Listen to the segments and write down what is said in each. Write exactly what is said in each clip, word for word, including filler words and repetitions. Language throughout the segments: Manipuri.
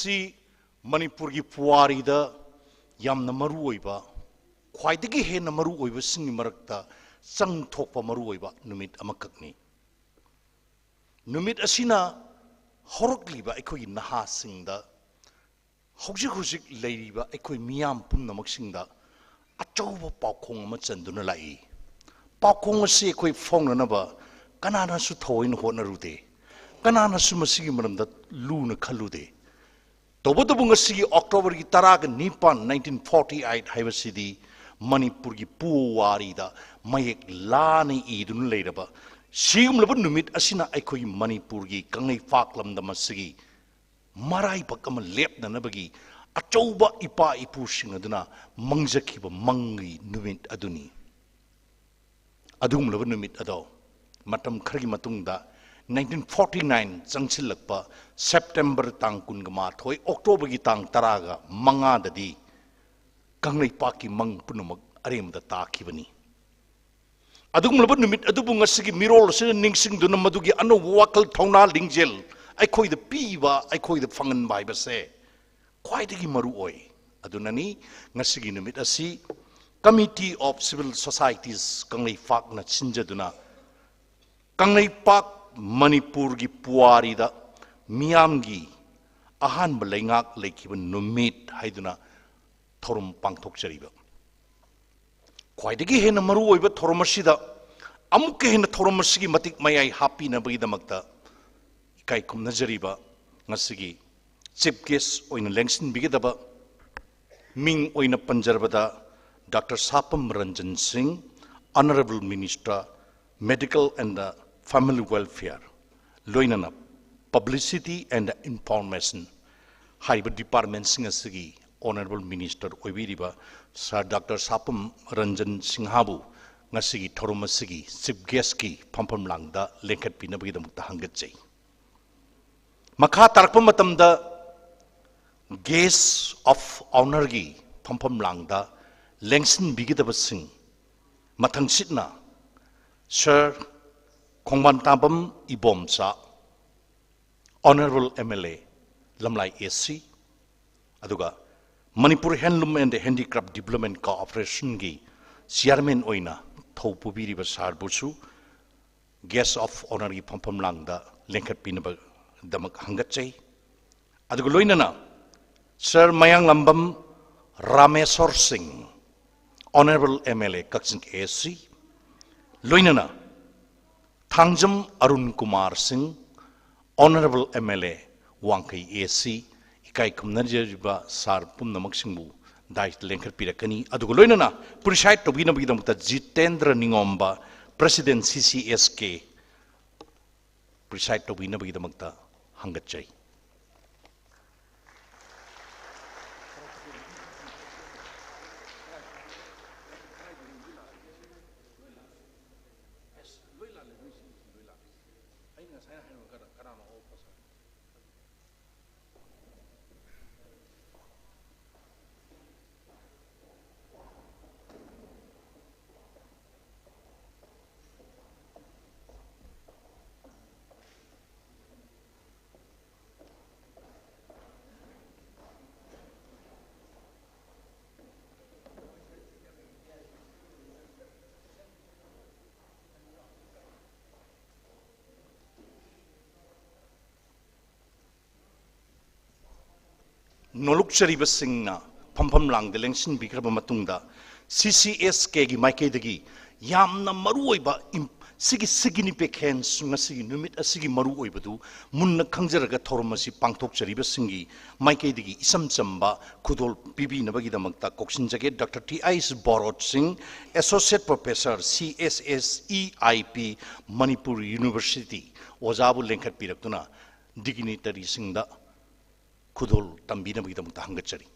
ꯁꯤ ꯃꯅꯤꯄꯨꯔꯒꯤ ꯄꯨꯋꯥꯔꯤꯗ ꯌꯥꯝꯅ ꯃꯔꯨ ꯑꯣꯏꯕ, ꯈ꯭ꯋꯥꯏꯗꯒꯤ ꯍꯦꯟꯅ ꯃꯔꯨ ꯑꯣꯏꯕꯁꯤꯡꯒꯤ ꯃꯔꯛꯇ ꯆꯪ ꯊꯣꯛꯄ ꯃꯔꯨ ꯑꯣꯏꯕ ꯅꯨꯃꯤꯠ ꯑꯃꯈꯛꯅꯤ꯫ ꯅꯨꯃꯤꯠ ꯑꯁꯤꯅ ꯍꯧꯔꯛꯂꯤꯕ ꯑꯩꯈꯣꯏꯒꯤ ꯅꯍꯥꯁꯤꯡꯗ, ꯍꯧꯖꯤꯛ ꯍꯧꯖꯤꯛ ꯂꯩꯔꯤꯕ ꯑꯩꯈꯣꯏ ꯃꯤꯌꯥꯝ ꯄꯨꯝꯅꯃꯛꯁꯤꯡꯗ ꯑꯆꯧꯕ ꯄꯥꯎꯈꯣꯡ ꯑꯃ ꯆꯟꯗꯨꯅ ꯂꯥꯛꯏ꯫ ꯄꯥꯎꯈꯣꯡ ꯑꯁꯤ ꯑꯩꯈꯣꯏ ꯐꯥꯎꯅꯅꯕ ꯀꯅꯥꯅꯁꯨ ꯊꯑꯣꯏꯅ ꯍꯣꯠꯅꯔꯨꯗꯦ, ꯀꯅꯥꯅꯁꯨ ꯃꯁꯤꯒꯤ ꯃꯔꯝꯗ ꯂꯨꯅ ꯈꯜꯂꯨꯗꯦ꯫ ꯇꯧꯕꯇꯕꯨ ꯉꯁꯤꯒꯤ ꯑꯣꯛꯇꯣꯕꯔꯒꯤ ꯇꯔꯥꯒ ꯅꯤꯄꯥꯟ, nineteen forty eight ꯍꯥꯏꯕꯁꯤꯗꯤ ꯃꯅꯤꯄꯨꯔꯒꯤ ꯄꯨꯋꯥꯔꯤꯗ ꯃꯌꯦꯛ ꯂꯥꯅ ꯏꯗꯨꯅ ꯂꯩꯔꯕ ꯁꯤꯒꯨꯝꯂꯕ ꯅꯨꯃꯤꯠ ꯑꯁꯤꯅ ꯑꯩꯈꯣꯏꯒꯤ ꯃꯅꯤꯄꯨꯔꯒꯤ ꯀꯪꯂꯩꯄꯥꯛ ꯂꯝꯗꯝ ꯑꯁꯤꯒꯤ ꯃꯔꯥꯏꯕꯛ ꯑꯃ ꯂꯦꯞꯅꯅꯕꯒꯤ ꯑꯆꯧꯕ ꯏꯄꯥ ꯏꯄꯨꯁꯤꯡ ꯑꯗꯨꯅ ꯃꯪꯖꯈꯤꯕ ꯃꯪꯒꯤ ꯅꯨꯃꯤꯠ ꯑꯗꯨꯅꯤ꯫ ꯑꯗꯨꯒꯨꯝꯂꯕ ꯅꯨꯃꯤꯠ ꯑꯗꯣ ꯃꯇꯝ ꯈꯔꯒꯤ ꯃꯇꯨꯡꯗ nineteen forty nine ꯆꯪꯁꯤꯜꯂꯛꯄ ꯁꯦꯞꯇꯦꯝꯕꯔ ꯇꯥꯡ ꯀꯨꯟꯒ ꯃꯥꯊꯣꯏ, ꯑꯣꯛꯇꯣꯕꯔꯒꯤ ꯇꯥꯡ ꯇꯔꯥꯒ ꯃꯉꯥꯗꯗꯤ ꯀꯪꯂꯩꯄꯥꯛꯀꯤ ꯃꯪ ꯄꯨꯝꯅꯃꯛ ꯑꯔꯦꯝꯕꯗ ꯇꯥꯈꯤꯕꯅꯤ꯫ ꯑꯗꯨꯒꯨꯝꯂꯕ ꯅꯨꯃꯤꯠ ꯑꯗꯨꯕꯨ ꯉꯁꯤꯒꯤ ꯃꯤꯔꯣꯜ ꯑꯁꯤꯅ ꯅꯤꯡꯁꯤꯡꯗꯨꯅ ꯃꯗꯨꯒꯤ ꯑꯅꯧꯕ ꯋꯥꯈꯜ, ꯊꯧꯅꯥ, ꯂꯤꯡꯖꯦꯜ ꯑꯩꯈꯣꯏꯗ ꯄꯤꯕ, ꯑꯩꯈꯣꯏꯗ ꯐꯪꯍꯟꯕ ꯍꯥꯏꯕꯁꯦ ꯈ꯭ꯋꯥꯏꯗꯒꯤ ꯃꯔꯨ ꯑꯣꯏ꯫ ꯑꯗꯨꯅꯅꯤ ꯉꯁꯤꯒꯤ ꯅꯨꯃꯤꯠ ꯑꯁꯤ Committee of Civil Societies ꯀꯪꯂꯩꯄꯥꯛꯅ ꯁꯤꯟꯖꯗꯨꯅ Kangleipak ꯃꯅꯤꯄꯨꯔꯒꯤ ꯄꯨꯋꯥꯔꯤꯗ ꯃꯤꯌꯥꯝꯒꯤ ꯑꯍꯥꯟꯕ ꯂꯩꯉꯥꯛ ꯂꯩꯈꯤꯕ ꯅꯨꯃꯤꯠ ꯍꯥꯏꯗꯨꯅ ꯊꯧꯔꯝ ꯄꯥꯡꯊꯣꯛꯆꯔꯤꯕ꯫ ꯈ꯭ꯋꯥꯏꯗꯒꯤ ꯍꯦꯟꯅ ꯃꯔꯨ ꯑꯣꯏꯕ ꯊꯧꯔꯝ ꯑꯁꯤꯗ ꯑꯃꯨꯛꯀ ꯍꯦꯟꯅ ꯊꯧꯔꯝ ꯑꯁꯤꯒꯤ ꯃꯇꯤꯛ ꯃꯌꯥꯏ ꯍꯥꯞꯄꯤꯅꯕꯒꯤꯗꯃꯛꯇ ꯏꯀꯥꯏ ꯈꯨꯝꯅꯖꯔꯤꯕ ꯉꯁꯤꯒꯤ chief guest ꯑꯣꯏꯅ ꯂꯦꯡꯁꯤꯟꯕꯤꯒꯗꯕ ꯃꯤꯡ ꯑꯣꯏꯅ ꯄꯟꯖꯔꯕꯗ ꯗꯥꯛꯇꯔ ꯁꯥꯄꯝ ꯔꯟꯖꯟ ꯁꯤꯡ, Honourable Minister, Medical and Family Welfare, ꯂꯣꯏꯅꯅ Publicity and Information ꯍꯥꯏꯔꯤꯕ departmentꯁꯤꯡ ꯑꯁꯤꯒꯤ Honourable Minister ꯑꯣꯏꯕꯤꯔꯤꯕ Sir ꯗꯥꯛꯇꯔ ꯁꯥꯄꯝ ꯔꯟꯖꯟ ꯁꯤꯡꯍꯕꯨ ꯉꯁꯤꯒꯤ ꯊꯧꯔꯝ ꯑꯁꯤꯒꯤ chief guestꯀꯤ ꯐꯝꯐꯝ ꯂꯥꯡꯗ ꯂꯦꯡꯈꯠꯄꯤꯅꯕꯒꯤꯗꯃꯛꯇ ꯍꯪꯒꯠꯆꯩ꯫ ꯃꯈꯥ ꯇꯥꯔꯛꯄ ꯃꯇꯝꯗ guest of honourꯒꯤ ꯐꯝꯐꯝ ꯂꯥꯡꯗ ꯂꯦꯡꯁꯤꯟꯕꯤꯒꯗꯕꯁꯤꯡ ꯃꯊꯪꯁꯤꯠꯅ Sir ꯈꯣꯡꯕꯥꯟ ꯇꯥꯕꯝ Ibomcha, Honourable MLA, ꯂꯝꯂꯥꯏ A C, ꯑꯗꯨꯒ ꯃꯅꯤꯄꯨꯔ ꯍꯦꯟꯂꯨꯝ ꯑꯦꯟ ꯍꯦꯟꯗꯤꯀ꯭ꯔꯥꯐ ꯗꯤꯕ꯭ꯂꯞꯃꯦꯟ ꯀꯣꯑꯣꯄꯔꯦꯁꯟꯒꯤ ꯆꯤꯌꯥꯔꯃꯦꯟ ꯑꯣꯏꯅ ꯊꯧ ꯄꯨꯕꯤꯔꯤꯕ ꯁꯥꯔꯕꯨꯁꯨ ꯒꯦꯁ ꯑꯣꯐ ꯑꯣꯅꯔꯒꯤ ꯐꯝꯐꯝ ꯂꯥꯡꯗ ꯂꯦꯡꯈꯠꯄꯤꯅꯕꯒꯤꯗꯃꯛ ꯍꯪꯒꯠꯆꯩ꯫ ꯑꯗꯨꯒ ꯂꯣꯏꯅꯅ ꯁꯥꯔ ꯃꯌꯥꯡꯂꯝꯕꯝ ꯔꯥꯃꯦꯁꯣꯔ ꯁꯤꯡ, honourable M L A Kakching A ꯁꯤ, ꯂꯣꯏꯅꯅ ꯊꯥꯡꯖꯝ ꯑꯔꯨꯟ ꯀꯨꯃꯥꯔ ꯁꯤꯡ, ꯑꯣꯅꯔꯦꯕꯜ ꯑꯦꯝ ꯑꯦꯜ ꯑꯦ ꯋꯥꯡꯈꯩ ꯑꯦ ꯁꯤ, ꯏꯀꯥꯏ ꯈꯨꯝꯅꯖꯔꯤꯕ ꯁꯥꯔ ꯄꯨꯝꯅꯃꯛꯁꯤꯡꯕꯨ ꯗꯥꯏꯁꯇ ꯂꯦꯡꯈꯠꯄꯤꯔꯛꯀꯅꯤ꯫ ꯑꯗꯨꯒ ꯂꯣꯏꯅꯅ ꯄ꯭ꯔꯤꯁꯥꯏꯗ ꯇꯧꯕꯤꯅꯕꯒꯤꯗꯃꯛꯇ ꯖꯤꯇꯦꯟꯗ꯭ꯔ ꯅꯤꯉꯣꯝꯕ, ꯄ꯭ꯔꯦꯁꯤꯗꯦꯟ ꯁꯤ ꯁꯤ ꯑꯦꯁ ꯀꯦ, ꯄ꯭ꯔꯤꯁꯥꯏꯗ ꯇꯧꯕꯤꯅꯕꯒꯤꯗꯃꯛꯇ ꯍꯪꯒꯠꯆꯩ꯫ ꯅꯣꯂꯨꯛꯆꯔꯤꯕꯁꯤꯡꯅ ꯐꯝꯐꯝ ꯂꯥꯡꯗ ꯂꯦꯡꯁꯤꯟꯕꯤꯈ꯭ꯔꯕ ꯃꯇꯨꯡꯗ, ꯁꯤ ꯁꯤ ꯑꯦꯁ ꯀꯦꯒꯤ ꯃꯥꯏꯀꯩꯗꯒꯤ ꯌꯥꯝꯅ ꯃꯔꯨꯑꯣꯏꯕ ꯏꯝ-, ꯁꯤꯒꯤ significance, ꯉꯁꯤꯒꯤ ꯅꯨꯃꯤꯠ ꯑꯁꯤꯒꯤ ꯃꯔꯨꯑꯣꯏꯕꯗꯨ ꯃꯨꯟꯅ ꯈꯪꯖꯔꯒ ꯊꯧꯔꯝ ꯑꯁꯤ ꯄꯥꯡꯊꯣꯛꯆꯔꯤꯕꯁꯤꯡꯒꯤ ꯃꯥꯏꯀꯩꯗꯒꯤ ꯏꯆꯝ ꯆꯝꯕ ꯈꯨꯗꯣꯜ ꯄꯤꯕꯤꯅꯕꯒꯤꯗꯃꯛꯇ ꯀꯧꯁꯤꯟꯖꯒꯦ꯫ ꯗꯣꯛꯇꯔ ꯇꯤ ꯑꯥꯏ ꯕꯣꯔꯣꯠ ꯁꯤꯡ, associate professor, C S S E I P, Manipur university, ꯑꯣꯖꯥꯕꯨ ꯂꯦꯡꯈꯠꯄꯤꯔꯛꯇꯨꯅ ꯗꯤꯒꯅꯤꯇꯔꯤꯁꯤꯡꯗ ꯈꯨꯗꯣꯜ ꯇꯝꯕꯤꯅꯕꯒꯤꯗꯃꯛꯇ ꯍꯪꯒꯠꯆꯔꯤ꯫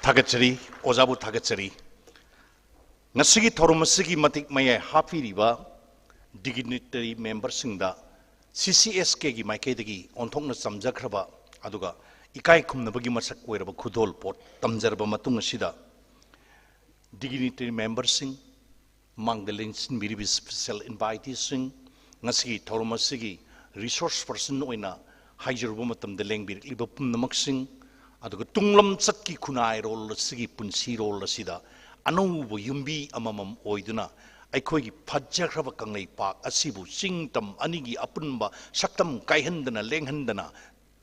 ꯊꯥꯒꯠꯆꯔꯤ, ꯑꯣꯖꯥꯕꯨ ꯊꯥꯒꯠꯆꯔꯤ꯫ ꯉꯁꯤꯒꯤ ꯊꯧꯔꯝ ꯑꯁꯤꯒꯤ ꯃꯇꯤꯛ ꯃꯌꯥꯏ ꯍꯥꯞꯄꯤꯔꯤꯕ dignitary memberꯁꯤꯡꯗ C C S Kꯒꯤ ꯃꯥꯏꯀꯩꯗꯒꯤ ꯑꯣꯟꯊꯣꯛꯅ ꯆꯝꯖꯈ꯭ꯔꯕ ꯑꯗꯨꯒ ꯏꯀꯥꯏ ꯈꯨꯝꯅꯕꯒꯤ ꯃꯁꯛ ꯑꯣꯏꯔꯕ ꯈꯨꯗꯣꯜ ꯄꯣꯠ ꯇꯝꯖꯔꯕ ꯃꯇꯨꯡ ꯑꯁꯤꯗ, dignitary memberꯁꯤꯡ, ꯃꯥꯡꯗ ꯂꯦꯡꯁꯤꯟꯕꯤꯔꯤꯕ special inviteeꯁꯤꯡ, ꯉꯁꯤꯒꯤ ꯊꯧꯔꯝ ꯑꯁꯤꯒꯤ resource person ꯑꯣꯏꯅ ꯍꯥꯏꯖꯔꯨꯕ ꯃꯇꯝꯗ ꯂꯦꯡꯕꯤꯔꯛꯂꯤꯕ ꯄꯨꯝꯅꯃꯛꯁꯤꯡ, ꯑꯗꯨꯒ ꯇꯨꯡꯂꯝꯆꯠꯀꯤ ꯈꯨꯟꯅꯥꯏꯔꯣꯜ ꯑꯁꯤꯒꯤ ꯄꯨꯟꯁꯤꯔꯣꯜ ꯑꯁꯤꯗ ꯑꯅꯧꯕ ꯌꯨꯝꯕꯤ ꯑꯃꯃꯝ ꯑꯣꯏꯗꯨꯅ ꯑꯩꯈꯣꯏꯒꯤ ꯐꯖꯈ꯭ꯔꯕ ꯀꯪꯂꯩꯄꯥꯛ ꯑꯁꯤꯕꯨ ꯆꯤꯡ ꯇꯝ ꯑꯅꯤꯒꯤ ꯑꯄꯨꯟꯕ ꯁꯛꯇꯝ ꯀꯥꯏꯍꯟꯗꯅ ꯂꯦꯡꯍꯟꯗꯅ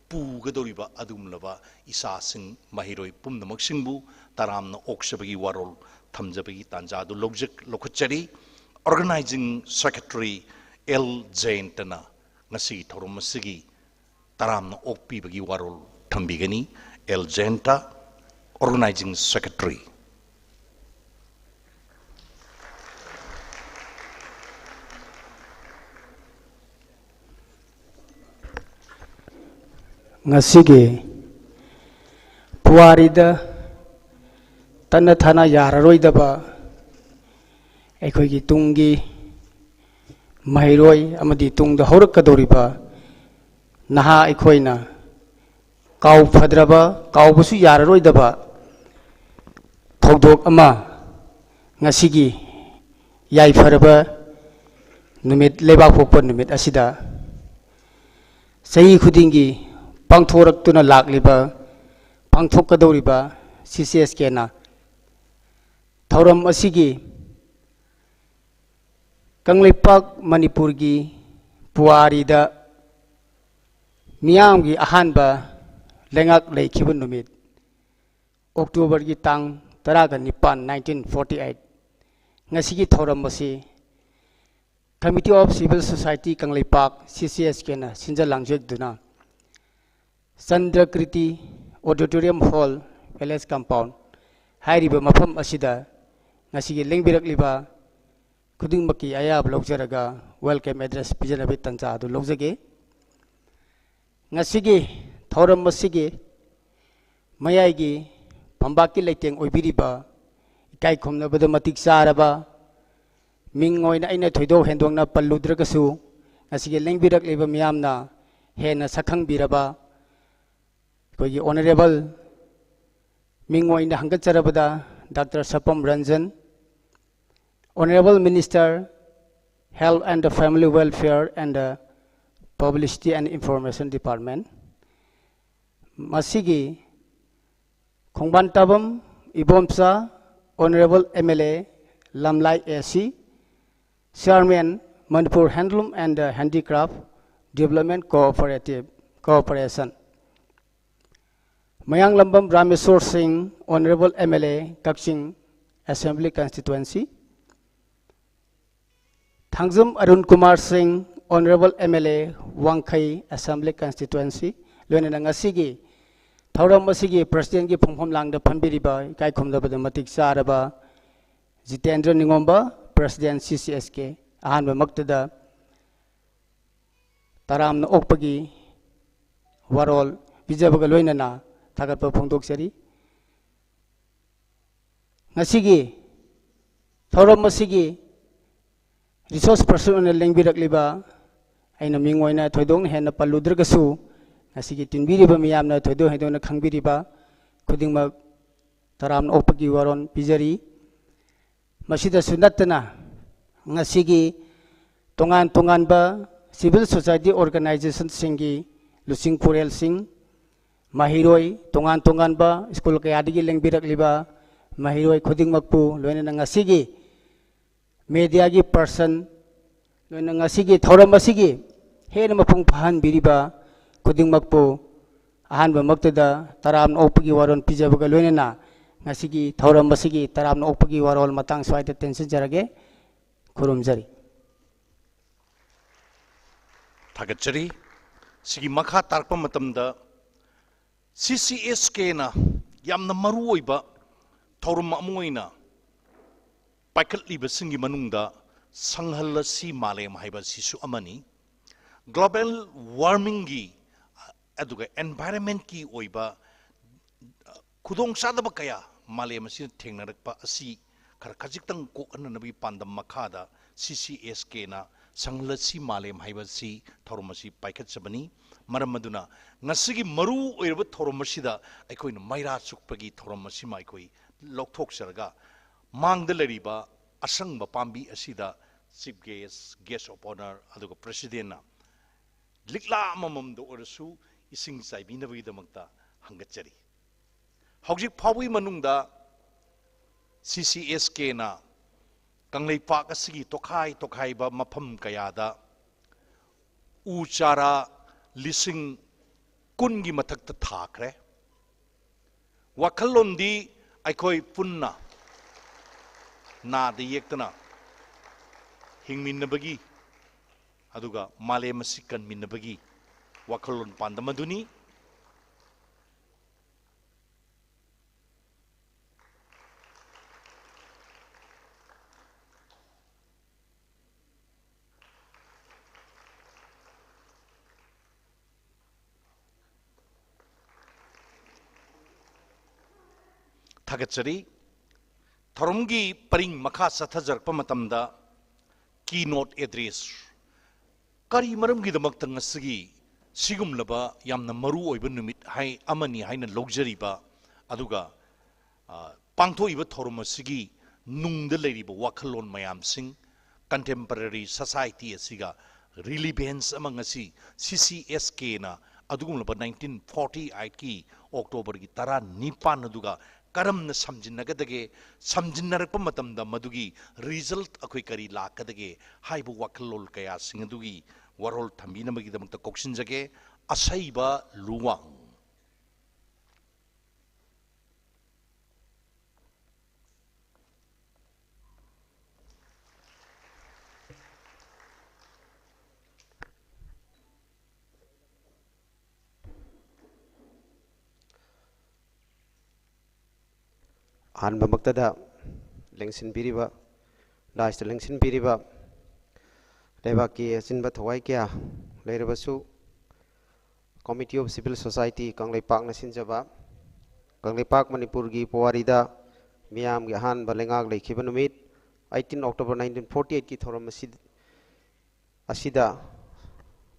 ꯄꯨꯒꯗꯧꯔꯤꯕ ꯑꯗꯨꯒꯨꯝꯂꯕ ꯏꯆꯥꯁꯤꯡ, ꯃꯍꯩꯔꯣꯏ ꯄꯨꯝꯅꯃꯛꯁꯤꯡꯕꯨ ꯇꯔꯥꯝꯅ ꯑꯣꯛꯆꯕꯒꯤ ꯋꯥꯔꯣꯜ ꯊꯝꯖꯕꯒꯤ ꯇꯥꯟꯖꯥ ꯑꯗꯨ ꯂꯧꯖ-, ꯂꯧꯈꯠꯆꯔꯤ꯫ Organising Secretary L ꯖꯌꯟꯇꯅ ꯉꯁꯤꯒꯤ ꯊꯧꯔꯝ ꯑꯁꯤꯒꯤ ꯇꯔꯥꯝꯅ ꯑꯣꯛꯄꯤꯕꯒꯤ ꯋꯥꯔꯣꯜ ꯊꯝꯕꯤꯒꯅꯤ꯫ L ꯖꯌꯟꯇ, Organising Secretary꯫ ꯉꯁꯤꯒꯤ ꯄꯨꯋꯥꯔꯤꯗ ꯇꯠꯅ ꯊꯥꯅ ꯌꯥꯔꯔꯣꯏꯗꯕ ꯑꯩꯈꯣꯏꯒꯤ ꯇꯨꯡꯒꯤ ꯃꯍꯩꯔꯣꯏ ꯑꯃꯗꯤ ꯇꯨꯡꯗ ꯍꯧꯔꯛꯀꯗꯧꯔꯤꯕ ꯅꯍꯥ ꯑꯩꯈꯣꯏꯅ ꯀꯥꯎꯐꯗ꯭ꯔꯕ, ꯀꯥꯎꯕꯁꯨ ꯌꯥꯔꯔꯣꯏꯗꯕ ꯊꯧꯗꯣꯛ ꯑꯃ, ꯉꯁꯤꯒꯤ ꯌꯥꯏꯐꯔꯕ ꯅꯨꯃꯤꯠ, ꯂꯩꯕꯥꯛꯄꯣꯛꯄ ꯅꯨꯃꯤꯠ ꯑꯁꯤꯗ ꯆꯍꯤ ꯈꯨꯗꯤꯡꯒꯤ ꯄꯥꯡꯊꯣꯔꯛꯇꯨꯅ ꯂꯥꯛꯂꯤꯕ, ꯄꯥꯡꯊꯣꯛꯀꯗꯧꯔꯤꯕ C C S Kꯅ ꯊꯧꯔꯝ ꯑꯁꯤꯒꯤ ꯀꯪꯂꯩꯄꯥꯛ ꯃꯅꯤꯄꯨꯔꯒꯤ ꯄꯨꯋꯥꯔꯤꯗ ꯃꯤꯌꯥꯝꯒꯤ ꯑꯍꯥꯟꯕ ꯂꯩꯉꯥꯛ ꯂꯩꯈꯤꯕ ꯅꯨꯃꯤꯠ, Octoberꯒꯤ ꯇꯥꯡ ꯇꯔꯥꯒ ꯅꯤꯄꯥꯟ, nineteen forty eight, ꯉꯁꯤꯒꯤ ꯊꯧꯔꯝ ꯑꯁꯤ Committee of Civil Society Kangleipak, C C S Kꯅ ꯁꯤꯟꯖ ꯂꯥꯡꯖꯗꯨꯅ ꯆꯟꯗ꯭ꯔꯀ꯭ꯔꯤꯇꯤ Auditorium Hall, Palace Compound ꯍꯥꯏꯔꯤꯕ ꯃꯐꯝ ꯑꯁꯤꯗ ꯉꯁꯤꯒꯤ ꯂꯦꯡꯕꯤꯔꯛꯂꯤꯕ ꯈꯨꯗꯤꯡꯃꯛꯀꯤ ꯑꯌꯥꯕ ꯂꯧꯖꯔꯒ welcome address ꯄꯤꯖꯅꯕꯒꯤ ꯇꯥꯟꯖꯥ ꯑꯗꯨ ꯂꯧꯖꯒꯦ꯫ ꯉꯁꯤꯒꯤ ꯊꯧꯔꯝ ꯑꯁꯤꯒꯤ ꯃꯌꯥꯏꯒꯤ ꯐꯝꯕꯥꯛꯀꯤ ꯂꯩꯇꯦꯡ ꯑꯣꯏꯕꯤꯔꯤꯕ, ꯏꯀꯥꯏ ꯈꯨꯝꯅꯕꯗ ꯃꯇꯤꯛ ꯆꯥꯔꯕ, ꯃꯤꯡ ꯑꯣꯏꯅ ꯑꯩꯅ ꯊꯣꯏꯗꯣꯛ ꯍꯦꯟꯗꯣꯛꯅ ꯄꯜꯂꯨꯗ꯭ꯔꯒꯁꯨ, ꯉꯁꯤꯒꯤ ꯂꯦꯡꯕꯤꯔꯛꯂꯤꯕ ꯃꯤꯌꯥꯝꯅ ꯍꯦꯟꯅ ꯁꯛꯈꯪꯕꯤꯔꯕ ꯑꯩꯈꯣꯏꯒꯤ honourable ꯃꯤꯡ ꯑꯣꯏꯅ ꯍꯪꯒꯠꯆꯔꯕꯗ Doctor ꯁꯄꯝ Ranjan, Honourable Minister, Health and the Family Welfare and the Publicity and Information Department, ꯃꯁꯤꯒꯤ ꯈꯣꯡꯕꯥꯟ ꯇꯥꯕꯝ Ibomcha, Honourable M L A ꯂꯝꯂꯥꯏ A C, Chairman, Manipur Handloom and Handicraft Development Cooperative, Corporation, ꯃꯌꯥꯡꯂꯝꯕꯝ ꯔꯥꯃꯦꯁꯣꯔ ꯁꯤꯡ, Honourable M L A Kakching Assembly Constituency, Thangjam Arun Kumar ꯁꯤꯡ, Honourable M L A ꯋꯥꯡꯈꯩ Assembly Constituency, ꯂꯣꯏꯅꯅ ꯉꯁꯤꯒꯤ ꯊꯧꯔꯝ ꯑꯁꯤꯒꯤ Presidentꯀꯤ ꯐꯝꯐꯝ ꯂꯥꯡꯗ ꯐꯝꯕꯤꯔꯤꯕ ꯏꯀꯥꯏ ꯈꯨꯝꯅꯕꯗ ꯃꯇꯤꯛ ꯆꯥꯔꯕ Jitendra ꯅꯤꯉꯣꯝꯕ, President C C S K, ꯑꯍꯥꯟꯕꯃꯛꯇꯗ ꯇꯔꯥꯝꯅ ꯑꯣꯛꯄꯒꯤ ꯋꯥꯔꯣꯜ ꯄꯤꯖꯕꯒ ꯂꯣꯏꯅꯅ ꯊꯥꯒꯠꯄ ꯐꯣꯡꯗꯣꯛꯆꯔꯤ꯫ ꯉꯁꯤꯒꯤ ꯊꯧꯔꯝ ꯑꯁꯤꯒꯤ resource person ꯑꯣꯏꯅ ꯂꯦꯡꯕꯤꯔꯛꯂꯤꯕ, ꯑꯩꯅ ꯃꯤꯡ ꯑꯣꯏꯅ ꯊꯣꯏꯗꯣꯛꯅ ꯍꯦꯟꯅ ꯄꯜꯂꯨꯗ꯭ꯔꯒꯁꯨ, ꯉꯁꯤꯒꯤ ꯇꯤꯟꯕꯤꯔꯤꯕ ꯃꯤꯌꯥꯝꯅ ꯊꯣꯏꯗꯣꯛ ꯍꯦꯟꯗꯣꯛꯅ ꯈꯪꯕꯤꯔꯤꯕ ꯈꯨꯗꯤꯡꯃꯛ ꯇꯔꯥꯝꯅ ꯑꯣꯛꯄꯒꯤ ꯋꯥꯔꯣꯜ ꯄꯤꯖꯔꯤ꯫ ꯃꯁꯤꯗꯁꯨ ꯅꯠꯇꯅ, ꯉꯁꯤꯒꯤ ꯇꯣꯉꯥꯟ ꯇꯣꯉꯥꯟꯕ civil society organizationꯁꯤꯡꯒꯤ ꯂꯨꯆꯤꯡ ꯄꯨꯔꯦꯜꯁꯤꯡ, ꯃꯍꯩꯔꯣꯏ, ꯇꯣꯉꯥꯟ ꯇꯣꯉꯥꯟꯕ school ꯀꯌꯥꯗꯒꯤ ꯂꯦꯡꯕꯤꯔꯛꯂꯤꯕ ꯃꯍꯩꯔꯣꯏ ꯈꯨꯗꯤꯡꯃꯛꯄꯨ, ꯂꯣꯏꯅꯅ ꯉꯁꯤꯒꯤ mediaꯒꯤ person, ꯂꯣꯏꯅ ꯉꯁꯤꯒꯤ ꯊꯧꯔꯝ ꯑꯁꯤꯒꯤ ꯍꯦꯟꯅ ꯃꯄꯨꯡ ꯐꯥꯍꯟꯕꯤꯔꯤꯕ ꯈꯨꯗꯤꯡꯃꯛꯄꯨ ꯑꯍꯥꯟꯕꯃꯛꯇꯗ ꯇꯔꯥꯝꯅ ꯑꯣꯛꯄꯒꯤ ꯋꯥꯔꯣꯜ ꯄꯤꯖꯕꯒ ꯂꯣꯏꯅꯅ ꯉꯁꯤꯒꯤ ꯊꯧꯔꯝ ꯑꯁꯤꯒꯤ ꯇꯔꯥꯝꯅ ꯑꯣꯛꯄꯒꯤ ꯋꯥꯔꯣꯜ ꯃꯇꯥꯡ ꯁ꯭ꯋꯥꯏꯗ ꯇꯦꯟꯁꯤꯟꯖꯔꯒꯦ꯫ ꯈꯨꯔꯨꯝꯖꯔꯤ꯫ ꯊꯥꯒꯠꯆꯔꯤ꯫ ꯁꯤꯒꯤ ꯃꯈꯥ ꯇꯥꯔꯛꯄ ꯃꯇꯝꯗ C C S Kꯅ ꯌꯥꯝꯅ ꯃꯔꯨ ꯑꯣꯏꯕ ꯊꯧꯔꯝ ꯑꯃ ꯑꯣꯏꯅ ꯄꯥꯏꯈꯠꯂꯤꯕꯁꯤꯡꯒꯤ ꯃꯅꯨꯡꯗ ꯁꯪꯍꯜꯂꯁꯤ ꯃꯥꯂꯦꯝ ꯍꯥꯏꯕ ꯑꯁꯤꯁꯨ ꯑꯃꯅꯤ꯫ Global warmingꯒꯤ ꯑꯗꯨꯒ environmentꯀꯤ ꯑꯣꯏꯕ ꯈꯨꯗꯣꯡꯆꯥꯗꯕ ꯀꯌꯥ ꯃꯥꯂꯦꯝ ꯑꯁꯤꯗ ꯊꯦꯡꯅꯔꯛꯄ ꯑꯁꯤ ꯈꯔ ꯈꯖꯤꯛꯇꯪ ꯀꯣꯛꯍꯟꯅꯅꯕꯒꯤ ꯄꯥꯟꯗꯝ ꯃꯈꯥꯗ ꯁꯤ ꯁꯤ ꯑꯦꯁ ꯀꯦꯅ ꯁꯪꯍꯜꯂꯁꯤ ꯃꯥꯂꯦꯝ ꯍꯥꯏꯕ ꯑꯁꯤ ꯊꯧꯔꯝ ꯑꯁꯤ ꯄꯥꯏꯈꯠꯆꯕꯅꯤ꯫ ꯃꯔꯝ ꯑꯗꯨꯅ ꯉꯁꯤꯒꯤ ꯃꯔꯨ ꯑꯣꯏꯔꯕ ꯊꯧꯔꯝ ꯑꯁꯤꯗ ꯑꯩꯈꯣꯏꯅ ꯃꯩꯔꯥ ꯆꯨꯞꯄꯒꯤ ꯊꯧꯔꯝ ꯑꯁꯤꯃ ꯑꯩꯈꯣꯏ ꯂꯧꯊꯣꯛꯆꯔꯒ ꯃꯥꯡꯗ ꯂꯩꯔꯤꯕ ꯑꯁꯪꯕ ꯄꯥꯝꯕꯤ ꯑꯁꯤꯗ Chief Guest, Guest of Honour ꯑꯗꯨꯒ Presidentꯅ ꯂꯤꯛꯂꯥ ꯑꯃꯃꯝꯗ ꯑꯣꯏꯔꯁꯨ ꯏꯁꯤꯡ ꯆꯥꯏꯕꯤꯅꯕꯒꯤꯗꯃꯛꯇ ꯍꯪꯒꯠꯆꯔꯤ꯫ ꯍꯧꯖꯤꯛ ꯐꯥꯎꯕꯒꯤ ꯃꯅꯨꯡꯗ ꯁꯤ ꯁꯤ ꯑꯦꯁ ꯀꯦꯅ ꯀꯪꯂꯩꯄꯥꯛ ꯑꯁꯤꯒꯤ ꯇꯣꯈꯥꯏ ꯇꯣꯈꯥꯏꯕ ꯃꯐꯝ ꯀꯌꯥꯗ ꯎ ꯆꯥꯔꯥ ꯂꯤꯁꯤꯡ ꯀꯨꯟꯒꯤ ꯃꯊꯛꯇ ꯊꯥꯈ꯭ꯔꯦ꯫ ꯋꯥꯈꯜꯂꯣꯟꯗꯤ ꯑꯩꯈꯣꯏ ꯄꯨꯟꯅ ꯅꯥꯗ ꯌꯦꯛꯇꯅ ꯍꯤꯡꯃꯤꯟꯅꯕꯒꯤ, ꯑꯗꯨꯒ ꯃꯥꯂꯦꯝ ꯑꯁꯤ ꯀꯟꯃꯤꯟꯅꯕꯒꯤ ꯋꯥꯈꯜꯂꯣꯟ ꯄꯥꯟꯗꯝ ꯑꯗꯨꯅꯤ꯫ ꯊꯥꯒꯠꯆꯔꯤ꯫ ꯊꯧꯔꯝꯒꯤ ꯄꯔꯤꯡ ꯃꯈꯥ ꯆꯠꯊꯖꯔꯛꯄ ꯃꯇꯝꯗ, keynote address, ꯀꯔꯤ ꯃꯔꯝꯒꯤꯗꯃꯛꯇ ꯉꯁꯤꯒꯤ ꯁꯤꯒꯨꯝꯂꯕ ꯌꯥꯝꯅ ꯃꯔꯨ ꯑꯣꯏꯕ ꯅꯨꯃꯤꯠ ꯍꯥꯏ, ꯑꯃꯅꯤ ꯍꯥꯏꯅ ꯂꯧꯖꯔꯤꯕ, ꯑꯗꯨꯒ, ꯑ, ꯄꯥꯡꯊꯣꯛꯏꯕ ꯊꯧꯔꯝ ꯑꯁꯤꯒꯤ ꯅꯨꯡꯗ ꯂꯩꯔꯤꯕ ꯋꯥꯈꯜꯂꯣꯟ ꯃꯌꯥꯝꯁꯤꯡ, contemporary society ꯑꯁꯤꯒ relevance ꯑꯃ ꯉꯁꯤ ꯁꯤ ꯁꯤ ꯑꯦꯁ ꯀꯦꯅ ꯑꯗꯨꯒꯨꯝꯂꯕ nineteen forty eightꯀꯤ Octoberꯒꯤ ꯇꯔꯥꯅꯤꯄꯥꯟ ꯑꯗꯨꯒ ꯀꯔꯝꯅ ꯁꯝꯖꯤꯟꯅꯒꯗꯒꯦ, ꯁꯝꯖꯤꯟꯅꯔꯛꯄ ꯃꯇꯝꯗ ꯃꯗꯨꯒꯤ result ꯑꯩꯈꯣꯏ ꯀꯔꯤ ꯂꯥꯛꯀꯗꯒꯦ ꯍꯥꯏꯕ ꯋꯥꯈꯜꯂꯣꯟ ꯀꯌꯥꯁꯤꯡ ꯑꯗꯨꯒꯤ ꯋꯥꯔꯣꯜ ꯊꯝꯕꯤꯅꯕꯒꯤꯗꯃꯛꯇ ꯀꯧꯁꯤꯟꯖꯒꯦ꯫ ꯑꯁꯩꯕ ꯂꯨꯋꯥꯡ꯫ ꯑꯍꯥꯟꯕꯃꯛꯇꯗ ꯂꯦꯡꯁꯤꯟꯕꯤꯔꯤꯕ, dais ꯇ ꯂꯦꯡꯁꯤꯟꯕꯤꯔꯤꯕ ꯂꯩꯕꯥꯛꯀꯤ ꯑꯆꯤꯟꯕ ꯊꯋꯥꯏ ꯀꯌꯥ ꯂꯩꯔꯕꯁꯨ, Committee of Civil Society ꯀꯪꯂꯩꯄꯥꯛꯅ ꯁꯤꯟꯖꯕ Kangleipak ꯃꯅꯤꯄꯨꯔꯒꯤ ꯄꯨꯋꯥꯔꯤꯗ ꯃꯤꯌꯥꯝꯒꯤ ꯑꯍꯥꯟꯕ ꯂꯩꯉꯥꯛ ꯂꯩꯈꯤꯕ ꯅꯨꯃꯤꯠ, eighteen October nineteen forty eight ꯀꯤ ꯊꯧꯔꯝ ꯑꯁꯤ, ꯑꯁꯤꯗ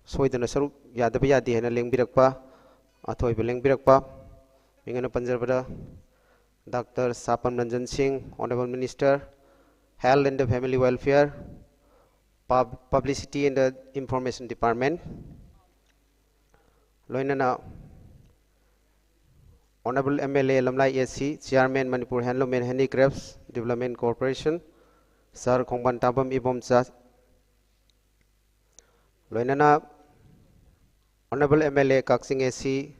ꯁꯣꯏꯗꯅ ꯁꯔꯨꯛ ꯌꯥꯗꯕ ꯌꯥꯗꯦ ꯍꯥꯏꯅ ꯂꯦꯡꯕꯤꯔꯛꯄ, ꯑꯊꯣꯏꯕ ꯂꯦꯡꯕꯤꯔꯛꯄ, ꯃꯤꯡ ꯑꯣꯏꯅ ꯄꯟꯖꯔꯕꯗ, ꯗꯥꯛꯇꯔ ꯁꯥꯄꯝ ꯔꯟꯖꯟ ꯁꯤꯡ, Honourable Minister, Health and the Family Welfare, Pub-, Publicity and the Information Department, ꯂꯣꯏꯅꯅ Honourable M L A ꯂꯝꯂꯥꯏ A C, Chairman Manipur Handloom and Handicrafts Development Corporation, Sir ꯈꯣꯡꯕꯥꯟ ꯇꯥꯕꯝ Ibomcha, ꯂꯣꯏꯅꯅ Honourable M L A Kakching A C,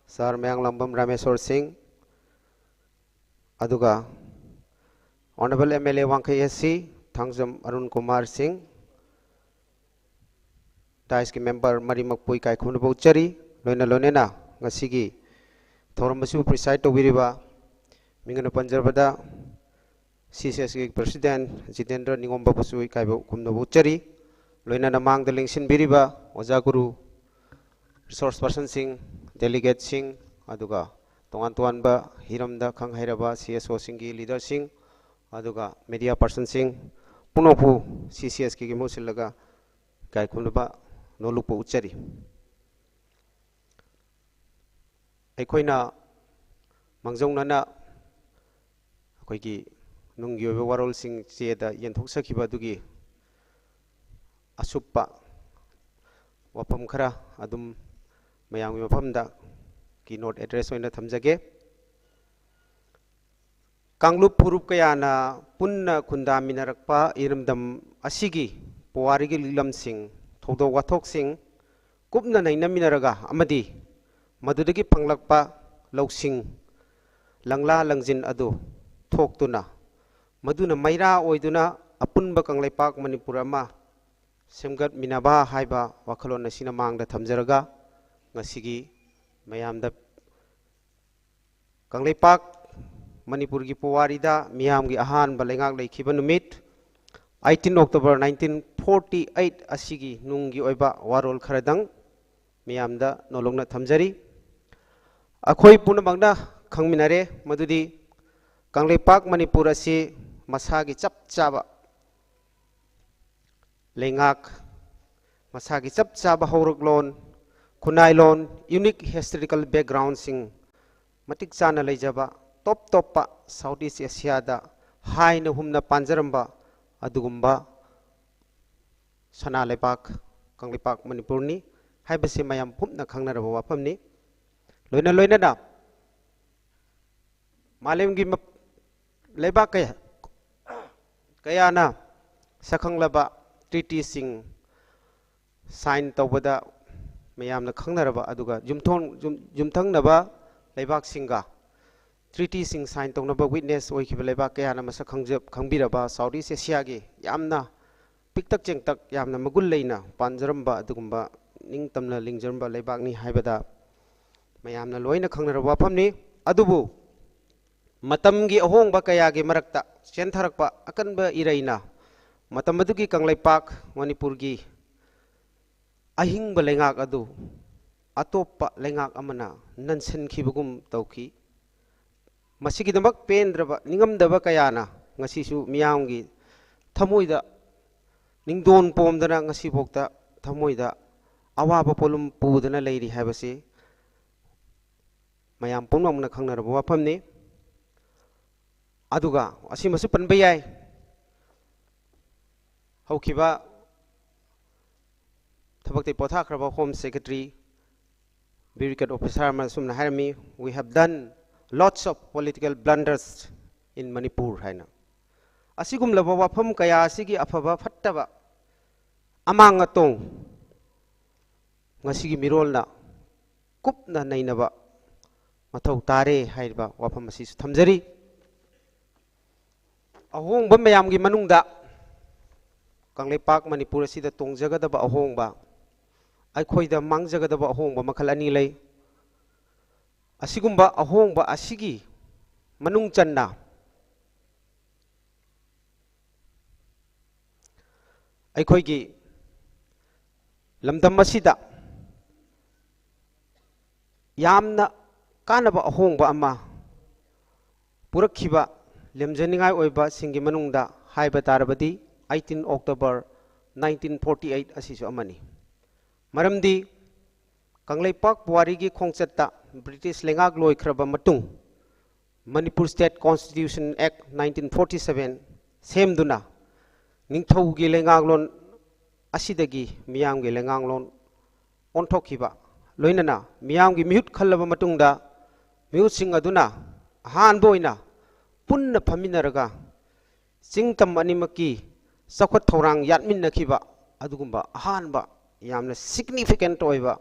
Sir ꯃꯌꯥꯡꯂꯥꯡꯕꯝ ꯔꯥꯃꯦꯁꯣꯔ ꯁꯤꯡ, ꯑꯗꯨꯒ Honourable M L A ꯋꯥꯡꯈꯩ A C, ꯊꯥꯡꯖꯝ ꯑꯔꯨꯟ ꯀꯨꯃꯥꯔ ꯁꯤꯡ, dais ꯀꯤ member ꯃꯔꯤꯃꯛꯄꯨ ꯏꯀꯥꯏ ꯈꯨꯝꯅꯕ ꯎꯠꯆꯔꯤ꯫ ꯂꯣꯏꯅ ꯂꯣꯏꯅꯅ ꯉꯁꯤꯒꯤ ꯊꯧꯔꯝ ꯑꯁꯤꯕꯨ preside ꯇꯧꯕꯤꯔꯤꯕ, ꯃꯤꯡ ꯑꯣꯏꯅ ꯄꯟꯖꯔꯕꯗ, C C S ꯀꯤ President ꯖꯤꯇꯦꯟꯗ꯭ꯔ ꯅꯤꯉꯣꯝꯕꯕꯨꯁꯨ ꯏꯀꯥꯏꯕ ꯈꯨꯝꯅꯕ ꯎꯠꯆꯔꯤ꯫ ꯂꯣꯏꯅꯅ ꯃꯥꯡꯗ ꯂꯦꯡꯁꯤꯟꯕꯤꯔꯤꯕ ꯑꯣꯖꯥ ꯒꯨꯔꯨ, resource person ꯁꯤꯡ, delegate ꯁꯤꯡ, ꯑꯗꯨꯒ ꯇꯣꯉꯥꯟ ꯇꯣꯉꯥꯟꯕ ꯍꯤꯔꯝꯗ ꯈꯪ ꯍꯩꯔꯕ C S O ꯁꯤꯡꯒꯤ leader ꯁꯤꯡ, ꯑꯗꯨꯒ media person ꯁꯤꯡ ꯄꯨꯝꯅꯃꯛꯄꯨ C C S K ꯒꯤ ꯃꯍꯨꯠ ꯁꯤꯜꯂꯒ ꯏꯀꯥꯏ ꯈꯨꯝꯅꯕ ꯅꯣꯂꯨꯛꯄ ꯎꯠꯆꯔꯤ꯫ ꯑꯩꯈꯣꯏꯅ ꯃꯥꯡꯖꯧꯅꯅ ꯑꯩꯈꯣꯏꯒꯤ ꯅꯨꯡꯒꯤ ꯑꯣꯏꯕ ꯋꯥꯔꯣꯜꯁꯤꯡ ꯆꯦꯗ ꯌꯦꯟꯊꯣꯛꯆꯈꯤꯕ ꯑꯗꯨꯒꯤ ꯑꯁꯨꯞꯄ ꯋꯥꯐꯝ ꯈꯔ ꯑꯗꯨꯝ ꯃꯌꯥꯝꯒꯤ ꯃꯐꯝꯗ keynote address ꯑꯣꯏꯅ ꯊꯝꯖꯒꯦ꯫ ꯀꯥꯡꯂꯨꯞ ꯐꯨꯔꯨꯞ ꯀꯌꯥꯅ ꯄꯨꯟꯅ ꯈꯨꯟꯗꯥꯃꯤꯟꯅꯔꯛꯄ ꯏꯔꯝꯗꯝ ꯑꯁꯤꯒꯤ ꯄꯨꯋꯥꯔꯤꯒꯤ ꯂꯤꯛꯂꯝꯁꯤꯡ, ꯊꯧꯗꯣꯛ ꯋꯥꯊꯣꯛꯁꯤꯡ ꯀꯨꯞꯅ ꯅꯩꯅꯃꯤꯟꯅꯔꯒ ꯑꯃꯗꯤ ꯃꯗꯨꯗꯒꯤ ꯐꯪꯂꯛꯄ ꯂꯧꯁꯤꯡ ꯂꯪꯂꯥ ꯂꯪꯖꯤꯟ ꯑꯗꯨ ꯊꯣꯛꯇꯨꯅ, ꯃꯗꯨꯅ ꯃꯩꯔꯥ ꯑꯣꯏꯗꯨꯅ ꯑꯄꯨꯟꯕ ꯀꯪꯂꯩꯄꯥꯛ ꯃꯅꯤꯄꯨꯔ ꯑꯃ ꯁꯦꯝꯒꯠꯃꯤꯟꯅꯕ ꯍꯥꯏꯕ ꯋꯥꯈꯜꯂꯣꯟ ꯑꯁꯤꯅ ꯃꯥꯡꯗ ꯊꯝꯖꯔꯒ, ꯉꯁꯤꯒꯤ ꯃꯌꯥꯝꯗ ꯀꯪꯂꯩꯄꯥꯛ ꯃꯅꯤꯄꯨꯔꯒꯤ ꯄꯨꯋꯥꯔꯤꯗ ꯃꯤꯌꯥꯝꯒꯤ ꯑꯍꯥꯟꯕ ꯂꯩꯉꯥꯛ ꯂꯩꯈꯤꯕ ꯅꯨꯃꯤꯠ, eighteen October nineteen forty eight ꯑꯁꯤꯒꯤ ꯅꯨꯡꯒꯤ ꯑꯣꯏꯕ ꯋꯥꯔꯣꯜ ꯈꯔꯗꯪ ꯃꯤꯌꯥꯝꯗ ꯅꯣꯂꯨꯛꯅ ꯊꯝꯖꯔꯤ꯫ ꯑꯩꯈꯣꯏ ꯄꯨꯝꯅꯃꯛꯅ ꯈꯪꯃꯤꯟꯅꯔꯦ ꯃꯗꯨꯗꯤ ꯀꯪꯂꯩꯄꯥꯛ ꯃꯅꯤꯄꯨꯔ ꯑꯁꯤ ꯃꯁꯥꯒꯤ ꯆꯞ ꯆꯥꯕ ꯂꯩꯉꯥꯛ, ꯃꯁꯥꯒꯤ ꯆꯞ ꯆꯥꯕ ꯍꯧꯔꯛꯂꯣꯟ, ꯈꯨꯟꯅꯥꯏꯂꯣꯟ, unique historical backgroundꯁꯤꯡ ꯃꯇꯤꯛ ꯆꯥꯅ ꯂꯩꯖꯕ, ꯇꯣꯞ ꯇꯣꯞꯄ South East Asiaꯗ ꯍꯥꯏꯅ ꯍꯨꯝꯅ ꯄꯥꯟꯖꯔꯝꯕ ꯑꯗꯨꯒꯨꯝꯕ ꯁꯅꯥ ꯂꯩꯕꯥꯛ ꯀꯪꯂꯩꯄꯥꯛ ꯃꯅꯤꯄꯨꯔꯅꯤ ꯍꯥꯏꯕꯁꯤ ꯃꯌꯥꯝ ꯄꯨꯝꯅ ꯈꯪꯅꯔꯕ ꯋꯥꯐꯝꯅꯤ꯫ ꯂꯣꯏꯅ ꯂꯣꯏꯅꯅ ꯃꯥꯂꯦꯝꯒꯤ ꯃꯞ-, ꯂꯩꯕꯥꯛ ꯀꯌꯥ, ꯀꯌꯥꯅ ꯁꯛꯈꯪꯂꯕ treatyꯁꯤꯡ sign ꯇꯧꯕꯗ ꯃꯌꯥꯝꯅ ꯈꯪꯅꯔꯕ, ꯑꯗꯨꯒ ꯌꯨꯝꯊꯣꯡ-, ꯌꯨꯝ-, ꯌꯨꯝꯊꯪꯅꯕ ꯂꯩꯕꯥꯛꯁꯤꯡꯒ treatyꯁꯤꯡ sign ꯇꯧꯅꯕ witness ꯑꯣꯏꯈꯤꯕ ꯂꯩꯕꯥꯛ ꯀꯌꯥꯅ ꯃꯁꯛ ꯈꯪꯖ-, ꯈꯪꯕꯤꯔꯕ South East Asiaꯒꯤ ꯌꯥꯝꯅ ꯄꯤꯛꯇꯛ ꯆꯦꯡꯇꯛ, ꯌꯥꯝꯅ ꯃꯒꯨꯟ ꯂꯩꯅ ꯄꯥꯟꯖꯔꯝꯕ ꯑꯗꯨꯒꯨꯝꯕ ꯅꯤꯡꯇꯝꯅ ꯂꯤꯡꯖꯔꯝꯕ ꯂꯩꯕꯥꯛꯅꯤ ꯍꯥꯏꯕꯗ ꯃꯌꯥꯝꯅ ꯂꯣꯏꯅ ꯈꯪꯅꯔꯕ ꯋꯥꯐꯝꯅꯤ꯫ ꯑꯗꯨꯕꯨ ꯃꯇꯝꯒꯤ ꯑꯍꯣꯡꯕ ꯀꯌꯥꯒꯤ ꯃꯔꯛꯇ ꯆꯦꯟꯊꯔꯛꯄ ꯑꯀꯟꯕ ꯏꯔꯩꯅ ꯃꯇꯝ ꯑꯗꯨꯒꯤ ꯀꯪꯂꯩꯄꯥꯛ ꯃꯅꯤꯄꯨꯔꯒꯤ ꯑꯍꯤꯡꯕ ꯂꯩꯉꯥꯛ ꯑꯗꯨ ꯑꯇꯣꯞꯄ ꯂꯩꯉꯥꯛ ꯑꯃꯅ ꯅꯟꯁꯤꯟꯈꯤꯕꯒꯨꯝ ꯇꯧꯈꯤ꯫ ꯃꯁꯤꯒꯤꯗꯃꯛ ꯄꯦꯟꯗ꯭ꯔꯕ, ꯅꯤꯡꯉꯝꯗꯕ ꯀꯌꯥꯅ ꯉꯁꯤꯁꯨ ꯃꯤꯌꯥꯝꯒꯤ ꯊꯃꯣꯏꯗ ꯅꯤꯡꯗꯣꯟ ꯄꯣꯝꯗꯅ ꯉꯁꯤꯐꯥꯎꯗ ꯊꯃꯣꯏꯗ ꯑꯋꯥꯕ ꯄꯣꯠꯂꯨꯝ ꯄꯨꯗꯨꯅ ꯂꯩꯔꯤ ꯍꯥꯏꯕꯁꯤ ꯃꯌꯥꯝ ꯄꯨꯝꯅꯃꯛꯅ ꯈꯪꯅꯔꯕ ꯋꯥꯐꯝꯅꯤ꯫ ꯑꯗꯨꯒ ꯑꯁꯤꯃꯁꯨ ꯄꯟꯕ ꯌꯥꯏ, ꯍꯧꯈꯤꯕ ꯊꯕꯛꯇꯒꯤ ꯄꯣꯊꯥꯈ꯭ꯔꯕ Home Secretary, bureaucrat officer ꯑꯃꯅ ꯑꯁꯨꯝꯅ ꯍꯥꯏꯔꯝꯃꯤ, "We have done lots of political blunders in Manipur" ꯍꯥꯏꯅ꯫ ꯑꯁꯤꯒꯨꯝꯂꯕ ꯋꯥꯐꯝ ꯀꯌꯥ ꯑꯁꯤꯒꯤ ꯑꯐꯕ ꯐꯠꯇꯕ ꯑꯃꯥꯡ ꯑꯇꯣꯡ ꯉꯁꯤꯒꯤ ꯃꯤꯔꯣꯜꯅ ꯀꯨꯞꯅ ꯅꯩꯅꯕ ꯃꯊꯧ ꯇꯥꯔꯦ ꯍꯥꯏꯔꯤꯕ ꯋꯥꯐꯝ ꯑꯁꯤꯁꯨ ꯊꯝꯖꯔꯤ꯫ ꯑꯍꯣꯡꯕ ꯃꯌꯥꯝꯒꯤ ꯃꯅꯨꯡꯗ ꯀꯪꯂꯩꯄꯥꯛ ꯃꯅꯤꯄꯨꯔ ꯑꯁꯤꯗ ꯇꯣꯡꯖꯒꯗꯕ ꯑꯍꯣꯡꯕ, ꯑꯩꯈꯣꯏꯗ ꯃꯥꯡꯖꯒꯗꯕ ꯑꯍꯣꯡꯕ ꯃꯈꯜ ꯑꯅꯤ ꯂꯩ꯫ ꯑꯁꯤꯒꯨꯝꯕ ꯑꯍꯣꯡꯕ ꯑꯁꯤꯒꯤ ꯃꯅꯨꯡ ꯆꯟꯅ ꯑꯩꯈꯣꯏꯒꯤ ꯂꯝꯗꯝ ꯑꯁꯤꯗ ꯌꯥꯝꯅ ꯀꯥꯟꯅꯕ ꯑꯍꯣꯡꯕ ꯑꯃ ꯄꯨꯔꯛꯈꯤꯕ ꯂꯦꯝꯖꯅꯤꯡꯉꯥꯏ ꯑꯣꯏꯕꯁꯤꯡꯒꯤ ꯃꯅꯨꯡꯗ ꯍꯥꯏꯕ ꯇꯥꯔꯕꯗꯤ eighteen October nineteen forty eight ꯑꯁꯤꯁꯨ ꯑꯃꯅꯤ꯫ ꯃꯔꯝꯗꯤ ꯀꯪꯂꯩꯄꯥꯛ ꯄꯨꯋꯥꯔꯤꯒꯤ ꯈꯣꯡꯆꯠꯇ ꯕ꯭ꯔꯤꯇꯤꯁ ꯂꯩꯉꯥꯛ ꯂꯣꯏꯈ꯭ꯔꯕ ꯃꯇꯨꯡ Manipur State Constitution Act nineteen forty seven ꯁꯦꯝꯗꯨꯅ ꯅꯤꯡꯊꯧꯒꯤ ꯂꯩꯉꯥꯛꯂꯣꯟ ꯑꯁꯤꯗꯒꯤ ꯃꯤꯌꯥꯝꯒꯤ ꯂꯩꯉꯥꯛꯂꯣꯟ ꯑꯣꯟꯊꯣꯛꯈꯤꯕ, ꯂꯣꯏꯅꯅ ꯃꯤꯌꯥꯝꯒꯤ ꯃꯤꯍꯨꯠ ꯈꯜꯂꯕ ꯃꯇꯨꯡꯗ ꯃꯤꯍꯨꯠꯁꯤꯡ ꯑꯗꯨꯅ ꯑꯍꯥꯟꯕ ꯑꯣꯏꯅ ꯄꯨꯟꯅ ꯐꯝꯃꯤꯟꯅꯔꯒ ꯆꯤꯡꯇꯝ ꯑꯅꯤꯃꯛꯀꯤ ꯆꯥꯎꯈꯠ ꯊꯧꯔꯥꯡ ꯌꯥꯠꯃꯤꯟꯅꯈꯤꯕ ꯑꯗꯨꯒꯨꯝꯕ ꯑꯍꯥꯟꯕ ꯌꯥꯝꯅ significant ꯑꯣꯏꯕ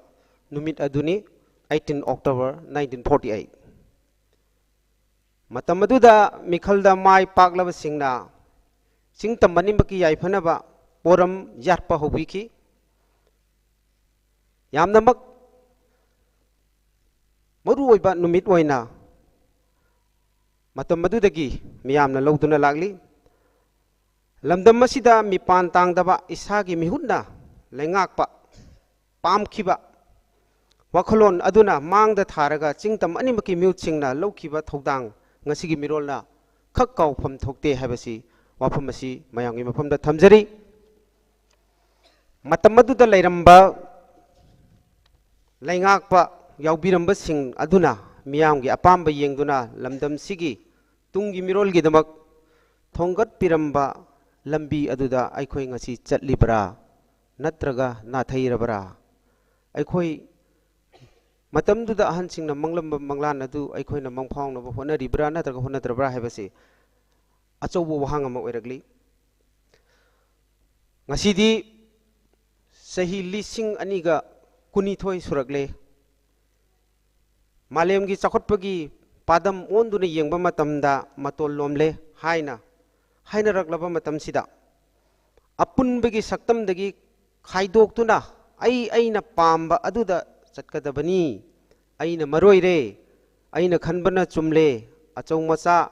ꯅꯨꯃꯤꯠ ꯑꯗꯨꯅꯤ, eighteen October nineteen forty eight꯫ ꯃꯇꯝ ꯑꯗꯨꯗ ꯃꯤꯈꯜꯗ ꯃꯥꯏ ꯄꯥꯛꯂꯕꯁꯤꯡꯅ ꯆꯤꯡꯇꯝ ꯑꯅꯤꯃꯛꯀꯤ ꯌꯥꯏꯐꯅꯕ ꯄꯣꯔꯝ ꯌꯥꯠꯄ ꯍꯧꯕꯤꯈꯤ꯫ ꯌꯥꯝꯅꯃꯛ ꯃꯔꯨꯑꯣꯏꯕ ꯅꯨꯃꯤꯠ ꯑꯣꯏꯅ ꯃꯇꯝ ꯑꯗꯨꯗꯒꯤ ꯃꯤꯌꯥꯝꯅ ꯂꯧꯗꯨꯅ ꯂꯥꯛꯂꯤ꯫ ꯂꯝꯗꯝ ꯑꯁꯤꯗ ꯃꯤꯄꯥꯟ ꯇꯥꯡꯗꯕ ꯏꯁꯥꯒꯤ ꯃꯤꯍꯨꯠꯅ ꯂꯩꯉꯥꯛꯄ ꯄꯥꯝꯈꯤꯕ ꯋꯥꯈꯜꯂꯣꯟ ꯑꯗꯨꯅ ꯃꯥꯡꯗ ꯊꯥꯔꯒ ꯆꯤꯡꯇꯝ ꯑꯅꯤꯃꯛꯀꯤ ꯃꯤꯍꯨꯠꯁꯤꯡꯅ ꯂꯧꯈꯤꯕ ꯊꯧꯗꯥꯡ ꯉꯁꯤꯒꯤ ꯃꯤꯔꯣꯜꯅ ꯈꯛ ꯀꯥꯎꯐꯝ ꯊꯣꯛꯇꯦ ꯍꯥꯏꯕꯁꯤ, ꯋꯥꯐꯝ ꯑꯁꯤ ꯃꯌꯥꯝꯒꯤ ꯃꯐꯝꯗ ꯊꯝꯖꯔꯤ꯫ ꯃꯇꯝ ꯑꯗꯨꯗ ꯂꯩꯔꯝꯕ ꯂꯩꯉꯥꯛꯄ ꯌꯥꯎꯕꯤꯔꯝꯕꯁꯤꯡ ꯑꯗꯨꯅ ꯃꯤꯌꯥꯝꯒꯤ ꯑꯄꯥꯝꯕ ꯌꯦꯡꯗꯨꯅ ꯂꯝꯗꯝꯁꯤꯒꯤ ꯇꯨꯡꯒꯤ ꯃꯤꯔꯣꯜꯒꯤꯗꯃꯛ ꯊꯣꯡꯒꯠꯄꯤꯔꯝꯕ ꯂꯝꯕꯤ ꯑꯗꯨꯗ ꯑꯩꯈꯣꯏ ꯉꯁꯤ ꯆꯠꯂꯤꯕ꯭ꯔꯥ ꯅꯠꯇ꯭ꯔꯒ ꯅꯥꯊꯩꯔꯕ꯭ꯔꯥ? ꯑꯩꯈꯣꯏ ꯃꯇꯝꯗꯨꯗ ꯑꯍꯟꯁꯤꯡꯅ ꯃꯪꯂꯝꯕ ꯃꯪꯂꯥꯟ ꯑꯗꯨ ꯑꯩꯈꯣꯏꯅ ꯃꯪꯐꯥꯎꯅꯕ ꯍꯣꯠꯅꯔꯤꯕ꯭ꯔꯥ ꯅꯠꯇ꯭ꯔꯒ ꯍꯣꯠꯅꯗ꯭ꯔꯕ꯭ꯔꯥ ꯍꯥꯏꯕꯁꯤ ꯑꯆꯧꯕ ꯋꯥꯍꯪ ꯑꯃ ꯑꯣꯏꯔꯛꯂꯤ꯫ ꯉꯁꯤꯗꯤ ꯆꯍꯤ ꯂꯤꯁꯤꯡ ꯑꯅꯤꯒ ꯀꯨꯟꯅꯤꯊꯣꯏ ꯁꯨꯔꯛꯂꯦ꯫ ꯃꯥꯂꯦꯝꯒꯤ ꯆꯥꯎꯈꯠꯄꯒꯤ ꯄꯥꯗꯝ ꯑꯣꯟꯗꯨꯅ ꯌꯦꯡꯕ ꯃꯇꯝꯗ ꯃꯇꯣꯜ ꯂꯣꯝꯂꯦ ꯍꯥꯏꯅ ꯍꯥꯏꯅꯔꯛꯂꯕ ꯃꯇꯝꯁꯤꯗ, ꯑꯄꯨꯟꯕꯒꯤ ꯁꯛꯇꯝꯗꯒꯤ ꯈꯥꯏꯗꯣꯛꯇꯨꯅ ꯑꯩ ꯑꯩꯅ ꯄꯥꯝꯕ ꯑꯗꯨꯗ ꯆꯠꯀꯗꯕꯅꯤ, ꯑꯩꯅ ꯃꯔꯣꯏꯔꯦ, ꯑꯩꯅ ꯈꯟꯕꯅ ꯆꯨꯝꯂꯦ, ꯑꯆꯧ ꯃꯆꯥ,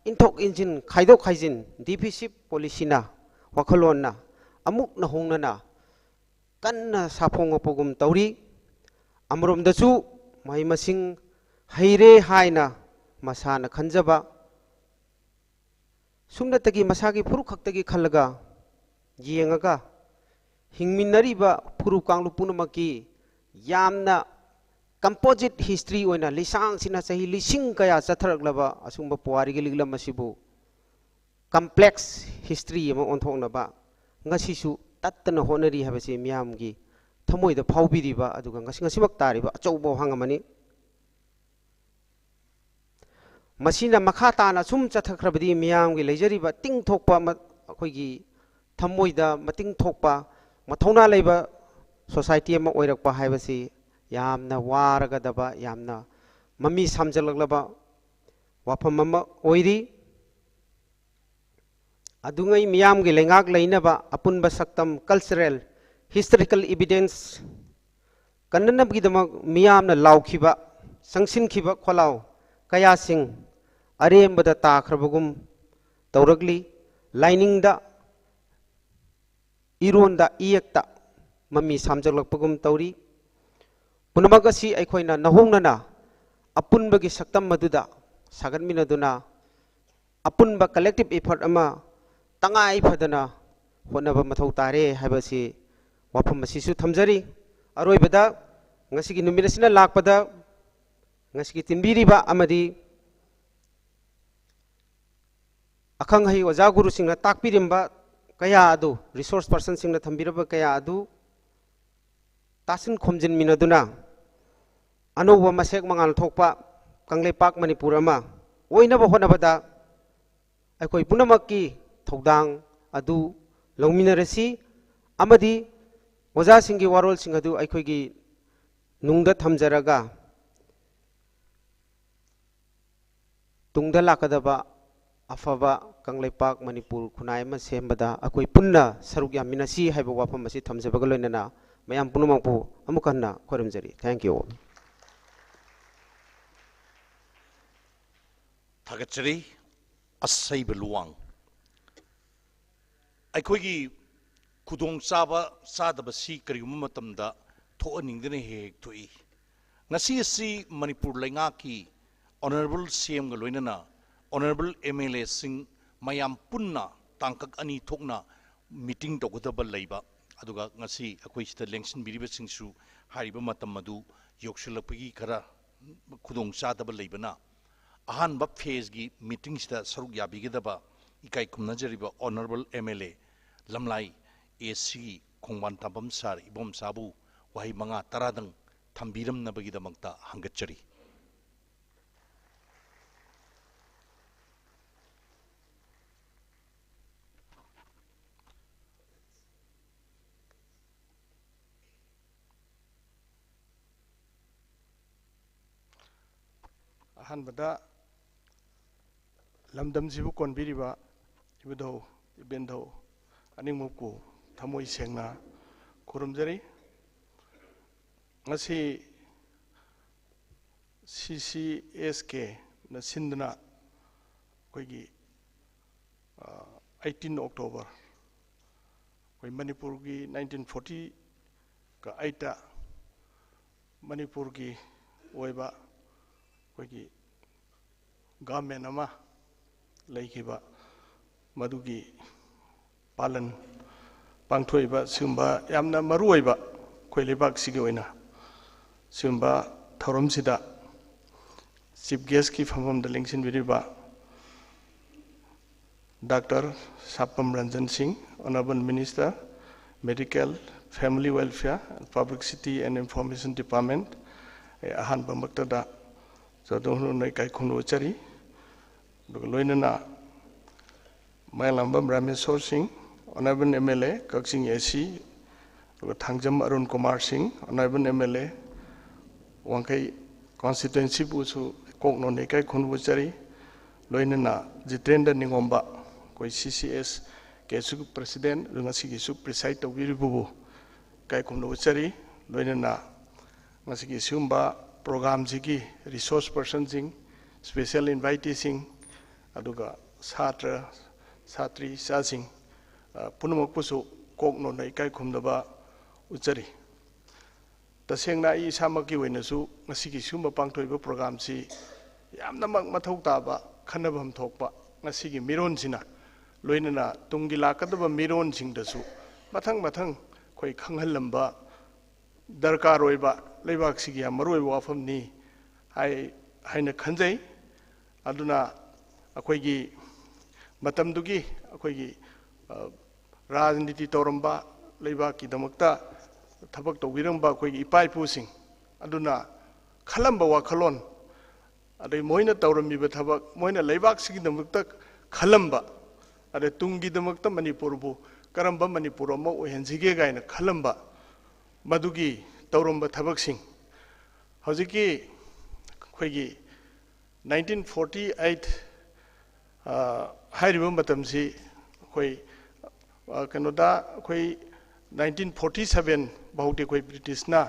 ꯏꯟꯊꯣꯛ ꯏꯟꯁꯤꯟ, ꯈꯥꯏꯗꯣꯛ ꯈꯥꯏꯖꯤꯟ, divisive policyꯅ, ꯋꯥꯈꯜꯂꯣꯟꯅ ꯑꯃꯨꯛ ꯅꯧꯍꯧꯅꯅ ꯀꯟꯅ ꯁꯥꯐꯣꯡꯉꯛꯄꯒꯨꯝ ꯇꯧꯔꯤ꯫ ꯑꯃꯔꯣꯝꯗꯁꯨ ꯃꯍꯩ ꯃꯁꯤꯡ ꯍꯩꯔꯦ ꯍꯥꯏꯅ ꯃꯁꯥꯅ ꯈꯟꯖꯕ, ꯁꯨꯞꯅꯇꯒꯤ ꯃꯁꯥꯒꯤ ꯐꯨꯔꯨꯞ ꯈꯛꯇꯒꯤ ꯈꯜꯂꯒ ꯌꯦꯡꯉꯒ ꯍꯤꯡꯃꯤꯟꯅꯔꯤꯕ ꯐꯨꯔꯨꯞ ꯀꯥꯡꯂꯨꯞ ꯄꯨꯝꯅꯃꯛꯀꯤ ꯌꯥꯝꯅ composite history ꯑꯣꯏꯅ ꯂꯤꯁꯥꯡꯁꯤꯟꯅ ꯆꯍꯤ ꯂꯤꯁꯤꯡ ꯀꯌꯥ ꯆꯠꯊꯔꯛꯂꯕ ꯑꯁꯤꯒꯨꯝꯕ ꯄꯨꯋꯥꯔꯤꯒꯤ ꯂꯤꯛꯂꯝ ꯑꯁꯤꯕꯨ complex history ꯑꯃ ꯑꯣꯟꯊꯣꯛꯅꯕ ꯉꯁꯤꯁꯨ ꯇꯠꯇꯅ ꯍꯣꯠꯅꯔꯤ ꯍꯥꯏꯕꯁꯤ ꯃꯤꯌꯥꯝꯒꯤ ꯊꯃꯣꯏꯗ ꯐꯥꯎꯕꯤꯔꯤꯕ, ꯑꯗꯨꯒ ꯉꯁꯤ, ꯉꯁꯤꯃꯛ ꯇꯥꯔꯤꯕ ꯑꯆꯧꯕ ꯋꯥꯍꯪ ꯑꯃꯅꯤ꯫ ꯃꯁꯤꯅ ꯃꯈꯥ ꯇꯥꯅ ꯁꯨꯝ ꯆꯠꯊꯈ꯭ꯔꯕꯗꯤ ꯃꯤꯌꯥꯝꯒꯤ ꯂꯩꯖꯔꯤꯕ ꯇꯤꯡꯊꯣꯛꯄ ꯑꯃ, ꯑꯩꯈꯣꯏꯒꯤ ꯊꯃꯣꯏꯗ ꯃꯇꯤꯡ ꯊꯣꯛꯄ, ꯃꯊꯧꯅꯥ ꯂꯩꯕ society ꯑꯃ ꯑꯣꯏꯔꯛꯄ ꯍꯥꯏꯕꯁꯤ ꯌꯥꯝꯅ ꯋꯥꯔꯒꯗꯕ, ꯌꯥꯝꯅ ꯃꯃꯤ ꯁꯥꯝꯖꯜꯂꯛꯂꯕ ꯋꯥꯐꯝ ꯑꯃ ꯑꯣꯏꯔꯤ꯫ ꯑꯗꯨꯉꯩ ꯃꯤꯌꯥꯝꯒꯤ ꯂꯩꯉꯥꯛ ꯂꯩꯅꯕ ꯑꯄꯨꯟꯕ ꯁꯛꯇꯝ, cultural, historical evidence ꯀꯟꯅꯅꯕꯒꯤꯗꯃꯛ ꯃꯤꯌꯥꯝꯅ ꯂꯥꯎꯈꯤꯕ, ꯆꯪꯁꯤꯟꯈꯤꯕ ꯈꯣꯜꯂꯥꯎ ꯀꯌꯥꯁꯤꯡ ꯑꯔꯦꯝꯕꯗ ꯇꯥꯈ꯭ꯔꯕꯒꯨꯝ ꯇꯧꯔꯛꯂꯤ꯫ ꯂꯥꯏꯅꯤꯡꯗ, ꯏꯔꯣꯟꯗ, ꯏꯌꯦꯛꯇ ꯃꯃꯤ ꯁꯥꯝꯖꯜꯂꯛꯄꯒꯨꯝ ꯇꯧꯔꯤ꯫ ꯄꯨꯝꯅꯃꯛ ꯑꯁꯤ ꯑꯩꯈꯣꯏꯅ ꯅꯧꯍꯧꯅꯅ ꯑꯄꯨꯟꯕꯒꯤ ꯁꯛꯇꯝ ꯑꯗꯨꯗ ꯁꯥꯒꯠꯃꯤꯟꯅꯗꯨꯅ ꯑꯄꯨꯟꯕ collective effort ꯑꯃ ꯇꯉꯥꯏ ꯐꯗꯅ ꯍꯣꯠꯅꯕ ꯃꯊꯧ ꯇꯥꯔꯦ ꯍꯥꯏꯕꯁꯤ ꯋꯥꯐꯝ ꯑꯁꯤꯁꯨ ꯊꯝꯖꯔꯤ꯫ ꯑꯔꯣꯏꯕꯗ, ꯉꯁꯤꯒꯤ ꯅꯨꯃꯤꯠ ꯑꯁꯤꯅ ꯂꯥꯛꯄꯗ ꯉꯁꯤꯒꯤ ꯇꯤꯟꯕꯤꯔꯤꯕ ꯑꯃꯗꯤ ꯑꯈꯪ ꯑꯍꯩ ꯑꯣꯖꯥ ꯒꯨꯔꯨꯁꯤꯡꯅ ꯇꯥꯛꯄꯤꯔꯝꯕ ꯀꯌꯥ ꯑꯗꯨ, resource personꯁꯤꯡꯅ ꯊꯝꯕꯤꯔꯕ ꯀꯌꯥ ꯑꯗꯨ ꯇꯥꯁꯤꯟ ꯈꯣꯝꯖꯤꯟꯃꯤꯟꯅꯗꯨꯅ ꯑꯅꯧꯕ ꯃꯁꯦꯛ ꯃꯉꯥꯜ ꯊꯣꯛꯄ ꯀꯪꯂꯩꯄꯥꯛ ꯃꯅꯤꯄꯨꯔ ꯑꯃ ꯑꯣꯏꯅꯕ ꯍꯣꯠꯅꯕꯗ ꯑꯩꯈꯣꯏ ꯄꯨꯝꯅꯃꯛꯀꯤ ꯊꯧꯗꯥꯡ ꯑꯗꯨ ꯂꯧꯃꯤꯟꯅꯔꯁꯤ ꯑꯃꯗꯤ ꯑꯣꯖꯥꯁꯤꯡꯒꯤ ꯋꯥꯔꯣꯜꯁꯤꯡ ꯑꯗꯨ ꯑꯩꯈꯣꯏꯒꯤ ꯅꯨꯡꯗ ꯊꯝꯖꯔꯒ ꯇꯨꯡꯗ ꯂꯥꯛꯀꯗꯕ ꯑꯐꯕ ꯀꯪꯂꯩꯄꯥꯛ ꯃꯅꯤꯄꯨꯔ ꯈꯨꯟꯅꯥꯏ ꯑꯃ ꯁꯦꯝꯕꯗ ꯑꯩꯈꯣꯏ ꯄꯨꯟꯅ ꯁꯔꯨꯛ ꯌꯥꯃꯤꯟꯅꯁꯤ ꯍꯥꯏꯕ ꯋꯥꯐꯝ ꯑꯁꯤ ꯊꯝꯖꯕꯒ ꯂꯣꯏꯅꯅ ꯃꯌꯥꯝ ꯄꯨꯝꯅꯃꯛꯄꯨ ꯑꯃꯨꯛ ꯍꯟꯅ ꯈꯣꯏꯔꯝꯖꯔꯤ꯫ Thank you all. ꯊꯥꯒꯠꯆꯔꯤ꯫ ꯑꯁꯩꯕ ꯂꯨꯋꯥꯡ꯫ ꯑꯩꯈꯣꯏꯒꯤ ꯈꯨꯗꯣꯡꯆꯥꯕ ꯆꯥꯗꯕꯁꯤ ꯀꯔꯤꯒꯨꯝꯕ ꯃꯇꯝꯗ ꯊꯣꯛꯍꯟꯅꯤꯡꯗꯅ ꯍꯦꯛ ꯍꯦꯛ ꯊꯣꯛꯏ꯫ ꯉꯁꯤ ꯑꯁꯤ ꯃꯅꯤꯄꯨꯔ ꯂꯩꯉꯥꯛꯀꯤ ꯑꯣꯅꯔꯦꯕꯜ ꯁꯤ ꯑꯦꯝꯒ ꯂꯣꯏꯅꯅ ꯑꯣꯅꯔꯦꯕꯜ ꯑꯦꯝ ꯑꯦꯜ ꯑꯦꯁꯤꯡ ꯃꯌꯥꯝ ꯄꯨꯟꯅ ꯇꯥꯡꯀꯛ ꯑꯅꯤ ꯊꯣꯛꯅ ꯃꯤꯇꯤꯡ ꯇꯧꯒꯗꯕ ꯂꯩꯕ, ꯑꯗꯨꯒ ꯉꯁꯤ ꯑꯩꯈꯣꯏ ꯁꯤꯗ ꯂꯦꯡꯁꯤꯟꯕꯤꯔꯤꯕꯁꯤꯡꯁꯨ ꯍꯥꯏꯔꯤꯕ ꯃꯇꯝ ꯑꯗꯨ ꯌꯧꯁꯤꯜꯂꯛꯄꯒꯤ ꯈꯔ ꯈꯨꯗꯣꯡꯆꯥꯗꯕ ꯂꯩꯕꯅ, ꯑꯍꯥꯟꯕ ꯐꯦꯖꯒꯤ ꯃꯤꯇꯤꯡꯁꯤꯗ ꯁꯔꯨꯛ ꯌꯥꯕꯤꯒꯗꯕ ꯏꯀꯥꯏ ꯈꯨꯝꯅꯖꯔꯤꯕ honourable M L A Lamlai ꯑꯦ ꯁꯤꯒꯤ ꯈꯣꯡꯕꯥꯟ ꯇꯥꯐꯝ ꯁꯥꯔ ꯏꯕꯣꯝꯆꯥꯕꯨ ꯋꯥꯍꯩ ꯃꯉꯥ ꯇꯔꯥꯗꯪ ꯊꯝꯕꯤꯔꯝꯅꯕꯒꯤꯗꯃꯛꯇ ꯍꯪꯒꯠꯆꯔꯤ꯫ ꯑꯍꯥꯟꯕꯗ ꯂꯝꯗꯝꯁꯤꯕꯨ ꯀꯣꯟꯕꯤꯔꯤꯕ ꯏꯕꯨꯙꯧ ꯏꯕꯦꯟꯙꯧ ꯑꯅꯤꯃꯛꯄꯨ ꯊꯃꯣꯏ ꯁꯦꯡꯅ ꯈꯨꯔꯨꯝꯖꯔꯤ꯫ ꯉꯁꯤ ꯁꯤ ꯁꯤ ꯑꯦꯁ ꯀꯦꯅ ꯁꯤꯟꯗꯨꯅ ꯑꯩꯈꯣꯏꯒꯤ ꯑꯩꯠꯇꯤꯟ ꯑꯣꯛꯇꯣꯕꯔ, ꯑꯩꯈꯣꯏ ꯃꯅꯤꯄꯨꯔꯒꯤ ꯅꯥꯏꯟꯇꯤꯟ ꯐꯣꯔꯇꯤꯒ ꯑꯩꯠꯇ ꯃꯅꯤꯄꯨꯔꯒꯤ ꯑꯣꯏꯕ ꯑꯩꯈꯣꯏꯒꯤ ꯒꯚꯔꯟꯃꯦꯟ ꯑꯃ ꯂꯩꯈꯤꯕ, ꯃꯗꯨꯒꯤ ꯄꯥꯂꯟ ꯄꯥꯡꯊꯣꯛꯏꯕ ꯁꯤꯒꯨꯝꯕ ꯌꯥꯝꯅ ꯃꯔꯨ ꯑꯣꯏꯕ ꯑꯩꯈꯣꯏ ꯂꯩꯕꯥꯛꯁꯤꯒꯤ ꯑꯣꯏꯅ ꯁꯤꯒꯨꯝꯕ ꯊꯧꯔꯝꯁꯤꯗ ꯆꯤꯐ ꯒꯦꯁꯀꯤ ꯐꯝꯐꯝꯗ ꯂꯦꯡꯁꯤꯟꯕꯤꯔꯤꯕ ꯗꯥꯛꯇꯔ ꯁꯥꯄꯝ ꯔꯟꯖꯟ ꯁꯤꯡ, Honourable Minister, Medical, Family Welfare, Publicity and Information Department, ꯑꯩ ꯑꯍꯥꯟꯕꯃꯛꯇꯗ ꯆꯣꯗꯣꯟ ꯍꯨꯅ ꯏꯀꯥꯏ ꯈꯨꯝꯅ ꯎꯠꯆꯔꯤ꯫ ꯑꯗꯨꯒ ꯂꯣꯏꯅꯅ ꯃꯌꯥꯡꯂꯥꯝꯕꯝ ꯔꯥꯃꯦꯁꯣꯔ ꯁꯤꯡ, Honourable M L A, Kakching A C, ꯑꯗꯨꯒ ꯊꯥꯡꯖꯝ ꯑꯔꯨꯟ ꯀꯨꯃꯥꯔ ꯁꯤꯡ, Honourable M L A, ꯋꯥꯡꯈꯩ constituencyꯕꯨꯁꯨ ꯀꯣꯛ ꯅꯣꯟꯅ ꯏꯀꯥꯏ ꯈꯨꯝꯅ ꯎꯠꯆꯔꯤ꯫ ꯂꯣꯏꯅꯅ ꯖꯤꯇꯦꯟꯗ꯭ꯔ ꯅꯤꯉꯣꯝꯕ, ꯑꯩꯈꯣꯏ C C S K ꯁꯨ president, ꯑꯗꯨ ꯉꯁꯤꯒꯤꯁꯨ preside ꯇꯧꯕꯤꯔꯤꯕꯕꯨ ꯏꯀꯥꯏ ꯈꯨꯝꯅ ꯎꯠꯆꯔꯤ꯫ ꯂꯣꯏꯅꯅ ꯉꯁꯤꯒꯤ ꯁꯤꯒꯨꯝꯕ programꯁꯤꯒꯤ resource personꯁꯤꯡ, special inviteeꯁꯤꯡ, ꯑꯗꯨꯒ ꯁꯥꯇ꯭ꯔ, ꯁꯥꯇ꯭ꯔꯤ, ꯏꯆꯥꯁꯤꯡ, ꯑ, ꯄꯨꯝꯅꯃꯛꯄꯨꯁꯨ ꯀꯣꯛ ꯅꯣꯟꯅ ꯏꯀꯥꯏ ꯈꯨꯝꯅꯕ ꯎꯠꯆꯔꯤ꯫ ꯇꯁꯦꯡꯅ ꯑꯩ ꯏꯁꯥꯃꯛꯀꯤ ꯑꯣꯏꯅꯁꯨ ꯉꯁꯤꯒꯤ ꯁꯤꯒꯨꯝꯕ ꯄꯥꯡꯊꯣꯛꯏꯕ ꯄ꯭ꯔꯣꯒ꯭ꯔꯥꯝꯁꯤ ꯌꯥꯝꯅꯃꯛ ꯃꯊꯧ ꯇꯥꯕ, ꯈꯟꯅꯐꯝ ꯊꯣꯛꯄ, ꯉꯁꯤꯒꯤ ꯃꯤꯔꯣꯟꯁꯤꯅ, ꯂꯣꯏꯅꯅ ꯇꯨꯡꯒꯤ ꯂꯥꯛꯀꯗꯕ ꯃꯤꯔꯣꯟꯁꯤꯡꯗꯁꯨ ꯃꯊꯪ ꯃꯊꯪ ꯑꯩꯈꯣꯏ ꯈꯪꯍꯜꯂꯝꯕ ꯗꯔꯀꯥꯔ ꯑꯣꯏꯕ, ꯂꯩꯕꯥꯛꯁꯤꯒꯤ ꯌꯥꯝ ꯃꯔꯨꯑꯣꯏꯕ ꯋꯥꯐꯝꯅꯤ ꯍꯥꯏ, ꯍꯥꯏꯅ ꯈꯟꯖꯩ꯫ ꯑꯗꯨꯅ ꯑꯩꯈꯣꯏꯒꯤ ꯃꯇꯝꯗꯨꯒꯤ ꯑꯩꯈꯣꯏꯒꯤ, ꯑ, ꯔꯥꯖꯅꯤꯇꯤ ꯇꯧꯔꯝꯕ, ꯂꯩꯕꯥꯛꯀꯤꯗꯃꯛꯇ ꯊꯕꯛ ꯇꯧꯕꯤꯔꯝꯕ ꯑꯩꯈꯣꯏꯒꯤ ꯏꯄꯥ ꯏꯄꯨꯁꯤꯡ ꯑꯗꯨꯅ ꯈꯜꯂꯝꯕ ꯋꯥꯈꯜꯂꯣꯟ, ꯑꯗꯩ ꯃꯣꯏꯅ ꯇꯧꯔꯝꯃꯤꯕ ꯊꯕꯛ, ꯃꯣꯏꯅ ꯂꯩꯕꯥꯛꯁꯤꯒꯤꯗꯃꯛꯇ ꯈꯜꯂꯝꯕ, ꯑꯗꯩ ꯇꯨꯡꯒꯤꯗꯃꯛꯇ ꯃꯅꯤꯄꯨꯔꯕꯨ ꯀꯔꯝꯕ ꯃꯅꯤꯄꯨꯔ ꯑꯃ ꯑꯣꯏꯍꯟꯁꯤꯒꯦ ꯀꯥꯏꯅ ꯈꯜꯂꯝꯕ, ꯃꯗꯨꯒꯤ ꯇꯧꯔꯝꯕ ꯊꯕꯛꯁꯤꯡ, ꯍꯧꯖꯤꯛꯀꯤ ꯑꯩꯈꯣꯏꯒꯤ nineteen forty eight, ꯑ, ꯍꯥꯏꯔꯤꯕ ꯃꯇꯝꯁꯤ ꯑꯩꯈꯣꯏ, ꯑ, ꯀꯩꯅꯣꯗ ꯑꯩꯈꯣꯏ nineteen forty seven ꯐꯥꯎꯗꯤ ꯑꯩꯈꯣꯏ ꯕ꯭ꯔꯤꯇꯤꯁꯅ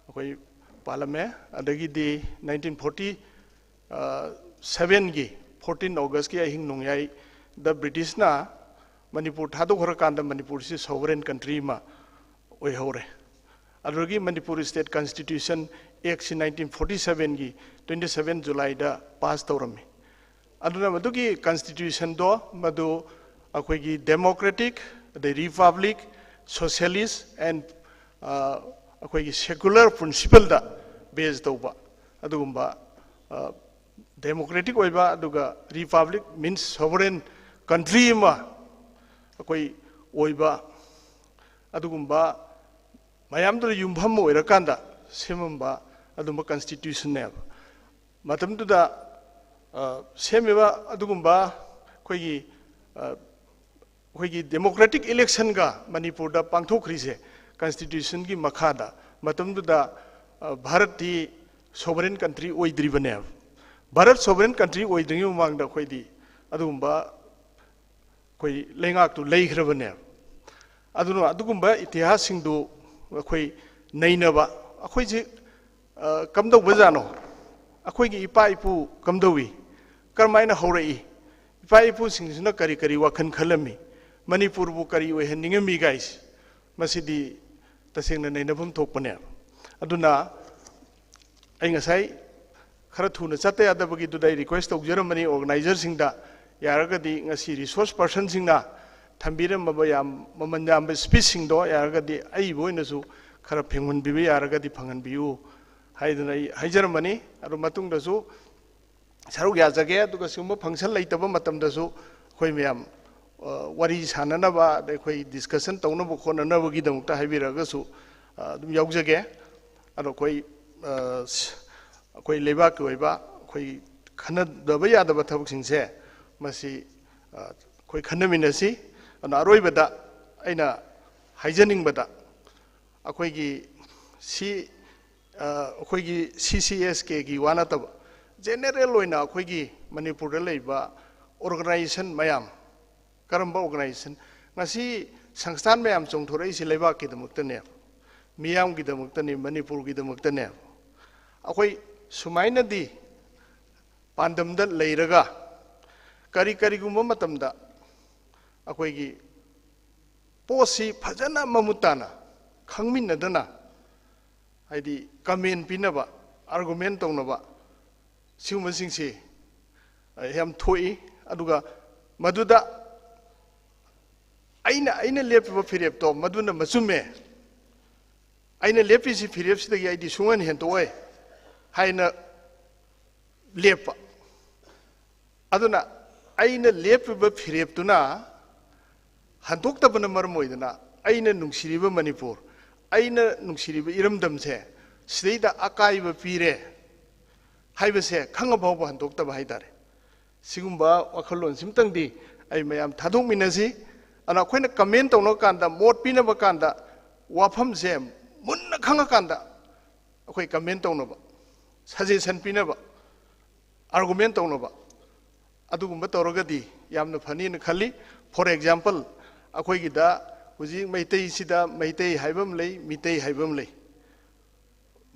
ꯑꯩꯈꯣꯏ ꯄꯥꯜꯂꯝꯃꯦ꯫ ꯑꯗꯒꯤꯗꯤ nineteen forty seven ꯒꯤ fourteen August ꯀꯤ ꯑꯍꯤꯡ ꯅꯣꯡꯌꯥꯏꯗ ꯕ꯭ꯔꯤꯇꯤꯁꯅ ꯃꯅꯤꯄꯨꯔ ꯊꯥꯗꯣꯛꯈ꯭ꯔꯀꯥꯟꯗ ꯃꯅꯤꯄꯨꯔꯁꯤ sovereign country ꯑꯃ ꯑꯣꯏꯍꯧꯔꯦ꯫ ꯑꯗꯨꯗꯒꯤ ꯃꯅꯤꯄꯨꯔ State Constitution Act ꯁꯤ nineteen forty seven ꯒꯤ twenty seven July ꯗ pass ꯇꯧꯔꯝꯃꯤ꯫ ꯑꯗꯨꯅ ꯃꯗꯨꯒꯤ constitution ꯗꯣ ꯃꯗꯨ ꯑꯩꯈꯣꯏꯒꯤ democratic, ꯑꯗꯩ republic, socialist and, ꯑ, ꯑꯩꯈꯣꯏꯒꯤ secular principle ꯗ base ꯇꯧꯕ ꯑꯗꯨꯒꯨꯝꯕ, ꯑ, democratic ꯑꯣꯏꯕ, ꯑꯗꯨꯒ republic means sovereign country ꯑꯃ ꯑꯩꯈꯣꯏ ꯑꯣꯏꯕ, ꯑꯗꯨꯒꯨꯝꯕ ꯃꯌꯥꯝꯗꯨꯅ ꯌꯨꯝꯐꯝ ꯑꯣꯏꯔꯀꯥꯟꯗ ꯁꯦꯝꯃꯝꯕ ꯑꯗꯨꯝꯕ constitution ꯅꯦꯕ꯫ ꯃꯇꯝꯗꯨꯗ, ꯑ, ꯁꯦꯝꯃꯤꯕ ꯑꯗꯨꯒꯨꯝꯕ ꯑꯩꯈꯣꯏꯒꯤ, ꯑ, ꯑꯩꯈꯣꯏꯒꯤ democratic election ꯒ ꯃꯅꯤꯄꯨꯔꯗ ꯄꯥꯡꯊꯣꯛꯈ꯭ꯔꯤꯁꯦ constitution ꯒꯤ ꯃꯈꯥꯗ, ꯃꯇꯝꯗꯨꯗ, ꯑ, ꯚꯥꯔꯠꯇꯤ sovereign country ꯑꯣꯏꯗ꯭ꯔꯤꯕꯅꯦꯕ꯫ Bharat sovereign country ꯑꯣꯏꯗ꯭ꯔꯤꯉꯩ ꯃꯃꯥꯡꯗ ꯑꯩꯈꯣꯏꯗꯤ ꯑꯗꯨꯒꯨꯝꯕ ꯑꯩꯈꯣꯏ ꯂꯩꯉꯥꯛꯇꯨ ꯂꯩꯈ꯭ꯔꯕꯅꯦꯕ꯫ ꯑꯗꯨꯅ ꯑꯗꯨꯒꯨꯝꯕ ꯏꯇꯤꯍꯥꯁꯁꯤꯡꯗꯨ ꯑꯩꯈꯣꯏ ꯅꯩꯅꯕ, ꯑꯩꯈꯣꯏꯁꯤ, ꯑ, ꯀꯝꯗꯧꯕꯖꯥꯠꯅꯣ? ꯑꯩꯈꯣꯏꯒꯤ ꯏꯄꯥ ꯏꯄꯨ ꯀꯝꯗꯧꯏ? ꯀꯔꯝꯍꯥꯏꯅ ꯍꯧꯔꯛꯏ? ꯏꯄꯥ ꯏꯄꯨꯁꯤꯡꯁꯤꯅ ꯀꯔꯤ ꯀꯔꯤ ꯋꯥꯈꯜ ꯈꯜꯂꯝꯃꯤ? ꯃꯅꯤꯄꯨꯔꯕꯨ ꯀꯔꯤ ꯑꯣꯏꯍꯟꯅꯤꯡꯉꯝꯃꯤ ꯀꯥꯏꯁꯤ? ꯃꯁꯤꯗꯤ ꯇꯁꯦꯡꯅ ꯅꯩꯅꯐꯝ ꯊꯣꯛꯄꯅꯦꯕ꯫ ꯑꯗꯨꯅ ꯑꯩ ꯉꯁꯥꯏ ꯈꯔ ꯊꯨꯅ ꯆꯠꯇ ꯌꯥꯗꯕꯒꯤꯗꯨꯗ ꯑꯩ ꯔꯤꯀ꯭ꯋꯦꯁ ꯇꯧꯖꯔꯝꯕꯅꯤ ꯑꯣꯔꯒꯅꯥꯏꯖꯔꯁꯤꯡꯗ, ꯌꯥꯔꯒꯗꯤ ꯉꯁꯤ ꯔꯤꯁꯣꯔꯁ ꯄꯔꯁꯟꯁꯤꯡꯅ ꯊꯝꯕꯤꯔꯝꯃꯕ ꯌꯥꯝ ꯃꯃꯜ ꯌꯥꯝꯕ ꯁ꯭ꯄꯤꯆꯁꯤꯡꯗꯣ ꯌꯥꯔꯒꯗꯤ ꯑꯩꯕꯨ ꯑꯣꯏꯅꯁꯨ ꯈꯔ ꯐꯪꯍꯟꯕꯤꯕ ꯌꯥꯔꯒꯗꯤ ꯐꯪꯍꯟꯕꯤꯌꯨ ꯍꯥꯏꯗꯅ ꯑꯩ ꯍꯥꯏꯖꯔꯝꯕꯅꯤ꯫ ꯑꯗꯨ ꯃꯇꯨꯡꯗꯁꯨ ꯁꯔꯨꯛ ꯌꯥꯖꯒꯦ꯫ ꯑꯗꯨꯒ ꯁꯤꯒꯨꯝꯕ ꯐꯪꯁꯟ ꯂꯩꯇꯕ ꯃꯇꯝꯗꯁꯨ ꯑꯩꯈꯣꯏ ꯃꯌꯥꯝ, ꯑ, ꯋꯥꯔꯤ ꯁꯥꯟꯅꯅꯕ, ꯑꯗꯩ ꯑꯩꯈꯣꯏ ꯗꯤꯁꯀꯁꯟ ꯇꯧꯅꯕ ꯈꯣꯠꯅꯅꯕꯒꯤꯗꯃꯛꯇ ꯍꯥꯏꯕꯤꯔꯛꯑꯒꯁꯨ, ꯑ, ꯑꯗꯨꯝ ꯌꯥꯎꯖꯒꯦ꯫ ꯑꯗꯣ ꯑꯩꯈꯣꯏ, ꯑ, ꯁ-, ꯑꯩꯈꯣꯏ ꯂꯩꯕꯥꯛꯀꯤ ꯑꯣꯏꯕ ꯑꯩꯈꯣꯏ ꯈꯟꯅꯗꯕ ꯌꯥꯗꯕ ꯊꯕꯛꯁꯤꯡꯁꯦ ꯃꯁꯤ, ꯑ, ꯑꯩꯈꯣꯏ ꯈꯟꯅꯃꯤꯟꯅꯁꯤ꯫ ꯑꯗꯨꯅ ꯑꯔꯣꯏꯕꯗ ꯑꯩꯅ ꯍꯥꯏꯖꯅꯤꯡꯕꯗ ꯑꯩꯈꯣꯏꯒꯤ ꯁꯤ, ꯑ, ꯑꯩꯈꯣꯏꯒꯤ ꯁꯤ ꯁꯤ ꯑꯦꯁ ꯀꯦꯒꯤ ꯋꯥ ꯅꯠꯇꯕ, ꯖꯦꯅꯦꯔꯦꯜ ꯑꯣꯏꯅ ꯑꯩꯈꯣꯏꯒꯤ ꯃꯅꯤꯄꯨꯔꯗ ꯂꯩꯕ ꯑꯣꯔꯒꯅꯥꯏꯖꯦꯁꯟ ꯃꯌꯥꯝ, ꯀꯔꯝꯕ ꯑꯣꯔꯒꯅꯥꯏꯖꯦꯁꯟ, ꯉꯁꯤ ꯁꯪꯁꯊꯥꯟ ꯃꯌꯥꯝ ꯆꯣꯡꯊꯣꯔꯛꯏꯁꯤ ꯂꯩꯕꯥꯛꯀꯤꯗꯃꯛꯇꯅꯦꯕ, ꯃꯤꯌꯥꯝꯒꯤꯗꯃꯛꯇꯅꯤ, ꯃꯅꯤꯄꯨꯔꯒꯤꯗꯃꯛꯇꯅꯦꯕ꯫ ꯑꯩꯈꯣꯏ ꯁꯨꯃꯥꯏꯅꯗꯤ ꯄꯥꯟꯗꯝꯗ ꯂꯩꯔꯒ ꯀꯔꯤ ꯀꯔꯤꯒꯨꯝꯕ ꯃꯇꯝꯗ ꯑꯩꯈꯣꯏꯒꯤ ꯄꯣꯠꯁꯤ ꯐꯖꯅ ꯃꯃꯨꯠ ꯇꯥꯅ ꯈꯪꯃꯤꯟꯅꯗꯅ, ꯍꯥꯏꯗꯤ ꯀꯃꯦꯟ ꯄꯤꯅꯕ, ꯑꯥꯔꯒꯨꯃꯦꯟ ꯇꯧꯅꯕ, ꯁꯤꯒꯨꯝꯕꯁꯤꯡꯁꯤ ꯌꯥꯝ ꯊꯣꯛꯏ꯫ ꯑꯗꯨꯒ ꯃꯗꯨꯗ ꯑꯩꯅ, ꯑꯩꯅ ꯂꯦꯞꯄꯤꯕ ꯐꯤꯔꯦꯞꯇꯣ ꯃꯗꯨꯅ ꯃꯆꯨꯝꯃꯦ, ꯑꯩꯅ ꯂꯦꯞꯄꯤꯁꯤ ꯐꯤꯔꯦꯞꯁꯤꯗꯒꯤ ꯑꯩꯗꯤ ꯁꯨꯡꯍꯟ ꯍꯦꯟꯗꯣꯛꯑꯣꯏ ꯍꯥꯏꯅ ꯂꯦꯞꯄ꯫ ꯑꯗꯨꯅ ꯑꯩꯅ ꯂꯦꯞꯄꯤꯕ ꯐꯤꯔꯦꯞꯇꯨꯅ ꯍꯟꯗꯣꯛꯇꯕꯅ ꯃꯔꯝ ꯑꯣꯏꯗꯅ ꯑꯩꯅ ꯅꯨꯡꯁꯤꯔꯤꯕ ꯃꯅꯤꯄꯨꯔ, ꯑꯩꯅ ꯅꯨꯡꯁꯤꯔꯤꯕ ꯏꯔꯝꯗꯝꯁꯦ ꯁꯤꯗꯩꯗ ꯑꯀꯥꯏꯕ ꯄꯤꯔꯦ ꯍꯥꯏꯕꯁꯦ ꯈꯪꯉ ꯐꯥꯎꯕ ꯍꯟꯗꯣꯛꯇꯕ ꯍꯥꯏꯇꯥꯔꯦ꯫ ꯁꯤꯒꯨꯝꯕ ꯋꯥꯈꯜꯂꯣꯟꯁꯤꯃꯇꯪꯗꯤ ꯑꯩ ꯃꯌꯥꯝ ꯊꯥꯗꯣꯛꯃꯤꯟꯅꯁꯤ꯫ ꯑꯗꯨꯅ ꯑꯩꯈꯣꯏꯅ ꯀꯃꯦꯟ ꯇꯧꯅꯕ ꯀꯥꯟꯗ, ꯃꯣꯠ ꯄꯤꯅꯕ ꯀꯥꯟꯗ ꯋꯥꯐꯝꯁꯦ ꯃꯨꯟꯅ ꯈꯪꯉꯀꯥꯟꯗ ꯑꯩꯈꯣꯏ ꯀꯃꯦꯟ ꯇꯧꯅꯕ, ꯁꯖꯦꯁꯟ ꯄꯤꯅꯕ, ꯑꯥꯔꯒꯨꯃꯦꯟ ꯇꯧꯅꯕ, ꯑꯗꯨꯒꯨꯝꯕ ꯇꯧꯔꯒꯗꯤ ꯌꯥꯝꯅ ꯐꯅꯤꯅ ꯈꯜꯂꯤ꯫ For example, ꯑꯩꯈꯣꯏꯒꯤꯗ ꯍꯧꯖꯤꯛ ꯃꯩꯇꯩꯁꯤꯗ ꯃꯩꯇꯩ ꯍꯥꯏꯕ ꯑꯃ ꯂꯩ, ꯃꯤꯇꯩ ꯍꯥꯏꯕ ꯑꯃ ꯂꯩ꯫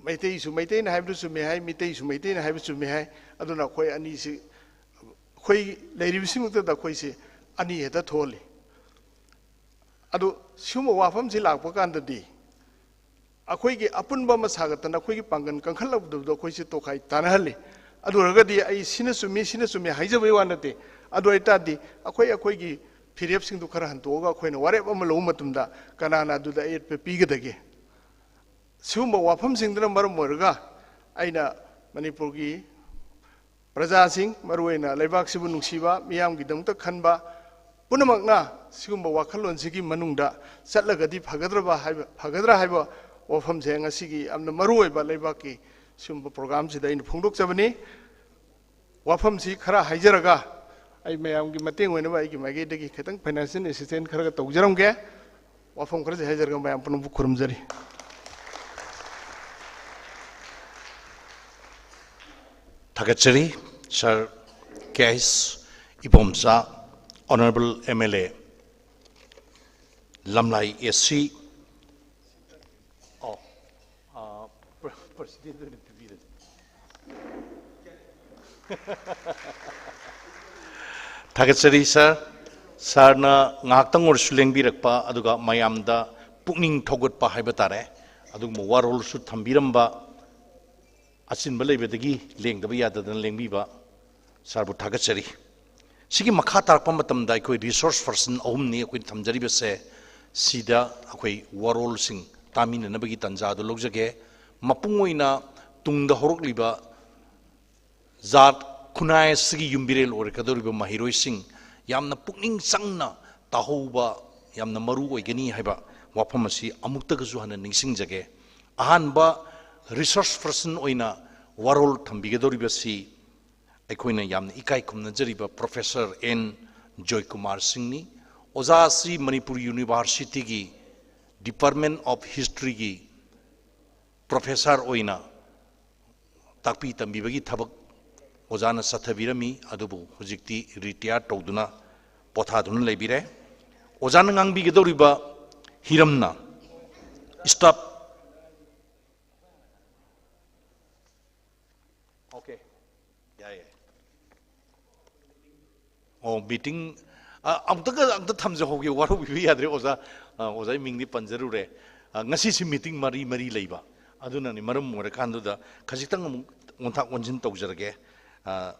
ꯃꯩꯇꯩꯁꯨ ꯃꯩꯇꯩꯅ ꯍꯥꯏꯕꯗꯨ ꯆꯨꯝꯃꯦ ꯍꯥꯏ, ꯃꯤꯇꯩꯁꯨ ꯃꯩꯇꯩꯅ ꯍꯥꯏꯕ ꯆꯨꯝꯃꯦ ꯍꯥꯏ꯫ ꯑꯗꯨꯅ ꯑꯩꯈꯣꯏ ꯑꯅꯤꯁꯤ, ꯑꯩꯈꯣꯏ ꯂꯩꯔꯤꯕꯁꯤꯃꯛꯇꯗ ꯑꯩꯈꯣꯏꯁꯤ ꯑꯅꯤ ꯍꯦꯛꯇ ꯊꯣꯛꯍꯜꯂꯤ꯫ ꯑꯗꯨ ꯁꯤꯒꯨꯝꯕ ꯋꯥꯐꯝꯁꯤ ꯂꯥꯛꯄ ꯀꯥꯟꯗꯗꯤ ꯑꯩꯈꯣꯏꯒꯤ ꯑꯄꯨꯟꯕ ꯑꯃ ꯁꯥꯒꯠꯇꯅ ꯑꯩꯈꯣꯏꯒꯤ ꯄꯥꯡꯒꯜ ꯀꯟꯈꯠꯂꯛꯄꯗꯨꯗ ꯑꯩꯈꯣꯏꯁꯦ ꯇꯣꯈꯥꯏ ꯇꯥꯅꯍꯜꯂꯤ꯫ ꯑꯗꯨ ꯑꯣꯏꯔꯒꯗꯤ ꯑꯩ ꯁꯤꯅ ꯆꯨꯝꯃꯤ, ꯁꯤꯅ ꯆꯨꯝꯃꯤ ꯍꯥꯏꯖꯕꯩ ꯋꯥ ꯅꯠꯇꯦ꯫ ꯑꯗꯨ ꯑꯣꯏꯇꯥꯔꯗꯤ ꯑꯩꯈꯣꯏ ꯑꯩꯈꯣꯏꯒꯤ ꯐꯤꯔꯦꯞꯁꯤꯡꯗꯨ ꯈꯔ ꯍꯟꯇꯣꯛꯑꯒ ꯑꯩꯈꯣꯏꯅ ꯋꯥꯔꯦꯞ ꯑꯃ ꯂꯧꯕ ꯃꯇꯝꯗ ꯀꯅꯥꯅ ꯑꯗꯨꯗ ꯑꯌꯦꯠꯄ ꯄꯤꯒꯗꯒꯦ? ꯁꯤꯒꯨꯝꯕ ꯋꯥꯐꯝꯁꯤꯡꯗꯨꯅ ꯃꯔꯝ ꯑꯣꯏꯔꯒ ꯑꯩꯅ ꯃꯅꯤꯄꯨꯔꯒꯤ ꯄ꯭ꯔꯖꯥꯁꯤꯡ, ꯃꯔꯨꯑꯣꯏꯅ ꯂꯩꯕꯥꯛꯁꯤꯕꯨ ꯅꯨꯡꯁꯤꯕ, ꯃꯤꯌꯥꯝꯒꯤꯗꯃꯛꯇ ꯈꯟꯕ ꯄꯨꯝꯅꯃꯛꯅ ꯁꯤꯒꯨꯝꯕ ꯋꯥꯈꯜꯂꯣꯟꯁꯤꯒꯤ ꯃꯅꯨꯡꯗ ꯆꯠꯂꯒꯗꯤ ꯐꯒꯗ꯭ꯔꯕ ꯍꯥꯏꯕ, ꯐꯒꯗ꯭ꯔꯥ ꯍꯥꯏꯕ ꯋꯥꯐꯝꯁꯦ ꯉꯁꯤꯒꯤ ꯌꯥꯝꯅ ꯃꯔꯨꯑꯣꯏꯕ ꯂꯩꯕꯥꯛꯀꯤ ꯁꯤꯒꯨꯝꯕ ꯄ꯭ꯔꯣꯒ꯭ꯔꯥꯝꯁꯤꯗ ꯑꯩꯅ ꯐꯣꯡꯗꯣꯛꯆꯕꯅꯤ꯫ ꯋꯥꯐꯝꯁꯤ ꯈꯔ ꯍꯥꯏꯖꯔꯒ ꯑꯩ ꯃꯌꯥꯝꯒꯤ ꯃꯇꯦꯡ ꯑꯣꯏꯅꯕ ꯑꯩꯒꯤ ꯃꯥꯏꯀꯩꯗꯒꯤ ꯈꯤꯇꯪ ꯐꯥꯏꯅꯥꯟꯁꯤꯌꯦꯜ ꯑꯦꯁꯤꯁꯇꯦꯟꯁ ꯈꯔꯒ ꯇꯧꯖꯔꯝꯒꯦ꯫ ꯋꯥꯐꯝ ꯈꯔꯁꯦ ꯍꯥꯏꯖꯔꯒ ꯃꯌꯥꯝ ꯄꯨꯝꯅꯃꯛꯄꯨ ꯈꯨꯔꯨꯝꯖꯔꯤ꯫ ꯊꯥꯒꯠꯆꯔꯤ꯫ ꯁꯥꯔ ꯀꯦ ꯑꯩꯁ Ibomcha, honourable M L A, Lamlai A ꯁꯤ꯫ ꯑꯣ, ꯑ, ꯄ꯭ꯔ-, ꯄ꯭ꯔꯁꯤꯗꯦꯟꯗ ꯑꯣꯏꯅ ꯄꯤꯕꯤꯔꯁꯤ꯫ ꯊꯥꯒꯠꯆꯔꯤ ꯁꯥꯔ꯫ ꯁꯥꯔꯅ ꯉꯥꯏꯍꯥꯛꯇꯪ ꯑꯣꯏꯔꯁꯨ ꯂꯦꯡꯕꯤꯔꯛꯄ, ꯑꯗꯨꯒ ꯃꯌꯥꯝꯗ ꯄꯨꯛꯅꯤꯡ ꯊꯧꯒꯠꯄ ꯍꯥꯏꯕ ꯇꯥꯔꯦ, ꯑꯗꯨꯒꯨꯝꯕ ꯋꯥꯔꯣꯜꯁꯨ ꯊꯝꯕꯤꯔꯝꯕ, ꯑꯆꯤꯟꯕ ꯂꯩꯕꯗꯒꯤ ꯂꯦꯡꯗꯕ ꯌꯥꯗꯗꯅ ꯂꯦꯡꯕꯤꯕ ꯁꯥꯔꯕꯨ ꯊꯥꯒꯠꯆꯔꯤ꯫ ꯁꯤꯒꯤ ꯃꯈꯥ ꯇꯥꯔꯛꯄ ꯃꯇꯝꯗ ꯑꯩꯈꯣꯏ ꯔꯤꯁꯣꯔꯁ ꯄꯔꯁꯟ ꯑꯍꯨꯝꯅꯤ ꯑꯩꯈꯣꯏꯅ ꯊꯝꯖꯔꯤꯕꯁꯦ꯫ ꯁꯤꯗ ꯑꯩꯈꯣꯏ ꯋꯥꯔꯣꯜꯁꯤꯡ ꯇꯥꯃꯤꯟꯅꯅꯕꯒꯤ ꯇꯥꯟꯖꯥ ꯑꯗꯨ ꯂꯧꯖꯒꯦ꯫ ꯃꯄꯨꯡ ꯑꯣꯏꯅ ꯇꯨꯡꯗ ꯍꯧꯔꯛꯂꯤꯕ ꯖꯥꯠ ꯈꯨꯟꯅꯥꯏ ꯑꯁꯤꯒꯤ ꯌꯨꯝꯕꯤꯔꯦꯜ ꯑꯣꯏꯔꯛꯀꯗꯧꯔꯤꯕ ꯃꯍꯩꯔꯣꯏꯁꯤꯡ ꯌꯥꯝꯅ ꯄꯨꯛꯅꯤꯡ ꯆꯪꯅ ꯇꯥꯍꯧꯕ ꯌꯥꯝꯅ ꯃꯔꯨ ꯑꯣꯏꯒꯅꯤ ꯍꯥꯏꯕ ꯋꯥꯐꯝ ꯑꯁꯤ ꯑꯃꯨꯛꯇꯒꯁꯨ ꯍꯟꯅ ꯅꯤꯡꯁꯤꯡꯖꯒꯦ꯫ ꯑꯍꯥꯟꯕ ꯔꯤꯁꯣꯔꯁ ꯄꯔꯁꯟ ꯑꯣꯏꯅ ꯋꯥꯔꯣꯜ ꯊꯝꯕꯤꯒꯗꯧꯔꯤꯕꯁꯤ ꯑꯩꯈꯣꯏꯅ ꯌꯥꯝꯅ ꯏꯀꯥꯏ ꯈꯨꯝꯅꯖꯔꯤꯕ ꯄ꯭ꯔꯣꯐꯦꯁꯔ ꯑꯦꯟ ꯖꯣꯏꯀꯨꯃꯥꯔ ꯁꯤꯡꯅꯤ꯫ ꯑꯣꯖꯥ ꯑꯁꯤ ꯃꯅꯤꯄꯨꯔ ꯌꯨꯅꯤꯚꯔꯁꯤꯇꯤꯒꯤ ꯗꯤꯄꯥꯔꯠꯃꯦꯟ ꯑꯣꯐ ꯍꯤꯁꯇ꯭ꯔꯤꯒꯤ ꯄ꯭ꯔꯣꯐꯦꯁꯔ ꯑꯣꯏꯅ ꯇꯥꯛꯄꯤ ꯇꯝꯕꯤꯕꯒꯤ ꯊꯕꯛ ꯑꯣꯖꯥꯅ ꯆꯠꯊꯕꯤꯔꯝꯃꯤ, ꯑꯗꯨꯕꯨ ꯍꯧꯖꯤꯛꯇꯤ ꯔꯤꯇꯥꯌꯔ ꯇꯧꯗꯨꯅ ꯄꯣꯊꯥꯗꯨꯅ ꯂꯩꯕꯤꯔꯦ꯫ ꯑꯣꯖꯥꯅ ꯉꯥꯡꯕꯤꯒꯗꯧꯔꯤꯕ ꯍꯤꯔꯝꯅ staff, okay, ꯌꯥꯏ, ꯌꯥꯏ꯫ ꯑꯣ, ꯃꯤꯇꯤꯡ, ꯑ, ꯑꯃꯨꯛꯇꯒ, ꯑꯝꯇ ꯊꯝꯖꯍꯧꯒꯦ, ꯋꯥꯔꯧꯕꯤꯕ ꯌꯥꯗ꯭ꯔꯦ ꯑꯣꯖꯥ꯫ ꯑ, ꯑꯣꯖꯥꯒꯤ ꯃꯤꯡꯗꯤ ꯄꯟꯖꯔꯨꯔꯦ꯫ ꯑ, ꯉꯁꯤꯁꯤ ꯃꯤꯇꯤꯡ ꯃꯔꯤ ꯃꯔꯤ ꯂꯩꯕ, ꯑꯗꯨꯅꯅꯤ꯫ ꯃꯔꯝ ꯑꯣꯏꯔꯀꯥꯟꯗꯨꯗ ꯈꯖꯤꯛꯇꯪ ꯑꯃꯨꯛ ꯑꯣꯟꯊꯥꯛ ꯑꯣꯟꯁꯤꯟ ꯇꯧꯖꯔꯒꯦ꯫ ꯑ,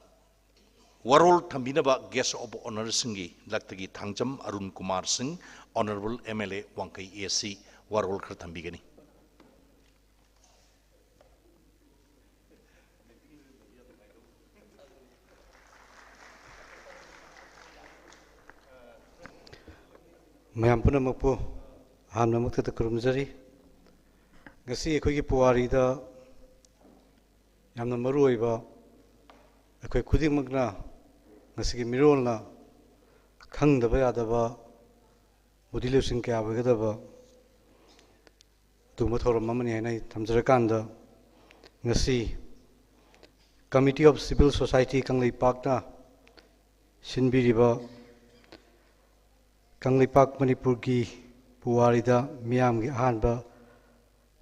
ꯋꯥꯔꯣꯜ ꯊꯝꯕꯤꯅꯕ ꯒꯦꯁ ꯑꯣꯐ ꯑꯣꯅꯔꯁꯤꯡꯒꯤ ꯂꯛꯇꯒꯤ ꯊꯥꯡꯖꯝ ꯑꯔꯨꯟ ꯀꯨꯃꯥꯔ ꯁꯤꯡ, ꯑꯣꯅꯔꯦꯕꯜ ꯑꯦꯝ ꯑꯦꯜ ꯑꯦ ꯋꯥꯡꯈꯩ ꯑꯦ ꯁꯤ, ꯋꯥꯔꯣꯜ ꯈꯔ ꯊꯝꯕꯤꯒꯅꯤ꯫ ꯃꯌꯥꯝ ꯄꯨꯝꯅꯃꯛꯄꯨ ꯑꯍꯥꯟꯕꯃꯛꯇꯗ ꯈꯨꯔꯨꯝꯖꯔꯤ꯫ ꯉꯁꯤ ꯑꯩꯈꯣꯏꯒꯤ ꯄꯨꯋꯥꯔꯤꯗ ꯌꯥꯝꯅ ꯃꯔꯨ ꯑꯣꯏꯕ, ꯑꯩꯈꯣꯏ ꯈꯨꯗꯤꯡꯃꯛꯅ ꯉꯁꯤꯒꯤ ꯃꯤꯔꯣꯜꯅ ꯈꯪꯗꯕ ꯌꯥꯗꯕ, ꯎꯗꯤ ꯂꯧꯁꯤꯡ ꯀꯌꯥ ꯑꯣꯏꯒꯗꯕ ꯑꯗꯨꯒꯨꯝꯕ ꯊꯧꯔꯝ ꯑꯃꯅꯤ ꯍꯥꯏꯅ ꯑꯩ ꯊꯝꯖꯔꯀꯥꯟꯗ, ꯉꯁꯤ Committee of Civil Society ꯀꯪꯂꯩꯄꯥꯛꯅ ꯁꯤꯟꯕꯤꯔꯤꯕ Kangleipak ꯃꯅꯤꯄꯨꯔꯒꯤ ꯄꯨꯋꯥꯔꯤꯗ ꯃꯤꯌꯥꯝꯒꯤ ꯑꯍꯥꯟꯕ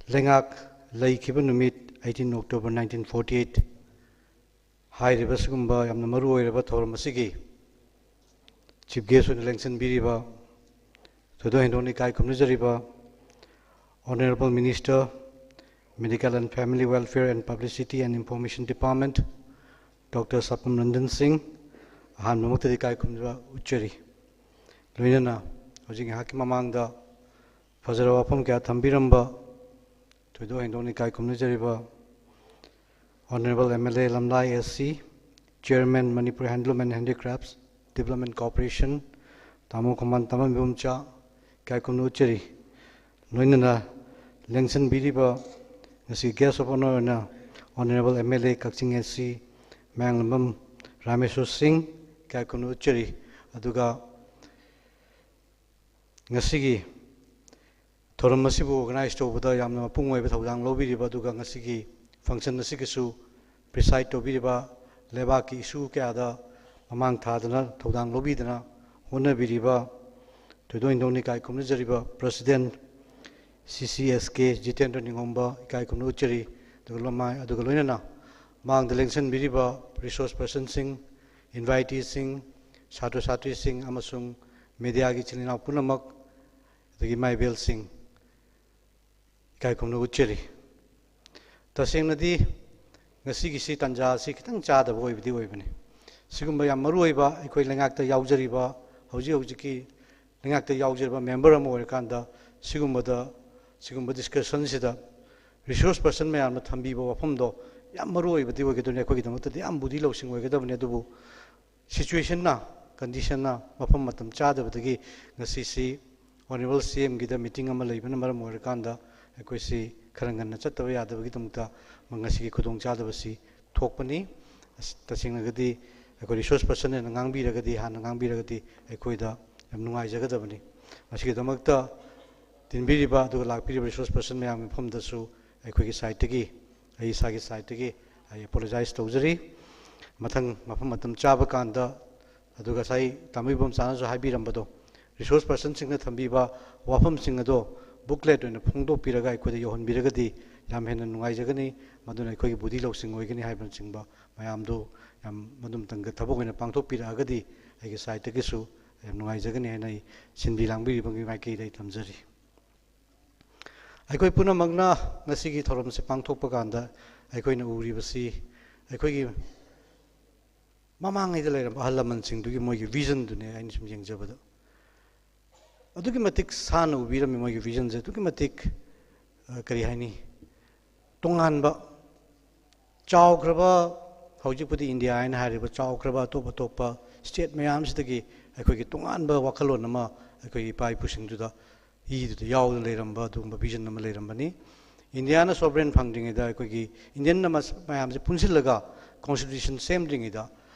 ꯂꯩꯉꯥꯛ ꯂꯩꯈꯤꯕ ꯅꯨꯃꯤꯠ, eighteen October nineteen forty eight, ꯍꯥꯏꯔꯤꯕ ꯁꯤꯒꯨꯝꯕ ꯌꯥꯝꯅ ꯃꯔꯨ ꯑꯣꯏꯔꯕ ꯊꯧꯔꯝ ꯑꯁꯤꯒꯤ chief guest ꯑꯣꯏꯅ ꯂꯦꯡꯁꯤꯟꯕꯤꯔꯤꯕ, ꯊꯣꯏꯗꯣꯛ ꯍꯦꯟꯗꯣꯛꯅ ꯏꯀꯥꯏ ꯈꯨꯝꯅꯖꯔꯤꯕ Honourable Minister, Medical and Family Welfare and Publicity and Information Department, Doctor ꯁꯄꯝ Ranjan ꯁꯤꯡ, ꯑꯍꯥꯟꯕꯃꯛꯇꯗꯤ ꯏꯀꯥꯏ ꯈꯨꯝꯅꯕ ꯎꯠꯆꯔꯤ꯫ ꯂꯣꯏꯅꯅ ꯍꯧꯖꯤꯛ ꯉꯥꯏꯍꯥꯛꯀꯤ ꯃꯃꯥꯡꯗ ꯐꯖꯔꯕ ꯋꯥꯐꯝ ꯀꯌꯥ ꯊꯝꯕꯤꯔꯝꯕ, ꯊꯣꯏꯗꯣꯛ ꯍꯦꯟꯗꯣꯛꯅ ꯏꯀꯥꯏ ꯈꯨꯝꯅꯖꯔꯤꯕ Honourable M L A ꯂꯝꯂꯥꯏ S C, Chairman Manipur Handloom and Handicrafts Development Corporation, ꯇꯥꯃꯣ ꯈꯣꯡꯕꯥꯟ ꯇꯝꯕ ꯏꯕꯣꯝꯆꯥ, ꯏꯀꯥꯏ ꯈꯨꯝꯅ ꯎꯠꯆꯔꯤ꯫ ꯂꯣꯏꯅꯅ ꯂꯦꯡꯁꯤꯟꯕꯤꯔꯤꯕ ꯉꯁꯤ guest of honour ꯑꯣꯏꯅ Honourable M L A Kakching S C ꯃꯌꯥꯡꯂꯝꯕꯝ ꯔꯥꯃꯦꯁꯣꯔ ꯁꯤꯡ, ꯏꯀꯥꯏ ꯈꯨꯝꯅ ꯎꯠꯆꯔꯤ꯫ ꯑꯗꯨꯒ ꯉꯁꯤꯒꯤ ꯊꯧꯔꯝ ꯑꯁꯤꯕꯨ organise ꯇꯧꯕꯗ ꯌꯥꯝꯅ ꯃꯄꯨꯡ ꯑꯣꯏꯕ ꯊꯧꯗꯥꯡ ꯂꯧꯕꯤꯔꯤꯕ, ꯑꯗꯨꯒ ꯉꯁꯤꯒꯤ function ꯑꯁꯤꯒꯤꯁꯨ preside ꯇꯧꯕꯤꯔꯤꯕ, ꯂꯩꯕꯥꯛꯀꯤ issue ꯀꯌꯥꯗ ꯃꯃꯥꯡ ꯊꯥꯗꯅ ꯊꯧꯗꯥꯡ ꯂꯧꯕꯤꯗꯅ ꯍꯣꯠꯅꯕꯤꯔꯤꯕ, ꯊꯣꯏꯗꯣꯛ ꯍꯦꯟꯗꯣꯛꯅ ꯏꯀꯥꯏ ꯈꯨꯝꯅꯖꯔꯤꯕ President C C S K Jitendra ꯅꯤꯡꯉꯣꯝꯕ ꯏꯀꯥꯏ ꯈꯨꯝꯅ ꯎꯠꯆꯔꯤ꯫ ꯑꯗꯨꯒ ꯂꯃꯥꯏ-, ꯑꯗꯨꯒ ꯂꯣꯏꯅꯅ ꯃꯥꯡꯗ ꯂꯦꯡꯁꯤꯟꯕꯤꯔꯤꯕ resource personꯁꯤꯡ, inviteeꯁꯤꯡ, ꯁꯥꯇ꯭ꯔ ꯁꯥꯇ꯭ꯔꯤꯁꯤꯡ ꯑꯃꯁꯨꯡ mediaꯒꯤ ꯏꯆꯤꯜ ꯏꯅꯥꯎ ꯄꯨꯝꯅꯃꯛ, ꯑꯗꯒꯤ ꯏꯃꯥ ꯏꯕꯦꯜꯁꯤꯡ, ꯏꯀꯥꯏ ꯈꯨꯝꯅꯕ ꯎꯠꯆꯔꯤ꯫ ꯇꯁꯦꯡꯅꯗꯤ ꯉꯁꯤꯒꯤꯁꯤ ꯇꯥꯟꯖꯥ ꯑꯁꯤ ꯈꯤꯇꯪ ꯆꯥꯗꯕ ꯑꯣꯏꯕꯗꯤ ꯑꯣꯏꯕꯅꯤ꯫ ꯁꯤꯒꯨꯝꯕ ꯌꯥꯝ ꯃꯔꯨ ꯑꯣꯏꯕ ꯑꯩꯈꯣꯏ ꯂꯩꯉꯥꯛꯇ ꯌꯥꯎꯖꯔꯤꯕ, ꯍꯧꯖꯤꯛ ꯍꯧꯖꯤꯛꯀꯤ ꯂꯩꯉꯥꯛꯇ ꯌꯥꯎꯖꯔꯤꯕ member ꯑꯃ ꯑꯣꯏꯔꯀꯥꯟꯗ ꯁꯤꯒꯨꯝꯕꯗ, ꯁꯤꯒꯨꯝꯕ discussionꯁꯤꯗ resource person ꯃꯌꯥꯝꯅ ꯊꯝꯕꯤꯕ ꯋꯥꯐꯝꯗꯣ ꯌꯥꯝ ꯃꯔꯨ ꯑꯣꯏꯕꯗꯤ ꯑꯣꯏꯒꯗꯣꯏꯅꯤ꯫ ꯑꯩꯈꯣꯏꯒꯤꯗꯃꯛꯇꯗꯤ ꯌꯥꯝ ꯕꯨꯙꯤ ꯂꯧꯁꯤꯡ ꯑꯣꯏꯒꯗꯕꯅꯤ꯫ ꯑꯗꯨꯕꯨ situationꯅ, conditionꯅ ꯃꯐꯝ ꯃꯇꯝ ꯆꯥꯗꯕꯗꯒꯤ ꯉꯁꯤꯁꯤ Honourable CMꯒꯤꯗ meeting ꯑꯃ ꯂꯩꯕꯅ ꯃꯔꯝ ꯑꯣꯏꯔꯀꯥꯟꯗ ꯑꯩꯈꯣꯏꯁꯤ ꯈꯔ ꯉꯟꯅ ꯆꯠꯇꯕ ꯌꯥꯗꯕꯒꯤꯗꯃꯛꯇ ꯉꯁꯤꯒꯤ ꯈꯨꯗꯣꯡꯆꯥꯗꯕꯁꯤ ꯊꯣꯛꯄꯅꯤ꯫ ꯑꯁ, ꯇꯁꯦꯡꯅꯒꯗꯤ ꯑꯩꯈꯣꯏ resource personꯅ ꯉꯥꯡꯕꯤꯔꯒꯗꯤ, ꯍꯥꯟꯅ ꯉꯥꯡꯕꯤꯔꯒꯗꯤ ꯑꯩꯈꯣꯏꯗ ꯌꯥꯝ ꯅꯨꯡꯉꯥꯏꯖꯒꯗꯕꯅꯤ꯫ ꯃꯁꯤꯒꯤꯗꯃꯛꯇ ꯇꯤꯟꯕꯤꯔꯤꯕ ꯑꯗꯨꯒ ꯂꯥꯛꯄꯤꯔꯤꯕ resource person ꯃꯌꯥꯝꯒꯤ ꯃꯐꯝꯗꯁꯨ ꯑꯩꯈꯣꯏꯒꯤ sideꯇꯒꯤ, ꯑꯩ ꯏꯁꯥꯒꯤ sideꯇꯒꯤ ꯑꯩ apologize ꯇꯧꯖꯔꯤ꯫ ꯃꯊꯪ ꯃꯐꯝ ꯃꯇꯝ ꯆꯥꯕ ꯀꯥꯟꯗ, ꯑꯗꯨꯒ ꯉꯁꯥꯏ ꯇꯥꯃꯣ ꯏꯕꯣꯝꯆꯥꯅꯁꯨ ꯍꯥꯏꯕꯤꯔꯝꯕꯗꯣ, resource personꯁꯤꯡꯅ ꯊꯝꯕꯤꯕ ꯋꯥꯐꯝꯁꯤꯡ ꯑꯗꯣ booklet ꯑꯣꯏꯅ ꯐꯣꯡꯗꯣꯛꯄꯤꯔꯒ ꯑꯩꯈꯣꯏꯗ ꯌꯧꯍꯟꯕꯤꯔꯒꯗꯤ ꯌꯥꯝ ꯍꯦꯟꯅ ꯅꯨꯡꯉꯥꯏꯖꯒꯅꯤ꯫ ꯃꯗꯨꯅ ꯑꯩꯈꯣꯏꯒꯤ ꯕꯨꯙꯤ ꯂꯧꯁꯤꯡ ꯑꯣꯏꯒꯅꯤ ꯍꯥꯏꯕꯅꯆꯤꯡꯕ ꯃꯌꯥꯝꯗꯨ ꯌꯥꯝ ꯃꯗꯨꯝꯇꯪꯒ ꯊꯕꯛ ꯑꯣꯏꯅ ꯄꯥꯡꯊꯣꯛꯄꯤꯔꯛꯑꯒꯗꯤ ꯑꯩꯒꯤ sideꯇꯒꯤꯁꯨ ꯌꯥꯝ ꯅꯨꯡꯉꯥꯏꯖꯒꯅꯤ ꯍꯥꯏꯅ ꯑꯩ ꯁꯤꯟꯕꯤ ꯂꯥꯡꯕꯤꯔꯤꯕꯒꯤ ꯃꯥꯏꯀꯩꯗ ꯑꯩ ꯊꯝꯖꯔꯤ꯫ ꯑꯩꯈꯣꯏ ꯄꯨꯝꯅꯃꯛꯅ ꯉꯁꯤꯒꯤ ꯊꯧꯔꯝꯁꯦ ꯄꯥꯡꯊꯣꯛꯄ ꯀꯥꯟꯗ ꯑꯩꯈꯣꯏꯅ ꯎꯔꯤꯕꯁꯤ ꯑꯩꯈꯣꯏꯒꯤ ꯃꯃꯥꯡꯉꯩꯗ ꯂꯩꯔꯝꯕ ꯑꯍꯜ ꯂꯃꯟꯁꯤꯡꯗꯨꯒꯤ ꯃꯣꯏꯒꯤ visionꯗꯨꯅꯦ ꯑꯩꯅ ꯁꯨꯝ ꯌꯦꯡꯖꯕꯗ꯫ ꯑꯗꯨꯛꯀꯤ ꯃꯇꯤꯛ ꯁꯥꯟꯅ ꯎꯕꯤꯔꯝꯃꯤ ꯃꯣꯏꯒꯤ visionꯁꯦ, ꯑꯗꯨꯛꯀꯤ ꯃꯇꯤꯛ, ꯑ, ꯀꯔꯤ ꯍꯥꯏꯅꯤ, ꯇꯣꯉꯥꯟꯕ, ꯆꯥꯎꯈ꯭ꯔꯕ, ꯍꯧꯖꯤꯛꯄꯨꯗꯤ ꯏꯟꯗꯤꯌꯥ ꯍꯥꯏꯅ ꯍꯥꯏꯔꯤꯕ ꯆꯥꯎꯈ꯭ꯔꯕ ꯑꯇꯣꯞ ꯑꯇꯣꯞꯄ state ꯃꯌꯥꯝꯁꯤꯗꯒꯤ ꯑꯩꯈꯣꯏꯒꯤ ꯇꯣꯉꯥꯟꯕ ꯋꯥꯈꯜꯂꯣꯟ ꯑꯃ ꯑꯩꯈꯣꯏꯒꯤ ꯏꯄꯥ ꯏꯄꯨꯁꯤꯡꯗꯨꯗ ꯏꯗꯨꯗ ꯌꯥꯎꯗꯨꯅ ꯂꯩꯔꯝꯕ ꯑꯗꯨꯒꯨꯝꯕ vision ꯑꯃ ꯂꯩꯔꯝꯕꯅꯤ꯫ ꯏꯟꯗꯤꯌꯥꯅ sovereign ꯐꯪꯗ꯭ꯔꯤꯉꯩꯗ ꯑꯩꯈꯣꯏꯒꯤ Indian ꯃꯌꯥꯝꯁꯦ ꯄꯨꯟꯁꯤꯜꯂꯒ constitution ꯁꯦꯝꯗ꯭ꯔꯤꯉꯩꯗ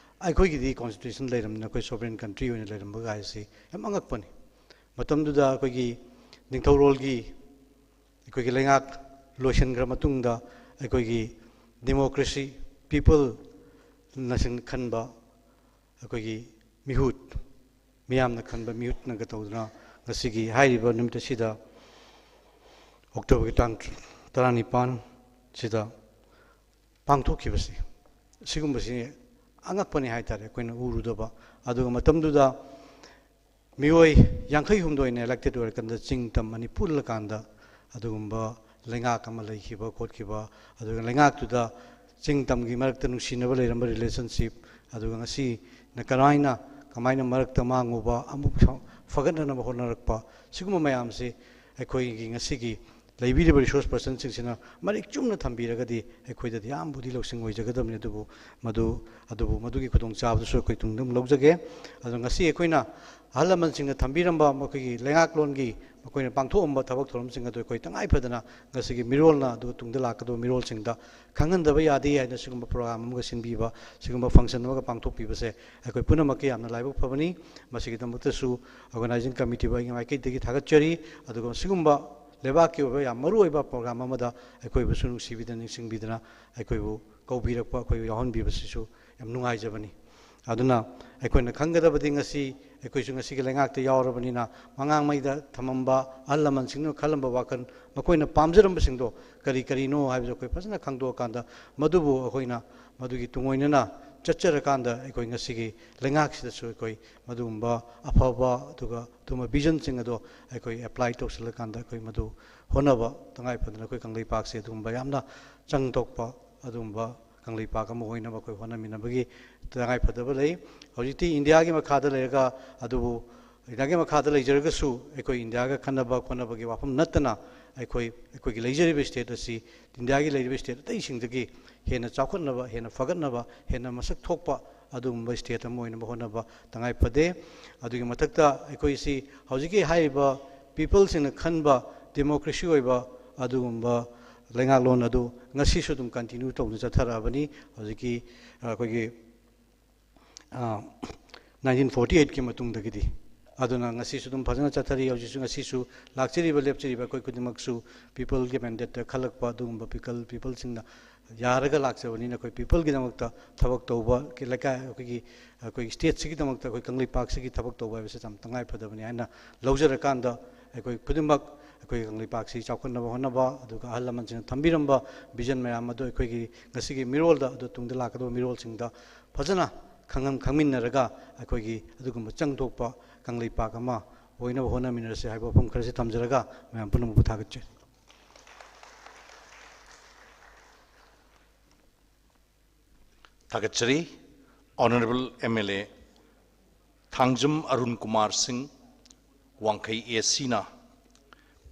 ꯑꯩꯈꯣꯏꯒꯤꯗꯤ constitution ꯂꯩꯔꯝꯅꯤꯅ ꯑꯩꯈꯣꯏ sovereign country ꯑꯣꯏꯅ ꯂꯩꯔꯝꯕ ꯍꯥꯏꯁꯤ ꯌꯥꯝ ꯑꯉꯛꯄꯅꯤ꯫ ꯃꯇꯝꯗꯨꯗ ꯑꯩꯈꯣꯏꯒꯤ ꯅꯤꯡꯊꯧꯔꯣꯜꯒꯤ ꯑꯩꯈꯣꯏꯒꯤ ꯂꯩꯉꯥꯛ ꯂꯣꯏꯁꯤꯟꯈ꯭ꯔ ꯃꯇꯨꯡꯗ ꯑꯩꯈꯣꯏꯒꯤ democracy, peopleꯅ ꯈꯟꯕ ꯑꯩꯈꯣꯏꯒꯤ ꯃꯤꯍꯨꯠ, ꯃꯤꯌꯥꯝꯅ ꯈꯟꯕ ꯃꯤꯍꯨꯠꯅꯒ ꯇꯧꯗꯨꯅ ꯉꯁꯤꯒꯤ ꯍꯥꯏꯔꯤꯕ ꯅꯨꯃꯤꯠ ꯑꯁꯤꯗ, Octoberꯒꯤ ꯇꯥꯡ ꯇꯔꯥꯅꯤꯄꯥꯟ ꯁꯤꯗ ꯄꯥꯡꯊꯣꯛꯈꯤꯕꯁꯤ, ꯁꯤꯒꯨꯝꯕꯁꯤ ꯑꯉꯛꯄꯅꯤ ꯍꯥꯏ ꯇꯥꯔꯦ, ꯑꯩꯈꯣꯏꯅ ꯎꯔꯨꯗꯕ꯫ ꯑꯗꯨꯒ ꯃꯇꯝꯗꯨꯗ ꯃꯤꯑꯣꯏ ꯌꯥꯡꯈꯩ ꯍꯨꯝꯗꯣꯏꯅ elected ꯑꯣꯏꯔꯀꯥꯟꯗ ꯆꯤꯡ ꯇꯝ ꯑꯅꯤ ꯄꯨꯜꯂꯀꯥꯟꯗ ꯑꯗꯨꯒꯨꯝꯕ ꯂꯩꯉꯥꯛ ꯑꯃ ꯂꯩꯈꯤꯕ ꯈꯣꯠꯈꯤꯕ, ꯑꯗꯨꯒ ꯂꯩꯉꯥꯛꯇꯨꯗ ꯆꯤꯡ ꯇꯝꯒꯤ ꯃꯔꯛꯇ ꯅꯨꯡꯁꯤꯅꯕ ꯂꯩꯔꯝꯕ relationship, ꯑꯗꯨꯒ ꯉꯁꯤꯅ ꯀꯃꯥꯏꯅ, ꯀꯃꯥꯏꯅ ꯃꯔꯛꯇ ꯃꯥꯡꯉꯨꯕ, ꯑꯃꯨꯛ ꯐ-, ꯐꯒꯠꯅꯅꯕ ꯍꯣꯠꯅꯔꯛꯄ, ꯁꯤꯒꯨꯝꯕ ꯃꯌꯥꯝꯁꯤ ꯑꯩꯈꯣꯏꯒꯤ ꯉꯁꯤꯒꯤ ꯂꯩꯕꯤꯔꯤꯕ resource personꯁꯤꯡꯁꯤꯅ ꯃꯔꯤꯛ ꯆꯨꯝꯅ ꯊꯝꯕꯤꯔꯒꯗꯤ ꯑꯩꯈꯣꯏꯗꯗꯤ ꯌꯥꯝꯕꯨꯗꯤ ꯂꯧꯁꯤꯡ ꯑꯣꯏꯖꯒꯗꯕꯅꯤ꯫ ꯑꯗꯨꯕꯨ ꯃꯗꯨ, ꯑꯗꯨꯕꯨ ꯃꯗꯨꯒꯤ ꯈꯨꯗꯣꯡꯆꯥꯕꯗꯨꯁꯨ ꯑꯩꯈꯣꯏ ꯇꯨꯡꯗ ꯑꯃꯨꯛ ꯂꯧꯖꯒꯦ꯫ ꯑꯗꯣ ꯉꯁꯤ ꯑꯩꯈꯣꯏꯅ ꯑꯍꯜ ꯂꯃꯟꯁꯤꯡꯅ ꯊꯝꯕꯤꯔꯝꯕ ꯃꯈꯣꯏꯒꯤ ꯂꯩꯉꯥꯛꯂꯣꯟꯒꯤ ꯃꯈꯣꯏꯅ ꯄꯥꯡꯊꯣꯛꯑꯝꯕ ꯊꯕꯛ ꯊꯧꯔꯝꯁꯤꯡ ꯑꯗꯨ ꯑꯩꯈꯣꯏ ꯇꯉꯥꯏ ꯐꯗꯅ ꯉꯁꯤꯒꯤ ꯃꯤꯔꯣꯜꯅ ꯑꯗꯨꯒ ꯇꯨꯡꯗ ꯂꯥꯛꯀꯗꯕ ꯃꯤꯔꯣꯜꯁꯤꯡꯗ ꯈꯪꯍꯟꯗꯕ ꯌꯥꯗꯦ ꯍꯥꯏꯅ ꯁꯤꯒꯨꯝꯕ program ꯑꯃꯒ ꯁꯤꯟꯕꯤꯕ, ꯁꯤꯒꯨꯝꯕ function ꯑꯃꯒ ꯄꯥꯡꯊꯣꯛꯄꯤꯕꯁꯦ ꯑꯩꯈꯣꯏ ꯄꯨꯝꯅꯃꯛꯀꯤ ꯌꯥꯝꯅ ꯂꯥꯏꯕꯛ ꯐꯕꯅꯤ꯫ ꯃꯁꯤꯒꯤꯗꯃꯛꯇꯁꯨ organizing committeeꯕꯨ ꯑꯩꯒꯤ ꯃꯥꯏꯀꯩꯗꯒꯤ ꯊꯥꯒꯠꯆꯔꯤ꯫ ꯑꯗꯨꯒ ꯁꯤꯒꯨꯝꯕ ꯂꯩꯕꯥꯛꯀꯤ ꯑꯣꯏꯕ ꯌꯥꯝ ꯃꯔꯨꯑꯣꯏꯕ program ꯑꯃꯗ ꯑꯩꯈꯣꯏꯕꯨꯁꯨ ꯅꯨꯡꯁꯤꯕꯤꯗꯅ, ꯅꯤꯡꯁꯤꯡꯕꯤꯗꯅ ꯑꯩꯈꯣꯏꯕꯨ ꯀꯧꯕꯤꯔꯛꯄ, ꯑꯩꯈꯣꯏꯕꯨ ꯌꯥꯎꯍꯟꯕꯤꯕꯁꯤꯁꯨ ꯌꯥꯝ ꯅꯨꯡꯉꯥꯏꯖꯕꯅꯤ꯫ ꯑꯗꯨꯅ ꯑꯩꯈꯣꯏꯅ ꯈꯪꯒꯗꯕꯗꯤ ꯉꯁꯤ ꯑꯩꯈꯣꯏꯁꯨ ꯉꯁꯤꯒꯤ ꯂꯩꯉꯥꯛꯇ ꯌꯥꯎꯔꯕꯅꯤꯅ ꯃꯉꯥꯡꯃꯩꯗ ꯊꯝꯃꯝꯕ ꯑꯍꯜ ꯂꯃꯟꯁꯤꯡꯅ ꯈꯜꯂꯝꯕ ꯋꯥꯈꯜ, ꯃꯈꯣꯏꯅ ꯄꯥꯝꯖꯔꯝꯕꯁꯤꯡꯗꯣ ꯀꯔꯤ ꯀꯔꯤꯅꯣ ꯍꯥꯏꯕꯗꯨ ꯑꯩꯈꯣꯏ ꯐꯖꯅ ꯈꯪꯗꯣꯛꯑꯀꯥꯟꯗ ꯃꯗꯨꯕꯨ ꯑꯩꯈꯣꯏꯅ ꯃꯗꯨꯒꯤ ꯇꯨꯡꯑꯣꯏꯅꯅ ꯆꯠꯆꯔꯀꯥꯟꯗ ꯑꯩꯈꯣꯏ ꯉꯁꯤꯒꯤ ꯂꯩꯉꯥꯛꯁꯤꯗꯁꯨ ꯑꯩꯈꯣꯏ ꯃꯗꯨꯒꯨꯝꯕ ꯑꯐꯕ ꯑꯗꯨꯒ ꯑꯗꯨꯒꯨꯝꯕ visionꯁꯤꯡ ꯑꯗꯣ ꯑꯩꯈꯣꯏ apply ꯇꯧꯁꯤꯜꯂꯀꯥꯟꯗ ꯑꯩꯈꯣꯏ ꯃꯗꯨ ꯍꯣꯠꯅꯕ ꯇꯉꯥꯏ ꯐꯗꯅ ꯑꯩꯈꯣꯏ ꯀꯪꯂꯩꯄꯥꯛꯁꯦ ꯑꯗꯨꯒꯨꯝꯕ ꯌꯥꯝꯅ ꯆꯪ ꯊꯣꯛꯄ ꯑꯗꯨꯒꯨꯝꯕ ꯀꯪꯂꯩꯄꯥꯛ ꯑꯃ ꯑꯣꯏꯅꯕ ꯑꯩꯈꯣꯏ ꯍꯣꯠꯅꯃꯤꯟꯅꯕꯒꯤ ꯇꯉꯥꯏ ꯐꯗꯕ ꯂꯩ꯫ ꯍꯧꯖꯤꯛꯇꯤ ꯏꯟꯗꯤꯌꯥꯒꯤ ꯃꯈꯥꯗ ꯂꯩꯔꯒ, ꯑꯗꯨꯕꯨ ꯏꯟꯗꯤꯌꯥꯒꯤ ꯃꯈꯥꯗ ꯂꯩꯖꯔꯒꯁꯨ ꯑꯩꯈꯣꯏ ꯏꯟꯗꯤꯌꯥꯒ ꯈꯠꯅꯕ ꯈꯣꯠꯅꯕꯒꯤ ꯋꯥꯐꯝ ꯅꯠꯇꯅ ꯑꯩꯈꯣꯏ, ꯑꯩꯈꯣꯏꯒꯤ ꯂꯩꯖꯔꯤꯕ state ꯑꯁꯤ ꯏꯟꯗꯤꯌꯥꯒꯤ ꯂꯩꯔꯤꯕ state ꯑꯇꯩꯁꯤꯡꯗꯒꯤ ꯍꯦꯟꯅ ꯆꯥꯎꯈꯠꯅꯕ, ꯍꯦꯟꯅ ꯐꯒꯠꯅꯕ, ꯍꯦꯟꯅ ꯃꯁꯛ ꯊꯣꯛꯄ ꯑꯗꯨꯒꯨꯝꯕ state ꯑꯃ ꯑꯣꯏꯅꯕ ꯍꯣꯠꯅꯕ ꯇꯉꯥꯏ ꯐꯗꯦ꯫ ꯑꯗꯨꯒꯤ ꯃꯊꯛꯇ ꯑꯩꯈꯣꯏꯁꯤ ꯍꯧꯖꯤꯛꯀꯤ ꯍꯥꯏꯔꯤꯕ peopleꯁꯤꯡꯅ ꯈꯟꯕ democracy ꯑꯣꯏꯕ ꯑꯗꯨꯒꯨꯝꯕ ꯂꯩꯉꯥꯛꯂꯣꯟ ꯑꯗꯨ ꯉꯁꯤꯁꯨ ꯑꯗꯨꯝ continue ꯇꯧꯗꯨꯅ ꯆꯠꯊꯔꯛꯑꯕꯅꯤ꯫ ꯍꯧꯖꯤꯛꯀꯤ, ꯑ, ꯑꯩꯈꯣꯏꯒꯤ, ꯑ, nineteen forty eightꯀꯤ ꯃꯇꯨꯡꯗꯒꯤꯗꯤ꯫ ꯑꯗꯨꯅ ꯉꯁꯤꯁꯨ ꯑꯗꯨꯝ ꯐꯖꯅ ꯆꯠꯊꯔꯤ꯫ ꯍꯧꯖꯤꯛꯁꯨ, ꯉꯁꯤꯁꯨ ꯂꯥꯛꯆꯔꯤꯕ, ꯂꯦꯞꯆꯔꯤꯕ ꯑꯩꯈꯣꯏ ꯈꯨꯗꯤꯡꯃꯛꯁꯨ peopleꯒꯤ mandateꯇ ꯈꯜꯂꯛꯄ ꯑꯗꯨꯒꯨꯝꯕ people, peopleꯁꯤꯡꯅ ꯌꯥꯔꯒ ꯂꯥꯛꯆꯕꯅꯤꯅ ꯑꯩꯈꯣꯏ peopleꯒꯤꯗꯃꯛꯇ ꯊꯕꯛ ꯇꯧꯕ, ꯂꯩꯀꯥꯏ, ꯑꯩꯈꯣꯏꯒꯤ, ꯑꯩꯈꯣꯏꯒꯤ stateꯁꯤꯒꯤꯗꯃꯛꯇ, ꯑꯩꯈꯣꯏ ꯀꯪꯂꯩꯄꯥꯛꯁꯤꯒꯤ ꯊꯕꯛ ꯇꯧꯕ ꯍꯥꯏꯕꯁꯤ ꯌꯥꯝ ꯇꯉꯥꯏ ꯐꯗꯕꯅꯤ ꯍꯥꯏꯅ ꯂꯧꯖꯔꯀꯥꯟꯗ ꯑꯩꯈꯣꯏ ꯈꯨꯗꯤꯡꯃꯛ ꯑꯩꯈꯣꯏꯒꯤ ꯀꯪꯂꯩꯄꯥꯛꯁꯤ ꯆꯥꯎꯈꯠꯅꯕ ꯍꯣꯠꯅꯕ, ꯑꯗꯨꯒ ꯑꯍꯜ ꯂꯃꯟꯁꯤꯡꯅ ꯊꯝꯕꯤꯔꯝꯕ vision ꯃꯌꯥꯝ ꯑꯗꯨ ꯑꯩꯈꯣꯏꯒꯤ ꯉꯁꯤꯒꯤ ꯃꯤꯔꯣꯜꯗ, ꯑꯗꯨ ꯇꯨꯡꯗ ꯂꯥꯛꯀꯗꯕ ꯃꯤꯔꯣꯜꯁꯤꯡꯗ ꯐꯖꯅ ꯈꯪꯍꯟ-, ꯈꯪꯃꯤꯟꯅꯔꯒ ꯑꯩꯈꯣꯏꯒꯤ ꯑꯗꯨꯒꯨꯝꯕ ꯆꯪ ꯊꯣꯛꯄ ꯀꯪꯂꯩꯄꯥꯛ ꯑꯃ ꯑꯣꯏꯅꯕ ꯍꯣꯠꯅꯃꯤꯟꯅꯔꯁꯤ ꯍꯥꯏꯕ ꯋꯥꯐꯝ ꯈꯔꯁꯤ ꯊꯝꯖꯔꯒ ꯃꯌꯥꯝ ꯄꯨꯝꯅꯃꯛꯄꯨ ꯊꯥꯒꯠꯆꯔꯤ꯫ ꯊꯥꯒꯠꯆꯔꯤ꯫ Honourable M L A Thangjam Arun Kumar ꯁꯤꯡ, ꯋꯥꯡꯈꯩ A Cꯅ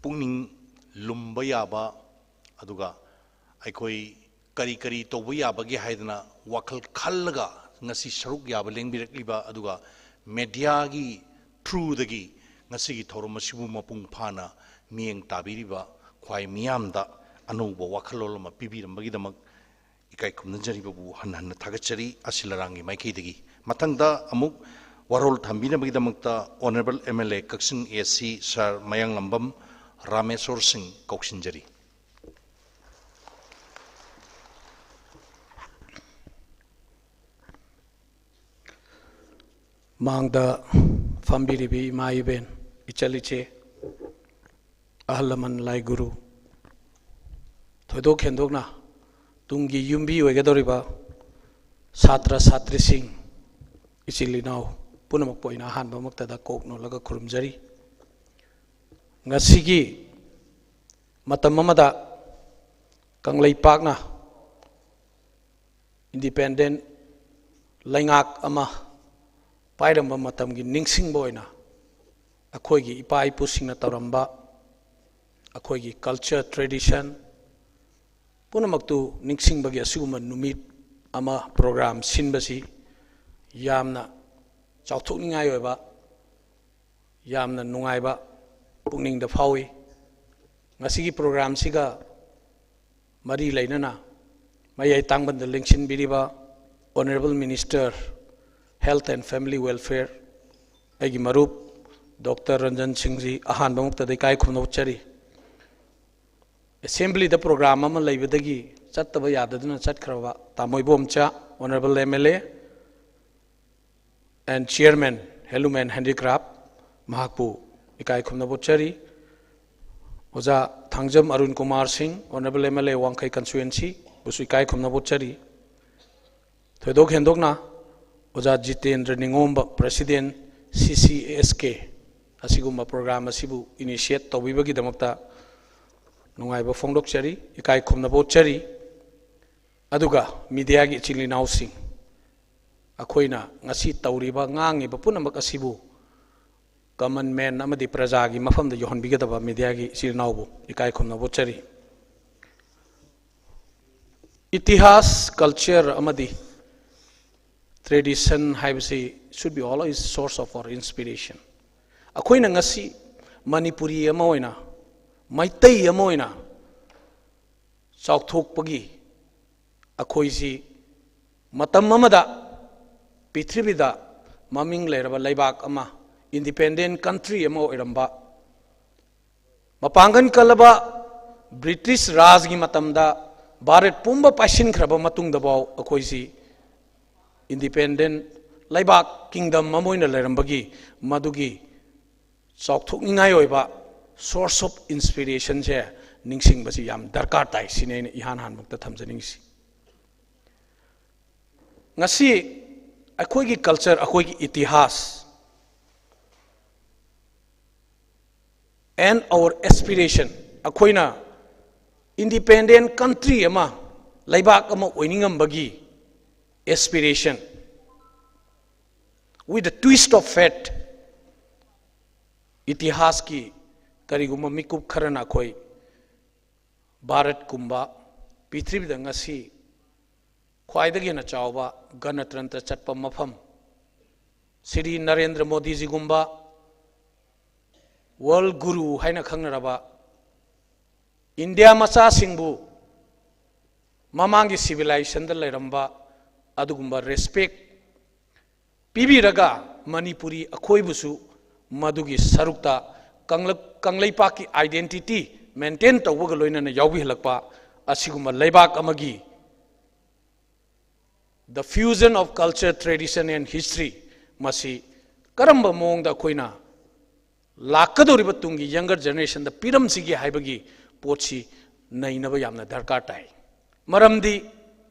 ꯄꯨꯛꯅꯤꯡ ꯂꯨꯝꯕ ꯌꯥꯕ, ꯑꯗꯨꯒ ꯑꯩꯈꯣꯏ ꯀꯔꯤ ꯀꯔꯤ ꯇꯧꯕ ꯌꯥꯕꯒꯦ ꯍꯥꯏꯗꯅ ꯋꯥꯈꯜ ꯈꯜꯂꯒ ꯉꯁꯤ ꯁꯔꯨꯛ ꯌꯥꯕ ꯂꯦꯡꯕꯤꯔꯛꯂꯤꯕ, ꯑꯗꯨꯒ mediaꯒꯤ throughꯗꯒꯤ ꯉꯁꯤꯒꯤ ꯊꯧꯔꯝ ꯑꯁꯤꯕꯨ ꯃꯄꯨꯡ ꯐꯥꯅ ꯃꯤꯠꯌꯦꯡ ꯇꯥꯕꯤꯔꯤꯕ ꯈ꯭ꯋꯥꯏ ꯃꯤꯌꯥꯝꯗ ꯑꯅꯧꯕ ꯋꯥꯈꯜꯂꯣꯟ ꯑꯃ ꯄꯤꯕꯤꯔꯝꯕꯒꯤꯗꯃꯛ ꯏꯀꯥꯏ ꯈꯨꯝꯅꯖꯔꯤꯕꯕꯨ ꯍꯟꯅ ꯍꯟꯅ ꯊꯥꯒꯠꯆꯔꯤ ꯑꯁꯤꯜ ꯑꯔꯥꯡꯒꯤ ꯃꯥꯏꯀꯩꯗꯒꯤ꯫ ꯃꯊꯪꯗ ꯑꯃꯨꯛ ꯋꯥꯔꯣꯜ ꯊꯝꯕꯤꯅꯕꯒꯤꯗꯃꯛꯇ Honourable M L A Kakching A C Sir ꯃꯌꯥꯡꯂꯝꯕꯝ ꯔꯥꯃꯦꯁꯣꯔ ꯁꯤꯡ ꯀꯧꯁꯤꯟꯖꯔꯤ꯫ ꯃꯥꯡꯗ ꯐꯝꯕꯤꯔꯤꯕꯤ ꯏꯃꯥ ꯏꯕꯦꯟ, ꯏꯆꯜ ꯏꯆꯦ, ꯑꯍꯜ ꯂꯃꯟ, ꯂꯥꯏ ꯒꯨꯔꯨ, ꯊꯣꯏꯗꯣꯛ ꯍꯦꯟꯗꯣꯛꯅ ꯇꯨꯡꯒꯤ ꯌꯨꯝꯕꯤ ꯑꯣꯏꯒꯗꯧꯔꯤꯕ ꯁꯥꯇ꯭ꯔ ꯁꯥꯇ꯭ꯔꯤꯁꯤꯡ, ꯏꯆꯤꯜ ꯏꯅꯥꯎ ꯄꯨꯝꯅꯃꯛꯄꯨ ꯑꯩꯅ ꯑꯍꯥꯟꯕꯃꯛꯇꯗ ꯀꯣꯛ ꯅꯣꯜꯂꯒ ꯈꯨꯔꯨꯝꯖꯔꯤ꯫ ꯉꯁꯤꯒꯤ ꯃꯇꯝ ꯑꯃꯗ ꯀꯪꯂꯩꯄꯥꯛꯅ independent ꯂꯩꯉꯥꯛ ꯑꯃ ꯄꯥꯏꯔꯝꯕ ꯃꯇꯝꯒꯤ ꯅꯤꯡꯁꯤꯡꯕ ꯑꯣꯏꯅ ꯑꯩꯈꯣꯏꯒꯤ ꯏꯄꯥ ꯏꯄꯨꯁꯤꯡꯅ ꯇꯧꯔꯝꯕ ꯑꯩꯈꯣꯏꯒꯤ culture, tradition ꯄꯨꯝꯅꯃꯛꯇꯨ ꯅꯤꯡꯁꯤꯡꯕꯒꯤ ꯑꯁꯤꯒꯨꯝꯕ ꯅꯨꯃꯤꯠ ꯑꯃ program ꯁꯤꯟꯕꯁꯤ ꯌꯥꯝꯅ ꯆꯥꯎꯊꯣꯛꯅꯤꯡꯉꯥꯏ ꯑꯣꯏꯕ, ꯌꯥꯝꯅ ꯅꯨꯡꯉꯥꯏꯕ ꯄꯨꯛꯅꯤꯡꯗ ꯐꯥꯎꯏ꯫ ꯉꯁꯤꯒꯤ programꯁꯤꯒ ꯃꯔꯤ ꯂꯩꯅꯅ ꯃꯌꯥꯏ ꯇꯥꯡꯕꯟꯗ ꯂꯦꯡꯁꯤꯟꯕꯤꯔꯤꯕ Honourable Minister Health and Family Welfare, ꯑꯩꯒꯤ ꯃꯔꯨꯞ Doctor ꯔꯟꯖꯟ ꯁꯤꯡꯖꯤ ꯑꯍꯥꯟꯕ ꯃꯛꯇꯗ ꯏꯀꯥꯏ ꯈꯨꯝꯅꯧꯖꯔꯤ꯫ Assemblyꯗ program ꯑꯃ ꯂꯩꯕꯗꯒꯤ ꯆꯠꯇꯕ ꯌꯥꯗꯗꯨꯅ ꯆꯠꯈ꯭ꯔꯕ ꯇꯥꯃꯣ Ibomcha, Honourable M L A and Chairman Handloom and Handicraft, ꯃꯍꯥꯛꯄꯨ ꯏꯀꯥꯏ ꯈꯨꯝꯅꯕ ꯎꯠꯆꯔꯤ꯫ ꯑꯣꯖꯥ ꯊꯥꯡꯖꯝ ꯑꯔꯨꯟ ꯀꯨꯃꯥꯔ ꯁꯤꯡ, Honourable M L A ꯋꯥꯡꯈꯩ constituency, ꯕꯨꯁꯨ ꯏꯀꯥꯏ ꯈꯨꯝꯅꯕ ꯎꯠꯆꯔꯤ꯫ ꯊꯣꯏꯗꯣꯛ ꯍꯦꯟꯗꯣꯛꯅ ꯑꯣꯖꯥ Jitendra ꯅꯤꯉꯣꯝꯕ, President C C S K, ꯑꯁꯤꯒꯨꯝꯕ program ꯑꯁꯤꯕꯨ initiate ꯇꯧꯕꯤꯕꯒꯤꯗꯃꯛꯇ ꯅꯨꯡꯉꯥꯏꯕ ꯐꯣꯡꯗꯣꯛꯆꯔꯤ, ꯏꯀꯥꯏ ꯈꯨꯝꯅꯕ ꯎꯠꯆꯔꯤ꯫ ꯑꯗꯨꯒ ꯃꯤꯗꯤꯌꯥꯒꯤ ꯏꯆꯤꯜ ꯏꯅꯥꯎꯁꯤꯡ, ꯑꯩꯈꯣꯏꯅ ꯉꯁꯤ ꯇꯧꯔꯤꯕ, ꯉꯥꯡꯉꯤꯕ ꯄꯨꯝꯅꯃꯛ ꯑꯁꯤꯕꯨ ꯀꯃꯟ ꯃꯦꯟ ꯑꯃꯗꯤ ꯄ꯭ꯔꯖꯥꯒꯤ ꯃꯐꯝꯗ ꯌꯧꯍꯟꯕꯤꯒꯗꯕ ꯃꯤꯗꯤꯌꯥꯒꯤ ꯏꯆꯤꯜ ꯏꯅꯥꯎꯕꯨ ꯏꯀꯥꯏ ꯈꯨꯝꯅꯕ ꯎꯠꯆꯔꯤ꯫ ꯏꯇꯤꯍꯥꯁ, ꯀꯜꯆꯔ ꯑꯃꯗꯤ ꯇ꯭ꯔꯦꯗꯤꯁꯟ ꯍꯥꯏꯕꯁꯤ should be always source of our inspiration. ꯑꯩꯈꯣꯏꯅ ꯉꯁꯤ ꯃꯅꯤꯄꯨꯔꯤ ꯑꯃ ꯑꯣꯏꯅ, ꯃꯩꯇꯩ ꯑꯃ ꯑꯣꯏꯅ ꯆꯥꯎꯊꯣꯛꯄꯒꯤ ꯑꯩꯈꯣꯏꯁꯤ ꯃꯇꯝ ꯑꯃꯗ ꯄ꯭ꯔꯤꯊꯤꯕꯤꯗ ꯃꯃꯤꯡ ꯂꯩꯔꯕ ꯂꯩꯕꯥꯛ ꯑꯃ, ꯏꯟꯗꯤꯄꯦꯟꯗꯦꯟ ꯀꯟꯇ꯭ꯔꯤ ꯑꯃ ꯑꯣꯏꯔꯝꯕ, ꯃꯄꯥꯡꯒꯜ ꯀꯜꯂꯕ ꯕ꯭ꯔꯤꯇꯤꯁ ꯔꯥꯖꯒꯤ ꯃꯇꯝꯗ ꯚꯥꯔꯠ ꯄꯨꯝꯕ ꯄꯥꯏꯁꯤꯟꯈ꯭ꯔꯕ ꯃꯇꯨꯡꯗꯐꯥꯎ ꯑꯩꯈꯣꯏꯁꯤ ꯏꯟꯗꯤꯄꯦꯟꯗꯦꯟ ꯂꯩꯕꯥꯛ, ꯀꯤꯡꯗꯝ ꯑꯃ ꯑꯣꯏꯅ ꯂꯩꯔꯝꯕꯒꯤ ꯃꯗꯨꯒꯤ ꯆꯥꯎꯊꯣꯛꯅꯤꯡꯉꯥꯏ ꯑꯣꯏꯕ source of inspirationꯁꯦ ꯅꯤꯡꯁꯤꯡꯕꯁꯤ ꯌꯥꯝ ꯗꯔꯀꯥꯔ ꯇꯥꯏ꯫ ꯁꯤꯅꯤ ꯑꯩꯅ ꯏꯍꯥꯟ ꯍꯥꯟꯕꯃꯛꯇ ꯊꯝꯖꯅꯤꯡꯉꯤꯁꯤ꯫ ꯉꯁꯤ ꯑꯩꯈꯣꯏꯒꯤ ꯀꯜꯆꯔ, ꯑꯩꯈꯣꯏꯒꯤ ꯏꯇꯤꯍꯥꯁ and our aspiration, ꯑꯩꯈꯣꯏꯅ ꯏꯟꯗꯤꯄꯦꯟꯗꯦꯟ ꯀꯟꯇ꯭ꯔꯤ ꯑꯃ, ꯂꯩꯕꯥꯛ ꯑꯃ ꯑꯣꯏꯅꯤꯡꯉꯝꯕꯒꯤ aspiration, with the twist of fate, ꯏꯇꯤꯍꯥꯁꯀꯤ ꯀꯔꯤꯒꯨꯝꯕ ꯃꯤꯀꯨꯞ ꯈꯔꯅ ꯑꯩꯈꯣꯏ ꯚꯥꯔꯠꯀꯨꯝꯕ ꯄ꯭ꯔꯤꯊꯤꯕꯤꯗ ꯉꯁꯤ ꯈ꯭ꯋꯥꯏꯗꯒꯤ ꯍꯦꯟꯅ ꯆꯥꯎꯕ ꯒꯅꯇꯟꯇ꯭ꯔ ꯆꯠꯄ ꯃꯐꯝ, ꯁ꯭ꯔꯤ ꯅꯔꯦꯟꯗ꯭ꯔ ꯃꯣꯗꯤꯖꯤꯒꯨꯝꯕ ꯋꯥꯔꯜ ꯒꯨꯔꯨ ꯍꯥꯏꯅ ꯈꯪꯅꯔꯕ ꯏꯟꯗꯤꯌꯥ ꯃꯆꯥꯁꯤꯡꯕꯨ ꯃꯃꯥꯡꯒꯤ ꯁꯤꯚꯤꯂꯥꯏꯖꯦꯁꯟꯗ ꯂꯩꯔꯝꯕ ꯑꯗꯨꯒꯨꯝꯕ ꯔꯦꯁꯄꯦꯛ ꯄꯤꯕꯤꯔꯒ ꯃꯅꯤꯄꯨꯔꯤ ꯑꯩꯈꯣꯏꯕꯨꯁꯨ ꯃꯗꯨꯒꯤ ꯁꯔꯨꯛꯇ ꯀꯪꯂ-, ꯀꯪꯂꯩꯄꯥꯛꯀꯤ identity maintain ꯇꯧꯕꯒ ꯂꯣꯏꯅꯅ ꯌꯥꯎꯕꯤꯍꯜꯂꯛꯄ ꯑꯁꯤꯒꯨꯝꯕ ꯂꯩꯕꯥꯛ ꯑꯃꯒꯤ the fusion of culture, tradition and history, ꯃꯁꯤ ꯀꯔꯝꯕ ꯃꯑꯣꯡꯗ ꯑꯩꯈꯣꯏꯅ ꯂꯥꯛꯀꯗꯧꯔꯤꯕ ꯇꯨꯡꯒꯤ younger generationꯗ ꯄꯤꯔꯝꯁꯤꯒꯦ ꯍꯥꯏꯕꯒꯤ ꯄꯣꯠꯁꯤ ꯅꯩꯅꯕ ꯌꯥꯝꯅ ꯗꯔꯀꯥꯔ ꯇꯥꯏ꯫ ꯃꯔꯝꯗꯤ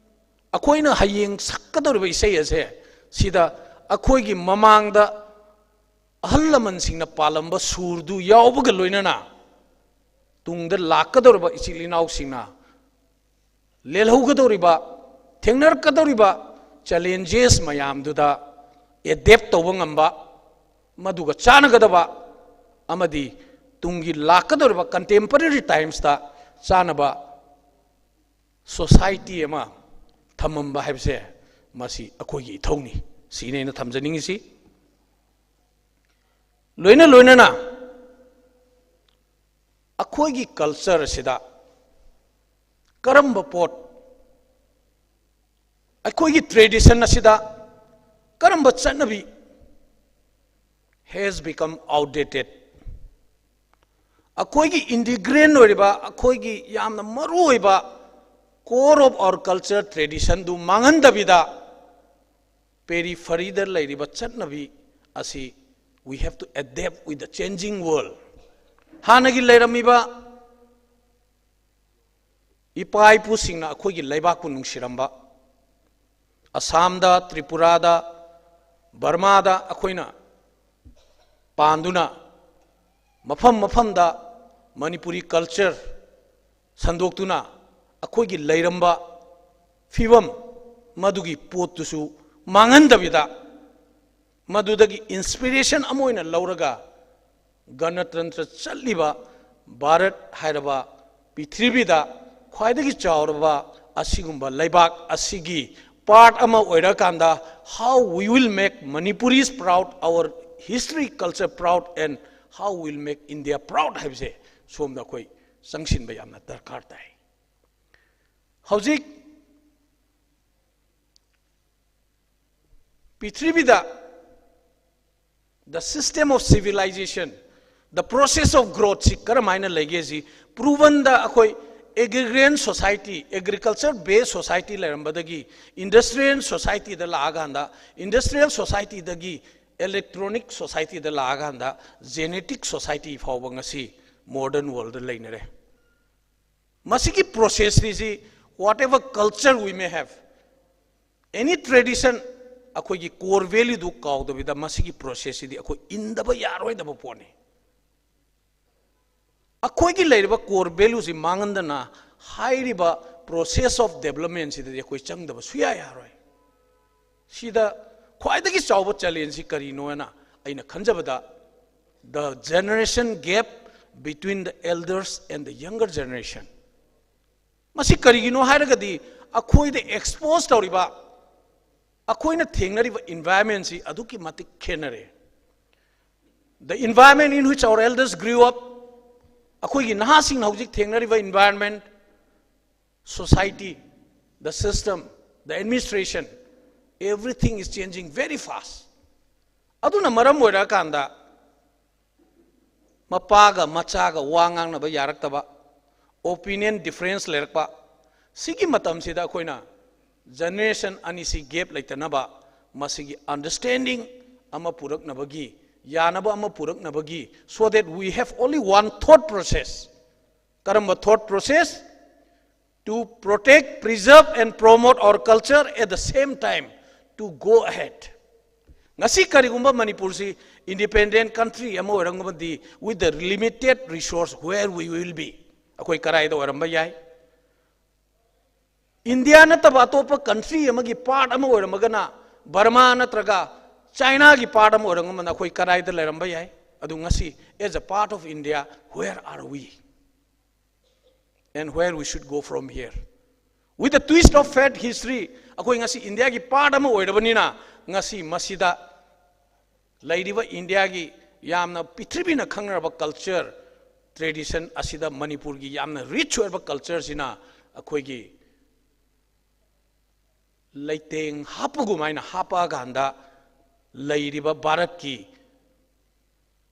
ꯑꯩꯈꯣꯏꯅ ꯍꯌꯦꯡ ꯁꯛꯀꯗꯧꯔꯤꯕ ꯏꯁꯩ ꯑꯁꯦ ꯁꯤꯗ ꯑꯩꯈꯣꯏꯒꯤ ꯃꯃꯥꯡꯗ ꯑꯍꯜ ꯂꯃꯟꯁꯤꯡꯅ ꯄꯥꯜꯂꯝꯕ ꯁꯨꯔꯗꯨ ꯌꯥꯎꯕꯒ ꯂꯣꯏꯅꯅ ꯇꯨꯡꯗ ꯂꯥꯛꯀꯗꯧꯔꯤꯕ ꯏꯆꯤꯜ ꯏꯅꯥꯎꯁꯤꯡꯅ ꯂꯦꯜꯍꯧꯒꯗꯧꯔꯤꯕ, ꯊꯦꯡꯅꯔꯛꯀꯗꯧꯔꯤꯕ challenges ꯃꯌꯥꯝꯗꯨꯗ adapt ꯇꯧꯕ ꯉꯝꯕ, ꯃꯗꯨꯒ ꯆꯥꯟꯅꯒꯗꯕ ꯑꯃꯗꯤ ꯇꯨꯡꯒꯤ ꯂꯥꯛꯀꯗꯧꯔꯤꯕ contemporary timesꯇ ꯆꯥꯟꯅꯕ society ꯑꯃ ꯊꯝꯃꯝꯕ ꯍꯥꯏꯕꯁꯦ ꯃꯁꯤ ꯑꯩꯈꯣꯏꯒꯤ ꯏꯊꯧꯅꯤ꯫ ꯁꯤꯅꯤ ꯑꯩꯅ ꯊꯝꯖꯅꯤꯡꯉꯤꯁꯤ꯫ ꯂꯣꯏꯅ ꯂꯣꯏꯅꯅ ꯑꯩꯈꯣꯏꯒꯤ culture ꯑꯁꯤꯗ ꯀꯔꯝꯕ ꯄꯣꯠ, ꯑꯩꯈꯣꯏꯒꯤ tradition ꯑꯁꯤꯗ ꯀꯔꯝꯕ ꯆꯠꯅꯕꯤ has become outdated? ꯑꯩꯈꯣꯏꯒꯤ ingrained ꯑꯣꯏꯔꯤꯕ, ꯑꯩꯈꯣꯏꯒꯤ ꯌꯥꯝꯅ ꯃꯔꯨ ꯑꯣꯏꯕ core of our culture traditionꯗꯨ ꯃꯥꯡꯍꯟꯗꯕꯤꯗ peripheryꯗ ꯂꯩꯔꯤꯕ ꯆꯠꯅꯕꯤ ꯑꯁꯤ we have to adapt with the changing world꯫ ꯍꯥꯟꯅꯒꯤ ꯂꯩꯔꯝꯃꯤꯕ ꯏꯄꯥ ꯏꯄꯨꯁꯤꯡꯅ ꯑꯩꯈꯣꯏꯒꯤ ꯂꯩꯕꯥꯛꯄꯨ ꯅꯨꯡꯁꯤꯔꯝꯕ, ꯑꯁꯥꯝꯗ, ꯇ꯭ꯔꯤꯄꯨꯔꯥꯗ, ꯕꯔꯃꯥꯗ ꯑꯩꯈꯣꯏꯅ ꯄꯥꯟꯗꯨꯅ ꯃꯐꯝ ꯃꯐꯝꯗ ꯃꯅꯤꯄꯨꯔꯤ culture ꯁꯟꯗꯣꯛꯇꯨꯅ ꯑꯩꯈꯣꯏꯒꯤ ꯂꯩꯔꯝꯕ ꯐꯤꯕꯝ ꯃꯗꯨꯒꯤ ꯄꯣꯠꯇꯨꯁꯨ ꯃꯥꯡꯍꯟꯗꯕꯤꯗ, ꯃꯗꯨꯗꯒꯤ inspiration ꯑꯃ ꯑꯣꯏꯅ ꯂꯧꯔꯒ ꯒꯅꯇꯟꯇ꯭ꯔ ꯆꯠꯂꯤꯕ ꯚꯥꯔꯠ ꯍꯥꯏꯔꯕ ꯄ꯭ꯔꯤꯊꯤꯕꯤꯗ ꯈ꯭ꯋꯥꯏꯗꯒꯤ ꯆꯥꯎꯔꯕ ꯑꯁꯤꯒꯨꯝꯕ ꯂꯩꯕꯥꯛ ꯑꯁꯤꯒꯤ part ꯑꯃ ꯑꯣꯏꯔꯀꯥꯟꯗ, how we will make Manipuris proud, our history, culture proud, and how we will make India proud ꯍꯥꯏꯕꯁꯦ ꯁꯣꯝꯗ ꯑꯩꯈꯣꯏ ꯆꯪꯁꯤꯟꯕ ꯌꯥꯝꯅ ꯗꯔꯀꯥꯔ ꯇꯥꯏ꯫ ꯍꯧꯖꯤꯛ ꯄ꯭ꯔꯤꯊꯤꯕꯤꯗ the system of civilization, the process of growthꯁꯤ ꯀꯔꯝꯍꯥꯏꯅ ꯂꯩꯒꯦꯁꯤ provenꯗ ꯑꯩꯈꯣꯏ agrarian society, agriculture based society ꯂꯩꯔꯝꯕꯗꯒꯤ industrial societyꯗ ꯂꯥꯛꯑꯀꯥꯟꯗ, industrial societyꯗꯒꯤ electronic societyꯗ ꯂꯥꯛꯑꯀꯥꯟꯗ genetic society ꯐꯥꯎꯕ ꯉꯁꯤ modern worldꯗ ꯂꯩꯅꯔꯦ꯫ ꯃꯁꯤꯒꯤ processꯁꯤ, whatever culture we may have, any tradition, ꯑꯩꯈꯣꯏꯒꯤ core valueꯗꯨ ꯀꯥꯎꯗꯕꯤꯗ ꯃꯁꯤꯒꯤ processꯁꯤꯗꯤ ꯑꯩꯈꯣꯏ ꯏꯟꯗꯕ ꯌꯥꯔꯣꯏꯗꯕ ꯄꯣꯠꯅꯤ꯫ ꯑꯩꯈꯣꯏꯒꯤ ꯂꯩꯔꯤꯕ core valueꯁꯤ ꯃꯥꯡꯍꯟꯗꯅ ꯍꯥꯏꯔꯤꯕ process of development ꯁꯤꯗꯗꯤ ꯑꯩꯈꯣꯏ ꯆꯪꯗꯕ ꯁꯨꯌꯥ ꯌꯥꯔꯣꯏ꯫ ꯁꯤꯗ ꯈ꯭ꯋꯥꯏꯗꯒꯤ ꯆꯥꯎꯕ challenge ꯁꯤ ꯀꯔꯤꯅꯣꯅ ꯑꯩꯅ ꯈꯟꯖꯕꯗ, the generation gap between the elders and the younger generation. ꯃꯁꯤ ꯀꯔꯤꯒꯤꯅꯣ ꯍꯥꯏꯔꯒꯗꯤ, ꯑꯩꯈꯣꯏꯗ expose ꯇꯧꯔꯤꯕ, ꯑꯩꯈꯣꯏꯅ ꯊꯦꯡꯅꯔꯤꯕ environment ꯁꯤ ꯑꯗꯨꯛꯀꯤ ꯃꯇꯤꯛ ꯈꯦꯠꯅꯔꯦ꯫ The environment in which our elders grew up, ꯑꯩꯈꯣꯏꯒꯤ ꯅꯍꯥꯁꯤꯡꯅ ꯍꯧꯖꯤꯛ ꯊꯦꯡꯅꯔꯤꯕ environment, society, the system, the administration, everything is changing very fast. ꯑꯗꯨꯅ ꯃꯔꯝ ꯑꯣꯏꯔꯀꯥꯟꯗ ꯃꯄꯥꯒ ꯃꯆꯥꯒ ꯋꯥ ꯉꯥꯡꯅꯕ ꯌꯥꯔꯛꯇꯕ, opinion difference ꯂꯩꯔꯛꯄ, ꯁꯤꯒꯤ ꯃꯇꯝꯁꯤꯗ ꯑꯩꯈꯣꯏꯅ generation ꯑꯅꯤꯁꯤ gap ꯂꯩꯇꯅꯕ ꯃꯁꯤꯒꯤ understanding ꯑꯃ ꯄꯨꯔꯛꯅꯕꯒꯤ, ꯌꯥꯅꯕ ꯑꯃ ꯄꯨꯔꯛꯅꯕꯒꯤ, so that we have only one thought process. ꯀꯔꯝꯕ thought process? To protect, preserve and promote our culture, at the same time to go ahead. ꯉꯁꯤ ꯀꯔꯤꯒꯨꯝꯕ ꯃꯅꯤꯄꯨꯔꯁꯤ independent country ꯑꯃ ꯑꯣꯏꯔꯝꯃꯕꯗꯤ, with the limited resource, where we will be? ꯑꯩꯈꯣꯏ ꯀꯔꯥꯏꯗ ꯑꯣꯏꯔꯝꯕ ꯌꯥꯏ? ꯏꯟꯗꯤꯌꯥ ꯅꯠꯇꯕ ꯑꯇꯣꯞꯄ country ꯑꯃꯒꯤ part ꯑꯃ ꯑꯣꯏꯔꯝꯃꯒꯅ, ꯕꯔꯃꯥ ꯅꯠꯇ꯭ꯔꯒ ꯆꯥꯏꯅꯥꯒꯤ part ꯑꯃ ꯑꯣꯏꯔꯝꯃꯒꯅ ꯑꯩꯈꯣꯏ ꯀꯔꯥꯏꯗ ꯂꯩꯔꯝꯕ ꯌꯥꯏ? ꯑꯗꯨ ꯉꯁꯤ, as a part of India, where are we? And where we should go from here? With the twist of fate history, ꯑꯩꯈꯣꯏ ꯉꯁꯤ ꯏꯟꯗꯤꯌꯥꯒꯤ part ꯑꯃ ꯑꯣꯏꯔꯕꯅꯤꯅ, ꯉꯁꯤ ꯃꯁꯤꯗ ꯂꯩꯔꯤꯕ ꯏꯟꯗꯤꯌꯥꯒꯤ ꯌꯥꯝꯅ ꯄ꯭ꯔꯤꯊꯤꯕꯤꯅ ꯈꯪꯅꯔꯕ culture, tradition ꯑꯁꯤꯗ ꯃꯅꯤꯄꯨꯔꯒꯤ ꯌꯥꯝꯅ rich ꯑꯣꯏꯔꯕ culture ꯁꯤꯅ ꯑꯩꯈꯣꯏꯒꯤ ꯂꯩꯇꯦꯡ ꯍꯥꯞꯄꯒꯨꯝ ꯍꯥꯏꯅ ꯍꯥꯞꯄꯛꯑꯀꯥꯟꯗ, ꯂꯩꯔꯤꯕ ꯚꯥꯔꯠꯀꯤ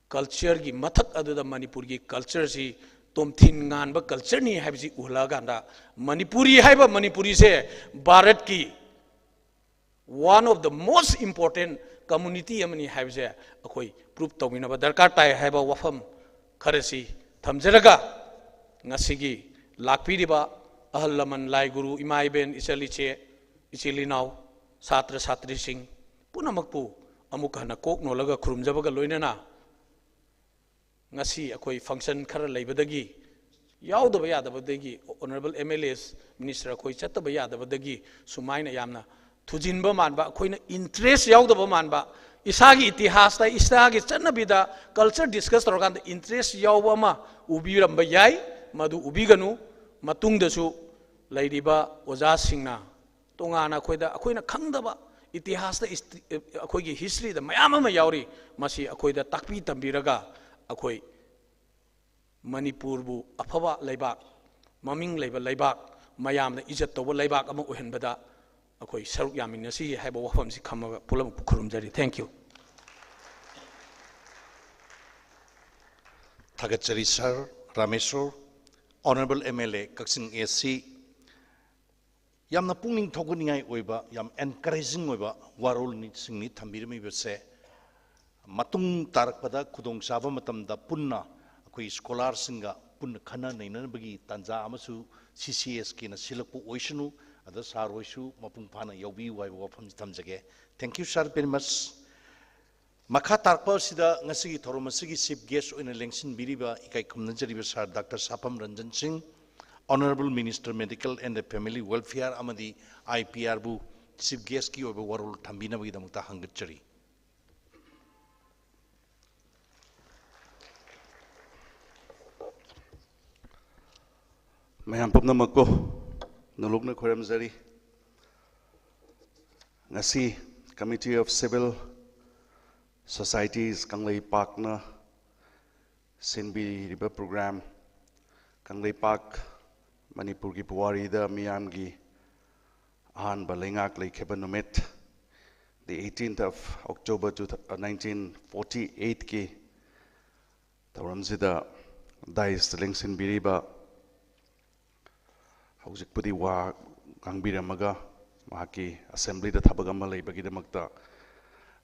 culture ꯒꯤ ꯃꯊꯛ ꯑꯗꯨꯗ ꯃꯅꯤꯄꯨꯔꯒꯤ culture ꯁꯤ ꯇꯣꯝꯊꯤꯟ ꯉꯥꯟꯕ culture ꯅꯤ ꯍꯥꯏꯕꯁꯤ ꯎꯍꯜꯂꯛꯑꯀꯥꯟꯗ, ꯃꯅꯤꯄꯨꯔꯤ ꯍꯥꯏꯕ ꯃꯅꯤꯄꯨꯔꯤꯁꯦ ꯚꯥꯔꯠꯀꯤ one of the most important community ꯑꯃꯅꯤ ꯍꯥꯏꯕꯁꯦ ꯑꯩꯈꯣꯏ prove ꯇꯧꯃꯤꯟꯅꯕ ꯗꯔꯀꯥꯔ ꯇꯥꯏ ꯍꯥꯏꯕ ꯋꯥꯐꯝ ꯈꯔꯁꯤ ꯊꯝꯖꯔꯒ, ꯉꯁꯤꯒꯤ ꯂꯥꯛꯄꯤꯔꯤꯕ ꯑꯍꯜ ꯂꯃꯟ, ꯂꯥꯏ ꯒꯨꯔꯨ, ꯏꯃꯥ ꯏꯕꯦꯟ, ꯏꯆꯜ ꯏꯆꯦ, ꯏꯆꯤꯜ ꯏꯅꯥꯎ, ꯁꯥꯇ꯭ꯔ ꯁꯥꯇ꯭ꯔꯤꯁꯤꯡ ꯄꯨꯝꯅꯃꯛꯄꯨ ꯑꯃꯨꯛ ꯍꯟꯅ ꯀꯣꯛ ꯅꯣꯜꯂꯒ ꯈꯨꯔꯨꯝꯖꯕꯒ ꯂꯣꯏꯅꯅ, ꯉꯁꯤ ꯑꯩꯈꯣꯏ function ꯈꯔ ꯂꯩꯕꯗꯒꯤ ꯌꯥꯎꯗꯕ ꯌꯥꯗꯕꯗꯒꯤ, ꯑꯣꯅꯔꯦꯕꯜ ꯑꯦꯝ ꯑꯦꯜ ꯑꯦꯁ, ꯃꯤꯅꯤꯁꯇꯔ ꯑꯩꯈꯣꯏ ꯆꯠꯇꯕ ꯌꯥꯗꯕꯗꯒꯤ ꯁꯨꯃꯥꯏꯅ ꯌꯥꯝꯅ ꯊꯨꯖꯤꯟꯕ ꯃꯥꯟꯕ, ꯑꯩꯈꯣꯏꯅ ꯏꯟꯇꯔꯦꯁ ꯌꯥꯎꯗꯕ ꯃꯥꯟꯕ, ꯏꯁꯥꯒꯤ ꯏꯇꯤꯍꯥꯁꯇ, ꯏꯁꯥꯒꯤ ꯆꯠꯅꯕꯤꯗ, ꯀꯜꯆꯔ ꯗꯤꯁꯀꯁ ꯇꯧꯔꯀꯥꯟꯗ ꯏꯟꯇꯔꯦꯁ ꯌꯥꯎꯕ ꯑꯃ ꯎꯕꯤꯔꯝꯕ ꯌꯥꯏ꯫ ꯃꯗꯨ ꯎꯕꯤꯒꯅꯨ꯫ ꯃꯇꯨꯡꯗꯁꯨ ꯂꯩꯔꯤꯕ ꯑꯣꯖꯥꯁꯤꯡꯅ ꯇꯣꯉꯥꯟꯅ ꯑꯩꯈꯣꯏꯗ, ꯑꯩꯈꯣꯏꯅ ꯈꯪꯗꯕ ꯏꯇꯤꯍꯥꯁꯇ, ꯏꯁ-, ꯑꯩꯈꯣꯏꯒꯤ ꯍꯤꯁꯇ꯭ꯔꯤꯗ ꯃꯌꯥꯝ ꯑꯃ ꯌꯥꯎꯔꯤ, ꯃꯁꯤ ꯑꯩꯈꯣꯏꯗ ꯇꯥꯛꯄꯤ ꯇꯝꯕꯤꯔꯒ ꯑꯩꯈꯣꯏ ꯃꯅꯤꯄꯨꯔꯕꯨ ꯑꯐꯕ ꯂꯩꯕꯥꯛ, ꯃꯃꯤꯡ ꯂꯩꯕ ꯂꯩꯕꯥꯛ, ꯃꯌꯥꯝꯅ ꯏꯖꯠ ꯇꯧꯕ ꯂꯩꯕꯥꯛ ꯑꯃ ꯑꯣꯏꯍꯟꯕꯗ ꯑꯩꯈꯣꯏ ꯁꯔꯨꯛ ꯌꯥꯃꯤꯟꯅꯁꯤ ꯍꯥꯏꯕ ꯋꯥꯐꯝꯁꯤ ꯊꯝꯃꯒ ꯄꯨꯝꯅꯃꯛꯄꯨ ꯈꯨꯔꯨꯝꯖꯔꯤ꯫ Thank you꯫ ꯊꯥꯒꯠꯆꯔꯤ ꯁꯥꯔ Rameshwor. Honourable M L A Kakching A ꯁꯤ, ꯌꯥꯝꯅ ꯄꯨꯛꯅꯤꯡ ꯊꯧꯒꯠꯅꯤꯡꯉꯥꯏ ꯑꯣꯏꯕ, ꯌꯥꯝ ꯑꯦꯟꯀꯔꯦꯖꯤꯡ ꯑꯣꯏꯕ ꯋꯥꯔꯣꯜꯁꯤꯡꯅꯤ ꯊꯝꯕꯤꯔꯝꯃꯤꯕꯁꯦ꯫ ꯃꯇꯨꯡ ꯇꯥꯔꯛꯄꯗ ꯈꯨꯗꯣꯡꯆꯥꯕ ꯃꯇꯝꯗ ꯄꯨꯟꯅ ꯑꯩꯈꯣꯏ ꯁ꯭ꯀꯣꯂꯥꯔꯁꯤꯡꯒ ꯄꯨꯟꯅ ꯈꯟꯅ ꯅꯩꯅꯅꯕꯒꯤ ꯇꯥꯟꯖꯥ ꯑꯃꯁꯨ ꯁꯤ ꯁꯤ ꯑꯦꯁ ꯀꯦꯅ ꯁꯤꯜꯂꯛꯄ ꯑꯣꯏꯁꯅꯨ꯫ ꯑꯗ ꯁꯥꯔ ꯍꯣꯏꯁꯨ ꯃꯄꯨꯡ ꯐꯥꯅ ꯌꯥꯎꯕꯤꯌꯨ ꯍꯥꯏꯕ ꯋꯥꯐꯝꯁꯤ ꯊꯝꯖꯒꯦ꯫ Thank you, sir, very much. ꯃꯈꯥ ꯇꯥꯔꯛꯄ ꯑꯁꯤꯗ ꯉꯁꯤꯒꯤ ꯊꯧꯔꯝ ꯑꯁꯤꯒꯤ ꯆꯤꯐ ꯒꯦꯁ ꯑꯣꯏꯅ ꯂꯦꯡꯁꯤꯟꯕꯤꯔꯤꯕ ꯏꯀꯥꯏ ꯈꯨꯝꯅꯖꯔꯤꯕ ꯁꯥꯔ doctor Sapam Ranjan Singh, honourable minister medical and the family welfare ꯑꯃꯗꯤ ꯑꯥꯏ ꯄꯤ ꯑꯥꯔꯕꯨ ꯆꯤꯐ ꯒꯦꯁꯀꯤ ꯑꯣꯏꯕ ꯋꯥꯔꯣꯜ ꯊꯝꯕꯤꯅꯕꯒꯤꯗꯃꯛꯇ ꯍꯪꯒꯠꯆꯔꯤ꯫ ꯃꯌꯥꯝ ꯄꯨꯝꯅꯃꯛꯄꯨ ꯅꯣꯂꯨꯛꯅ ꯈꯣꯏꯔꯝꯖꯔꯤ꯫ ꯉꯁꯤ Committee of Civil Societies ꯀꯪꯂꯩꯄꯥꯛꯅ ꯁꯤꯟꯕꯤꯔꯤꯕ program, Kangleipak ꯃꯅꯤꯄꯨꯔꯒꯤ ꯄꯨꯋꯥꯔꯤꯗ ꯃꯤꯌꯥꯝꯒꯤ ꯑꯍꯥꯟꯕ ꯂꯩꯉꯥꯛ ꯂꯩꯈꯤꯕ ꯅꯨꯃꯤꯠ, the eighteenth of October two, nineteen forty-eight ꯀꯤ ꯊꯧꯔꯝꯁꯤꯗ dais ꯇ ꯂꯦꯡꯁꯤꯟꯕꯤꯔꯤꯕ, ꯍꯧꯖꯤꯛꯄꯨꯗꯤ ꯋꯥ ꯉꯥꯡꯕꯤꯔꯝꯃꯒ ꯃꯍꯥꯛꯀꯤ assembly ꯗ ꯊꯕꯛ ꯑꯃ ꯂꯩꯕꯒꯤꯗꯃꯛꯇ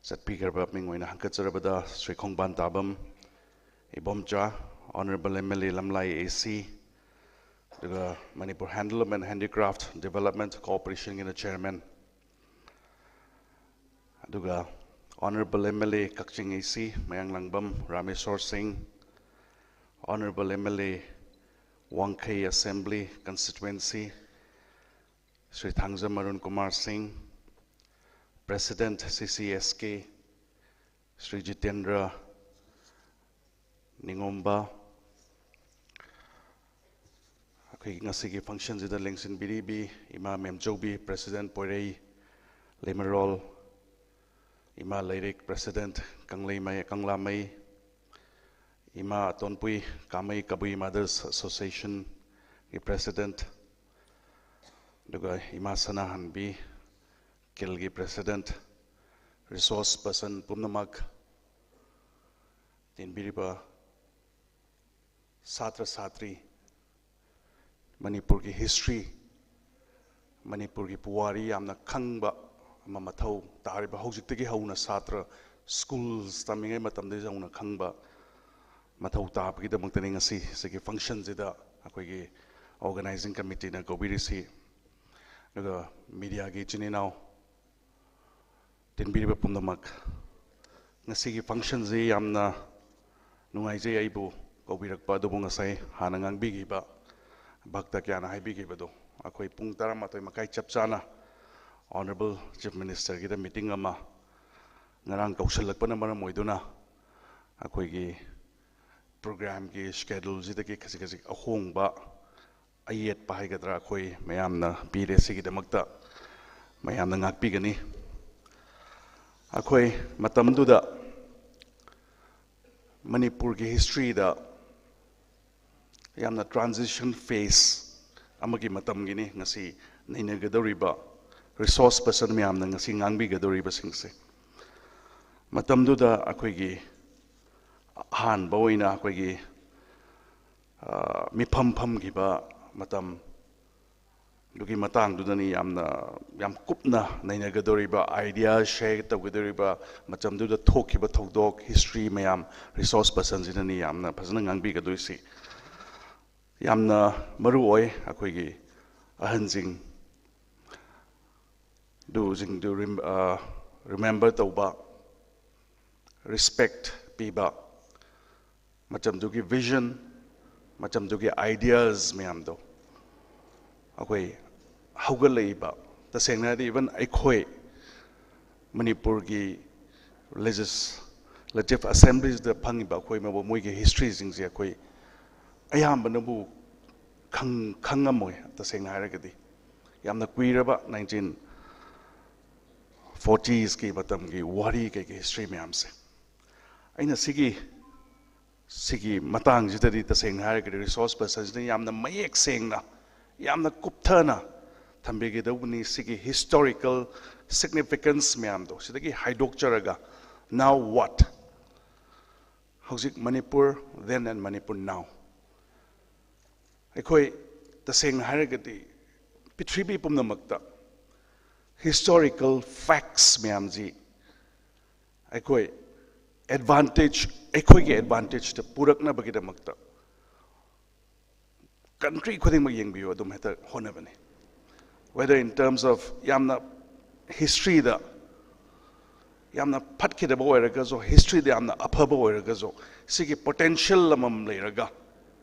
ꯆꯠꯄꯤꯈ꯭ꯔꯕ ꯃꯤꯡ ꯑꯣꯏꯅ ꯍꯪꯒꯠꯆꯔꯕꯗ Shri Khongbantabam Ibomcha, honourable M L A Lamlai A C, ꯑꯗꯨꯒ Manipur handloom and handicraft development ꯀꯣꯑꯣꯄꯔꯦꯁꯟꯒꯤꯅ ꯆꯤꯌꯔꯃꯦꯟ, ꯑꯗꯨꯒ honourable M L A Kakching A C Mayanglambam Rameshwor ꯁꯤꯡ, ꯑꯣꯅꯔꯦꯕꯜ ꯑꯦꯝ ꯑꯦꯜ ꯑꯦ ꯋꯥꯡꯈꯩ Assembly Constituency, ꯁ꯭ꯔꯤ ꯊꯥꯡꯖꯝ ꯑꯔꯨꯟ ꯀꯨꯃꯥꯔ ꯁꯤꯡ, President C C S K, Shri Jitendra ꯅꯤꯉꯣꯝꯕ, ꯑꯩꯈꯣꯏꯒꯤ ꯉꯁꯤꯒꯤ functionꯁꯤꯗ ꯂꯦꯡꯁꯤꯟꯕꯤꯔꯤꯕꯤ ꯏꯃꯥ ꯃꯦꯝꯆꯧꯕꯤ, President ꯄꯣꯏꯔꯩ ꯂꯩꯃꯔꯣꯜ, ꯏꯃꯥ ꯂꯩꯔꯤꯛ, President ꯀꯪꯂꯩꯃꯩ, ꯀꯪꯂꯥꯃꯩ, ꯏꯃꯥ ꯑꯇꯣꯟꯄꯨꯏ, ꯀꯥꯃꯩ ꯀꯕꯨꯏ Mothers Associationꯒꯤ President, ꯑꯗꯨꯒ ꯏꯃꯥ ꯁꯅꯥꯍꯟꯕꯤ, ꯀꯤꯜꯒꯤ President, resource person ꯄꯨꯝꯅꯃꯛ, ꯇꯤꯟꯕꯤꯔꯤꯕ ꯁꯥꯇ꯭ꯔ ꯁꯥꯇ꯭ꯔꯤ, ꯃꯅꯤꯄꯨꯔꯒꯤ history, ꯃꯅꯤꯄꯨꯔꯒꯤ ꯄꯨꯋꯥꯔꯤ ꯌꯥꯝꯅ ꯈꯪꯕ ꯑꯃ ꯃꯊꯧ ꯇꯥꯔꯤꯕ, ꯍꯧꯖꯤꯛꯇꯒꯤ ꯍꯧꯅ ꯁꯥꯇ꯭ꯔ schools ꯇꯝꯃꯤꯉꯩ ꯃꯇꯝꯗꯒꯤ ꯍꯧꯅ ꯈꯪꯕ ꯃꯊꯧ ꯇꯥꯕꯒꯤꯗꯃꯛꯇꯅꯤ ꯉꯁꯤ ꯁꯤꯒꯤ functionꯁꯤꯗ ꯑꯩꯈꯣꯏꯒꯤ organizing committeeꯅ ꯀꯧꯕꯤꯔꯤꯁꯤ꯫ ꯑꯗꯨꯒ mediaꯒꯤ ꯏꯆꯤꯟ ꯏꯅꯥꯎ, ꯇꯤꯟꯕꯤꯔꯤꯕ ꯄꯨꯝꯅꯃꯛ, ꯉꯁꯤꯒꯤ functionꯁꯤ ꯌꯥꯝꯅ ꯅꯨꯡꯉꯥꯏꯖꯩ꯫ ꯑꯩꯕꯨ ꯀꯧꯕꯤꯔꯛꯄ ꯑꯗꯨꯕꯨ ꯉꯁꯥꯏ ꯍꯥꯟꯅ ꯉꯥꯡꯕꯤꯈꯤꯕ ꯚꯛꯇ ꯀꯌꯥꯅ ꯍꯥꯏꯕꯤꯈꯤꯕꯗꯣ, ꯑꯩꯈꯣꯏ ꯄꯨꯡ ꯇꯔꯥꯃꯥꯊꯣꯏ ꯃꯈꯥꯏ ꯆꯞ ꯆꯥꯅ Honourable Chief Ministerꯒꯤꯗ meeting ꯑꯃ ꯉꯔꯥꯡ ꯀꯧꯁꯤꯜꯂꯛꯄꯅ ꯃꯔꯝ ꯑꯣꯏꯗꯨꯅ ꯑꯩꯈꯣꯏꯒꯤ programꯒꯤ scheduleꯁꯤꯗꯒꯤ ꯈꯖꯤꯛ ꯈꯖꯤꯛ ꯑꯍꯣꯡꯕ, ꯑꯌꯦꯠꯄ ꯍꯥꯏꯒꯗ꯭ꯔꯥ, ꯑꯩꯈꯣꯏ ꯃꯌꯥꯝꯅ ꯄꯤꯔꯦ꯫ ꯁꯤꯒꯤꯗꯃꯛꯇ ꯃꯌꯥꯝꯅ ꯉꯥꯛꯄꯤꯒꯅꯤ꯫ ꯑꯩꯈꯣꯏ ꯃꯇꯝꯗꯨꯗ ꯃꯅꯤꯄꯨꯔꯒꯤ historyꯗ ꯌꯥꯝꯅ transition phase ꯑꯃꯒꯤ ꯃꯇꯝꯒꯤꯅꯤ ꯉꯁꯤ ꯅꯩꯅꯒꯗꯧꯔꯤꯕ resource person ꯃꯌꯥꯝꯅ ꯉꯁꯤ ꯉꯥꯡꯕꯤꯒꯗꯧꯔꯤꯕꯁꯤꯡꯁꯦ꯫ ꯃꯇꯝꯗꯨꯗ ꯑꯩꯈꯣꯏꯒꯤ ꯑꯍꯥꯟꯕ ꯑꯣꯏꯅ ꯑꯩꯈꯣꯏꯒꯤ, ꯑ, ꯃꯤꯐꯝ ꯐꯝꯈꯤꯕ ꯃꯇꯝ, ꯑꯗꯨꯒꯤ ꯃꯇꯥꯡꯗꯨꯗꯅꯤ ꯌꯥꯝꯅ, ꯌꯥꯝ ꯀꯨꯞꯅ ꯅꯩꯅꯒꯗꯧꯔꯤꯕ, idea share ꯇꯧꯒꯗꯧꯔꯤꯕ, ꯃꯇꯝꯗꯨꯗ ꯊꯣꯛꯈꯤꯕ ꯊꯧꯗꯣꯛ, history ꯃꯌꯥꯝ resource personꯁꯤꯅꯅꯤ ꯌꯥꯝꯅ ꯐꯖꯅ ꯉꯥꯡꯕꯤꯒꯗꯣꯏꯁꯤ꯫ ꯌꯥꯝꯅ ꯃꯔꯨ ꯑꯣꯏ ꯑꯩꯈꯣꯏꯒꯤ ꯑꯍꯟꯁꯤꯡ ꯑꯗꯨꯁꯤꯡꯗꯨ ꯔꯤꯝ-, ꯑ, remember ꯇꯧꯕ, respect ꯄꯤꯕ, ꯃꯇꯝꯗꯨꯒꯤ vision, ꯃꯇꯝꯗꯨꯒꯤ ideas ꯃꯌꯥꯝꯗꯣ ꯑꯩꯈꯣꯏ ꯍꯧꯒꯠꯂꯛꯏꯕ, ꯇꯁꯦꯡꯅ ꯍꯥꯏꯔꯗꯤ even ꯑꯩꯈꯣꯏ ꯃꯅꯤꯄꯨꯔꯒꯤ Legislative Assemblyꯁꯤꯗ ꯐꯪꯉꯤꯕ ꯑꯩꯈꯣꯏ ꯃꯕꯨ ꯃꯣꯏꯒꯤ historyꯁꯤꯡꯁꯦ ꯑꯩꯈꯣꯏ ꯑꯌꯥꯝꯕꯅꯕꯨ ꯈꯪ ꯈꯪꯉꯝꯃꯣꯏ꯫ ꯇꯁꯦꯡꯅ ꯍꯥꯏꯔꯒꯗꯤ ꯌꯥꯝꯅ ꯀꯨꯏꯔꯕ nineteen fortiesꯀꯤ ꯃꯇꯝꯒꯤ ꯋꯥꯔꯤ ꯀꯩꯀꯩ history ꯃꯌꯥꯝꯁꯦ꯫ ꯑꯩꯅ ꯁꯤꯒꯤ ꯁꯤꯒꯤ ꯃꯇꯥꯡꯁꯤꯗꯗꯤ ꯇꯁꯦꯡꯅ ꯍꯥꯏꯔꯒꯗꯤ resource personꯁꯤꯅ ꯌꯥꯝꯅ ꯃꯌꯦꯛ ꯁꯦꯡꯅ, ꯌꯥꯝꯅ ꯀꯨꯞꯊꯅ ꯊꯝꯕꯤꯒꯗꯧꯕꯅꯤ꯫ ꯁꯤꯒꯤ historical significance ꯃꯌꯥꯝꯗꯣ ꯁꯤꯗꯒꯤ ꯍꯥꯏꯗꯣꯛꯆꯔꯒ, now what? ꯍꯧꯖꯤꯛ Manipur then and Manipur now꯫ ꯑꯩꯈꯣꯏ ꯇꯁꯦꯡꯅ ꯍꯥꯏꯔꯒꯗꯤ ꯄ꯭ꯔꯤꯊꯤꯕꯤ ꯄꯨꯝꯅꯃꯛꯇ historical facts ꯃꯌꯥꯝꯁꯤ ꯑꯩꯈꯣꯏ advantage, ꯑꯩꯈꯣꯏꯒꯤ advantageꯇ ꯄꯨꯔꯛꯅꯕꯒꯤꯗꯃꯛꯇ country ꯈꯨꯗꯤꯡꯃꯛ ꯌꯦꯡꯕꯤꯌꯨ, ꯑꯗꯨꯝ ꯍꯦꯛꯇ ꯍꯣꯠꯅꯕꯅꯤ꯫ Whether in terms of ꯌꯥꯝꯅ historyꯗ ꯌꯥꯝꯅ ꯐꯠꯈꯤꯗꯕ ꯑꯣꯏꯔꯒꯁꯨ, historyꯗ ꯌꯥꯝꯅ ꯑꯐꯕ ꯑꯣꯏꯔꯒꯁꯨ, ꯁꯤꯒꯤ potential ꯑꯃꯃꯝ ꯂꯩꯔꯒ,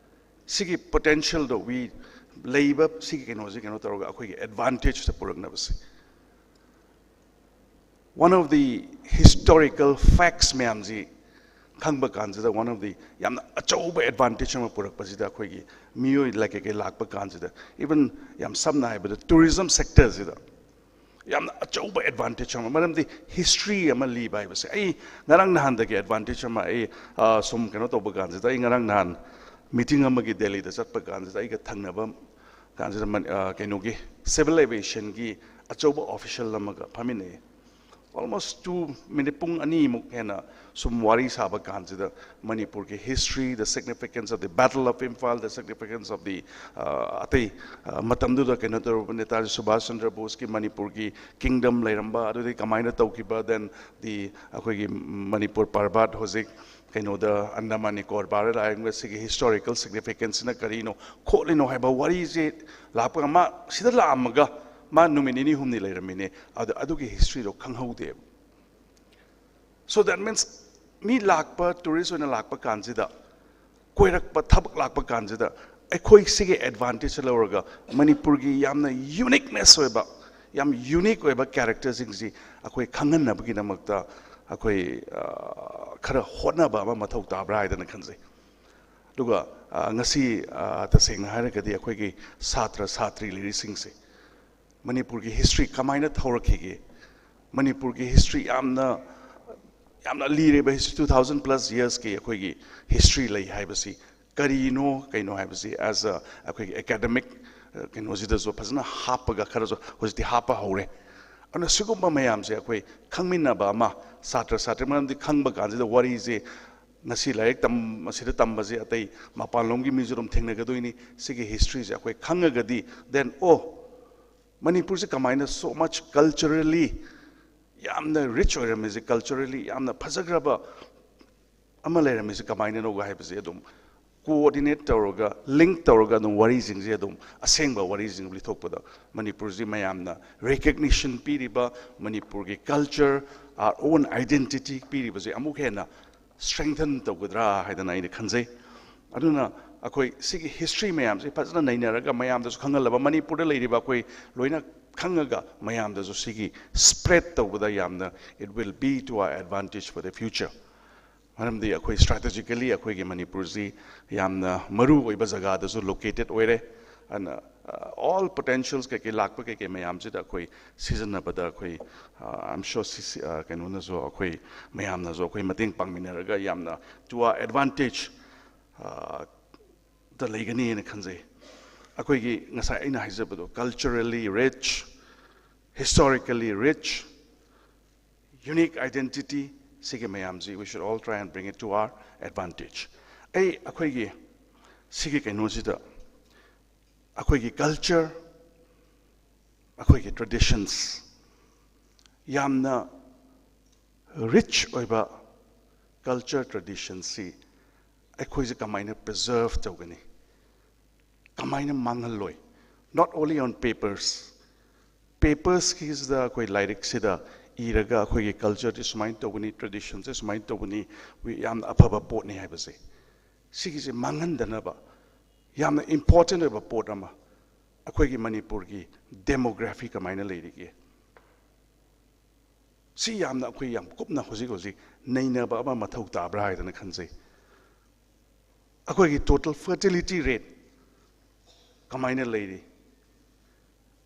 ꯁꯤꯒꯤ potentialꯗꯣ we ꯂꯩꯕ ꯁꯤꯒꯤ ꯀꯩꯅꯣꯁꯤ ꯀꯩꯅꯣ ꯇꯧꯔꯒ ꯑꯩꯈꯣꯏꯒꯤ advantageꯇ ꯄꯨꯔꯛꯅꯕꯁꯦ꯫ One of the historical facts ꯃꯌꯥꯝꯁꯤ ꯈꯪꯕ ꯀꯥꯟꯁꯤꯗ, one of the ꯌꯥꯝꯅ ꯑꯆꯧꯕ advantage ꯑꯃ ꯄꯨꯔꯛꯄꯁꯤꯗ, ꯑꯩꯈꯣꯏꯒꯤ ꯃꯤꯑꯣꯏ ꯂꯩ ꯀꯩꯀꯩ ꯂꯥꯛꯄ ꯀꯥꯟꯁꯤꯗ, even ꯌꯥꯝ ꯁꯝꯅ ꯍꯥꯏꯕꯗ tourism sectorꯁꯤꯗ ꯌꯥꯝꯅ ꯑꯆꯧꯕ advantage ꯑꯃ, ꯃꯔꯝꯗꯤ history ꯑꯃ ꯂꯤꯕ ꯍꯥꯏꯕꯁꯦ꯫ ꯑꯩ ꯉꯔꯥꯡ ꯅꯍꯥꯟꯗꯒꯤ advantage ꯑꯃ ꯑꯩ, ꯑ, ꯁꯨꯝ ꯀꯩꯅꯣ ꯇꯧꯕ ꯀꯥꯟꯁꯤꯗ, ꯑꯩ ꯉꯔꯥꯡ ꯅꯍꯥꯟ meeting ꯑꯃꯒꯤ ꯗꯦꯜꯂꯤꯗ ꯆꯠꯄ ꯀꯥꯟꯁꯤꯗ, ꯑꯩꯒ ꯊꯪꯅꯕ ꯀꯥꯟꯁꯤꯗ ꯃꯅꯤ-, ꯑ, ꯀꯩꯅꯣꯒꯤ civil aviationꯒꯤ ꯑꯆꯧꯕ official ꯑꯃꯒ ꯐꯝꯃꯤꯟꯅꯩ꯫ Almost two minute, ꯄꯨꯡ ꯑꯅꯤꯃꯨꯛ ꯍꯦꯟꯅ ꯁꯨꯝ ꯋꯥꯔꯤ ꯁꯥꯕ ꯀꯥꯟꯁꯤꯗ, ꯃꯅꯤꯄꯨꯔꯒꯤ history, the significance of the Battle of Imphal, the significance of the, ꯑ, ꯑꯇꯩ, ꯑ, ꯃꯇꯝꯗꯨꯗ ꯀꯩꯅꯣ ꯇꯧꯔꯕ ꯅꯦꯇꯥꯖꯤ ꯁꯨꯚꯥꯁ ꯆꯟꯗ꯭ꯔ ꯕꯣꯁꯀꯤ ꯃꯅꯤꯄꯨꯔꯒꯤ kingdom ꯂꯩꯔꯝꯕ, ꯑꯗꯨꯗꯤ ꯀꯃꯥꯏꯅ ꯇꯧꯈꯤꯕ, then the ꯑꯩꯈꯣꯏꯒꯤ ꯃꯅꯤꯄꯨꯔ ꯄꯔꯕꯠ ꯍꯧꯖꯤꯛ ꯀꯩꯅꯣꯗ, ꯑꯟꯗꯃꯥꯟ ꯅꯤꯀꯣꯕꯥꯔꯗ ꯂꯥꯛꯏꯕ ꯁꯤꯒꯤ historical significanceꯁꯤꯅ ꯀꯔꯤꯅꯣ ꯈꯣꯠꯂꯤꯅꯣ ꯍꯥꯏꯕ ꯋꯥꯔꯤꯁꯦ ꯂꯥꯛꯄꯒ, ꯃꯥ ꯁꯤꯗ ꯂꯥꯛꯑꯝꯃꯒ ꯃꯥ ꯅꯨꯃꯤꯠ ꯅꯤꯅꯤ ꯍꯨꯝꯅꯤ ꯂꯩꯔꯝꯃꯤꯅꯦ꯫ ꯑꯗꯨ, ꯑꯗꯨꯒꯤ historyꯗꯣ ꯈꯪꯍꯧꯗꯦꯕ꯫ So that means ꯃꯤ ꯂꯥꯛꯄ, tourist ꯑꯣꯏꯅ ꯂꯥꯛꯄ ꯀꯥꯟꯁꯤꯗ ꯀꯣꯏꯔꯛꯄ, ꯊꯕꯛ ꯂꯥꯛꯄ ꯀꯥꯟꯁꯤꯗ ꯑꯩꯈꯣꯏ ꯁꯤꯒꯤ ꯑꯦꯗꯚꯥꯟꯇꯦꯖ ꯂꯧꯔꯒ ꯃꯅꯤꯄꯨꯔꯒꯤ ꯌꯥꯝꯅ ꯌꯨꯅꯤꯛꯅꯦꯁ ꯑꯣꯏꯕ, ꯌꯥꯝ ꯌꯨꯅꯤꯛ ꯑꯣꯏꯕ ꯀꯦꯔꯦꯛꯇꯔꯁꯤꯡꯁꯤ ꯑꯩꯈꯣꯏ ꯈꯪꯍꯟꯅꯕꯒꯤꯗꯃꯛꯇ ꯑꯩꯈꯣꯏ, ꯑ, ꯈꯔ ꯍꯣꯠꯅꯕ ꯑꯃ ꯃꯊꯧ ꯇꯥꯕ꯭ꯔꯥ ꯍꯥꯏꯗꯅ ꯈꯟꯖꯩ꯫ ꯑꯗꯨꯒ, ꯑ, ꯉꯁꯤ, ꯑ, ꯇꯁꯦꯡꯅ ꯍꯥꯏꯔꯒꯗꯤ ꯑꯩꯈꯣꯏꯒꯤ ꯁꯥꯇ꯭ꯔ ꯁꯥꯇ꯭ꯔꯤ ꯂꯩꯔꯤꯁꯤꯡꯁꯦ ꯃꯅꯤꯄꯨꯔꯒꯤ ꯍꯤꯁꯇ꯭ꯔꯤ ꯀꯃꯥꯏꯅ ꯊꯧꯔꯛꯈꯤꯒꯦ, ꯃꯅꯤꯄꯨꯔꯒꯤ ꯍꯤꯁꯇ꯭ꯔꯤ ꯌꯥꯝꯅ, ꯌꯥꯝꯅ ꯂꯤꯔꯤꯕ ꯍꯤꯁꯇ꯭ꯔꯤ, two thousand plus yearsꯀꯤ ꯑꯩꯈꯣꯏꯒꯤ ꯍꯤꯁꯇ꯭ꯔꯤ ꯂꯩ ꯍꯥꯏꯕꯁꯤ ꯀꯔꯤꯅꯣ, ꯀꯩꯅꯣ ꯍꯥꯏꯕꯁꯤ as a ꯑꯩꯈꯣꯏꯒꯤ ꯑꯦꯀꯥꯗꯃꯤꯛ ꯀꯩꯅꯣꯁꯤꯗꯁꯨ ꯐꯖꯅ ꯍꯥꯞꯄꯒ ꯈꯔꯁꯨ ꯍꯧꯖꯤꯛꯇꯤ ꯍꯥꯞꯄ ꯍꯧꯔꯦ꯫ ꯑꯗꯨꯅ ꯁꯤꯒꯨꯝꯕ ꯃꯌꯥꯝꯁꯦ ꯑꯩꯈꯣꯏ ꯈꯪꯃꯤꯟꯅꯕ ꯑꯃ, ꯁꯥꯇ꯭ꯔ ꯁꯥꯇ꯭ꯔꯤ, ꯃꯔꯝꯗꯤ ꯈꯪꯕ ꯀꯥꯟꯁꯤꯗ ꯋꯥꯔꯤꯁꯦ ꯉꯁꯤ ꯂꯥꯏꯔꯤꯛ ꯇꯝ-, ꯑꯁꯤꯗ ꯇꯝꯕꯁꯦ ꯑꯇꯩ ꯃꯄꯥꯟꯂꯣꯝꯒꯤ ꯃꯤꯁꯨ ꯑꯗꯨꯝ ꯊꯦꯡꯅꯒꯗꯣꯏꯅꯤ꯫ ꯁꯤꯒꯤ ꯍꯤꯁꯇ꯭ꯔꯤꯁꯦ ꯑꯩꯈꯣꯏ ꯈꯪꯉꯒꯗꯤ, then, ꯑꯣ, ꯃꯅꯤꯄꯨꯔꯁꯦ ꯀꯃꯥꯏꯅ so much culturally ꯌꯥꯝꯅ ꯔꯤꯆ ꯑꯣꯏꯔꯝꯃꯤꯁꯦ, ꯀꯜꯆꯔꯦꯜꯂꯤ ꯌꯥꯝꯅ ꯐꯖꯈ꯭ꯔꯕ ꯑꯃ ꯂꯩꯔꯝꯃꯤꯁꯦ ꯀꯃꯥꯏꯅꯅꯣ ꯍꯥꯏꯕꯁꯦ ꯑꯗꯨꯝ ꯀꯣꯑꯣꯔꯗꯤꯅꯦꯠ ꯇꯧꯔꯒ, ꯂꯤꯡꯛ ꯇꯧꯔꯒ ꯑꯗꯨꯝ ꯋꯥꯔꯤꯁꯤꯡꯁꯦ ꯑꯗꯨꯝ ꯑꯁꯦꯡꯕ ꯋꯥꯔꯤꯁꯤꯡ ꯂꯤꯊꯣꯛꯄꯗ ꯃꯅꯤꯄꯨꯔꯁꯤ ꯃꯌꯥꯝꯅ ꯔꯤꯀꯒꯅꯤꯁꯟ ꯄꯤꯔꯤꯕ, ꯃꯅꯤꯄꯨꯔꯒꯤ ꯀꯜꯆꯔ, our own identity ꯄꯤꯔꯤꯕꯁꯦ ꯑꯃꯨꯛ ꯍꯦꯟꯅ ꯁ꯭ꯇꯔꯦꯡꯊꯟ ꯇꯧꯒꯗ꯭ꯔꯥ ꯍꯥꯏꯗꯅ ꯑꯩꯅ ꯈꯟꯖꯩ꯫ ꯑꯗꯨꯅ ꯑꯩꯈꯣꯏ ꯁꯤꯒꯤ ꯍꯤꯁꯇ꯭ꯔꯤ ꯃꯌꯥꯝꯁꯦ ꯐꯖꯅ ꯅꯩꯅꯔꯒ ꯃꯌꯥꯝꯗꯁꯨ ꯈꯪꯍꯜꯂꯕ, ꯃꯅꯤꯄꯨꯔꯗ ꯂꯩꯔꯤꯕ ꯑꯩꯈꯣꯏ ꯂꯣꯏꯅ ꯈꯪꯉꯒ ꯃꯌꯥꯝꯗꯁꯨ ꯁꯤꯒꯤ ꯁ꯭ꯄ꯭ꯔꯦꯗ ꯇꯧꯕꯗ ꯌꯥꯝꯅ, it will be to our advantage for the future꯫ ꯃꯔꯝꯗꯤ ꯑꯩꯈꯣꯏ ꯁ꯭ꯇ꯭ꯔꯦꯇꯦꯖꯤꯀꯦꯂꯤ ꯑꯩꯈꯣꯏꯒꯤ ꯃꯅꯤꯄꯨꯔꯁꯤ ꯌꯥꯝꯅ ꯃꯔꯨ ꯑꯣꯏꯕ ꯖꯒꯥꯗꯁꯨ ꯂꯣꯀꯦꯇꯦꯠ ꯑꯣꯏꯔꯦ꯫ ꯑꯗꯨꯅ, ꯑ, ꯑꯣꯜ ꯄꯣꯇꯦꯟꯁꯤꯌꯦꯜꯁ ꯀꯩꯀꯩ ꯂꯥꯛꯄ ꯀꯩꯀꯩ ꯃꯌꯥꯝꯁꯤꯗ ꯑꯩꯈꯣꯏ ꯁꯤꯖꯤꯟꯅꯕꯗ ꯑꯩꯈꯣꯏ, ꯑ, I am sure ꯁꯤ, ꯁꯤ, ꯑ, ꯀꯩꯅꯣꯅꯁꯨ, ꯑꯩꯈꯣꯏ ꯃꯌꯥꯝꯅꯁꯨ ꯑꯩꯈꯣꯏ ꯃꯇꯦꯡ ꯄꯥꯡꯃꯤꯟꯅꯔꯒ ꯌꯥꯝꯅ to our advantage, ꯑ, ꯗ ꯂꯩꯒꯅꯤꯅ ꯈꯟꯖꯩ꯫ ꯑꯩꯈꯣꯏꯒꯤ ꯉꯁꯥꯏ ꯑꯩꯅ ꯍꯥꯏꯖꯕꯗꯣ, culturally rich, historically rich, unique identity, ꯁꯤꯒꯤ ꯃꯌꯥꯝꯁꯤ we should all try and bring it to our advantage꯫ ꯑꯩ ꯑꯩꯈꯣꯏꯒꯤ ꯁꯤꯒꯤ ꯀꯩꯅꯣꯁꯤꯗ ꯑꯩꯈꯣꯏꯒꯤ ꯀꯜꯆꯔ, ꯑꯩꯈꯣꯏꯒꯤ ꯇ꯭ꯔꯦꯗꯤꯁꯟꯁ, ꯌꯥꯝꯅ ꯔꯤꯆ ꯑꯣꯏꯕ ꯀꯜꯆꯔ ꯇ꯭ꯔꯦꯗꯤꯁꯟꯁꯤ ꯑꯩꯈꯣꯏꯁꯦ ꯀꯃꯥꯏꯅ ꯄ꯭ꯔꯤꯖꯔꯚ ꯇꯧꯒꯅꯤ, ꯀꯃꯥꯏꯅ ꯃꯥꯡꯍꯜꯂꯣꯏ? Not only on papers, ꯄꯦꯄꯔꯁꯀꯤꯁꯤꯗ ꯑꯩꯈꯣꯏ ꯂꯥꯏꯔꯤꯛꯁꯤꯗ ꯏꯔꯒ ꯑꯩꯈꯣꯏꯒꯤ ꯀꯜꯆꯔꯁꯦ ꯁꯨꯃꯥꯏꯅ ꯇꯧꯕꯅꯤ, ꯇ꯭ꯔꯦꯗꯤꯁꯟꯁꯦ ꯁꯨꯃꯥꯏꯅ ꯇꯧꯕꯅꯤ, ꯌꯥꯝꯅ ꯑꯐꯕ ꯄꯣꯠꯅꯤ ꯍꯥꯏꯕꯁꯦ꯫ ꯁꯤꯒꯤꯁꯦ ꯃꯥꯡꯍꯟꯗꯅꯕ ꯌꯥꯝꯅ important ꯑꯣꯏꯕ ꯄꯣꯠ ꯑꯃ, ꯑꯩꯈꯣꯏꯒꯤ ꯃꯅꯤꯄꯨꯔꯒꯤ demography ꯀꯃꯥꯏꯅ ꯂꯩꯔꯤꯒꯦ? ꯁꯤ ꯌꯥꯝꯅ ꯑꯩꯈꯣꯏ ꯌꯥꯝ ꯀꯨꯞꯅ ꯍꯧꯖꯤꯛ ꯍꯧꯖꯤꯛ ꯅꯩꯅꯕ ꯑꯃ ꯃꯊꯧ ꯇꯥꯕ꯭ꯔꯥ ꯍꯥꯏꯗꯅ ꯈꯟꯖꯩ꯫ ꯑꯩꯈꯣꯏꯒꯤ total fertility rate ꯀꯃꯥꯏꯅ ꯂꯩꯔꯤ?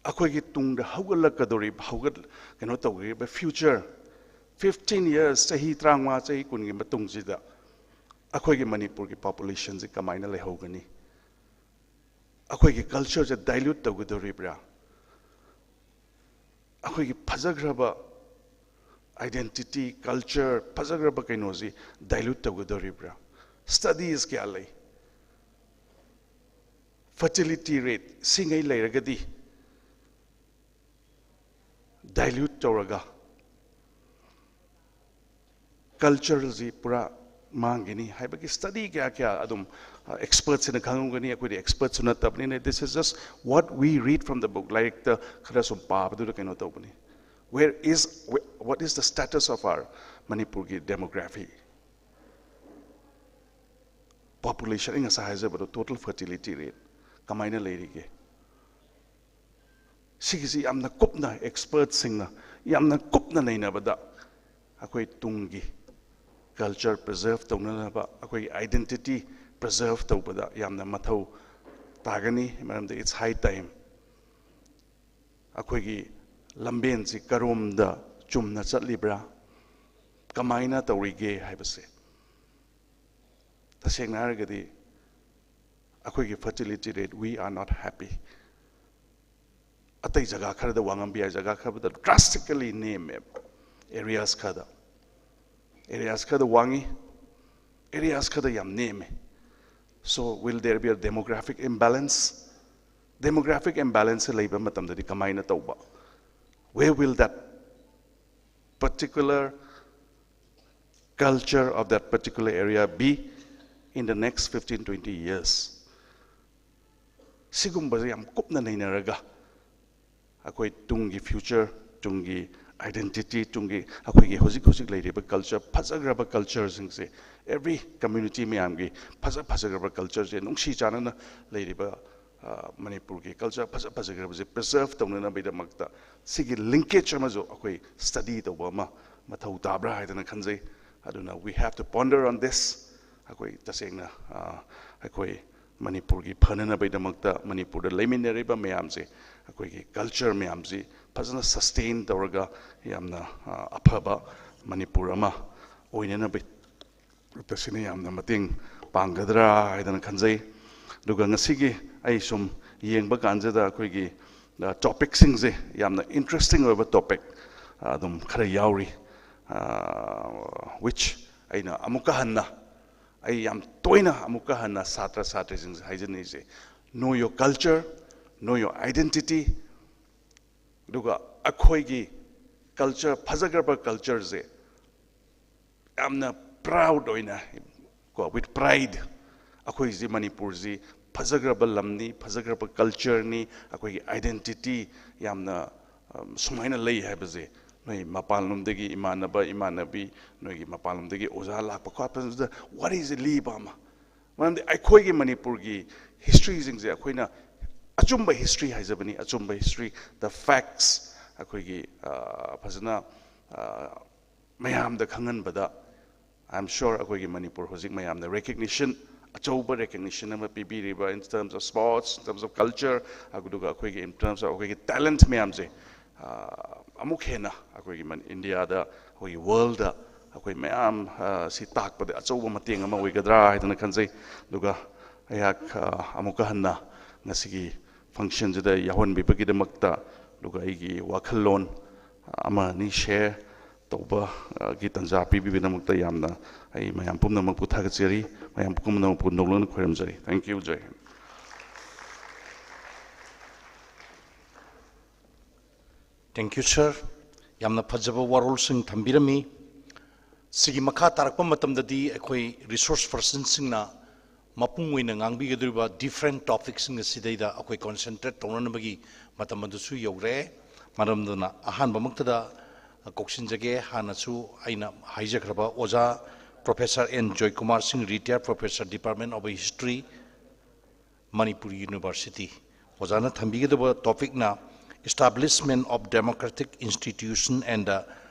ꯑꯩꯈꯣꯏꯒꯤ ꯇꯨꯡꯗ ꯍꯧꯒꯠꯂꯛꯀꯗꯧꯔꯤꯕ, ꯍꯧꯒꯠ ꯀꯩꯅꯣ ꯇꯧꯒꯗꯧꯔꯤꯕ future fifteen years, ꯆꯍꯤ ꯇꯔꯥꯃꯉꯥ, ꯆꯍꯤ ꯀꯨꯟꯒꯤ ꯃꯇꯨꯡꯁꯤꯗ ꯑꯩꯈꯣꯏꯒꯤ ꯃꯅꯤꯄꯨꯔꯒꯤ populationꯁꯦ ꯀꯃꯥꯏꯅ ꯂꯩꯍꯧꯒꯅꯤ? ꯑꯩꯈꯣꯏꯒꯤ cultureꯁꯦ dilute ꯇꯧꯒꯗꯧꯔꯤꯕ꯭ꯔꯥ? ꯑꯩꯈꯣꯏꯒꯤ ꯐꯖꯈ꯭ꯔꯕ identity, culture, ꯐꯖꯈ꯭ꯔꯕ ꯀꯩꯅꯣꯁꯤ dilute ꯇꯧꯒꯗꯧꯔꯤꯕ꯭ꯔꯥ? Studies ꯀꯌꯥ ꯂꯩ? Fertility rate ꯁꯤꯉꯩ ꯂꯩꯔꯒꯗꯤ dilute ꯇꯧꯔꯒ cultureꯁꯤ ꯄꯨꯔꯥ ꯃꯥꯡꯒꯅꯤ ꯍꯥꯏꯕꯒꯤ study ꯀꯌꯥ ꯀꯌꯥ ꯑꯗꯨꯝ, ꯑ, expertsꯁꯤꯅ ꯈꯪꯉꯝꯒꯅꯤ꯫ ꯑꯩꯈꯣꯏꯗꯤ expertsꯁꯨ ꯅꯠꯇꯕꯅꯤꯅ, this is just what we read from the book. ꯂꯥꯏꯔꯤꯛꯇ ꯈꯔ ꯁꯨꯝ ꯄꯥꯕꯗꯨꯗ ꯀꯩꯅꯣ ꯇꯧꯕꯅꯤ꯫ Where is, what is the status of our ꯃꯅꯤꯄꯨꯔꯒꯤ demography? Population, ꯑꯩ ꯉꯁꯥꯏ ꯍꯥꯏꯖꯕꯗꯣ, total fertility rate ꯀꯃꯥꯏꯅ ꯂꯩꯔꯤꯒꯦ? ꯁꯤꯒꯤꯁꯤ ꯌꯥꯝꯅ ꯀꯨꯞꯅ expertsꯁꯤꯡꯅ ꯌꯥꯝꯅ ꯀꯨꯞꯅ ꯅꯩꯅꯕꯗ, ꯑꯩꯈꯣꯏ ꯇꯨꯡꯒꯤ culture preserve ꯇꯧꯅꯅꯕ, ꯑꯩꯈꯣꯏꯒꯤ identity preserve ꯇꯧꯕꯗ ꯌꯥꯝꯅ ꯃꯊꯧ ꯇꯥꯒꯅꯤ꯫ ꯃꯔꯝꯗꯤ it's high time꯫ ꯑꯩꯈꯣꯏꯒꯤ ꯂꯝꯕꯦꯟꯁꯤ ꯀꯔꯣꯝꯗ ꯆꯨꯝꯅ ꯆꯠꯂꯤꯕ꯭ꯔꯥ, ꯀꯃꯥꯏꯅ ꯇꯧꯔꯤꯒꯦ ꯍꯥꯏꯕꯁꯦ꯫ ꯇꯁꯦꯡꯅ ꯍꯥꯏꯔꯒꯗꯤ, ꯑꯩꯈꯣꯏꯒꯤ fertility rate, we are not happy꯫ ꯑꯇꯩ ꯖꯒꯥ ꯈꯔꯗ ꯋꯥꯡꯉꯝꯕ ꯌꯥꯏ, ꯖꯒꯥ ꯈꯔꯗ drastically ꯅꯦꯝꯃꯦꯕ꯫ Areas ꯈꯔꯗ, areas ꯈꯔꯗ ꯋꯥꯡꯉꯤ, areas ꯈꯔꯗ ꯌꯥꯝ ꯅꯦꯝꯃꯦ꯫ So will there be a demographic imbalance? Demographic imbalance ꯂꯩꯕ ꯃꯇꯝꯗꯗꯤ ꯀꯃꯥꯏꯅ ꯇꯧꯕ? Where will that particular culture of that particular area be in the next fifteen, twenty years? ꯁꯤꯒꯨꯝꯕꯁꯦ ꯌꯥꯝ ꯀꯨꯞꯅ ꯅꯩꯅꯔꯒ, ꯑꯩꯈꯣꯏ ꯇꯨꯡꯒꯤ future, ꯇꯨꯡꯒꯤ identity, ꯇꯨꯡꯒꯤ ꯑꯩꯈꯣꯏꯒꯤ ꯍꯧꯖꯤꯛ ꯍꯧꯖꯤꯛ ꯂꯩꯔꯤꯕ culture, ꯐꯖꯈ꯭ꯔꯕ cultureꯁꯤꯡꯁꯦ, every community ꯃꯌꯥꯝꯒꯤ ꯐꯖ ꯐꯖꯈ꯭ꯔꯕ cultureꯁꯦ, ꯅꯨꯡꯁꯤ ꯆꯥꯟꯅꯅ ꯂꯩꯔꯤꯕ ꯃꯅꯤꯄꯨꯔꯒꯤ culture ꯐꯖ ꯐꯖꯈ꯭ꯔꯕꯁꯦ preserve ꯇꯧꯅꯅꯕꯒꯤꯗꯃꯛꯇ ꯁꯤꯒꯤ linkage ꯑꯃꯁꯨ ꯑꯩꯈꯣꯏ study ꯇꯧꯕ ꯑꯃ ꯃꯊꯧ ꯇꯥꯕ꯭ꯔꯥ ꯍꯥꯏꯗꯅ ꯈꯟꯖꯩ꯫ ꯑꯗꯨꯅ we have to ponder on this꯫ ꯑꯩꯈꯣꯏ ꯇꯁꯦꯡꯅ ꯑꯩꯈꯣꯏ ꯃꯅꯤꯄꯨꯔꯒꯤ ꯐꯅꯅꯕꯒꯤꯗꯃꯛꯇ ꯃꯅꯤꯄꯨꯔꯗ ꯂꯩꯃꯤꯟꯅꯔꯤꯕ ꯃꯌꯥꯝꯁꯦ, ꯑꯩꯈꯣꯏꯒꯤ culture ꯃꯌꯥꯝꯁꯤ ꯐꯖꯅ sustain ꯇꯧꯔꯒ ꯌꯥꯝꯅ ꯑꯐꯕ ꯃꯅꯤꯄꯨꯔ ꯑꯃ ꯑꯣꯏꯅꯅꯕ ꯇꯁꯦꯡꯅ ꯌꯥꯝꯅ ꯃꯇꯦꯡ ꯄꯥꯡꯒꯗ꯭ꯔꯥ ꯍꯥꯏꯗꯅ ꯈꯟꯖꯩ꯫ ꯑꯗꯨꯒ ꯉꯁꯤꯒꯤ ꯑꯩ ꯁꯨꯝ ꯌꯦꯡꯕ ꯀꯥꯟꯁꯤꯗ ꯑꯩꯈꯣꯏꯒꯤ topicꯁꯤꯡꯁꯦ ꯌꯥꯝꯅ interesting ꯑꯣꯏꯕ topic ꯑꯗꯨꯝ ꯈꯔ ꯌꯥꯎꯔꯤ, which ꯑꯩꯅ ꯑꯃꯨꯛꯀ ꯍꯟꯅ, ꯑꯩ ꯌꯥꯝ ꯇꯣꯏꯅ ꯑꯃꯨꯛꯀ ꯍꯟꯅ ꯁꯥꯇ꯭ꯔ ꯁꯥꯇ꯭ꯔꯤꯁꯤꯡꯁꯦ ꯍꯥꯏꯖꯅꯤꯡꯉꯤꯁꯦ, know your culture, know your identity꯫ ꯑꯗꯨꯒ ꯑꯩꯈꯣꯏꯒꯤ culture, ꯐꯖꯈ꯭ꯔꯕ cultureꯁꯦ ꯌꯥꯝꯅ proud ꯑꯣꯏꯅ ꯀꯣ, with pride, ꯑꯩꯈꯣꯏꯁꯤ ꯃꯅꯤꯄꯨꯔꯁꯤ ꯐꯖꯈ꯭ꯔꯕ ꯂꯝꯅꯤ, ꯐꯖꯈ꯭ꯔꯕ cultureꯅꯤ, ꯑꯩꯈꯣꯏꯒꯤ identity ꯌꯥꯝꯅ ꯁꯨꯃꯥꯏꯅ ꯂꯩ ꯍꯥꯏꯕꯁꯦ ꯅꯣꯏ ꯃꯄꯥꯟꯂꯣꯝꯗꯒꯤ ꯏꯃꯥꯟꯅꯕ ꯏꯃꯥꯟꯅꯕꯤ, ꯅꯣꯏꯒꯤ ꯃꯄꯥꯟꯂꯣꯝꯗꯒꯤ ꯑꯣꯖꯥ ꯂꯥꯛꯄ ꯈꯣꯠꯄꯗꯨꯗ ꯋꯥꯔꯤꯁꯦ ꯂꯤꯕ ꯑꯃ꯫ ꯃꯔꯝꯗꯤ ꯑꯩꯈꯣꯏꯒꯤ ꯃꯅꯤꯄꯨꯔꯒꯤ historyꯁꯤꯡꯁꯦ ꯑꯩꯈꯣꯏꯅ ꯑꯆꯨꯝꯕ history ꯍꯥꯏꯖꯕꯅꯤ, ꯑꯆꯨꯝꯕ history, the facts ꯑꯩꯈꯣꯏꯒꯤ ꯐꯖꯅ ꯃꯌꯥꯝꯗ ꯈꯪꯍꯟꯕꯗ, I am sure ꯑꯩꯈꯣꯏꯒꯤ ꯃꯅꯤꯄꯨꯔ ꯍꯧꯖꯤꯛ ꯃꯌꯥꯝꯅ recognition, ꯑꯆꯧꯕ recognition ꯑꯃ ꯄꯤꯕꯤꯔꯤꯕ in terms of sports, in terms of culture, ꯑꯗꯨꯒ ꯑꯩꯈꯣꯏꯒꯤ in terms of ꯑꯩꯈꯣꯏꯒꯤ talent ꯃꯌꯥꯝꯁꯦ ꯑꯃꯨꯛ ꯍꯦꯟꯅ ꯑꯩꯈꯣꯏꯒꯤ ꯏꯟꯗꯤꯌꯥꯗ, ꯑꯩꯈꯣꯏꯒꯤ worldꯗ ꯑꯩꯈꯣꯏ ꯃꯌꯥꯝ ꯁꯤ ꯇꯥꯛꯄꯗ ꯑꯆꯧꯕ ꯃꯇꯦꯡ ꯑꯃ ꯑꯣꯏꯒꯗ꯭ꯔꯥ ꯍꯥꯏꯗꯅ ꯈꯟꯖꯩ꯫ ꯑꯗꯨꯒ ꯑꯩꯍꯥꯛ ꯑꯃꯨꯛꯀ ꯍꯟꯅ ꯉꯁꯤꯒꯤ functionꯁꯤꯗ ꯌꯥꯎꯍꯟꯕꯤꯕꯒꯤꯗꯃꯛꯇ, ꯑꯗꯨꯒ ꯑꯩꯒꯤ ꯋꯥꯈꯜꯂꯣꯟ ꯑꯃ ꯑꯅꯤ share ꯇꯧꯕꯒꯤ ꯇꯥꯟꯖꯥ ꯄꯤꯕꯤꯕꯒꯤꯗꯃꯛꯇ ꯌꯥꯝꯅ ꯑꯩ ꯃꯌꯥꯝ ꯄꯨꯝꯅꯃꯛꯄꯨ ꯊꯥꯒꯠꯆꯔꯤ꯫ ꯃꯌꯥꯝ ꯄꯨꯝꯅꯃꯛꯄꯨ ꯅꯣꯡꯂꯨꯛꯅ ꯈꯣꯏꯔꯝꯖꯔꯤ꯫ Thank you꯫ ꯖꯩ Hind. Thank you, sir꯫ ꯌꯥꯝꯅ ꯐꯖꯕ ꯋꯥꯔꯣꯜꯁꯤꯡ ꯊꯝꯕꯤꯔꯝꯃꯤ꯫ ꯁꯤꯒꯤ ꯃꯈꯥ ꯇꯥꯔꯛꯄ ꯃꯇꯝꯗꯗꯤ ꯑꯩꯈꯣꯏ resource personꯁꯤꯡꯅ ꯃꯄꯨꯡ ꯑꯣꯏꯅ ꯉꯥꯡꯕꯤꯒꯗꯧꯔꯤꯕ different topicꯁꯤꯡ ꯑꯁꯤꯗꯩꯗ ꯑꯩꯈꯣꯏ concentrate ꯇꯧꯅꯅꯕꯒꯤ ꯃꯇꯝ ꯑꯗꯨꯁꯨ ꯌꯧꯔꯛꯑꯦ꯫ ꯃꯔꯝ ꯑꯗꯨꯅ ꯑꯍꯥꯟꯕꯃꯛꯇꯗ ꯀꯧꯁꯤꯟꯖꯒꯦ꯫ ꯍꯥꯟꯅꯁꯨ ꯑꯩꯅ ꯍꯥꯏꯖꯈ꯭ꯔꯕ ꯑꯣꯖꯥ Professor N Joykumar Singh, Retired Professor, Department of History, Manipur University, ꯑꯣꯖꯥꯅ ꯊꯝꯕꯤꯒꯗꯕ topicꯅ Establishment of Democratic Institution and the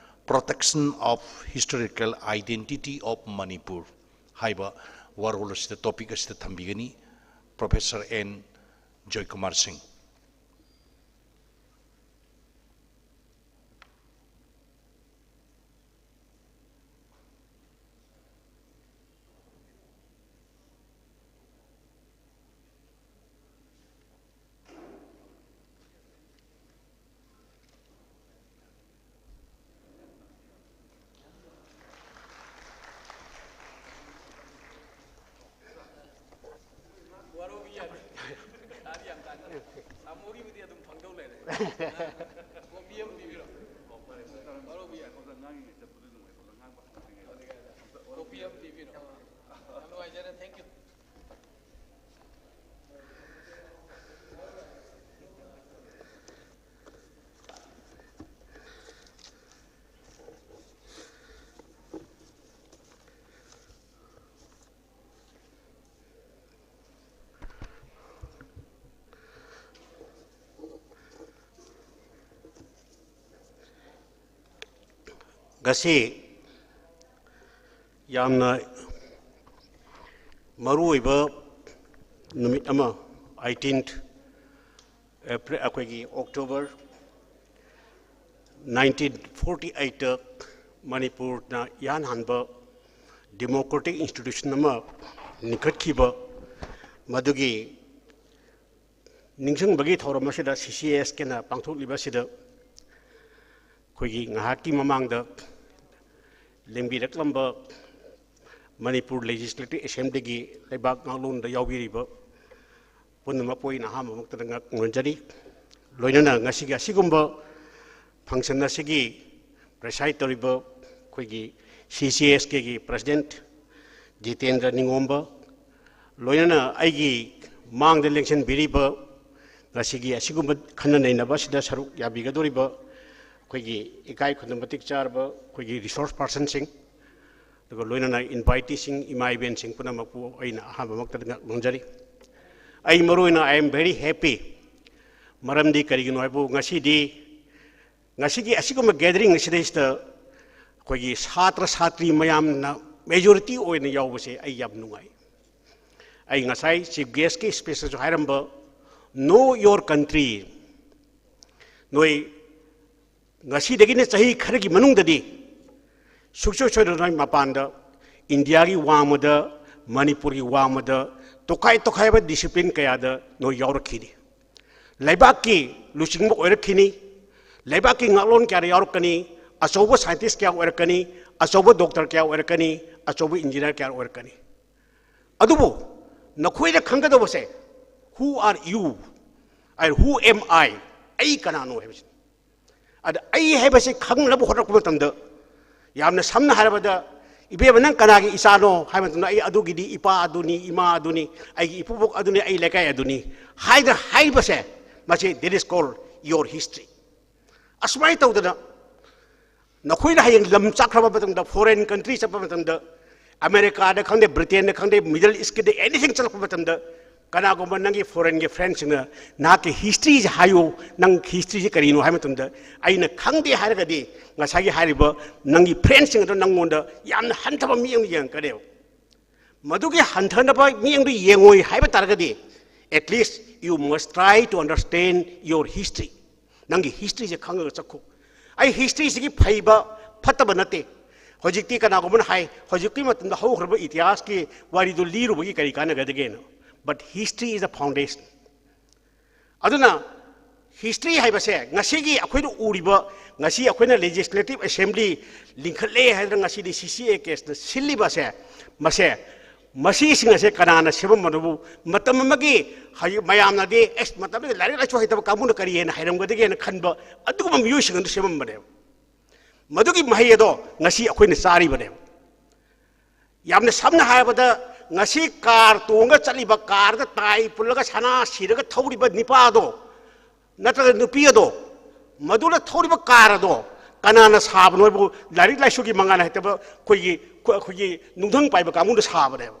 Protection of Historical Identity of Manipur ꯍꯥꯏꯕ ꯋꯥꯔꯣꯜ ꯑꯁꯤꯗ, topic ꯑꯁꯤꯗ ꯊꯝꯕꯤꯒꯅꯤ꯫ Professor N Joykumar Singh꯫ ꯋꯥꯔꯧꯕꯤ ꯌꯥꯗꯦ꯫ ꯇꯥꯗꯤ ꯌꯥꯝ ꯇꯥꯅꯤꯡꯉꯦ꯫ ꯁꯥꯃꯨꯒꯤꯕꯨꯗꯤ ꯑꯗꯨꯝ ꯐꯪꯗꯧ ꯂꯩꯔꯦ꯫ ꯀꯣꯐꯤ ꯑꯃ ꯄꯤꯕꯤꯔꯣ꯫ ꯋꯥꯔꯧꯕꯤ ꯌꯥꯗꯦ꯫ ꯀꯣꯐꯤ ꯑꯃ ꯄꯤꯕꯤꯔꯣ꯫ ꯌꯥꯝ ꯅꯨꯡꯉꯥꯏꯖꯔꯦ꯫ Thank you꯫ ꯉꯁꯤ ꯌꯥꯝꯅ ꯃꯔꯨꯑꯣꯏꯕ ꯅꯨꯃꯤꯠ ꯑꯃ, eighteenth April, ꯑꯩꯈꯣꯏꯒꯤ October nineteen forty eight ꯃꯅꯤꯄꯨꯔꯅ ꯏꯍꯥꯟ ꯍꯥꯟꯕ democratic institution ꯑꯃ ꯂꯤꯡꯈꯠꯈꯤꯕ, ꯃꯗꯨꯒꯤ ꯅꯤꯡꯁꯤꯡꯕꯒꯤ ꯊꯧꯔꯝ ꯑꯁꯤꯗ CCASKꯅ ꯄꯥꯡꯊꯣꯛꯂꯤꯕ ꯑꯁꯤꯗ ꯑꯩꯈꯣꯏꯒꯤ ꯉꯥꯏꯍꯥꯛꯀꯤ ꯃꯃꯥꯡꯗ ꯂꯦꯡꯕꯤꯔꯛꯂꯝꯕ ꯃꯅꯤꯄꯨꯔ Legislative Assemblyꯒꯤ ꯂꯩꯕꯥꯛ ꯉꯥꯛꯂꯣꯟꯗ ꯌꯥꯎꯕꯤꯔꯤꯕ ꯄꯨꯝꯅꯃꯛꯄꯨ ꯑꯩꯅ ꯑꯍꯥꯟꯕꯃꯛꯇꯗ ꯉꯛ ꯉꯣꯟꯖꯔꯤ꯫ ꯂꯣꯏꯅꯅ ꯉꯁꯤꯒꯤ ꯑꯁꯤꯒꯨꯝꯕ function ꯑꯁꯤꯒꯤ preside ꯇꯧꯔꯤꯕ ꯑꯩꯈꯣꯏꯒꯤ CCASKꯒꯤ President ꯖꯤꯇꯦꯟꯗ꯭ꯔ ꯅꯤꯡꯉꯣꯝꯕ, ꯂꯣꯏꯅꯅ ꯑꯩꯒꯤ ꯃꯥꯡꯗ ꯂꯦꯡꯁꯤꯟꯕꯤꯔꯤꯕ ꯉꯁꯤꯒꯤ ꯑꯁꯤꯒꯨꯝꯕ ꯈꯟꯅ ꯅꯩꯅꯕ ꯑꯁꯤꯗ ꯁꯔꯨꯛ ꯌꯥꯕꯤꯒꯗꯧꯔꯤꯕ ꯑꯩꯈꯣꯏꯒꯤ ꯏꯀꯥꯏ ꯈꯨꯝꯅꯕ ꯃꯇꯤꯛ ꯆꯥꯔꯕ ꯑꯩꯈꯣꯏꯒꯤ ꯔꯤꯁꯣꯔꯁ ꯄꯥꯔꯁꯟꯁꯤꯡ, ꯑꯗꯨꯒ ꯂꯣꯏꯅꯅ ꯏꯟꯚꯥꯏꯇꯤꯁꯤꯡ, ꯏꯃꯥ ꯏꯕꯦꯟꯁꯤꯡ ꯄꯨꯝꯅꯃꯛꯄꯨ ꯑꯩꯅ ꯑꯍꯥꯟꯕꯃꯛꯇꯗ ꯉꯥꯛ ꯅꯣꯟꯖꯔꯤ꯫ ꯑꯩ ꯃꯔꯨ ꯑꯣꯏꯅ I am very happy꯫ ꯃꯔꯝꯗꯤ ꯀꯔꯤꯒꯤꯅꯣ ꯍꯥꯏꯕꯨ, ꯉꯁꯤꯗꯤ, ꯉꯁꯤꯒꯤ ꯑꯁꯤꯒꯨꯝꯕ ꯒꯦꯗꯔꯤꯡ ꯑꯁꯤꯗꯩꯁꯤꯗ ꯑꯩꯈꯣꯏꯒꯤ ꯁꯥꯇ꯭ꯔ ꯁꯥꯇ꯭ꯔꯤ ꯃꯌꯥꯝꯅ ꯃꯦꯖꯣꯔꯤꯇꯤ ꯑꯣꯏꯅ ꯌꯥꯎꯕꯁꯦ ꯑꯩ ꯌꯥꯝ ꯅꯨꯡꯉꯥꯏ꯫ ꯑꯩ ꯉꯁꯥꯏ ꯆꯤꯐ ꯒꯦꯁꯀꯤ ꯁ꯭ꯄꯤꯆꯇꯁꯨ ꯍꯥꯏꯔꯝꯕ, "Know your country"꯫ ꯅꯣꯏ ꯉꯁꯤꯗꯒꯤꯅ ꯆꯍꯤ ꯈꯔꯒꯤ ꯃꯅꯨꯡꯗꯗꯤ ꯁꯨꯡꯁꯣꯏ ꯁꯣꯏꯗꯅ ꯅꯣꯏ ꯃꯄꯥꯟꯗ, ꯏꯟꯗꯤꯌꯥꯒꯤ ꯋꯥꯡꯃꯗ, ꯃꯅꯤꯄꯨꯔꯒꯤ ꯋꯥꯡꯃꯗ, ꯇꯣꯈꯥꯏ ꯇꯣꯈꯥꯏꯕ ꯗꯤꯁꯤꯄ꯭ꯂꯤꯟ ꯀꯌꯥꯗ ꯅꯣꯏ ꯌꯥꯎꯔꯛꯈꯤꯅꯤ꯫ ꯂꯩꯕꯥꯛꯀꯤ ꯂꯨꯆꯤꯡꯕ ꯑꯣꯏꯔꯛꯈꯤꯅꯤ꯫ ꯂꯩꯕꯥꯛꯀꯤ ꯉꯥꯛꯂꯣꯟ ꯀꯌꯥꯗ ꯌꯥꯎꯔꯛꯀꯅꯤ꯫ ꯑꯆꯧꯕ ꯁꯥꯏꯟꯇꯤꯁ ꯀꯌꯥ ꯑꯣꯏꯔꯛꯀꯅꯤ꯫ ꯑꯆꯧꯕ ꯗꯣꯛꯇꯔ ꯀꯌꯥ ꯑꯣꯏꯔꯛꯀꯅꯤ꯫ ꯑꯆꯧꯕ ꯏꯟꯖꯤꯅꯤꯌꯥꯔ ꯀꯌꯥ ꯑꯣꯏꯔꯛꯀꯅꯤ꯫ ꯑꯗꯨꯕꯨ ꯅꯈꯣꯏꯅ ꯈꯪꯒꯗꯧꯕꯁꯦ, "Who are you?" ꯑꯩ, "Who am I?" ꯑꯩ ꯀꯅꯥꯅꯣ ꯍꯥꯏꯕꯁꯤꯅꯤ꯫ ꯑꯗ ꯑꯩ ꯍꯥꯏꯕꯁꯤ ꯈꯪꯅꯕ ꯍꯣꯠꯅꯔꯛꯄ ꯃꯇꯝꯗ, ꯌꯥꯝꯅ ꯁꯝꯅ ꯍꯥꯏꯔꯕꯗ, "ꯏꯕꯦꯝꯃ, ꯅꯪ ꯀꯅꯥꯒꯤ ꯏꯆꯥꯅꯣ?" ꯍꯥꯏꯕ ꯃꯇꯝꯗ, "ꯑꯩ ꯑꯗꯨꯒꯤꯗꯤ ꯏꯄꯥ ꯑꯗꯨꯅꯤ, ꯏꯃꯥ ꯑꯗꯨꯅꯤ, ꯑꯩꯒꯤ ꯏꯄꯨꯕꯣꯛ ꯑꯗꯨꯅꯤ, ꯑꯩ ꯂꯩꯀꯥꯏ ꯑꯗꯨꯅꯤ" ꯍꯥꯏꯗꯅ ꯍꯥꯏꯕꯁꯦ, ꯃꯁꯤ, "That is called your history"꯫ ꯑꯁꯨꯃꯥꯏꯅ ꯇꯧꯗꯅ ꯅꯈꯣꯏꯅ ꯍꯌꯦꯡ ꯂꯝ ꯆꯠꯈ꯭ꯔꯕ ꯃꯇꯝꯗ, ꯐꯣꯔꯦꯟ ꯀꯟꯇ꯭ꯔꯤ ꯆꯠꯄ ꯃꯇꯝꯗ, ꯑꯃꯦꯔꯤꯀꯥꯗ ꯈꯪꯗꯦ, ꯕ꯭ꯔꯤꯇꯦꯟꯗ ꯈꯪꯗꯦ, ꯃꯤꯗꯜ ꯏꯁꯀꯤꯗ ꯑꯦꯅꯤꯊꯤꯡ ꯆꯠꯂꯛꯄ ꯃꯇꯝꯗ, ꯀꯅꯥꯒꯨꯝꯕ ꯅꯪꯒꯤ ꯐꯣꯔꯦꯟꯒꯤ ꯐ꯭ꯔꯦꯟꯁꯤꯡꯅ, "ꯅꯍꯥꯛꯀꯤ ꯍꯤꯁꯇ꯭ꯔꯤꯁꯦ ꯍꯥꯏꯌꯨ, ꯅꯪ ꯍꯤꯁꯇ꯭ꯔꯤꯁꯦ ꯀꯔꯤꯅꯣ?" ꯍꯥꯏꯕ ꯃꯇꯝꯗ, "ꯑꯩꯅ ꯈꯪꯗꯦ" ꯍꯥꯏꯔꯒꯗꯤ, ꯉꯁꯥꯏꯒꯤ ꯍꯥꯏꯔꯤꯕ ꯅꯪꯒꯤ ꯐ꯭ꯔꯦꯟꯁꯤꯡ ꯑꯗꯨ ꯅꯪꯉꯣꯟꯗ ꯌꯥꯝꯅ ꯍꯟꯊꯕ ꯃꯤꯠꯌꯦꯡꯗ ꯌꯦꯡꯉꯛꯀꯅꯦꯕ꯫ ꯃꯗꯨꯒꯤ ꯍꯟꯊꯅꯕ ꯃꯤꯠꯌꯦꯡꯗꯨ ꯌꯦꯡꯉꯣꯏ ꯍꯥꯏꯕ ꯇꯥꯔꯒꯗꯤ, at least you must try to understand your history꯫ ꯅꯪꯒꯤ ꯍꯤꯁꯇ꯭ꯔꯤꯁꯦ ꯈꯪꯉꯒ ꯆꯠꯈꯣ꯫ ꯑꯩ ꯍꯤꯁꯇ꯭ꯔꯤꯁꯤꯒꯤ ꯐꯩꯕ ꯐꯠꯇꯕ ꯅꯠꯇꯦ꯫ ꯍꯧꯖꯤꯛꯇꯤ ꯀꯅꯥꯒꯨꯝꯕꯅ ꯍꯥꯏ, "ꯍꯧꯖꯤꯛꯀꯤ ꯃꯇꯝꯗ ꯍꯧꯈ꯭ꯔꯕ ꯏꯇꯤꯍꯥꯁꯀꯤ ꯋꯥꯔꯤꯗꯨ ꯂꯤꯔꯨꯕꯒꯤ ꯀꯔꯤ ꯀꯥꯟꯅꯒꯗꯒꯦꯅ?" But history is the foundation꯫ ꯑꯗꯨꯅ ꯍꯤꯁꯇ꯭ꯔꯤ ꯍꯥꯏꯕꯁꯦ, ꯉꯁꯤꯒꯤ ꯑꯩꯈꯣꯏꯅ ꯎꯔꯤꯕ, ꯉꯁꯤ ꯑꯩꯈꯣꯏꯅ ꯂꯦꯖꯤꯁꯂꯦꯇꯤꯚ ꯑꯦꯁꯦꯝꯕ꯭ꯂꯤ ꯂꯤꯡꯈꯠꯂꯦ ꯍꯥꯏꯗꯅ ꯉꯁꯤꯗꯤ ꯁꯤ ꯁꯤ ꯑꯦ ꯀꯦꯁꯅ ꯁꯤꯜꯂꯤꯕꯁꯦ, ꯃꯁꯦ, ꯃꯁꯤꯁꯤꯡ ꯑꯁꯦ ꯀꯅꯥꯅ ꯁꯦꯝꯃꯝꯕꯅꯣꯕꯨ, ꯃꯇꯝ ꯑꯃꯒꯤ ꯍꯧꯖꯤꯛ ꯃꯌꯥꯝꯅꯗꯤ, "ꯑꯦꯁ, ꯃꯇꯝꯗꯨꯗ ꯂꯥꯏꯔꯤꯛ ꯂꯥꯏꯁꯨ ꯍꯩꯇꯕ ꯀꯥꯡꯕꯨꯅ ꯀꯔꯤ ꯍꯦꯟꯅ ꯍꯩꯔꯝꯒꯗꯒꯦꯅ" ꯈꯟꯕ ꯑꯗꯨꯒꯨꯝꯕ ꯃꯤꯑꯣꯏꯁꯤꯡ ꯑꯗꯨ ꯁꯦꯝꯃꯝꯕꯅꯦꯕ꯫ ꯃꯗꯨꯒꯤ ꯃꯍꯩ ꯑꯗꯣ ꯉꯁꯤ ꯑꯩꯈꯣꯏꯅ ꯆꯥꯔꯤꯕꯅꯦꯕ꯫ ꯌꯥꯝꯅ ꯁꯝꯅ ꯍꯥꯏꯔꯕꯗ, ꯉꯁꯤ ꯀꯥꯔ ꯇꯣꯡꯉꯒ ꯆꯠꯂꯤꯕ, ꯀꯥꯔꯗ ꯇꯥꯏ ꯄꯨꯜꯂꯒ ꯁꯅꯥ ꯁꯤꯔꯒ ꯊꯧꯔꯤꯕ ꯅꯤꯄꯥ ꯑꯗꯣ, ꯅꯠꯇ꯭ꯔꯒ ꯅꯨꯄꯤ ꯑꯗꯣ, ꯃꯗꯨꯅ ꯊꯧꯔꯤꯕ ꯀꯥꯔ ꯑꯗꯣ ꯀꯅꯥꯅ ꯁꯥꯕꯅꯣ ꯍꯥꯏꯕꯨ ꯂꯥꯏꯔꯤꯛ ꯂꯥꯏꯁꯨꯒꯤ ꯃꯉꯥꯜ ꯍꯩꯇꯕ ꯑꯩꯈꯣꯏꯒꯤ ꯑꯩꯈꯣꯏꯒꯤ ꯅꯨꯡꯊꯪ ꯄꯥꯏꯕ ꯀꯥꯡꯕꯨꯅ ꯁꯥꯕꯅꯦꯕ꯫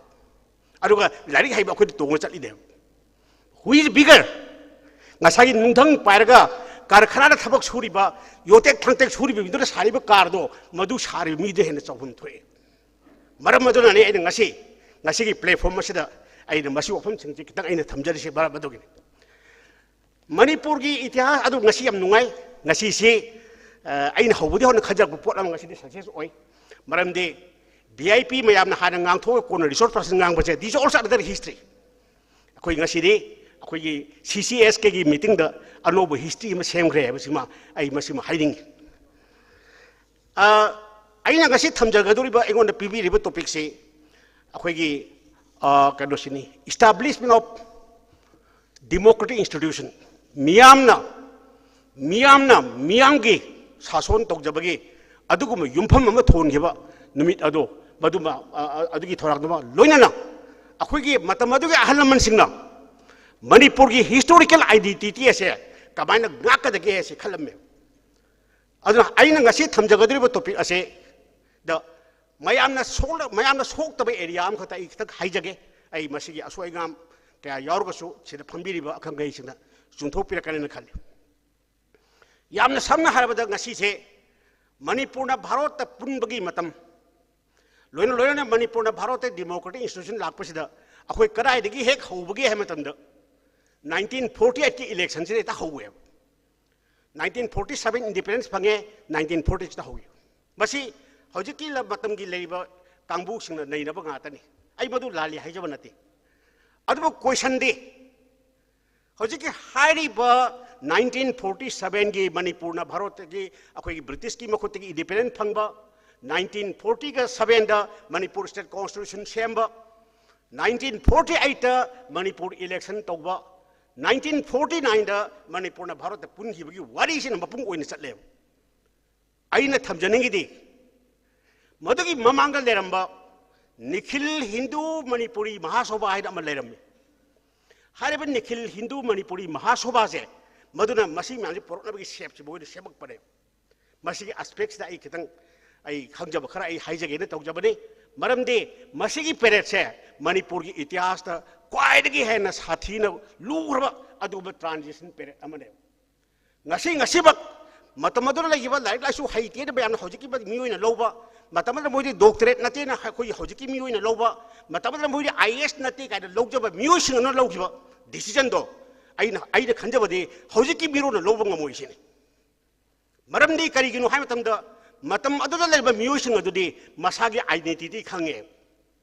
ꯑꯗꯨꯒ ꯂꯥꯏꯔꯤꯛ ꯍꯩꯕ ꯑꯩꯈꯣꯏꯗ ꯇꯣꯡꯉ ꯆꯠꯂꯤꯅꯦꯕ꯫ Who is bigger? ꯉꯁꯥꯏꯒꯤ ꯅꯨꯡꯊꯪ ꯄꯥꯏꯔꯒ ꯀꯥꯔꯈꯥꯅꯥꯗ ꯊꯕꯛ ꯁꯨꯔꯤꯕ, ꯌꯣꯇꯦꯛ ꯊꯥꯡꯇꯦꯛ ꯁꯨꯔꯤꯕ ꯃꯤꯗꯨꯅ ꯁꯥꯔꯤꯕ ꯀꯥꯔꯗꯣ ꯃꯗꯨ ꯁꯥꯔꯤꯕ ꯃꯤꯗ ꯍꯦꯟꯅ ꯆꯥꯎꯐꯝ ꯊꯣꯛꯑꯦ꯫ ꯃꯔꯝ ꯑꯗꯨꯅꯅꯤ ꯑꯩꯅ ꯉꯁꯤ, ꯉꯁꯤꯒꯤ platform ꯑꯁꯤꯗ ꯑꯩꯅ ꯃꯁꯤ ꯋꯥꯐꯝꯁꯤꯡꯁꯤ ꯈꯤꯇꯪ ꯑꯩꯅ ꯊꯝꯖꯔꯤꯁꯦ꯫ ꯃꯔꯝ ꯑꯗꯨꯒꯤꯅꯤ꯫ ꯃꯅꯤꯄꯨꯔꯒꯤ ꯏꯇꯤꯍꯥꯁ ꯑꯗꯨ ꯉꯁꯤ ꯌꯥꯝ ꯅꯨꯡꯉꯥꯏ꯫ ꯉꯁꯤꯁꯤ, ꯑ, ꯑꯩꯅ ꯍꯧꯕꯗꯤ ꯍꯧꯅ ꯈꯟꯖꯔꯛꯄ ꯄꯣꯠ ꯑꯃ ꯉꯁꯤꯗꯤ success ꯑꯣꯏ꯫ ꯃꯔꯝꯗꯤ V I P ꯃꯌꯥꯝꯅ ꯍꯥꯟꯅ ꯉꯥꯡꯊꯣꯛꯑꯒ ꯀꯣꯟꯅ resource person ꯉꯥꯡꯕꯁꯦ, these are also another history꯫ ꯑꯩꯈꯣꯏ ꯉꯁꯤꯗꯤ ꯑꯩꯈꯣꯏꯒꯤ C C S K ꯒꯤ meeting ꯗ ꯑꯅꯧꯕ history ꯑꯃ ꯁꯦꯝꯈ꯭ꯔꯦ ꯍꯥꯏꯕꯁꯤꯃ ꯑꯩ ꯃꯁꯤꯃ ꯍꯥꯏꯅꯤꯡꯉꯤ꯫ ꯑ, ꯑꯩꯅ ꯉꯁꯤ ꯊꯝꯖꯒꯗꯧꯔꯤꯕ, ꯑꯩꯉꯣꯟꯗ ꯄꯤꯕꯤꯔꯤꯕ topic ꯁꯤ ꯑꯩꯈꯣꯏꯒꯤ, ꯑ, ꯀꯩꯅꯣꯁꯤꯅꯤ, establishment of democratic institution, ꯃꯤꯌꯥꯝꯅ, ꯃꯤꯌꯥꯝꯅ ꯃꯤꯌꯥꯝꯒꯤ ꯁꯥꯁꯣꯟ ꯇꯧꯖꯕꯒꯤ ꯑꯗꯨꯒꯨꯝꯕ ꯌꯨꯝꯐꯝ ꯑꯃ ꯊꯣꯟꯈꯤꯕ ꯅꯨꯃꯤꯠ ꯑꯗꯣ, ꯃꯗꯨꯃ, ꯑ, ꯑ, ꯑꯗꯨꯒꯤ ꯊꯧꯔꯥꯡꯗꯨꯃ ꯂꯣꯏꯅꯅ ꯑꯩꯈꯣꯏꯒꯤ ꯃꯇꯝ ꯑꯗꯨꯒꯤ ꯑꯍꯜ ꯂꯃꯟꯁꯤꯡꯅ ꯃꯅꯤꯄꯨꯔꯒꯤ historical identity ꯑꯁꯦ ꯀꯃꯥꯏꯅ ꯉꯥꯛꯀꯗꯒꯦ ꯍꯥꯏꯁꯦ ꯈꯜꯂꯝꯃꯦ꯫ ꯑꯗꯨꯅ ꯑꯩꯅ ꯉꯁꯤ ꯊꯝꯖꯒꯗꯧꯔꯤꯕ topic ꯑꯁꯦ ꯗ ꯃꯌꯥꯝꯅ ꯁꯣꯛꯂ-, ꯃꯌꯥꯝꯅ ꯁꯣꯛꯇꯕ area ꯑꯃꯈꯛꯇ ꯑꯩ ꯈꯤꯇꯪ ꯍꯥꯏꯖꯒꯦ꯫ ꯑꯩ ꯃꯁꯤꯒꯤ ꯑꯁꯣꯏ ꯑꯉꯥꯝ ꯀꯌꯥ ꯌꯥꯎꯔꯒꯁꯨ ꯁꯤꯗ ꯐꯝꯕꯤꯔꯤꯕ ꯑꯈꯪ ꯑꯍꯩꯁꯤꯡꯅ ꯆꯨꯝꯊꯣꯛꯄꯤꯔꯛꯀꯅꯤꯅ ꯈꯜꯂꯤ꯫ ꯌꯥꯝꯅ ꯁꯝꯅ ꯍꯥꯏꯔꯕꯗ ꯉꯁꯤꯁꯦ ꯃꯅꯤꯄꯨꯔꯅ ꯚꯥꯔꯠꯇ ꯄꯨꯟꯕꯒꯤ ꯃꯇꯝ, ꯂꯣꯏꯅ ꯂꯣꯏꯅꯅ ꯃꯅꯤꯄꯨꯔꯅ ꯚꯥꯔꯠꯇ democratic institution ꯂꯥꯛꯄꯁꯤꯗ ꯑꯩꯈꯣꯏ ꯀꯗꯥꯏꯗꯒꯤ ꯍꯦꯛ ꯍꯧꯕꯒꯦ ꯍꯥꯏꯕ ꯃꯇꯝꯗ nineteen forty eight ꯀꯤ election ꯁꯤꯗ ꯍꯦꯛꯇ ꯍꯧꯋꯦꯕ꯫ Nineteen forty seven independence ꯐꯪꯉꯦ, nineteen forty ꯁꯤꯗ ꯍꯧꯋꯤ꯫ ꯃꯁꯤ ꯍꯧꯖꯤꯛꯀꯤ ꯂꯝ-, ꯃꯇꯝꯒꯤ ꯂꯩꯔꯤꯕ ꯀꯥꯡꯕꯨꯁꯤꯡꯅ ꯅꯩꯅꯕ ꯉꯥꯛꯇꯅꯤ꯫ ꯑꯩ ꯃꯗꯨ ꯂꯥꯜꯂꯤ ꯍꯥꯏꯖꯕ ꯅꯠꯇꯦ꯫ ꯑꯗꯨꯕꯨ question ꯗꯤ, ꯍꯧꯖꯤꯛꯀꯤ ꯍꯥꯏꯔꯤꯕ nineteen forty seven ꯒꯤ ꯃꯅꯤꯄꯨꯔꯅ ꯚꯥꯔꯠꯇꯒꯤ, ꯑꯩꯈꯣꯏꯒꯤ British ꯀꯤ ꯃꯈꯨꯠꯇꯒꯤ independence ꯐꯪꯕ, nineteen forty seven ꯗ ꯃꯅꯤꯄꯨꯔ state constitution ꯁꯦꯝꯕ, nineteen forty eight ꯇ ꯃꯅꯤꯄꯨꯔ election ꯇꯧꯕ, nineteen forty nine ꯗ ꯃꯅꯤꯄꯨꯔꯅ ꯚꯥꯔꯠꯇ ꯄꯨꯟꯈꯤꯕꯒꯤ ꯋꯥꯔꯤꯁꯤꯅ ꯃꯄꯨꯡ ꯑꯣꯏꯅ ꯆꯠꯂꯦꯕ꯫ ꯑꯩꯅ ꯊꯝꯖꯅꯤꯡꯉꯤꯗꯤ, ꯃꯗꯨꯒꯤ ꯃꯃꯥꯡꯗ ꯂꯩꯔꯝꯕ ꯅꯤꯈꯤꯜ ꯍꯤꯟꯗꯨ ꯃꯅꯤꯄꯨꯔꯤ ꯃꯍꯥꯁꯣꯚꯥ ꯍꯥꯏꯅ ꯑꯃ ꯂꯩꯔꯝꯃꯤ꯫ ꯍꯥꯏꯔꯤꯕ ꯅꯤꯈꯤꯜ ꯍꯤꯟꯗꯨ ꯃꯅꯤꯄꯨꯔꯤ ꯃꯍꯥꯁꯣꯚꯥꯁꯦ ꯃꯗꯨꯅ ꯃꯁꯤ ꯃꯌꯥꯝꯁꯤ ꯄꯨꯔꯛꯅꯕꯒꯤ ꯁꯦꯞꯁꯤ ꯃꯣꯏꯅ ꯁꯦꯝꯃꯛꯄꯅꯦ꯫ ꯃꯁꯤꯒꯤ ꯑꯦꯁꯄꯦꯛꯁꯤꯗ ꯑꯩ ꯈꯤꯇꯪ ꯑꯩ ꯈꯪꯖꯕ ꯈꯔ ꯑꯩ ꯍꯥꯏꯖꯒꯦꯅ ꯇꯧꯖꯕꯅꯤ꯫ ꯃꯔꯝꯗꯤ ꯃꯁꯤꯒꯤ ꯄꯦꯔꯦꯠꯁꯦ ꯃꯅꯤꯄꯨꯔꯒꯤ ꯏꯇꯤꯍꯥꯁꯇ ꯈ꯭ꯋꯥꯏꯗꯒꯤ ꯍꯦꯟꯅ ꯁꯥꯊꯤꯅ ꯂꯨꯈ꯭ꯔꯕ ꯑꯗꯨꯒꯨꯝꯕ ꯇ꯭ꯔꯥꯟꯖꯤꯁꯟ ꯄꯦꯔꯦꯠ ꯑꯃꯅꯦꯕ꯫ ꯉꯁꯤ ꯉꯁꯤꯃꯛ ꯃꯇꯝ ꯑꯗꯨꯗ ꯂꯩꯈꯤꯕ ꯂꯥꯏꯔꯤꯛ ꯂꯥꯏꯁꯨ ꯍꯩꯇꯦꯅ ꯃꯌꯥꯝꯅ ꯍꯧꯖꯤꯛꯀꯤ ꯃꯤꯑꯣꯏꯅ ꯂꯧꯕ, ꯃꯇꯝ ꯑꯗꯨꯗ ꯃꯣꯏꯗꯤ ꯗꯣꯛꯇꯔꯦꯠ ꯅꯠꯇꯦꯅ ꯑꯩꯈꯣꯏꯒꯤ ꯍꯧꯖꯤꯛꯀꯤ ꯃꯤꯑꯣꯏꯅ ꯂꯧꯕ, ꯃꯇꯝ ꯑꯗꯨꯗ ꯃꯣꯏꯗꯤ ꯑꯥꯏ ꯑꯦ ꯑꯦꯁ ꯅꯠꯇꯦ ꯀꯥꯏꯅ ꯂꯧꯖꯕ ꯃꯤꯑꯣꯏꯁꯤꯡ ꯑꯗꯨꯅ ꯂꯧꯈꯤꯕ ꯗꯤꯁꯤꯖꯟꯗꯣ ꯑꯩꯅ ꯑꯩꯅ ꯈꯟꯖꯕꯗꯤ ꯍꯧꯖꯤꯛꯀꯤ ꯃꯤꯔꯣꯟꯅ ꯂꯧꯕ ꯉꯝꯃꯣꯏ ꯁꯤꯅꯤ꯫ ꯃꯔꯝꯗꯤ ꯀꯔꯤꯒꯤꯅꯣ ꯍꯥꯏꯕ ꯃꯇꯝꯗ ꯃꯇꯝ ꯑꯗꯨꯗ ꯂꯩꯔꯤꯕ ꯃꯤꯑꯣꯏꯁꯤꯡ ꯑꯗꯨꯗꯤ ꯃꯁꯥꯒꯤ ꯑꯥꯏꯗꯦꯟꯇꯤꯇꯤ ꯈꯪꯉꯦ꯫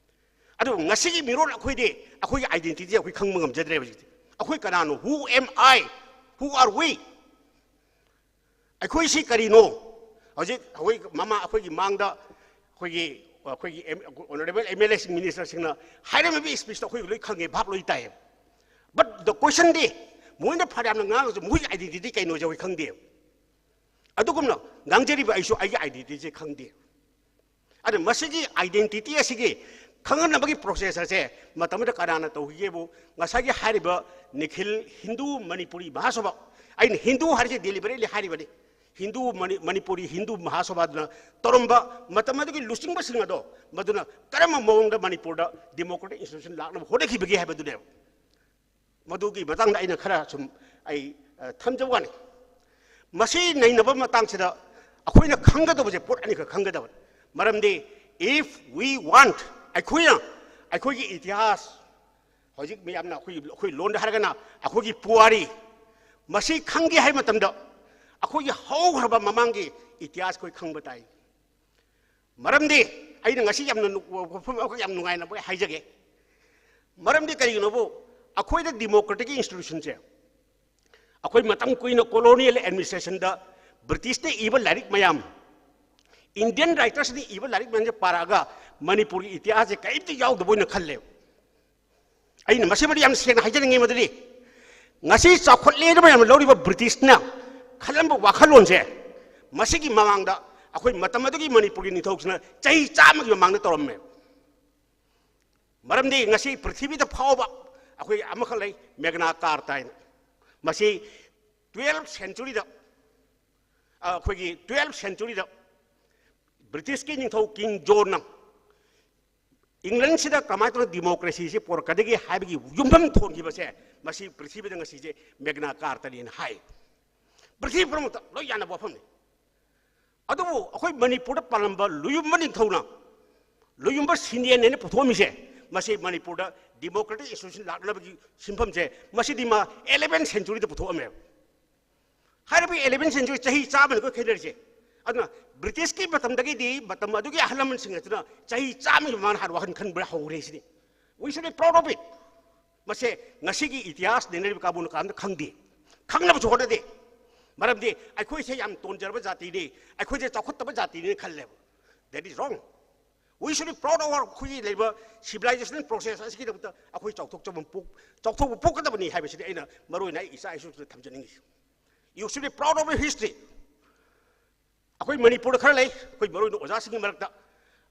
ꯑꯗꯨꯕꯨ ꯉꯁꯤꯒꯤ ꯃꯤꯔꯣꯜ ꯑꯩꯈꯣꯏꯗꯤ ꯑꯩꯈꯣꯏꯒꯤ ꯑꯥꯏꯗꯦꯟꯇꯤꯇꯤ ꯑꯩꯈꯣꯏ ꯈꯪꯕ ꯉꯝꯖꯗ꯭ꯔꯦ ꯍꯧꯖꯤꯛꯇꯤ꯫ ꯑꯩꯈꯣꯏ ꯀꯅꯥꯅꯣ? Who am I? Who are we? ꯑꯩꯈꯣꯏꯁꯤ ꯀꯔꯤꯅꯣ? ꯍꯧꯖꯤꯛ ꯑꯩꯈꯣꯏ ꯃꯃꯥ ꯑꯩꯈꯣꯏꯒꯤ ꯃꯥꯡꯗ ꯑꯩꯈꯣꯏꯒꯤ ꯑꯩꯈꯣꯏꯒꯤ ꯑꯣꯅꯔꯦꯕꯜ ꯑꯦꯝ ꯑꯦꯜ ꯑꯦꯁꯤꯡ ꯃꯤꯅꯤꯁꯇꯔꯁꯤꯡꯅ ꯍꯥꯏꯔꯝꯃꯤꯕ ꯏꯁꯄꯤꯁꯇꯣ ꯑꯩꯈꯣꯏ ꯂꯣꯏ ꯈꯪꯉꯦ, ꯚꯥꯞ ꯂꯣꯏ ꯇꯥꯏꯌꯦ꯫ ꯕꯠ ꯗ ꯀꯣꯏꯁꯟꯗꯤ ꯃꯣꯏꯅ ꯐꯅꯌꯥꯝꯅ ꯉꯥꯡꯉꯁꯨ ꯃꯣꯏꯒꯤ ꯑꯥꯏꯗꯦꯟꯇꯤꯇꯤ ꯀꯩꯅꯣꯁꯦ ꯑꯩꯈꯣꯏ ꯈꯪꯗꯦ꯫ ꯑꯗꯨꯒꯨꯝꯅ ꯉꯥꯡꯖꯔꯤꯕ ꯑꯩꯁꯨ ꯑꯩꯒꯤ ꯑꯥꯏꯗꯦꯟꯇꯤꯇꯤꯁꯦ ꯈꯪꯗꯦ꯫ ꯑꯗꯨ ꯃꯁꯤꯒꯤ ꯑꯥꯏꯗꯦꯟꯇꯤꯇꯤ ꯑꯁꯤꯒꯤ ꯈꯪꯍꯟꯅꯕꯒꯤ ꯄ꯭ꯔꯣꯁꯦꯁ ꯑꯁꯦ ꯃꯇꯝ ꯑꯃꯗ ꯀꯅꯥꯅ ꯇꯧꯈꯤꯒꯦꯕꯨ ꯉꯁꯥꯏꯒꯤ ꯍꯥꯏꯔꯤꯕ ꯅꯤꯈꯤꯜ ꯍꯤꯟꯗꯨ ꯃꯅꯤꯄꯨꯔꯤ ꯃꯍꯥꯁꯣꯚꯥ, ꯑꯩꯅ ꯍꯤꯟꯗꯨ ꯍꯥꯏꯔꯤꯁꯦ ꯗꯦꯂꯤꯕꯔꯦꯠꯂꯤ ꯍꯥꯏꯔꯤꯕꯅꯤ, ꯍꯤꯟꯗꯨ ꯃꯅꯤ- ꯃꯅꯤꯄꯨꯔꯤ ꯍꯤꯟꯗꯨ ꯃꯍꯥꯁꯣꯚꯥꯗꯨꯅ ꯇꯧꯔꯝꯕ ꯃꯇꯝ ꯑꯗꯨꯒꯤ ꯂꯨꯆꯤꯡꯕꯁꯤꯡ ꯑꯗꯣ ꯃꯗꯨꯅ ꯀꯔꯝꯕ ꯃꯑꯣꯡꯗ ꯃꯅꯤꯄꯨꯔꯗ ꯗꯦꯃꯣꯀ꯭ꯔꯦꯇꯤꯛ ꯏꯟꯁꯇꯤꯇ꯭ꯌꯨꯁꯟ ꯂꯥꯛꯅꯕ ꯍꯣꯠꯅꯈꯤꯕꯒꯦ ꯍꯥꯏꯕꯗꯨꯅꯦꯕ꯫ ꯃꯗꯨꯒꯤ ꯃꯇꯥꯡꯗ ꯑꯩꯅ ꯈꯔ ꯁꯨꯝ ꯑꯩ ꯊꯝꯖꯕ ꯋꯥꯅꯤ꯫ ꯃꯁꯤ ꯅꯩꯅꯕ ꯃꯇꯥꯡꯁꯤꯗ ꯑꯩꯈꯣꯏꯅ ꯈꯪꯒꯗꯕꯁꯦ ꯄꯣꯠ ꯑꯅꯤꯈꯛ ꯈꯪꯒꯗꯕꯅꯤ꯫ ꯃꯔꯝꯗꯤ if we want, ꯑꯩꯈꯣꯏꯅ ꯑꯩꯈꯣꯏꯒꯤ ꯏꯇꯤꯍꯥꯁ, ꯍꯧꯖꯤꯛ ꯃꯌꯥꯝꯅ ꯑꯩꯈꯣꯏꯒꯤ ꯑꯩꯈꯣꯏ ꯂꯣꯟꯗ ꯍꯥꯏꯔꯒꯅ ꯑꯩꯈꯣꯏꯒꯤ ꯄꯨꯋꯥꯔꯤ, ꯃꯁꯤ ꯈꯪꯒꯦ ꯍꯥꯏꯕ ꯃꯇꯝꯗ ꯑꯩꯈꯣꯏꯒꯤ ꯍꯧꯈ꯭ꯔꯕ ꯃꯃꯥꯡꯒꯤ ꯏꯇꯤꯍꯥꯁ ꯑꯩꯈꯣꯏ ꯈꯪꯕ ꯇꯥꯏ꯫ ꯃꯔꯝꯗꯤ ꯑꯩꯅ ꯉꯁꯤ ꯌꯥꯝꯅ ꯅꯨ- ꯋꯥꯐꯝ ꯑꯃꯈꯛ ꯌꯥꯝ ꯅꯨꯡꯉꯥꯏꯅ ꯑꯩꯈꯣꯏ ꯍꯥꯏꯖꯒꯦ꯫ ꯃꯔꯝꯗꯤ ꯀꯔꯤꯒꯤꯅꯣꯕꯨ ꯑꯩꯈꯣꯏꯗ ꯗꯤꯃꯣꯀ꯭ꯔꯦꯇꯤꯛ ꯏꯟꯁꯇꯤꯇ꯭ꯌꯨꯁꯟꯁꯦ ꯑꯩꯈꯣꯏ ꯃꯇꯝ ꯀꯨꯏꯅ ꯀꯣꯂꯣꯅꯤꯌꯦꯜ ꯑꯦꯗꯃꯤꯅꯤꯁꯇ꯭ꯔꯦꯁꯟꯗ ꯕ꯭ꯔꯤꯇꯤꯁꯅ ꯏꯕ ꯂꯥꯏꯔꯤꯛ ꯃꯌꯥꯝ, ꯏꯟꯗꯤꯌꯟ ꯔꯥꯏꯇꯔꯁꯅ ꯏꯕ ꯂꯥꯏꯔꯤꯛ ꯃꯌꯥꯝꯁꯦ ꯄꯥꯔꯛꯑꯒ ꯃꯅꯤꯄꯨꯔꯒꯤ ꯏꯇꯤꯍꯥꯁꯁꯦ ꯀꯔꯤꯝꯇ ꯌꯥꯎꯗꯕ ꯑꯣꯏꯅ ꯈꯜꯂꯦꯕ꯫ ꯑꯩꯅ ꯃꯁꯤꯃꯗꯤ ꯌꯥꯝ ꯁꯦꯡꯅ ꯍꯥꯏꯖꯅꯤꯡꯉꯤ꯫ ꯃꯗꯨꯗꯤ ꯉꯁꯤ ꯆꯥꯎꯈꯠꯂꯦꯅ ꯃꯌꯥꯝꯅ ꯂꯧꯔꯤꯕ ꯕ꯭ꯔꯤꯇꯤꯁꯅ ꯈꯜꯂꯝꯕ ꯋꯥꯈꯜꯂꯣꯟꯁꯦ ꯃꯁꯤꯒꯤ ꯃꯃꯥꯡꯗ ꯑꯩꯈꯣꯏ ꯃꯇꯝ ꯑꯗꯨꯒꯤ ꯃꯅꯤꯄꯨꯔꯒꯤ ꯅꯤꯡꯊꯧꯁꯤꯡꯅ ꯆꯍꯤ ꯆꯥꯝꯃꯒꯤ ꯃꯃꯥꯡꯗ ꯇꯧꯔꯝꯃꯦ꯫ ꯃꯔꯝꯗꯤ ꯉꯁꯤ ꯄ꯭ꯔꯤꯊꯤꯕꯤꯗ ꯐꯥꯎꯕ ꯑꯩꯈꯣꯏ ꯑꯃꯈꯛ ꯂꯩ, ꯃꯦꯒꯅꯥ ꯀꯥꯔꯇꯥ ꯍꯥꯏꯅ꯫ ꯃꯁꯤ ꯇꯨꯌꯦꯜꯐ ꯁꯦꯟꯆꯨꯔꯤꯗ, ꯑꯩꯈꯣꯏꯒꯤ ꯇꯨꯌꯦꯜꯐ ꯁꯦꯟꯆꯨꯔꯤꯗ ꯕ꯭ꯔꯤꯇꯤꯁꯀꯤ ꯅꯤꯡꯊꯧ ꯀꯤꯡ ꯖꯣꯟꯅ ꯏꯪꯂꯦꯟꯁꯤꯗ ꯀꯃꯥꯏꯅ ꯇꯧꯅ ꯗꯤꯃꯣꯀ꯭ꯔꯦꯁꯤꯁꯤ ꯄꯨꯔꯛꯀꯗꯒꯦ ꯍꯥꯏꯕꯒꯤ ꯌꯨꯝꯐꯝ ꯊꯣꯟꯈꯤꯕꯁꯦ, ꯃꯁꯤ ꯄ꯭ꯔꯤꯊꯤꯕꯤꯗ ꯉꯁꯤꯁꯦ ꯃꯦꯒꯅꯥ ꯀꯥꯔꯇꯅꯤꯅ ꯍꯥꯏ꯫ ꯄ꯭ꯔꯤꯊꯤꯕꯤ ꯄꯨꯝꯅꯃꯛꯇ ꯂꯣꯏ ꯌꯥꯅꯕ ꯋꯥꯐꯝꯅꯤ꯫ ꯑꯗꯨꯕꯨ ꯑꯩꯈꯣꯏ ꯃꯅꯤꯄꯨꯔꯗ ꯄꯥꯜꯂꯝꯕ ꯂꯨꯌꯨꯝꯕ ꯅꯤꯡꯊꯧꯅ, ꯂꯨꯌꯨꯝꯕ ꯁꯤꯅꯦꯟ ꯍꯥꯏꯅ ꯄꯨꯊꯣꯛꯑꯝꯃꯤꯁꯦ, ꯃꯁꯤ ꯃꯅꯤꯄꯨꯔꯗ ꯗꯤꯃꯣꯀ꯭ꯔꯦꯇꯤꯛ ꯏꯟꯁꯇꯤꯇ꯭ꯌꯨꯁꯟ ꯂꯥꯛꯅꯕꯒꯤ ꯁꯤꯟꯐꯝꯁꯦ, ꯃꯁꯤꯗꯤ ꯃꯥ ꯑꯦꯂꯦꯚꯦꯟ ꯁꯦꯟꯆꯨꯔꯤꯗ ꯄꯨꯊꯣꯛꯑꯝꯃꯦꯕ꯫ ꯍꯥꯏꯔꯤꯕ ꯑꯦꯂꯦꯚꯦꯟ ꯁꯦꯟꯆꯨꯔꯤ, ꯆꯍꯤ ꯆꯥꯝꯃꯅꯤꯀꯣ ꯈꯦꯠꯅꯔꯤꯁꯦ꯫ ꯑꯗꯨꯅ ꯕ꯭ꯔꯤꯇꯤꯁꯀꯤ ꯃꯇꯝꯗꯒꯤꯗꯤ, ꯃꯇꯝ ꯑꯗꯨꯒꯤ ꯑꯍꯜ ꯂꯃꯟꯁꯤꯡ ꯑꯗꯨꯅ ꯆꯍꯤ ꯆꯥꯝꯃꯒꯤ ꯃꯃꯥꯡꯗ ꯍꯥꯟꯅ ꯋꯥꯈꯜ ꯈꯟꯕ ꯍꯧꯔꯦ ꯁꯤꯅꯤ꯫ We should be proud of it. ꯃꯁꯦ ꯉꯁꯤꯒꯤ ꯏꯇꯤꯍꯥꯁ ꯅꯩꯅꯔꯤꯕ ꯀꯥꯡꯕꯨꯅ ꯀꯅꯥꯝꯇ ꯈꯪꯗꯦ, ꯈꯪꯅꯕꯁꯨ ꯍꯣꯠꯅꯗꯦ꯫ ꯃꯔꯝꯗꯤ ꯑꯩꯈꯣꯏꯁꯦ ꯌꯥꯝ ꯇꯣꯟꯖꯔꯕ ꯖꯥꯇꯤꯅꯤ, ꯑꯩꯈꯣꯏꯁꯦ ꯆꯥꯎꯈꯠꯇꯕ ꯖꯥꯇꯤꯅꯤ ꯈꯜꯂꯦꯕ꯫ That is wrong. We should be proud of our ꯑꯩꯈꯣꯏꯒꯤ ꯂꯩꯔꯤꯕ civilization process ꯑꯁꯤꯒꯤꯗꯃꯛꯇ ꯑꯩꯈꯣꯏ ꯆꯥꯎꯊꯣꯛꯆꯕ ꯄꯣꯛ-, ꯆꯥꯎꯊꯣꯛꯄ ꯄꯣꯛꯀꯗꯕꯅꯤ ꯍꯥꯏꯕꯁꯤꯗꯤ ꯑꯩꯅ ꯃꯔꯨ ꯑꯣꯏꯅ ꯑꯩ ꯏꯆꯥ ꯏꯁꯨꯁꯤꯡꯗ ꯊꯝꯖꯅꯤꯡꯉꯤ꯫ You should be proud of your history. ꯑꯩꯈꯣꯏ ꯃꯅꯤꯄꯨꯔꯗ ꯈꯔ ꯂꯩ, ꯑꯩꯈꯣꯏ ꯃꯔꯨ ꯑꯣꯏꯅ ꯑꯣꯖꯥꯁꯤꯡꯒꯤ ꯃꯔꯛꯇ,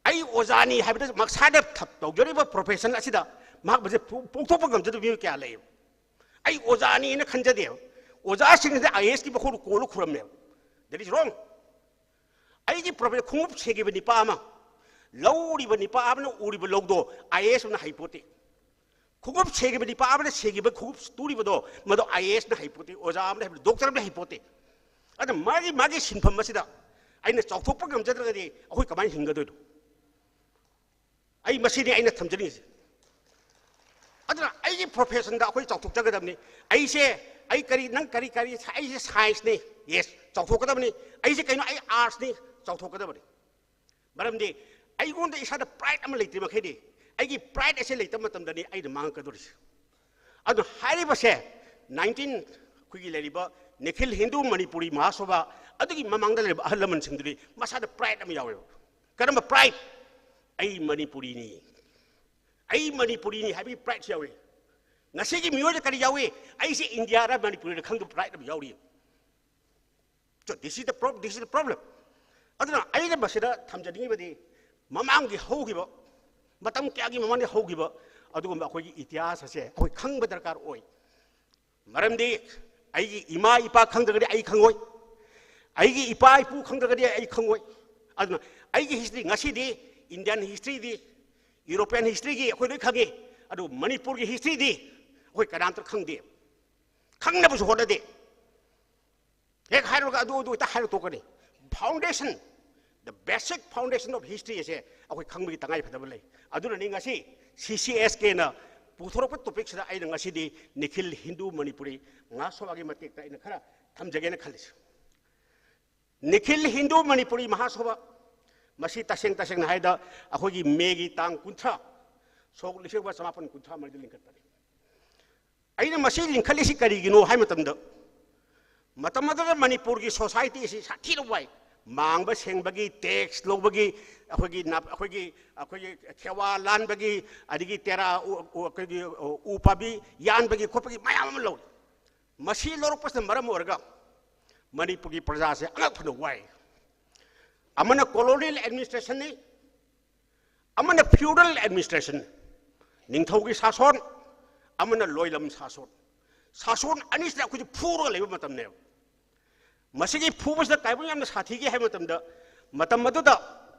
ꯑꯩ ꯑꯣꯖꯥꯅꯤ ꯍꯥꯏꯕꯗ ꯃꯁꯥꯅ ꯊ-, ꯇꯧꯖꯔꯤꯕ profession ꯑꯁꯤꯗ ꯃꯍꯥꯛ ꯃꯁꯦ ꯐꯣ-, ꯐꯣꯡꯗꯣꯛꯄ ꯉꯝꯖꯗꯕ ꯃꯤꯑꯣꯏ ꯀꯌꯥ ꯂꯩꯌꯦꯕ꯫ ꯑꯩ ꯑꯣꯖꯥꯅꯤꯅ ꯈꯟꯖꯗꯦꯕ꯫ ꯑꯣꯖꯥꯁꯤꯡꯁꯤꯗ ꯑꯥꯏ ꯑꯦ ꯑꯦꯁꯀꯤ ꯃꯈꯣꯡꯗ ꯀꯣꯜꯂ ꯈꯨꯔꯝꯃꯦꯕ꯫ That is wrong. ꯑꯩꯒꯤ profession ꯈꯣꯡꯎꯞ ꯁꯦꯡꯉꯤꯕ ꯅꯤꯄꯥ ꯑꯃ, ꯂꯧ ꯎꯔꯤꯕ ꯅꯤꯄꯥ ꯑꯃꯅ ꯎꯔꯤꯕ ꯂꯧꯗꯣ ꯑꯥꯏ ꯑꯦ ꯑꯦꯁ ꯑꯃꯅ ꯍꯩꯄꯣꯠꯇꯦ꯫ ꯈꯣꯡꯎꯞ ꯁꯦꯡꯉꯤꯕ ꯅꯤꯄꯥ ꯑꯃꯅ ꯁꯦꯡꯉꯤꯕ ꯈꯣꯡꯎꯞ ꯇꯨꯔꯤꯕꯗꯣ, ꯃꯗꯣ ꯑꯥꯏ ꯑꯦ ꯑꯦꯁꯅ ꯍꯩꯄꯣꯠꯇꯦ, ꯑꯣꯖꯥ ꯑꯃꯅ ꯍꯩꯄꯣꯠꯇꯦ, ꯗꯣꯛꯇꯔ ꯑꯃꯅ ꯍꯩꯄꯣꯠꯇꯦ꯫ ꯑꯗꯨꯅ ꯃꯥꯒꯤ, ꯃꯥꯒꯤ ꯁꯤꯟꯐꯝ ꯑꯁꯤꯗ ꯑꯩꯅ ꯆꯥꯎꯊꯣꯛꯄ ꯉꯝꯖꯗ꯭ꯔꯒꯗꯤ ꯑꯩꯈꯣꯏ ꯀꯃꯥꯏꯅ ꯍꯤꯡꯒꯗꯣꯏꯅꯣ? ꯑꯩ ꯃꯁꯤꯅꯤ ꯑꯩꯅ ꯊꯝꯖꯅꯤꯡꯉꯤꯁꯦ꯫ ꯑꯗꯨꯅ ꯑꯩꯒꯤ professionꯗ ꯑꯩꯈꯣꯏ ꯆꯥꯎꯊꯣꯛꯆꯒꯗꯕꯅꯤ꯫ ꯑꯩꯁꯦ, ꯑꯩ ꯀꯔꯤ, ꯅꯪ ꯀꯔꯤ, ꯀꯔꯤ, ꯑꯩꯁꯦ scienceꯅꯤ, yes, ꯆꯥꯎꯊꯣꯛꯀꯗꯕꯅꯤ꯫ ꯑꯩꯁꯦ ꯀꯩꯅꯣ, ꯑꯩ artsꯅꯤ, ꯆꯥꯎꯊꯣꯛꯀꯗꯕꯅꯤ꯫ ꯃꯔꯝꯗꯤ ꯑꯩꯉꯣꯟꯗ ꯏꯁꯥꯗ pride ꯑꯃ ꯂꯩꯇ꯭ꯔꯤ ꯃꯈꯩꯗꯤ, ꯑꯩꯒꯤ pride ꯑꯁꯦ ꯂꯩꯇꯕ ꯃꯇꯝꯗꯅꯤ ꯑꯩꯅ ꯃꯥꯡꯉꯛꯀꯗꯧꯔꯤꯁꯦ꯫ ꯑꯗꯨꯅ ꯍꯥꯏꯔꯤꯕꯁꯦ, nineteen, ꯑꯩꯈꯣꯏꯒꯤ ꯂꯩꯔꯤꯕ ꯅꯤꯈꯤꯜ ꯍꯤꯟꯗꯨ ꯃꯅꯤꯄꯨꯔꯤ ꯃꯍꯥꯁꯣꯚꯥ ꯑꯗꯨꯒꯤ ꯃꯃꯥꯡꯗ ꯂꯩꯔꯤꯕ ꯑꯍꯜ ꯂꯃꯟꯁꯤꯡꯗꯨꯗꯤ ꯃꯁꯥꯗ pride ꯑꯃ ꯌꯥꯎꯋꯦꯕ꯫ ꯀꯔꯝꯕ pride? ꯑꯩ ꯃꯅꯤꯄꯨꯔꯤꯅꯤ, ꯑꯩ ꯃꯅꯤꯄꯨꯔꯤꯅꯤ ꯍꯥꯏꯕꯒꯤ prideꯁꯨ ꯌꯥꯎꯏ꯫ ꯉꯁꯤꯒꯤ ꯃꯤꯑꯣꯏꯗ ꯀꯔꯤ ꯌꯥꯎꯏ? ꯑꯩꯁꯦ ꯏꯟꯗꯤꯌꯥꯔ ꯃꯅꯤꯄꯨꯔꯤꯔ ꯈꯪꯗꯕ pride ꯑꯃ ꯌꯥꯎꯔꯤ꯫ So this is the prob-, this is the problem. ꯑꯗꯨꯅ ꯑꯩꯅ ꯃꯁꯤꯗ ꯊꯝꯖꯅꯤꯡꯉꯤꯕꯗꯤ, ꯃꯃꯥꯡꯒꯤ ꯍꯧꯈꯤꯕ, ꯃꯇꯝ ꯀꯌꯥꯒꯤ ꯃꯃꯥꯡꯗ ꯍꯧꯈꯤꯕ ꯑꯗꯨꯒꯨꯝꯕ ꯑꯩꯈꯣꯏꯒꯤ ꯏꯇꯤꯍꯥꯁ ꯑꯁꯦ ꯑꯩꯈꯣꯏ ꯈꯪꯕ ꯗꯔꯀꯥꯔ ꯑꯣꯏ꯫ ꯃꯔꯝꯗꯤ ꯑꯩꯒꯤ ꯏꯃꯥ ꯏꯄꯥ ꯈꯪꯗ꯭ꯔꯒꯗꯤ ꯑꯩ ꯈꯪꯉꯣꯏ꯫ ꯑꯩꯒꯤ ꯏꯄꯥ ꯏꯄꯨ ꯈꯪꯗ꯭ꯔꯒꯗꯤ ꯑꯩ ꯈꯪꯉꯣꯏ꯫ ꯑꯗꯨꯅ ꯑꯩꯒꯤ ꯍꯤꯁꯇ꯭ꯔꯤ ꯉꯁꯤꯗꯤ, ꯏꯟꯗꯤꯌꯥꯟ ꯍꯤꯁꯇ꯭ꯔꯤꯗꯤ, ꯌꯨꯔꯣꯄꯤꯌꯥꯟ ꯍꯤꯁꯇ꯭ꯔꯤꯒꯤ ꯑꯩꯈꯣꯏ ꯂꯣꯏ ꯈꯪꯉꯤ꯫ ꯑꯗꯨ ꯃꯅꯤꯄꯨꯔꯒꯤ ꯍꯤꯁꯇ꯭ꯔꯤꯗꯤ ꯑꯩꯈꯣꯏ ꯀꯅꯥꯝꯇ ꯈꯪꯗꯦ, ꯈꯪꯅꯕꯁꯨ ꯍꯣꯠꯅꯗꯦ꯫ ꯍꯦꯛ ꯍꯥꯏꯔꯨꯔꯒ ꯑꯗꯨ ꯑꯗꯨ ꯍꯦꯛꯇ ꯍꯥꯏꯔ ꯇꯣꯛꯀꯅꯤ꯫ Foundation, the basic foundation of history ꯑꯁꯦ ꯑꯩꯈꯣꯏ ꯈꯪꯕꯒꯤ ꯇꯉꯥꯏ ꯐꯗꯕ ꯂꯩ꯫ ꯑꯗꯨꯅꯅꯤ ꯉꯁꯤ C C S Kꯅ ꯄꯨꯊꯣꯔꯛꯄ ꯇꯣꯄꯤꯛꯁꯤꯗ ꯑꯩꯅ ꯉꯁꯤꯗꯤ ꯅꯤꯈꯤꯜ ꯍꯤꯟꯗꯨ ꯃꯅꯤꯄꯨꯔꯤ ꯃꯍꯥꯁꯣꯚꯥꯒꯤ ꯃꯇꯦꯛꯇ ꯑꯩꯅ ꯈꯔ ꯊꯝꯖꯒꯦꯅ ꯈꯜꯂꯤꯁꯦ꯫ ꯅꯤꯈꯤꯜ ꯍꯤꯟꯗꯨ ꯃꯅꯤꯄꯨꯔꯤ ꯃꯍꯥꯁꯣꯚꯥ, ꯃꯁꯤ ꯇꯁꯦꯡ ꯇꯁꯦꯡꯅ ꯍꯥꯏꯗ ꯑꯩꯈꯣꯏꯒꯤ ꯃꯦꯒꯤ ꯇꯥꯡ ꯀꯨꯟꯊ꯭ꯔꯥ, ꯁꯣꯛ ꯂꯤꯁꯤꯡ ꯑꯃ ꯆꯃꯥꯄꯟ ꯀꯨꯟꯊ꯭ꯔꯥ ꯃꯔꯤꯗ ꯂꯤꯡꯈꯠꯄꯅꯤ꯫ ꯑꯩꯅ ꯃꯁꯤ ꯂꯤꯡꯈꯠꯂꯤꯁꯤ ꯀꯔꯤꯒꯤꯅꯣ ꯍꯥꯏ ꯃꯇꯝꯗ, ꯃꯇꯝ ꯑꯗꯨꯗ ꯃꯅꯤꯄꯨꯔꯒꯤ ꯁꯣꯁꯥꯏꯇꯤ ꯑꯁꯤ ꯁꯥꯊꯤꯅ ꯋꯥꯏ꯫ ꯃꯥꯡꯕ ꯁꯦꯡꯕꯒꯤ, ꯇꯦꯛꯁ ꯂꯧꯕꯒꯤ, ꯑꯩꯈꯣꯏꯒꯤ ꯅꯥꯞ-, ꯑꯩꯈꯣꯏꯒꯤ, ꯑꯩꯈꯣꯏꯒꯤ ꯈꯦꯋꯥ ꯂꯥꯟꯕꯒꯤ, ꯑꯗꯒꯤ ꯇꯦꯔꯥ ꯎ-, ꯎ-, ꯑꯩꯈꯣꯏꯒꯤ ꯎ ꯄꯥꯝꯕꯤ ꯌꯥꯟꯕꯒꯤ ꯈꯣꯠꯄꯒꯤ ꯃꯌꯥꯝ ꯑꯃ ꯂꯧꯏ꯫ ꯃꯁꯤ ꯂꯧꯔꯛꯄꯁꯤꯅ ꯃꯔꯝ ꯑꯣꯏꯔꯒ ꯃꯅꯤꯄꯨꯔꯒꯤ ꯄ꯭ꯔꯖꯥꯁꯦ ꯑꯉꯛ ꯐꯅ ꯋꯥꯏ꯫ ꯑꯃꯅ colonial administrationꯅꯤ, ꯑꯃꯅ feudal administration, ꯅꯤꯡꯊꯧꯒꯤ ꯁꯥꯁꯣꯟ, ꯑꯃꯅ ꯂꯣꯏꯂꯝ ꯁꯥꯁꯣꯟ꯫ ꯁꯥꯁꯣꯟ ꯑꯅꯤꯁꯤꯗ ꯑꯩꯈꯣꯏꯁꯦ ꯐꯨꯔꯒ ꯂꯩꯕ ꯃꯇꯝꯅꯦꯕ꯫ ꯃꯁꯤꯒꯤ ꯐꯨꯕꯁꯤꯗ ꯀꯥꯏꯕ ꯌꯥꯝꯅ ꯁꯥꯊꯤꯒꯦ ꯍꯥꯏꯕ ꯃꯇꯝꯗ, ꯃꯇꯝ ꯑꯗꯨꯗ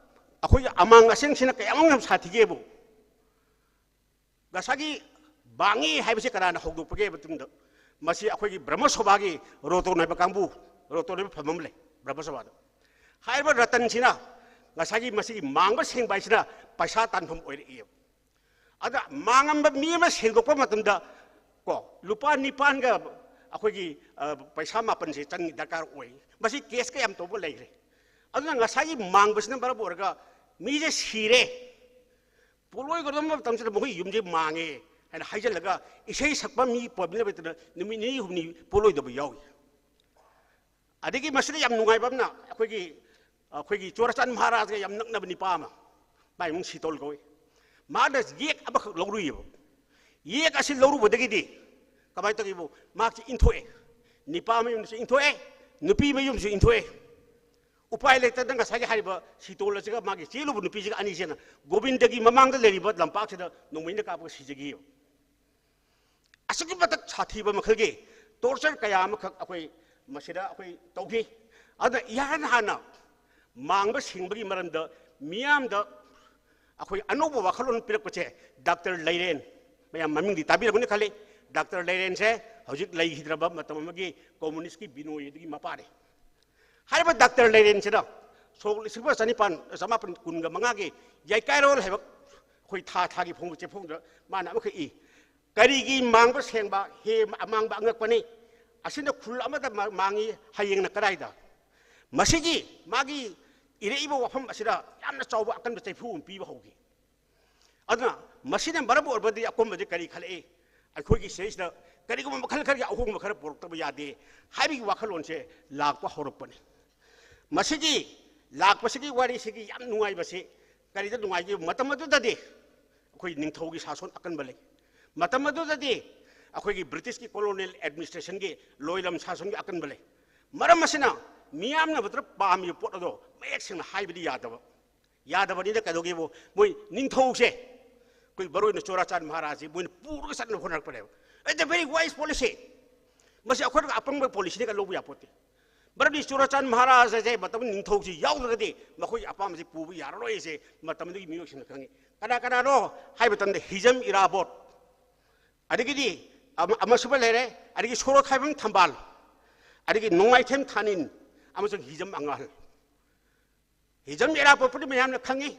ꯑꯩꯈꯣꯏꯒꯤ ꯑꯃꯥꯡ ꯑꯁꯦꯡꯁꯤꯅ ꯀꯌꯥꯃꯨꯛ ꯌꯥꯝ ꯁꯥꯊꯤꯒꯦꯕꯨ, ꯉꯁꯥꯏꯒꯤ ꯕꯥꯡꯉꯤ ꯍꯥꯏꯕꯁꯤ ꯀꯅꯥꯅ ꯍꯧꯗꯣꯛꯄꯒꯦ ꯍꯥꯏꯕ ꯃꯇꯝꯗ, ꯃꯁꯤ ꯑꯩꯈꯣꯏꯒꯤ ꯕ꯭ꯔꯍ꯭ꯃ ꯁꯣꯚꯥꯒꯤ ꯔꯣꯇꯣꯟ ꯍꯥꯏꯕ ꯀꯥꯡꯕꯨ, ꯔꯣꯇꯣꯟ ꯍꯥꯏꯕ ꯐꯝ ꯑꯃ ꯂꯩ ꯕ꯭ꯔꯍ꯭ꯃ ꯁꯣꯚꯥꯗ꯫ ꯍꯥꯏꯔꯤꯕ ꯔꯇꯟꯁꯤꯅ ꯉꯁꯥꯏꯒꯤ ꯃꯁꯤꯒꯤ ꯃꯥꯡꯕ ꯁꯦꯡꯕ ꯍꯥꯏꯁꯤꯅ ꯄꯩꯁꯥ ꯇꯥꯟꯐꯝ ꯑꯣꯏꯔꯛꯏ꯫ ꯑꯗ ꯃꯥꯡꯉꯝꯕ ꯃꯤ ꯑꯃ ꯁꯦꯡꯗꯣꯛꯄ ꯃꯇꯝꯗ ꯀꯣ, ꯂꯨꯄꯥ ꯅꯤꯄꯥꯟꯒ ꯑꯩꯈꯣꯏꯒꯤ, ꯑ, ꯄꯩꯁꯥ ꯃꯥꯄꯟꯁꯦ ꯆꯪ ꯗꯔꯀꯥꯔ ꯑꯣꯏ꯫ ꯃꯁꯤ ꯀꯦꯁ ꯀꯌꯥꯝ ꯇꯧꯕ ꯂꯩꯈ꯭ꯔꯦ꯫ ꯑꯗꯨꯅ ꯉꯁꯥꯏꯒꯤ ꯃꯥꯡꯕꯁꯤꯅ ꯃꯔꯝ ꯑꯣꯏꯔꯒ ꯃꯤꯁꯦ ꯁꯤꯔꯦ, ꯄꯣꯠꯂꯣꯏꯒꯗꯕ ꯃꯇꯝꯁꯤꯗ ꯃꯈꯣꯏ ꯌꯨꯝꯁꯦ ꯃꯥꯡꯉꯦ ꯍꯥꯏꯅ ꯍꯥꯏꯖꯤꯜꯂꯒ ꯏꯁꯩ ꯁꯛꯄ ꯃꯤ ꯄꯣꯠꯃꯤꯟꯅꯕꯗꯨꯅ ꯅꯨꯃꯤꯠ ꯅꯤꯅꯤ ꯍꯨꯝꯅꯤ ꯄꯣꯠꯂꯣꯏꯗꯕ ꯌꯥꯎꯏ꯫ ꯑꯗꯒꯤ ꯃꯁꯤꯗ ꯌꯥꯝ ꯅꯨꯡꯉꯥꯏꯕ ꯑꯃꯅ, ꯑꯩꯈꯣꯏꯒꯤ, ꯑꯩꯈꯣꯏꯒꯤ ꯆꯨꯔꯥꯆꯥꯟ ꯃꯍꯥꯔꯥꯖꯒ ꯌꯥꯝ ꯅꯛꯅꯕ ꯅꯤꯄꯥ ꯑꯃ, ꯃꯥꯏ ꯏꯃꯨꯡ ꯁꯤꯇꯣꯜ ꯀꯧꯏ, ꯃꯥꯅ ꯌꯦꯛ ꯑꯃꯈꯛ ꯂꯧꯔꯨꯏꯌꯦꯕ꯫ ꯌꯦꯛ ꯑꯁꯤ ꯂꯧꯔꯨꯕꯗꯒꯤꯗꯤ ꯀꯃꯥꯏꯅ ꯇꯧꯒꯦꯕꯨ, ꯃꯍꯥꯛꯁꯤ ꯏꯟꯊꯣꯛꯑꯦ, ꯅꯤꯄꯥ ꯃꯌꯨꯝꯗꯁꯨ ꯏꯟꯊꯣꯛꯑꯦ, ꯅꯨꯄꯤ ꯃꯌꯨꯝꯁꯨ ꯏꯟꯊꯣꯛꯑꯦ꯫ ꯎꯄꯥꯏ ꯂꯩꯇꯗꯅ ꯉꯁꯥꯏꯒꯤ ꯍꯥꯏꯔꯤꯕ ꯁꯤꯇꯣꯜ ꯑꯁꯤꯒ ꯃꯥꯒꯤ ꯆꯦꯜꯂꯨꯕ ꯅꯨꯄꯤꯁꯤꯒ ꯑꯅꯤꯁꯤꯅ ꯒꯣꯕꯤꯟꯗꯒꯤ ꯃꯃꯥꯡꯗ ꯂꯩꯔꯤꯕ ꯂꯝꯄꯥꯛꯁꯤꯗ ꯅꯣꯡꯃꯩꯅ ꯀꯥꯞꯄꯒ ꯁꯤꯖꯈꯤꯌꯦꯕ꯫ ꯑꯁꯨꯛꯀꯤ ꯃꯇꯤꯛ ꯁꯥꯊꯤꯕ ꯃꯈꯜꯒꯤ ꯇꯣꯔꯆꯔ ꯀꯌꯥ ꯑꯃꯈꯛ ꯑꯩꯈꯣꯏ ꯃꯁꯤꯗ ꯑꯩꯈꯣꯏ ꯇꯧꯈꯤ꯫ ꯑꯗꯨꯅ ꯏꯍꯥꯟ ꯍꯥꯟꯅ ꯃꯥꯡꯕ ꯁꯦꯡꯕꯒꯤ ꯃꯔꯝꯗ ꯃꯤꯌꯥꯝꯗ ꯑꯩꯈꯣꯏ ꯑꯅꯧꯕ ꯋꯥꯈꯜꯂꯣꯟ ꯄꯤꯔꯛꯄꯁꯦ ꯗꯥꯛꯇꯔ ꯂꯩꯔꯦꯟ, ꯃꯌꯥꯝ ꯃꯃꯤꯡꯗꯤ ꯇꯥꯕꯤꯔꯝꯒꯅꯤ ꯈꯜꯂꯤ꯫ ꯗꯥꯛꯇꯔ ꯂꯩꯔꯦꯟꯁꯦ ꯍꯧꯖꯤꯛ ꯂꯩꯈꯤꯗ꯭ꯔꯕ ꯃꯇꯝ ꯑꯃꯒꯤ ꯀꯝꯃꯨꯅꯤꯁꯀꯤ ꯕꯤꯅꯣꯏ ꯑꯗꯨꯒꯤ ꯃꯄꯥꯅꯤ꯫ ꯍꯥꯏꯔꯤꯕ ꯗꯥꯛꯇꯔ ꯂꯩꯔꯦꯟꯁꯤꯅ ꯁꯣꯛ ꯂꯤꯁꯤꯡ ꯑꯃ ꯆꯅꯤꯄꯥꯟ, ꯆꯃꯥꯄꯟ ꯀꯨꯟꯒ ꯃꯉꯥꯒꯤ ꯌꯥꯏꯀꯥꯏꯔꯣꯜ ꯍꯥꯏꯕ ꯑꯩꯈꯣꯏ ꯊꯥ ꯊꯥꯒꯤ ꯐꯣꯡꯕ ꯆꯦꯐꯣꯡꯗ ꯃꯥꯅ ꯑꯃꯈꯛ ꯏ, "ꯀꯔꯤꯒꯤ ꯃꯥꯡꯕ ꯁꯦꯡꯕ ꯍꯦ ꯑꯃꯥꯡꯕ ꯑꯉꯛꯄꯅꯤ꯫ ꯑꯁꯤꯅ ꯈꯨꯜ ꯑꯃꯗ ꯃꯥ-, ꯃꯥꯡꯉꯤ, ꯍꯌꯦꯡꯅ ꯀꯗꯥꯏꯗ?" ꯃꯁꯤꯒꯤ ꯃꯥꯒꯤ ꯏꯔꯛꯏꯕ ꯋꯥꯐꯝ ꯑꯁꯤꯗ ꯌꯥꯝꯅ ꯆꯥꯎꯕ ꯑꯀꯟꯕ ꯆꯩꯐꯨ ꯑꯃ ꯄꯤꯕ ꯍꯧꯈꯤ꯫ ꯑꯗꯨꯅ ꯃꯁꯤꯅ ꯃꯔꯝ ꯑꯣꯏꯔꯕꯗꯤ ꯑꯀꯣꯟꯕꯗꯤ ꯀꯔꯤ ꯈꯜꯂꯛꯏ? ꯑꯩꯈꯣꯏꯒꯤ ꯁꯤꯗꯩꯁꯤꯗ ꯀꯔꯤꯒꯨꯝꯕ ꯃꯈꯜ ꯈꯔꯒꯤ ꯑꯍꯣꯡꯕ ꯈꯔ ꯄꯨꯔꯛꯇꯕ ꯌꯥꯗꯦ ꯍꯥꯏꯕꯒꯤ ꯋꯥꯈꯜꯂꯣꯟꯁꯦ ꯂꯥꯛꯄ ꯍꯧꯔꯛꯄꯅꯤ꯫ ꯃꯁꯤꯒꯤ ꯂꯥꯛꯄꯁꯤꯒꯤ ꯋꯥꯔꯤꯁꯤꯒꯤ ꯌꯥꯝ ꯅꯨꯡꯉꯥꯏꯕꯁꯤ ꯀꯔꯤꯗ ꯅꯨꯡꯉꯥꯏꯒꯦ? ꯃꯇꯝ ꯑꯗꯨꯗꯗꯤ ꯑꯩꯈꯣꯏ ꯅꯤꯡꯊꯧꯒꯤ ꯁꯥꯁꯣꯟ ꯑꯀꯟꯕ ꯂꯩ꯫ ꯃꯇꯝ ꯑꯗꯨꯗꯗꯤ ꯑꯩꯈꯣꯏꯒꯤ ꯕ꯭ꯔꯤꯇꯤꯁꯀꯤ colonial administrationꯒꯤ ꯂꯣꯏꯂꯝ ꯁꯥꯁꯣꯟꯒꯤ ꯑꯀꯟꯕ ꯂꯩ꯫ ꯃꯔꯝ ꯑꯁꯤꯅ ꯃꯤꯌꯥꯝꯅ ꯃꯗꯨꯗ ꯄꯥꯝꯃꯤꯕ ꯄꯣꯠ ꯑꯗꯣ ꯃꯌꯦꯛ ꯁꯦꯡꯅ ꯍꯥꯏꯕꯗꯤ ꯌꯥꯗꯕ꯫ ꯌꯥꯗꯕꯅꯤꯅ ꯀꯩꯗꯧꯒꯦꯕꯨ, ꯃꯣꯏ ꯅꯤꯡꯊꯧꯁꯦ ꯑꯩꯈꯣꯏ ꯃꯔꯨꯑꯣꯏꯅ ꯆꯨꯔꯥꯆꯥꯟ ꯃꯍꯥꯔꯥꯖꯁꯤ ꯃꯣꯏꯅ ꯄꯨꯔꯒ ꯆꯠꯅꯕ ꯍꯣꯠꯅꯔꯛꯄꯅꯦꯕ꯫ It's a very wise policy꯫ ꯃꯁꯤ ꯑꯩꯈꯣꯏꯅ ꯑꯄꯪꯕ policyꯅꯤ ꯀ ꯂꯧꯕ ꯌꯥꯄꯣꯠꯇꯦ꯫ ꯃꯔꯝꯗꯤ ꯆꯨꯔꯥꯆꯥꯟ ꯃꯍꯥꯔꯥꯖꯁꯦ ꯃꯇꯝ ꯅꯤꯡꯊꯧꯁꯤ ꯌꯥꯎꯗ꯭ꯔꯒꯗꯤ ꯃꯈꯣꯏꯒꯤ ꯑꯄꯥꯝꯕꯁꯤ ꯄꯨꯕ ꯌꯥꯔꯔꯣꯏꯁꯦ ꯃꯇꯝꯗꯨꯒꯤ ꯃꯤꯑꯣꯏꯁꯤꯡꯅ ꯈꯪꯉꯤ꯫ ꯀꯅꯥ ꯀꯅꯥꯅꯣ ꯍꯥꯏꯕ ꯃꯇꯝꯗ ꯍꯤꯖꯝ ꯏꯔꯥꯕꯣꯠ, ꯑꯗꯒꯤꯗꯤ ꯑꯃ-, ꯑꯃꯁꯨꯕ ꯂꯩꯔꯦ, ꯑꯗꯒꯤ ꯁꯣꯔꯣꯛꯈꯥꯏꯕꯝ ꯊꯝꯕꯥꯜ, ꯑꯗꯒꯤ ꯅꯣꯡꯃꯥꯏꯊꯦꯝ ꯊꯥꯅꯤꯟ ꯑꯃꯁꯨꯡ ꯍꯤꯖꯝ ꯑꯉꯥꯜ꯫ ꯍꯤꯖꯝ ꯏꯔꯥꯕꯣꯠꯄꯨꯗꯤ ꯃꯌꯥꯝꯅ ꯈꯪꯉꯤ꯫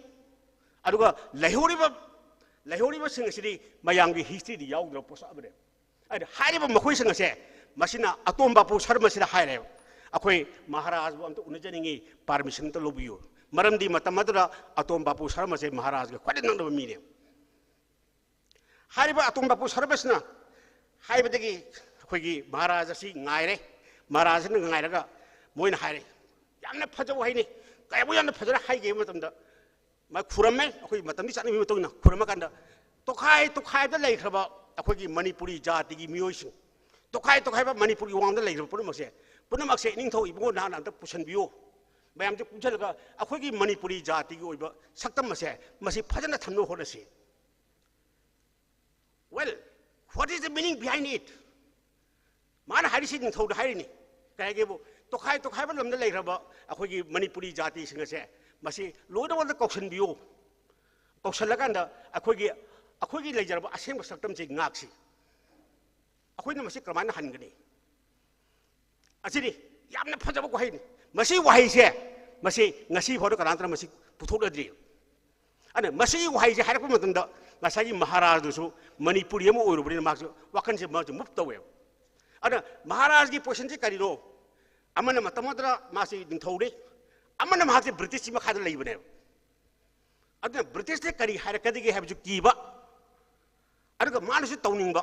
ꯑꯗꯨꯒ ꯂꯩꯍꯧꯔꯤꯕ, ꯂꯩꯍꯧꯔꯤꯕꯁꯤꯡ ꯑꯁꯤꯗꯤ ꯃꯌꯥꯝꯒꯤ historyꯗꯤ ꯌꯥꯎꯗ꯭ꯔꯕ ꯄꯣꯠꯁꯛ ꯑꯃꯅꯦꯕ꯫ ꯑꯗ ꯍꯥꯏꯔꯤꯕ ꯃꯈꯣꯏꯁꯤꯡ ꯑꯁꯦ ꯃꯁꯤꯅ ꯑꯇꯣꯝ ꯕꯥꯄꯨ ꯁꯔꯃꯁꯤꯗ ꯍꯥꯏꯔꯦꯕ, "ꯑꯩꯈꯣꯏ ꯃꯍꯥꯔꯥꯖꯕꯨ ꯑꯝꯇ ꯎꯅꯖꯅꯤꯡꯉꯤ, permission ꯑꯝꯇ ꯂꯧꯕꯤꯌꯨ"꯫ ꯃꯔꯝꯗꯤ ꯃꯇꯝ ꯑꯗꯨꯗ ꯑꯇꯣꯝ ꯕꯥꯄꯨ ꯁꯔꯃꯁꯦ ꯃꯍꯥꯔꯥꯖꯒ ꯈ꯭ꯋꯥꯏꯗꯒꯤ ꯅꯛꯅꯕ ꯃꯤꯅꯦꯕ꯫ ꯍꯥꯏꯔꯤꯕ ꯑꯇꯣꯝ ꯕꯥꯄꯨ ꯁꯔꯃꯁꯤꯅ ꯍꯥꯏꯕꯗꯒꯤ ꯑꯩꯈꯣꯏꯒꯤ ꯃꯍꯥꯔꯥꯖ ꯑꯁꯤ ꯉꯥꯏꯔꯦ꯫ ꯃꯍꯥꯔꯥꯖꯅ ꯉꯥꯏꯔꯒ ꯃꯣꯏꯅ ꯍꯥꯏꯔꯦ, ꯌꯥꯝꯅ ꯐꯖꯕ ꯋꯥꯍꯩꯅꯤ꯫ ꯀꯌꯥꯃꯨꯛ ꯌꯥꯝꯅ ꯐꯖꯅ ꯍꯥꯏꯒꯦ ꯍꯥꯏꯕ ꯃꯇꯝꯗ, ꯃꯥ ꯈꯨꯔꯝꯃꯦ, ꯑꯩꯈꯣꯏ ꯃꯇꯝꯒꯤ ꯆꯠꯅꯕꯤ ꯃꯇꯨꯡ ꯏꯟꯅ ꯈꯨꯔꯝꯃꯀꯥꯟꯗ, ꯇꯣꯈꯥꯏ ꯇꯣꯈꯥꯏꯕꯗ ꯂꯩꯈ꯭ꯔꯕ ꯑꯩꯈꯣꯏꯒꯤ ꯃꯅꯤꯄꯨꯔꯤ ꯖꯥꯇꯤꯒꯤ ꯃꯤꯑꯣꯏꯁꯤꯡ, ꯇꯣꯈꯥꯏ ꯇꯣꯈꯥꯏꯕ ꯃꯅꯤꯄꯨꯔꯒꯤ ꯋꯥꯡꯃꯗ ꯂꯩꯈ꯭ꯔꯕ ꯄꯨꯝꯅꯃꯛꯁꯦ, ꯄꯨꯝꯅꯃꯛꯁꯦ ꯏꯅꯤꯡꯊꯧ ꯏꯕꯨꯡꯉꯣ ꯅꯍꯥꯟ ꯑꯝꯇ ꯄꯨꯁꯟꯕꯤꯌꯨ, ꯃꯌꯥꯝꯁꯦ ꯄꯨꯟꯁꯤꯜꯂꯒ ꯑꯩꯈꯣꯏꯒꯤ ꯃꯅꯤꯄꯨꯔꯤ ꯖꯥꯇꯤꯒꯤ ꯑꯣꯏꯕ ꯁꯛꯇꯝ ꯑꯁꯦ ꯃꯁꯤ ꯐꯖꯅ ꯊꯝꯅꯕ ꯍꯣꯠꯅꯁꯤ꯫ Well, what is the meaning behind it? ꯃꯥꯅ ꯍꯥꯏꯔꯤꯁꯤ ꯅꯤꯡꯊꯧꯗ ꯍꯥꯏꯔꯤꯅꯤ꯫ ꯀꯩ ꯍꯥꯏꯒꯦꯕꯨ, ꯇꯣꯈꯥꯏ ꯇꯣꯈꯥꯏꯕ ꯂꯝꯗ ꯂꯩꯈ꯭ꯔꯕ ꯑꯩꯈꯣꯏꯒꯤ ꯃꯅꯤꯄꯨꯔꯤ ꯖꯥꯇꯤꯁꯤꯡ ꯑꯁꯦ ꯃꯁꯤ ꯂꯣꯏꯅꯃꯛꯇ ꯀꯧꯁꯟꯕꯤꯌꯨ꯫ ꯀꯧꯁꯜꯂꯀꯥꯟꯗ ꯑꯩꯈꯣꯏꯒꯤ, ꯑꯩꯈꯣꯏꯒꯤ ꯂꯩꯖꯔꯕ ꯑꯁꯦꯡꯕ ꯁꯛꯇꯝꯁꯤ ꯉꯥꯛꯁꯤ꯫ ꯑꯩꯈꯣꯏꯅ ꯃꯁꯤ ꯀꯔꯝꯍꯥꯏꯅ ꯍꯟꯒꯅꯤ? ꯑꯁꯤꯅꯤ ꯌꯥꯝꯅ ꯐꯖꯕ ꯋꯥꯍꯩꯅꯤ꯫ ꯃꯁꯤ ꯋꯥꯍꯩꯁꯦ, ꯃꯁꯤ ꯉꯁꯤ ꯐꯥꯎꯗ ꯀꯅꯥꯝꯇꯅ ꯃꯁꯤ ꯄꯨꯊꯣꯛꯅꯗ꯭ꯔꯤ꯫ ꯑꯗꯨꯅ ꯃꯁꯤꯒꯤ ꯋꯥꯍꯩꯁꯦ ꯍꯥꯏꯔꯛꯄ ꯃꯇꯝꯗ ꯉꯁꯥꯏꯒꯤ ꯃꯍꯥꯔꯥꯖꯗꯨꯁꯨ ꯃꯅꯤꯄꯨꯔꯤ ꯑꯃ ꯑꯣꯏꯔꯨꯕꯅꯤꯅ ꯃꯍꯥꯛꯁꯨ ꯋꯥꯈꯜꯁꯦ ꯃꯥꯁꯨ move ꯇꯧꯋꯦꯕ꯫ ꯑꯗꯨꯅ ꯃꯍꯥꯔꯥꯖꯒꯤ positionꯁꯦ ꯀꯔꯤꯅꯣ? ꯑꯃꯅ ꯃꯇꯝ ꯑꯃꯗ ꯃꯥꯁꯤ ꯅꯤꯡꯊꯧꯅꯤ, ꯑꯃꯅ ꯃꯍꯥꯛꯁꯦ ꯕ꯭ꯔꯤꯇꯤꯁꯀꯤ ꯃꯈꯥꯗ ꯂꯩꯕꯅꯦꯕ꯫ ꯑꯗꯨꯅ ꯕ꯭ꯔꯤꯇꯤꯁꯅ ꯀꯔꯤ ꯍꯥꯏꯔꯛꯀꯗꯒꯦ ꯍꯥꯏꯕꯁꯨ ꯀꯤꯕ, ꯑꯗꯨꯒ ꯃꯥꯅꯁꯨ ꯇꯧꯅꯤꯡꯕ꯫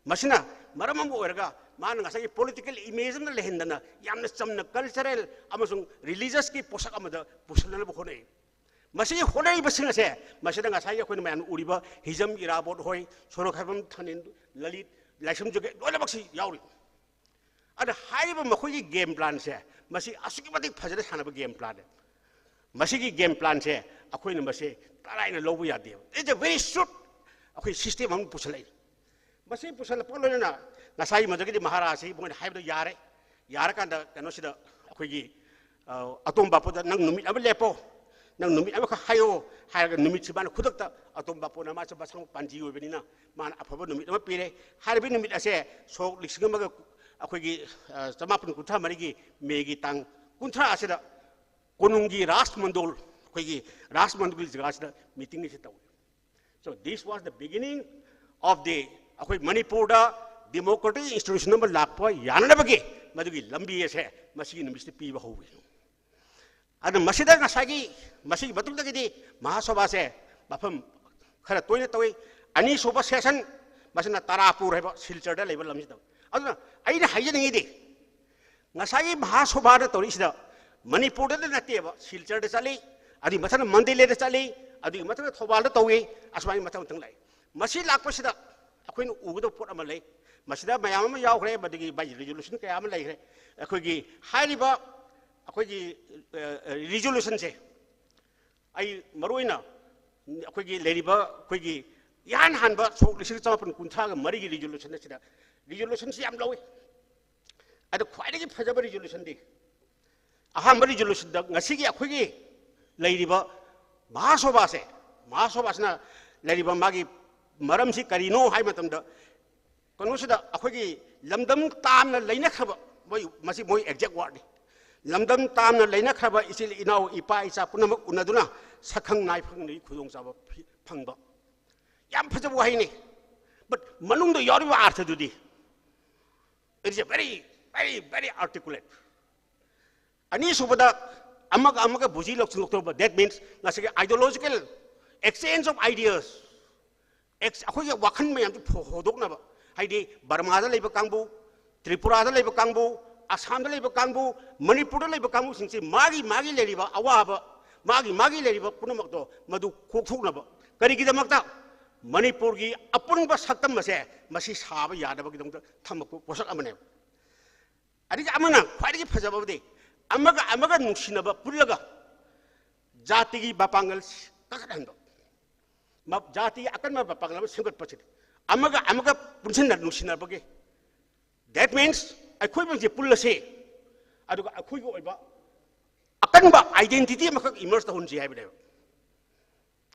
ꯃꯁꯤꯅ ꯃꯔꯝ ꯑꯃ ꯑꯣꯏꯔꯒ ꯃꯥꯅ ꯉꯁꯥꯏꯒꯤ political image ꯑꯃ ꯂꯩꯍꯟꯗꯅ ꯌꯥꯝꯅ ꯆꯝꯅ cultural ꯑꯃꯁꯨꯡ religiousꯀꯤ ꯄꯣꯠꯁꯛ ꯑꯃꯗ ꯄꯨꯁꯤꯟꯅꯅꯕ ꯍꯣꯠꯅꯩ꯫ ꯃꯁꯤꯒꯤ ꯍꯣꯠꯅꯔꯤꯕꯁꯤꯡ ꯑꯁꯦ ꯃꯁꯤꯗ ꯉꯁꯥꯏꯒꯤ ꯑꯩꯈꯣꯏꯅ ꯃꯌꯥꯝꯅ ꯎꯔꯤꯕ ꯍꯤꯖꯝ ꯏꯔꯥꯕꯣꯠ ꯍꯣꯏ, ꯁꯣꯔꯣꯛꯈꯥꯏꯕꯝ ꯊꯥꯅꯤꯟ, ꯂꯂꯤꯠ, ꯂꯥꯏꯁ꯭ꯔꯝ ꯖꯒꯦ ꯂꯣꯏꯅꯃꯛꯁꯤ ꯌꯥꯎꯔꯤ꯫ ꯑꯗ ꯍꯥꯏꯔꯤꯕ ꯃꯈꯣꯏꯒꯤ game planꯁꯦ, ꯃꯁꯤ ꯑꯁꯨꯛꯀꯤ ꯃꯇꯤꯛ ꯐꯖꯅ ꯁꯥꯟꯅꯕ game planꯅꯦ꯫ ꯃꯁꯤꯒꯤ game planꯁꯦ ꯑꯩꯈꯣꯏꯅ ꯃꯁꯤ ꯇꯔꯥꯏꯅ ꯂꯧꯕ ꯌꯥꯗꯦꯕ꯫ It's a very shrewd ꯑꯩꯈꯣꯏ system ꯑꯃ ꯄꯨꯁꯜꯂꯛꯏ꯫ ꯃꯁꯤ ꯄꯨꯁꯜꯂꯛꯄ ꯂꯣꯏꯅꯅ ꯉꯁꯥꯏ ꯃꯗꯨꯒꯤꯗꯤ ꯃꯍꯥꯔꯥꯖꯁꯤ ꯃꯣꯏꯅ ꯍꯥꯏꯕꯗꯣ ꯌꯥꯔꯦ꯫ ꯌꯥꯔꯀꯥꯟꯗ ꯀꯩꯅꯣꯁꯤꯗ ꯑꯩꯈꯣꯏꯒꯤ, ꯑ, ꯑꯇꯣꯝ ꯕꯥꯄꯨꯗ "ꯅꯪ ꯅꯨꯃꯤꯠ ꯑꯃ ꯂꯦꯞꯄꯣ, ꯅꯪ ꯅꯨꯃꯤꯠ ꯑꯃꯈꯛ ꯍꯥꯏꯌꯣ" ꯍꯥꯏꯔꯒ ꯅꯨꯃꯤꯠꯁꯤ ꯃꯥꯅ ꯈꯨꯗꯛꯇ, ꯑꯇꯣꯝ ꯕꯥꯄꯨꯅ ꯃꯥꯁꯨ ꯃꯁꯥꯃꯛ ꯄꯥꯟꯖꯤ ꯑꯣꯏꯕꯅꯤꯅ ꯃꯥꯅ ꯑꯐꯕ ꯅꯨꯃꯤꯠ ꯑꯃ ꯄꯤꯔꯦ꯫ ꯍꯥꯏꯔꯤꯕ ꯅꯨꯃꯤꯠ ꯑꯁꯦ ꯁꯣꯛ ꯂꯤꯁꯤꯡ ꯑꯃꯒ ꯑꯩꯈꯣꯏꯒꯤ, ꯑ, ꯆꯃꯥꯄꯟ ꯀꯨꯟꯊ꯭ꯔꯥ ꯃꯔꯤꯒꯤ ꯃꯦꯒꯤ ꯇꯥꯡ ꯀꯨꯟꯊ꯭ꯔꯥ ꯑꯁꯤꯗ ꯀꯣꯅꯨꯡꯒꯤ ꯔꯥꯖ ꯃꯟꯗꯣꯜ, ꯑꯩꯈꯣꯏꯒꯤ ꯔꯥꯖ ꯃꯟꯗꯣꯜꯒꯤ ꯖꯒꯥꯁꯤꯗ meeting ꯑꯁꯤ ꯇꯧꯏ꯫ So this was the beginning of the, ꯑꯩꯈꯣꯏ ꯃꯅꯤꯄꯨꯔꯗ democratic institution ꯑꯃ ꯂꯥꯛꯄ ꯌꯥꯅꯅꯕꯒꯤ ꯃꯗꯨꯒꯤ ꯂꯝꯕꯤ ꯑꯁꯦ ꯃꯁꯤꯒꯤ ꯅꯨꯃꯤꯠꯁꯤꯗ ꯄꯤꯕ ꯍꯧꯏ꯫ ꯑꯗꯨꯅ ꯃꯁꯤꯗ ꯉꯁꯥꯏꯒꯤ, ꯃꯁꯤꯒꯤ ꯃꯇꯨꯡꯗꯒꯤꯗꯤ ꯃꯍꯥꯁꯣꯚꯥꯁꯦ ꯃꯐꯝ ꯈꯔ ꯇꯣꯏꯅ ꯇꯧꯏ꯫ ꯑꯅꯤꯁꯨꯕ session, ꯃꯁꯤꯅ ꯇꯥꯔꯥꯄꯨꯔ ꯍꯥꯏꯕ ꯁꯤꯜꯆꯔꯗ ꯂꯩꯕ ꯂꯝꯁꯤꯗ꯫ ꯑꯗꯨꯅ ꯑꯩꯅ ꯍꯥꯏꯖꯅꯤꯡꯉꯤꯗꯤ, ꯉꯁꯥꯏꯒꯤ ꯃꯍꯥꯁꯣꯚꯥꯅ ꯇꯧꯔꯤꯁꯤꯗ ꯃꯅꯤꯄꯨꯔꯗ ꯅꯠꯇꯦꯕ, ꯁꯤꯜꯆꯔꯗ ꯆꯠꯂꯤ, ꯑꯗꯨꯒꯤ ꯃꯊꯪꯗ ꯃꯟꯗꯂꯦꯗ ꯆꯠꯂꯤ, ꯑꯗꯨꯒꯤ ꯃꯊꯪꯗ ꯊꯧꯕꯥꯜꯗ ꯇꯧꯏ, ꯑꯁꯨꯃꯥꯏꯅ ꯃꯊꯪ ꯃꯊꯪ ꯂꯥꯛꯏ꯫ ꯃꯁꯤ ꯂꯥꯛꯄꯁꯤꯗ ꯑꯩꯈꯣꯏꯅ ꯎꯒꯗꯕ ꯄꯣꯠ ꯑꯃ ꯂꯩ꯫ ꯃꯁꯤꯗ ꯃꯌꯥꯝ ꯑꯃ ꯌꯥꯎꯈ꯭ꯔꯦ, ꯃꯗꯨꯒꯤ ꯃꯥꯒꯤ resolution ꯀꯌꯥ ꯑꯃ ꯂꯩꯈ꯭ꯔꯦ꯫ ꯑꯩꯈꯣꯏꯒꯤ ꯍꯥꯏꯔꯤꯕ ꯑꯩꯈꯣꯏꯒꯤ, ꯑ, resolutionꯁꯦ ꯑꯩ ꯃꯔꯨ ꯑꯣꯏꯅ ꯑꯩꯈꯣꯏꯒꯤ ꯂꯩꯔꯤꯕ ꯑꯩꯈꯣꯏꯒꯤ ꯏꯍꯥꯟ ꯍꯥꯟꯕ ꯁꯣꯛ ꯂꯤꯁꯤꯡ ꯆꯃꯥꯄꯟ ꯀꯨꯟꯊ꯭ꯔꯥꯒ ꯃꯔꯤꯒꯤ ꯔꯤꯖꯣꯂꯨꯁꯟ ꯑꯁꯤꯗ ꯔꯤꯖꯣꯂꯨꯁꯟꯁꯤ ꯌꯥꯝ ꯂꯧꯏ꯫ ꯑꯗ ꯈ꯭ꯋꯥꯏꯗꯒꯤ ꯐꯖꯕ ꯔꯤꯖꯣꯂꯨꯁꯟꯗꯤ ꯑꯍꯥꯟꯕ ꯔꯤꯖꯣꯂꯨꯁꯟꯗ ꯉꯁꯤꯒꯤ ꯑꯩꯈꯣꯏꯒꯤ ꯂꯩꯔꯤꯕ ꯃꯍꯥꯁꯣꯚꯥꯁꯦ, ꯃꯍꯥꯁꯣꯚꯥꯁꯤꯅ ꯂꯩꯔꯤꯕ ꯃꯥꯒꯤ ꯃꯔꯝꯁꯤ ꯀꯔꯤꯅꯣ ꯍꯥꯏꯕ ꯃꯇꯝꯗ, ꯀꯩꯅꯣꯁꯤꯗ ꯑꯩꯈꯣꯏꯒꯤ ꯂꯝꯗꯝ ꯇꯥꯝꯅ ꯂꯩꯅꯈ꯭ꯔꯕ, ꯃꯣꯏ, ꯃꯁꯤ ꯃꯣꯏ ꯑꯦꯛꯖꯦꯛ ꯋꯥꯔꯗꯅꯤ, ꯂꯝꯗꯝ ꯇꯥꯝꯅ ꯂꯩꯅꯈ꯭ꯔꯕ ꯏꯆꯤꯜ ꯏꯅꯥꯎ ꯏꯄꯥ ꯏꯆꯥ ꯄꯨꯝꯅꯃꯛ ꯎꯅꯗꯨꯅ ꯁꯛꯈꯪ ꯅꯥꯏꯈꯪꯒꯤ ꯈꯨꯗꯣꯡꯆꯥꯕ ꯐꯤ-, ꯐꯪꯕ꯫ ꯌꯥꯝ ꯐꯖꯕ ꯋꯥꯍꯩꯅꯤ꯫ But ꯃꯅꯨꯡꯗ ꯌꯥꯎꯔꯤꯕ ꯑꯥꯔꯊꯗꯨꯗꯤ, it is a very, very, very articulate. ꯑꯅꯤꯁꯨꯕꯗ, ꯑꯃꯒ ꯑꯃꯒ ꯕꯨꯖꯤ ꯂꯧꯁꯤꯟ ꯂꯧꯊꯣꯛꯄ, that means ꯉꯁꯥꯏꯒꯤ ideological exchange of ideas, ꯑꯩꯈꯣꯏꯒꯤ ꯋꯥꯈꯜ ꯃꯌꯥꯝꯁꯤ ꯐꯣ-, ꯍꯣꯗꯣꯛꯅꯕ, ꯍꯥꯏꯗꯤ ꯕꯔꯃꯥꯗ ꯂꯩꯕ ꯀꯥꯡꯕꯨ, ꯇ꯭ꯔꯤꯄꯨꯔꯥꯗ ꯂꯩꯕ ꯀꯥꯡꯕꯨ, ꯑꯁꯥꯝꯗ ꯂꯩꯕ ꯀꯥꯡꯕꯨ, ꯃꯅꯤꯄꯨꯔꯗ ꯂꯩꯕ ꯀꯥꯡꯕꯨꯁꯤꯡꯁꯤ ꯃꯥꯒꯤ ꯃꯥꯒꯤ ꯂꯩꯔꯤꯕ ꯑꯋꯥꯕ, ꯃꯥꯒꯤ ꯃꯥꯒꯤ ꯂꯩꯔꯤꯕ ꯄꯨꯝꯅꯃꯛꯇꯣ ꯃꯗꯨ ꯀꯣꯛꯊꯣꯛꯅꯕ꯫ ꯀꯔꯤꯒꯤꯗꯃꯛꯇ? ꯃꯅꯤꯄꯨꯔꯒꯤ ꯑꯄꯨꯟꯕ ꯁꯛꯇꯝ ꯑꯁꯦ ꯃꯁꯤ ꯁꯥꯕ ꯌꯥꯗꯕꯒꯤꯗꯃꯛꯇ ꯊꯝꯃꯛꯄ ꯄꯣꯠꯁꯛ ꯑꯃꯅꯦꯕ꯫ ꯑꯗꯒꯤ ꯑꯃꯅ ꯈ꯭ꯋꯥꯏꯗꯒꯤ ꯐꯖꯕ ꯑꯃꯗꯤ ꯑꯃꯒ ꯑꯃꯒ ꯅꯨꯡꯁꯤꯅꯕ ꯄꯨꯜꯂꯒ ꯖꯥꯇꯤꯒꯤ ꯃꯄꯥꯡꯒꯜ ꯀꯥꯈꯠꯍꯟꯕ, ꯃ-, ꯖꯥꯇꯤꯒꯤ ꯑꯀꯟꯕ ꯃꯄꯥꯡꯒꯜ ꯑꯃ ꯁꯦꯝꯒꯠꯄꯁꯤꯅꯤ꯫ ꯑꯃꯒ ꯑꯃꯒ ꯄꯨꯟꯁꯤꯟꯅ ꯅꯨꯡꯁꯤꯅꯕꯒꯤ, that means ꯑꯩꯈꯣꯏ ꯃꯁꯦ ꯄꯨꯜꯂꯁꯤ, ꯑꯗꯨꯒ ꯑꯩꯈꯣꯏꯒꯤ ꯑꯣꯏꯕ ꯑꯀꯟꯕ identity ꯑꯃꯈꯛ emerge ꯇꯧꯍꯟꯁꯤ ꯍꯥꯏꯕꯅꯦꯕ꯫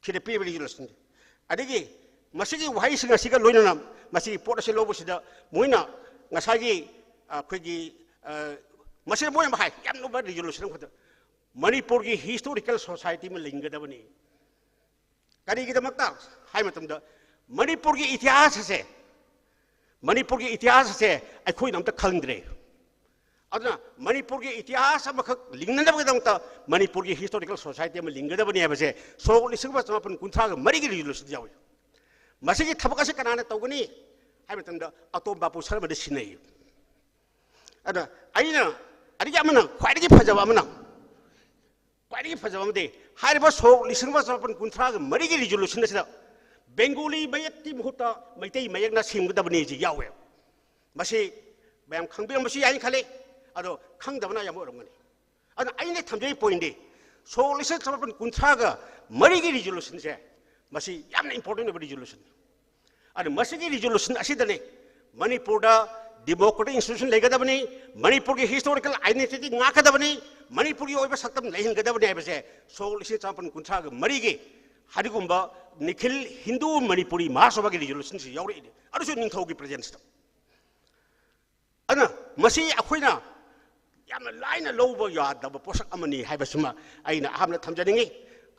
ꯁꯤꯗ ꯄꯤꯔꯤꯕ ꯔꯤꯖꯣꯂꯨꯁꯟꯁꯦ꯫ ꯑꯗꯒꯤ ꯃꯁꯤꯒꯤ ꯋꯥꯍꯩꯁꯤꯡ ꯑꯁꯤꯒ ꯂꯣꯏꯅꯅ ꯃꯁꯤꯒꯤ ꯄꯣꯠ ꯑꯁꯤ ꯂꯧꯕꯁꯤꯗ ꯃꯣꯏꯅ ꯉꯁꯥꯏꯒꯤ, ꯑ, ꯑꯩꯈꯣꯏꯒꯤ, ꯑ, ꯃꯁꯤꯗ ꯃꯣꯏꯅ ꯑꯃ ꯍꯥꯏ, ꯌꯥꯝ ꯂꯨꯕ ꯔꯤꯖꯣꯂꯨꯁꯟ ꯑꯃꯈꯛꯇ, ꯃꯅꯤꯄꯨꯔꯒꯤ historical society ꯑꯃ ꯂꯤꯡꯒꯗꯕꯅꯤ꯫ ꯀꯔꯤꯒꯤꯗꯃꯛꯇ ꯍꯥꯏ ꯃꯇꯝꯗ, ꯃꯅꯤꯄꯨꯔꯒꯤ ꯏꯇꯤꯍꯥꯁ ꯑꯁꯦ, ꯃꯅꯤꯄꯨꯔꯒꯤ ꯏꯇꯤꯍꯥꯁ ꯑꯁꯦ ꯑꯩꯈꯣꯏꯅ ꯑꯝꯇ ꯈꯪꯗ꯭ꯔꯦ꯫ ꯑꯗꯨꯅ ꯃꯅꯤꯄꯨꯔꯒꯤ ꯏꯇꯤꯍꯥꯁ ꯑꯃꯈꯛ ꯂꯤꯡꯅꯅꯕꯒꯤꯗꯃꯛꯇ ꯃꯅꯤꯄꯨꯔꯒꯤ historical society ꯑꯃ ꯂꯤꯡꯒꯗꯕꯅꯤ ꯍꯥꯏꯕꯁꯦ ꯁꯣꯛ ꯂꯤꯁꯤꯡ ꯑꯃ ꯆꯃꯥꯄꯟ ꯀꯨꯟꯊ꯭ꯔꯥꯒ ꯃꯔꯤꯒꯤ ꯔꯤꯖꯣꯂꯨꯁꯟ ꯌꯥꯎꯏ꯫ ꯃꯁꯤꯒꯤ ꯊꯕꯛ ꯑꯁꯤ ꯀꯅꯥꯅ ꯇꯧꯒꯅꯤ ꯍꯥꯏꯕ ꯃꯇꯝꯗ ꯑꯇꯣꯝ ꯕꯥꯄꯨ ꯁꯔꯃꯗ ꯁꯤꯟꯅꯩ꯫ ꯑꯗ ꯑꯩꯅ, ꯑꯗꯒꯤ ꯑꯃꯅ, ꯈ꯭ꯋꯥꯏꯗꯒꯤ ꯐꯖꯕ ꯑꯃꯅ, ꯈ꯭ꯋꯥꯏꯗꯒꯤ ꯐꯖꯕ ꯑꯃꯗꯤ ꯍꯥꯏꯔꯤꯕ ꯁꯣꯛ ꯂꯤꯁꯤꯡ ꯑꯃ ꯆꯃꯥꯄꯟ ꯀꯨꯟꯊ꯭ꯔꯥꯒ ꯃꯔꯤꯒꯤ ꯔꯤꯖꯣꯂꯨꯁꯟ ꯑꯁꯤꯗ ꯕꯦꯡꯒꯣꯂꯤ ꯃꯌꯦꯛꯀꯤ ꯃꯍꯨꯠꯇ ꯃꯩꯇꯩ ꯃꯌꯦꯛꯅ ꯁꯦꯝꯒꯗꯕꯅꯤ ꯍꯥꯏꯁꯤ ꯌꯥꯎꯋꯦ꯫ ꯃꯁꯤ ꯃꯌꯥꯝ ꯈꯪꯕꯤꯔꯝꯕꯁꯨ ꯌꯥꯏꯅ ꯈꯜꯂꯤ, ꯑꯗꯣ ꯈꯪꯗꯕꯅ ꯑꯌꯥꯝꯕ ꯑꯣꯏꯔꯝꯒꯅꯤ꯫ ꯑꯗꯨꯅ ꯑꯩꯅ ꯊꯝꯖꯔꯤꯕ ꯄꯣꯏꯟꯗꯤ, ꯁꯣꯛ ꯂꯤꯁꯤꯡ ꯆꯃꯥꯄꯟ ꯀꯨꯟꯊ꯭ꯔꯥꯒ ꯃꯔꯤꯒꯤ ꯔꯤꯖꯣꯂꯨꯁꯟꯁꯦ ꯃꯁꯤ ꯌꯥꯝꯅ important ꯑꯣꯏꯕ resolution꯫ ꯑꯗꯨ ꯃꯁꯤꯒꯤ resolution ꯑꯁꯤꯗꯅꯤ ꯃꯅꯤꯄꯨꯔꯗ democratic institution ꯂꯩꯒꯗꯕꯅꯤ, ꯃꯅꯤꯄꯨꯔꯒꯤ historical identity ꯉꯥꯛꯀꯗꯕꯅꯤ, ꯃꯅꯤꯄꯨꯔꯒꯤ ꯑꯣꯏꯕ ꯁꯛꯇꯝ ꯂꯩꯍꯟꯒꯗꯕꯅꯤ ꯍꯥꯏꯕꯁꯦ ꯁꯣꯛ ꯂꯤꯁꯤꯡ ꯆꯥꯃꯥꯄꯟ ꯀꯨꯟꯊ꯭ꯔꯥꯒ ꯃꯔꯤꯒꯤ ꯑꯗꯨꯒꯨꯝꯕ ꯅꯤꯈꯤꯜ ꯍꯤꯟꯗꯨ ꯃꯅꯤꯄꯨꯔꯤ ꯃꯍꯥꯁꯚꯥꯒꯤ resolutionꯁꯤ ꯌꯥꯎꯔꯛꯏꯅꯤ, ꯑꯗꯨꯁꯨ ꯅꯤꯡꯊꯧꯒꯤ presenceꯇ꯫ ꯑꯗꯨꯅ ꯃꯁꯤ ꯑꯩꯈꯣꯏꯅ ꯌꯥꯝꯅ ꯂꯥꯏꯅ ꯂꯧꯕ ꯌꯥꯗꯕ ꯄꯣꯠꯁꯛ ꯑꯃꯅꯤ ꯍꯥꯏꯕꯁꯤꯃ ꯑꯩꯅ ꯑꯍꯥꯟꯕꯗ ꯊꯝꯖꯅꯤꯡꯉꯤ꯫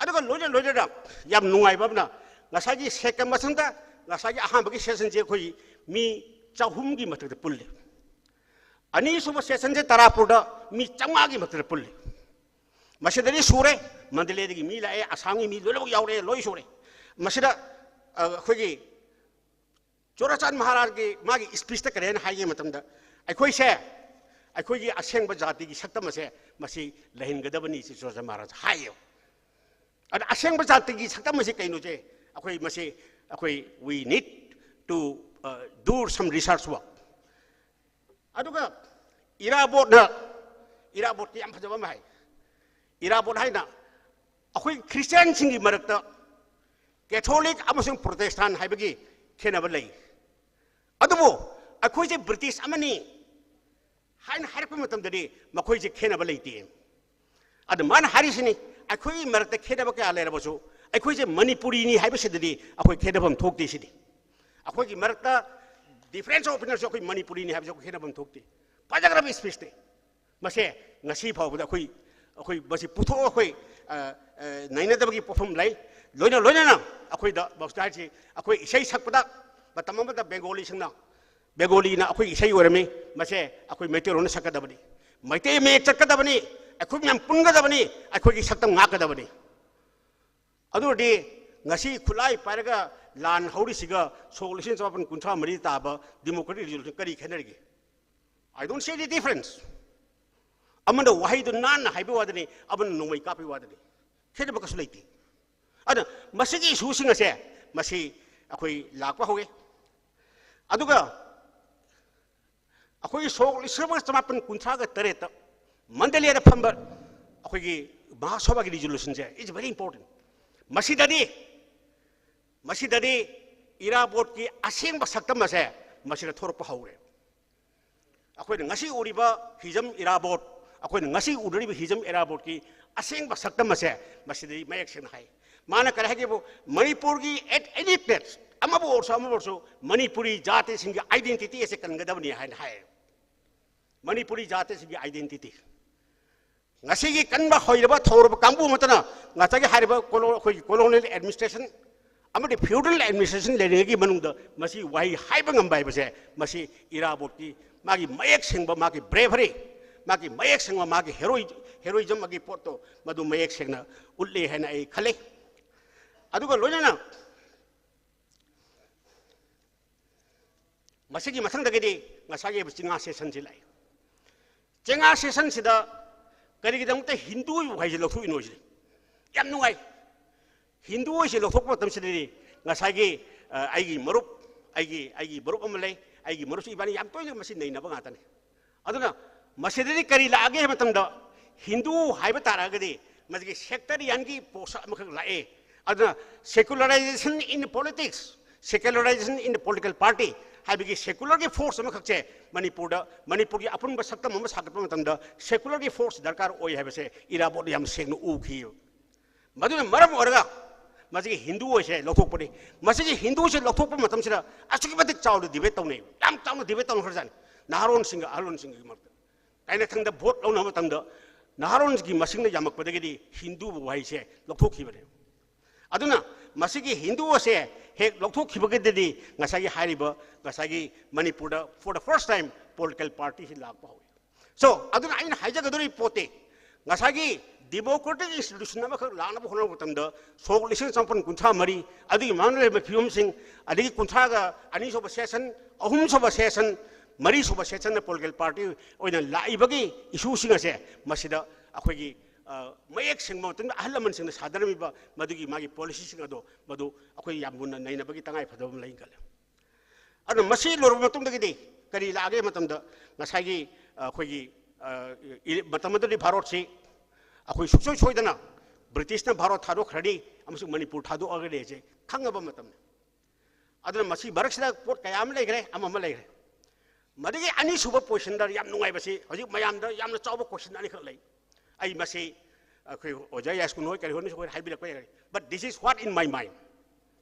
ꯑꯗꯨꯒ ꯂꯣꯏꯅ ꯂꯣꯏꯅꯅ ꯌꯥꯝ ꯅꯨꯡꯉꯥꯏꯕ ꯑꯃꯅ, ꯉꯁꯥꯏꯒꯤ second ꯃꯊꯪꯗ ꯉꯁꯥꯏꯒꯤ ꯑꯍꯥꯟꯕꯒꯤ sessionꯁꯦ ꯑꯩꯈꯣꯏ ꯃꯤ ꯆꯍꯨꯝꯒꯤ ꯃꯊꯛꯇ ꯄꯨꯜꯂꯤ꯫ ꯑꯅꯤꯁꯨꯕ sessionꯁꯦ ꯇꯔꯥꯄꯨꯔꯗ ꯃꯤ ꯆꯥꯝꯃꯉꯥꯒꯤ ꯃꯊꯛꯇ ꯄꯨꯜꯂꯤ꯫ ꯃꯁꯤꯗꯗꯤ ꯁꯨꯔꯦ, ꯃꯟꯗꯂꯦꯗꯒꯤ ꯃꯤ ꯂꯥꯛꯑꯦ, ꯑꯁꯥꯝꯒꯤ ꯃꯤ ꯂꯣꯏꯅꯃꯛ ꯌꯥꯎꯔꯛꯑꯦ, ꯂꯣꯏ ꯁꯨꯔꯦ꯫ ꯃꯁꯤꯗ ꯑ, ꯑꯩꯈꯣꯏꯒꯤ ꯆꯨꯔꯥꯆꯥꯟ ꯃꯍꯥꯔꯥꯖꯒꯤ ꯃꯥꯒꯤ speechꯇ ꯀꯔꯤ ꯍꯥꯏꯅ ꯍꯥꯏꯒꯦ ꯃꯇꯝꯗ, ꯑꯩꯈꯣꯏꯁꯦ ꯑꯩꯈꯣꯏꯒꯤ ꯑꯁꯦꯡꯕ ꯖꯥꯇꯤꯒꯤ ꯁꯛꯇꯝ ꯑꯁꯦ ꯃꯁꯤ ꯂꯩꯍꯟꯒꯗꯕꯅꯤ ꯁꯤ ꯆꯨꯔꯥꯆꯥꯟ ꯃꯍꯥꯔꯥꯖ ꯍꯥꯏꯌꯦꯕ꯫ ꯑꯗ ꯑꯁꯦꯡꯕ ꯖꯥꯇꯤꯒꯤ ꯁꯛꯇꯝ ꯑꯁꯤ ꯀꯩꯅꯣꯁꯦ ꯑꯩꯈꯣꯏ ꯃꯁꯤ ꯑꯩꯈꯣꯏ we need to, uh, do some research work꯫ ꯑꯗꯨꯒ ꯏꯔꯥꯕꯣꯠꯅ, ꯏꯔꯥꯕꯣꯠꯀꯤ ꯌꯥꯝ ꯐꯖꯕ ꯑꯃ ꯍꯥꯏ꯫ ꯏꯔꯥꯕꯣꯠ ꯍꯥꯏꯅ ꯑꯩꯈꯣꯏ ꯈ꯭ꯔꯤꯁꯇꯤꯌꯥꯟꯁꯤꯡꯒꯤ ꯃꯔꯛꯇ ꯀꯦꯊꯣꯂꯤꯛ ꯑꯃꯁꯨꯡ ꯄ꯭ꯔꯣꯇꯦꯁꯇꯥꯟ ꯍꯥꯏꯕꯒꯤ ꯈꯦꯠꯅꯕ ꯂꯩ꯫ ꯑꯗꯨꯕꯨ ꯑꯩꯈꯣꯏꯁꯦ ꯕ꯭ꯔꯤꯇꯤꯁ ꯑꯃꯅꯤ ꯍꯥꯏꯅ ꯍꯥꯏꯔꯛꯄ ꯃꯇꯝꯗꯗꯤ ꯃꯈꯣꯏꯁꯦ ꯈꯦꯠꯅꯕ ꯂꯩꯇꯦ꯫ ꯑꯗꯨ ꯃꯥꯅ ꯍꯥꯏꯔꯤꯁꯤꯅꯤ, ꯑꯩꯈꯣꯏꯒꯤ ꯃꯔꯛꯇ ꯈꯦꯠꯅꯕ ꯀꯌꯥ ꯂꯩꯔꯕꯁꯨ ꯑꯩꯈꯣꯏꯁꯦ ꯃꯅꯤꯄꯨꯔꯤꯅꯤ ꯍꯥꯏꯕꯁꯤꯗꯗꯤ ꯑꯩꯈꯣꯏ ꯈꯦꯠꯅꯐꯝ ꯊꯣꯛꯇꯦ ꯁꯤꯅꯤ꯫ ꯑꯩꯈꯣꯏꯒꯤ ꯃꯔꯛꯇ difference of opinionꯁꯨ ꯑꯩꯈꯣꯏ ꯃꯅꯤꯄꯨꯔꯤꯅꯤ ꯍꯥꯏꯕꯁꯦ ꯑꯩꯈꯣꯏ ꯈꯦꯠꯅꯐꯝ ꯊꯣꯛꯇꯦ꯫ ꯐꯖꯈ꯭ꯔꯕ speechꯅꯤ꯫ ꯃꯁꯦ ꯉꯁꯤ ꯐꯥꯎꯕꯗ ꯑꯩꯈꯣꯏ, ꯑꯩꯈꯣꯏ ꯃꯁꯤ ꯄꯨꯊꯣꯛꯑ ꯑꯩꯈꯣꯏ, ꯑ, ꯑ, ꯅꯩꯅꯗꯕꯒꯤ ꯄꯣꯠꯐꯝ ꯂꯩ꯫ ꯂꯣꯏꯅ ꯂꯣꯏꯅꯅ ꯑꯩꯈꯣꯏꯗ ꯃꯁꯤꯗ ꯍꯥꯏꯁꯤ, ꯑꯩꯈꯣꯏ ꯏꯁꯩ ꯁꯛꯄꯗ ꯃꯇꯝ ꯑꯃꯗ ꯕꯦꯡꯒꯣꯂꯤꯁꯤꯡꯅ, ꯕꯦꯡꯒꯣꯂꯤꯅ ꯑꯩꯈꯣꯏ ꯏꯁꯩ ꯑꯣꯏꯔꯝꯃꯤ, ꯃꯁꯦ ꯑꯩꯈꯣꯏ ꯃꯩꯇꯩꯔꯣꯟꯅ ꯁꯛꯀꯗꯕꯅꯤ, ꯃꯩꯇꯩ ꯃꯌꯦꯛ ꯆꯠꯀꯗꯕꯅꯤ, ꯑꯩꯈꯣꯏ ꯃꯌꯥꯝ ꯄꯨꯟꯒꯗꯕꯅꯤ, ꯑꯩꯈꯣꯏꯒꯤ ꯁꯛꯇꯝ ꯉꯥꯛꯀꯗꯕꯅꯤ꯫ ꯑꯗꯨ ꯑꯣꯏꯔꯗꯤ ꯉꯁꯤ ꯈꯨꯠꯂꯥꯏ ꯄꯥꯏꯔꯒ ꯂꯥꯟ ꯍꯧꯔꯤꯁꯤꯒ ꯁꯣꯛ ꯂꯤꯁꯤꯡ ꯆꯃꯥꯄꯟ ꯀꯨꯟꯊ꯭ꯔꯥ ꯃꯔꯤ ꯇꯥꯕ democratic resolution ꯀꯔꯤ ꯈꯦꯠꯅꯔꯤꯒꯦ? I don't see any difference꯫ ꯑꯃꯅ ꯋꯥꯍꯩꯗꯨ ꯅꯥꯟꯅ ꯍꯥꯏꯕ ꯋꯥꯗꯅꯤ, ꯑꯃꯅ ꯅꯣꯡꯃꯩ ꯀꯥꯞꯄꯒꯤ ꯋꯥꯗꯅꯤ, ꯈꯦꯠꯅꯕ ꯀꯩꯁꯨ ꯂꯩꯇꯦ꯫ ꯑꯗꯨꯅ ꯃꯁꯤꯒꯤ issueꯁꯤꯡ ꯑꯁꯦ ꯃꯁꯤ ꯑꯩꯈꯣꯏ ꯂꯥꯛꯄ ꯍꯧꯋꯤ꯫ ꯑꯗꯨꯒ ꯑꯩꯈꯣꯏꯒꯤ ꯁꯣꯛ ꯂꯤꯁꯤꯡ ꯑꯃꯒ ꯆꯃꯥꯄꯟ ꯀꯨꯟꯊ꯭ꯔꯥꯒ ꯇꯔꯦꯠꯇ ꯃꯟꯗꯂꯦꯗ ꯐꯝꯕ ꯑꯩꯈꯣꯏꯒꯤ ꯃꯍꯥꯁꯚꯥꯒꯤ resolutionꯁꯦ is very important꯫ ꯃꯁꯤꯗꯗꯤ ꯃꯁꯤꯗꯗꯤ ꯏꯔꯥꯕꯣꯠꯀꯤ ꯑꯁꯦꯡꯕ ꯁꯛꯇꯝ ꯑꯁꯦ ꯃꯁꯤꯗ ꯊꯣꯔꯛꯄ ꯍꯧꯔꯦ꯫ ꯑꯩꯈꯣꯏꯅ ꯉꯁꯤ ꯎꯔꯤꯕ ꯍꯤꯖꯝ ꯏꯔꯥꯕꯣꯠ, ꯑꯩꯈꯣꯏꯅ ꯉꯁꯤ ꯎꯅꯔꯤꯕ ꯍꯤꯖꯝ ꯏꯔꯥꯕꯣꯠꯀꯤ ꯑꯁꯦꯡꯕ ꯁꯛꯇꯝ ꯑꯁꯦ ꯃꯁꯤꯗꯗꯤ ꯃꯌꯦꯛ ꯁꯦꯡꯅ ꯍꯥꯏ꯫ ꯃꯥꯅ ꯀꯔꯤ ꯍꯥꯏꯒꯦꯕꯨ, ꯃꯅꯤꯄꯨꯔꯒꯤ at any place ꯑꯃꯕꯨ ꯑꯣꯏꯔꯁꯨ ꯑꯃꯕꯨ ꯑꯣꯏꯔꯁꯨ ꯃꯅꯤꯄꯨꯔꯤ ꯖꯥꯇꯤꯁꯤꯡꯒꯤ identity ꯑꯁꯦ ꯀꯟꯒꯗꯕꯅꯤ ꯍꯥꯏꯅ ꯍꯥꯏ꯫ ꯃꯅꯤꯄꯨꯔꯤ ꯖꯥꯇꯤꯁꯤꯡꯒꯤ identity꯫ ꯉꯁꯤꯒꯤ ꯀꯟꯕ ꯍꯩꯔꯕ ꯊꯧꯔꯕ ꯀꯥꯡꯕꯨ ꯑꯃꯠꯇꯅ ꯉꯁꯥꯏꯒꯤ ꯍꯥꯏꯔꯤꯕ ꯀꯣꯂꯣ-, ꯑꯩꯈꯣꯏꯒꯤ colonial administration ꯑꯃꯗꯤ feudal administration ꯂꯩꯔꯤꯉꯩꯒꯤ ꯃꯅꯨꯡꯗ ꯃꯁꯤ ꯋꯥꯍꯩ ꯍꯥꯏꯕ ꯉꯝꯕ ꯍꯥꯏꯕꯁꯦ, ꯃꯁꯤ ꯏꯔꯥꯕꯣꯠꯀꯤ ꯃꯥꯒꯤ ꯃꯌꯦꯛ ꯁꯦꯡꯕ ꯃꯥꯒꯤ bravery, ꯃꯥꯒꯤ ꯃꯌꯦꯛ ꯁꯦꯡꯕ ꯃꯥꯒꯤ ꯍꯦꯔꯣꯏ-, heroism ꯒꯤ ꯄꯣꯠꯇꯣ ꯃꯗꯨ ꯃꯌꯦꯛ ꯁꯦꯡꯅ ꯎꯠꯂꯦ ꯍꯥꯏꯅ ꯑꯩ ꯈꯜꯂꯤ꯫ ꯑꯗꯨꯒ ꯂꯣꯏꯅꯅ ꯃꯁꯤꯒꯤ ꯃꯊꯪꯗꯒꯤꯗꯤ ꯉꯁꯥꯏꯒꯤ ꯆꯤꯡꯉꯥ ꯁꯦꯁꯟꯁꯤ ꯂꯥꯛꯏ꯫ ꯆꯤꯡꯉꯥ ꯁꯦꯁꯟꯁꯤꯗ ꯀꯔꯤꯒꯤꯗꯃꯛꯇ ꯍꯤꯟꯗꯨ ꯍꯥꯏꯕ ꯋꯥꯍꯩꯁꯦ ꯂꯧꯊꯣꯛꯏꯅꯣ ꯁꯤꯅꯤ꯫ ꯌꯥꯝ ꯅꯨꯡꯉꯥꯏ꯫ ꯍꯤꯟꯗꯨ ꯍꯥꯏꯁꯦ ꯂꯧꯊꯣꯛꯄ ꯃꯇꯝꯁꯤꯗꯗꯤ ꯉꯁꯥꯏꯒꯤ, ꯑ, ꯑꯩꯒꯤ ꯃꯔꯨꯞ, ꯑꯩꯒꯤ, ꯑꯩꯒꯤ ꯃꯔꯨꯞ ꯑꯃ ꯂꯩ, ꯑꯩꯒꯤ ꯃꯔꯨꯞꯁꯨ ꯏꯕꯥꯅꯤ ꯌꯥꯝ ꯇꯣꯏꯅ ꯃꯁꯤ ꯅꯩꯅꯕ ꯉꯥꯛꯇꯅꯤ꯫ ꯑꯗꯨꯅ ꯃꯁꯤꯗꯗꯤ ꯀꯔꯤ ꯂꯥꯛꯑꯒꯦ ꯍꯥꯏꯕ ꯃꯇꯝꯗ, ꯍꯤꯟꯗꯨ ꯍꯥꯏꯕ ꯇꯥꯔꯒꯗꯤ ꯃꯁꯤꯒꯤ sectarian ꯒꯤ ꯄꯣꯠꯁꯛ ꯑꯃꯈꯛ ꯂꯥꯛꯑꯦ꯫ ꯑꯗꯨꯅ secularization in politics, secularization in the political party ꯍꯥꯏꯕꯒꯤ secular ꯒꯤ force ꯑꯃꯈꯛꯁꯦ ꯃꯅꯤꯄꯨꯔꯗ, ꯃꯅꯤꯄꯨꯔꯒꯤ ꯑꯄꯨꯟꯕ ꯁꯛꯇꯝ ꯑꯃ ꯁꯥꯒꯠꯄ ꯃꯇꯝꯗ secular ꯒꯤ force ꯗꯔꯀꯥꯔ ꯑꯣꯏ ꯍꯥꯏꯕꯁꯦ ꯏꯔꯥꯕꯣꯠꯅ ꯌꯥꯝ ꯁꯦꯡꯅ ꯎꯈꯤ꯫ ꯃꯗꯨꯅ ꯃꯔꯝ ꯑꯣꯏꯔꯒ ꯃꯁꯤꯒꯤ ꯍꯤꯟꯗꯨ ꯍꯥꯏꯁꯦ ꯂꯧꯊꯣꯛꯄꯅꯤ꯫ ꯃꯁꯤꯒꯤ ꯍꯤꯟꯗꯨꯁꯦ ꯂꯧꯊꯣꯛꯄ ꯃꯇꯝꯁꯤꯗ ꯑꯁꯨꯛꯀꯤ ꯃꯇꯤꯛ ꯆꯥꯎꯅ debate ꯇꯧꯅꯩ, ꯌꯥꯝ ꯆꯥꯎꯅ debate ꯇꯧꯅꯈ꯭ꯔꯖꯥꯠꯅꯤ ꯅꯍꯥꯔꯣꯟꯁꯤꯡꯒ ꯑꯍꯜꯂꯣꯟꯁꯤꯡꯒꯤ ꯃꯔꯛꯇ꯫ ꯀꯥꯏꯅꯊꯪꯗ vote ꯂꯧꯅꯕ ꯃꯇꯝꯗ ꯅꯍꯥꯔꯣꯟꯒꯤ ꯃꯁꯤꯡꯅ ꯌꯥꯝꯃꯛꯄꯗꯒꯤꯗꯤ ꯍꯤꯟꯗꯨ ꯋꯥꯍꯩꯁꯦ ꯂꯧꯊꯣꯛꯈꯤꯕꯅꯦ꯫ ꯑꯗꯨꯅ ꯃꯁꯤꯒꯤ ꯍꯤꯟꯗꯨ ꯑꯁꯦ ꯍꯦꯛ ꯂꯧꯊꯣꯛꯈꯤꯕꯒꯤꯗꯗꯤ ꯉꯁꯥꯏꯒꯤ ꯍꯥꯏꯔꯤꯕ, ꯉꯁꯥꯏꯒꯤ ꯃꯅꯤꯄꯨꯔꯗ for the first time political party ꯁꯤ ꯂꯥꯛꯄ ꯍꯧꯏ꯫ So, ꯑꯗꯨꯅ ꯑꯩꯅ ꯍꯥꯏꯖꯒꯗꯧꯔꯤꯕ ꯄꯣꯠꯇꯤ, ꯉꯁꯥꯏꯒꯤ democratic institution ꯑꯃꯈꯛ ꯂꯥꯛꯅꯕ ꯍꯣꯠꯅꯕ ꯃꯇꯝꯗ ꯁꯣꯛ ꯂꯤꯁꯤꯡ ꯆꯥꯃꯥꯄꯟ ꯀꯨꯟꯊ꯭ꯔꯥ ꯃꯔꯤ, ꯑꯗꯨꯒꯤ ꯃꯃꯥꯡꯗ ꯂꯩꯔꯤꯕ ꯐꯤꯕꯝꯁꯤꯡ, ꯑꯗꯒꯤ ꯀꯨꯟꯊ꯭ꯔꯥꯒ ꯑꯅꯤꯁꯨꯕ session, ꯑꯍꯨꯝꯁꯨꯕ session, ꯃꯔꯤꯁꯨꯕ session ꯗ political party ꯑꯣꯏꯅ ꯂꯥꯛꯏꯕꯒꯤ issue ꯁꯤꯡ ꯑꯁꯦ ꯃꯁꯤꯗ ꯑꯩꯈꯣꯏꯒꯤ, ꯑ, ꯃꯌꯦꯛ ꯁꯦꯡꯕ ꯃꯇꯝꯗ ꯑꯍꯜ ꯂꯃꯟꯁꯤꯡꯅ ꯁꯥꯗꯔꯝꯃꯤꯕ ꯃꯗꯨꯒꯤ ꯃꯥꯒꯤ policy ꯁꯤꯡ ꯑꯗꯣ ꯃꯗꯨ ꯑꯩꯈꯣꯏ ꯌꯥꯝ ꯃꯨꯟꯅ ꯅꯩꯅꯕꯒꯤ ꯇꯉꯥꯏ ꯐꯗꯕ ꯑꯃ ꯂꯩ ꯈꯜꯂꯤ꯫ ꯑꯗꯨꯅ ꯃꯁꯤ ꯂꯣꯏꯔꯕ ꯃꯇꯨꯡꯗꯒꯤꯗꯤ ꯀꯔꯤ ꯂꯥꯛꯑꯒꯦ ꯃꯇꯝꯗ ꯉꯁꯥꯏꯒꯤ, ꯑ, ꯑꯩꯈꯣꯏꯒꯤ, ꯑ, ꯏ-, ꯃꯇꯝ ꯑꯗꯨꯗꯤ ꯚꯥꯔꯠꯁꯤ ꯑꯩꯈꯣꯏ ꯁꯨꯡꯁꯣꯏ ꯁꯣꯏꯗꯅ ꯕ꯭ꯔꯤꯇꯤꯁꯅ ꯚꯥꯔꯠ ꯊꯥꯗꯣꯛꯈ꯭ꯔꯅꯤ ꯑꯃꯁꯨꯡ ꯃꯅꯤꯄꯨꯔ ꯊꯥꯗꯣꯛꯑꯒꯅꯤ ꯍꯥꯏꯁꯦ ꯈꯪꯉꯕ ꯃꯇꯝꯅꯤ꯫ ꯑꯗꯨꯅ ꯃꯁꯤ ꯃꯔꯛꯁꯤꯗ ꯄꯣꯠ ꯀꯌꯥ ꯑꯃ ꯂꯩꯈ꯭ꯔꯦ, ꯑꯃ ꯑꯃ ꯂꯩꯈ꯭ꯔꯦ꯫ ꯃꯗꯨꯒꯤ ꯑꯅꯤꯁꯨꯕ ꯄꯣꯖꯤꯁꯟꯗ ꯌꯥꯝ ꯅꯨꯡꯉꯥꯏꯕꯁꯤ, ꯍꯧꯖꯤꯛ ꯃꯌꯥꯝꯗ ꯌꯥꯝꯅ ꯆꯥꯎꯕ ꯀꯣꯏꯁꯟ ꯑꯅꯤꯈꯛ ꯂꯩ꯫ ꯑꯩ ꯃꯁꯤ ꯑꯩꯈꯣꯏ ꯑꯣꯖꯥ ꯌꯥꯏꯁꯀꯨꯟ ꯍꯣꯏ ꯀꯔꯤ ꯍꯣꯏꯅꯁꯨ ꯑꯩꯈꯣꯏ ꯍꯥꯏꯕꯤꯔꯛꯄ ꯌꯥꯏ, but this is what in my mind꯫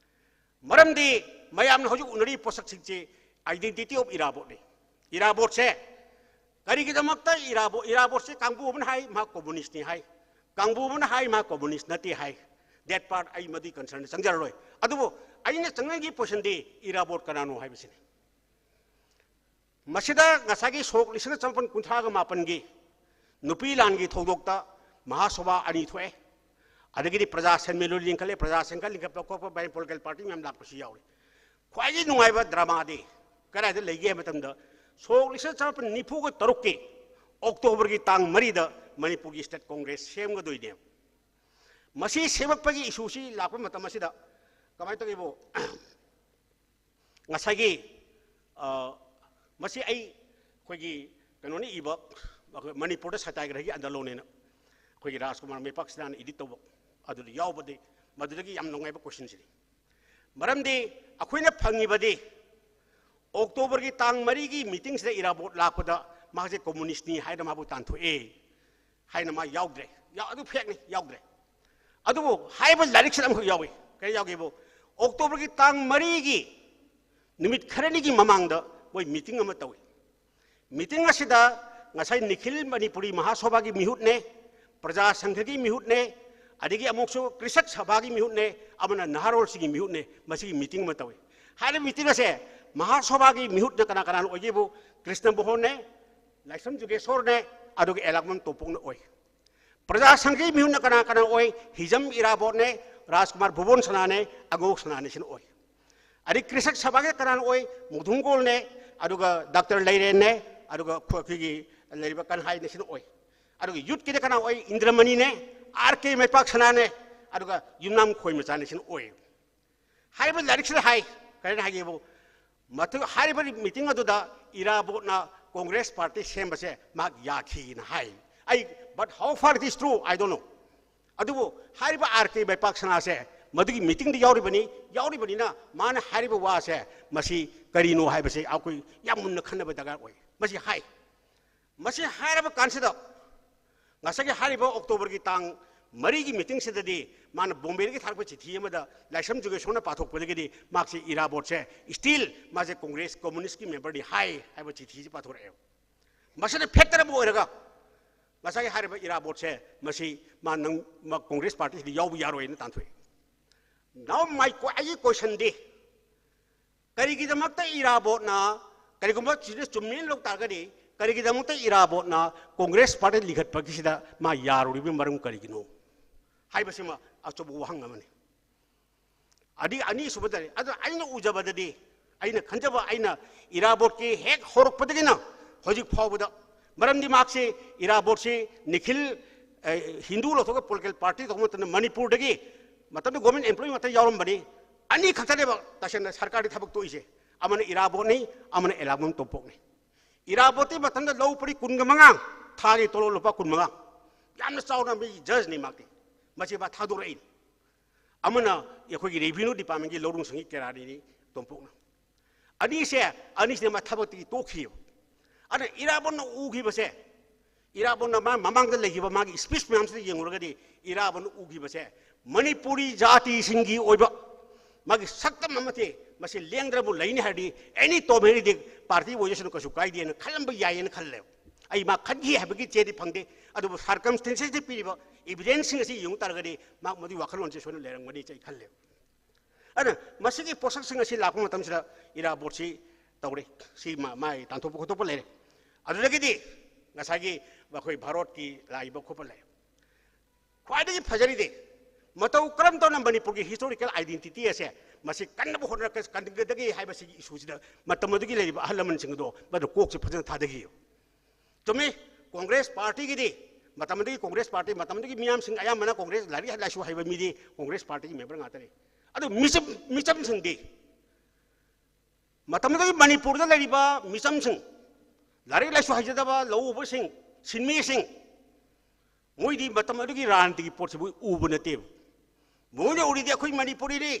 ꯃꯔꯝꯗꯤ ꯃꯌꯥꯝꯅ ꯍꯧꯖꯤꯛ ꯎꯅꯔꯤꯕ ꯄꯣꯠꯁꯛꯁꯤꯡꯁꯤ identity of ꯏꯔꯥꯕꯣꯠꯅꯤ꯫ ꯏꯔꯥꯕꯣꯠꯁꯦ ꯀꯔꯤꯒꯤꯗꯃꯛꯇ ꯏꯔꯥꯕꯣꯠ, ꯏꯔꯥꯕꯣꯠꯁꯦ ꯀꯥꯡꯕꯨ ꯑꯃꯅ ꯍꯥꯏ ꯃꯍꯥꯛ ꯀꯝꯃꯨꯅꯤꯁ꯭ꯠꯅꯤ ꯍꯥꯏ, ꯀꯥꯡꯕꯨ ꯑꯃꯅ ꯍꯥꯏ ꯃꯍꯥꯛ ꯀꯝꯃꯨꯅꯤꯁ꯭ꯠ ꯅꯠꯇꯦ ꯍꯥꯏ꯫ That part ꯑꯩ ꯃꯗꯨꯒꯤ ꯀꯟꯁꯔꯟꯗ ꯆꯪꯖꯔꯔꯣꯏ꯫ ꯑꯗꯨꯕꯨ ꯑꯩꯅ ꯆꯪꯖꯒꯤ ꯄꯣꯏꯁꯟꯗꯤ ꯏꯔꯥꯕꯣꯠ ꯀꯅꯥꯅꯣ ꯍꯥꯏꯕꯁꯤꯅꯤ꯫ ꯃꯁꯤꯗ ꯉꯁꯥꯏꯒꯤ ꯁꯣꯛ ꯂꯤꯁꯤꯡ ꯆꯃꯥꯄꯟ ꯀꯨꯟꯊ꯭ꯔꯥꯒ ꯃꯥꯄꯟꯒꯤ ꯅꯨꯄꯤ ꯂꯥꯟꯒꯤ ꯊꯧꯗꯣꯛꯇ ꯃꯍꯥꯁꯣꯚꯥ ꯑꯅꯤ ꯊꯣꯛꯑꯦ꯫ ꯑꯗꯒꯤꯗꯤ ꯄ꯭ꯔꯖꯥ ꯁꯦꯟꯃꯤꯠꯂꯣꯟ ꯂꯤꯡꯈꯠꯂꯦ, ꯄ꯭ꯔꯖꯥ ꯁꯪꯘ ꯂꯤꯡꯈꯠꯄ ꯈꯣꯠꯄ, ꯄꯣꯂꯤꯇꯤꯀꯦꯜ ꯄꯥꯔꯇꯤ ꯃꯌꯥꯝ ꯂꯥꯛꯄꯁꯨ ꯌꯥꯎꯔꯤ꯫ ꯈ꯭ꯋꯥꯏꯗꯒꯤ ꯅꯨꯡꯉꯥꯏꯕ ꯗ꯭ꯔꯃꯥꯗꯤ ꯀꯗꯥꯏꯗ ꯂꯩꯒꯦ ꯍꯥꯏꯕ ꯃꯇꯝꯗ, ꯁꯣꯛ ꯂꯤꯁꯤꯡ ꯆꯃꯥꯄꯟ ꯅꯤꯐꯨꯒ ꯇꯔꯨꯛꯀꯤ ꯑꯣꯛꯇꯣꯕꯔꯒꯤ ꯇꯥꯡ ꯃꯔꯤꯗ ꯃꯅꯤꯄꯨꯔꯒꯤ ꯁ꯭ꯇꯦꯠ ꯀꯣꯡꯒ꯭ꯔꯦꯁ ꯁꯦꯝꯒꯗꯣꯏꯅꯦꯕ꯫ ꯃꯁꯤ ꯁꯦꯝꯃꯛꯄꯒꯤ ꯏꯁꯨꯁꯤ ꯂꯥꯛꯄ ꯃꯇꯝ ꯑꯁꯤꯗ ꯀꯃꯥꯏꯅ ꯇꯧꯒꯦꯕꯨ, ꯉꯁꯥꯏꯒꯤ, ꯑ, ꯃꯁꯤ ꯑꯩ ꯑꯩꯈꯣꯏꯒꯤ ꯀꯩꯅꯣꯅ ꯏꯕ, ꯑꯩꯈꯣꯏ ꯃꯅꯤꯄꯨꯔꯗ ꯁꯇ꯭ꯌꯒ꯭ꯔꯍꯒꯤ ꯑꯟꯗꯣꯂꯟ ꯍꯥꯏꯅ ꯑꯩꯈꯣꯏꯒꯤ ꯔꯥꯖꯀꯨꯃꯥꯔ ꯃꯩꯄꯥꯛ ꯁꯅꯥꯅ ꯏꯗꯤꯠ ꯇꯧꯕ, ꯑꯗꯨꯗ ꯌꯥꯎꯕꯗꯤ ꯃꯗꯨꯗꯒꯤ ꯌꯥꯝ ꯅꯨꯡꯉꯥꯏꯕ ꯀꯣꯏꯁꯟꯁꯤꯅꯤ꯫ ꯃꯔꯝꯗꯤ ꯑꯩꯈꯣꯏꯅ ꯐꯪꯉꯤꯕꯗꯤ ꯑꯣꯛꯇꯣꯕꯔꯒꯤ ꯇꯥꯡ ꯃꯔꯤꯒꯤ ꯃꯤꯇꯤꯡꯁꯤꯗ ꯏꯔꯥꯕꯣꯠ ꯂꯥꯛꯄꯗ ꯃꯥꯁꯦ ꯀꯝꯃꯨꯅꯤꯁ꯭ꯠꯅꯤ ꯍꯥꯏꯅ ꯃꯥꯕꯨ ꯇꯥꯟꯊꯣꯛꯑꯦ ꯍꯥꯏꯅ ꯃꯥ ꯌꯥꯎꯗ꯭ꯔꯦ꯫ ꯌꯥ-, ꯑꯗꯨ ꯐꯦꯛꯅꯤ, ꯌꯥꯎꯗ꯭ꯔꯦ꯫ ꯑꯗꯨꯕꯨ ꯍꯥꯏꯔꯤꯕ ꯂꯥꯏꯔꯤꯛꯁꯤꯗ ꯑꯃꯈꯛ ꯌꯥꯎꯏ꯫ ꯀꯔꯤ ꯌꯥꯎꯒꯦꯕꯨ, ꯑꯣꯛꯇꯣꯕꯔꯒꯤ ꯇꯥꯡ ꯃꯔꯤꯒꯤ ꯅꯨꯃꯤꯠ ꯈꯔꯅꯤꯒꯤ ꯃꯃꯥꯡꯗ ꯃꯣꯏ ꯃꯤꯇꯤꯡ ꯑꯃ ꯇꯧꯏ꯫ ꯃꯤꯇꯤꯡ ꯑꯁꯤꯗ ꯉꯁꯥꯏ ꯅꯤꯈꯤꯜ ꯃꯅꯤꯄꯨꯔꯤ ꯃꯍꯥꯁꯣꯚꯥꯒꯤ ꯃꯤꯍꯨꯠꯅꯦ, ꯄ꯭ꯔꯖꯥ ꯁꯪꯘꯒꯤ ꯃꯤꯍꯨꯠꯅꯦ, ꯑꯗꯒꯤ ꯑꯃꯨꯛꯁꯨ ꯀ꯭ꯔꯤꯁꯛ ꯁꯚꯥꯒꯤ ꯃꯤꯍꯨꯠꯅꯦ, ꯑꯃꯅ ꯅꯍꯥꯔꯣꯜꯁꯤꯡꯒꯤ ꯃꯤꯍꯨꯠꯅꯦ, ꯃꯁꯤꯒꯤ ꯃꯤꯇꯤꯡ ꯑꯃ ꯇꯧꯏ꯫ ꯍꯥꯏꯔꯤꯕ ꯃꯤꯇꯤꯡ ꯑꯁꯦ ꯃꯍꯥꯁꯣꯚꯥꯒꯤ ꯃꯤꯍꯨꯠꯅ ꯀꯅꯥ ꯀꯅꯥꯅ ꯑꯣꯏꯒꯦꯕꯨ, ꯀ꯭ꯔꯤꯁꯅ ꯃꯣꯍꯟꯅꯦ, ꯂꯥꯏꯁ꯭ꯔꯝ ꯖꯨꯒꯦꯁꯣꯔꯅꯦ, ꯑꯗꯨꯒ ꯑꯦꯂꯥꯡꯕꯝ ꯇꯣꯝꯄꯣꯛꯅ ꯑꯣꯏ꯫ ꯄ꯭ꯔꯖꯥ ꯁꯪꯘꯒꯤ ꯃꯤꯍꯨꯠꯅ ꯀꯅꯥ ꯀꯅꯥ ꯑꯣꯏ? ꯍꯤꯖꯝ ꯏꯔꯥꯕꯣꯠꯅꯦ, ꯔꯥꯖꯀꯨꯃꯥꯔ ꯚꯨꯕꯟ ꯁꯅꯥꯅꯦ, ꯑꯉꯧ ꯁꯅꯥꯅꯦ ꯁꯤꯅ ꯑꯣꯏ꯫ ꯑꯗꯩ ꯀ꯭ꯔꯤꯁꯛ ꯁꯚꯥꯒꯤ ꯀꯅꯥꯅ ꯑꯣꯏ? ꯃꯨꯊꯨꯝꯒꯣꯜꯅꯦ, ꯑꯗꯨꯒ ꯗꯥꯛꯇꯔ ꯂꯩꯔꯦꯟꯅꯦ, ꯑꯗꯨꯒ ꯑꯩꯈꯣꯏꯒꯤ ꯂꯩꯔꯤꯕ ꯀꯟꯍꯥꯏꯅꯦ ꯁꯤꯅ ꯑꯣꯏ꯫ ꯑꯗꯨꯒ ꯌꯨꯠꯀꯤꯗ ꯀꯅꯥ ꯑꯣꯏ? ꯏꯟꯗ꯭ꯔꯃꯅꯤꯅꯦ, ꯑꯥꯔ ꯀꯦ ꯃꯩꯄꯥꯛ ꯁꯅꯥꯅꯦ, ꯑꯗꯨꯒ ꯌꯨꯝꯅꯥꯝ ꯈꯣꯏ ꯃꯆꯥꯅꯦ ꯁꯤꯅ ꯑꯣꯏ꯫ ꯍꯥꯏꯔꯤꯕ ꯂꯥꯏꯔꯤꯛꯁꯤꯗ ꯍꯥꯏ, ꯀꯔꯤꯅ ꯍꯥꯏꯒꯦꯕꯨ, ꯃꯗꯨ ꯍꯥꯏꯔꯤꯕ ꯃꯤꯇꯤꯡ ꯑꯗꯨꯗ ꯏꯔꯥꯕꯣꯠꯅ ꯀꯣꯡꯒ꯭ꯔꯦꯁ ꯄꯥꯔꯇꯤ ꯁꯦꯝꯕꯁꯦ ꯃꯍꯥꯛ ꯌꯥꯈꯤꯅ ꯍꯥꯏ꯫ ꯑꯩ, but how far it is true, I don't know꯫ ꯑꯗꯨꯕꯨ ꯍꯥꯏꯔꯤꯕ ꯑꯥꯔ ꯀꯦ ꯃꯥꯏꯄꯥꯛꯁꯅꯥꯁꯦ ꯃꯗꯨꯒꯤ ꯃꯤꯇꯤꯡꯗ ꯌꯥꯎꯔꯤꯕꯅꯤ꯫ ꯌꯥꯎꯔꯤꯕꯅꯤꯅ ꯃꯥꯅ ꯍꯥꯏꯔꯤꯕ ꯋꯥꯁꯦ ꯃꯁꯤ ꯀꯔꯤꯅꯣ ꯍꯥꯏꯕꯁꯦ ꯑꯩꯈꯣꯏ ꯌꯥꯝ ꯃꯨꯟꯅ ꯈꯟꯅꯕ ꯗꯔꯀꯥꯔ ꯑꯣꯏ꯫ ꯃꯁꯤ ꯍꯥꯏ꯫ ꯃꯁꯤ ꯍꯥꯏꯔꯕ ꯀꯥꯟꯁꯤꯗ ꯉꯁꯥꯏꯒꯤ ꯍꯥꯏꯔꯤꯕ ꯑꯣꯛꯇꯣꯕꯔꯒꯤ ꯇꯥꯡ ꯃꯔꯤꯒꯤ ꯃꯤꯇꯤꯡꯁꯤꯗꯗꯤ ꯃꯥꯅ ꯕꯣꯝꯕꯦꯗꯒꯤ ꯊꯥꯔꯛꯄ ꯆꯤꯊꯤ ꯑꯃꯗ ꯂꯥꯏꯁ꯭ꯔꯝ ꯖꯨꯒꯦꯁꯣꯔꯅ ꯄꯥꯊꯣꯛꯄꯗꯒꯤꯗꯤ ꯃꯍꯥꯛꯁꯦ ꯏꯔꯥꯕꯣꯠꯁꯦ still ꯃꯥꯁꯦ ꯀꯣꯡꯒ꯭ꯔꯦꯁ ꯀꯝꯃꯨꯅꯤꯁ꯭ꯠꯀꯤ memberꯅꯤ ꯍꯥꯏ ꯍꯥꯏꯕ ꯆꯤꯊꯤꯁꯦ ꯄꯥꯊꯣꯔꯛꯑꯦꯕ꯫ ꯃꯁꯤꯗ ꯐꯦꯠꯇꯅꯕ ꯑꯣꯏꯔꯒ ꯉꯁꯥꯏꯒꯤ ꯍꯥꯏꯔꯤꯕ ꯏꯔꯥꯕꯣꯠꯁꯦ ꯃꯁꯤ ꯃꯥ ꯅꯪ ꯃꯥ ꯀꯣꯡꯒ꯭ꯔꯦꯁ ꯄꯥꯔꯇꯤꯁꯤꯗ ꯌꯥꯎꯕ ꯌꯥꯔꯣꯏꯅ ꯇꯥꯟꯊꯣꯛꯑꯦ꯫ Now my que- ꯑꯩꯒꯤ questionꯗꯤ ꯀꯔꯤꯒꯤꯗꯃꯛꯇ ꯏꯔꯥꯕꯣꯠꯅ, ꯀꯔꯤꯒꯨꯝꯕ ꯁꯤꯗ ꯆꯨꯝꯃꯦꯅ ꯂꯧ ꯇꯥꯔꯒꯗꯤ, ꯀꯔꯤꯒꯤꯗꯃꯛꯇ ꯏꯔꯥꯕꯣꯠꯅ ꯀꯣꯡꯒ꯭ꯔꯦꯁ ꯄꯥꯔꯇꯤ ꯂꯤꯡꯈꯠꯄꯒꯤꯁꯤꯗ ꯃꯥ ꯌꯥꯔꯨꯔꯤꯕꯒꯤ ꯃꯔꯝ ꯀꯔꯤꯒꯤꯅꯣ ꯍꯥꯏꯕꯁꯤꯃ ꯑꯆꯧꯕ ꯋꯥꯍꯪ ꯑꯃꯅꯤ꯫ ꯑꯗꯤ ꯑꯅꯤꯁꯨꯕꯗꯅꯤ꯫ ꯑꯗꯨ ꯑꯩꯅ ꯎꯖꯕꯗꯗꯤ, ꯑꯩꯅ ꯈꯟꯖꯕ, ꯑꯩꯅ ꯏꯔꯥꯕꯣꯠꯀꯤ ꯍꯦꯛ ꯍꯧꯔꯛꯄꯗꯒꯤꯅ ꯍꯧꯖꯤꯛ ꯐꯥꯎꯕꯗ, ꯃꯔꯝꯗꯤ ꯃꯍꯥꯛꯁꯤ ꯏꯔꯥꯕꯣꯠꯁꯤ ꯅꯤꯈꯤꯜ, ꯑꯦ, ꯍꯤꯟꯗꯨ ꯂꯧꯊꯣꯛꯑꯒ political party ꯇꯧꯕ ꯃꯇꯝꯗ ꯃꯅꯤꯄꯨꯔꯗꯒꯤ ꯃꯇꯝꯗꯨ government employee ꯉꯥꯛꯇ ꯌꯥꯎꯔꯝꯕꯅꯤ꯫ ꯑꯅꯤ ꯈꯛꯇꯅꯦꯕ ꯇꯁꯦꯡꯅ ꯁꯔꯀꯥꯔꯗꯤ ꯊꯕꯛ ꯇꯣꯛꯏꯁꯦ, ꯑꯃꯅ ꯏꯔꯥꯕꯣꯠꯅꯤ, ꯑꯃꯅ ꯑꯦꯂꯥꯡꯕꯝ ꯇꯣꯝꯄꯣꯛꯅꯤ꯫ ꯏꯔꯥꯕꯣꯠꯇꯤ ꯃꯇꯝꯗ ꯂꯧ ꯄꯔꯤ ꯀꯨꯟꯒ ꯃꯉꯥ, ꯊꯥꯒꯤ ꯇꯣꯂꯣꯞ ꯂꯨꯄꯥ ꯀꯨꯟ ꯃꯉꯥ, ꯌꯥꯝꯅ ꯆꯥꯎꯅ ꯃꯤ judgeꯅꯤ ꯃꯍꯥꯛꯇꯤ꯫ ꯃꯁꯤ ꯃꯥ ꯊꯥꯗꯣꯔꯛꯏꯅꯤ꯫ ꯑꯃꯅ ꯑꯩꯈꯣꯏꯒꯤ revenue departmentꯀꯤ ꯂꯧꯔꯨꯡ ꯁꯪꯒꯤ ꯀꯦꯔꯥꯅꯤꯅꯤ ꯇꯣꯝꯄꯣꯛꯅ꯫ ꯑꯅꯤꯁꯦ, ꯑꯅꯤꯁꯤꯅ ꯃꯥ ꯊꯕꯛꯇꯒꯤ ꯇꯣꯛꯈꯤꯑꯕ꯫ ꯑꯗꯨꯅ ꯏꯔꯥꯕꯣꯠꯅ ꯎꯈꯤꯕꯁꯦ, ꯏꯔꯥꯕꯣꯠꯅ ꯃꯥ ꯃꯃꯥꯡꯗ ꯂꯩꯈꯤꯕ ꯃꯥꯒꯤ speech ꯃꯌꯥꯝꯁꯤꯗ ꯌꯦꯡꯉꯨꯔꯒꯗꯤ ꯏꯔꯥꯕꯣꯠꯅ ꯎꯈꯤꯕꯁꯦ ꯃꯅꯤꯄꯨꯔꯤ ꯖꯥꯇꯤꯁꯤꯡꯒꯤ ꯑꯣꯏꯕ ꯃꯥꯒꯤ ꯁꯛꯇꯝ ꯑꯃꯗꯤ ꯃꯁꯤ ꯂꯦꯡꯗꯅꯕꯨ ꯂꯩꯅꯤ ꯍꯥꯏꯔꯗꯤ any time any day party ꯑꯣꯏꯖꯁꯅꯨ ꯀꯩꯁꯨ ꯀꯥꯏꯗꯦꯅ ꯈꯜꯂꯝꯕ ꯌꯥꯏꯌꯦꯅ ꯈꯜꯂꯦꯕ꯫ ꯑꯩ ꯃꯥ ꯈꯟꯈꯤ ꯍꯥꯏꯕꯒꯤ ꯆꯦꯗꯤ ꯐꯪꯗꯦ, ꯑꯗꯨꯕꯨ circumstances ꯄꯤꯔꯤꯕ evidenceꯁꯤꯡ ꯑꯁꯤ ꯌꯦꯡꯉꯨ ꯇꯥꯔꯒꯗꯤ ꯃꯥ ꯃꯗꯨꯒꯤ ꯋꯥꯈꯜꯂꯣꯟꯁꯦ ꯁꯣꯏꯅ ꯂꯩꯔꯝꯒꯅꯤ ꯍꯥꯏꯅ ꯑꯩ ꯈꯜꯂꯦꯕ꯫ ꯑꯗꯨꯅ ꯃꯁꯤꯒꯤ ꯄꯣꯠꯁꯛꯁꯤꯡ ꯑꯁꯤ ꯂꯥꯛꯄ ꯃꯇꯝꯁꯤꯗ ꯏꯔꯥꯕꯣꯠꯁꯤ ꯇꯧꯔꯦ꯫ ꯁꯤ ꯃꯥ-, ꯃꯥꯒꯤ ꯇꯥꯟꯊꯣꯛꯄ ꯈꯣꯠꯇꯣꯛꯄ ꯂꯩꯔꯦ꯫ ꯑꯗꯨꯗꯒꯤꯗꯤ ꯉꯁꯥꯏꯒꯤ ꯑꯩꯈꯣꯏ ꯚꯥꯔꯠꯀꯤ ꯂꯥꯛꯏꯕ ꯈꯣꯠꯄ ꯂꯩ꯫ ꯈ꯭ꯋꯥꯏꯗꯒꯤ ꯐꯖꯔꯤꯗꯤ ꯃꯇꯧ ꯀꯔꯝ ꯇꯧꯅ ꯃꯅꯤꯄꯨꯔꯒꯤ historical identity ꯑꯁꯦ ꯃꯁꯤ ꯀꯟꯅꯕ ꯍꯣꯠꯅꯔꯛꯀ-, ꯀꯟꯒꯗꯒꯦ ꯍꯥꯏꯕꯁꯤꯒꯤ issueꯁꯤꯗ ꯃꯇꯝ ꯑꯗꯨꯒꯤ ꯂꯩꯔꯤꯕ ꯑꯍꯜ ꯂꯃꯟꯁꯤꯡ ꯑꯗꯣ ꯃꯗꯨ ꯀꯣꯛꯁꯦ ꯐꯖꯅ ꯊꯥꯗꯈꯤꯌꯨ꯫ ꯆꯨꯝꯃꯤ, ꯀꯣꯡꯒ꯭ꯔꯦꯁ ꯄꯥꯔꯇꯤꯒꯤꯗꯤ ꯃꯇꯝ ꯑꯗꯨꯒꯤ ꯀꯣꯡꯒ꯭ꯔꯦꯁ ꯄꯥꯔꯇꯤ, ꯃꯇꯝ ꯑꯗꯨꯒꯤ ꯃꯤꯌꯥꯝꯁꯤꯡ ꯑꯌꯥꯝꯕꯅ ꯀꯣꯡꯒ꯭ꯔꯦꯁ ꯂꯥꯏꯔꯤꯛ ꯂꯥꯏꯁꯨ ꯍꯩꯕ ꯃꯤꯗꯤ ꯀꯣꯡꯒ꯭ꯔꯦꯁ ꯄꯥꯔꯇꯤꯒꯤ member ꯉꯥꯛꯇꯅꯤ꯫ ꯑꯗꯨ ꯃꯤꯆꯝ, ꯃꯤꯆꯝꯁꯤꯡꯗꯤ ꯃꯇꯝ ꯑꯗꯨꯒꯤ ꯃꯅꯤꯄꯨꯔꯗ ꯂꯩꯔꯤꯕ ꯃꯤꯆꯝꯁꯤꯡ, ꯂꯥꯏꯔꯤꯛ ꯂꯥꯏꯁꯨ ꯍꯩꯖꯗꯕ ꯂꯧ ꯎꯕꯁꯤꯡ, ꯁꯤꯟꯃꯤꯁꯤꯡ, ꯃꯣꯏꯗꯤ ꯃꯇꯝ ꯑꯗꯨꯒꯤ ꯔꯥꯖꯅꯤꯇꯤꯒꯤ ꯄꯣꯠꯁꯤ ꯃꯣꯏ ꯎꯕ ꯅꯠꯇꯦꯕ꯫ ꯃꯣꯏꯅ ꯎꯔꯤꯗꯤ ꯑꯩꯈꯣꯏ ꯃꯅꯤꯄꯨꯔꯤꯅꯤ,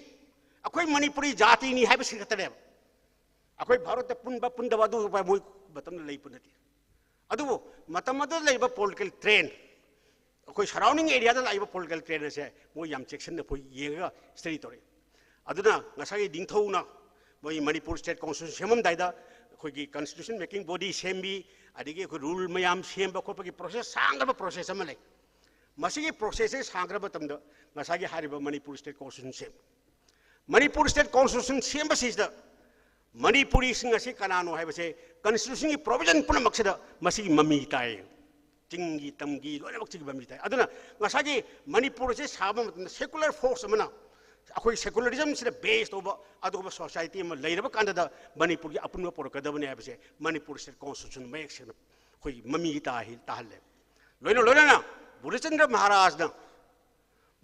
ꯑꯩꯈꯣꯏ ꯃꯅꯤꯄꯨꯔꯤ ꯖꯥꯇꯤꯅꯤ ꯍꯥꯏꯕꯁꯤ ꯈꯛꯇꯅꯦꯕ꯫ ꯑꯩꯈꯣꯏ ꯚꯥꯔꯠꯇ ꯄꯨꯟꯕ ꯄꯨꯟꯗꯕ ꯑꯗꯨ ꯃꯣꯏ ꯃꯇꯝꯗ ꯂꯩꯕ ꯅꯠꯇꯦ꯫ ꯑꯗꯨꯕꯨ ꯃꯇꯝ ꯑꯗꯨꯗ ꯂꯩꯔꯤꯕ ꯄꯣꯂꯤꯇꯤꯀꯦꯜ ꯇ꯭ꯔꯦꯟ, ꯑꯩꯈꯣꯏ ꯁꯔꯥꯎꯟꯗꯤꯡ ꯑꯦꯔꯤꯌꯥꯗ ꯂꯥꯛꯏꯕ ꯄꯣꯂꯤꯇꯤꯀꯦꯜ ꯇ꯭ꯔꯦꯟ ꯑꯁꯦ ꯃꯣꯏ ꯌꯥꯝ ꯆꯦꯛꯁꯤꯟꯅ ꯑꯩꯈꯣꯏ ꯌꯦꯡꯉꯒ ꯁ꯭ꯇꯗꯤ ꯇꯧꯔꯛꯏ꯫ ꯑꯗꯨꯅ ꯉꯁꯥꯏꯒꯤ ꯅꯤꯡꯊꯧꯅ ꯃꯣꯏ ꯃꯅꯤꯄꯨꯔ ꯁ꯭ꯇꯦꯠ ꯀꯣꯟꯁꯇꯤꯇ꯭ꯌꯨꯁꯟ ꯁꯦꯝꯃꯝꯗꯥꯏꯗ ꯑꯩꯈꯣꯏꯒꯤ ꯀꯟꯁꯇꯤꯇ꯭ꯌꯨꯁꯟ ꯃꯦꯀꯤꯡ ꯕꯣꯗꯤ ꯁꯦꯝꯕꯤ, ꯑꯗꯒꯤ ꯑꯩꯈꯣꯏ ꯔꯨꯜ ꯃꯌꯥꯝ ꯁꯦꯝꯕ ꯈꯣꯠꯄꯒꯤ ꯄ꯭ꯔꯣꯁꯦꯁ, ꯁꯥꯡꯈ꯭ꯔꯕ ꯄ꯭ꯔꯣꯁꯦꯁ ꯑꯃ ꯂꯩ꯫ ꯃꯁꯤꯒꯤ ꯄ꯭ꯔꯣꯁꯦꯁꯁꯦ ꯁꯥꯡꯈ꯭ꯔꯕ ꯃꯇꯝꯗ ꯉꯁꯥꯏꯒꯤ ꯍꯥꯏꯔꯤꯕ ꯃꯅꯤꯄꯨꯔ ꯁ꯭ꯇꯦꯠ ꯀꯣꯟꯁꯇꯤꯇ꯭ꯌꯨꯁꯟ ꯁꯦꯝꯃꯤ꯫ ꯃꯅꯤꯄꯨꯔ ꯁ꯭ꯇꯦꯠ ꯀꯣꯟꯁꯇꯤꯇ꯭ꯌꯨꯁꯟ ꯁꯦꯝꯕꯁꯤꯗ ꯃꯅꯤꯄꯨꯔꯤꯁꯤꯡ ꯑꯁꯤ ꯀꯅꯥꯅꯣ ꯍꯥꯏꯕꯁꯦ ꯀꯟꯁꯇꯤꯇ꯭ꯌꯨꯁꯟꯒꯤ ꯄ꯭ꯔꯣꯕꯤꯖꯟ ꯄꯨꯝꯅꯃꯛꯁꯤꯗ ꯃꯁꯤꯒꯤ ꯃꯃꯤ ꯇꯥꯏ꯫ ꯆꯤꯡꯒꯤ, ꯇꯝꯒꯤ, ꯂꯣꯏꯅꯃꯛꯁꯤꯒꯤ ꯃꯃꯤ ꯇꯥꯏ꯫ ꯑꯗꯨꯅ ꯉꯁꯥꯏꯒꯤ ꯃꯅꯤꯄꯨꯔꯁꯦ ꯁꯥꯕ ꯃꯇꯝꯗ ꯁꯦꯀꯨꯂꯔ ꯐꯣꯔꯁ ꯑꯃꯅ, ꯑꯩꯈꯣꯏ ꯁꯦꯀꯨꯂꯔꯤꯖꯝꯁꯤꯗ ꯕꯦꯁ ꯇꯧꯕ ꯑꯗꯨꯒꯨꯝꯕ ꯁꯣꯁꯥꯏꯇꯤ ꯑꯃ ꯂꯩꯔꯕ ꯀꯥꯟꯗꯗ ꯃꯅꯤꯄꯨꯔꯒꯤ ꯑꯄꯨꯟꯕ ꯄꯨꯔꯛꯀꯗꯕꯅꯤ ꯍꯥꯏꯕꯁꯦ ꯃꯅꯤꯄꯨꯔ ꯁ꯭ꯇꯦꯠ ꯀꯣꯟꯁꯇꯤꯇ꯭ꯌꯨꯁꯟ ꯃꯌꯦꯛ ꯁꯦꯡꯅ ꯑꯩꯈꯣꯏꯒꯤ ꯃꯃꯤ ꯇꯥꯍꯤ-, ꯇꯥꯍꯜꯂꯦ꯫ ꯂꯣꯏꯅ ꯂꯣꯏꯅꯅ ꯕꯨꯙꯆꯟꯗ꯭ꯔ ꯃꯍꯥꯔꯥꯖꯅ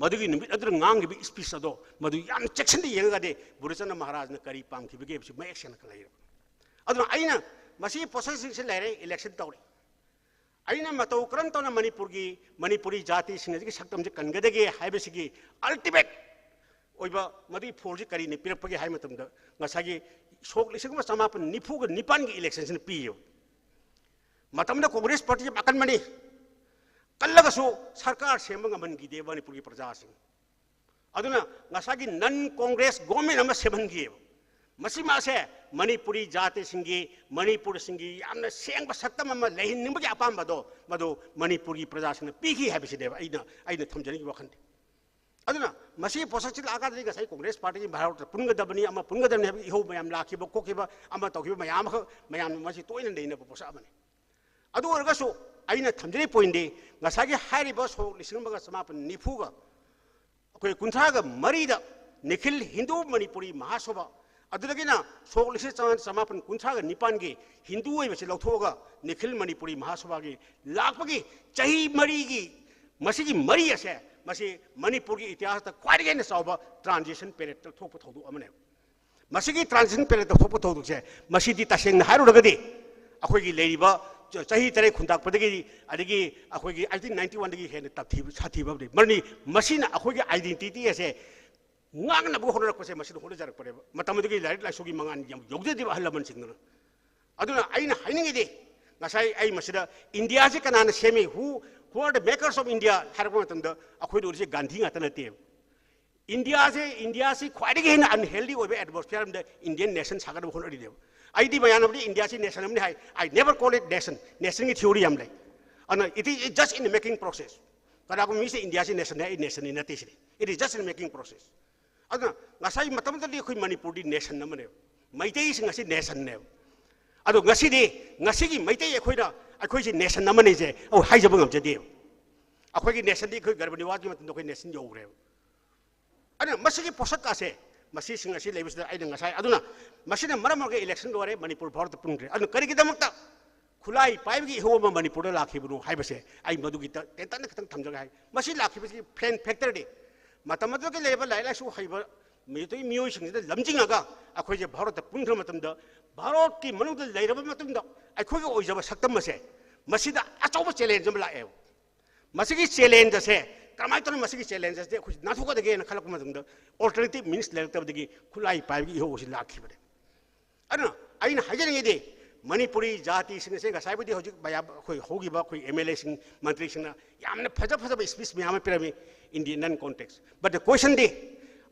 ꯃꯗꯨꯒꯤ ꯅꯨꯃꯤꯠ ꯑꯗꯨꯗ ꯉꯥꯡꯈꯤꯕ ꯁ꯭ꯄꯤꯆ ꯑꯗꯣ ꯃꯗꯨ ꯌꯥꯝ ꯆꯦꯛꯁꯤꯟꯅ ꯌꯦꯡꯉꯒꯗꯤ ꯕꯨꯙꯆꯟꯗ꯭ꯔ ꯃꯍꯥꯔꯥꯖꯅ ꯀꯔꯤ ꯄꯥꯝꯈꯤꯕꯒꯦ ꯍꯥꯏꯕꯁꯤ ꯃꯌꯦꯛ ꯁꯦꯡꯅ ꯂꯩꯔꯦ꯫ ꯑꯗꯨꯅ ꯑꯩꯅ ꯃꯁꯤꯒꯤ ꯄ꯭ꯔꯣꯁꯦꯁꯁꯤꯡꯁꯤ ꯂꯩꯔꯦ, ꯏꯂꯦꯛꯁꯟ ꯇꯧꯔꯦ꯫ ꯑꯩꯅ ꯃꯇꯧ ꯀꯔꯝ ꯇꯧꯅ ꯃꯅꯤꯄꯨꯔꯒꯤ, ꯃꯅꯤꯄꯨꯔꯤ ꯖꯥꯇꯤꯁꯤꯡ ꯑꯁꯤꯒꯤ ꯁꯛꯇꯝꯁꯤ ꯀꯟꯒꯗꯒꯦ ꯍꯥꯏꯕꯁꯤꯒꯤ ꯑꯜꯇꯤꯃꯦꯠ ꯑꯣꯏꯕ ꯃꯗꯨꯒꯤ ꯐꯣꯔꯁꯤ ꯀꯔꯤꯅ ꯄꯤꯔꯛꯄꯒꯦ ꯍꯥꯏꯕ ꯃꯇꯝꯗ ꯉꯁꯥꯏꯒꯤ ꯁꯣꯛ ꯂꯤꯁꯤꯡ ꯑꯃ ꯆꯃꯥꯄꯟ ꯅꯤꯐꯨꯒ ꯅꯤꯄꯥꯟꯒꯤ ꯏꯂꯦꯛꯁꯟꯁꯤꯅ ꯄꯤꯌꯦꯕ꯫ ꯃꯇꯝꯗ ꯀꯣꯡꯒ꯭ꯔꯦꯁ ꯄꯥꯔꯇꯤ ꯌꯥꯝ ꯑꯀꯟꯕꯅꯤ꯫ ꯀꯜꯂꯒꯁꯨ ꯁꯔꯀꯥꯔ ꯁꯦꯝꯕ ꯉꯝꯍꯟꯈꯤꯗꯦ ꯃꯅꯤꯄꯨꯔꯒꯤ ꯄ꯭ꯔꯖꯥꯁꯤꯡ꯫ ꯑꯗꯨꯅ ꯉꯁꯥꯏꯒꯤ ꯅꯟ ꯀꯣꯡꯒ꯭ꯔꯦꯁ ꯒꯣꯔꯃꯦꯟ ꯑꯃ ꯁꯦꯝꯍꯟꯈꯤꯑꯕ꯫ ꯃꯁꯤꯃꯁꯦ ꯃꯅꯤꯄꯨꯔꯤ ꯖꯥꯇꯤꯁꯤꯡꯒꯤ, ꯃꯅꯤꯄꯨꯔꯁꯤꯡꯒꯤ ꯌꯥꯝꯅ ꯁꯦꯡꯕ ꯁꯛꯇꯝ ꯑꯃ ꯂꯩꯍꯟꯅꯤꯡꯕꯒꯤ ꯑꯄꯥꯝꯕꯗꯣ ꯃꯗꯨ ꯃꯅꯤꯄꯨꯔꯒꯤ ꯄ꯭ꯔꯖꯥꯁꯤꯡꯅ ꯄꯤꯈꯤ ꯍꯥꯏꯕꯁꯤꯅꯦꯕ ꯑꯩꯅ, ꯑꯩꯅ ꯊꯝꯖꯅꯤꯡꯉꯤꯕ ꯋꯥꯈꯜꯗꯤ꯫ ꯑꯗꯨꯅ ꯃꯁꯤꯒꯤ ꯄ꯭ꯔꯣꯁꯦꯁꯁꯤ ꯂꯥꯛꯑꯀꯥꯟꯗꯗꯤ ꯉꯁꯥꯏ ꯀꯣꯡꯒ꯭ꯔꯦꯁ ꯄꯥꯔꯇꯤꯒꯤ ꯚꯥꯔꯠꯇ ꯄꯨꯟꯒꯗꯕꯅꯤ, ꯑꯃ ꯄꯨꯟꯒꯗꯕꯅꯤ ꯍꯥꯏꯕꯒꯤ ꯏꯍꯧ ꯃꯌꯥꯝ ꯂꯥꯛꯈꯤꯕ ꯈꯣꯠꯈꯤꯕ, ꯑꯃ ꯇꯧꯈꯤꯕ ꯃꯌꯥꯝ ꯑꯃꯈꯛ ꯃꯌꯥꯝꯅ ꯃꯁꯤ ꯇꯣꯏꯅ ꯅꯩꯅꯕ ꯄꯣꯠꯁꯛ ꯑꯃꯅꯤ꯫ ꯑꯗꯨ ꯑꯣꯏꯔꯒꯁꯨ ꯑꯩꯅ ꯊꯝꯖꯔꯤꯕ ꯄꯣꯏꯟꯗꯤ ꯉꯁꯥꯏꯒꯤ ꯍꯥꯏꯔꯤꯕ ꯁꯣꯛ ꯂꯤꯁꯤꯡ ꯑꯃꯒ ꯆꯃꯥꯄꯟ ꯅꯤꯐꯨꯒ ꯑꯩꯈꯣꯏ ꯀꯨꯟꯊ꯭ꯔꯥꯒ ꯃꯔꯤꯗ ꯅꯤꯈꯤꯜ ꯍꯤꯟꯗꯨ ꯃꯅꯤꯄꯨꯔꯤ ꯃꯍꯥꯁꯣꯚꯥ, ꯑꯗꯨꯗꯒꯤꯅ ꯁꯣꯛ ꯂꯤꯁꯤꯡ ꯆꯥ-, ꯆꯃꯥꯄꯟ ꯀꯨꯟꯊ꯭ꯔꯥꯒ ꯅꯤꯄꯥꯟꯒꯤ ꯍꯤꯟꯗꯨ ꯑꯣꯏꯕꯁꯤ ꯂꯧꯊꯣꯛꯑꯒ ꯅꯤꯈꯤꯜ ꯃꯅꯤꯄꯨꯔꯤ ꯃꯍꯥꯁꯣꯚꯥꯒꯤ ꯂꯥꯛꯄꯒꯤ ꯆꯍꯤ ꯃꯔꯤꯒꯤ ꯃꯁꯤꯒꯤ ꯃꯔꯤ ꯑꯁꯦ ꯃꯁꯤ ꯃꯅꯤꯄꯨꯔꯒꯤ ꯏꯇꯤꯍꯥꯁꯇ ꯈ꯭ꯋꯥꯏꯗꯒꯤ ꯍꯦꯟꯅ ꯆꯥꯎꯕ ꯇ꯭ꯔꯥꯟꯖꯤꯁꯟ ꯄꯦꯔꯦꯗꯇ ꯊꯣꯛꯄ ꯊꯧꯗꯣꯛ ꯑꯃꯅꯦꯕ꯫ ꯃꯁꯤꯒꯤ ꯇ꯭ꯔꯥꯟꯖꯤꯁꯟ ꯄꯦꯔꯦꯗꯇ ꯊꯣꯛꯄ ꯊꯧꯗꯣꯛꯁꯦ ꯃꯁꯤꯗꯤ ꯇꯁꯦꯡꯅ ꯍꯥꯏꯔꯨꯔꯒꯗꯤ ꯑꯩꯈꯣꯏꯒꯤ ꯂꯩꯔꯤꯕ ꯆꯍꯤ ꯇꯔꯦꯠ ꯈꯨꯟꯇꯥꯛꯄꯗꯒꯤ, ꯑꯗꯒꯤ ꯑꯩꯈꯣꯏꯒꯤ eighteen ninety one ꯗꯒꯤ ꯍꯦꯟꯅ ꯇꯞꯊꯤꯕ, ꯁꯥꯊꯤꯕ ꯑꯃꯗꯤ ꯃꯔꯝꯗꯤ ꯃꯁꯤꯅ ꯑꯩꯈꯣꯏꯒꯤ identity ꯑꯁꯦ ꯉꯥꯛꯅꯕ ꯍꯣꯠꯅꯔꯛꯄꯁꯦ ꯃꯁꯤꯅ ꯍꯣꯠꯅꯖꯔꯛꯄꯅꯦꯕ꯫ ꯃꯇꯝ ꯑꯗꯨꯒꯤ ꯂꯥꯏꯔꯤꯛ ꯂꯥꯏꯁꯨꯒꯤ ꯃꯉꯥꯜ ꯌꯥꯝ ꯌꯧꯖꯗꯦꯕ ꯑꯍꯜ ꯂꯃꯟꯁꯤꯡꯗꯨꯅ꯫ ꯑꯗꯨꯅ ꯑꯩꯅ ꯍꯥꯏꯅꯤꯡꯉꯤꯗꯤ, ꯉꯁꯥꯏ ꯑꯩ ꯃꯁꯤꯗ ꯏꯟꯗꯤꯌꯥꯁꯤ ꯀꯅꯥꯅ ꯁꯦꯝꯃꯤ, who, who are the makers of India ꯍꯥꯏꯔꯛꯄ ꯃꯇꯝꯗ ꯑꯩꯈꯣꯏꯗ ꯑꯣꯏꯔꯤꯁꯦ ꯒꯥꯟꯙꯤ ꯉꯥꯛꯇ ꯅꯠꯇꯦꯕ꯫ ꯏꯟꯗꯤꯌꯥꯁꯦ, ꯏꯟꯗꯤꯌꯥꯁꯤ ꯈ꯭ꯋꯥꯏꯗꯒꯤ ꯍꯦꯟꯅ unhealthy ꯑꯣꯏꯕ atmosphere ꯑꯃꯗ Indian nation ꯁꯥꯒꯠꯅꯕ ꯍꯣꯠꯅꯔꯤꯅꯦꯕ꯫ ꯑꯩꯗꯤ ꯃꯌꯥꯝꯅꯕꯨꯗꯤ ꯏꯟꯗꯤꯌꯥꯁꯤ nation ꯑꯃꯅꯤ ꯍꯥꯏ, I never call it nation꯫ Nationꯒꯤ theory ꯌꯥꯝ ꯂꯩ꯫ ꯑꯗꯨꯅ it is just in the making process꯫ ꯀꯅꯥꯒꯨꯝꯕ ꯃꯤꯁꯦ ꯏꯟꯗꯤꯌꯥꯁꯤ nationꯅꯦ, ꯑꯩ nationꯅꯤ ꯅꯠꯇꯦ ꯁꯤꯅꯤ꯫ It is just in the making process꯫ ꯑꯗꯨꯅ ꯉꯁꯥꯏ ꯃꯇꯝꯗꯗꯤ ꯑꯩꯈꯣꯏ ꯃꯅꯤꯄꯨꯔꯗꯤ nation ꯑꯃꯅꯦꯕ, ꯃꯩꯇꯩꯁꯤꯡ ꯑꯁꯤ nationꯅꯦꯕ꯫ ꯑꯗꯣ ꯉꯁꯤꯗꯤ, ꯉꯁꯤꯒꯤ ꯃꯩꯇꯩ ꯑꯩꯈꯣꯏꯅ, ꯑꯩꯈꯣꯏꯁꯤ nation ꯑꯃꯅꯤꯁꯦ ꯑꯩꯈꯣꯏ ꯍꯥꯏꯖꯕ ꯉꯝꯖꯗꯦꯕ꯫ ꯑꯩꯈꯣꯏꯒꯤ nationꯗꯤ ꯑꯩꯈꯣꯏ ꯒꯔꯕ ꯅꯤꯋꯥꯁꯀꯤ ꯃꯇꯝꯗ ꯑꯩꯈꯣꯏ nation ꯌꯧꯈ꯭ꯔꯦꯕ꯫ ꯑꯗꯨꯅ ꯃꯁꯤꯒꯤ ꯄꯣꯠꯁꯛ ꯑꯁꯦ, ꯃꯁꯤꯁꯤꯡ ꯑꯁꯤ ꯂꯩꯕꯁꯤꯗ ꯑꯩꯅ ꯉꯁꯥꯏ, ꯑꯗꯨꯅ ꯃꯁꯤꯅ ꯃꯔꯝ ꯑꯣꯏꯔꯒ election ꯂꯣꯏꯔꯦ, ꯃꯅꯤꯄꯨꯔ ꯚꯥꯔꯠꯇ ꯄꯨꯟꯈ꯭ꯔꯦ꯫ ꯑꯗꯨꯅ ꯀꯔꯤꯒꯤꯗꯃꯛꯇ ꯈꯨꯠꯂꯥꯏ ꯄꯥꯏꯕꯒꯤ ꯏꯍꯧ ꯑꯃ ꯃꯅꯤꯄꯨꯔꯗ ꯂꯥꯛꯈꯤꯕꯅꯣ ꯍꯥꯏꯕꯁꯦ ꯑꯩ ꯃꯗꯨꯒꯤ ꯇ-, ꯇꯦꯟꯇꯛꯅ ꯈꯤꯇꯪ ꯊꯝꯖꯒꯦ ꯍꯥꯏ꯫ ꯃꯁꯤ ꯂꯥꯛꯈꯤꯕꯁꯤꯒꯤ fan factorꯗꯤ ꯃꯇꯝ ꯑꯗꯨꯗꯒꯤ ꯂꯩꯔꯕ ꯂꯥꯏꯔꯤꯛ ꯂꯥꯏꯁꯨ ꯍꯩꯕ ꯃꯤꯑꯣꯏ, ꯃꯤꯑꯣꯏꯁꯤꯡꯁꯤꯗ ꯂꯝꯖꯤꯡꯉꯒ ꯑꯩꯈꯣꯏꯁꯦ ꯚꯥꯔꯠꯇ ꯄꯨꯟꯈ꯭ꯔ ꯃꯇꯝꯗ, ꯚꯥꯔꯠꯀꯤ ꯃꯅꯨꯡꯗ ꯂꯩꯔꯕ ꯃꯇꯨꯡꯗ ꯑꯩꯈꯣꯏꯒꯤ ꯑꯣꯏꯖꯕ ꯁꯛꯇꯝ ꯑꯁꯦ ꯃꯁꯤꯗ ꯑꯆꯧꯕ challenge ꯑꯃ ꯂꯥꯛꯑꯦꯕ꯫ ꯃꯁꯤꯒꯤ challenge ꯑꯁꯦ ꯀꯔꯝꯍꯥꯏꯅ ꯇꯧꯅ ꯃꯁꯤꯒꯤ challenge ꯑꯁꯤꯗꯤ ꯑꯩꯈꯣꯏ ꯅꯥꯟꯊꯣꯛꯀꯗꯒꯦꯅ ꯈꯜꯂꯛꯄ ꯃꯇꯝꯗ alternative means ꯂꯩꯔꯛꯇꯕꯗꯒꯤ ꯈꯨꯠꯂꯥꯏ ꯄꯥꯏꯕꯒꯤ ꯏꯍꯧ ꯑꯁꯤ ꯂꯥꯛꯈꯤꯕꯅꯦ꯫ ꯑꯗꯨꯅ ꯑꯩꯅ ꯍꯥꯏꯖꯅꯤꯡꯉꯤꯗꯤ, ꯃꯅꯤꯄꯨꯔꯤ ꯖꯥꯇꯤꯁꯤꯡ ꯑꯁꯦ ꯉꯁꯥꯏꯕꯨꯗꯤ ꯍꯧꯖꯤꯛ ꯃꯌꯥꯝ ꯑꯩꯈꯣꯏ ꯍꯧꯈꯤꯕ ꯑꯩꯈꯣꯏ MLAꯁꯤꯡ, ꯃꯟꯇ꯭ꯔꯤꯁꯤꯡꯅ ꯌꯥꯝꯅ ꯐꯖ ꯐꯖꯕ speech ꯃꯌꯥꯝ ꯑꯃ ꯄꯤꯔꯝꯃꯤ in the non context꯫ But the questionꯗꯤ,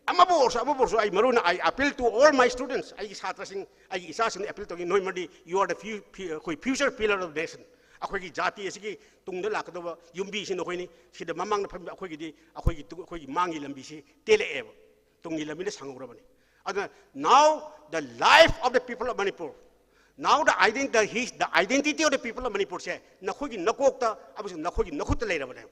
ꯑꯃꯕꯨ ꯑꯣꯏꯔꯁꯨ, ꯑꯃꯕꯨ ꯑꯣꯏꯔꯁꯨ, ꯑꯩ ꯃꯔꯨ ꯑꯣꯏꯅ I appeal to all my students, ꯑꯩꯒꯤ ꯁꯥꯇ꯭ꯔꯁꯤꯡ, ꯑꯩꯒꯤ ꯏꯆꯥꯁꯤꯡꯗ appeal ꯇꯧꯏ, ꯅꯣꯏ ꯃꯔꯤ, you are the fu-, fu-, ꯑꯩꯈꯣꯏ future pillar of the nation꯫ ꯑꯩꯈꯣꯏꯒꯤ ꯖꯥꯇꯤ ꯑꯁꯤꯒꯤ ꯇꯨꯡꯗ ꯂꯥꯛꯀꯗꯧꯕ ꯌꯨꯝꯕꯤꯁꯤ ꯅꯈꯣꯏꯅꯤ꯫ ꯁꯤꯗ ꯃꯃꯥꯡꯗ ꯐꯝꯃꯤꯕ ꯑꯩꯈꯣꯏꯒꯤꯗꯤ, ꯑꯩꯈꯣꯏꯒꯤ ꯇꯨꯡ-, ꯑꯩꯈꯣꯏꯒꯤ ꯃꯥꯡꯒꯤ ꯂꯝꯕꯤꯁꯤ ꯇꯦꯜꯂꯛꯑꯦꯕ, ꯇꯨꯡꯒꯤ ꯂꯝꯕꯤꯅ ꯁꯥꯡꯍꯧꯔꯕꯅꯤ꯫ ꯑꯗꯨꯅ now the life of the people of Manipur, now the ident-, the his-, the identity of the people of Manipurꯁꯦ ꯅꯈꯣꯏꯒꯤ ꯅꯀꯣꯛꯇ ꯑꯃꯁꯨꯡ ꯅꯈꯣꯏꯒꯤ ꯅꯈꯨꯠꯇ ꯂꯩꯔꯕꯅꯦ꯫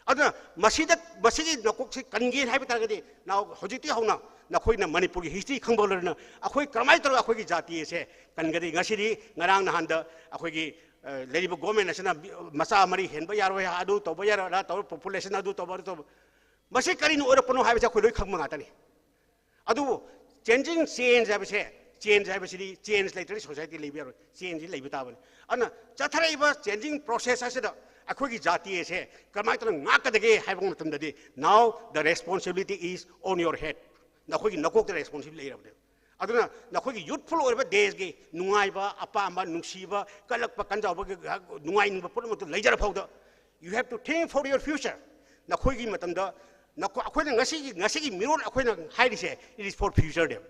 ꯑꯗꯨꯅ ꯃꯁꯤꯗ, ꯃꯁꯤꯒꯤ ꯅꯀꯣꯛꯁꯤ ꯀꯟꯒꯦ ꯍꯥꯏꯕ ꯇꯥꯔꯒꯗꯤ, ꯅꯍꯥꯟ ꯍꯧꯖꯤꯛꯇꯤ ꯍꯧꯅ ꯅꯈꯣꯏꯅ ꯃꯅꯤꯄꯨꯔꯒꯤ history ꯈꯪꯕ ꯂꯣꯏꯅꯅ ꯑꯩꯈꯣꯏ ꯀꯔꯝꯍꯥꯏꯅ ꯇꯧꯔꯒ ꯑꯩꯈꯣꯏꯒꯤ ꯖꯥꯇꯤ ꯑꯁꯦ ꯀꯟꯒꯗꯒꯦ? ꯉꯁꯤꯗꯤ, ꯉꯔꯥꯡ ꯅꯍꯥꯟꯗ ꯑꯩꯈꯣꯏꯒꯤ, ꯑ, ꯂꯩꯔꯤꯕ government ꯑꯁꯤꯅ ꯃꯆꯥ ꯃꯔꯤ ꯍꯦꯟꯕ ꯌꯥꯔꯣꯏ, ꯑꯗꯨ ꯇꯧꯕ ꯌꯥꯔꯣꯏ, ꯑꯗꯥ ꯇꯧꯔ, population ꯑꯗꯨ ꯇꯧꯕ, ꯑꯗꯨ ꯇꯧꯕ꯫ ꯃꯁꯤ ꯀꯔꯤꯅ ꯑꯣꯏꯔꯛꯄꯅꯣ ꯍꯥꯏꯕꯁꯦ ꯑꯩꯈꯣꯏ ꯂꯣꯏ ꯈꯪꯕ ꯉꯥꯛꯇꯅꯤ꯫ ꯑꯗꯨꯕꯨ changing change ꯍꯥꯏꯕꯁꯦ ꯆꯦꯟꯖ ꯍꯥꯏꯕꯁꯤꯗꯤ, ꯆꯦꯟꯖ ꯂꯩꯇ꯭ꯔꯗꯤ ꯁꯣꯁꯥꯏꯇꯤ ꯂꯩꯕ ꯌꯥꯔꯣꯏ꯫ ꯆꯦꯟꯖꯁꯤ ꯂꯩꯕ ꯇꯥꯕꯅꯤ꯫ ꯑꯗꯨꯅ ꯆꯠꯊꯔꯛꯏꯕ ꯆꯦꯟꯖꯤꯡ ꯄ꯭ꯔꯣꯁꯦꯁ ꯑꯁꯤꯗ ꯑꯩꯈꯣꯏꯒꯤ ꯖꯥꯇꯤ ꯑꯁꯦ ꯀꯃꯥꯏꯅ ꯇꯧꯅ ꯉꯥꯛꯀꯗꯒꯦ ꯍꯥꯏꯕ ꯃꯇꯝꯗꯗꯤ, now the responsibility is on your head. ꯅꯈꯣꯏꯒꯤ ꯅꯀꯣꯛꯇ ꯔꯦꯁꯄꯣꯟꯁꯤꯕꯤꯂꯤꯇꯤ ꯂꯩꯔꯕꯅꯦ꯫ ꯑꯗꯨꯅ ꯅꯈꯣꯏꯒꯤ ꯌꯨꯠꯐꯨꯜ ꯑꯣꯏꯔꯕ ꯗꯦꯖꯀꯤ ꯅꯨꯡꯉꯥꯏꯕ, ꯑꯄꯥꯝꯕ, ꯅꯨꯡꯁꯤꯕ, ꯀꯜꯂꯛꯄ, ꯀꯟꯖꯥꯎꯕꯒꯤ ꯉꯥꯏꯍꯥꯛ ꯅꯨꯡꯉꯥꯏꯅꯤꯡꯕ ꯄꯨꯝꯅꯃꯛꯇꯨ ꯂꯩꯖꯔ ꯐꯥꯎꯗ, you have to think for your future. ꯅꯈꯣꯏꯒꯤ ꯃꯇꯝꯗ, ꯅꯈꯣ-, ꯑꯩꯈꯣꯏꯅ ꯉꯁꯤꯒꯤ, ꯉꯁꯤꯒꯤ ꯃꯤꯔꯣꯟ ꯑꯩꯈꯣꯏꯅ ꯍꯥꯏꯔꯤꯁꯦ, it is for future ꯅꯦꯕ꯫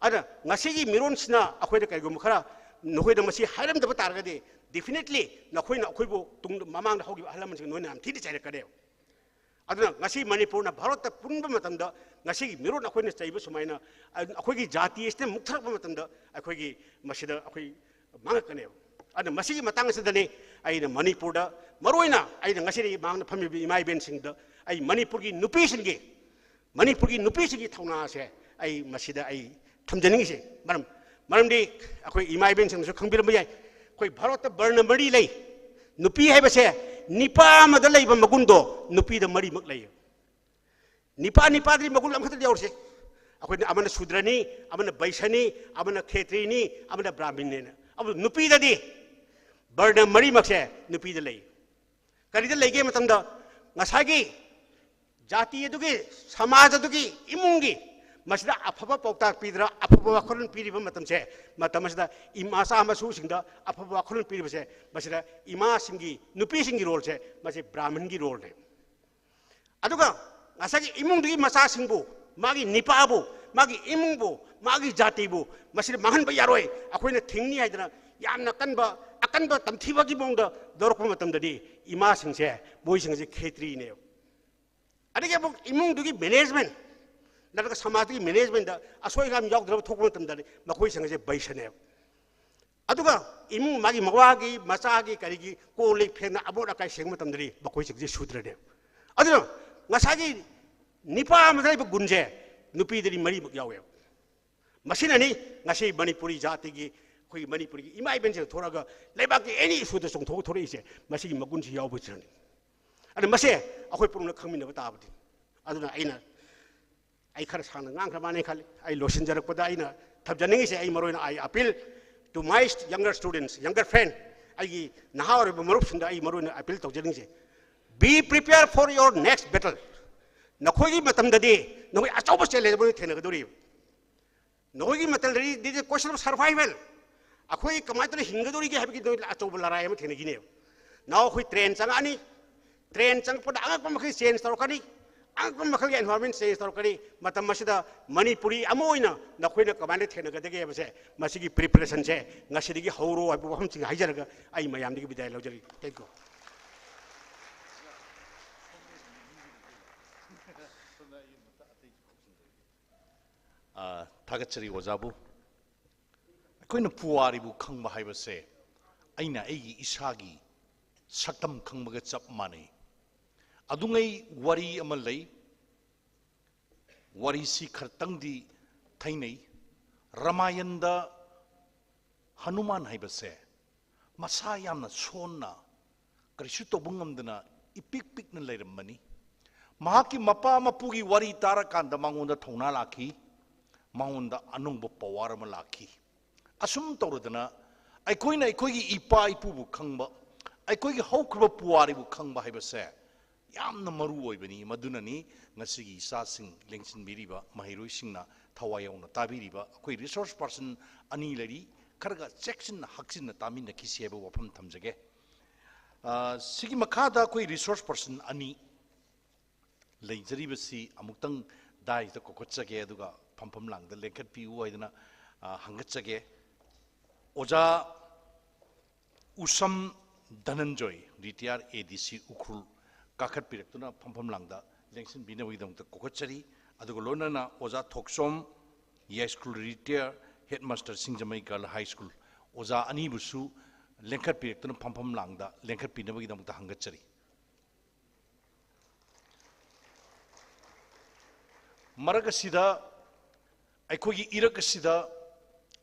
ꯑꯗꯨꯅ ꯉꯁꯤꯒꯤ ꯃꯤꯔꯣꯟꯁꯤꯅ ꯑꯩꯈꯣꯏꯗ ꯀꯔꯤꯒꯨꯝꯕ ꯈꯔ ꯅꯈꯣꯏꯗ ꯃꯁꯤ ꯍꯥꯏꯔꯝꯗꯕ ꯇꯥꯔꯒꯗꯤ, definitely ꯅꯈꯣꯏꯅ ꯑꯩꯈꯣꯏꯕꯨ ꯇꯨꯡꯗ, ꯃꯃꯥꯡꯗ ꯍꯧꯈꯤꯕ ꯑꯍꯜ ꯂꯃꯟꯁꯤꯡ ꯅꯣꯏꯅ ꯌꯥꯝ ꯊꯤꯅ ꯆꯩꯔꯛꯀꯅꯦꯕ꯫ ꯑꯗꯨꯅ ꯉꯁꯤ ꯃꯅꯤꯄꯨꯔꯅ ꯚꯥꯔꯠꯇ ꯄꯨꯟꯕ ꯃꯇꯝꯗ, ꯉꯁꯤꯒꯤ ꯃꯤꯔꯣꯟ ꯑꯩꯈꯣꯏꯅ ꯆꯩꯕ ꯁꯨꯃꯥꯏꯅ ꯑꯩꯈꯣꯏꯒꯤ ꯖꯥꯇꯤ ꯑꯁꯤꯅ ꯃꯨꯛꯊꯔꯛꯄ ꯃꯇꯝꯗ, ꯑꯩꯈꯣꯏꯒꯤ ꯃꯁꯤꯗ ꯑꯩꯈꯣꯏ ꯃꯥꯡꯉꯛꯀꯅꯦꯕ꯫ ꯑꯗꯨꯅ ꯃꯁꯤꯒꯤ ꯃꯇꯥꯡ ꯑꯁꯤꯗꯅꯤ ꯑꯩꯅ ꯃꯅꯤꯄꯨꯔꯗ, ꯃꯔꯨꯑꯣꯏꯅ ꯑꯩꯅ ꯉꯁꯤꯗꯤ ꯃꯥꯡꯗ ꯐꯝꯃꯤꯕ ꯏꯃꯥ ꯏꯕꯦꯟꯁꯤꯡꯗ, ꯑꯩ ꯃꯅꯤꯄꯨꯔꯒꯤ ꯅꯨꯄꯤꯁꯤꯡꯒꯤ, ꯃꯅꯤꯄꯨꯔꯒꯤ ꯅꯨꯄꯤꯁꯤꯡꯒꯤ ꯊꯧꯅꯥꯁꯦ ꯑꯩ ꯃꯁꯤꯗ ꯑꯩ ꯊꯝꯖꯅꯤꯡꯉꯤꯁꯦ꯫ ꯃꯔꯝ, ꯃꯔꯝꯗꯤ ꯑꯩꯈꯣꯏ ꯏꯃꯥ ꯏꯕꯦꯟꯁꯤꯡꯅꯁꯨ ꯈꯪꯕꯤꯔꯝꯕ ꯌꯥꯏ, ꯑꯩꯈꯣꯏ ꯚꯥꯔꯠꯇ ꯕꯔꯅ ꯃꯔꯤ ꯂꯩ꯫ ꯅꯨꯄꯤ ꯍꯥꯏꯕꯁꯦ ꯅꯤꯄꯥ ꯑꯃꯗ ꯂꯩꯕ ꯃꯒꯨꯟꯗꯣ ꯅꯨꯄꯤꯗ ꯃꯔꯤꯃꯛ ꯂꯩ꯫ ꯅꯤꯄꯥ, ꯅꯤꯄꯥꯗꯗꯤ ꯃꯒꯨꯟ ꯑꯃꯈꯛꯇꯗꯤ ꯌꯥꯎꯔꯤꯁꯦ꯫ ꯑꯩꯈꯣꯏꯅ ꯑꯃꯅ ꯁꯨꯗ꯭ꯔꯅꯤ, ꯑꯃꯅ ꯕꯩꯁꯅꯤ, ꯑꯃꯅ ꯈꯦꯇ꯭ꯔꯤꯅꯤ, ꯑꯃꯅ ꯕ꯭ꯔꯥꯍꯃꯤꯟꯅꯦꯅ꯫ ꯑꯗꯨ ꯅꯨꯄꯤꯗꯗꯤ ꯕꯔꯅ ꯃꯔꯤꯃꯛꯁꯦ ꯅꯨꯄꯤꯗ ꯂꯩ꯫ ꯀꯔꯤꯗ ꯂꯩꯒꯦ ꯃꯇꯝꯗ, ꯉꯁꯥꯏꯒꯤ ꯖꯥꯇꯤ ꯑꯗꯨꯒꯤ, ꯁꯃꯥꯖ ꯑꯗꯨꯒꯤ, ꯏꯃꯨꯡꯒꯤ ꯃꯁꯤꯗ ꯑꯐꯕ ꯄꯥꯎꯇꯥꯛ ꯄꯤꯗꯅ, ꯑꯐꯕ ꯋꯥꯈꯜꯂꯣꯟ ꯄꯤꯔꯤꯕ ꯃꯇꯝꯁꯦ, ꯃꯇꯝ ꯑꯁꯤꯗ ꯏꯃꯥ ꯃꯆꯥ ꯃꯁꯨꯁꯤꯡꯗ ꯑꯐꯕ ꯋꯥꯈꯜꯂꯣꯟ ꯄꯤꯔꯤꯕꯁꯦ, ꯃꯁꯤꯗ ꯏꯃꯥꯁꯤꯡꯒꯤ, ꯅꯨꯄꯤꯁꯤꯡꯒꯤ ꯔꯣꯜꯁꯦ, ꯃꯁꯤ ꯕ꯭ꯔꯥꯍꯃꯟꯒꯤ ꯔꯣꯜꯅꯦ꯫ ꯑꯗꯨꯒ ꯉꯁꯥꯏꯒꯤ ꯏꯃꯨꯡꯗꯨꯒꯤ ꯃꯆꯥꯁꯤꯡꯕꯨ, ꯃꯥꯒꯤ ꯅꯤꯄꯥꯕꯨ, ꯃꯥꯒꯤ ꯏꯃꯨꯡꯕꯨ, ꯃꯥꯒꯤ ꯖꯥꯇꯤꯕꯨ ꯃꯁꯤꯗ ꯃꯥꯡꯍꯟꯕ ꯌꯥꯔꯣꯏ, ꯑꯩꯈꯣꯏꯅ ꯊꯤꯡꯅꯤ ꯍꯥꯏꯗꯅ ꯌꯥꯝꯅ ꯀꯟꯕ, ꯑꯀꯟꯕ ꯇꯝꯊꯤꯕꯒꯤ ꯃꯑꯣꯡꯗ ꯂꯧꯔꯛꯄ ꯃꯇꯝꯗꯗꯤ, ꯏꯃꯥꯁꯤꯡꯁꯦ, ꯃꯣꯏꯁꯤꯡꯁꯦ ꯈꯦꯇ꯭ꯔꯤꯅꯦꯕ꯫ ꯑꯗꯒꯤ ꯑꯃꯨꯛ ꯏꯃꯨꯡꯗꯨꯒꯤ ꯃꯦꯅꯦꯖꯃꯦꯟ ꯅꯠꯇ꯭ꯔꯒ ꯁꯃꯥꯖꯇꯨꯒꯤ ꯃꯦꯅꯦꯖꯃꯦꯟꯗ ꯑꯁꯣꯏ ꯑꯉꯥꯝ ꯌꯥꯎꯗꯅꯕ ꯊꯣꯛꯄ ꯃꯇꯝꯗꯗꯤ, ꯃꯈꯣꯏꯁꯤꯡ ꯑꯁꯦ ꯕꯩꯁꯅꯦꯕ꯫ ꯑꯗꯨꯒ ꯏꯃꯨꯡ ꯃꯥꯒꯤ ꯃꯋꯥꯒꯤ, ꯃꯆꯥꯒꯤ, ꯀꯔꯤꯒꯤ ꯀꯣꯜ ꯂꯤꯛ ꯐꯦꯡꯅ ꯑꯃꯣꯠ ꯑꯀꯥꯏ ꯁꯦꯡꯕ ꯃꯇꯝꯗꯗꯤ ꯃꯈꯣꯏꯁꯤꯡꯁꯦ ꯁꯨꯗ꯭ꯔꯅꯦꯕ꯫ ꯑꯗꯨꯅ ꯉꯁꯥꯏꯒꯤ ꯅꯤꯄꯥ ꯑꯃꯗ ꯂꯩꯕ ꯒꯨꯟꯁꯦ ꯅꯨꯄꯤꯗꯗꯤ ꯃꯔꯤꯃꯛ ꯌꯥꯎꯋꯦꯕ꯫ ꯃꯁꯤꯅꯅꯤ ꯉꯁꯤ ꯃꯅꯤꯄꯨꯔꯤ ꯖꯥꯇꯤꯒꯤ, ꯑꯩꯈꯣꯏꯒꯤ ꯃꯅꯤꯄꯨꯔꯒꯤ ꯏꯃꯥ ꯏꯕꯦꯟꯁꯤꯡ ꯊꯣꯔꯛꯑꯒ ꯂꯩꯕꯥꯛꯀꯤ ꯑꯦꯅꯤ ꯏꯁꯨꯗ ꯆꯣꯡꯊꯣꯛ ꯊꯣꯔꯛꯏꯁꯦ, ꯃꯁꯤꯒꯤ ꯃꯒꯨꯟꯁꯤ ꯌꯥꯎꯕꯁꯤꯅꯅꯤ꯫ ꯑꯗꯨꯅ ꯃꯁꯦ ꯑꯩꯈꯣꯏ ꯄꯨꯝꯅꯃꯛ ꯈꯪꯃꯤꯟꯅꯕ ꯇꯥꯕꯅꯤ꯫ ꯑꯗꯨꯅ ꯑꯩꯅ, ꯑꯩ ꯈꯔ ꯁꯥꯡꯅ ꯉꯥꯡꯈ꯭ꯔ ꯃꯥꯜꯂꯦ ꯈꯜꯂꯤ꯫ ꯑꯩ ꯂꯣꯏꯁꯤꯟꯖꯔꯛꯄꯗ ꯑꯩꯅ ꯊꯝꯖꯅꯤꯡꯉꯤꯁꯦ, ꯑꯩ ꯃꯔꯨꯑꯣꯏꯅ I appeal to my younger students, younger friend, ꯑꯩꯒꯤ ꯅꯍꯥ ꯑꯣꯏꯔꯤꯕ ꯃꯔꯨꯞꯁꯤꯡꯗ ꯑꯩ ꯃꯔꯨꯑꯣꯏꯅ appeal ꯇꯧꯖꯅꯤꯡꯉꯤꯁꯦ, be prepared for your next battle. ꯅꯈꯣꯏꯒꯤ ꯃꯇꯝꯗꯗꯤ ꯅꯈꯣꯏ ꯑꯆꯧꯕ challenge ꯑꯃ ꯊꯦꯡꯅꯒꯗꯧꯔꯤꯕ꯫ ꯅꯈꯣꯏꯒꯤ ꯃꯇꯝꯗꯗꯤ this is question of survival. ꯑꯩꯈꯣꯏ ꯀꯃꯥꯏꯅ ꯇꯧꯅ ꯍꯤꯡꯒꯗꯧꯔꯤꯒꯦ ꯍꯥꯏꯕꯒꯤ ꯅꯈꯣꯏ ꯑꯆꯧꯕ ꯂꯔꯥꯏ ꯑꯃ ꯊꯦꯡꯅꯈꯤꯅꯦꯕ꯫ ꯅꯍꯥꯟ ꯑꯩꯈꯣꯏ train ꯆꯪꯉꯛꯑꯅꯤ, train ꯆꯪꯉꯛꯄꯗ ꯑꯉꯛꯄ ꯃꯈꯩ change ꯇꯧꯔꯛꯀꯅꯤ, ꯑꯉꯛꯄ ꯃꯈꯜꯒꯤ environment change ꯇꯧꯔꯛꯀꯅꯤ꯫ ꯃꯇꯝ ꯑꯁꯤꯗ ꯃꯅꯤꯄꯨꯔꯤ ꯑꯃ ꯑꯣꯏꯅ ꯅꯈꯣꯏꯅ ꯀꯃꯥꯏꯅ ꯊꯦꯡꯅꯒꯗꯒꯦ ꯍꯥꯏꯕꯁꯦ, ꯃꯁꯤꯒꯤ preparationꯁꯦ ꯉꯁꯤꯗꯒꯤ ꯍꯧꯔꯣ ꯍꯥꯏꯕ ꯋꯥꯐꯝꯁꯤꯡ ꯍꯥꯏꯖꯔꯒ ꯑꯩ ꯃꯌꯥꯝꯗꯒꯤ ꯕꯤꯗꯥꯏ ꯂꯧꯖꯔꯤ꯫ Thank you꯫ ꯑ, ꯊꯥꯒꯠꯆꯔꯤ ꯑꯣꯖꯥꯕꯨ꯫ ꯑꯩꯈꯣꯏꯅ ꯄꯨꯋꯥꯔꯤꯕꯨ ꯈꯪꯕ ꯍꯥꯏꯕꯁꯦ ꯑꯩꯅ ꯑꯩꯒꯤ ꯏꯁꯥꯒꯤ ꯁꯛꯇꯝ ꯈꯪꯕꯒ ꯆꯞ ꯃꯥꯟꯅꯩ꯫ ꯑꯗꯨꯉꯩ ꯋꯥꯔꯤ ꯑꯃ ꯂꯩ, ꯋꯥꯔꯤꯁꯤ ꯈꯔꯇꯪꯗꯤ ꯊꯩꯅꯩ꯫ ꯔꯥꯃꯥꯌꯟꯗ ꯍꯅꯨꯃꯥꯟ ꯍꯥꯏꯕꯁꯦ ꯃꯁꯥ ꯌꯥꯝꯅ ꯁꯣꯟꯅ, ꯀꯔꯤꯁꯨ ꯇꯧꯕ ꯉꯝꯗꯅ ꯏꯄꯤꯛ ꯄꯤꯛꯅ ꯂꯩꯔꯝꯕꯅꯤ꯫ ꯃꯍꯥꯛꯀꯤ ꯃꯄꯥ ꯃꯄꯨꯒꯤ ꯋꯥꯔꯤ ꯇꯥꯔꯀꯥꯟꯗ ꯃꯉꯣꯟꯗ ꯊꯧꯅꯥ ꯂꯥꯛꯈꯤ, ꯃꯉꯣꯟꯗ ꯑꯅꯧꯕ power ꯑꯃ ꯂꯥꯛꯈꯤ꯫ ꯑꯁꯨꯝ ꯇꯧꯔꯗꯅ ꯑꯩꯈꯣꯏꯅ ꯑꯩꯈꯣꯏꯒꯤ ꯏꯄꯥ ꯏꯄꯨꯕꯨ ꯈꯪꯕ, ꯑꯩꯈꯣꯏꯒꯤ ꯍꯧꯈ꯭ꯔꯕ ꯄꯨꯋꯥꯔꯤꯕꯨ ꯈꯪꯕ ꯍꯥꯏꯕꯁꯦ ꯌꯥꯝꯅ ꯃꯔꯨ ꯑꯣꯏꯕꯅꯤ꯫ ꯃꯗꯨꯅꯅꯤ ꯉꯁꯤꯒꯤ ꯏꯆꯥꯁꯤꯡ ꯂꯦꯡꯁꯤꯟꯕꯤꯔꯤꯕ ꯃꯍꯩꯔꯣꯏꯁꯤꯡꯅ ꯊꯋꯥꯏ ꯌꯥꯎꯅ ꯇꯥꯕꯤꯔꯤꯕ꯫ ꯑꯩꯈꯣꯏ resource person ꯑꯅꯤ ꯂꯩꯔꯤ, ꯈꯔꯒ ꯆꯦꯛꯁꯤꯟꯅ ꯍꯛꯆꯤꯟꯅ ꯇꯥꯃꯤꯟꯅꯈꯤꯁꯤ ꯍꯥꯏꯕ ꯋꯥꯐꯝ ꯊꯝꯖꯒꯦ꯫ ꯑ, ꯁꯤꯒꯤ ꯃꯈꯥꯗ ꯑꯩꯈꯣꯏ resource person ꯑꯅꯤ ꯂꯩꯖꯔꯤꯕꯁꯤ ꯑꯃꯨꯛꯇꯪ dais ꯇ ꯀꯧꯈꯠꯆꯒꯦ, ꯑꯗꯨꯒ ꯐꯝꯐꯝ ꯂꯥꯡꯗ ꯂꯦꯡꯈꯠꯄꯤꯌꯨ ꯍꯥꯏꯗꯅ, ꯑ, ꯍꯪꯒꯠꯆꯒꯦ꯫ ꯑꯣꯖꯥ ꯎꯁꯝ ꯙꯅꯟꯖꯣꯏ, retired A D C Ukhrul, ꯀꯥꯈꯠꯄꯤꯔꯛꯇꯨꯅ ꯐꯝꯐꯝ ꯂꯥꯡꯗ ꯂꯦꯡꯁꯤꯟꯕꯤꯅꯕꯒꯤꯗꯃꯛꯇ ꯀꯧꯈꯠꯆꯔꯤ꯫ ꯑꯗꯨꯒ ꯂꯣꯏꯅꯅ ꯑꯣꯖꯥ ꯊꯣꯛꯆꯣꯝ, ꯌꯥꯏꯁ꯭ꯀꯨꯜ retired headmaster ꯁꯤꯡꯖꯃꯩ Girl High School, ꯑꯣꯖꯥ ꯑꯅꯤꯕꯨꯁꯨ ꯂꯦꯡꯈꯠꯄꯤꯔꯛꯇꯨꯅ ꯐꯝꯐꯝ ꯂꯥꯡꯗ ꯂꯦꯡꯈꯠꯄꯤꯅꯕꯒꯤꯗꯃꯛꯇ ꯍꯪꯒꯠꯆꯔꯤ꯫ ꯃꯔꯛ ꯑꯁꯤꯗ ꯑꯩꯈꯣꯏꯒꯤ ꯏꯔꯛ ꯑꯁꯤꯗ,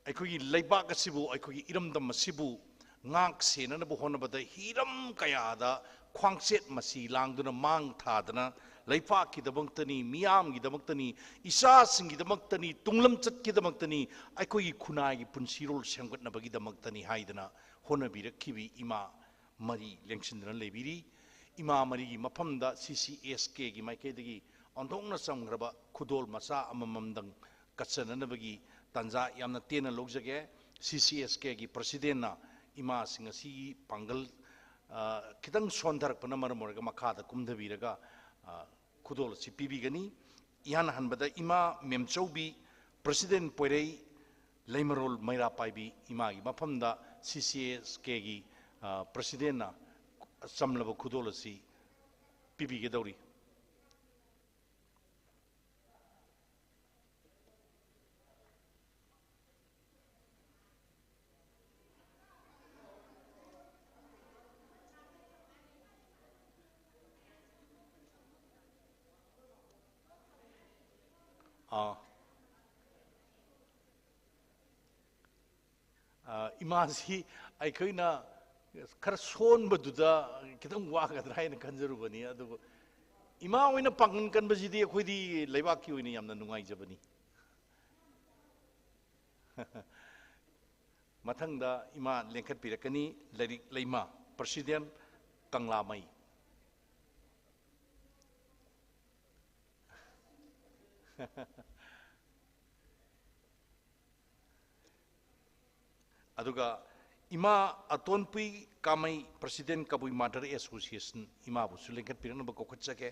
ꯑꯩꯈꯣꯏꯒꯤ ꯂꯩꯕꯥꯛ ꯑꯁꯤꯕꯨ, ꯑꯩꯈꯣꯏꯒꯤ ꯏꯔꯝꯗꯝ ꯑꯁꯤꯕꯨ ꯉꯥꯛ ꯁꯦꯟꯅꯅꯕ ꯍꯣꯠꯅꯕꯗ ꯍꯤꯔꯝ ꯀꯌꯥꯗ ꯈ꯭ꯋꯥꯡꯆꯦꯠ ꯃꯁꯤ ꯂꯥꯡꯗꯨꯅ ꯃꯥꯡ ꯊꯥꯗꯅ ꯂꯩꯄꯥꯛꯀꯤꯗꯃꯛꯇꯅꯤ, ꯃꯤꯌꯥꯝꯒꯤꯗꯃꯛꯇꯅꯤ, ꯏꯆꯥꯁꯤꯡꯒꯤꯗꯃꯛꯇꯅꯤ, ꯇꯨꯡꯂꯝꯆꯠꯀꯤꯗꯃꯛꯇꯅꯤ, ꯑꯩꯈꯣꯏꯒꯤ ꯈꯨꯟꯅꯥꯏꯒꯤ ꯄꯨꯟꯁꯤꯔꯣꯜ ꯁꯦꯝꯒꯠꯅꯕꯒꯤꯗꯃꯛꯇꯅꯤ ꯍꯥꯏꯗꯅ ꯍꯣꯠꯅꯕꯤꯔꯛꯈꯤꯕꯤ ꯏꯃꯥ ꯃꯔꯤ ꯂꯦꯡꯁꯤꯟꯗꯨꯅ ꯂꯩꯕꯤꯔꯤ꯫ ꯏꯃꯥ ꯃꯔꯤꯒꯤ ꯃꯐꯝꯗ ꯁꯤ ꯁꯤ ꯑꯦꯁ ꯀꯦꯒꯤ ꯃꯥꯏꯀꯩꯗꯒꯤ ꯑꯣꯟꯊꯣꯛꯅ ꯆꯝꯈ꯭ꯔꯕ ꯈꯨꯗꯣꯜ ꯃꯆꯥ ꯑꯃꯃꯝꯗꯪ ꯀꯠꯆꯅꯅꯕꯒꯤ ꯇꯥꯟꯖꯥ ꯌꯥꯝꯅ ꯇꯦꯟꯅ ꯂꯧꯖꯒꯦ꯫ ꯁꯤ ꯁꯤ ꯑꯦꯁ ꯀꯦꯒꯤ ꯄ꯭ꯔꯁꯤꯗꯦꯟꯅ ꯏꯃꯥꯁꯤꯡ ꯑꯁꯤꯒꯤ ꯄꯥꯡꯒꯜ, ꯑ, ꯈꯤꯇꯪ ꯁꯣꯟꯊꯔꯛꯄꯅ ꯃꯔꯝ ꯑꯣꯏꯔꯒ ꯃꯈꯥꯗ ꯀꯨꯝꯊꯕꯤꯔꯒ, ꯑ, ꯈꯨꯗꯣꯜ ꯑꯁꯤ ꯄꯤꯕꯤꯒꯅꯤ꯫ ꯏꯍꯥꯟ ꯍꯥꯟꯕꯗ ꯏꯃꯥ ꯃꯦꯝꯆꯧꯕꯤ, ꯄ꯭ꯔꯁꯤꯗꯦꯟ ꯄꯣꯏꯔꯩ, ꯂꯩꯃꯔꯣꯜ ꯃꯩꯔꯥ ꯄꯥꯏꯕꯤ ꯏꯃꯥꯒꯤ ꯃꯐꯝꯗ ꯁꯤ ꯁꯤ ꯑꯦꯁ ꯀꯦꯒꯤ, ꯑ, ꯄ꯭ꯔꯁꯤꯗꯦꯟꯅ ꯆꯝꯂꯕ ꯈꯨꯗꯣꯜ ꯑꯁꯤ ꯄꯤꯕꯤꯒꯗꯧꯔꯤ꯫ ꯑꯥ꯫ ꯑ, ꯏꯃꯥꯁꯤ ꯑꯩꯈꯣꯏꯅ ꯈꯔ ꯁꯣꯟꯕꯗꯨꯗ ꯈꯤꯇꯪ ꯋꯥꯒꯗ꯭ꯔꯥ ꯍꯥꯏꯅ ꯈꯟꯖꯔꯨꯕꯅꯤ, ꯑꯗꯨꯕꯨ ꯏꯃꯥ ꯑꯣꯏꯅ ꯄꯥꯡꯒꯜ ꯀꯟꯕꯁꯤꯗꯤ ꯑꯩꯈꯣꯏꯗꯤ ꯂꯩꯕꯥꯛꯀꯤ ꯑꯣꯏꯅ ꯌꯥꯝꯅ ꯅꯨꯡꯉꯥꯏꯖꯕꯅꯤ꯫ ꯃꯊꯪꯗ ꯏꯃꯥ ꯂꯦꯡꯈꯠꯄꯤꯔꯛꯀꯅꯤ, ꯂꯥꯏꯔꯤꯛ ꯂꯩꯃ, ꯄ꯭ꯔꯁꯤꯗꯦꯟ ꯀꯪꯂꯥꯃꯩ꯫ ꯑꯗꯨꯒ ꯏꯃꯥ ꯑꯇꯣꯟꯄꯨꯏ ꯀꯥꯃꯩ, ꯄ꯭ꯔꯁꯤꯗꯦꯟ ꯀꯕꯨꯏ ꯃꯥꯗꯔ ꯑꯦꯁꯣꯁꯤꯌꯦꯁꯟ, ꯏꯃꯥꯕꯨꯁꯨ ꯂꯦꯡꯈꯠꯄꯤꯔꯛꯅꯕ ꯀꯧꯈꯠꯆꯒꯦ꯫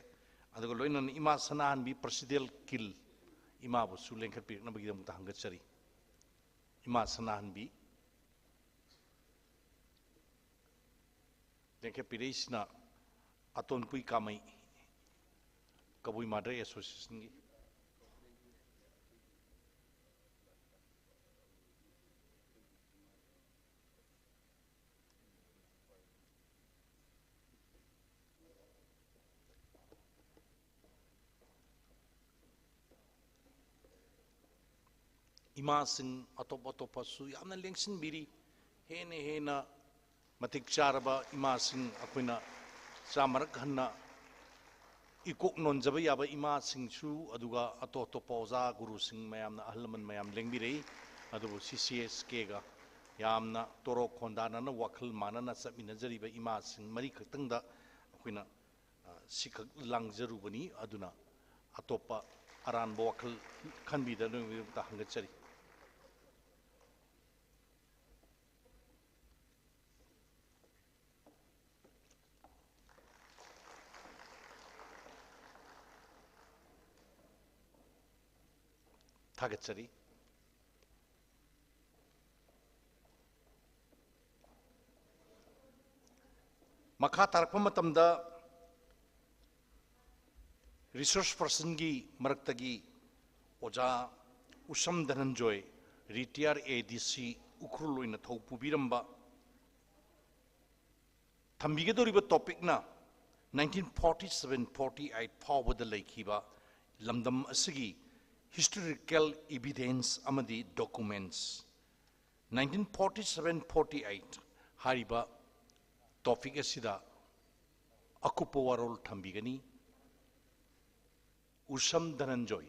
ꯑꯗꯨꯒ ꯂꯣꯏꯅꯅ ꯏꯃꯥ ꯁꯅꯥꯍꯟꯕꯤ, ꯄ꯭ꯔꯁꯤꯗꯦꯟ ꯀꯤꯜ, ꯏꯃꯥꯕꯨꯁꯨ ꯂꯦꯡꯈꯠꯄꯤꯔꯛꯅꯕꯒꯤꯗꯃꯛꯇ ꯍꯪꯒꯠꯆꯔꯤ꯫ ꯏꯃꯥ ꯁꯅꯥꯍꯟꯕꯤ꯫ ꯂꯦꯡꯈꯠꯄꯤꯔꯛꯏꯁꯤꯅ ꯑꯇꯣꯟꯄꯨꯏ ꯀꯥꯃꯩ, ꯀꯕꯨꯏ ꯃꯥꯗꯔ ꯑꯦꯁꯣꯁꯤꯌꯦꯁꯟꯒꯤ꯫ ꯏꯃꯥꯁꯤꯡ ꯑꯇꯣꯞ ꯑꯇꯣꯞꯄꯁꯨ ꯌꯥꯝꯅ ꯂꯦꯡꯁꯤꯟꯕꯤꯔꯤ꯫ ꯍꯦꯟꯅ ꯍꯦꯟꯅ ꯃꯇꯤꯛ ꯆꯥꯔꯕ ꯏꯃꯥꯁꯤꯡ ꯑꯩꯈꯣꯏꯅ ꯆꯥꯝꯃꯔꯛ ꯍꯟꯅ ꯏꯀꯣꯛ ꯅꯣꯟꯖꯕ ꯌꯥꯕ ꯏꯃꯥꯁꯤꯡꯁꯨ, ꯑꯗꯨꯒ ꯑꯇꯣꯞ ꯑꯇꯣꯞꯄ ꯑꯣꯖꯥ ꯒꯨꯔꯨꯁꯤꯡ ꯃꯌꯥꯝꯅ, ꯑꯍꯜ ꯂꯃꯟ ꯃꯌꯥꯝ ꯂꯦꯡꯕꯤꯔꯛꯏ꯫ ꯑꯗꯨꯕꯨ ꯁꯤ ꯁꯤ ꯑꯦꯁ ꯀꯦꯒ ꯌꯥꯝꯅ ꯇꯣꯔꯣꯛ ꯈꯣꯟꯗꯥꯅꯅ ꯋꯥꯈꯜ ꯃꯥꯟꯅꯅ ꯆꯠꯃꯤꯟꯅꯖꯔꯤꯕ ꯏꯃꯥꯁꯤꯡ ꯃꯔꯤꯈꯛꯇꯪꯗ ꯑꯩꯈꯣꯏꯅ, ꯑ, ꯁꯤꯈꯛ ꯂꯥꯡꯖꯔꯨꯕꯅꯤ꯫ ꯑꯗꯨꯅ ꯑꯇꯣꯞꯄ ꯑꯔꯥꯟꯕ ꯋꯥꯈꯜ ꯈꯟꯕꯤꯗꯅꯕꯒꯤꯗꯃꯛꯇ ꯍꯪꯒꯠꯆꯔꯤ꯫ ꯊꯥꯒꯠꯆꯔꯤ꯫ ꯃꯈꯥ ꯇꯥꯔꯛꯄ ꯃꯇꯝꯗ resource personꯒꯤ ꯃꯔꯛꯇꯒꯤ ꯑꯣꯖꯥ ꯎꯁꯝ ꯙꯅꯟꯖꯣꯏ, ꯔꯤꯇꯤꯌꯥꯔ ꯑꯦ ꯗꯤ ꯁꯤ ꯎꯈ꯭ꯔꯨꯜ ꯑꯣꯏꯅ ꯊꯧ ꯄꯨꯕꯤꯔꯝꯕ, ꯊꯝꯕꯤꯒꯗꯧꯔꯤꯕ topicꯅ nineteen forty seven forty eight ꯐꯥꯎꯕꯗ ꯂꯩꯈꯤꯕ ꯂꯝꯗꯝ ꯑꯁꯤꯒꯤ historical evidence ꯑꯃꯗꯤ documents, nineteen forty seven forty eight ꯍꯥꯏꯔꯤꯕ topic ꯑꯁꯤꯗ ꯑꯀꯨꯞꯄ ꯋꯥꯔꯣꯜ ꯊꯝꯕꯤꯒꯅꯤ꯫ ꯎꯁꯝ ꯙꯅꯟꯖꯣꯏ꯫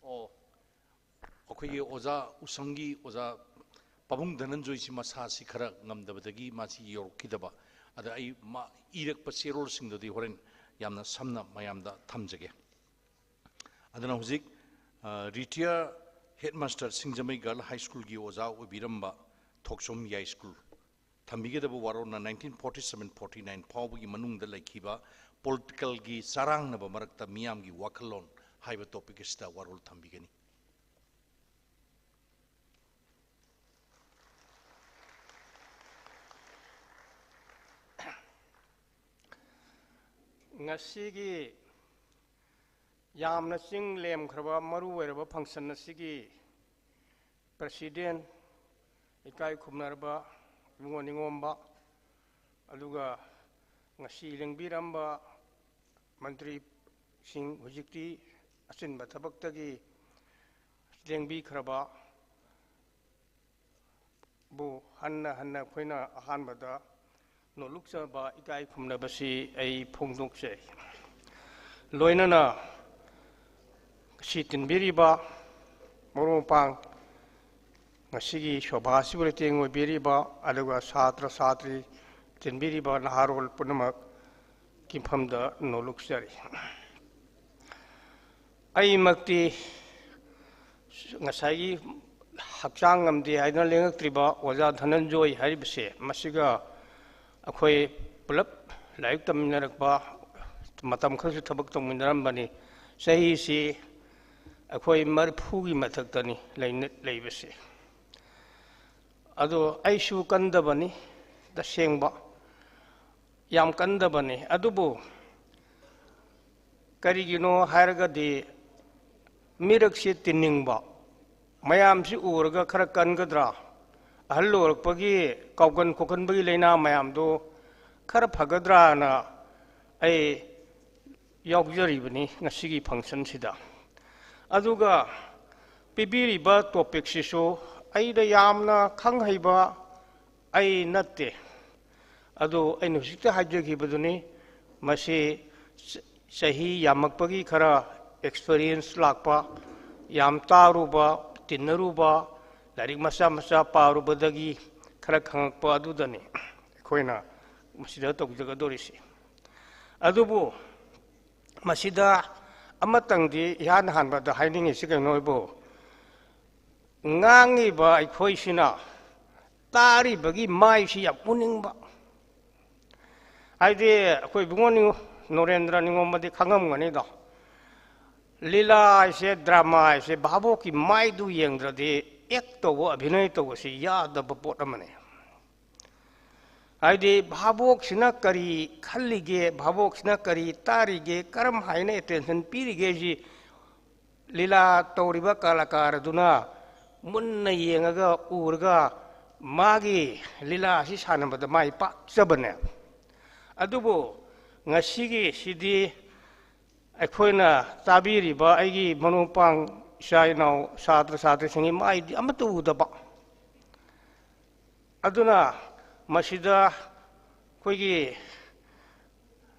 ꯑꯣ, ꯑꯩꯈꯣꯏꯒꯤ ꯑꯣꯖꯥ ꯎꯁꯝꯒꯤ ꯑꯣꯖꯥ ꯄꯥꯕꯨꯡ ꯙꯅꯟꯖꯣꯏꯁꯤ ꯃꯁꯥꯁꯤ ꯈꯔ ꯉꯝꯗꯕꯗꯒꯤ ꯃꯥꯁꯤ ꯌꯧꯔꯛꯈꯤꯗꯕ꯫ ꯑꯗ ꯑꯩ ꯃꯥ ꯏꯔꯛꯄ ꯆꯦꯔꯣꯜꯁꯤꯡꯗꯨꯗꯤ ꯍꯣꯔꯦꯟ ꯌꯥꯝꯅ ꯁꯝꯅ ꯃꯌꯥꯝꯗ ꯊꯝꯖꯒꯦ꯫ ꯑꯗꯨꯅ ꯍꯧꯖꯤꯛ, ꯑ, ꯔꯤꯇꯤꯌꯥꯔ ꯍꯦꯗꯃꯥꯁꯇꯔ ꯁꯤꯡꯖꯃꯩ ꯒꯔꯜ ꯍꯥꯏ ꯁ꯭ꯀꯨꯜꯒꯤ ꯑꯣꯖꯥ ꯑꯣꯏꯕꯤꯔꯝꯕ ꯊꯣꯛꯆꯣꯝ ꯌꯥꯏꯁ꯭ꯀꯨꯜ꯫ ꯊꯝꯕꯤꯒꯗꯕ ꯋꯥꯔꯣꯜꯅ nineteen forty seven forty nine ꯐꯥꯎꯕꯒꯤ ꯃꯅꯨꯡꯗ ꯂꯩꯈꯤꯕ politicalꯒꯤ ꯆꯔꯥꯡꯅꯕ ꯃꯔꯛꯇ ꯃꯤꯌꯥꯝꯒꯤ ꯋꯥꯈꯜꯂꯣꯟ ꯍꯥꯏꯕ topic ꯑꯁꯤꯗ ꯋꯥꯔꯣꯜ ꯊꯝꯕꯤꯒꯅꯤ꯫ ꯉꯁꯤꯒꯤ ꯌꯥꯝꯅ ꯆꯤꯡ ꯂꯦꯝꯈ꯭ꯔꯕ ꯃꯔꯨ ꯑꯣꯏꯔꯕ function ꯑꯁꯤꯒꯤ president, ꯏꯀꯥꯏ ꯈꯨꯝꯅꯔꯕ ꯏꯕꯨꯡꯉꯣ ꯅꯤꯉꯣꯝꯕ, ꯑꯗꯨꯒ ꯉꯁꯤ ꯂꯦꯡꯕꯤꯔꯝꯕ ꯃꯟꯇ꯭ꯔꯤ ꯁꯤꯡ ꯍꯧꯖꯤꯛꯇꯤ ꯑꯆꯤꯟꯕ ꯊꯕꯛꯇꯒꯤ ꯂꯦꯡꯕꯤꯈ꯭ꯔꯕ ꯕꯨ ꯍꯟꯅ ꯍꯟꯅ ꯑꯩꯈꯣꯏꯅ ꯑꯍꯥꯟꯕꯗ ꯅꯣꯂꯨꯛꯆꯕ ꯏꯀꯥꯏ ꯈꯨꯝꯅꯕꯁꯤ ꯑꯩ ꯐꯣꯡꯗꯣꯛꯆꯩ꯫ ꯂꯣꯏꯅꯅ ꯁꯤ ꯇꯤꯟꯕꯤꯔꯤꯕ ꯃꯔꯨꯞ ꯃꯄꯥꯡ, ꯉꯁꯤꯒꯤ ꯁꯣꯚꯥꯁꯤꯕꯨ ꯂꯩꯇꯦꯡ ꯑꯣꯏꯕꯤꯔꯤꯕ, ꯑꯗꯨꯒ ꯁꯥꯇ꯭ꯔ ꯁꯥꯇ꯭ꯔꯤ ꯇꯤꯟꯕꯤꯔꯤꯕ ꯅꯍꯥꯔꯣꯜ ꯄꯨꯝꯅꯃꯛ ꯀꯤꯡꯐꯝꯗ ꯅꯣꯂꯨꯛꯆꯔꯤ꯫ ꯑꯩꯃꯛꯇꯤ ꯉꯁꯥꯏꯒꯤ ꯍꯛꯆꯥꯡ ꯉꯝꯗꯦ ꯍꯥꯏꯗꯨꯅ ꯂꯦꯡꯉꯛꯇ꯭ꯔꯤꯕ ꯑꯣꯖꯥ ꯙꯅꯟꯖꯣꯏ ꯍꯥꯏꯔꯤꯕꯁꯦ, ꯃꯁꯤꯒ ꯑꯩꯈꯣꯏ ꯄꯨꯂꯞ ꯂꯥꯏꯔꯤꯛ ꯇꯝꯃꯤꯟꯅꯔꯛꯄ, ꯃꯇꯝ ꯈꯔꯁꯨ ꯊꯕꯛ ꯇꯧꯃꯤꯟꯅꯔꯝꯕꯅꯤ꯫ ꯆꯍꯤꯁꯤ ꯑꯩꯈꯣꯏ ꯃꯔꯤꯐꯨꯒꯤ ꯃꯊꯛꯇꯅꯤ ꯂꯩꯅ-, ꯂꯩꯕꯁꯦ꯫ ꯑꯗꯣ ꯑꯩꯁꯨ ꯀꯟꯗꯕꯅꯤ, ꯇꯁꯦꯡꯕ ꯌꯥꯝ ꯀꯟꯗꯕꯅꯤ꯫ ꯑꯗꯨꯕꯨ ꯀꯔꯤꯒꯤꯅꯣ ꯍꯥꯏꯔꯒꯗꯤ, ꯃꯤꯔꯛꯁꯤ ꯇꯤꯟꯅꯤꯡꯕ, ꯃꯌꯥꯝꯁꯤ ꯎꯔꯒ ꯈꯔ ꯀꯟꯒꯗ꯭ꯔꯥ, ꯑꯍꯜ ꯑꯣꯏꯔꯛꯄꯒꯤ ꯀꯥꯎꯒꯟ ꯈꯣꯠꯀꯟꯕꯒꯤ ꯂꯥꯏꯅꯥ ꯃꯌꯥꯝꯗꯣ ꯈꯔ ꯐꯒꯗ꯭ꯔꯥꯅ ꯑꯩ ꯌꯥꯎꯖꯔꯤꯕꯅꯤ ꯉꯁꯤꯒꯤ functionꯁꯤꯗ꯫ ꯑꯗꯨꯒ ꯄꯤꯕꯤꯔꯤꯕ topicꯁꯤꯁꯨ ꯑꯩꯅ ꯌꯥꯝꯅ ꯈꯪ ꯍꯩꯕ ꯑꯩ ꯅꯠꯇꯦ꯫ ꯑꯗꯨ ꯑꯩꯅ ꯍꯧꯖꯤꯛꯇ ꯍꯥꯏꯖꯈꯤꯕꯗꯨꯅꯤ, ꯃꯁꯤ ꯆ-, ꯆꯍꯤ ꯌꯥꯝꯃꯛꯄꯒꯤ ꯈꯔ experience ꯂꯥꯛꯄ, ꯌꯥꯝ ꯇꯥꯔꯨꯕ, ꯇꯤꯟꯅꯔꯨꯕ, ꯂꯥꯏꯔꯤꯛ ꯃꯆꯥ ꯃꯆꯥ ꯄꯥꯔꯨꯕꯗꯒꯤ ꯈꯔ ꯈꯪꯉꯛꯄ ꯑꯗꯨꯗꯅꯤ ꯑꯩꯈꯣꯏꯅ ꯃꯁꯤꯗ ꯇꯧꯖꯒꯗꯧꯔꯤꯁꯤ꯫ ꯑꯗꯨꯕꯨ ꯃꯁꯤꯗ ꯑꯃꯇꯪꯗꯤ ꯏꯍꯥꯟ ꯍꯥꯟꯕꯗ ꯍꯥꯏꯅꯤꯡꯉꯤꯁꯤ ꯀꯩꯅꯣ ꯍꯥꯏꯕꯨ, ꯉꯥꯡꯉꯤꯕ ꯑꯩꯈꯣꯏꯁꯤꯅ ꯇꯥꯔꯤꯕꯒꯤ ꯃꯥꯏꯁꯤ ꯌꯥꯝ ꯎꯅꯤꯡꯕ꯫ ꯍꯥꯏꯗꯤ ꯑꯩꯈꯣꯏ ꯏꯕꯨꯡꯉꯣ ꯅꯤꯉꯣ-, ꯅꯣꯔꯦꯟꯗ꯭ꯔ ꯅꯤꯉꯣꯝꯕꯗꯤ ꯈꯪꯉꯝꯒꯅꯤꯗꯣ꯫ ꯂꯤꯂꯥ ꯍꯥꯏꯁꯦ, drama ꯍꯥꯏꯁꯦ, ꯚꯥꯕꯣꯛꯀꯤ ꯃꯥꯏꯗꯨ ꯌꯦꯡꯗ꯭ꯔꯗꯤ act ꯇꯧꯕ, ꯑꯚꯤꯅꯌ ꯇꯧꯕꯁꯤ ꯌꯥꯗꯕ ꯄꯣꯠ ꯑꯃꯅꯤ꯫ ꯍꯥꯏꯗꯤ ꯚꯥꯕꯣꯛꯁꯤꯅ ꯀꯔꯤ ꯈꯜꯂꯤꯒꯦ, ꯚꯥꯕꯣꯛꯁꯤꯅ ꯀꯔꯤ ꯇꯥꯔꯤꯒꯦ, ꯀꯔꯝ ꯍꯥꯏꯅ attention ꯄꯤꯔꯤꯒꯦ ꯁꯤ ꯂꯤꯂꯥ ꯇꯧꯔꯤꯕ ꯀꯂꯥꯀꯥꯔ ꯑꯗꯨꯅ ꯃꯨꯟꯅ ꯌꯦꯡꯉꯒ ꯎꯔꯒ ꯃꯥꯒꯤ ꯂꯤꯂꯥ ꯑꯁꯤ ꯁꯥꯟꯅꯕꯗ ꯃꯥꯏ ꯄꯥꯛꯆꯕꯅꯦ꯫ ꯑꯗꯨꯕꯨ ꯉꯁꯤꯒꯤ ꯁꯤꯗꯤ ꯑꯩꯈꯣꯏꯅ ꯇꯥꯕꯤꯔꯤꯕ ꯑꯩꯒꯤ ꯃꯔꯨꯞ ꯃꯄꯥꯡ, ꯏꯆꯥ ꯏꯅꯥꯎ, ꯁꯥꯇ꯭ꯔ ꯁꯥꯇ꯭ꯔꯤꯁꯤꯡꯒꯤ ꯃꯥꯏꯗꯤ ꯑꯃꯠꯇ ꯎꯗꯕ꯫ ꯑꯗꯨꯅ ꯃꯁꯤꯗ ꯑꯩꯈꯣꯏꯒꯤ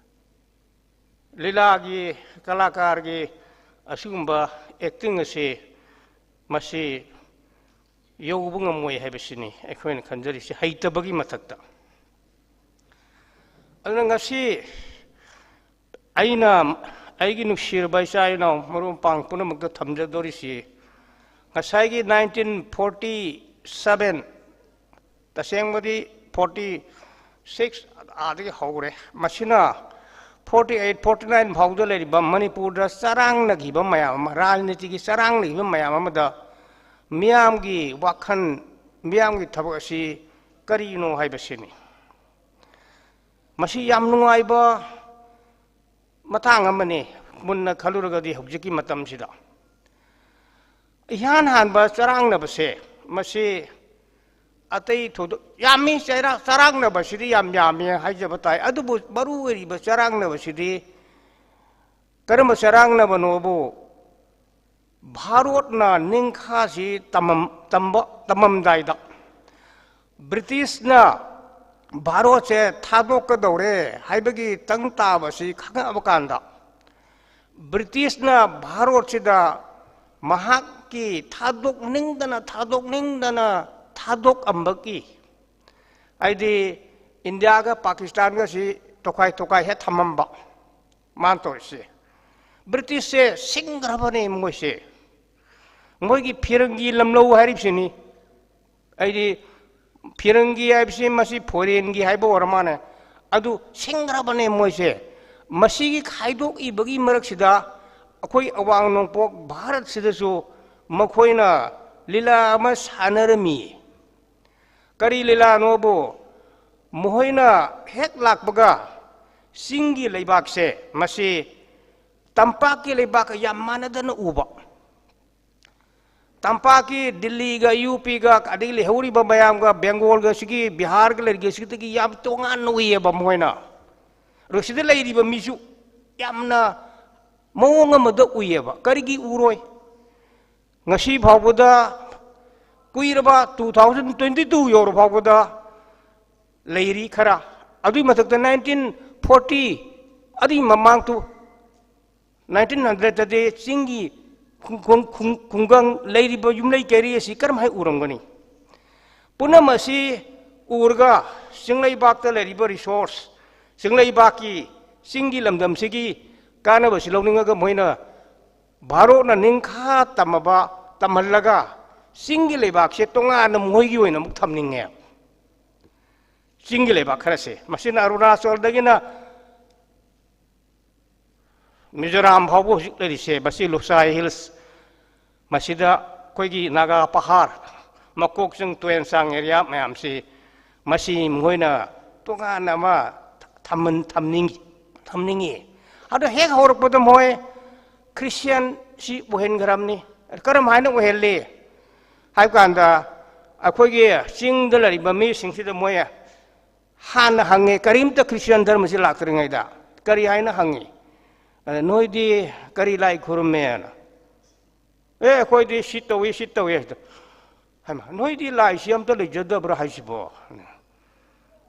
ꯂꯤꯂꯥꯒꯤ, ꯀꯂꯥꯀꯥꯔꯒꯤ ꯑꯁꯤꯒꯨꯝꯕ acting ꯑꯁꯤ, ꯃꯁꯤ ꯌꯧꯕ ꯉꯝꯃꯣꯏ ꯍꯥꯏꯕꯁꯤꯅꯤ ꯑꯩꯈꯣꯏꯅ ꯈꯟꯖꯔꯤꯁꯤ, ꯍꯩꯇꯕꯒꯤ ꯃꯊꯛꯇ꯫ ꯑꯗꯨꯅ ꯉꯁꯤ ꯑꯩꯅ ꯑꯩꯒꯤ ꯅꯨꯡꯁꯤꯔꯕ ꯏꯆꯥ ꯏꯅꯥꯎ ꯃꯔꯨꯞ ꯃꯄꯥꯡ ꯄꯨꯝꯅꯃꯛꯇ ꯊꯝꯖꯗꯣꯔꯤꯁꯤ, ꯉꯁꯥꯏꯒꯤ nineteen forty seven, ꯇꯁꯦꯡꯕꯗꯤ forty six ꯑꯥꯗꯒꯤ ꯍꯧꯔꯦ, ꯃꯁꯤꯅ forty eight forty nine ꯐꯥꯎꯗ ꯂꯩꯔꯤꯕ ꯃꯅꯤꯄꯨꯔꯗ ꯆꯔꯥꯡꯅꯈꯤꯕ ꯃꯌꯥꯝ ꯑꯃ, ꯔꯥꯖꯅꯤꯇꯤꯒꯤ ꯆꯔꯥꯡꯅꯈꯤꯕ ꯃꯌꯥꯝ ꯑꯃꯗ ꯃꯤꯌꯥꯝꯒꯤ ꯋꯥꯈꯜ, ꯃꯤꯌꯥꯝꯒꯤ ꯊꯕꯛ ꯑꯁꯤ ꯀꯔꯤꯅꯣ ꯍꯥꯏꯕꯁꯤꯅꯤ꯫ ꯃꯁꯤ ꯌꯥꯝ ꯅꯨꯡꯉꯥꯏꯕ ꯃꯇꯥꯡ ꯑꯃꯅꯤ, ꯃꯨꯟꯅ ꯈꯜꯂꯨꯔꯒꯗꯤ꯫ ꯍꯧꯖꯤꯛꯀꯤ ꯃꯇꯝꯁꯤꯗ ꯏꯍꯥꯟ ꯍꯥꯟꯕ ꯆꯔꯥꯡꯅꯕꯁꯦ, ꯃꯁꯤ ꯑꯇꯩ ꯊꯣꯏꯗꯣꯛ ꯌꯥꯝꯃꯤ, ꯆꯩꯔꯥ-, ꯆꯔꯥꯡꯅꯕꯁꯤꯗꯤ ꯌꯥꯝ ꯌꯥꯝꯃꯤ ꯍꯥꯏꯖꯕ ꯇꯥꯏ꯫ ꯑꯗꯨꯕꯨ ꯃꯔꯨ ꯑꯣꯏꯔꯤꯕ ꯆꯔꯥꯡꯅꯕꯁꯤꯗꯤ ꯀꯔꯝꯕ ꯆꯔꯥꯡꯅꯕꯅꯣꯕꯨ, ꯚꯥꯔꯣꯠꯅ ꯅꯤꯡꯈꯥꯁꯤ ꯇꯝꯃꯝ-, ꯇꯝꯕ-, ꯇꯝꯃꯝꯗꯥꯏꯗ, ꯕ꯭ꯔꯤꯇꯤꯁꯅ ꯚꯥꯔꯣꯠꯁꯦ ꯊꯥꯗꯣꯛꯀꯗꯧꯔꯦ ꯍꯥꯏꯕꯒꯤ ꯇꯪ ꯇꯥꯕꯁꯤ ꯈꯪꯉꯛꯑꯕ ꯀꯥꯟꯗ, ꯕ꯭ꯔꯤꯇꯤꯁꯅ ꯚꯥꯔꯣꯠꯁꯤꯗ ꯃꯍꯥꯛꯀꯤ ꯊꯥꯗꯣꯛꯅꯤꯡꯗꯅ, ꯊꯥꯗꯣꯛꯅꯤꯡꯗꯅ ꯊꯥꯗꯣꯛꯑꯝꯕꯒꯤ, ꯍꯥꯏꯗꯤ ꯏꯟꯗꯤꯌꯥꯒ ꯄꯥꯀꯤꯁꯇꯥꯟꯒꯁꯤ ꯇꯣꯈꯥꯏ ꯇꯣꯈꯥꯏ ꯍꯦꯛ ꯊꯝꯃꯝꯕ ꯃꯥꯅ ꯇꯧꯔꯤꯁꯦ꯫ ꯕ꯭ꯔꯤꯇꯤꯁꯁꯦ ꯁꯤꯡꯈ꯭ꯔꯕꯅꯦ ꯃꯣꯏꯁꯦ꯫ ꯃꯣꯏꯒꯤ ꯐꯤꯔꯪꯒꯤ ꯂꯝꯂꯧ ꯍꯥꯏꯔꯤꯕꯁꯤꯅꯤ꯫ ꯑꯩꯗꯤ ꯐꯤꯔꯪꯒꯤ ꯍꯥꯏꯕꯁꯤ ꯃꯁꯤ foreignꯒꯤ ꯍꯥꯏꯕ ꯑꯣꯏꯔ ꯃꯥꯅꯦ꯫ ꯑꯗꯨ ꯁꯤꯡꯈ꯭ꯔꯕꯅꯦ ꯃꯣꯏꯁꯦ꯫ ꯃꯁꯤꯒꯤ ꯈꯥꯏꯗꯣꯛꯏꯕꯒꯤ ꯃꯔꯛꯁꯤꯗ ꯑꯩꯈꯣꯏ ꯑꯋꯥꯡ ꯅꯣꯡꯄꯣꯛ ꯚꯥꯔꯠꯁꯤꯗꯁꯨ ꯃꯈꯣꯏꯅ ꯂꯤꯂꯥ ꯑꯃ ꯁꯥꯟꯅꯔꯝꯃꯤ꯫ ꯀꯔꯤ ꯂꯤꯂꯥꯅꯣꯕꯨ, ꯃꯈꯣꯏꯅ ꯍꯦꯛ ꯂꯥꯛꯄꯒ ꯆꯤꯡꯒꯤ ꯂꯩꯕꯥꯛꯁꯦ, ꯃꯁꯤ ꯇꯝꯄꯥꯛꯀꯤ ꯂꯩꯕꯥꯛꯀ ꯌꯥꯝ ꯃꯥꯟꯅꯗꯅ ꯎꯕ꯫ ꯇꯝꯄꯥꯛꯀꯤ ꯗꯤꯜꯂꯤꯒ, ꯌꯨ ꯄꯤꯒ, ꯑꯗꯒꯤ ꯂꯩꯍꯧꯔꯤꯕ ꯃꯌꯥꯝꯒ, ꯕꯦꯡꯒꯣꯜꯒ, ꯁꯤꯒꯤ ꯕꯤꯍꯥꯔꯒ ꯂꯩꯔꯤꯕ ꯁꯤꯗꯒꯤ ꯌꯥꯝ ꯇꯣꯉꯥꯟꯅ ꯎꯏꯌꯦꯕ ꯃꯣꯏꯅ꯫ ꯑꯗꯨꯒ ꯁꯤꯗ ꯂꯩꯔꯤꯕ ꯃꯤꯁꯨ ꯌꯥꯝꯅ ꯃꯑꯣꯡ ꯑꯃꯗ ꯎꯏꯌꯦꯕ꯫ ꯀꯔꯤꯒꯤ ꯎꯔꯣꯏ? ꯉꯁꯤ ꯐꯥꯎꯕꯗ, ꯀꯨꯏꯔꯕ two thousand twenty two ꯌꯧꯔ ꯐꯥꯎꯕꯗ ꯂꯩꯔꯤ ꯈꯔ꯫ ꯑꯗꯨꯒꯤ ꯃꯊꯛꯇ nineteen forty, ꯑꯗꯨꯒꯤ ꯃꯃꯥꯡ to nineteen hundred ꯇꯗꯤ ꯆꯤꯡꯒꯤ ꯈꯨꯡ-, ꯈꯨꯡ-, ꯈꯨꯡ-, ꯈꯨꯡꯒꯪ ꯂꯩꯔꯤꯕ ꯌꯨꯝꯂꯩ ꯀꯩꯔꯩ ꯑꯁꯤ ꯀꯔꯝꯍꯥꯏꯅ ꯎꯔꯝꯒꯅꯤ? ꯄꯨꯝꯅꯃꯛ ꯑꯁꯤ ꯎꯔꯒ ꯆꯤꯡꯂꯩꯕꯥꯛꯇ ꯂꯩꯔꯤꯕ resource, ꯆꯤꯡꯂꯩꯕꯥꯛꯀꯤ, ꯆꯤꯡꯒꯤ ꯂꯝꯗꯝꯁꯤꯒꯤ ꯀꯥꯟꯅꯕꯁꯤ ꯂꯧꯅꯤꯡꯉꯒ ꯃꯣꯏꯅ ꯚꯥꯔꯣꯠꯅ ꯅꯤꯡꯈꯥ ꯇꯝꯃꯕ, ꯇꯝꯍꯜꯂꯒ ꯆꯤꯡꯒꯤ ꯂꯩꯕꯥꯛꯁꯦ ꯇꯣꯉꯥꯟꯅ ꯃꯣꯏꯒꯤ ꯑꯣꯏꯅ ꯑꯃꯨꯛ ꯊꯝꯅꯤꯡꯉꯦ꯫ ꯆꯤꯡꯒꯤ ꯂꯩꯕꯥꯛ ꯈꯔꯁꯦ, ꯃꯁꯤꯅ ꯑꯔꯨꯅꯥꯆꯜꯗꯒꯤꯅ ꯃꯤꯖꯣꯔꯥꯝ ꯐꯥꯎꯕ ꯍꯧꯖꯤꯛ ꯂꯩꯔꯤꯁꯦ, ꯃꯁꯤ ꯂꯨꯁꯥꯏ Hills, ꯃꯁꯤꯗ ꯑꯩꯈꯣꯏꯒꯤ ꯅꯥꯒꯥ ꯄꯍꯥꯔ, ꯃꯀꯣꯛꯆꯤꯡ, ꯇꯨꯔꯦꯟ ꯆꯥꯡ area ꯃꯌꯥꯝꯁꯤ, ꯃꯁꯤ ꯃꯈꯣꯏꯅ ꯇꯣꯉꯥꯟꯅ ꯑꯃ ꯊꯝꯍꯟ-, ꯊꯝꯅꯤꯡ-, ꯊꯝꯅꯤꯡꯉꯤ꯫ ꯑꯗꯣ ꯍꯦꯛ ꯍꯧꯔꯛꯄꯗ ꯃꯣꯏ ꯈ꯭ꯔꯤꯁꯇꯤꯌꯥꯟꯁꯤ ꯑꯣꯏꯍꯟꯈ꯭ꯔꯕꯅꯤ꯫ ꯀꯔꯝ ꯍꯥꯏꯅ ꯑꯣꯏꯍꯜꯂꯤ ꯍꯥꯏꯕ ꯀꯥꯟꯗ, ꯑꯩꯈꯣꯏꯒꯤ ꯆꯤꯡꯗ ꯂꯩꯔꯤꯕ ꯃꯤꯁꯤꯡꯁꯤꯗ ꯃꯣꯏ ꯍꯥꯟꯅ ꯍꯪꯉꯦ, ꯀꯔꯤꯝꯇ ꯈ꯭ꯔꯤꯁꯇꯤꯌꯥꯟ ꯙꯔꯃꯁꯤ ꯂꯥꯛꯇ꯭ꯔꯤꯉꯩꯗ꯫ ꯀꯔꯤ ꯍꯥꯏꯅ ꯍꯪꯉꯤ? ꯑꯗ, "ꯅꯣꯏꯗꯤ ꯀꯔꯤ ꯂꯥꯏ ꯈꯨꯔꯨꯝꯃꯦꯅ?" "ꯑꯦ, ꯑꯩꯈꯣꯏꯗꯤ ꯁꯤ ꯇꯧꯏ, ꯁꯤ ꯇꯧꯏ" ꯍꯥꯏꯗ꯫ ꯍꯩꯃꯥ, "ꯅꯣꯏꯗꯤ ꯂꯥꯏꯁꯤ ꯑꯝꯇ ꯂꯩꯖꯗꯕ꯭ꯔꯥ ꯍꯥꯏꯁꯤꯕꯣ?"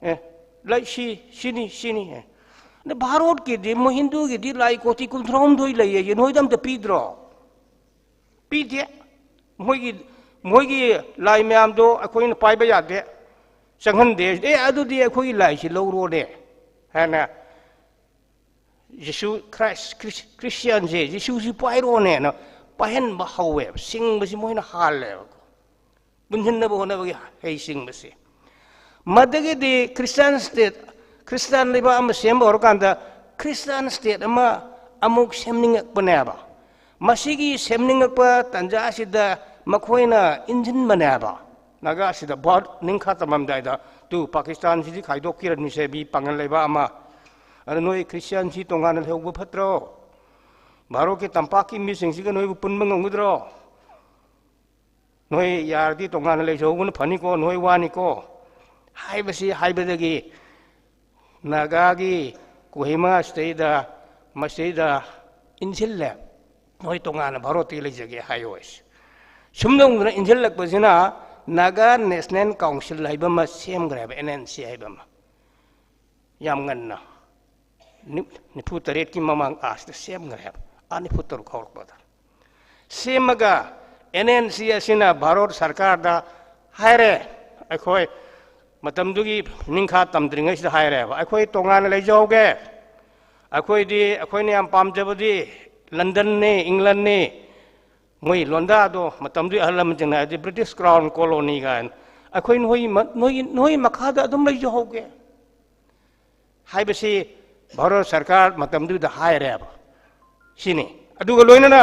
ꯑꯦ, ꯂꯩ, ꯁꯤ, ꯁꯤꯅꯤ, ꯁꯤꯅꯤ꯫ ꯑꯦ, ꯑꯗ ꯚꯥꯔꯣꯠꯀꯤꯗꯤ, ꯃꯣꯏ ꯍꯤꯟꯗꯨꯒꯤꯗꯤ ꯂꯥꯏ ꯀꯣꯇꯤ ꯀꯨꯟꯊ꯭ꯔꯥ ꯍꯨꯝꯗꯣꯏ ꯂꯩꯌꯦ, ꯅꯣꯏꯗ ꯑꯝꯇ ꯄꯤꯗ꯭ꯔꯣ? ꯄꯤꯗꯦ꯫ ꯃꯣꯏꯒꯤ, ꯃꯣꯏꯒꯤ ꯂꯥꯏ ꯃꯌꯥꯝꯗꯣ ꯑꯩꯈꯣꯏꯅ ꯄꯥꯏꯕ ꯌꯥꯗꯦ, ꯆꯪꯍꯟꯗꯦ꯫ "ꯑꯦ, ꯑꯗꯨꯗꯤ ꯑꯩꯈꯣꯏꯒꯤ ꯂꯥꯏꯁꯤ ꯂꯧꯔꯣꯅꯦ" ꯍꯥꯏꯅ, ꯖꯤꯁꯨ ꯈ꯭ꯔꯥꯏꯁ, ꯈ꯭ꯔꯤꯁ-, ꯈ꯭ꯔꯤꯁꯇꯤꯌꯥꯟꯁꯦ, ꯖꯤꯁꯨꯁꯤ ꯄꯥꯏꯔꯣꯅꯦꯅ ꯄꯥꯏꯍꯟꯕ ꯍꯧꯋꯦꯕ꯫ ꯁꯤꯡꯕꯁꯤ ꯃꯣꯏꯅ ꯍꯥꯜꯂꯦꯕꯀꯣ, ꯄꯨꯟꯁꯤꯟꯅꯕ ꯍꯣꯠꯅꯕꯒꯤ ꯍꯩꯁꯤꯡꯕꯁꯦ꯫ ꯃꯗꯒꯤꯗꯤ ꯈ꯭ꯔꯤꯁꯇꯥꯟ state, ꯈ꯭ꯔꯤꯁꯇꯥꯟ ꯂꯩꯕꯥꯛ ꯑꯃ ꯁꯦꯝꯕ ꯍꯧꯔꯀꯥꯟꯗ, ꯈ꯭ꯔꯤꯁꯇꯥꯟ state ꯑꯃ ꯑꯃꯨꯛ ꯁꯦꯝꯅꯤꯡꯉꯛꯄꯅꯦꯕ꯫ ꯃꯁꯤꯒꯤ ꯁꯦꯝꯅꯤꯡꯉꯛꯄ ꯇꯥꯟꯖꯥꯁꯤꯗ ꯃꯈꯣꯏꯅ ꯏꯟꯁꯤꯟꯕꯅꯦꯕ꯫ ꯅꯥꯒꯥꯁꯤꯗ ꯚꯥꯔꯠ ꯅꯤꯡꯈꯥ ꯇꯝꯃꯝꯗꯥꯏꯗ, "ꯇꯨ, ꯄꯥꯀꯤꯁꯇꯥꯟꯁꯤꯗꯤ ꯈꯥꯏꯗꯣꯛꯄꯤꯔꯅꯤꯁꯦ, ꯃꯤ ꯄꯥꯡꯒꯜ ꯂꯩꯕꯥꯛ ꯑꯃ꯫ ꯑꯗ ꯅꯣꯏ ꯈ꯭ꯔꯤꯁꯇꯤꯌꯥꯟꯁꯤ ꯇꯣꯉꯥꯟꯅ ꯂꯩꯍꯧꯕ ꯐꯠꯇ꯭ꯔꯣ? ꯚꯥꯔꯣꯠꯀꯤ ꯇꯝꯄꯥꯛꯀꯤ ꯃꯤꯁꯤꯡꯁꯤꯒ ꯅꯣꯏꯕꯨ ꯄꯨꯟꯕ ꯉꯝꯒꯗ꯭ꯔꯣ? ꯅꯣꯏ ꯌꯥꯔꯗꯤ ꯇꯣꯉꯥꯟꯅ ꯂꯩꯖꯍꯧꯕꯅ ꯐꯅꯤꯀꯣ, ꯅꯣꯏ ꯋꯥꯅꯤꯀꯣ" ꯍꯥꯏꯕꯁꯤ ꯍꯥꯏꯕꯗꯒꯤ, ꯅꯥꯒꯥꯒꯤ ꯀꯣꯍꯤꯃꯥ ꯁꯤꯗꯩꯗ, ꯃꯁꯤꯗꯩꯗ ꯏꯟꯁꯤꯜꯂꯦ꯫ ꯅꯣꯏ ꯇꯣꯉꯥꯟꯅ ꯚꯥꯔꯣꯠꯇꯒꯤ ꯂꯩꯖꯒꯦ ꯍꯥꯏꯌꯣ ꯍꯥꯏꯁꯦ꯫ ꯁꯨꯝ ꯇꯧꯗꯅ ꯏꯟꯁꯤꯜꯂꯛꯄꯁꯤꯅ ꯅꯥꯒꯥ ꯅꯦꯁꯅꯦꯜ ꯀꯥꯎꯟꯁꯤꯜ ꯍꯥꯏꯕ ꯑꯃ ꯁꯦꯝꯈ꯭ꯔꯦꯕ, ꯑꯦꯟ ꯑꯦꯟ ꯁꯤ ꯍꯥꯏꯕ ꯑꯃ꯫ ꯌꯥꯝ ꯉꯟꯅ, ꯅꯤ-, ꯅꯤꯐꯨ ꯇꯔꯦꯠꯀꯤ ꯃꯃꯥꯡ ꯑꯥꯁꯤꯗ ꯁꯦꯝꯈ꯭ꯔꯦꯕ, ꯑꯥ ꯅꯤꯐꯨ ꯇꯔꯨꯛ ꯍꯧꯔꯛꯄꯗ꯫ ꯁꯦꯝꯃꯒ ꯑꯦꯟ ꯑꯦꯟ ꯁꯤ ꯑꯁꯤꯅ ꯚꯥꯔꯠ ꯁꯔꯀꯥꯔꯗ ꯍꯥꯏꯔꯦ, ꯑꯩꯈꯣꯏ ꯃꯇꯝꯗꯨꯒꯤ ꯅꯤꯡꯈꯥ ꯇꯝꯗ꯭ꯔꯤꯉꯩꯁꯤꯗ ꯍꯥꯏꯔꯦꯕ, "ꯑꯩꯈꯣꯏ ꯇꯣꯉꯥꯟꯅ ꯂꯩꯖꯍꯧꯒꯦ, ꯑꯩꯈꯣꯏꯗꯤ, ꯑꯩꯈꯣꯏꯅ ꯌꯥꯝ ꯄꯥꯝꯖꯕꯗꯤ ꯂꯟꯗꯟꯅꯤ, ꯏꯪꯂꯟꯅꯤ, ꯃꯣꯏ ꯂꯣꯟꯗꯥꯗꯣ ꯃꯇꯝꯗꯨꯒꯤ ꯑꯍꯜ ꯂꯃꯟꯁꯤꯡꯅ ꯍꯥꯏꯗꯤ ꯕ꯭ꯔꯤꯇꯤꯁ ꯀ꯭ꯔꯥꯎꯟ ꯀꯣꯂꯣꯅꯤ ꯀꯥꯏꯅ, ꯑꯩꯈꯣꯏ ꯅꯣꯏ ꯃ-, ꯅꯣꯏ, ꯅꯣꯏ ꯃꯈꯥꯗ ꯑꯗꯨꯝ ꯂꯩꯖꯍꯧꯒꯦ" ꯍꯥꯏꯕꯁꯤ ꯚꯥꯔꯠ ꯁꯔꯀꯥꯔ ꯃꯇꯝꯗꯨꯗ ꯍꯥꯏꯔꯦꯕ꯫ ꯁꯤꯅꯤ꯫ ꯑꯗꯨꯒ ꯂꯣꯏꯅꯅ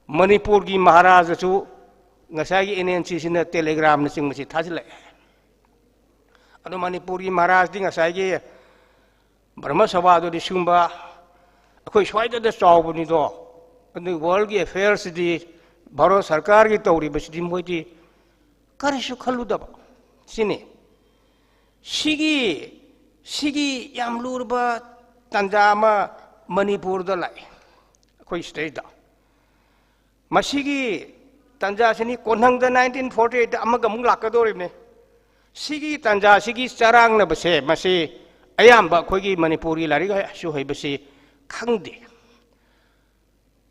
ꯃꯅꯤꯄꯨꯔꯒꯤ ꯃꯍꯥꯔꯥꯖꯁꯨ ꯉꯁꯥꯏꯒꯤ ꯑꯦꯟ ꯑꯦꯟ ꯁꯤꯁꯤꯅ ꯇꯦꯂꯤꯒ꯭ꯔꯥꯝꯅꯆꯤꯡꯕꯁꯤ ꯊꯥꯖꯤꯜꯂꯛꯑꯦ꯫ ꯑꯗꯣ ꯃꯅꯤꯄꯨꯔꯒꯤ ꯃꯍꯥꯔꯥꯖꯗꯤ ꯉꯁꯥꯏꯒꯤ ꯕ꯭ꯔꯍ꯭ꯃ ꯁꯚꯥꯗꯨꯗꯤ ꯁꯤꯒꯨꯝꯕ ꯑꯩꯈꯣꯏ ꯁ꯭ꯋꯥꯏꯗꯗ ꯆꯥꯎꯕꯅꯤꯗꯣ, ꯑꯗꯨ ꯋꯥꯔꯜꯒꯤ ꯑꯦꯐꯤꯌꯔꯁꯤꯗꯤ ꯚꯥꯔꯠ ꯁꯔꯀꯥꯔꯒꯤ ꯇꯧꯔꯤꯕꯁꯤꯗꯤ ꯃꯣꯏꯗꯤ ꯀꯔꯤꯁꯨ ꯈꯜꯂꯨꯗꯕ꯫ ꯁꯤꯅꯤ꯫ ꯁꯤꯒꯤ, ꯁꯤꯒꯤ ꯌꯥꯝ ꯂꯨꯔꯕ ꯇꯥꯟꯖꯥ ꯑꯃ ꯃꯅꯤꯄꯨꯔꯗ ꯂꯥꯛꯏ, ꯑꯩꯈꯣꯏ ꯁꯤꯗꯩꯗ꯫ ꯃꯁꯤꯒꯤ ꯇꯥꯟꯖꯥꯁꯤꯅꯤ, ꯀꯣꯟꯊꯪꯗ ꯅꯥꯏꯟꯇꯤꯟ ꯐꯣꯔꯇꯤ ꯑꯩꯠꯇ ꯑꯃꯒ ꯑꯃꯨꯛ ꯂꯥꯛꯀꯗꯧꯔꯤꯕꯅꯤ꯫ ꯁꯤꯒꯤ ꯇꯥꯟꯖꯥꯁꯤꯒꯤ ꯆꯔꯥꯡꯅꯕꯁꯦ, ꯃꯁꯤ ꯑꯌꯥꯝꯕ ꯑꯩꯈꯣꯏꯒꯤ ꯃꯅꯤꯄꯨꯔꯒꯤ ꯂꯥꯏꯔꯤꯛ ꯍꯩꯁꯨ ꯍꯩꯕꯁꯤ ꯈꯪꯗꯦ꯫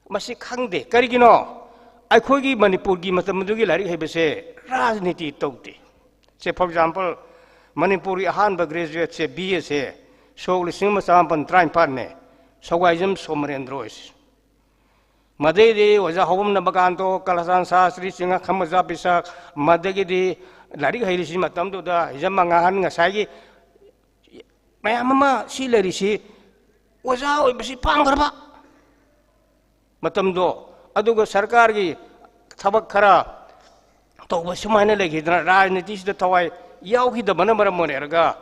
ꯃꯁꯤ ꯈꯪꯗꯦ꯫ ꯀꯔꯤꯒꯤꯅꯣ? ꯑꯩꯈꯣꯏꯒꯤ ꯃꯅꯤꯄꯨꯔꯒꯤ ꯃꯇꯝ ꯑꯗꯨꯒꯤ ꯂꯥꯏꯔꯤꯛ ꯍꯩꯕꯁꯦ ꯔꯥꯖꯅꯤꯇꯤ ꯇꯧꯗꯦ꯫ ꯁꯦ, for example, ꯃꯅꯤꯄꯨꯔꯒꯤ ꯑꯍꯥꯟꯕ ꯒ꯭ꯔꯦꯖꯨꯋꯦꯠꯁꯦ, ꯕꯤ ꯑꯦꯁꯦ, ꯁꯣꯛ ꯂꯤꯁꯤꯡ ꯑꯃ ꯆꯃꯥꯄꯟ ꯇꯔꯥꯅꯤꯄꯥꯟꯅꯦ, ꯁꯧꯒꯥꯏꯖꯝ ꯁꯣꯃꯔꯦꯟꯗ꯭ꯔꯣ ꯍꯥꯏꯁꯦ꯫ ꯃꯗꯩꯗꯤ ꯑꯣꯖꯥ ꯍꯧꯕꯝ ꯅꯕꯀꯥꯟꯇꯣ, ꯀꯂꯆꯥꯟ ꯁꯥꯁꯇ꯭ꯔꯤ, ꯆꯤꯡꯉꯥꯈꯝ ꯑꯣꯖꯥ ꯄꯤꯁꯛ, ꯃꯗꯒꯤꯗꯤ ꯂꯥꯏꯔꯤꯛ ꯍꯩꯔꯤꯁꯤ ꯃꯇꯝꯗꯨꯗ ꯍꯤꯖꯝ ꯃꯉꯥꯍꯟ, ꯉꯁꯥꯏꯒꯤ ꯃꯌꯥꯝ ꯑꯃ ꯁꯤ ꯂꯩꯔꯤꯁꯤ ꯑꯣꯖꯥ ꯑꯣꯏꯕꯁꯤ ꯄꯥꯝꯈ꯭ꯔꯕ ꯃꯇꯝꯗꯣ, ꯑꯗꯨꯒ ꯁꯔꯀꯥꯔꯒꯤ ꯊꯕꯛ ꯈꯔ ꯇꯧꯕ ꯁꯨꯃꯥꯏꯅ ꯂꯩꯈꯤꯗꯅ, ꯔꯥꯖꯅꯤꯇꯤꯁꯤꯗ ꯊꯋꯥꯏ ꯌꯥꯎꯈꯤꯗꯕꯅ ꯃꯔꯝ ꯑꯣꯏꯔꯒ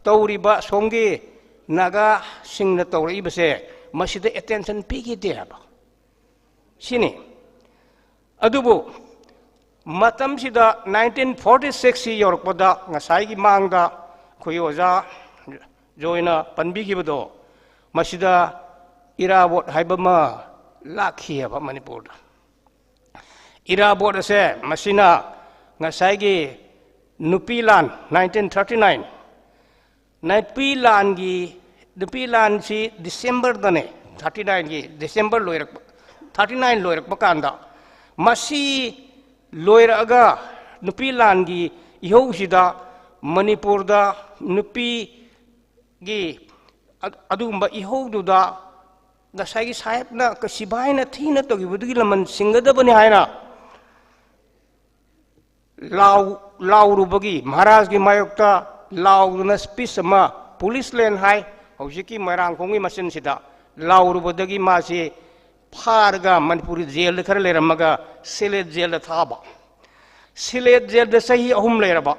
ꯇꯧꯔꯤꯕ ꯑꯁꯣꯝꯒꯤ ꯅꯥꯒꯥꯁꯤꯡꯅ ꯇꯧꯔꯛꯏꯕꯁꯦ, ꯃꯁꯤꯗ ꯑꯦꯇꯦꯟꯁꯟ ꯄꯤꯈꯤꯗꯦ ꯍꯥꯏꯕ꯫ ꯁꯤꯅꯤ꯫ ꯑꯗꯨꯕꯨ ꯃꯇꯝꯁꯤꯗ ꯅꯥꯏꯟꯇꯤꯟ ꯐꯣꯔꯇꯤ ꯁꯤꯛꯁꯁꯤ ꯌꯧꯔꯛꯄꯗ, ꯉꯁꯥꯏꯒꯤ ꯃꯥꯡꯗ ꯑꯩꯈꯣꯏꯒꯤ ꯑꯣꯖꯥ ꯖꯣꯏꯅ ꯄꯟꯕꯤꯈꯤꯕꯗꯣ, ꯃꯁꯤꯗ ꯏꯔꯥꯕꯣꯠ ꯍꯥꯏꯕ ꯑꯃ ꯂꯥꯛꯈꯤꯑꯕ ꯃꯅꯤꯄꯨꯔꯗ꯫ ꯏꯔꯥꯕꯣꯠ ꯑꯁꯦ ꯃꯁꯤꯅ ꯉꯁꯥꯏꯒꯤ ꯅꯨꯄꯤ ꯂꯥꯟ, nineteen thirty nine, ꯅꯨꯄꯤ ꯂꯥꯟꯒꯤ, ꯅꯨꯄꯤ ꯂꯥꯟꯁꯤ ꯗꯤꯁꯦꯝꯕꯔꯗꯅꯦ, thirty nineꯒꯤ ꯗꯤꯁꯦꯝꯕꯔ ꯂꯣꯏꯔꯛꯄ, thirty nine ꯂꯣꯏꯔꯛꯄ ꯀꯥꯟꯗ, ꯃꯁꯤ ꯂꯣꯏꯔꯛꯑꯒ ꯅꯨꯄꯤ ꯂꯥꯟꯒꯤ ꯏꯍꯧꯁꯤꯗ ꯃꯅꯤꯄꯨꯔꯗ ꯅꯨꯄꯤꯒꯤ ꯑ-, ꯑꯗꯨꯒꯨꯝꯕ ꯏꯍꯧꯗꯨꯗ ꯉꯁꯥꯏꯒꯤ ꯁꯥꯍꯦꯕꯅ, ꯁꯤꯐꯥꯏꯅ ꯊꯤꯅ ꯇꯧꯈꯤꯕꯗꯨꯒꯤ ꯂꯃꯟ ꯁꯤꯡꯒꯗꯕꯅꯤ ꯍꯥꯏꯅ ꯂꯥꯎ-, ꯂꯥꯎꯔꯨꯕꯒꯤ, ꯃꯍꯥꯔꯥꯖꯒꯤ ꯃꯥꯌꯣꯛꯇ ꯂꯥꯎꯗꯨꯅ speech ꯑꯃ, ꯄꯨꯂꯤꯁ ꯂꯦꯟ ꯍꯥꯏ ꯍꯧꯖꯤꯛꯀꯤ ꯃꯣꯏꯔꯥꯡꯈꯣꯡꯒꯤ ꯃꯆꯤꯟꯁꯤꯗ, ꯂꯥꯎꯔꯨꯕꯗꯒꯤ ꯃꯥꯁꯤ ꯐꯥꯔꯒ ꯃꯅꯤꯄꯨꯔꯒꯤ ꯖꯦꯜꯗ ꯈꯔ ꯂꯩꯔꯝꯃꯒ ꯁꯤꯂꯦꯠ ꯖꯦꯜꯗ ꯊꯥꯕ꯫ ꯁꯤꯂꯦꯠ ꯖꯦꯜꯗ ꯆꯍꯤ ꯑꯍꯨꯝ ꯂꯩꯔꯕ꯫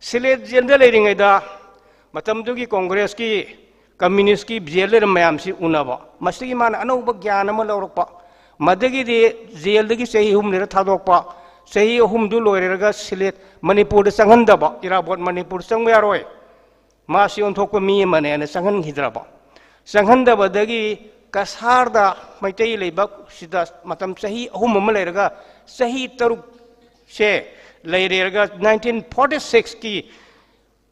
ꯁꯤꯂꯦꯠ ꯖꯦꯜꯗ ꯂꯩꯔꯤꯉꯩꯗ ꯃꯇꯝꯗꯨꯒꯤ ꯀꯣꯡꯒ꯭ꯔꯦꯁꯀꯤ, ꯀꯝꯃ꯭ꯌꯨꯅꯤꯁꯀꯤ ꯖꯦꯜ ꯂꯩꯔꯝꯕ ꯃꯌꯥꯝꯁꯤ ꯎꯅꯕ, ꯃꯁꯤꯗꯒꯤ ꯃꯥꯅ ꯑꯅꯧꯕ ꯒ꯭ꯌꯥꯟ ꯑꯃ ꯂꯧꯔꯛꯄ꯫ ꯃꯗꯒꯤꯗꯤ ꯖꯦꯜꯗꯒꯤ ꯆꯍꯤ ꯑꯍꯨꯝ ꯂꯩꯔ ꯊꯥꯗꯣꯛꯄ, ꯆꯍꯤ ꯑꯍꯨꯝꯗꯨ ꯂꯣꯏꯔꯒ ꯁꯤꯂꯦꯠ ꯃꯅꯤꯄꯨꯔꯗ ꯆꯪꯍꯟꯗꯕ, ꯏꯔꯥꯕꯣꯠ ꯃꯅꯤꯄꯨꯔ ꯆꯪꯕ ꯌꯥꯔꯣꯏ, ꯃꯥꯁꯤ ꯑꯣꯟꯊꯣꯛꯄ ꯃꯤ ꯑꯃꯅꯦꯅ ꯆꯪꯍꯟꯈꯤꯗ꯭ꯔꯕ꯫ ꯆꯪꯍꯟꯗꯕꯗꯒꯤ ꯀꯁꯥꯔꯗ ꯃꯩꯇꯩ ꯂꯩꯕꯥꯛꯁꯤꯗ ꯃꯇꯝ ꯆꯍꯤ ꯑꯍꯨꯝ ꯑꯃ ꯂꯩꯔꯒ, ꯆꯍꯤ ꯇꯔꯨꯛꯁꯦ ꯂꯩꯔꯦꯔꯒ nineteen forty sixꯀꯤ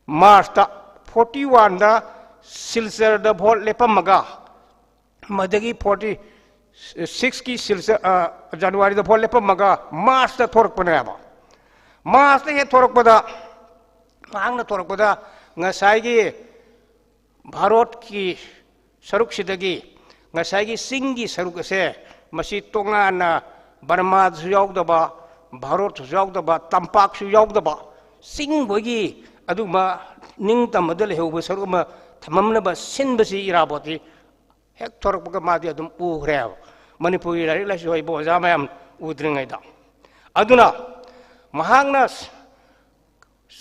ꯃꯥꯔꯁꯇ, forty oneꯗ ꯁꯤꯜꯆꯔꯗ ꯚꯣꯠ ꯂꯦꯞꯄꯝꯃꯒ, ꯃꯗꯒꯤ forty sixꯀꯤ ꯁꯤꯜꯆꯔ, ꯑ, ꯖꯅꯋꯥꯔꯤꯗ ꯚꯣꯠ ꯂꯦꯞꯄꯝꯃꯒ ꯃꯥꯔꯁꯇ ꯊꯣꯔꯛꯄꯅꯦꯕ꯫ ꯃꯥꯔꯁꯇ ꯍꯦꯛ ꯊꯣꯔꯛꯄꯗ, ꯃꯍꯥꯛꯅ ꯊꯣꯔꯛꯄꯗ ꯉꯁꯥꯏꯒꯤ ꯚꯥꯔꯣꯠꯀꯤ ꯁꯔꯨꯛꯁꯤꯗꯒꯤ ꯉꯁꯥꯏꯒꯤ ꯆꯤꯡꯒꯤ ꯁꯔꯨꯛ ꯑꯁꯦ, ꯃꯁꯤ ꯇꯣꯉꯥꯟꯅ ꯕꯔꯃꯥꯗꯁꯨ ꯌꯥꯎꯗꯕ, ꯚꯥꯔꯣꯠꯇꯁꯨ ꯌꯥꯎꯗꯕ, ꯇꯝꯄꯥꯛꯁꯨ ꯌꯥꯎꯗꯕ, ꯆꯤꯡ ꯃꯣꯏꯒꯤ ꯑꯗꯨꯒꯨꯝꯕ ꯅꯤꯡꯇꯝꯕꯗ ꯂꯩꯍꯧꯕ ꯁꯔꯨꯛ ꯑꯃ ꯊꯝꯃꯝꯅꯕ ꯁꯤꯟꯕꯁꯤ ꯏꯔꯥꯕꯣꯠꯇꯤ ꯍꯦꯛ ꯊꯣꯔꯛꯄꯒ ꯃꯥꯗꯤ ꯑꯗꯨꯝ ꯎꯈ꯭ꯔꯦꯕ, ꯃꯅꯤꯄꯨꯔꯒꯤ ꯂꯥꯏꯔꯤꯛ ꯂꯥꯏꯁꯨ ꯍꯩꯕ ꯑꯣꯖꯥ ꯃꯌꯥꯝ ꯎꯗ꯭ꯔꯤꯉꯩꯗ꯫ ꯑꯗꯨꯅ ꯃꯍꯥꯛꯅ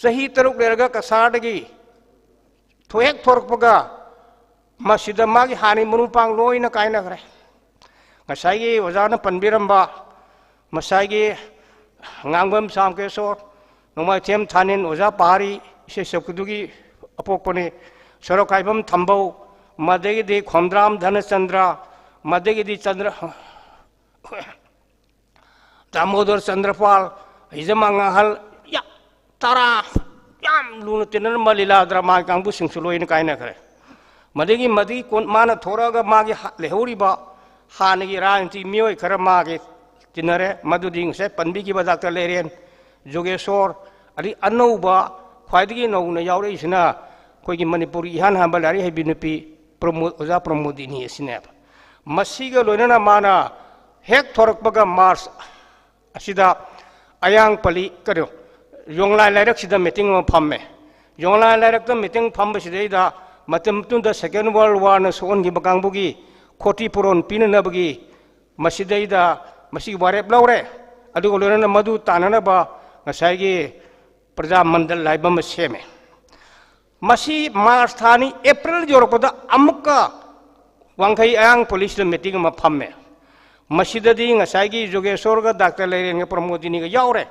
ꯆꯍꯤ ꯇꯔꯨꯛ ꯂꯩꯔꯒ ꯀꯁꯥꯔꯗꯒꯤ ꯊꯣ-, ꯍꯦꯛ ꯊꯣꯔꯛꯄꯒ ꯃꯁꯤꯗ ꯃꯥꯒꯤ ꯍꯥꯟꯅꯒꯤ ꯃꯔꯨꯞ ꯃꯄꯥꯡ ꯂꯣꯏꯅ ꯀꯥꯏꯅꯈ꯭ꯔꯦ꯫ ꯉꯁꯥꯏꯒꯤ ꯑꯣꯖꯥꯅ ꯄꯟꯕꯤꯔꯝꯕ ꯉꯁꯥꯏꯒꯤ ꯉꯥꯡꯕꯝ ꯁꯥꯝꯀꯦꯁꯣꯔ, ꯅꯣꯡꯃꯥꯏꯊꯦꯝ ꯊꯥꯅꯤꯟ, ꯑꯣꯖꯥ ꯄꯍꯥꯔꯤ, ꯏꯁꯩ ꯁꯛꯄꯗꯨꯒꯤ ꯑꯄꯣꯛꯄꯅꯤ, ꯁꯣꯔꯣꯛꯈꯥꯏꯕꯝ ꯊꯝꯕꯧ, ꯃꯗꯒꯤꯗꯤ ꯈꯣꯝꯗ꯭ꯔꯥꯝ ꯙꯅꯆꯟꯗ꯭ꯔ, ꯃꯗꯒꯤꯗꯤ ꯆꯟꯗ꯭ꯔ, ꯗꯥꯃꯣꯗꯣꯔ ꯆꯟꯗ꯭ꯔꯄꯥꯜ, ꯍꯤꯖꯝ ꯑꯉꯥꯍꯜ, ꯌꯥ, ꯇꯔꯥ, ꯌꯥꯝ ꯂꯨꯅ ꯇꯤꯟꯅꯔꯝꯕ ꯂꯤꯂꯥ ꯗ꯭ꯔꯃꯥꯒꯤ ꯀꯥꯡꯕꯨꯁꯤꯡꯁꯨ ꯂꯣꯏꯅ ꯀꯥꯏꯅꯈ꯭ꯔꯦ꯫ ꯃꯗꯒꯤ, ꯃꯗꯒꯤ ꯀꯣꯟ ꯃꯥꯅ ꯊꯣꯔꯛꯑꯒ ꯃꯥꯒꯤ ꯍ-, ꯂꯩꯍꯧꯔꯤꯕ ꯍꯥꯟꯅꯒꯤ ꯔꯥꯖꯅꯤꯇꯤ ꯃꯤꯑꯣꯏ ꯈꯔ ꯃꯥꯒꯤ ꯇꯤꯟꯅꯔꯦ꯫ ꯃꯗꯨꯗꯤ ꯉꯁꯥꯏ ꯄꯟꯕꯤꯈꯤꯕ ꯗꯥꯛꯇꯔ ꯂꯩꯔꯦꯟ, ꯖꯣꯒꯦꯁꯣꯔ, ꯑꯗꯩ ꯑꯅꯧꯕ ꯈ꯭ꯋꯥꯏꯗꯒꯤ ꯅꯧꯅ ꯌꯥꯎꯔꯛꯏꯁꯤꯅ ꯑꯩꯈꯣꯏꯒꯤ ꯃꯅꯤꯄꯨꯔꯒꯤ ꯏꯍꯥꯟ ꯍꯥꯟꯕ ꯂꯥꯏꯔꯤꯛ ꯍꯩꯕꯤ ꯅꯨꯄꯤ ꯄ꯭ꯔꯃꯣ-, ꯑꯣꯖꯥ ꯄ꯭ꯔꯃꯣꯗꯤꯅꯤ ꯑꯁꯤꯅꯦꯕ꯫ ꯃꯁꯤꯒ ꯂꯣꯏꯅꯅ ꯃꯥꯅ ꯍꯦꯛ ꯊꯣꯔꯛꯄꯒ ꯃꯥꯔꯆ ꯑꯁꯤꯗ ꯑꯌꯥꯡꯄꯜꯂꯤ, ꯀꯩꯅꯣ, ꯌꯣꯡꯂꯥꯏ ꯂꯥꯏꯔꯛꯁꯤꯗ ꯃꯤꯇꯤꯡ ꯑꯃ ꯐꯝꯃꯦ꯫ ꯌꯣꯡꯂꯥꯏ ꯂꯥꯏꯔꯛꯇ ꯃꯤꯇꯤꯡ ꯐꯝꯕꯁꯤꯗꯩꯗ ꯃꯇꯝ ꯃꯇꯨꯡꯗ ꯁꯦꯀꯦꯟ ꯋꯥꯔꯜ ꯋꯥꯔꯅ ꯁꯣꯛꯍꯟꯈꯤꯕ ꯀꯥꯡꯕꯨꯒꯤ ꯈꯣꯇꯤ ꯄꯨꯔꯣꯟ ꯄꯤꯅꯅꯕꯒꯤ ꯃꯁꯤꯗꯩꯗ ꯃꯁꯤꯒꯤ ꯋꯥꯔꯦꯞ ꯂꯧꯔꯦ꯫ ꯑꯗꯨꯒ ꯂꯣꯏꯅꯅ ꯃꯗꯨ ꯇꯥꯟꯅꯅꯕ ꯉꯁꯥꯏꯒꯤ ꯄ꯭ꯔꯖꯥ ꯃꯟꯗꯜ ꯍꯥꯏꯕ ꯑꯃ ꯁꯦꯝꯃꯦ꯫ ꯃꯁꯤ ꯃꯥꯔꯆ ꯊꯥꯅꯤ, ꯑꯦꯄ꯭ꯔꯤꯜ ꯌꯧꯔꯛꯄꯗ ꯑꯃꯨꯛꯀ ꯋꯥꯡꯈꯩ ꯑꯌꯥꯡ ꯄꯨꯂꯤꯁꯇ ꯃꯤꯇꯤꯡ ꯑꯃ ꯐꯝꯃꯦ꯫ ꯃꯁꯤꯗꯗꯤ ꯉꯁꯥꯏꯒꯤ ꯖꯣꯒꯦꯁꯣꯔꯒ ꯗꯥꯛꯇꯔ ꯂꯩꯔꯦꯟꯒ ꯄ꯭ꯔꯃꯣꯗꯤꯅꯤꯒ ꯌꯥꯎꯔꯦ,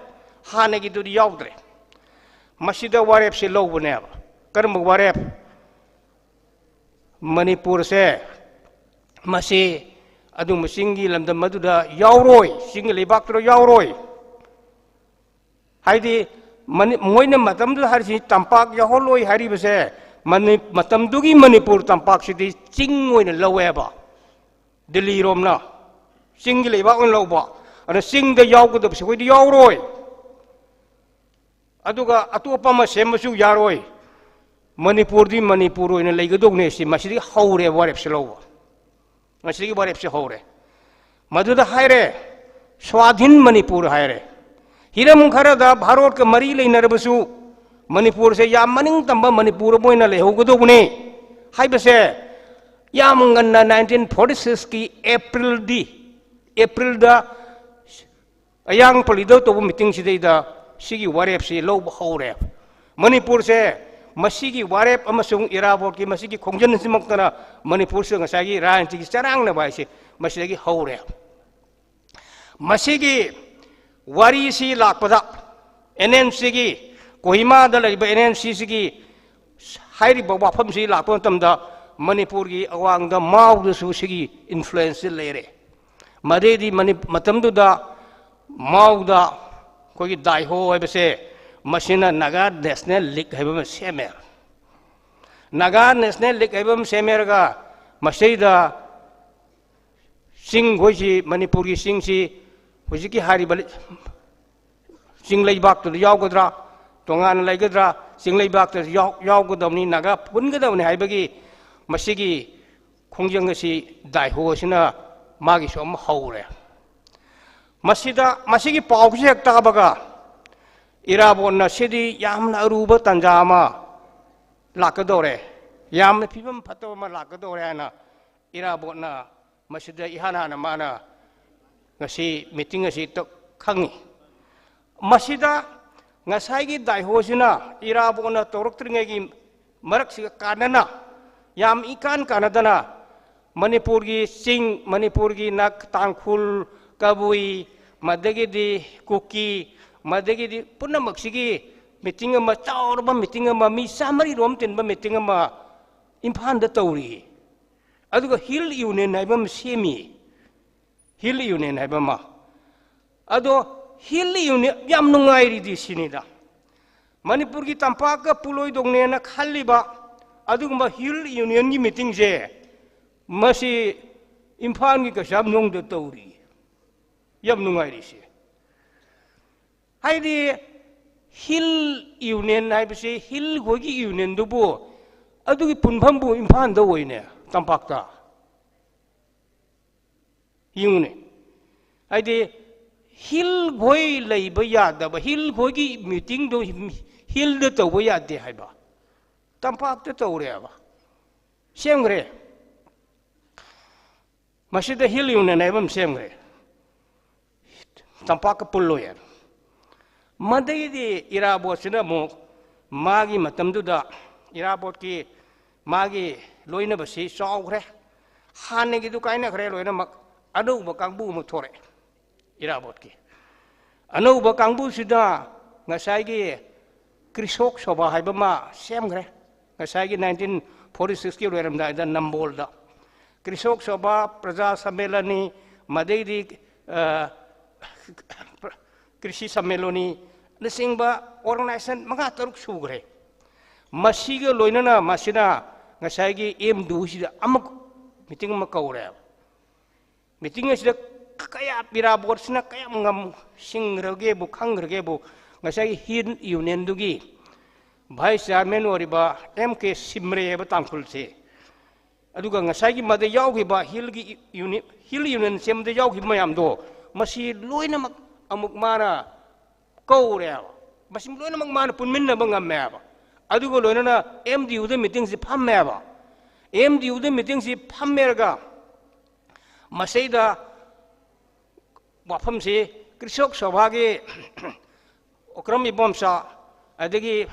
ꯍꯥꯟꯅꯒꯤꯗꯨꯗꯤ ꯌꯥꯎꯗ꯭ꯔꯦ꯫ ꯃꯁꯤꯗ ꯋꯥꯔꯦꯞꯁꯦ ꯂꯧꯕꯅꯦꯕ꯫ ꯀꯔꯝꯕ ꯋꯥꯔꯦꯞ? ꯃꯅꯤꯄꯨꯔꯁꯦ ꯃꯁꯤ ꯑꯗꯨꯒꯨꯝꯕ ꯆꯤꯡꯒꯤ ꯂꯝꯗꯝ ꯑꯗꯨꯗ ꯌꯥꯎꯔꯣꯏ, ꯆꯤꯡꯒꯤ ꯂꯩꯕꯥꯛꯇꯨꯗ ꯌꯥꯎꯔꯣꯏ꯫ ꯍꯥꯏꯗꯤ, ꯃꯅꯤ-, ꯃꯣꯏꯅ ꯃꯇꯝꯗꯨꯗ ꯍꯥꯏꯔꯤꯁꯤ ꯇꯝꯄꯥꯛ ꯌꯥꯎꯍꯜꯂꯣꯏ ꯍꯥꯏꯔꯤꯕꯁꯦ, ꯃꯅꯤ-, ꯃꯇꯝꯗꯨꯒꯤ ꯃꯅꯤꯄꯨꯔ ꯇꯝꯄꯥꯛꯁꯤꯗꯤ ꯆꯤꯡ ꯑꯣꯏꯅ ꯂꯧꯋꯦꯕ, ꯗꯤꯜꯂꯤꯔꯣꯝꯅ ꯆꯤꯡꯒꯤ ꯂꯩꯕꯥꯛ ꯑꯣꯏꯅ ꯂꯧꯕ꯫ ꯑꯗꯨꯅ ꯆꯤꯡꯗ ꯌꯥꯎꯒꯗꯕꯁꯦ ꯑꯩꯈꯣꯏꯗꯤ ꯌꯥꯎꯔꯣꯏ꯫ ꯑꯗꯨꯒ ꯑꯇꯣꯞꯄ ꯑꯃ ꯁꯦꯝꯕꯁꯨ ꯌꯥꯔꯣꯏ꯫ ꯃꯅꯤꯄꯨꯔꯗꯤ ꯃꯅꯤꯄꯨꯔ ꯑꯣꯏꯅ ꯂꯩꯒꯗꯧꯅꯦ ꯁꯤ, ꯃꯁꯤꯗꯒꯤ ꯍꯧꯔꯦ ꯋꯥꯔꯦꯞꯁꯦ ꯂꯧꯕ꯫ ꯉꯁꯤꯒꯤ ꯋꯥꯔꯦꯞꯁꯦ ꯍꯧꯔꯦ꯫ ꯃꯗꯨꯗ ꯍꯥꯏꯔꯦ, ꯁ꯭ꯋꯥꯙꯤꯟ ꯃꯅꯤꯄꯨꯔ ꯍꯥꯏꯔꯦ꯫ ꯍꯤꯔꯝ ꯈꯔꯗ ꯚꯥꯔꯣꯠꯀ ꯃꯔꯤ ꯂꯩꯅꯔꯕꯁꯨ ꯃꯅꯤꯄꯨꯔꯁꯦ ꯌꯥꯝ ꯃꯅꯤꯡ ꯇꯝꯕ ꯃꯅꯤꯄꯨꯔ ꯑꯃ ꯑꯣꯏꯅ ꯂꯩꯍꯧꯒꯗꯧꯕꯅꯤ ꯍꯥꯏꯕꯁꯦ ꯌꯥꯝ ꯉꯟꯅ ꯅꯥꯏꯟꯇꯤꯟ ꯐꯣꯔꯇꯤ ꯁꯤꯛꯁꯀꯤ ꯑꯦꯄ꯭ꯔꯤꯜꯗꯤ, ꯑꯦꯄ꯭ꯔꯤꯜꯗ ꯑꯌꯥꯡ ꯄꯜꯂꯤꯗ ꯇꯧꯕ ꯃꯤꯇꯤꯡꯁꯤꯗꯩꯗ ꯁꯤꯒꯤ ꯋꯥꯔꯦꯞꯁꯤ ꯂꯧꯕ ꯍꯧꯔꯦ꯫ ꯃꯅꯤꯄꯨꯔꯁꯦ ꯃꯁꯤꯒꯤ ꯋꯥꯔꯦꯞ ꯑꯃꯁꯨꯡ ꯏꯔꯥꯕꯣꯠꯀꯤ ꯃꯁꯤꯒꯤ ꯈꯣꯡꯖꯪꯁꯤꯃꯛꯇꯅ ꯃꯅꯤꯄꯨꯔꯁꯤꯗ ꯉꯁꯥꯏꯒꯤ ꯔꯥꯖꯅꯤꯇꯤꯒꯤ ꯆꯔꯥꯡꯅꯕ ꯍꯥꯏꯁꯦ ꯃꯁꯤꯗꯒꯤ ꯍꯧꯔꯦ꯫ ꯃꯁꯤꯒꯤ ꯋꯥꯔꯤꯁꯤ ꯂꯥꯛꯄꯗ, ꯑꯦꯟ ꯑꯦꯟ ꯁꯤꯒꯤ, ꯀꯣꯍꯤꯃꯥꯗ ꯂꯩꯔꯤꯕ ꯑꯦꯟ ꯑꯦꯟ ꯁꯤꯁꯤꯒꯤ ꯍꯥꯏꯔꯤꯕ ꯋꯥꯐꯝꯁꯤ ꯂꯥꯛꯄ ꯃꯇꯝꯗ, ꯃꯅꯤꯄꯨꯔꯒꯤ ꯑꯋꯥꯡꯗ ꯃꯥꯎꯗꯁꯨ ꯁꯤꯒꯤ ꯏꯟꯐ꯭ꯂꯨꯌꯦꯟꯁꯁꯤ ꯂꯩꯔꯦ꯫ ꯃꯗꯩꯗꯤ ꯃꯅꯤ-, ꯃꯇꯝꯗꯨꯗ ꯃꯥꯎꯗ ꯑꯩꯈꯣꯏꯒꯤ ꯗꯥꯏꯍꯣ ꯍꯥꯏꯕꯁꯦ, ꯃꯁꯤꯅ ꯅꯥꯒꯥ ꯅꯦꯁꯅꯦꯜ ꯂꯤꯒ ꯍꯥꯏꯕ ꯑꯃ ꯁꯦꯝꯃꯦ꯫ ꯅꯥꯒꯥ ꯅꯦꯁꯅꯦꯜ ꯂꯤꯒ ꯍꯥꯏꯕ ꯑꯃ ꯁꯦꯝꯃꯦꯔꯒ, ꯃꯁꯤꯗ ꯆꯤꯡꯈꯣꯏꯁꯤ, ꯃꯅꯤꯄꯨꯔꯒꯤ ꯆꯤꯡꯁꯤ ꯍꯧꯖꯤꯛꯀꯤ ꯍꯥꯏꯔꯤꯕ ꯂꯤ-, ꯆꯤꯡ ꯂꯩꯕꯥꯛꯇꯨꯗ ꯌꯥꯎꯒꯗ꯭ꯔꯥ, ꯇꯣꯉꯥꯟꯅ ꯂꯩꯒꯗ꯭ꯔꯥ, ꯆꯤꯡ ꯂꯩꯕꯥꯛꯇ ꯌꯥꯎ-, ꯌꯥꯎꯒꯗꯕꯅꯤ, ꯅꯥꯒꯥ ꯄꯨꯟꯒꯗꯕꯅꯤ ꯍꯥꯏꯕꯒꯤ ꯃꯁꯤꯒꯤ ꯈꯣꯡꯖꯪ ꯑꯁꯤ ꯗꯥꯏꯍꯣ ꯑꯁꯤꯅ ꯃꯥꯒꯤꯁꯨ ꯑꯃ ꯍꯧꯔꯦ꯫ ꯃꯁꯤꯗ, ꯃꯁꯤꯒꯤ ꯄꯥꯎꯁꯤ ꯍꯦꯛ ꯇꯥꯕꯒ, ꯏꯔꯥꯕꯣꯠꯅ ꯁꯤꯗꯤ ꯌꯥꯝꯅ ꯑꯔꯨꯕ ꯇꯥꯟꯖꯥ ꯑꯃ ꯂꯥꯛꯀꯗꯧꯔꯦ, ꯌꯥꯝꯅ ꯐꯤꯕꯝ ꯐꯠꯇꯕ ꯑꯃ ꯂꯥꯛꯀꯗꯧꯔꯦ ꯍꯥꯏꯅ ꯏꯔꯥꯕꯣꯠꯅ ꯃꯁꯤꯗ ꯏꯍꯥꯟ ꯍꯥꯟꯅ ꯃꯥꯅ ꯉꯁꯤ ꯃꯤꯇꯤꯡ ꯑꯁꯤ ꯇ-, ꯈꯪꯉꯤ꯫ ꯃꯁꯤꯗ ꯉꯁꯥꯏꯒꯤ ꯗꯥꯏꯍꯣꯁꯤꯅ ꯏꯔꯥꯕꯣꯠꯅ ꯇꯧꯔꯛꯇ꯭ꯔꯤꯉꯩꯒꯤ ꯃꯔꯛꯁꯤꯒ ꯀꯥꯟꯅꯅ, ꯌꯥꯝ ꯏꯀꯥꯟ ꯀꯥꯟꯅꯗꯅ ꯃꯅꯤꯄꯨꯔꯒꯤ ꯆꯤꯡ, ꯃꯅꯤꯄꯨꯔꯒꯤ ꯅꯥꯒ, ꯇꯥꯡꯈꯨꯜ, ꯀꯕꯨꯏ, ꯃꯗꯒꯤꯗꯤ ꯀꯨꯀꯤ, ꯃꯗꯒꯤꯗꯤ ꯄꯨꯝꯅꯃꯛꯁꯤꯒꯤ ꯃꯤꯇꯤꯡ ꯑꯃ, ꯆꯥꯎꯔꯕ ꯃꯤꯇꯤꯡ ꯑꯃ, ꯃꯤ ꯆꯥꯃꯔꯤ ꯔꯣꯝ ꯇꯤꯟꯕ ꯃꯤꯇꯤꯡ ꯑꯃ ꯏꯝꯐꯥꯜꯗ ꯇꯧꯔꯤ꯫ ꯑꯗꯨꯒ ꯍꯤꯜ ꯌꯨꯅꯤꯌꯟ ꯍꯥꯏꯕ ꯑꯃ ꯁꯦꯝꯃꯤ꯫ ꯍꯤꯜ ꯌꯨꯅꯤꯌꯟ ꯍꯥꯏꯕ ꯑꯃ꯫ ꯑꯗꯣ ꯍꯤꯜ ꯌꯨꯅꯤꯌꯟ ꯌꯥꯝ ꯅꯨꯡꯉꯥꯏꯔꯤꯗꯤ ꯁꯤꯅꯤꯗ꯫ ꯃꯅꯤꯄꯨꯔꯒꯤ ꯇꯝꯄꯥꯛꯀ ꯄꯨꯜꯂꯣꯏꯗꯧꯅꯦꯅ ꯈꯜꯂꯤꯕ ꯑꯗꯨꯒꯨꯝꯕ ꯍꯤꯜ ꯌꯨꯅꯤꯌꯟꯒꯤ ꯃꯤꯇꯤꯡꯁꯦ ꯃꯁꯤ ꯏꯝꯐꯥꯜꯒꯤ ꯀꯩꯁꯥꯝꯊꯣꯡꯗ ꯇꯧꯔꯤ꯫ ꯌꯥꯝ ꯅꯨꯡꯉꯥꯏꯔꯤꯁꯦ꯫ ꯍꯥꯏꯗꯤ ꯍꯤꯜ ꯌꯨꯅꯤꯌꯟ ꯍꯥꯏꯕꯁꯤ ꯍꯤꯜ ꯈꯣꯏꯒꯤ ꯌꯨꯅꯤꯌꯟꯗꯨꯕꯨ ꯑꯗꯨꯒꯤ ꯄꯨꯟꯐꯝꯕꯨ ꯏꯝꯐꯥꯜꯗ ꯑꯣꯏꯅꯦ, ꯇꯝꯄꯥꯛꯇ꯫ ꯌꯦꯡꯉꯨꯅꯦ꯫ ꯍꯥꯏꯗꯤ ꯍꯤꯜ ꯈꯣꯏ ꯂꯩꯕ ꯌꯥꯗꯕ, ꯍꯤꯜ ꯈꯣꯏꯒꯤ ꯃꯤꯇꯤꯡꯗꯣ ꯍꯤꯜꯗ ꯇꯧꯕ ꯌꯥꯗꯦ ꯍꯥꯏꯕ꯫ ꯇꯝꯄꯥꯛꯇ ꯇꯧꯔꯦꯕ꯫ ꯁꯦꯝꯈ꯭ꯔꯦ꯫ ꯃꯁꯤꯗ ꯍꯤꯜ ꯌꯨꯅꯤꯌꯟ ꯍꯥꯏꯕ ꯑꯃ ꯁꯦꯝꯈ꯭ꯔꯦ꯫ ꯇꯝꯄꯥꯛꯀ ꯄꯨꯜꯂꯣꯏ ꯍꯥꯏꯅ꯫ ꯃꯗꯒꯤꯗꯤ ꯏꯔꯥꯕꯣꯠꯁꯤꯅ ꯑꯃꯨꯛ ꯃꯥꯒꯤ ꯃꯇꯝꯗꯨꯗ ꯏꯔꯥꯕꯣꯠꯀꯤ ꯃꯥꯒꯤ ꯂꯣꯏꯅꯕꯁꯤ ꯆꯥꯎꯈ꯭ꯔꯦ꯫ ꯍꯥꯟꯅꯒꯤꯗꯨ ꯀꯥꯏꯅꯈ꯭ꯔꯦ ꯂꯣꯏꯅꯃꯛ꯫ ꯑꯅꯧꯕ ꯀꯥꯡꯕꯨ ꯑꯃ ꯊꯣꯔꯛꯑꯦ ꯏꯔꯥꯕꯣꯠꯀꯤ꯫ ꯑꯅꯧꯕ ꯀꯥꯡꯕꯨꯁꯤꯗ ꯉꯁꯥꯏꯒꯤ ꯀ꯭ꯔꯤꯁꯣꯛ ꯁꯣꯚꯥ ꯍꯥꯏꯕ ꯑꯃ ꯁꯦꯝꯈ꯭ꯔꯦ꯫ ꯉꯁꯥꯏꯒꯤ ꯅꯥꯏꯟꯇꯤꯟ ꯐꯣꯔꯇꯤ ꯁꯤꯛꯁꯀꯤ ꯂꯣꯏꯔꯝꯗꯥꯏꯗ ꯅꯝꯕꯣꯜꯗ ꯀ꯭ꯔꯤꯁꯣꯛ ꯁꯣꯚꯥ, ꯄ꯭ꯔꯖꯥ ꯁꯝꯃꯦꯂꯅꯤ, ꯃꯗꯩꯗꯤ, ꯑ, ꯀ꯭ꯔꯤꯁꯤ ꯁꯝꯃꯦꯂꯅꯤꯅꯆꯤꯡꯕ organization ꯃꯉꯥ ꯇꯔꯨꯛ ꯁꯨꯈ꯭ꯔꯦ꯫ ꯃꯁꯤꯒ ꯂꯣꯏꯅꯅ ꯃꯁꯤꯅ ꯉꯁꯥꯏꯒꯤ ꯑꯦꯝ ꯗꯤ ꯌꯨꯁꯤꯗ ꯑꯃꯨꯛ meeting ꯑꯃ ꯀꯧꯔꯦꯕ꯫ Meeting ꯑꯁꯤꯗ ꯀꯌꯥ ꯏꯔꯥꯕꯣꯠꯁꯤꯅ ꯀꯌꯥꯝ ꯉꯝ ꯁꯤꯡꯈ꯭ꯔꯒꯦꯕꯨ, ꯈꯪꯈ꯭ꯔꯒꯦꯕꯨ, ꯉꯁꯥꯏꯒꯤ ꯍꯤꯜ ꯌꯨꯅꯤꯌꯟꯗꯨꯒꯤ vice chairman ꯑꯣꯏꯔꯤꯕ ꯑꯦꯝ ꯀꯦ ꯁꯤꯝꯔꯦ ꯍꯥꯏꯕ ꯇꯥꯡꯈꯨꯜꯁꯦ, ꯑꯗꯨꯒ ꯉꯁꯥꯏꯒꯤ ꯃꯗ ꯌꯥꯎꯈꯤꯕ ꯍꯤꯜꯒꯤ ꯌꯨꯅꯤ-, ꯍꯤꯜ ꯌꯨꯅꯤꯌꯟ ꯁꯦꯝꯕꯗ ꯌꯥꯎꯈꯤꯕ ꯃꯌꯥꯝꯗꯣ, ꯃꯁꯤ ꯂꯣꯏꯅꯃꯛ ꯑꯃꯨꯛ ꯃꯥꯅ ꯀꯧꯔꯦꯕ꯫ ꯃꯁꯤ ꯂꯣꯏꯅꯃꯛ ꯃꯥꯅ ꯄꯨꯟꯃꯤꯟꯅꯕ ꯉꯝꯃꯦꯕ꯫ ꯑꯗꯨꯒ ꯂꯣꯏꯅꯅ ꯑꯦꯝ ꯗꯤ ꯌꯨꯗ meetingꯁꯤ ꯐꯝꯃꯦꯕ꯫ ꯑꯦꯝ ꯗꯤ ꯌꯨꯗ meetingꯁꯤ ꯐꯝꯃꯦꯔꯒ ꯃꯁꯤꯗ ꯋꯥꯐꯝꯁꯤ ꯀ꯭ꯔꯤꯁꯣꯛ ꯁꯣꯚꯥꯒꯤ ꯑꯣꯀ꯭ꯔꯝ ꯏꯕꯣꯝꯆꯥ, ꯑꯗꯒꯤ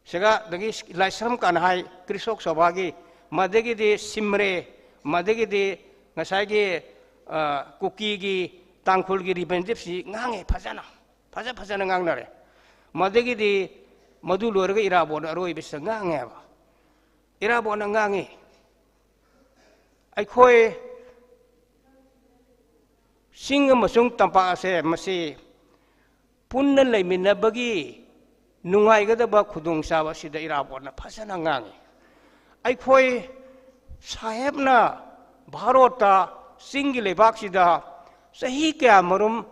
ꯁꯤꯒ, ꯑꯗꯒꯤ ꯂꯥꯏꯁ꯭ꯔꯝ ꯀꯟꯍꯥꯏ, ꯀ꯭ꯔꯤꯁꯣꯛ ꯁꯣꯚꯥꯒꯤ, ꯃꯗꯒꯤꯗꯤ ꯁꯤꯝꯔꯦ, ꯃꯗꯒꯤꯗꯤ ꯉꯁꯥꯏꯒꯤ, ꯑ, ꯀꯨꯀꯤꯒꯤ, ꯇꯥꯡꯈꯨꯜꯒꯤ representativeꯁꯤ ꯉꯥꯡꯉꯦ ꯐꯖꯅ, ꯐꯖ ꯐꯖꯅ ꯉꯥꯡꯅꯔꯦ꯫ ꯃꯗꯒꯤꯗꯤ ꯃꯗꯨ ꯂꯣꯏꯔꯒ ꯏꯔꯥꯕꯣꯠꯅ ꯑꯔꯣꯏꯕꯁꯤꯗ ꯉꯥꯡꯉꯦꯕ꯫ ꯏꯔꯥꯕꯣꯠꯅ ꯉꯥꯡꯉꯤ, "ꯑꯩꯈꯣꯏ ꯆꯤꯡ ꯑꯃꯁꯨꯡ ꯇꯝꯄꯥꯛ ꯑꯁꯦ ꯃꯁꯤ ꯄꯨꯟꯅ ꯂꯩꯃꯤꯟꯅꯕꯒꯤ ꯅꯨꯡꯉꯥꯏꯒꯗꯕ ꯈꯨꯗꯣꯡꯆꯥꯕ ꯑꯁꯤꯗ ꯏꯔꯥꯕꯣꯠꯅ ꯐꯖꯅ ꯉꯥꯡꯉꯤ꯫ ꯑꯩꯈꯣꯏ ꯁꯥꯍꯦꯕꯅ ꯚꯥꯔꯣꯠꯇ ꯆꯤꯡꯒꯤ ꯂꯩꯕꯥꯛꯁꯤꯗ ꯆꯍꯤ ꯀꯌꯥꯃꯔꯨꯝ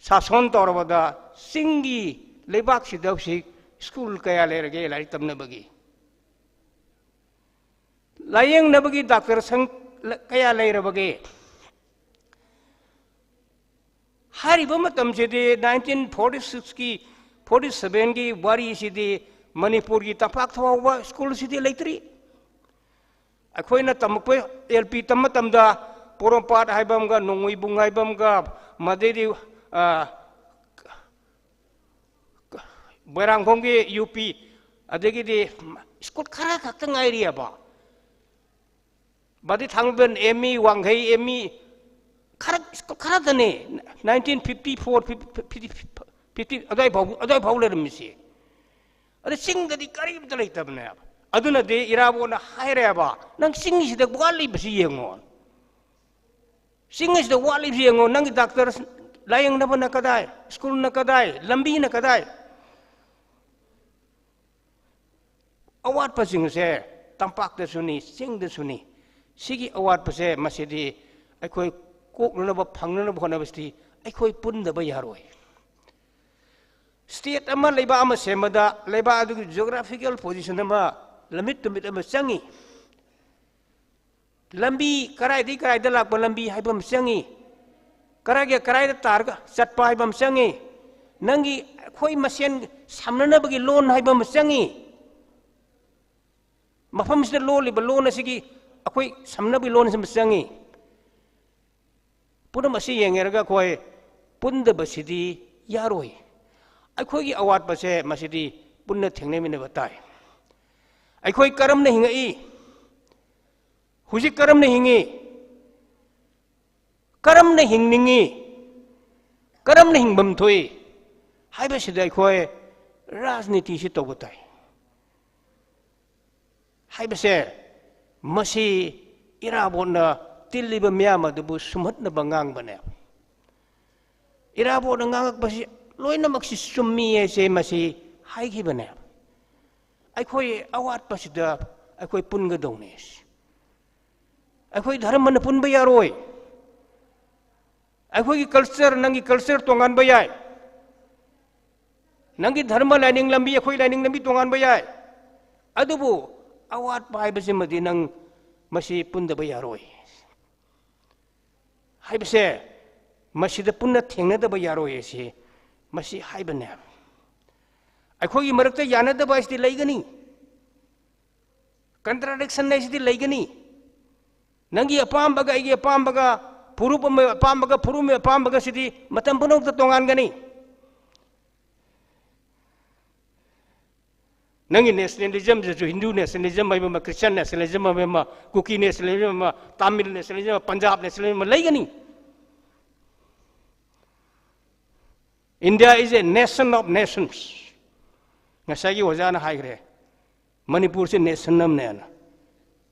ꯁꯥꯁꯣꯟ ꯇꯧꯔꯕꯗ ꯆꯤꯡꯒꯤ ꯂꯩꯕꯥꯛꯁꯤꯗ ꯍꯧꯖꯤꯛ ꯁ꯭ꯀꯨꯜ ꯀꯌꯥ ꯂꯩꯔꯒꯦ ꯂꯥꯏꯔꯤꯛ ꯇꯝꯅꯕꯒꯤ? ꯂꯥꯌꯦꯡꯅꯕꯒꯤ ꯗꯥꯛꯇꯔ ꯁꯪ ꯀꯌꯥ ꯂꯩꯔꯕꯒꯦ?" ꯍꯥꯏꯔꯤꯕ ꯃꯇꯝꯁꯤꯗꯤ nineteen forty sixꯀꯤ, forty sevenꯒꯤ ꯋꯥꯔꯤꯁꯤꯗꯤ ꯃꯅꯤꯄꯨꯔꯒꯤ ꯇꯝꯄꯥꯛꯇ ꯐꯥꯎꯕ ꯁ꯭ꯀꯨꯜꯁꯤꯗꯤ ꯂꯩꯇ꯭ꯔꯤ꯫ ꯑꯩꯈꯣꯏꯅ ꯇꯝꯃꯛꯄ, ꯑꯦꯜ ꯄꯤ ꯇꯝꯕ ꯃꯇꯝꯗ ꯄꯣꯔꯣꯝꯄꯥꯠ ꯍꯥꯏꯕ ꯑꯃꯒ, ꯅꯣꯡꯃꯩꯕꯨꯡ ꯍꯥꯏꯕ ꯑꯃꯒ, ꯃꯗꯩꯗꯤ, ꯑ, ꯃꯣꯏꯔꯥꯡꯈꯣꯡꯒꯤ ꯌꯨ ꯄꯤ, ꯑꯗꯒꯤꯗꯤ ꯁ꯭ꯀꯨꯜ ꯈꯔ ꯈꯛꯇ ꯉꯥꯏꯔꯤꯑꯕ꯫ ꯕꯥꯗꯤ ꯊꯥꯡꯃꯩꯕꯟ ꯑꯦꯝ ꯏ, ꯋꯥꯡꯈꯩ ꯑꯦꯝ ꯏ, ꯈꯔ, school ꯈꯔꯗꯅꯦ, nineteen fifty four, fifty, fifty, ꯑꯗꯨꯋꯥꯏ ꯐꯥꯎ, ꯑꯗꯨꯋꯥꯏ ꯐꯥꯎ ꯂꯩꯔꯝꯃꯤꯁꯦ꯫ ꯑꯗ ꯆꯤꯡꯗꯗꯤ ꯀꯔꯤꯝꯇ ꯂꯩꯇꯕꯅꯦꯕ꯫ ꯑꯗꯨꯅꯗꯤ ꯏꯔꯥꯕꯣꯠꯅ ꯍꯥꯏꯔꯦꯕ, "ꯅꯪ ꯆꯤꯡꯁꯤꯗ ꯋꯥꯠꯂꯤꯕꯁꯤ ꯌꯦꯡꯉꯣ, ꯆꯤꯡꯁꯤꯗ ꯋꯥꯠꯂꯤꯕꯁꯤ ꯌꯦꯡꯉꯣ, ꯅꯪꯒꯤ ꯗꯥꯛꯇꯔ ꯂꯥꯌꯦꯡꯅꯕꯅ ꯀꯗꯥꯏ, ꯁ꯭ꯀꯨꯜꯅ ꯀꯗꯥꯏ, ꯂꯝꯕꯤꯅ ꯀꯗꯥꯏ?" ꯑꯋꯥꯠꯄꯁꯤꯡꯁꯦ ꯇꯝꯄꯥꯛꯇꯁꯨꯅꯤ, ꯆꯤꯡꯗꯁꯨꯅꯤ꯫ ꯁꯤꯒꯤ ꯑꯋꯥꯠꯄꯁꯦ ꯃꯁꯤꯗꯤ ꯑꯩꯈꯣꯏ ꯀꯣꯛꯅꯅꯕ, ꯐꯪꯅꯅꯕ ꯍꯣꯠꯅꯕꯁꯤꯗꯤ ꯑꯩꯈꯣꯏ ꯄꯨꯟꯗꯕ ꯌꯥꯔꯣꯏ꯫ ꯁ꯭ꯇꯦꯠ ꯑꯃ, ꯂꯩꯕꯥꯛ ꯑꯃ ꯁꯦꯝꯕꯗ ꯂꯩꯕꯥꯛ ꯑꯗꯨꯒꯤ ꯖꯤꯑꯣꯒ꯭ꯔꯥꯐꯤꯀꯦꯜ ꯄꯣꯖꯤꯁꯟ ꯑꯃ, ꯂꯝꯃꯤꯠ ꯇꯨꯃꯤꯠ ꯑꯃ ꯆꯪꯉꯤ꯫ ꯂꯝꯕꯤ ꯀꯗꯥꯏꯗꯒꯤ ꯀꯗꯥꯏꯗ ꯂꯥꯛꯄ ꯂꯝꯕꯤ ꯍꯥꯏꯕ ꯑꯃ ꯆꯪꯉꯤ꯫ ꯀꯗꯥꯏꯒ ꯀꯗꯥꯏꯗ ꯇꯥꯔꯒ ꯆꯠꯄ ꯍꯥꯏꯕ ꯑꯃ ꯆꯪꯉꯤ꯫ ꯅꯪꯒꯤ, ꯑꯩꯈꯣꯏ ꯃꯁꯦꯟ ꯁꯝꯅꯅꯕꯒꯤ ꯂꯣꯟ ꯍꯥꯏꯕ ꯑꯃ ꯆꯪꯉꯤ꯫ ꯃꯐꯝꯁꯤꯗ ꯂꯣꯜꯂꯤꯕ ꯂꯣꯟ ꯑꯁꯤꯒꯤ ꯑꯩꯈꯣꯏ ꯁꯝꯅꯕꯒꯤ ꯂꯣꯟ ꯑꯁꯤ ꯑꯃ ꯆꯪꯉꯤ꯫ ꯄꯨꯝꯅꯃꯛ ꯑꯁꯤ ꯌꯦꯡꯉꯦꯔꯒ ꯑꯩꯈꯣꯏ ꯄꯨꯟꯗꯕꯁꯤꯗꯤ ꯌꯥꯔꯣꯏ꯫ ꯑꯩꯈꯣꯏꯒꯤ ꯑꯋꯥꯠꯄꯁꯦ ꯃꯁꯤꯗꯤ ꯄꯨꯟꯅ ꯊꯦꯡꯅꯃꯤꯟꯅꯕ ꯇꯥꯏ꯫ ꯑꯩꯈꯣꯏ ꯀꯔꯝꯅ ꯍꯤꯡꯉꯛꯏ? ꯍꯧꯖꯤꯛ ꯀꯔꯝꯅ ꯍꯤꯡꯉꯤ? ꯀꯔꯝꯅ ꯍꯤꯡꯅꯤꯡꯉꯤ? ꯀꯔꯝꯅ ꯍꯤꯡꯐꯝ ꯊꯣꯛꯏ? ꯍꯥꯏꯕꯁꯤꯗ ꯑꯩꯈꯣꯏ ꯔꯥꯖꯅꯤꯇꯤꯁꯤ ꯇꯧꯕ ꯇꯥꯏ꯫ ꯍꯥꯏꯕꯁꯦ, ꯃꯁꯤ ꯏꯔꯥꯕꯣꯠꯅ ꯇꯤꯜꯂꯤꯕ ꯃꯤꯌꯥꯝ ꯑꯗꯨꯕꯨ ꯁꯨꯝꯍꯠꯅꯕ ꯉꯥꯡꯕꯅꯦ꯫ ꯏꯔꯥꯕꯣꯠꯅ ꯉꯥꯡꯉꯛꯄꯁꯤ ꯂꯣꯏꯅꯃꯛꯁꯤ ꯆꯨꯝꯃꯤ ꯍꯥꯏꯁꯦ ꯃꯁꯤ ꯍꯥꯏꯈꯤꯕꯅꯦ꯫ ꯑꯩꯈꯣꯏ ꯑꯋꯥꯠꯄꯁꯤꯗ ꯑꯩꯈꯣꯏ ꯄꯨꯟꯒꯗꯧꯅꯦ꯫ ꯑꯩꯈꯣꯏ ꯙꯔꯃꯅ ꯄꯨꯟꯕ ꯌꯥꯔꯣꯏ꯫ ꯑꯩꯈꯣꯏꯒꯤ ꯀꯜꯆꯔ, ꯅꯪꯒꯤ ꯀꯜꯆꯔ ꯇꯣꯉꯥꯟꯕ ꯌꯥꯏ, ꯅꯪꯒꯤ ꯙꯔꯃ ꯂꯥꯏꯅꯤꯡ ꯂꯝꯕꯤ, ꯑꯩꯈꯣꯏ ꯂꯥꯏꯅꯤꯡ ꯂꯝꯕꯤ ꯇꯣꯉꯥꯟꯕ ꯌꯥꯏ, ꯑꯗꯨꯕꯨ ꯑꯋꯥꯠꯄ ꯍꯥꯏꯕꯁꯤꯃꯗꯤ ꯅꯪ ꯃꯁꯤ ꯄꯨꯟꯗꯕ ꯌꯥꯔꯣꯏ꯫ ꯍꯥꯏꯕꯁꯦ, ꯃꯁꯤꯗ ꯄꯨꯟꯅ ꯊꯦꯡꯅꯗꯕ ꯌꯥꯔꯣꯏ ꯑꯁꯤ ꯃꯁꯤ ꯍꯥꯏꯕꯅꯦ꯫ ꯑꯩꯈꯣꯏꯒꯤ ꯃꯔꯛꯇ ꯌꯥꯅꯗꯕ ꯍꯥꯏꯁꯤꯗꯤ ꯂꯩꯒꯅꯤ, ꯀꯟꯇ꯭ꯔꯥꯗꯤꯛꯁꯟ ꯍꯥꯏꯁꯤꯗꯤ ꯂꯩꯒꯅꯤ꯫ ꯅꯪꯒꯤ ꯑꯄꯥꯝꯕꯒ ꯑꯩꯒꯤ ꯑꯄꯥꯝꯕꯒ, ꯐꯨꯔꯨꯞ ꯑꯃ ꯑꯄꯥꯝꯕꯒ ꯐꯨꯔꯨꯞ ꯑꯃ ꯑꯄꯥꯝꯕꯒꯁꯤꯗꯤ ꯃꯇꯝ ꯄꯨꯝꯅꯃꯛꯇ ꯇꯣꯉꯥꯟꯒꯅꯤ꯫ ꯅꯪꯒꯤ ꯅꯦꯁꯅꯦꯂꯤꯖꯝꯗꯁꯨ ꯍꯤꯟꯗꯨ ꯅꯦꯁꯅꯦꯂꯤꯖꯝ ꯍꯥꯏꯕ ꯑꯃ, ꯈ꯭ꯔꯤꯁꯇꯤꯌꯥꯟ ꯅꯦꯁꯅꯦꯂꯤꯖꯝ ꯍꯥꯏꯕ ꯑꯃ, ꯀꯨꯀꯤ ꯅꯦꯁꯅꯦꯂꯤꯖꯝ ꯑꯃ, ꯇꯥꯃꯤꯜ ꯅꯦꯁꯅꯦꯂꯤꯖꯝ ꯑꯃ, ꯄꯟꯖꯥꯕ ꯅꯦꯁꯅꯦꯂꯤꯖꯝ ꯑꯃ ꯂꯩꯒꯅꯤ꯫ India is a nation of nations. ꯉꯁꯥꯏꯒꯤ ꯑꯣꯖꯥꯅ ꯍꯥꯏꯈ꯭ꯔꯦ, ꯃꯅꯤꯄꯨꯔꯁꯦ ꯅꯦꯁꯟ ꯑꯃꯅꯦꯅ꯫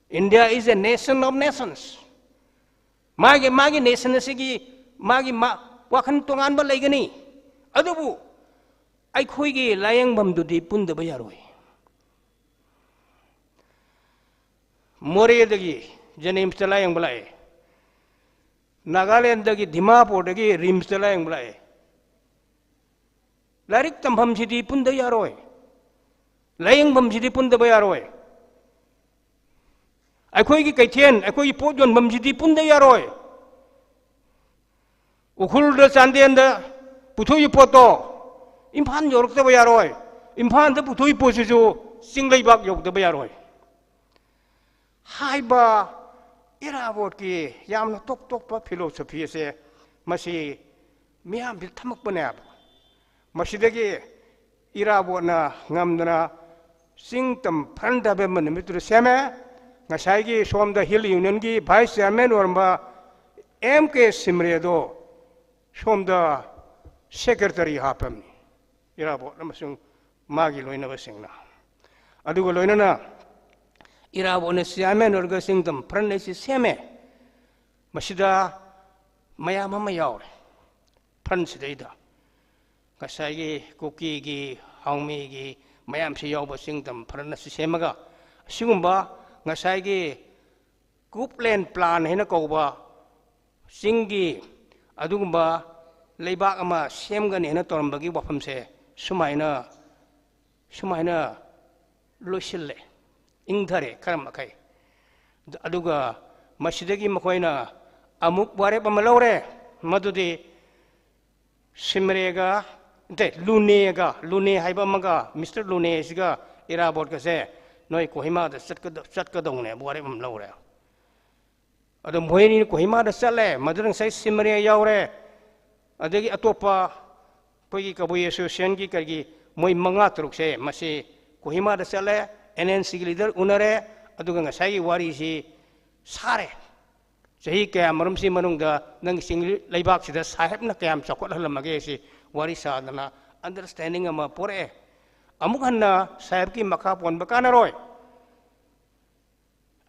India is a nation of nations. ꯃꯥꯒꯤ ꯃꯥꯒꯤ ꯅꯦꯁꯟ ꯑꯁꯤꯒꯤ ꯃꯥꯒꯤ ꯃꯥ ꯋꯥꯈꯜ ꯇꯣꯉꯥꯟꯕ ꯂꯩꯒꯅꯤ꯫ ꯑꯗꯨꯕꯨ ꯑꯩꯈꯣꯏꯒꯤ ꯂꯥꯌꯦꯡꯐꯝꯗꯨꯗꯤ ꯄꯨꯟꯗꯕ ꯌꯥꯔꯣꯏ꯫ ꯃꯣꯔꯦꯗꯒꯤ ꯖꯦꯅꯤꯝꯁꯇ ꯂꯥꯌꯦꯡꯕ ꯂꯥꯛꯑꯦ꯫ ꯅꯥꯒꯥꯂꯦꯟꯗꯒꯤ, ꯗꯤꯃꯥꯄꯨꯔꯗꯒꯤ ꯔꯤꯝꯁꯇ ꯂꯥꯌꯦꯡꯕ ꯂꯥꯛꯑꯦ꯫ ꯂꯥꯏꯔꯤꯛ ꯇꯝꯐꯝꯁꯤꯗꯤ ꯄꯨꯟꯗ ꯌꯥꯔꯣꯏ꯫ ꯂꯥꯏꯌꯦꯡꯐꯝꯁꯤꯗꯤ ꯄꯨꯟꯗꯕ ꯌꯥꯔꯣꯏ꯫ ꯑꯩꯈꯣꯏꯒꯤ ꯀꯩꯊꯦꯜ, ꯑꯩꯈꯣꯏꯒꯤ ꯄꯣꯠ ꯌꯣꯟꯐꯝꯁꯤꯗꯤ ꯄꯨꯟꯗ ꯌꯥꯔꯣꯏ꯫ ꯎꯈ꯭ꯔꯨꯜꯗ, ꯆꯥꯟꯗꯦꯜꯗ ꯄꯨꯊꯣꯛꯏ ꯄꯣꯠꯇꯣ ꯏꯝꯐꯥꯜ ꯌꯧꯔꯛꯇꯕ ꯌꯥꯔꯣꯏ꯫ ꯏꯝꯐꯥꯜꯗ ꯄꯨꯊꯣꯛꯏ ꯄꯣꯠꯁꯤꯁꯨ ꯆꯤꯡ ꯂꯩꯕꯥꯛ ꯌꯧꯗꯕ ꯌꯥꯔꯣꯏ꯫ ꯍꯥꯏꯕ ꯏꯔꯥꯕꯣꯠꯀꯤ ꯌꯥꯝꯅ ꯇꯣꯞ ꯇꯣꯞꯄ philosophy ꯑꯁꯦ ꯃꯁꯤ ꯃꯤꯌꯥꯝꯁꯤ ꯊꯝꯃꯛꯄꯅꯦꯕ꯫ ꯃꯁꯤꯗꯒꯤ ꯏꯔꯥꯕꯣꯠꯅ ꯉꯝꯗꯅ ꯆꯤꯡ ꯇꯝ ꯐ꯭ꯔꯟ ꯇꯥꯕ ꯅꯨꯃꯤꯠꯇꯨꯗ ꯁꯦꯝꯃꯦ꯫ ꯉꯁꯥꯏꯒꯤ ꯁꯣꯝꯗ ꯍꯤꯜ ꯌꯨꯅꯤꯌꯟꯒꯤ ꯚꯥꯏꯁ ꯆꯤꯌꯥꯔꯃꯦꯟ ꯑꯣꯏꯔꯝꯕ ꯑꯦꯝ ꯀꯦ ꯁꯤꯝꯔꯦꯗꯣ ꯁꯣꯝꯗ ꯁꯦꯀ꯭ꯔꯦꯇꯔꯤ ꯍꯥꯞꯄꯝꯃꯤ, ꯏꯔꯥꯕꯣꯠ ꯑꯃꯁꯨꯡ ꯃꯥꯒꯤ ꯂꯣꯏꯅꯕꯁꯤꯡꯅ꯫ ꯑꯗꯨꯒ ꯂꯣꯏꯅꯅ ꯏꯔꯥꯕꯣꯠꯅ ꯆꯤꯌꯥꯔꯃꯦꯟ ꯑꯣꯏꯔꯒ ꯆꯤꯡ ꯇꯝ ꯐ꯭ꯔꯟ ꯑꯁꯤ ꯁꯦꯝꯃꯦ꯫ ꯃꯁꯤꯗ ꯃꯌꯥꯝ ꯑꯃ ꯌꯥꯎꯔꯦ ꯐ꯭ꯔꯟꯁꯤꯗꯩꯗ꯫ ꯉꯁꯥꯏꯒꯤ ꯀꯨꯀꯤꯒꯤ, ꯍꯥꯎꯃꯤꯒꯤ ꯃꯌꯥꯝꯁꯤ ꯌꯥꯎꯕ ꯆꯤꯡ ꯇꯝ ꯐ꯭ꯔꯟ ꯑꯁꯤ ꯁꯦꯝꯃꯒ, ꯑꯁꯤꯒꯨꯝꯕ ꯉꯁꯥꯏꯒꯤ ꯀꯨꯞꯂꯦꯟ ꯄ꯭ꯂꯥꯟ ꯍꯥꯏꯅ ꯀꯧꯕ ꯆꯤꯡꯒꯤ ꯑꯗꯨꯒꯨꯝꯕ ꯂꯩꯕꯥꯛ ꯑꯃ ꯁꯦꯝꯒꯅꯤ ꯍꯥꯏꯅ ꯇꯧꯔꯝꯕꯒꯤ ꯋꯥꯐꯝꯁꯦ ꯁꯨꯃꯥꯏꯅ, ꯁꯨꯃꯥꯏꯅ ꯂꯣꯏꯁꯤꯜꯂꯦ, ꯏꯪꯊꯔꯦ ꯈꯔ ꯃꯈꯩ꯫ ꯑꯗꯨꯒ ꯃꯁꯤꯗꯒꯤ ꯃꯈꯣꯏꯅ ꯑꯃꯨꯛ ꯋꯥꯔꯦꯞ ꯑꯃ ꯂꯧꯔꯦ, ꯃꯗꯨꯗꯤ ꯁꯤꯝꯔꯦꯒ, ꯅꯠꯇꯦ, ꯂꯨꯅꯦꯒ, ꯂꯨꯅꯦ ꯍꯥꯏꯕ ꯑꯃꯒ, ꯃꯤꯁꯇꯔ ꯂꯨꯅꯦꯁꯤꯒ ꯏꯔꯥꯕꯣꯠꯀꯁꯦ ꯅꯣꯏ ꯀꯣꯍꯤꯃꯥꯗ ꯆꯠꯀꯗ-, ꯆꯠꯀꯗꯧꯅꯦꯕ ꯋꯥꯔꯦꯞ ꯑꯃ ꯂꯧꯔꯦ꯫ ꯑꯗꯣ ꯃꯣꯏ ꯑꯅꯤ ꯀꯣꯍꯤꯃꯥꯗ ꯆꯠꯂꯦ, ꯃꯗꯨꯗ ꯉꯁꯥꯏ ꯁꯤꯝꯔꯦ ꯌꯥꯎꯔꯦ, ꯑꯗꯒꯤ ꯑꯇꯣꯞꯄ ꯑꯩꯈꯣꯏꯒꯤ ꯀꯕꯨꯏ ꯑꯦꯁꯣꯁꯤꯌꯦꯁꯟꯒꯤ ꯀꯔꯤꯒꯤ ꯃꯣꯏ ꯃꯉꯥ ꯇꯔꯨꯛꯁꯦ ꯃꯁꯤ ꯀꯣꯍꯤꯃꯥꯗ ꯆꯠꯂꯦ, ꯑꯦꯟ ꯑꯦꯟ ꯁꯤꯒꯤ ꯂꯤꯗꯔ ꯎꯅꯔꯦ, ꯑꯗꯨꯒ ꯉꯁꯥꯏꯒꯤ ꯋꯥꯔꯤꯁꯤ ꯁꯥꯔꯦ꯫ ꯆꯍꯤ ꯀꯌꯥ ꯃꯔꯨꯝꯁꯤ ꯃꯅꯨꯡꯗ ꯅꯪꯒꯤ ꯆꯤꯡ ꯂꯩꯕꯥꯛꯁꯤꯗ ꯁꯥꯍꯦꯕꯅ ꯀꯌꯥꯝ ꯆꯥꯎꯈꯠꯍꯜꯂꯝꯃꯒꯦ ꯁꯤ ꯋꯥꯔꯤ ꯁꯥꯗꯅ ꯑꯟꯗꯔꯁ꯭ꯇꯦꯟꯗꯤꯡ ꯑꯃ ꯄꯣꯔꯛꯑꯦ꯫ ꯑꯃꯨꯛ ꯍꯟꯅ ꯁꯥꯍꯦꯕꯀꯤ ꯃꯈꯥ ꯄꯣꯟꯕ ꯀꯥꯟꯅꯔꯣꯏ꯫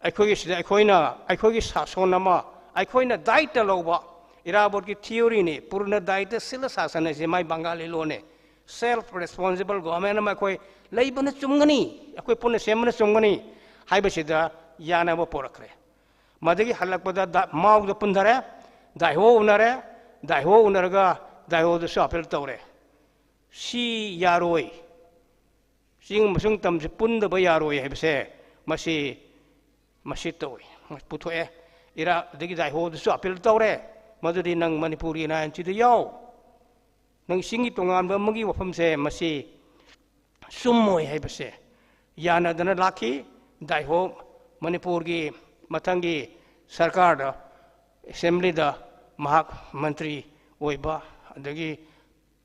ꯑꯩꯈꯣꯏꯒꯤ ꯁꯤꯗ ꯑꯩꯈꯣꯏꯅ, ꯑꯩꯈꯣꯏꯒꯤ ꯁꯥꯁꯣꯟ ꯑꯃ ꯑꯩꯈꯣꯏꯅ ꯗꯥꯏꯇ ꯂꯧꯕ, ꯏꯔꯥꯕꯣꯠꯀꯤ ꯊꯤꯑꯣꯔꯤꯅꯤ, ꯄꯨꯔꯅ ꯗꯥꯏꯇ ꯁꯤꯂ ꯁꯥꯁꯟ ꯍꯥꯏꯁꯦ ꯃꯥꯏ ꯕꯪꯒꯥꯂꯤ ꯂꯣꯟꯅꯦ꯫ ꯁꯦꯜꯐ ꯔꯦꯁꯄꯣꯟꯁꯤꯕꯜ ꯒꯣꯚꯔꯟꯃꯦꯟ ꯑꯃ ꯑꯩꯈꯣꯏ ꯂꯩꯕꯅ ꯆꯨꯝꯒꯅꯤ, ꯑꯩꯈꯣꯏ ꯄꯨꯟꯅ ꯁꯦꯝꯕꯅ ꯆꯨꯝꯒꯅꯤ ꯍꯥꯏꯕꯁꯤꯗ ꯌꯥꯅꯕ ꯄꯣꯔꯛꯈ꯭ꯔꯦ꯫ ꯃꯗꯒꯤ ꯍꯜꯂꯛꯄꯗ ꯗ-, ꯃꯥꯎꯗ ꯄꯨꯟꯊꯔꯦ, ꯗꯥꯏꯍꯣ ꯎꯅꯔꯦ, ꯗꯥꯏꯍꯣ ꯎꯅꯔꯒ ꯗꯥꯏꯍꯣꯗꯁꯨ ꯑꯄꯤꯜ ꯇꯧꯔꯦ꯫ ꯁꯤ ꯌꯥꯔꯣꯏ, ꯆꯤꯡ ꯑꯃꯁꯨꯡ ꯇꯝꯁꯤ ꯄꯨꯟꯗꯕ ꯌꯥꯔꯣꯏ ꯍꯥꯏꯕꯁꯦ ꯃꯁꯤ, ꯃꯁꯤ ꯇꯧꯏ, ꯄꯨꯊꯣꯛꯑꯦ꯫ ꯏꯔꯥ ꯑꯗꯒꯤ ꯗꯥꯏꯍꯣꯗꯁꯨ ꯑꯄꯤꯜ ꯇꯧꯔꯦ, ꯃꯗꯨꯗꯤ ꯅꯪ ꯃꯅꯤꯄꯨꯔꯒꯤ ꯑꯦꯟ ꯑꯥꯏ ꯑꯦꯟ ꯁꯤꯗ ꯌꯥꯎ, ꯅꯪ ꯆꯤꯡꯒꯤ ꯇꯣꯉꯥꯟꯕ ꯑꯃꯒꯤ ꯋꯥꯐꯝꯁꯦ ꯃꯁꯤ ꯆꯨꯝꯃꯣꯏ ꯍꯥꯏꯕꯁꯦ ꯌꯥꯅꯗꯅ ꯂꯥꯛꯈꯤ꯫ ꯗꯥꯏꯍꯣ ꯃꯅꯤꯄꯨꯔꯒꯤ ꯃꯊꯪꯒꯤ ꯁꯔꯀꯥꯔꯗ, ꯑꯦꯁꯦꯝꯕ꯭ꯂꯤꯗ ꯃꯍꯥꯛ ꯃꯟꯇ꯭ꯔꯤ ꯑꯣꯏꯕ, ꯑꯗꯒꯤ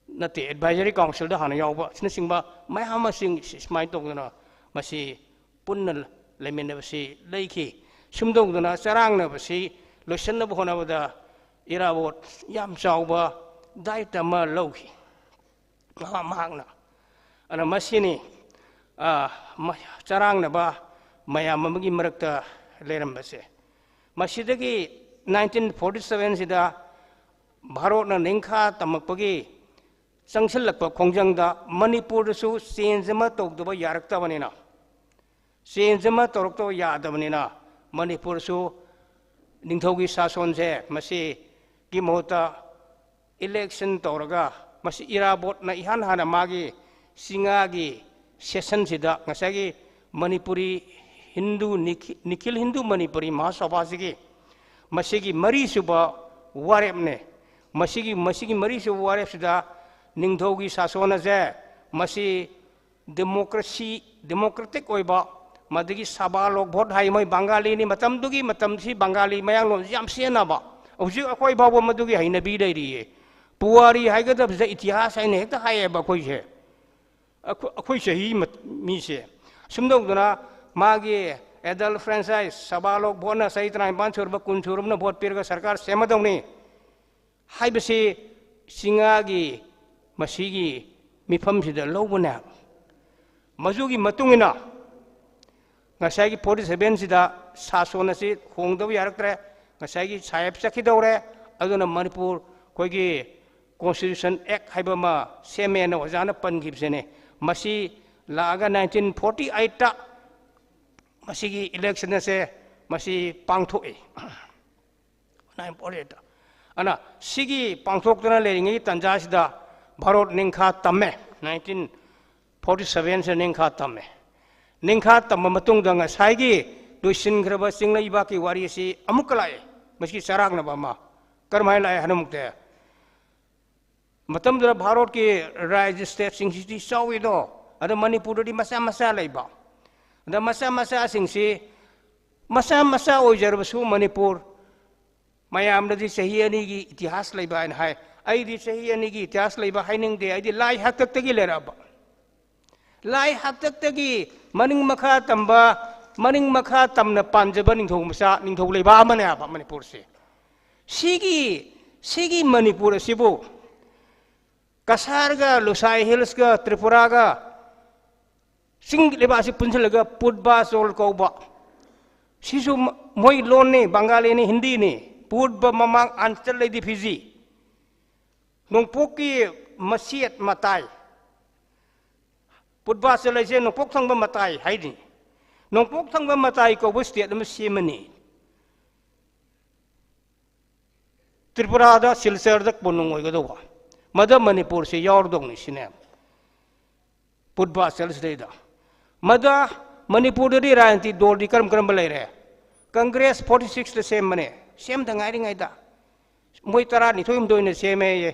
ꯅꯠꯇꯦ, ꯑꯦꯗꯚꯥꯏꯖꯔꯤ ꯀꯥꯎꯟꯁꯤꯜꯗ ꯍꯥꯟꯅ ꯌꯥꯎꯕ ꯑꯁꯤꯅꯆꯤꯡꯕ ꯃꯌꯥꯝ ꯑꯃꯁꯤꯡ ꯁꯤ-, ꯁꯨꯃꯥꯏꯅ ꯇꯧꯗꯅ ꯃꯁꯤ ꯄꯨꯟꯅ ꯂꯩꯃꯤꯟꯅꯕꯁꯤ ꯂꯩꯈꯤ꯫ ꯁꯨꯝ ꯇꯧꯗꯅ ꯆꯔꯥꯡꯅꯕꯁꯤ ꯂꯣꯏꯁꯤꯟꯅꯕ ꯍꯣꯠꯅꯕꯗ ꯏꯔꯥꯕꯣꯠ ꯌꯥꯝ ꯆꯥꯎꯕ ꯗꯥꯏꯇ ꯑꯃ ꯂꯧꯈꯤ꯫ ꯃꯍꯥꯛ-, ꯃꯍꯥꯛꯅ꯫ ꯑꯗꯨꯅ ꯃꯁꯤꯅꯤ, ꯑ, ꯃ-, ꯆꯔꯥꯡꯅꯕ ꯃꯌꯥꯝ ꯑꯃꯒꯤ ꯃꯔꯛꯇ ꯂꯩꯔꯝꯕꯁꯦ꯫ ꯃꯁꯤꯗꯒꯤ ꯅꯥꯏꯟꯇꯤꯟ ꯐꯣꯔꯇꯤ ꯁꯕꯦꯟꯁꯤꯗ ꯚꯥꯔꯠꯅ ꯅꯤꯡꯈꯥ ꯇꯝꯃꯛꯄꯒꯤ ꯆꯪꯁꯤꯜꯂꯛꯄ ꯈꯣꯡꯖꯪꯗ ꯃꯅꯤꯄꯨꯔꯗꯁꯨ ꯆꯦꯟꯖ ꯑꯃ ꯇꯧꯗꯕ ꯌꯥꯔꯛꯇꯕꯅꯤꯅ, ꯆꯦꯟꯖ ꯑꯃ ꯇꯧꯔꯛꯇꯕ ꯌꯥꯗꯕꯅꯤꯅ, ꯃꯅꯤꯄꯨꯔꯁꯨ ꯅꯤꯡꯊꯧꯒꯤ ꯁꯥꯁꯣꯟꯁꯦ ꯃꯁꯤꯒꯤ ꯃꯍꯨꯠꯇ ꯏꯂꯦꯛꯁꯟ ꯇꯧꯔꯒ, ꯃꯁꯤ ꯏꯔꯥꯕꯣꯠꯅ ꯏꯍꯥꯟ ꯍꯥꯟꯅ ꯃꯥꯒꯤ ꯆꯤꯉꯥꯒꯤ ꯁꯦꯁꯟꯁꯤꯗ ꯉꯁꯥꯏꯒꯤ ꯃꯅꯤꯄꯨꯔꯤ ꯍꯤꯟꯗꯨ, ꯅꯤꯈꯤ-, ꯅꯤꯈꯤꯜ ꯍꯤꯟꯗꯨ ꯃꯅꯤꯄꯨꯔꯤ ꯃꯍꯥꯁꯚꯥꯁꯤꯒꯤ ꯃꯁꯤꯒꯤ ꯃꯔꯤꯁꯨꯕ ꯋꯥꯔꯦꯞꯅꯦ꯫ ꯃꯁꯤꯒꯤ, ꯃꯁꯤꯒꯤ ꯃꯔꯤꯁꯨꯕ ꯋꯥꯔꯦꯞꯁꯤꯗ ꯅꯤꯡꯊꯧꯒꯤ ꯁꯥꯁꯣꯟ ꯑꯁꯦ ꯃꯁꯤ ꯗꯦꯃꯣꯀ꯭ꯔꯦꯁꯤ, ꯗꯦꯃꯣꯀ꯭ꯔꯦꯇꯤꯛ ꯑꯣꯏꯕ, ꯃꯗꯒꯤ ꯁꯚꯥ ꯂꯣꯛ ꯚꯣꯠ ꯍꯥꯏ, ꯃꯣꯏ ꯕꯪꯒꯥꯂꯤꯅꯤ, ꯃꯇꯝꯗꯨꯒꯤ, ꯃꯇꯝꯁꯤ ꯕꯪꯒꯥꯂꯤ ꯃꯌꯥꯡꯂꯣꯟꯁꯤ ꯌꯥꯝ ꯁꯤꯖꯤꯟꯅꯕ꯫ ꯍꯧꯖꯤꯛ ꯑꯩꯈꯣꯏ ꯐꯥꯎꯕ ꯃꯗꯨꯒꯤ ꯍꯩꯅꯕꯤ ꯂꯩꯔꯤꯌꯦ꯫ ꯄꯨꯋꯥꯔꯤ ꯍꯥꯏꯒꯗꯕꯁꯦ ꯏꯇꯤꯍꯥꯁ ꯍꯥꯏꯅ ꯍꯦꯛꯇ ꯍꯥꯏꯌꯦꯕ ꯑꯩꯈꯣꯏꯁꯦ꯫ ꯑꯩꯈꯣꯏ, ꯑꯩꯈꯣꯏ ꯆꯍꯤ ꯃꯠ-, ꯃꯤꯁꯦ꯫ ꯁꯨꯝ ꯇꯧꯗꯅ ꯃꯥꯒꯤ ꯑꯦꯗꯜ ꯐ꯭ꯔꯦꯟꯆꯥꯏꯁ, ꯁꯚꯥ ꯂꯣꯛ ꯚꯣꯠꯅ ꯆꯍꯤ ꯇꯔꯥꯅꯤꯄꯥꯟ ꯁꯨꯔꯕ, ꯀꯨꯟ ꯁꯨꯔꯕꯅ ꯚꯣꯠ ꯄꯤꯔꯒ ꯁꯔꯀꯥꯔ ꯁꯦꯝꯃꯗꯧꯅꯤ ꯍꯥꯏꯕꯁꯤ ꯆꯤꯉꯥꯒꯤ ꯃꯁꯤꯒꯤ ꯃꯤꯐꯝꯁꯤꯗ ꯂꯧꯕꯅꯦ꯫ ꯃꯗꯨꯒꯤ ꯃꯇꯨꯡ ꯏꯟꯅ ꯉꯁꯥꯏꯒꯤ ꯐꯣꯔꯇꯤ ꯁꯚꯦꯟꯁꯤꯗ ꯁꯥꯁꯣꯟ ꯑꯁꯤ ꯍꯣꯡꯗꯕ ꯌꯥꯔꯛꯇ꯭ꯔꯦ꯫ ꯉꯁꯥꯏꯒꯤ ꯁꯥꯍꯦꯕ ꯆꯠꯈꯤꯗꯧꯔꯦ꯫ ꯑꯗꯨꯅ ꯃꯅꯤꯄꯨꯔ ꯑꯩꯈꯣꯏꯒꯤ ꯀꯣꯟꯁꯇꯤꯇ꯭ꯌꯨꯁꯟ ꯑꯦꯛ ꯍꯥꯏꯕ ꯑꯃ ꯁꯦꯝꯃꯦꯅ ꯑꯣꯖꯥꯅ ꯄꯟꯈꯤꯕꯁꯤꯅꯦ꯫ ꯃꯁꯤ ꯂꯥꯛꯑꯒ ꯅꯥꯏꯟꯇꯤꯟ ꯐꯣꯔꯇꯤ ꯑꯩꯠꯇ ꯃꯁꯤꯒꯤ ꯏꯂꯦꯛꯁꯟ ꯑꯁꯦ ꯃꯁꯤ ꯄꯥꯡꯊꯣꯛꯏ꯫ ꯅꯥꯏꯟꯇꯤꯟ ꯐꯣꯔꯇꯤ ꯑꯩꯠꯇ꯫ ꯑꯗꯨꯅ ꯁꯤꯒꯤ ꯄꯥꯡꯊꯣꯛꯇꯨꯅ ꯂꯩꯔꯤꯉꯩꯒꯤ ꯇꯥꯟꯖꯥꯁꯤꯗ ꯚꯥꯔꯣꯠ ꯅꯤꯡꯈꯥ ꯇꯝꯃꯦ꯫ ꯅꯥꯏꯟꯇꯤꯟ ꯐꯣꯔꯇꯤ ꯁꯚꯦꯟꯁꯦ ꯅꯤꯡꯈꯥ ꯇꯝꯃꯦ꯫ ꯅꯤꯡꯈꯥ ꯇꯝꯕ ꯃꯇꯨꯡꯗ ꯉꯁꯥꯏꯒꯤ ꯂꯣꯏꯁꯤꯟꯈ꯭ꯔꯕ ꯆꯤꯡ ꯂꯩꯕꯥꯛꯀꯤ ꯋꯥꯔꯤ ꯑꯁꯤ ꯑꯃꯨꯛꯀ ꯂꯥꯛꯑꯦ꯫ ꯃꯁꯤ ꯆꯔꯥꯡꯅꯕ ꯑꯃ꯫ ꯀꯔꯝꯍꯥꯏꯅ ꯂꯥꯛꯑꯦ ꯍꯥꯏꯅ ꯑꯃꯨꯛꯇ ꯃꯇꯝꯗꯨꯗ ꯚꯥꯔꯣꯠꯀꯤ ꯔꯥꯖ꯭ꯌ ꯁ꯭ꯇꯦꯠꯁꯤꯡꯁꯤꯗꯤ ꯆꯥꯎꯏꯗꯣ, ꯑꯗ ꯃꯅꯤꯄꯨꯔꯗꯗꯤ ꯃꯆꯥ ꯃꯆꯥ ꯂꯩꯕ꯫ ꯑꯗ ꯃꯆꯥ ꯃꯆꯥꯁꯤꯡꯁꯤ ꯃꯆꯥ ꯃꯆꯥ ꯑꯣꯏꯖꯔꯕꯁꯨ ꯃꯅꯤꯄꯨꯔ ꯃꯌꯥꯝꯅꯗꯤ ꯆꯍꯤ ꯑꯅꯤꯒꯤ ꯏꯇꯤꯍꯥꯁ ꯂꯩꯕ ꯍꯥꯏꯅ ꯍꯥꯏ꯫ ꯑꯩꯗꯤ ꯆꯍꯤ ꯑꯅꯤꯒꯤ ꯏꯇꯤꯍꯥꯁ ꯂꯩꯕ ꯍꯥꯏꯅꯤꯡꯗꯦ꯫ ꯑꯩꯗꯤ ꯂꯥꯏ ꯍꯥꯛꯇꯛꯇꯒꯤ ꯂꯩꯔꯛꯑꯕ꯫ ꯂꯥꯏ ꯍꯥꯛꯇꯛꯇꯒꯤ ꯃꯅꯤꯡ ꯃꯈꯥ ꯇꯝꯕ, ꯃꯅꯤꯡ ꯃꯈꯥ ꯇꯝꯅ ꯄꯥꯟꯖꯕ ꯅꯤꯡꯊꯧ ꯃꯆꯥ, ꯅꯤꯡꯊꯧ ꯂꯩꯕꯥꯛ ꯑꯃꯅꯦꯕ ꯃꯅꯤꯄꯨꯔꯁꯦ꯫ ꯁꯤꯒꯤ, ꯁꯤꯒꯤ ꯃꯅꯤꯄꯨꯔ ꯑꯁꯤꯕꯨ ꯀꯁꯥꯔꯒ, ꯂꯨꯁꯥꯏ ꯍꯤꯜꯁꯀ, ꯇ꯭ꯔꯤꯄꯨꯔꯥꯒ, ꯆꯤꯡ ꯂꯩꯕꯥꯛꯁꯤ ꯄꯨꯟꯁꯤꯜꯂꯒ ꯄꯨꯠꯕꯥꯆꯣꯜ ꯀꯧꯕ, ꯁꯤꯁꯨ ꯃ-, ꯃꯣꯏ ꯂꯣꯟꯅꯤ, ꯕꯪꯒꯥꯂꯤꯅꯤ, ꯍꯤꯟꯗꯤꯅꯤ꯫ ꯄꯨꯠꯕ ꯃꯃꯥꯡ ꯑꯟꯆꯜ ꯂꯩꯗꯤ ꯐꯤꯖꯤ꯫ ꯅꯣꯡꯄꯣꯛꯀꯤ ꯃꯆꯦꯠ ꯃꯇꯥꯏ꯫ ꯄꯨꯠꯕꯥꯆꯜ ꯍꯥꯏꯁꯦ ꯅꯣꯡꯄꯣꯛ ꯊꯪꯕ ꯃꯇꯥꯏ ꯍꯥꯏꯅꯤ꯫ ꯅꯣꯡꯄꯣꯛ ꯊꯪꯕ ꯃꯇꯥꯏ ꯀꯧꯕ ꯁ꯭ꯇꯦꯠ ꯑꯃ ꯁꯦꯝꯃꯅꯤ꯫ ꯇ꯭ꯔꯤꯄꯨꯔꯥꯗ ꯁꯤꯜꯆꯔꯗ ꯀꯣꯅꯨꯡ ꯑꯣꯏꯒꯗꯧꯕ꯫ ꯃꯗ ꯃꯅꯤꯄꯨꯔꯁꯦ ꯌꯥꯎꯔꯗꯧꯅꯤ ꯁꯤꯅꯦ꯫ ꯄꯨꯠꯕꯥꯆꯜꯁꯤꯗꯩꯗ꯫ ꯃꯗ ꯃꯅꯤꯄꯨꯔꯗꯗꯤ ꯔꯥꯖꯅꯤꯇꯤ ꯗꯣꯜꯗꯤ ꯀꯔꯝ ꯀꯔꯝꯕ ꯂꯩꯔꯦ? ꯀꯪꯒ꯭ꯔꯦꯁ ꯐꯣꯔꯇꯤ ꯁꯤꯛꯁꯇ ꯁꯦꯝꯕꯅꯦ꯫ ꯁꯦꯝꯗ ꯉꯥꯏꯔꯤꯉꯩꯗ꯫ ꯃꯣꯏ ꯇꯔꯥꯅꯤꯊꯣꯏ ꯍꯨꯝꯗꯣꯏꯅ ꯁꯦꯝꯃꯦꯌꯦ꯫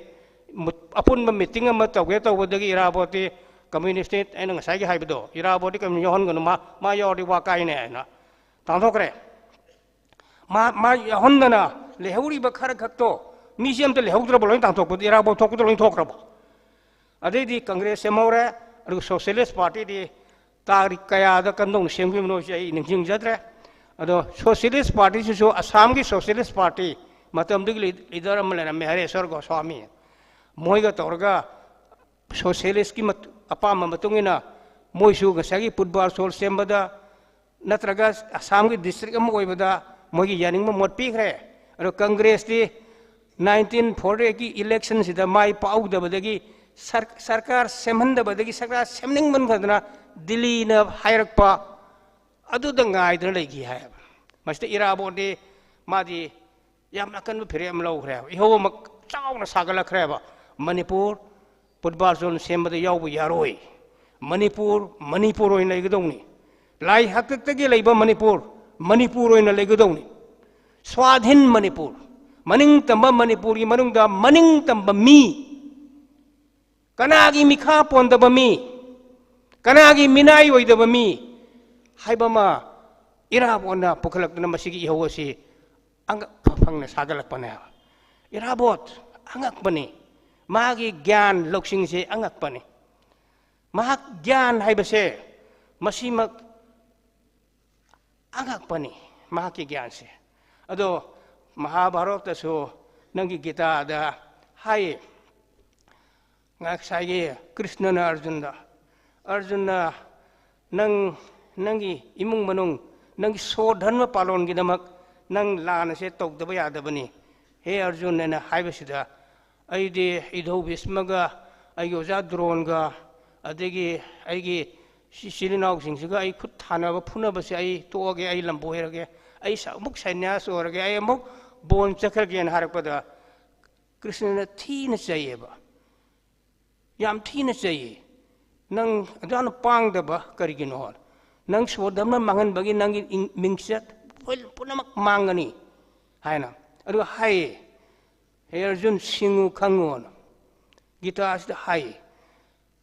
ꯃꯨ-, ꯑꯄꯨꯟꯕ ꯃꯤꯇꯤꯡ ꯑꯃ ꯇꯧꯒꯦ ꯇꯧꯕꯗꯒꯤ ꯏꯔꯥꯕꯣꯠꯇꯤ ꯀꯝꯃ꯭ꯌꯨꯅꯤꯁ꯭ꯠ ꯑꯩꯅ ꯉꯁꯥꯏꯒꯤ ꯍꯥꯏꯕꯗꯣ, ꯏꯔꯥꯕꯣꯠꯇꯤ ꯀꯩꯅꯣ ꯌꯥꯎꯍꯟꯒꯅꯨ, ꯃꯥ, ꯃꯥ ꯌꯥꯎꯔꯗꯤ ꯋꯥ ꯀꯥꯏꯅꯦ ꯍꯥꯏꯅ ꯇꯥꯟꯊꯣꯛꯈ꯭ꯔꯦ꯫ ꯃꯥ, ꯃꯥ ꯌꯥꯎꯍꯟꯗꯅ ꯂꯩꯍꯧꯔꯤꯕ ꯈꯔ ꯈꯛꯇꯣ ꯃꯤꯁꯦ ꯑꯝꯇ ꯂꯩꯍꯧꯗ꯭ꯔꯕ, ꯂꯣꯏ ꯇꯥꯟꯊꯣꯛꯄꯗ ꯏꯔꯥꯕꯣꯠ ꯊꯣꯛꯄꯗ ꯂꯣꯏ ꯊꯣꯛꯈ꯭ꯔꯕ꯫ ꯑꯗꯩꯗꯤ ꯀꯪꯒ꯭ꯔꯦꯁ ꯁꯦꯝꯍꯧꯔꯦ, ꯑꯗꯨꯒ ꯁꯣꯁꯤꯌꯦꯂꯤꯁ꯭ꯠ ꯄꯥꯔꯇꯤꯗꯤ ꯇꯥꯔꯤꯛ ꯀꯌꯥꯗ ꯀꯝꯗꯧꯅ ꯁꯦꯝꯈꯤꯕꯅꯣ ꯁꯤ ꯑꯩ ꯅꯤꯡꯁꯤꯡꯖꯗ꯭ꯔꯦ꯫ ꯑꯗꯣ ꯁꯣꯁꯤꯌꯦꯂꯤꯁ꯭ꯠ ꯄꯥꯔꯇꯤꯁꯤꯁꯨ ꯑꯁꯥꯝꯒꯤ ꯁꯣꯁꯤꯌꯦꯂꯤꯁ꯭ꯠ ꯄꯥꯔꯇꯤ ꯃꯇꯝꯗꯨꯒꯤ ꯂꯤ-, ꯂꯤꯗꯔ ꯑꯃ ꯂꯩꯔꯝꯃꯦ, ꯍꯔꯦꯁ꯭ꯋꯔ ꯒꯣꯁ꯭ꯋꯥꯃꯤ꯫ ꯃꯣꯏꯒ ꯇꯧꯔꯒ ꯁꯣꯁꯤꯌꯦꯂꯤꯁ꯭ꯠꯀꯤ ꯃꯠ-, ꯑꯄꯥꯝꯕ ꯃꯇꯨꯡ ꯏꯟꯅ ꯃꯣꯏꯁꯨ ꯉꯁꯥꯏꯒꯤ ꯐꯨꯠꯕꯣꯜ ꯁꯣꯜ ꯁꯦꯝꯕꯗ ꯅꯠꯇ꯭ꯔꯒ ꯑꯁꯥꯝꯒꯤ ꯗꯤꯁꯇ꯭ꯔꯤꯛ ꯑꯃ ꯑꯣꯏꯕꯗ ꯃꯣꯏꯒꯤ ꯌꯥꯅꯤꯡꯕ ꯃꯣꯠ ꯄꯤꯈ꯭ꯔꯦ꯫ ꯑꯗꯣ ꯀꯪꯒ꯭ꯔꯦꯁꯇꯤ ꯅꯥꯏꯟꯇꯤꯟ ꯐꯣꯔꯇꯤ ꯑꯩꯠꯀꯤ ꯏꯂꯦꯛꯁꯟꯁꯤꯗ ꯃꯥꯏ ꯄꯥꯛꯍꯧꯗꯕꯗꯒꯤ ꯁꯔ-, ꯁꯔꯀꯥꯔ ꯁꯦꯝꯍꯟꯗꯕꯗꯒꯤ ꯁꯔꯀꯥꯔ ꯁꯦꯝꯅꯤꯡꯃꯟꯈ꯭ꯔꯗꯅ ꯗꯤꯜꯂꯤꯅ ꯍꯥꯏꯔꯛꯄ ꯑꯗꯨꯗ ꯉꯥꯏꯗꯨꯅ ꯂꯩꯈꯤ ꯍꯥꯏꯌꯦꯕ꯫ ꯃꯁꯤꯗ ꯏꯔꯥꯕꯣꯠꯇꯤ ꯃꯥꯗꯤ ꯌꯥꯝꯅ ꯑꯀꯟꯕ ꯐꯤꯔꯦꯞ ꯑꯃ ꯂꯧꯈ꯭ꯔꯦꯕ꯫ ꯏꯍꯧ ꯑꯃ ꯆꯥꯎꯅ ꯁꯥꯒꯠꯂꯛꯈ꯭ꯔꯦꯕ꯫ ꯃꯅꯤꯄꯨꯔ ꯐꯨꯠꯕꯣꯜ ꯖꯣꯟ ꯁꯦꯝꯕꯗ ꯌꯥꯎꯕ ꯌꯥꯔꯣꯏ꯫ ꯃꯅꯤꯄꯨꯔ, ꯃꯅꯤꯄꯨꯔ ꯑꯣꯏꯅ ꯂꯩꯒꯗꯧꯅꯤ꯫ ꯂꯥꯏ ꯍꯥꯛꯇꯛꯇꯒꯤ ꯂꯩꯕ ꯃꯅꯤꯄꯨꯔ, ꯃꯅꯤꯄꯨꯔ ꯑꯣꯏꯅ ꯂꯩꯒꯗꯧꯅꯤ꯫ ꯁ꯭ꯋꯥꯙꯤꯟ ꯃꯅꯤꯄꯨꯔ, ꯃꯅꯤꯡ ꯇꯝꯕ ꯃꯅꯤꯄꯨꯔꯒꯤ ꯃꯅꯨꯡꯗ ꯃꯅꯤꯡ ꯇꯝꯕ ꯃꯤ, ꯀꯅꯥꯒꯤ ꯃꯤꯈꯥ ꯄꯣꯟꯗꯕ ꯃꯤ, ꯀꯅꯥꯒꯤ ꯃꯤꯅꯥꯏ ꯑꯣꯏꯗꯕ ꯃꯤ ꯍꯥꯏꯕ ꯑꯃ ꯏꯔꯥꯕꯣꯠꯅ ꯄꯨꯈꯠꯂꯛꯇꯨꯅ ꯃꯁꯤꯒꯤ ꯏꯍꯧ ꯑꯁꯤ ꯑꯉꯛꯄ ꯐꯪꯅ ꯁꯥꯒꯠꯂꯛꯄꯅꯦ꯫ ꯏꯔꯥꯕꯣꯠ ꯑꯉꯛꯄꯅꯤ꯫ ꯃꯥꯒꯤ ꯒ꯭ꯌꯥꯟ ꯂꯧꯁꯤꯡꯁꯦ ꯑꯉꯛꯄꯅꯤ꯫ ꯃꯍꯥꯛ ꯒ꯭ꯌꯥꯟ ꯍꯥꯏꯕꯁꯦ ꯃꯁꯤꯃꯛ ꯑꯉꯛꯄꯅꯤ, ꯃꯍꯥꯛꯀꯤ ꯒ꯭ꯌꯥꯟꯁꯦ꯫ ꯑꯗꯣ ꯃꯍꯥꯚꯥꯔꯠꯇꯁꯨ ꯅꯪꯒꯤ ꯒꯤꯇꯥꯗ ꯍꯥꯏꯌꯦ, ꯉꯁꯥꯏꯒꯤ ꯀ꯭ꯔꯤꯁꯅꯅ ꯑꯔꯖꯨꯟꯗ, "ꯑꯔꯖꯨꯟꯅ ꯅꯪ, ꯅꯪꯒꯤ ꯏꯃꯨꯡ ꯃꯅꯨꯡ, ꯅꯪꯒꯤ ꯁꯣ ꯙꯔꯃ ꯄꯥꯂꯣꯟꯒꯤꯗꯃꯛ ꯅꯪ ꯂꯥꯟ ꯑꯁꯦ ꯇꯧꯗꯕ ꯌꯥꯗꯕꯅꯤ, ꯍꯦ ꯑꯔꯖꯨꯟ" ꯍꯥꯏꯅ ꯍꯥꯏꯕꯁꯤꯗ, ꯑꯩꯗꯤ ꯏꯙꯧ ꯚꯤꯁꯃꯒ, ꯑꯩꯒꯤ ꯑꯣꯖꯥ ꯗ꯭ꯔꯣꯟꯒ, ꯑꯗꯒꯤ ꯑꯩꯒꯤ ꯏꯆꯤꯜ ꯏꯅꯥꯎꯁꯤꯡꯁꯤꯒ ꯑꯩ ꯈꯨꯠ ꯊꯥꯅꯕ ꯐꯨꯅꯕꯁꯦ ꯑꯩ ꯇꯣꯛꯑꯒꯦ, ꯑꯩ ꯂꯝꯕꯣꯏꯔꯒꯦ, ꯑꯩ ꯁ-, ꯑꯃꯨꯛ ꯁꯟꯅ꯭ꯌꯥꯁ ꯑꯣꯏꯔꯒꯦ, ꯑꯩ ꯑꯃꯨꯛ ꯕꯣꯟ ꯆꯠꯈ꯭ꯔꯒꯦꯅ ꯍꯥꯏꯔꯛꯄꯗ, ꯀ꯭ꯔꯤꯁꯅꯅ ꯊꯤꯅ ꯆꯩꯌꯦꯕ, ꯌꯥꯝ ꯊꯤꯅ ꯆꯩꯌꯦ꯫ "ꯅꯪ ꯑꯗꯨꯌꯥꯝꯅ ꯄꯥꯡꯗꯕ ꯀꯔꯤꯒꯤꯅꯣ? ꯅꯪ ꯁꯣ ꯙꯔꯃ ꯃꯥꯡꯍꯟꯕꯒꯤ ꯅꯪꯒꯤ ꯏꯪ-, ꯃꯤꯡꯆꯠ ꯄꯨꯝꯅꯃꯛ ꯃꯥꯡꯒꯅꯤ" ꯍꯥꯏꯅ꯫ ꯑꯗꯨꯒ ꯍꯥꯏꯌꯦ, "ꯍꯦ ꯑꯔꯖꯨꯟ, ꯁꯤꯡꯉꯨ ꯈꯪꯉꯨꯅ" ꯒꯤꯇꯥꯁꯤꯗ ꯍꯥꯏꯌꯦ꯫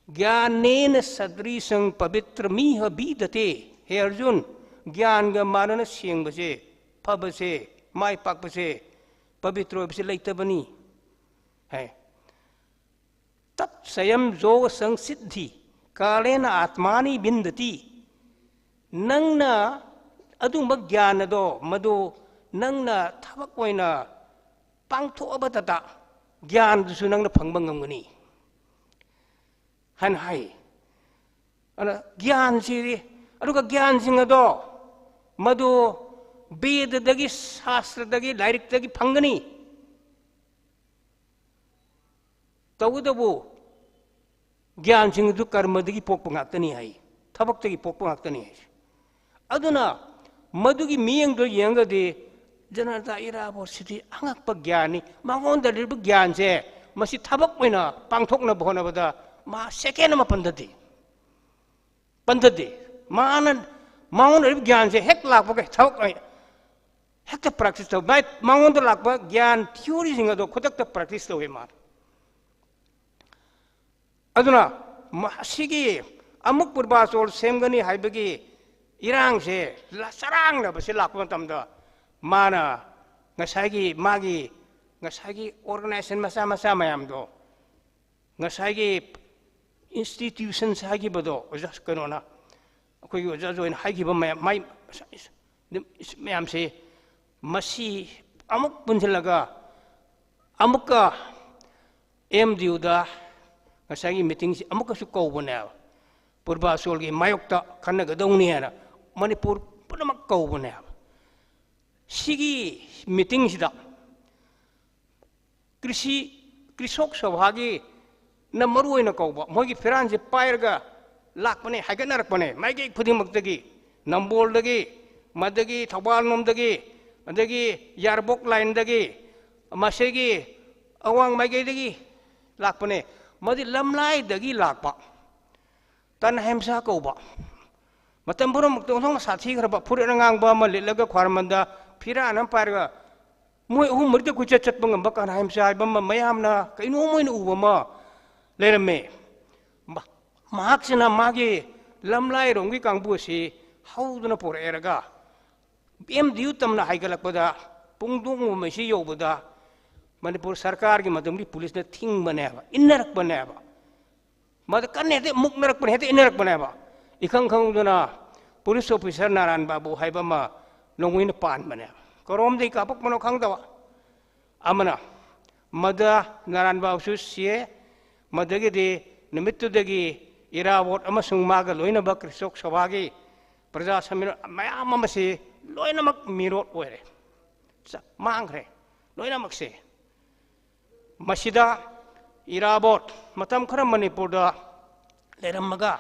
"ꯒ꯭ꯌꯥꯅꯦꯅ ꯁꯗ꯭ꯔꯤꯁꯪ ꯄꯕꯤꯇ꯭ꯔꯃꯤꯍ ꯕꯤꯗꯇꯦ"꯫ ꯍꯦ ꯑꯔꯖꯨꯟ, ꯒ꯭ꯌꯥꯟꯒ ꯃꯥꯟꯅꯅ ꯁꯦꯡꯕꯁꯦ, ꯐꯕꯁꯦ, ꯃꯥꯏ ꯄꯥꯛꯄꯁꯦ, ꯄꯕꯤꯇ꯭ꯔ ꯑꯣꯏꯕꯁꯦ ꯂꯩꯇꯕꯅꯤ ꯍꯥꯏ꯫ "ꯇꯠ ꯁꯌꯝ ꯌꯣꯒ ꯁꯪꯁꯤꯗꯙꯤ ꯀꯥꯂꯦꯅ ꯑꯥꯠꯃꯥꯅꯤ ꯕꯤꯟꯗꯇꯤ"꯫ ꯅꯪꯅ ꯑꯗꯨꯒꯨꯝꯕ ꯒ꯭ꯌꯥꯟ ꯑꯗꯣ, ꯃꯗꯨ ꯅꯪꯅ ꯊꯕꯛ ꯑꯣꯏꯅ ꯄꯥꯡꯊꯣꯛꯑꯕꯗꯇ ꯒ꯭ꯌꯥꯟꯗꯨꯁꯨ ꯅꯪꯅ ꯐꯪꯕ ꯉꯝꯒꯅꯤ ꯍꯥꯏꯅ ꯍꯥꯏ꯫ ꯑꯗꯨꯅ ꯒ꯭ꯌꯥꯟꯁꯤꯗꯤ, ꯑꯗꯨꯒ ꯒ꯭ꯌꯥꯟꯁꯤꯡ ꯑꯗꯣ ꯃꯗꯨ ꯕꯦꯗꯗꯒꯤ, ꯁꯥꯁꯇ꯭ꯔꯗꯒꯤ, ꯂꯥꯏꯔꯤꯛꯇꯒꯤ ꯐꯪꯒꯅꯤ꯫ ꯇꯧꯕꯇꯕꯨ ꯒ꯭ꯌꯥꯟꯁꯤꯡ ꯑꯗꯨ ꯀꯔꯃꯗꯒꯤ ꯄꯣꯛꯄ ꯉꯥꯛꯇꯅꯤ ꯍꯥꯏ, ꯊꯕꯛꯇꯒꯤ ꯄꯣꯛꯄ ꯉꯥꯛꯇꯅꯤ ꯍꯥꯏ꯫ ꯑꯗꯨꯅ ꯃꯗꯨꯒꯤ ꯃꯤꯠꯌꯦꯡꯗꯣ ꯌꯦꯡꯉꯒꯗꯤ ꯖꯅꯇꯥ ꯏꯔꯥꯕꯣꯠꯁꯤꯗꯤ ꯑꯉꯛꯄ ꯒ꯭ꯌꯥꯟꯅꯤ꯫ ꯃꯉꯣꯟꯗ ꯂꯩꯔꯤꯕ ꯒ꯭ꯌꯥꯟꯁꯦ ꯃꯁꯤ ꯊꯕꯛ ꯑꯣꯏꯅ ꯄꯥꯡꯊꯣꯛꯅꯕ ꯍꯣꯠꯅꯕꯗ ꯃꯥ ꯁꯦꯀꯦꯟ ꯑꯃ ꯄꯟꯊꯗꯦ, ꯄꯟꯊꯗꯦ꯫ ꯃꯥꯅ, ꯃꯉꯣꯟꯗ ꯂꯩꯔꯤꯕ ꯒ꯭ꯌꯥꯟꯁꯦ ꯍꯦꯛ ꯂꯥꯛꯄꯒ ꯊꯕꯛ ꯑꯣꯏꯅ ꯍꯦꯛꯇ ꯄ꯭ꯔꯦꯛꯇꯤꯁ ꯇꯧ꯫ ꯃꯥꯏ, ꯃꯉꯣꯟꯗ ꯂꯥꯛꯄ ꯒ꯭ꯌꯥꯟ ꯊꯤꯑꯣꯔꯤꯁꯤꯡ ꯑꯗꯣ ꯈꯨꯗꯛꯇ ꯄ꯭ꯔꯦꯛꯇꯤꯁ ꯇꯧꯋꯤ ꯃꯥꯅ꯫ ꯑꯗꯨꯅ ꯃ-, ꯑꯁꯤꯒꯤ ꯑꯃꯨꯛ ꯄꯨꯔꯕꯥꯆꯣꯜ ꯁꯦꯝꯒꯅꯤ ꯍꯥꯏꯕꯒꯤ ꯏꯔꯥꯡꯁꯦ ꯂ-, ꯆꯔꯥꯡꯅꯕꯁꯦ ꯂꯥꯛꯄ ꯃꯇꯝꯗ ꯃꯥꯅ ꯉꯁꯥꯏꯒꯤ ꯃꯥꯒꯤ ꯉꯁꯥꯏꯒꯤ ꯑꯣꯔꯒꯅꯥꯏꯖꯦꯁꯟ ꯃꯆꯥ ꯃꯆꯥ ꯃꯌꯥꯝꯗꯣ, ꯉꯁꯥꯏꯒꯤ ꯏꯟꯁꯇꯤꯇ꯭ꯌꯨꯁꯟꯁ ꯍꯥꯏꯈꯤꯕꯗꯣ, ꯑꯣꯖꯥ ꯀꯩꯅꯣꯅ, ꯑꯩꯈꯣꯏꯒꯤ ꯑꯣꯖꯥ ꯖꯣꯏꯅ ꯍꯥꯏꯈꯤꯕ ꯃꯌꯥꯝ, ꯃꯥꯏ ꯃꯌꯥꯝꯁꯦ, ꯃꯁꯤ ꯑꯃꯨꯛ ꯄꯨꯟꯁꯤꯜꯂꯒ ꯑꯃꯨꯛꯀ ꯑꯦꯝ ꯗꯤ ꯌꯨꯗ ꯉꯁꯥꯏꯒꯤ ꯃꯤꯇꯤꯡꯁꯤ ꯑꯃꯨꯛꯀꯁꯨ ꯀꯧꯕꯅꯦꯕ꯫ ꯄꯨꯔꯕꯥꯆꯣꯜꯒꯤ ꯃꯥꯌꯣꯛꯇ ꯈꯟꯅꯒꯗꯧꯅꯤ ꯍꯥꯏꯅ ꯃꯅꯤꯄꯨꯔ ꯄꯨꯝꯅꯃꯛ ꯀꯧꯕꯅꯦꯕ꯫ ꯁꯤꯒꯤ ꯃꯤꯇꯤꯡꯁꯤꯗ ꯀ꯭ꯔꯤꯁꯤ, ꯀ꯭ꯔꯤꯁꯣꯛ ꯁꯚꯥꯒꯤꯅ ꯃꯔꯨ ꯑꯣꯏꯅ ꯀꯧꯕ, ꯃꯣꯏꯒꯤ ꯐꯤꯔꯥꯟꯁꯦ ꯄꯥꯏꯔꯒ ꯂꯥꯛꯄꯅꯦ, ꯍꯥꯏꯒꯠꯅꯔꯛꯄꯅꯦ ꯃꯥꯏꯀꯩ ꯈꯨꯗꯤꯡꯃꯛꯇꯒꯤ, ꯅꯝꯕꯣꯜꯗꯒꯤ, ꯃꯗꯒꯤ ꯊꯧꯕꯥꯜ ꯂꯣꯝꯗꯒꯤ, ꯑꯗꯒꯤ ꯌꯥꯔꯕꯣꯛ ꯂꯥꯏꯟꯗꯒꯤ, ꯃꯁꯤꯒꯤ ꯑꯋꯥꯡ ꯃꯥꯏꯀꯩꯗꯒꯤ ꯂꯥꯛꯄꯅꯦ꯫ ꯃꯗꯤ ꯂꯝꯂꯥꯏꯗꯒꯤ ꯂꯥꯛꯄ ꯇꯟꯍꯥꯏꯝꯁꯥ ꯀꯧꯕ, ꯃꯇꯝ ꯄꯨꯝꯅꯃꯛꯇ ꯑꯣꯟꯊꯣꯛꯅ ꯁꯥꯊꯤꯈ꯭ꯔꯕ ꯐꯨꯔꯤꯠ ꯑꯉꯥꯡꯕ ꯑꯃ ꯂꯤꯠꯂꯒ ꯈ꯭ꯋꯥꯔꯃꯟꯗ ꯐꯤꯔꯥꯟ ꯑꯃ ꯄꯥꯏꯔꯒ ꯃꯣꯏ ꯑꯍꯨꯝ ꯃꯔꯤꯗ ꯀꯣꯏꯆꯠ ꯆꯠꯄ ꯉꯝꯕ ꯀꯟꯍꯥꯏꯝꯁꯥ ꯍꯥꯏꯕ ꯑꯃ, ꯃꯌꯥꯝꯅ ꯀꯩꯅꯣꯝ ꯑꯣꯏꯅ ꯎꯕ ꯑꯃ ꯂꯩꯔꯝꯃꯦ꯫ ꯃ-, ꯃꯍꯥꯛꯁꯤꯅ ꯃꯥꯒꯤ ꯂꯝꯂꯥꯏꯔꯣꯝꯒꯤ ꯀꯥꯡꯕꯨ ꯑꯁꯤ ꯍꯧꯗꯨꯅ ꯄꯨꯔꯛꯑꯦꯔꯒ ꯑꯦꯝ ꯗꯤ ꯌꯨ ꯇꯝꯅ ꯍꯥꯏꯒꯠꯂꯛꯄꯗ, ꯄꯨꯡꯗꯣꯡꯕꯝ ꯑꯁꯤ ꯌꯧꯕꯗ ꯃꯅꯤꯄꯨꯔ ꯁꯔꯀꯥꯔꯒꯤ ꯃꯇꯝꯒꯤ ꯄꯨꯂꯤꯁꯅ ꯊꯤꯡꯕꯅꯦꯕ, ꯏꯟꯅꯔꯛꯄꯅꯦꯕ꯫ ꯃꯗꯨ ꯀꯟꯅ ꯍꯦꯛꯇ ꯃꯨꯛꯅꯔꯛꯄꯅꯦ, ꯍꯦꯛꯇ ꯏꯟꯅꯔꯛꯄꯅꯦꯕ꯫ ꯏꯈꯪ ꯈꯪꯍꯧꯗꯅ ꯄꯨꯂꯤꯁ ꯑꯣꯐꯤꯁꯥꯔ ꯅꯥꯔꯥꯌꯟ ꯕꯥꯕꯨ ꯍꯥꯏꯕ ꯑꯃ ꯅꯣꯡꯃꯩꯅ ꯄꯥꯟꯕꯅꯦꯕ꯫ ꯀꯔꯣꯝꯗꯒꯤ ꯀꯥꯞꯄꯛꯄꯅꯣ ꯈꯪꯗꯕ꯫ ꯑꯃꯅ ꯃꯗ ꯅꯥꯔꯥꯌꯟ ꯕꯥꯕꯨꯁꯨ ꯁꯤꯌꯦ꯫ ꯃꯗꯒꯤꯗꯤ ꯅꯨꯃꯤꯠꯇꯨꯗꯒꯤ ꯏꯔꯥꯕꯣꯠ ꯑꯃꯁꯨꯡ ꯃꯥꯒ ꯂꯣꯏꯅꯕ ꯀ꯭ꯔꯤꯁꯣꯛ ꯁꯚꯥꯒꯤ ꯄ꯭ꯔꯖꯥ ꯁꯝꯃꯦꯂꯟ ꯃꯌꯥꯝ ꯑꯃꯁꯤ ꯂꯣꯏꯅꯃꯛ ꯃꯤꯔꯣꯠ ꯑꯣꯏꯔꯦ, ꯆ-, ꯃꯥꯡꯈ꯭ꯔꯦ ꯂꯣꯏꯅꯃꯛꯁꯦ꯫ ꯃꯁꯤꯗ ꯏꯔꯥꯕꯣꯠ ꯃꯇꯝ ꯈꯔ ꯃꯅꯤꯄꯨꯔꯗ ꯂꯩꯔꯝꯃꯒ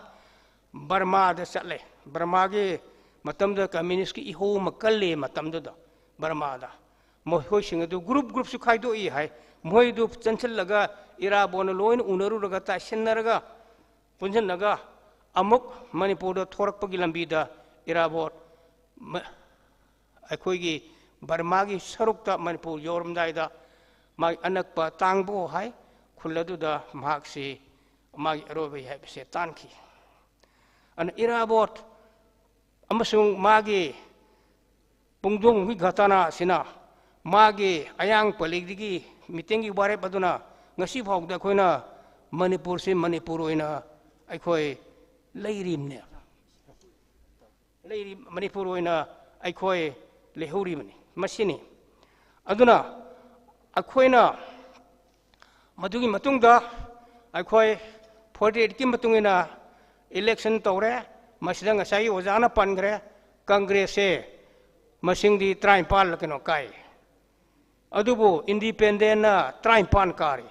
ꯕꯔꯃꯥꯗ ꯆꯠꯂꯦ꯫ ꯕꯔꯃꯥꯒꯤ ꯃꯇꯝꯗ ꯀꯝꯃ꯭ꯌꯨꯅꯤꯁꯀꯤ ꯏꯍꯧ ꯑꯃ ꯀꯜꯂꯤ ꯃꯇꯝꯗꯨꯗ ꯕꯔꯃꯥꯗ꯫ ꯃꯈꯣꯏꯁꯤꯡ ꯑꯗꯨ ꯒ꯭ꯔꯨꯞ ꯒ꯭ꯔꯨꯞꯁꯨ ꯈꯥꯏꯗꯣꯛꯏ ꯍꯥꯏ꯫ ꯃꯈꯣꯏꯗꯨ ꯆꯪꯁꯤꯜꯂꯒ ꯏꯔꯥꯕꯣꯠꯅ ꯂꯣꯏꯅ ꯎꯅꯔꯨꯔꯒ, ꯇꯥꯏꯁꯤꯟꯅꯔꯒ, ꯄꯨꯟꯁꯤꯟꯅꯒ ꯑꯃꯨꯛ ꯃꯅꯤꯄꯨꯔꯗ ꯊꯣꯔꯛꯄꯒꯤ ꯂꯝꯕꯤꯗ ꯏꯔꯥꯕꯣꯠ ꯃ-, ꯑꯩꯈꯣꯏꯒꯤ ꯕꯔꯃꯥꯒꯤ ꯁꯔꯨꯛꯇ ꯃꯅꯤꯄꯨꯔ ꯌꯧꯔꯝꯗꯥꯏꯗ ꯃꯥꯒꯤ ꯑꯅꯛꯄ ꯇꯥꯡꯕꯣ ꯍꯥꯏ ꯈꯨꯜ ꯑꯗꯨꯗ ꯃꯍꯥꯛꯁꯤ ꯃꯥꯒꯤ ꯑꯔꯣꯏꯕ ꯌꯥꯏꯐꯁꯦ ꯇꯥꯟꯈꯤ꯫ ꯑꯗꯨꯅ ꯏꯔꯥꯕꯣꯠ ꯑꯃꯁꯨꯡ ꯃꯥꯒꯤ ꯄꯨꯡꯗꯣꯡꯕꯒꯤ ꯘꯇꯅꯥ ꯑꯁꯤꯅ ꯃꯥꯒꯤ ꯑꯌꯥꯡ ꯄꯜꯂꯤꯗꯒꯤ ꯃꯤꯇꯤꯡꯒꯤ ꯋꯥꯔꯦꯞ ꯑꯗꯨꯅ ꯉꯁꯤ ꯐꯥꯎꯗ ꯑꯩꯈꯣꯏꯅ ꯃꯅꯤꯄꯨꯔꯁꯤ ꯃꯅꯤꯄꯨꯔ ꯑꯣꯏꯅ ꯑꯩꯈꯣꯏ ꯂꯩꯔꯤꯕꯅꯦ꯫ ꯂꯩꯔꯤ, ꯃꯅꯤꯄꯨꯔ ꯑꯣꯏꯅ ꯑꯩꯈꯣꯏ ꯂꯩꯍꯧꯔꯤꯕꯅꯤ꯫ ꯃꯁꯤꯅꯤ꯫ ꯑꯗꯨꯅ ꯑꯩꯈꯣꯏꯅ ꯃꯗꯨꯒꯤ ꯃꯇꯨꯡꯗ ꯑꯩꯈꯣꯏ forty eightꯀꯤ ꯃꯇꯨꯡ ꯏꯟꯅ election ꯇꯧꯔꯦ꯫ ꯃꯁꯤꯗ ꯉꯁꯥꯏꯒꯤ ꯑꯣꯖꯥꯅ ꯄꯟꯈ꯭ꯔꯦ, ꯀꯪꯒ꯭ꯔꯦꯁꯁꯦ ꯃꯁꯤꯡꯗꯤ ꯇꯔꯥꯅꯤꯄꯥꯜ ꯀꯩꯅꯣ ꯀꯥꯏ, ꯑꯗꯨꯕꯨ independentꯅ ꯇꯔꯥꯅꯤꯄꯥꯜ ꯀꯥꯔꯤ꯫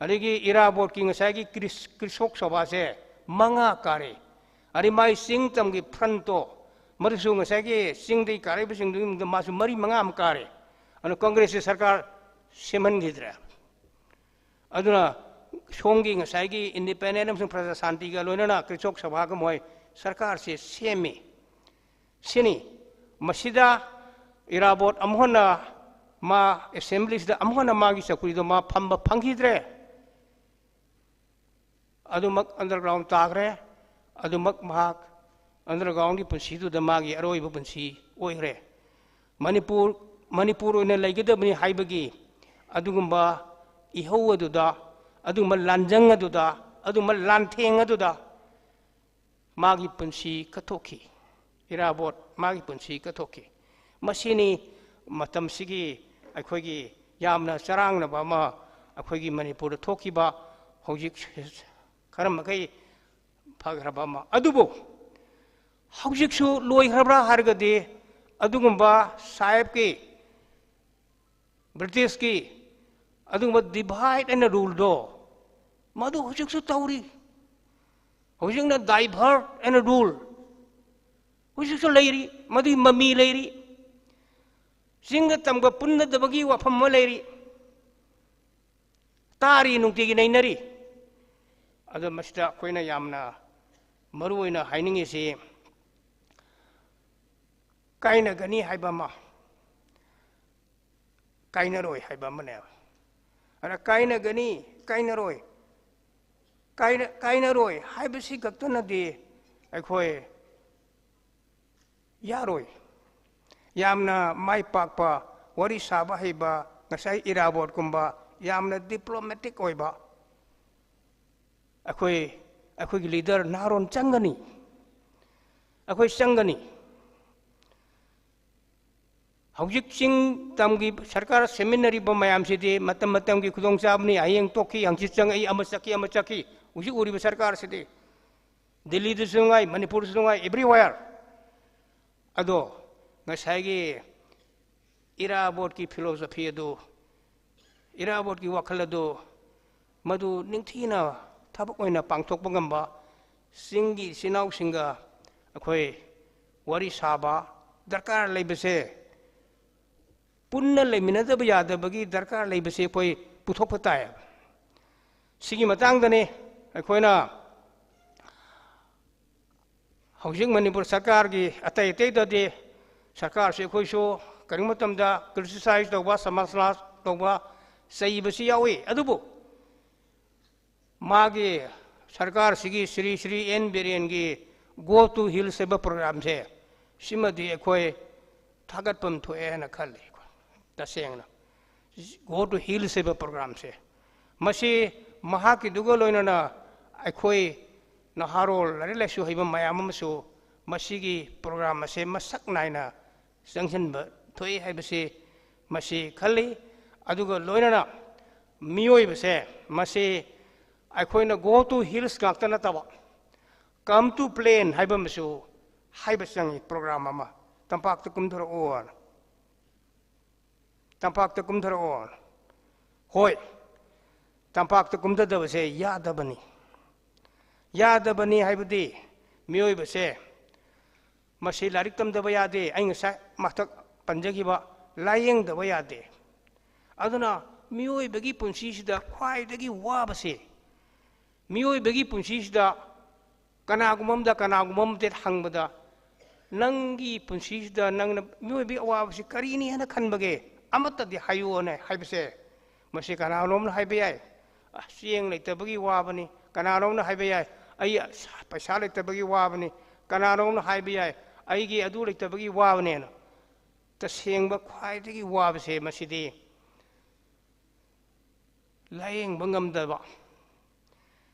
ꯑꯗꯒꯤ ꯏꯔꯥꯕꯣꯠꯀꯤ ꯉꯁꯥꯏꯒꯤ ꯀ꯭ꯔꯤꯁ-, ꯀ꯭ꯔꯤꯁꯣꯛ ꯁꯚꯥꯁꯦ ꯃꯉꯥ ꯀꯥꯔꯤ꯫ ꯑꯗꯩ ꯃꯥꯒꯤ ꯆꯤꯡ ꯇꯝꯒꯤ frontꯇꯣ, ꯃꯗꯨꯁꯨ ꯉꯁꯥꯏꯒꯤ ꯆꯤꯡꯗꯒꯤ ꯀꯥꯔꯛꯏꯕꯁꯤꯡꯗꯨꯒꯤ ꯃꯅꯨꯡꯗ ꯃꯥꯁꯨ ꯃꯔꯤ ꯃꯉꯥ ꯑꯃ ꯀꯥꯔꯤ꯫ ꯑꯗꯨꯅ ꯀꯪꯒ꯭ꯔꯦꯁꯁꯤ ꯁꯔꯀꯥꯔ ꯁꯦꯝꯍꯟꯈꯤꯗ꯭ꯔꯦ꯫ ꯑꯗꯨꯅ ꯁꯣꯝꯒꯤ ꯉꯁꯥꯏꯒꯤ independent ꯑꯃꯁꯨꯡ ꯄ꯭ꯔꯖꯥ ꯁꯥꯟꯇꯤꯒ ꯂꯣꯏꯅꯅ ꯀ꯭ꯔꯤꯁꯣꯛ ꯁꯚꯥꯒ ꯃꯣꯏ ꯁꯔꯀꯥꯔꯁꯦ ꯁꯦꯝꯃꯤ꯫ ꯁꯤꯅꯤ꯫ ꯃꯁꯤꯗ ꯏꯔꯥꯕꯣꯠ ꯑꯃꯨꯛ ꯍꯟꯅ ꯃꯥ assemblyꯁꯤꯗ ꯑꯃꯨꯛ ꯍꯟꯅ ꯃꯥꯒꯤ ꯆꯧꯀ꯭ꯔꯤꯗꯣ ꯃꯥ ꯐꯝꯕ ꯐꯪꯈꯤꯗ꯭ꯔꯦ꯫ ꯑꯗꯨꯃꯛ underground ꯇꯥꯈ꯭ꯔꯦ꯫ ꯑꯗꯨꯃꯛ ꯃꯍꯥꯛ undergroundꯒꯤ ꯄꯨꯟꯁꯤꯗꯨꯗ ꯃꯥꯒꯤ ꯑꯔꯣꯏꯕ ꯄꯨꯟꯁꯤ ꯑꯣꯏꯈ꯭ꯔꯦ꯫ ꯃꯅꯤꯄꯨꯔ, ꯃꯅꯤꯄꯨꯔ ꯑꯣꯏꯅ ꯂꯩꯒꯗꯕꯅꯤ ꯍꯥꯏꯕꯒꯤ ꯑꯗꯨꯒꯨꯝꯕ ꯏꯍꯧ ꯑꯗꯨꯗ, ꯑꯗꯨꯒꯨꯝꯕ ꯂꯥꯟꯖꯪ ꯑꯗꯨꯗ, ꯑꯗꯨꯒꯨꯝꯕ ꯂꯥꯟꯊꯦꯡ ꯑꯗꯨꯗ ꯃꯥꯒꯤ ꯄꯨꯟꯁꯤ ꯀꯠꯊꯣꯛꯈꯤ꯫ ꯏꯔꯥꯕꯣꯠ ꯃꯥꯒꯤ ꯄꯨꯟꯁꯤ ꯀꯠꯊꯣꯛꯈꯤ꯫ ꯃꯁꯤꯅꯤ ꯃꯇꯝꯁꯤꯒꯤ ꯑꯩꯈꯣꯏꯒꯤ ꯌꯥꯝꯅ ꯆꯔꯥꯡꯅꯕ ꯑꯃ ꯑꯩꯈꯣꯏꯒꯤ ꯃꯅꯤꯄꯨꯔꯗ ꯊꯣꯛꯈꯤꯕ꯫ ꯍꯧꯖꯤꯛ ꯈꯔ ꯃꯈꯩ ꯐꯈ꯭ꯔꯕ ꯑꯃ꯫ ꯑꯗꯨꯕꯨ ꯍꯧꯖꯤꯛꯁꯨ ꯂꯣꯏꯈ꯭ꯔꯕ꯭ꯔꯥ ꯍꯥꯏꯔꯒꯗꯤ, ꯑꯗꯨꯒꯨꯝꯕ ꯁꯥꯍꯦꯕꯀꯤ, ꯕ꯭ꯔꯤꯇꯤꯁꯀꯤ ꯑꯗꯨꯒꯨꯝꯕ divide and ruleꯗꯣ, ꯃꯗꯨ ꯍꯧꯖꯤꯛꯁꯨ ꯇꯧꯔꯤ꯫ ꯍꯧꯖꯤꯛꯅ divide and rule ꯍꯧꯖꯤꯛꯁꯨ ꯂꯩꯔꯤ, ꯃꯗꯨꯒꯤ ꯃꯃꯤ ꯂꯩꯔꯤ꯫ ꯆꯤꯡꯒ ꯇꯝꯒ ꯄꯨꯟꯅꯗꯕꯒꯤ ꯋꯥꯐꯝ ꯑꯃ ꯂꯩꯔꯤ꯫ ꯇꯥꯔꯤ, ꯅꯨꯡꯇꯤꯒꯤ ꯅꯩꯅꯔꯤ꯫ ꯑꯗꯣ ꯃꯁꯤꯗ ꯑꯩꯈꯣꯏꯅ ꯌꯥꯝꯅ ꯃꯔꯨ ꯑꯣꯏꯅ ꯍꯥꯏꯅꯤꯡꯉꯤꯁꯤ, ꯀꯥꯏꯅꯒꯅꯤ ꯍꯥꯏꯕ ꯑꯃ, ꯀꯥꯏꯅꯔꯣꯏ ꯍꯥꯏꯕ ꯑꯃꯅꯦꯕ꯫ ꯑꯗ ꯀꯥꯏꯅꯒꯅꯤ, ꯀꯥꯏꯅꯔꯣꯏ, ꯀꯥꯏꯅ-, ꯀꯥꯏꯅꯔꯣꯏ ꯍꯥꯏꯕꯁꯤ ꯈꯛꯇꯅꯗꯤ ꯑꯩꯈꯣꯏ ꯌꯥꯔꯣꯏ꯫ ꯌꯥꯝꯅ ꯃꯥꯏ ꯄꯥꯛꯄ, ꯋꯥꯔꯤ ꯁꯥꯕ ꯍꯩꯕ, ꯉꯁꯥꯏ ꯏꯔꯥꯕꯣꯠꯀꯨꯝꯕ ꯌꯥꯝꯅ diplomatic ꯑꯣꯏꯕ ꯑꯩꯈꯣꯏ, ꯑꯩꯈꯣꯏꯒꯤ leader ꯅꯍꯥꯔꯣꯟ ꯆꯪꯒꯅꯤ, ꯑꯩꯈꯣꯏ ꯆꯪꯒꯅꯤ꯫ ꯍꯧꯖꯤꯛ ꯆꯤꯡ ꯇꯝꯒꯤ ꯁꯔꯀꯥꯔ ꯁꯦꯝꯃꯤꯟꯅꯔꯤꯕ ꯃꯌꯥꯝꯁꯤꯗꯤ ꯃꯇꯝ ꯃꯇꯝꯒꯤ ꯈꯨꯗꯣꯡꯆꯥꯕꯅꯤ꯫ ꯍꯌꯦꯡ ꯇꯣꯛꯈꯤ, ꯍꯪꯆꯤꯠ ꯆꯪꯉꯛꯏ, ꯑꯃ ꯆꯠꯈꯤ, ꯑꯃ ꯆꯠꯈꯤ꯫ ꯍꯧꯖꯤꯛ ꯎꯔꯤꯕ ꯁꯔꯀꯥꯔꯁꯤꯗꯤ ꯗꯤꯜꯂꯤꯗꯁꯨ ꯅꯨꯡꯉꯥꯏ, ꯃꯅꯤꯄꯨꯔꯗꯁꯨ ꯅꯨꯡꯉꯥꯏ, everywhere꯫ ꯑꯗꯣ ꯉꯁꯥꯏꯒꯤ ꯏꯔꯥꯕꯣꯠꯀꯤ philosophy ꯑꯗꯨ, ꯏꯔꯥꯕꯣꯠꯀꯤ ꯋꯥꯈꯜ ꯑꯗꯨ, ꯃꯗꯨ ꯅꯤꯡꯊꯤꯅ ꯊꯕꯛ ꯑꯣꯏꯅ ꯄꯥꯡꯊꯣꯛꯄ ꯉꯝꯕ, ꯆꯤꯡꯒꯤ ꯏꯆꯤꯟ ꯏꯅꯥꯎꯁꯤꯡꯒ ꯑꯩꯈꯣꯏ ꯋꯥꯔꯤ ꯁꯥꯕ ꯗꯔꯀꯥꯔ ꯂꯩꯕꯁꯦ, ꯄꯨꯟꯅ ꯂꯩꯃꯤꯟꯅꯗꯕ ꯌꯥꯗꯕꯒꯤ ꯗꯔꯀꯥꯔ ꯂꯩꯕꯁꯦ ꯑꯩꯈꯣꯏ ꯄꯨꯊꯣꯛꯄ ꯇꯥꯏ꯫ ꯁꯤꯒꯤ ꯃꯇꯥꯡꯗꯅꯤ ꯑꯩꯈꯣꯏꯅ ꯍꯧꯖꯤꯛ ꯃꯅꯤꯄꯨꯔ ꯁꯔꯀꯥꯔꯒꯤ, ꯑꯇꯩ ꯑꯇꯩꯗꯗꯤ ꯁꯔꯀꯥꯔꯁꯤ ꯑꯩꯈꯣꯏꯁꯨ ꯀꯔꯤꯒꯨꯝꯕ ꯃꯇꯝꯗ criticize ꯇꯧꯕ, ꯁꯃꯥꯂꯣꯆꯅꯥ ꯇꯧꯕ, ꯆꯩꯕꯁꯤ ꯌꯥꯎꯏ꯫ ꯑꯗꯨꯕꯨ ꯃꯥꯒꯤ ꯁꯔꯀꯥꯔꯁꯤꯒꯤ ꯁ꯭ꯔꯤ ꯁ꯭ꯔꯤ ꯑꯦꯟ ꯕꯤꯔꯦꯟꯒꯤ Go to Hills ꯍꯥꯏꯕ programꯁꯦ, ꯁꯤꯃꯗꯤ ꯑꯩꯈꯣꯏ ꯊꯥꯒꯠꯐꯝ ꯊꯣꯛꯑꯦ ꯍꯥꯏꯅ ꯈꯜꯂꯤ꯫ ꯇꯁꯦꯡꯅ Go to Hills ꯍꯥꯏꯕ programꯁꯦ, ꯃꯁꯤ ꯃꯍꯥꯛꯀꯤꯗꯨꯒ ꯂꯣꯏꯅꯅ ꯑꯩꯈꯣꯏ ꯅꯍꯥꯔꯣꯜ, ꯂꯥꯏꯔꯤꯛ ꯂꯥꯏꯁꯨ ꯍꯩꯕ ꯃꯌꯥꯝ ꯑꯃꯁꯨ ꯃꯁꯤꯒꯤ program ꯑꯁꯦ ꯃꯁꯛ ꯅꯥꯏꯅ ꯆꯪꯁꯤꯟꯕ ꯊꯣꯛꯏ ꯍꯥꯏꯕꯁꯤ ꯃꯁꯤ ꯈꯜꯂꯤ꯫ ꯑꯗꯨꯒ ꯂꯣꯏꯅꯅ ꯃꯤꯑꯣꯏꯕꯁꯦ ꯃꯁꯤ ꯑꯩꯈꯣꯏꯅ Go to Hills ꯉꯥꯛꯇ ꯅꯠꯇꯕ, Come to plain ꯍꯥꯏꯕ ꯑꯃꯁꯨ ꯍꯥꯏꯕ ꯆꯪꯉꯤ, program ꯑꯃ, "ꯇꯝꯄꯥꯛꯇ ꯀꯨꯝꯊꯔꯛꯑꯣ, ꯇꯝꯄꯥꯛꯇ ꯀꯨꯝꯊꯔꯛꯑꯣ"꯫ ꯍꯣꯏ, ꯇꯝꯄꯥꯛꯇ ꯀꯨꯝꯊꯗꯕꯁꯦ ꯌꯥꯗꯕꯅꯤ꯫ ꯌꯥꯗꯕꯅꯤ ꯍꯥꯏꯕꯗꯤ ꯃꯤꯑꯣꯏꯕꯁꯦ ꯃꯁꯤ ꯂꯥꯏꯔꯤꯛ ꯇꯝꯗꯕ ꯌꯥꯗꯦ, ꯑꯩ ꯉꯁꯥꯏ ꯃꯊꯛ ꯄꯟꯖꯈꯤꯕ ꯂꯥꯏꯌꯦꯡꯗꯕ ꯌꯥꯗꯦ꯫ ꯑꯗꯨꯅ ꯃꯤꯑꯣꯏꯕꯒꯤ ꯄꯨꯟꯁꯤꯁꯤꯗ ꯈ꯭ꯋꯥꯏꯗꯒꯤ ꯋꯥꯕꯁꯤ, ꯃꯤꯑꯣꯏꯕꯒꯤ ꯄꯨꯟꯁꯤꯁꯤꯗ ꯀꯅꯥꯒꯨꯝꯕ ꯑꯃꯗ, ꯀꯅꯥꯒꯨꯝꯕ ꯑꯃꯗ ꯍꯪꯕꯗ, "ꯅꯪꯒꯤ ꯄꯨꯟꯁꯤꯁꯤꯗ ꯅꯪꯅ ꯃꯤꯑꯣꯏꯕꯒꯤ ꯑꯋꯥꯕꯁꯤ ꯀꯔꯤꯅꯤ ꯍꯥꯏꯅ ꯈꯟꯕꯒꯦ? ꯑꯃꯠꯇꯗꯤ ꯍꯥꯏꯌꯨꯑꯣꯅꯦ" ꯍꯥꯏꯕꯁꯦ, ꯃꯁꯤ ꯀꯅꯥꯅꯣꯝꯅ ꯍꯥꯏꯕ ꯌꯥꯏ, "ꯑ, ꯆꯦꯡ ꯂꯩꯇꯕꯒꯤ ꯋꯥꯕꯅꯤ"꯫ ꯀꯅꯥꯅꯣꯝꯅ ꯍꯥꯏꯕ ꯌꯥꯏ, "ꯑꯩ ꯄꯩꯁꯥ ꯂꯩꯇꯕꯒꯤ ꯋꯥꯕꯅꯤ"꯫ ꯀꯅꯥꯅꯣꯝꯅ ꯍꯥꯏꯕ ꯌꯥꯏ, "ꯑꯩꯒꯤ ꯑꯗꯨ ꯂꯩꯇꯕꯒꯤ ꯋꯥꯕꯅꯦꯅ"꯫ ꯇꯁꯦꯡꯕ ꯈ꯭ꯋꯥꯏꯗꯒꯤ ꯋꯥꯕꯁꯦ ꯃꯁꯤꯗꯤ ꯂꯥꯌꯦꯡꯕ ꯉꯝꯗꯕ,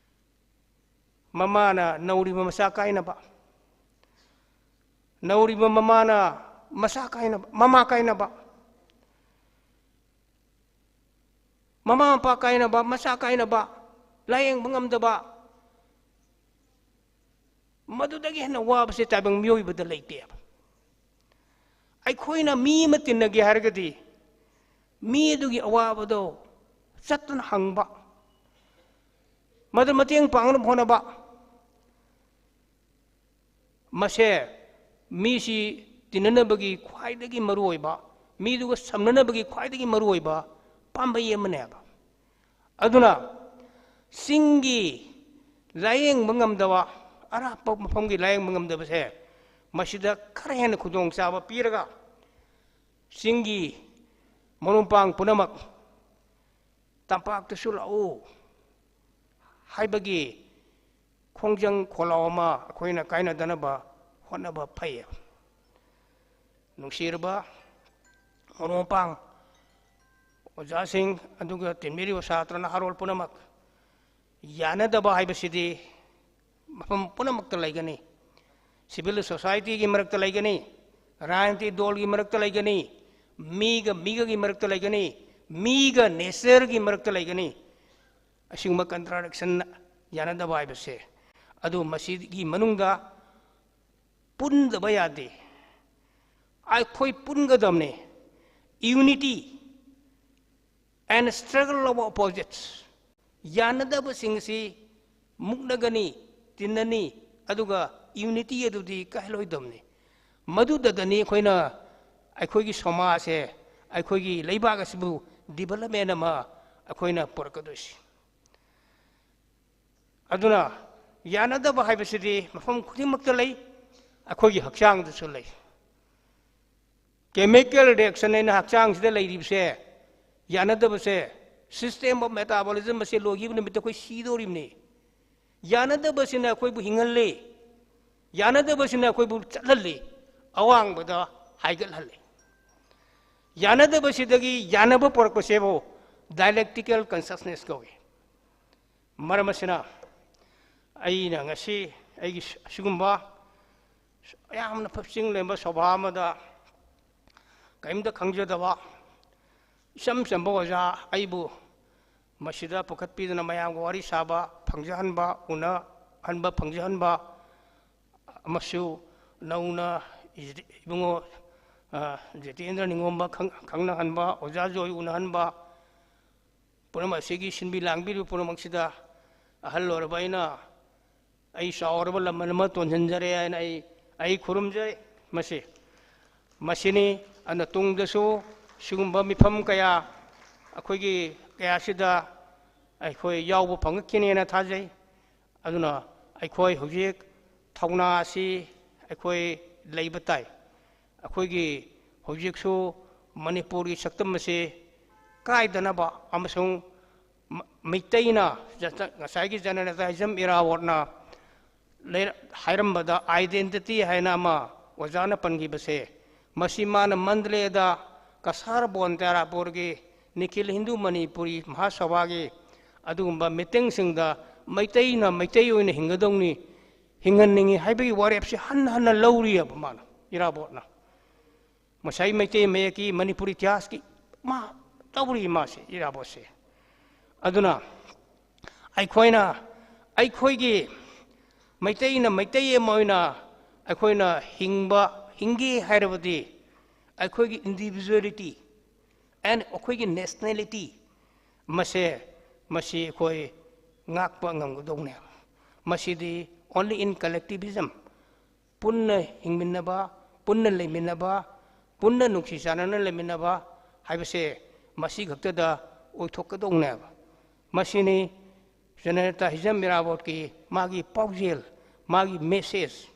ꯃꯃꯥꯅ ꯅꯧꯔꯤꯕ ꯃꯆꯥ ꯀꯥꯏꯅꯕ, ꯅꯧꯔꯤꯕ ꯃꯃꯥꯅ ꯃꯆꯥ ꯀꯥꯏꯅꯕ, ꯃꯃꯥ ꯀꯥꯏꯅꯕ, ꯃꯃꯥ ꯃꯄꯥ ꯀꯥꯏꯅꯕ, ꯃꯆꯥ ꯀꯥꯏꯅꯕ, ꯂꯥꯌꯦꯡꯕ ꯉꯝꯗꯕ, ꯃꯗꯨꯗꯒꯤ ꯍꯦꯟꯅ ꯋꯥꯕꯁꯦ ꯇꯥꯏꯕꯪ ꯃꯤꯑꯣꯏꯕꯗ ꯂꯩꯇꯦꯕ꯫ ꯑꯩꯈꯣꯏꯅ ꯃꯤ ꯑꯃ ꯇꯤꯟꯅꯒꯦ ꯍꯥꯏꯔꯒꯗꯤ, ꯃꯤ ꯑꯗꯨꯒꯤ ꯑꯋꯥꯕꯗꯣ ꯆꯠꯇꯨꯅ ꯍꯪꯕ, ꯃꯗꯨ ꯃꯇꯦꯡ ꯄꯥꯡꯅꯕ ꯍꯣꯠꯅꯕ, ꯃꯁꯦ ꯃꯤꯁꯤ ꯇꯤꯟꯅꯅꯕꯒꯤ ꯈ꯭ꯋꯥꯏꯗꯒꯤ ꯃꯔꯨꯑꯣꯏꯕ, ꯃꯤꯗꯨꯒ ꯁꯝꯅꯅꯕꯒꯤ ꯈ꯭ꯋꯥꯏꯗꯒꯤ ꯃꯔꯨꯑꯣꯏꯕ ꯄꯥꯝꯕꯩ ꯑꯃꯅꯦꯕ꯫ ꯑꯗꯨꯅ ꯆꯤꯡꯒꯤ ꯂꯥꯌꯦꯡꯕ ꯉꯝꯗꯕ, ꯑꯔꯥꯞꯄ ꯃꯐꯝꯒꯤ ꯂꯥꯌꯦꯡꯕ ꯉꯝꯗꯕꯁꯦ, ꯃꯁꯤꯗ ꯈꯔ ꯍꯦꯟꯅ ꯈꯨꯗꯣꯡꯆꯥꯕ ꯄꯤꯔꯒ, ꯆꯤꯡꯒꯤ ꯃꯔꯨꯞ ꯃꯄꯥꯡ ꯄꯨꯝꯅꯃꯛ ꯇꯝꯄꯥꯛꯇꯁꯨ ꯂꯥꯛꯎ ꯍꯥꯏꯕꯒꯤ ꯈꯣꯡꯖꯪ ꯈꯣꯜꯂꯥꯎ ꯑꯃ ꯑꯩꯈꯣꯏꯅ ꯀꯥꯏꯅꯗꯅꯕ ꯍꯣꯠꯅꯕ ꯐꯩ꯫ ꯅꯨꯡꯁꯤꯔꯕ ꯃꯔꯨꯞ ꯃꯄꯥꯡ, ꯑꯣꯖꯥꯁꯤꯡ, ꯑꯗꯨꯒ ꯇꯤꯟꯕꯤꯔꯤꯕ ꯁꯥꯇ꯭ꯔ ꯅꯍꯥꯔꯣꯜ ꯄꯨꯝꯅꯃꯛ, ꯌꯥꯅꯗꯕ ꯍꯥꯏꯕꯁꯤꯗꯤ ꯃꯐꯝ ꯄꯨꯝꯅꯃꯛꯇ ꯂꯩꯒꯅꯤ꯫ Civil society ꯒꯤ ꯃꯔꯛꯇ ꯂꯩꯒꯅꯤ, ꯔꯥꯖꯅꯤꯇꯤ ꯗꯣꯜꯒꯤ ꯃꯔꯛꯇ ꯂꯩꯒꯅꯤ, ꯃꯤꯒ ꯃꯤꯒꯒꯤ ꯃꯔꯛꯇ ꯂꯩꯒꯅꯤ, ꯃꯤꯒ nature ꯒꯤ ꯃꯔꯛꯇ ꯂꯩꯒꯅꯤ꯫ ꯑꯁꯤꯒꯨꯝꯕ contradiction, ꯌꯥꯅꯗꯕ ꯍꯥꯏꯕꯁꯦ, ꯑꯗꯨ ꯃꯁꯤꯒꯤ ꯃꯅꯨꯡꯗ ꯄꯨꯟꯗꯕ ꯌꯥꯗꯦ꯫ ꯑꯩꯈꯣꯏ ꯄꯨꯟꯒꯗꯕꯅꯦ꯫ Unity and struggle of opposites, ꯌꯥꯅꯗꯕꯁꯤꯡꯁꯤ ꯃꯨꯛꯅꯒꯅꯤ, ꯇꯤꯟꯅꯅꯤ, ꯑꯗꯨꯒ unity ꯑꯗꯨꯗꯤ ꯀꯥꯏꯍꯜꯂꯣꯏꯗꯕꯅꯤ꯫ ꯃꯗꯨꯗꯗꯅꯤ ꯑꯩꯈꯣꯏꯅ ꯑꯩꯈꯣꯏꯒꯤ ꯁꯃꯥꯖꯁꯦ, ꯑꯩꯈꯣꯏꯒꯤ ꯂꯩꯕꯥꯛ ꯑꯁꯤꯕꯨ development ꯑꯃ ꯑꯩꯈꯣꯏꯅ ꯄꯨꯔꯛꯀꯗꯣꯏꯁꯤ꯫ ꯑꯗꯨꯅ ꯌꯥꯅꯗꯕ ꯍꯥꯏꯕꯁꯤꯗꯤ ꯃꯐꯝ ꯈꯨꯗꯤꯡꯃꯛꯇ ꯂꯩ, ꯑꯩꯈꯣꯏꯒꯤ ꯍꯛꯆꯥꯡꯗꯁꯨ ꯂꯩ꯫ Chemical reaction ꯍꯥꯏꯅ ꯍꯛꯆꯥꯡꯁꯤꯗ ꯂꯩꯔꯤꯕꯁꯦ, ꯌꯥꯅꯗꯕꯁꯦ, system of metabolism ꯑꯁꯤ ꯂꯣꯏꯈꯤꯕ ꯅꯨꯃꯤꯠꯇ ꯑꯩꯈꯣꯏ ꯁꯤꯗꯧꯔꯤꯕꯅꯤ꯫ ꯌꯥꯅꯗꯕꯁꯤꯅ ꯑꯩꯈꯣꯏꯕꯨ ꯍꯤꯡꯍꯜꯂꯤ, ꯌꯥꯅꯗꯕꯁꯤꯅ ꯑꯩꯈꯣꯏꯕꯨ ꯆꯠꯍꯜꯂꯤ, ꯑꯋꯥꯡꯕꯗ ꯍꯥꯏꯒꯠꯍꯜꯂꯤ꯫ ꯌꯥꯅꯗꯕꯁꯤꯗꯒꯤ ꯌꯥꯅꯕ ꯄꯨꯔꯛꯄꯁꯤꯕꯨ dialectical consciousness ꯀꯧꯏ꯫ ꯃꯔꯝ ꯑꯁꯤꯅ ꯑꯩꯅ ꯉꯁꯤ ꯑꯩꯒꯤ ꯑꯁꯤꯒꯨꯝꯕ ꯌꯥꯝꯅ ꯐꯛꯆꯤꯡ ꯂꯦꯝꯕ ꯁꯚꯥ ꯑꯃꯗ ꯀꯔꯤꯝꯇ ꯈꯪꯖꯗꯕ ꯏꯆꯝ ꯆꯝꯕ ꯑꯣꯖꯥ ꯑꯩꯕꯨ ꯃꯁꯤꯗ ꯄꯨꯈꯠꯄꯤꯗꯨꯅ ꯃꯌꯥꯝꯒ ꯋꯥꯔꯤ ꯁꯥꯕ ꯐꯪꯖꯍꯟꯕ, ꯎꯅꯍꯟꯕ ꯐꯪꯖꯍꯟꯕ, ꯑꯃꯁꯨ ꯅꯧꯅ ꯏꯕꯨꯡꯉꯣ, ꯑ, ꯖꯤꯇꯦꯟꯗ꯭ꯔ ꯅꯤꯡꯉꯣꯝꯕ ꯈꯪ-, ꯈꯪꯅꯍꯟꯕ, ꯑꯣꯖꯥ ꯖꯣꯏ ꯎꯅꯍꯟꯕ, ꯄꯨꯝꯅꯃꯛ ꯑꯁꯤꯒꯤ ꯁꯤꯟꯕꯤ ꯂꯥꯡꯕꯤꯔꯤꯕ ꯄꯨꯝꯅꯃꯛꯁꯤꯗ ꯑꯍꯜ ꯑꯣꯏꯔꯕ ꯑꯩꯅ ꯑꯩ ꯆꯥꯎꯔꯕ ꯂꯃꯟ ꯑꯃ ꯇꯣꯟꯁꯤꯟꯖꯔꯦ ꯍꯥꯏꯅ ꯑꯩ, ꯑꯩ ꯈꯨꯔꯨꯝꯖꯩ꯫ ꯃꯁꯤ, ꯃꯁꯤꯅꯤ꯫ ꯑꯗꯨꯅ ꯇꯨꯡꯗꯁꯨ ꯁꯤꯒꯨꯝꯕ ꯃꯤꯐꯝ ꯀꯌꯥ ꯑꯩꯈꯣꯏꯒꯤ ꯀꯌꯥꯁꯤꯗ ꯑꯩꯈꯣꯏ ꯌꯥꯎꯕ ꯐꯪꯉꯛꯈꯤꯅꯦꯅ ꯊꯥꯖꯩ꯫ ꯑꯗꯨꯅ ꯑꯩꯈꯣꯏ ꯍꯧꯖꯤꯛ ꯊꯧꯅꯥ ꯑꯁꯤ ꯑꯩꯈꯣꯏ ꯂꯩꯕ ꯇꯥꯏ꯫ ꯑꯩꯈꯣꯏꯒꯤ ꯍꯧꯖꯤꯛꯁꯨ ꯃꯅꯤꯄꯨꯔꯒꯤ ꯁꯛꯇꯝ ꯑꯁꯤ ꯀꯥꯏꯗꯅꯕ ꯑꯃꯁꯨꯡ ꯃ-, ꯃꯩꯇꯩꯅ ꯖ-, ꯉꯁꯥꯏꯒꯤ ꯖꯅꯅꯇꯥꯏꯖꯝ ꯏꯔꯥꯕꯣꯠꯅ ꯂꯩꯔ-, ꯍꯥꯏꯔꯝꯕꯗ identity ꯍꯥꯏꯅ ꯑꯃ ꯑꯣꯖꯥꯅ ꯄꯟꯈꯤꯕꯁꯦ, ꯃꯁꯤ ꯃꯥꯅ ꯃꯟꯗꯂꯦꯗ ꯀꯁꯥꯔ ꯕꯣꯟ ꯇꯔꯥꯄꯨꯔꯒꯤ ꯅꯤꯈꯤꯜ ꯍꯤꯟꯗꯨ ꯃꯅꯤꯄꯨꯔꯤ ꯃꯍꯥꯁꯚꯥꯒꯤ ꯑꯗꯨꯒꯨꯝꯕ meetingꯁꯤꯡꯗ ꯃꯩꯇꯩꯅ ꯃꯩꯇꯩ ꯑꯣꯏꯅ ꯍꯤꯡꯒꯗꯧꯅꯤ, ꯍꯤꯡꯍꯟꯅꯤꯡꯉꯤ ꯍꯥꯏꯕꯒꯤ ꯋꯥꯔꯦꯞꯁꯦ ꯍꯟꯅ ꯍꯟꯅ ꯂꯧꯔꯤꯑꯕ ꯃꯥꯅ, ꯏꯔꯥꯕꯣꯠꯅ꯫ ꯉꯁꯥꯏ ꯃꯩꯇꯩ ꯃꯌꯦꯛꯀꯤ ꯃꯅꯤꯄꯨꯔ ꯏꯇꯤꯍꯥꯁꯀꯤ ꯃꯥ ꯇꯧꯔꯤ ꯃꯥꯁꯦ, ꯏꯔꯥꯕꯣꯠꯁꯦ꯫ ꯑꯗꯨꯅ ꯑꯩꯈꯣꯏꯅ ꯑꯩꯈꯣꯏꯒꯤ ꯃꯩꯇꯩꯅ ꯃꯩꯇꯩ ꯑꯃ ꯑꯣꯏꯅ ꯑꯩꯈꯣꯏꯅ ꯍꯤꯡꯕ, ꯍꯤꯡꯒꯦ ꯍꯥꯏꯔꯕꯗꯤ ꯑꯩꯈꯣꯏꯒꯤ individuality and ꯑꯩꯈꯣꯏꯒꯤ nationality ꯃꯁꯦ, ꯃꯁꯤ ꯑꯩꯈꯣꯏ ꯉꯥꯛꯄ ꯉꯝꯒꯗꯧꯅꯦ꯫ ꯃꯁꯤꯗꯤ only in collectivism, ꯄꯨꯟꯅ ꯍꯤꯡꯃꯤꯟꯅꯕ, ꯄꯨꯟꯅ ꯂꯩꯃꯤꯟꯅꯕ, ꯄꯨꯟꯅ ꯅꯨꯡꯁꯤ ꯆꯥꯟꯅꯅ ꯂꯩꯃꯤꯟꯅꯕ ꯍꯥꯏꯕꯁꯦ ꯃꯁꯤ ꯈꯛꯇꯗ ꯑꯣꯏꯊꯣꯛꯀꯗꯧꯅꯦꯕ꯫ ꯃꯁꯤꯅꯤ ꯖꯅꯅꯦꯇꯥ ꯍꯤꯖꯝ ꯏꯔꯥꯕꯣꯠꯀꯤ ꯃꯥꯒꯤ ꯄꯥꯎꯖꯦꯜ, ꯃꯥꯒꯤ message꯫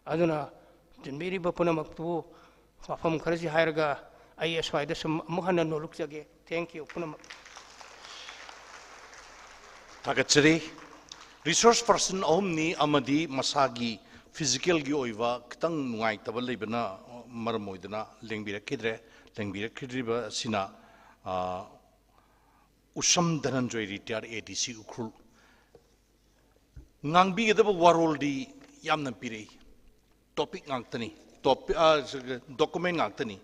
ꯑꯗꯨꯅ ꯇꯤꯟꯕꯤꯔꯤꯕ ꯄꯨꯝꯅꯃꯛꯄꯨ ꯋꯥꯐꯝ ꯈꯔꯁꯤ ꯍꯥꯏꯔꯒ ꯑꯩ ꯑꯁ꯭ꯋꯥꯏꯗ ꯁꯨꯝ ꯑꯃꯨꯛ ꯍꯟꯅ ꯅꯣꯂꯨꯛꯆꯒꯦ꯫ Thank you ꯄꯨꯝꯅꯃꯛ꯫ ꯊꯥꯒꯠꯆꯔꯤ꯫ Resource person ꯑꯍꯨꯝꯅꯤ ꯑꯃꯗꯤ ꯃꯁꯥꯒꯤ physicalꯒꯤ ꯑꯣꯏꯕ ꯈꯤꯇꯪ ꯅꯨꯡꯉꯥꯏꯇꯕ ꯂꯩꯕꯅ ꯃꯔꯝ ꯑꯣꯏꯗꯨꯅ ꯂꯦꯡꯕꯤꯔꯛꯈꯤꯗ꯭ꯔꯦ꯫ ꯂꯦꯡꯕꯤꯔꯛꯈꯤꯗ꯭ꯔꯤꯕ ꯑꯁꯤꯅ, ꯑ, ꯎꯁꯝ ꯙꯅꯟꯖꯣꯏ, retired A D C Ukhrul. ꯉꯥꯡꯕꯤꯒꯗꯕ ꯋꯥꯔꯣꯜꯗꯤ ꯌꯥꯝꯅ ꯄꯤꯔꯛꯏ꯫ Topic ꯉꯥꯛꯇꯅꯤ, topic, ꯑ, document ꯉꯥꯛꯇꯅꯤ꯫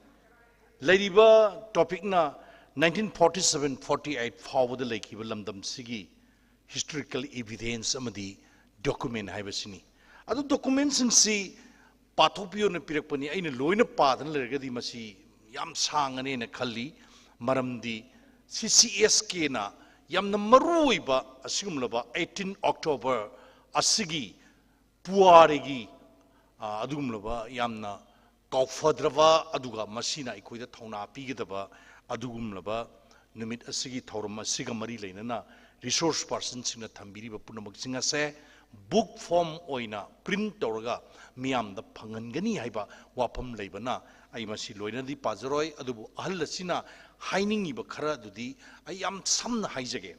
ꯂꯩꯔꯤꯕ topicꯅ nineteen forty seven forty eight ꯐꯥꯎꯕꯗ ꯂꯩꯈꯤꯕ ꯂꯝꯗꯝꯁꯤꯒꯤ historical evidence ꯑꯃꯗꯤ document ꯍꯥꯏꯕꯁꯤꯅꯤ꯫ ꯑꯗꯨ documentꯁꯤꯡꯁꯤ ꯄꯥꯊꯣꯛꯄꯤꯌꯣꯅ ꯄꯤꯔꯛꯄꯅꯤ꯫ ꯑꯩꯅ ꯂꯣꯏꯅ ꯄꯥꯗꯅ ꯂꯩꯔꯒꯗꯤ ꯃꯁꯤ ꯌꯥꯝ ꯁꯥꯡꯉꯅꯦꯅ ꯈꯜꯂꯤ꯫ ꯃꯔꯝꯗꯤ C C S Kꯅ ꯌꯥꯝꯅ ꯃꯔꯨ ꯑꯣꯏꯕ ꯑꯁꯤꯒꯨꯝꯂꯕ eighteen October ꯑꯁꯤꯒꯤ ꯄꯨꯋꯥꯔꯤꯒꯤ, ꯑ, ꯑꯗꯨꯒꯨꯝꯂꯕ ꯌꯥꯝꯅ ꯀꯥꯎꯐꯗ꯭ꯔꯕ, ꯑꯗꯨꯒ ꯃꯁꯤꯅ ꯑꯩꯈꯣꯏꯗ ꯊꯧꯅꯥ ꯄꯤꯒꯗꯕ ꯑꯗꯨꯒꯨꯝꯂꯕ ꯅꯨꯃꯤꯠ ꯑꯁꯤꯒꯤ ꯊꯧꯔꯝ ꯑꯁꯤꯒ ꯃꯔꯤ ꯂꯩꯅꯅ resource personꯁꯤꯡꯅ ꯊꯝꯕꯤꯔꯤꯕ ꯄꯨꯝꯅꯃꯛꯁꯤꯡ ꯑꯁꯦ book form ꯑꯣꯏꯅ print ꯇꯧꯔꯒ ꯃꯤꯌꯥꯝꯗ ꯐꯪꯍꯟꯒꯅꯤ ꯍꯥꯏꯕ ꯋꯥꯐꯝ ꯂꯩꯕꯅ ꯑꯩ ꯃꯁꯤ ꯂꯣꯏꯅꯗꯤ ꯄꯥꯖꯔꯣꯏ꯫ ꯑꯗꯨꯕꯨ ꯑꯍꯜ ꯑꯁꯤꯅ ꯍꯥꯏꯅꯤꯡꯉꯤꯕ ꯈꯔ ꯑꯗꯨꯗꯤ ꯑꯩ ꯌꯥꯝ ꯁꯝꯅ ꯍꯥꯏꯖꯒꯦ꯫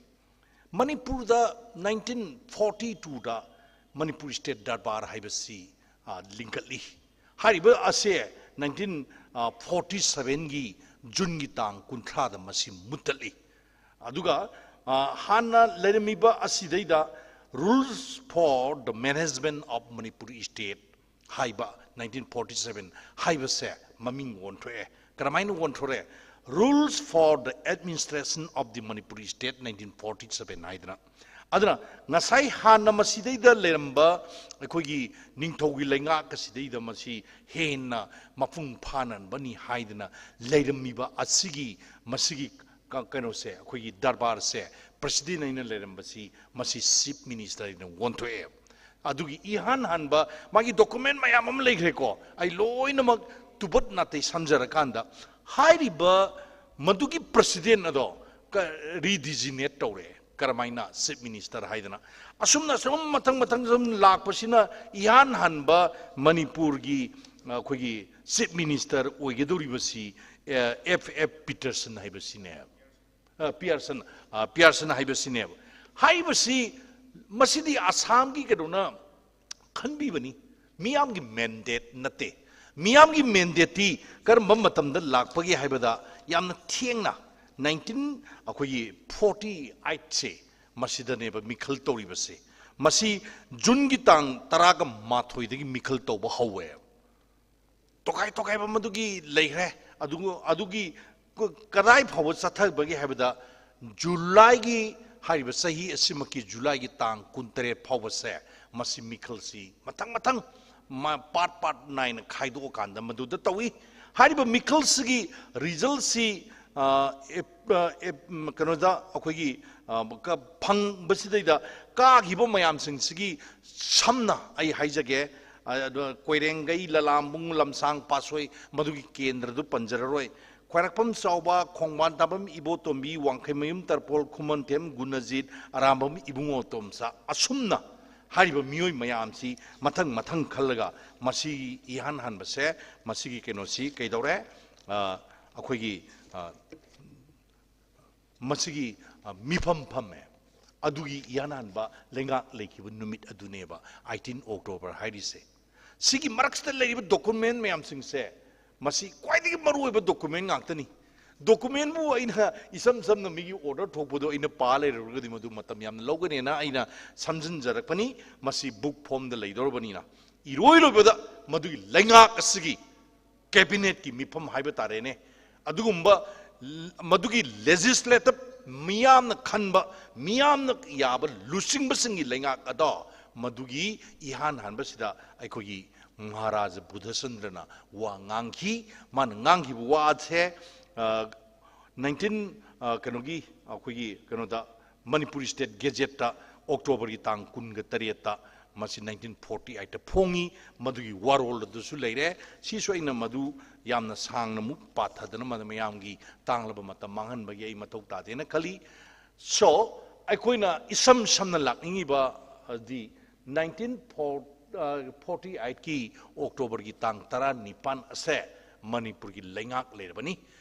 ꯃꯅꯤꯄꯨꯔꯗ nineteen forty twoꯗ Manipur state darbar ꯍꯥꯏꯕꯁꯤ, ꯑ, ꯂꯤꯡꯈꯠꯂꯤ꯫ ꯍꯥꯏꯔꯤꯕ ꯑꯁꯦ nineteen forty sevenꯒꯤ Juneꯒꯤ ꯇꯥꯡ ꯀꯨꯟꯊ꯭ꯔꯥꯗ ꯃꯁꯤ ꯃꯨꯠꯊꯠꯂꯤ꯫ ꯑꯗꯨꯒ, ꯑ, ꯍꯥꯟꯅ ꯂꯩꯔꯝꯃꯤꯕ ꯑꯁꯤꯗꯩꯗ Rules for the Management of Manipur State ꯍꯥꯏꯕ nineteen forty seven ꯍꯥꯏꯕꯁꯦ ꯃꯃꯤꯡ ꯑꯣꯟꯊꯣꯛꯑꯦ꯫ ꯀꯔꯝꯍꯥꯏꯅ ꯑꯣꯟꯊꯣꯔꯛꯑꯦ? Rules for the Administration of the Manipur State nineteen forty seven ꯍꯥꯏꯗꯅ꯫ ꯑꯗꯨꯅ ꯉꯁꯥꯏ ꯍꯥꯟꯅ ꯃꯁꯤꯗꯩꯗ ꯂꯩꯔꯝꯕ ꯑꯩꯈꯣꯏꯒꯤ ꯅꯤꯡꯊꯧꯒꯤ ꯂꯩꯉꯥꯛ ꯑꯁꯤꯗꯩꯗ ꯃꯁꯤ ꯍꯦꯟꯅ ꯃꯄꯨꯡ ꯐꯥꯅꯕꯅꯤ ꯍꯥꯏꯗꯅ ꯂꯩꯔꯝꯃꯤꯕ ꯑꯁꯤꯒꯤ, ꯃꯁꯤꯒꯤ ꯀ-, ꯀꯩꯅꯣꯁꯦ, ꯑꯩꯈꯣꯏꯒꯤ ꯗꯔꯕꯥꯔꯁꯦ, ꯄ꯭ꯔꯁꯤꯗꯦꯟ ꯑꯩꯅ ꯂꯩꯔꯝꯕꯁꯤ, ꯃꯁꯤ ꯆꯤꯐ ꯃꯤꯅꯤꯁꯇꯔ ꯑꯩꯅ ꯑꯣꯟꯊꯣꯛꯑꯦ꯫ ꯑꯗꯨꯒꯤ ꯏꯍꯥꯟ ꯍꯥꯟꯕ ꯃꯥꯒꯤ ꯗꯣꯀꯨꯃꯦꯟ ꯃꯌꯥꯝ ꯑꯃ ꯂꯩꯈ꯭ꯔꯦꯀꯣ, ꯑꯩ ꯂꯣꯏꯅꯃꯛ ꯇꯨꯕꯠ ꯅꯥꯇꯩ ꯁꯝꯖꯔꯀꯥꯟꯗ ꯍꯥꯏꯔꯤꯕ ꯃꯗꯨꯒꯤ ꯄ꯭ꯔꯁꯤꯗꯦꯟ ꯑꯗꯣ ꯔꯤꯗꯤꯖꯤꯅꯦꯠ ꯇꯧꯔꯦ꯫ ꯀꯔꯝꯍꯥꯏꯅ ꯆꯤꯐ ꯃꯤꯅꯤꯁꯇꯔ ꯍꯥꯏꯗꯅ ꯑꯁꯨꯝꯅ ꯁꯨꯝ ꯃꯊꯪ ꯃꯊꯪ ꯁꯨꯝ ꯂꯥꯛꯄꯁꯤꯅ ꯏꯍꯥꯟ ꯍꯥꯟꯕ ꯃꯅꯤꯄꯨꯔꯒꯤ ꯑꯩꯈꯣꯏꯒꯤ ꯆꯤꯐ ꯃꯤꯅꯤꯁꯇꯔ ꯑꯣꯏꯒꯗꯧꯔꯤꯕꯁꯤ ꯑꯦꯐ ꯑꯦꯐ ꯄꯤꯇꯔꯁꯟ ꯍꯥꯏꯕꯁꯤꯅꯦ꯫ ꯑ, ꯄꯤꯌꯔꯁꯟ, ꯑ, ꯄꯤꯌꯔꯁꯟ ꯍꯥꯏꯕꯁꯤꯅꯦꯕ꯫ ꯍꯥꯏꯕꯁꯤ ꯃꯁꯤꯗꯤ ꯑꯁꯥꯝꯒꯤ ꯀꯩꯅꯣꯅ ꯈꯟꯕꯤꯕꯅꯤ꯫ ꯃꯤꯌꯥꯝꯒꯤ ꯃꯦꯟꯗꯦꯠ ꯅꯠꯇꯦ꯫ ꯃꯤꯌꯥꯝꯒꯤ ꯃꯦꯟꯗꯦꯠꯇꯤ ꯀꯔꯝꯕ ꯃꯇꯝꯗ ꯂꯥꯛꯄꯒꯦ ꯍꯥꯏꯕꯗ ꯌꯥꯝꯅ ꯊꯦꯡꯅ ꯅꯥꯏꯟꯇꯤꯟ, ꯑꯩꯈꯣꯏꯒꯤ ꯐꯣꯔꯇꯤ ꯑꯩꯠꯁꯦ ꯃꯁꯤꯗꯅꯦꯕ ꯃꯤꯈꯜ ꯇꯧꯔꯤꯕꯁꯦ꯫ ꯃꯁꯤ ꯖꯨꯟꯒꯤ ꯇꯥꯡ ꯇꯔꯥꯒ ꯃꯥꯊꯣꯏꯗꯒꯤ ꯃꯤꯈꯜ ꯇꯧꯕ ꯍꯧꯋꯦ꯫ ꯇꯣꯈꯥꯏ ꯇꯣꯈꯥꯏꯕ ꯃꯗꯨꯒꯤ ꯂꯩꯈ꯭ꯔꯦ꯫ ꯑꯗꯨ, ꯑꯗꯨꯒꯤ ꯀ-, ꯀꯗꯥꯏ ꯐꯥꯎꯕ ꯆꯠꯊꯕꯒꯦ ꯍꯥꯏꯕꯗ, ꯖꯨꯂꯥꯏꯒꯤ, ꯍꯥꯏꯔꯤꯕ ꯆꯍꯤ ꯑꯁꯤꯃꯛꯀꯤ ꯖꯨꯂꯥꯏꯒꯤ ꯇꯥꯡ ꯀꯨꯟꯇꯔꯦꯠ ꯐꯥꯎꯕꯁꯦ ꯃꯁꯤ ꯃꯤꯈꯜꯁꯤ ꯃꯊꯪ ꯃꯊꯪ ꯃꯥ-, ꯄꯥꯔꯠ ꯄꯥꯔꯠ ꯅꯥꯏꯅ ꯈꯥꯏꯗꯣꯛꯑꯀꯥꯟꯗ ꯃꯗꯨꯗ ꯇꯧꯏ꯫ ꯍꯥꯏꯔꯤꯕ ꯃꯤꯈꯜꯁꯤꯒꯤ ꯔꯤꯖꯜꯁꯤ, ꯑ, ꯑꯦꯞ-, ꯑ, ꯑꯦꯞ-, ꯀꯩꯅꯣꯗ ꯑꯩꯈꯣꯏꯒꯤ, ꯑ, ꯀ-, ꯐꯪꯕꯁꯤꯗꯩꯗ ꯀꯥꯈꯤꯕ ꯃꯌꯥꯝꯁꯤꯡꯁꯤꯒꯤ ꯁꯝꯅ ꯑꯩ ꯍꯥꯏꯖꯒꯦ, ꯑ, ꯑꯗꯣ ꯀꯣꯏꯔꯦꯡꯒꯩ, ꯂꯂꯥꯝꯕꯨꯡ, ꯂꯝꯁꯥꯡ, ꯄꯥꯠꯁꯣꯏ, ꯃꯗꯨꯒꯤ ꯀꯦꯟꯗ꯭ꯔꯗꯨ ꯄꯟꯖꯔꯔꯣꯏ꯫ ꯈ꯭ꯋꯥꯏꯔꯥꯛꯄꯝ ꯆꯥꯎꯕ, ꯈꯣꯡꯕꯥꯟ ꯇꯥꯕꯝ ꯏꯕꯣꯇꯣꯝꯕꯤ, ꯋꯥꯡꯈꯩꯃꯌꯨꯝ ꯇꯔꯄꯣꯜ, ꯈꯨꯃꯟꯊꯦꯝ ꯒꯨꯅꯖꯤꯠ, ꯑꯔꯥꯝꯕꯝ ꯏꯕꯨꯡꯉꯣ ꯇꯣꯝꯆꯥ, ꯑꯁꯨꯝꯅ ꯍꯥꯏꯔꯤꯕ ꯃꯤꯑꯣꯏ ꯃꯌꯥꯝꯁꯤ ꯃꯊꯪ ꯃꯊꯪ ꯈꯜꯂꯒ ꯃꯁꯤ ꯏꯍꯥꯟ ꯍꯥꯟꯕꯁꯦ, ꯃꯁꯤꯒꯤ ꯀꯩꯅꯣꯁꯤ ꯀꯩꯗꯧꯔꯦ? ꯑ, ꯑꯩꯈꯣꯏꯒꯤ, ꯑ, ꯃꯁꯤꯒꯤ, ꯑ, ꯃꯤꯐꯝ ꯐꯝꯃꯦ꯫ ꯑꯗꯨꯒꯤ ꯏꯍꯥꯟ ꯍꯥꯟꯕ ꯂꯩꯉꯥꯛ ꯂꯩꯈꯤꯕ ꯅꯨꯃꯤꯠ ꯑꯗꯨꯅꯦꯕ ꯑꯩꯠꯇꯤꯟ ꯑꯣꯛꯇꯣꯕꯔ ꯍꯥꯏꯔꯤꯁꯦ꯫ ꯁꯤꯒꯤ ꯃꯔꯛꯁꯤꯗ ꯂꯩꯔꯤꯕ ꯗꯣꯀꯨꯃꯦꯟ ꯃꯌꯥꯝꯁꯤꯡꯁꯦ, ꯃꯁꯤ ꯈ꯭ꯋꯥꯏꯗꯒꯤ ꯃꯔꯨꯑꯣꯏꯕ ꯗꯣꯀꯨꯃꯦꯟ ꯉꯥꯛꯇꯅꯤ꯫ ꯗꯣꯀꯨꯃꯦꯟꯕꯨ ꯑꯩꯅ ꯏꯁꯝ ꯁꯝꯅ ꯃꯤꯒꯤ ꯑꯣꯔꯗꯔ ꯊꯣꯛꯄꯗꯣ ꯑꯩꯅ ꯄꯥ ꯂꯩꯔꯨꯔꯒꯗꯤ ꯃꯗꯨ ꯃꯇꯝ ꯌꯥꯝꯅ ꯂꯧꯒꯅꯦꯅ ꯑꯩꯅ ꯁꯝꯖꯤꯟꯖꯔꯛꯄꯅꯤ꯫ ꯃꯁꯤ ꯕꯨꯛ ꯐꯣꯝꯗ ꯂꯩꯗꯧꯔꯕꯅꯤꯅ ꯏꯔꯣꯏ ꯂꯣꯏꯕꯗ ꯃꯗꯨꯒꯤ ꯂꯩꯉꯥꯛ ꯑꯁꯤꯒꯤ ꯀꯦꯕꯤꯅꯦꯠꯀꯤ ꯃꯤꯐꯝ ꯍꯥꯏꯕ ꯇꯥꯔꯦꯅꯦ, ꯑꯗꯨꯒꯨꯝꯕ ꯃꯗꯨꯒꯤ ꯂꯦꯖꯤꯁꯂꯦꯇꯤꯚ ꯃꯤꯌꯥꯝꯅ ꯈꯟꯕ, ꯃꯤꯌꯥꯝꯅ ꯌꯥꯕ ꯂꯨꯆꯤꯡꯕꯁꯤꯡꯒꯤ ꯂꯩꯉꯥꯛ ꯑꯗꯣ, ꯃꯗꯨꯒꯤ ꯏꯍꯥꯟ ꯍꯥꯟꯕꯁꯤꯗ ꯑꯩꯈꯣꯏꯒꯤ ꯃꯍꯥꯔꯥꯖ ꯕꯨꯙꯆꯟꯗ꯭ꯔꯅ ꯋꯥ ꯉꯥꯡꯈꯤ꯫ ꯃꯥꯅ ꯉꯥꯡꯈꯤꯕ ꯋꯥꯁꯦ, ꯑ, ꯅꯥꯏꯟꯇꯤꯟ, ꯑ, ꯀꯩꯅꯣꯒꯤ, ꯑꯩꯈꯣꯏꯒꯤ ꯀꯩꯅꯣꯗ, ꯃꯅꯤꯄꯨꯔꯤ ꯁ꯭ꯇꯦꯠ ꯒꯦꯖꯦꯠꯇ ꯑꯣꯛꯇꯣꯕꯔꯒꯤ ꯇꯥꯡ ꯀꯨꯟꯒ ꯇꯔꯦꯠꯇ, ꯃꯁꯤ ꯅꯥꯏꯟꯇꯤꯟ ꯐꯣꯔꯇꯤ ꯑꯩꯠꯇ ꯐꯣꯡꯉꯤ꯫ ꯃꯗꯨꯒꯤ ꯋꯥꯔꯣꯜ ꯑꯗꯨꯁꯨ ꯂꯩꯔꯦ꯫ ꯁꯤꯁꯨ ꯑꯩꯅ ꯃꯗꯨ ꯌꯥꯝꯅ ꯁꯥꯡꯅ ꯑꯃꯨꯛ ꯄꯥꯊꯗꯅ ꯃꯗꯨ ꯃꯌꯥꯝꯒꯤ ꯇꯥꯡꯂꯕ ꯃꯇꯝ ꯃꯥꯡꯍꯟꯕꯒꯤ ꯑꯩ ꯃꯊꯧ ꯇꯥꯗꯦꯅ ꯈꯜꯂꯤ꯫ So, ꯑꯩꯈꯣꯏꯅ ꯏꯁꯝ ꯁꯝꯅ ꯂꯥꯛꯅꯤꯡꯉꯤꯕ ꯑꯗꯤ, ꯅꯥꯏꯟꯇꯤꯟ ꯐꯣꯔꯇꯤ ꯑꯩꯠꯀꯤ ꯑꯣꯛꯇꯣꯕꯔꯒꯤ ꯇꯥꯡ ꯇꯔꯥꯅꯤꯄꯥꯟ ꯑꯁꯦ ꯃꯅꯤꯄꯨꯔꯒꯤ ꯂꯩꯉꯥꯛ ꯂꯩꯔꯕꯅꯤ꯫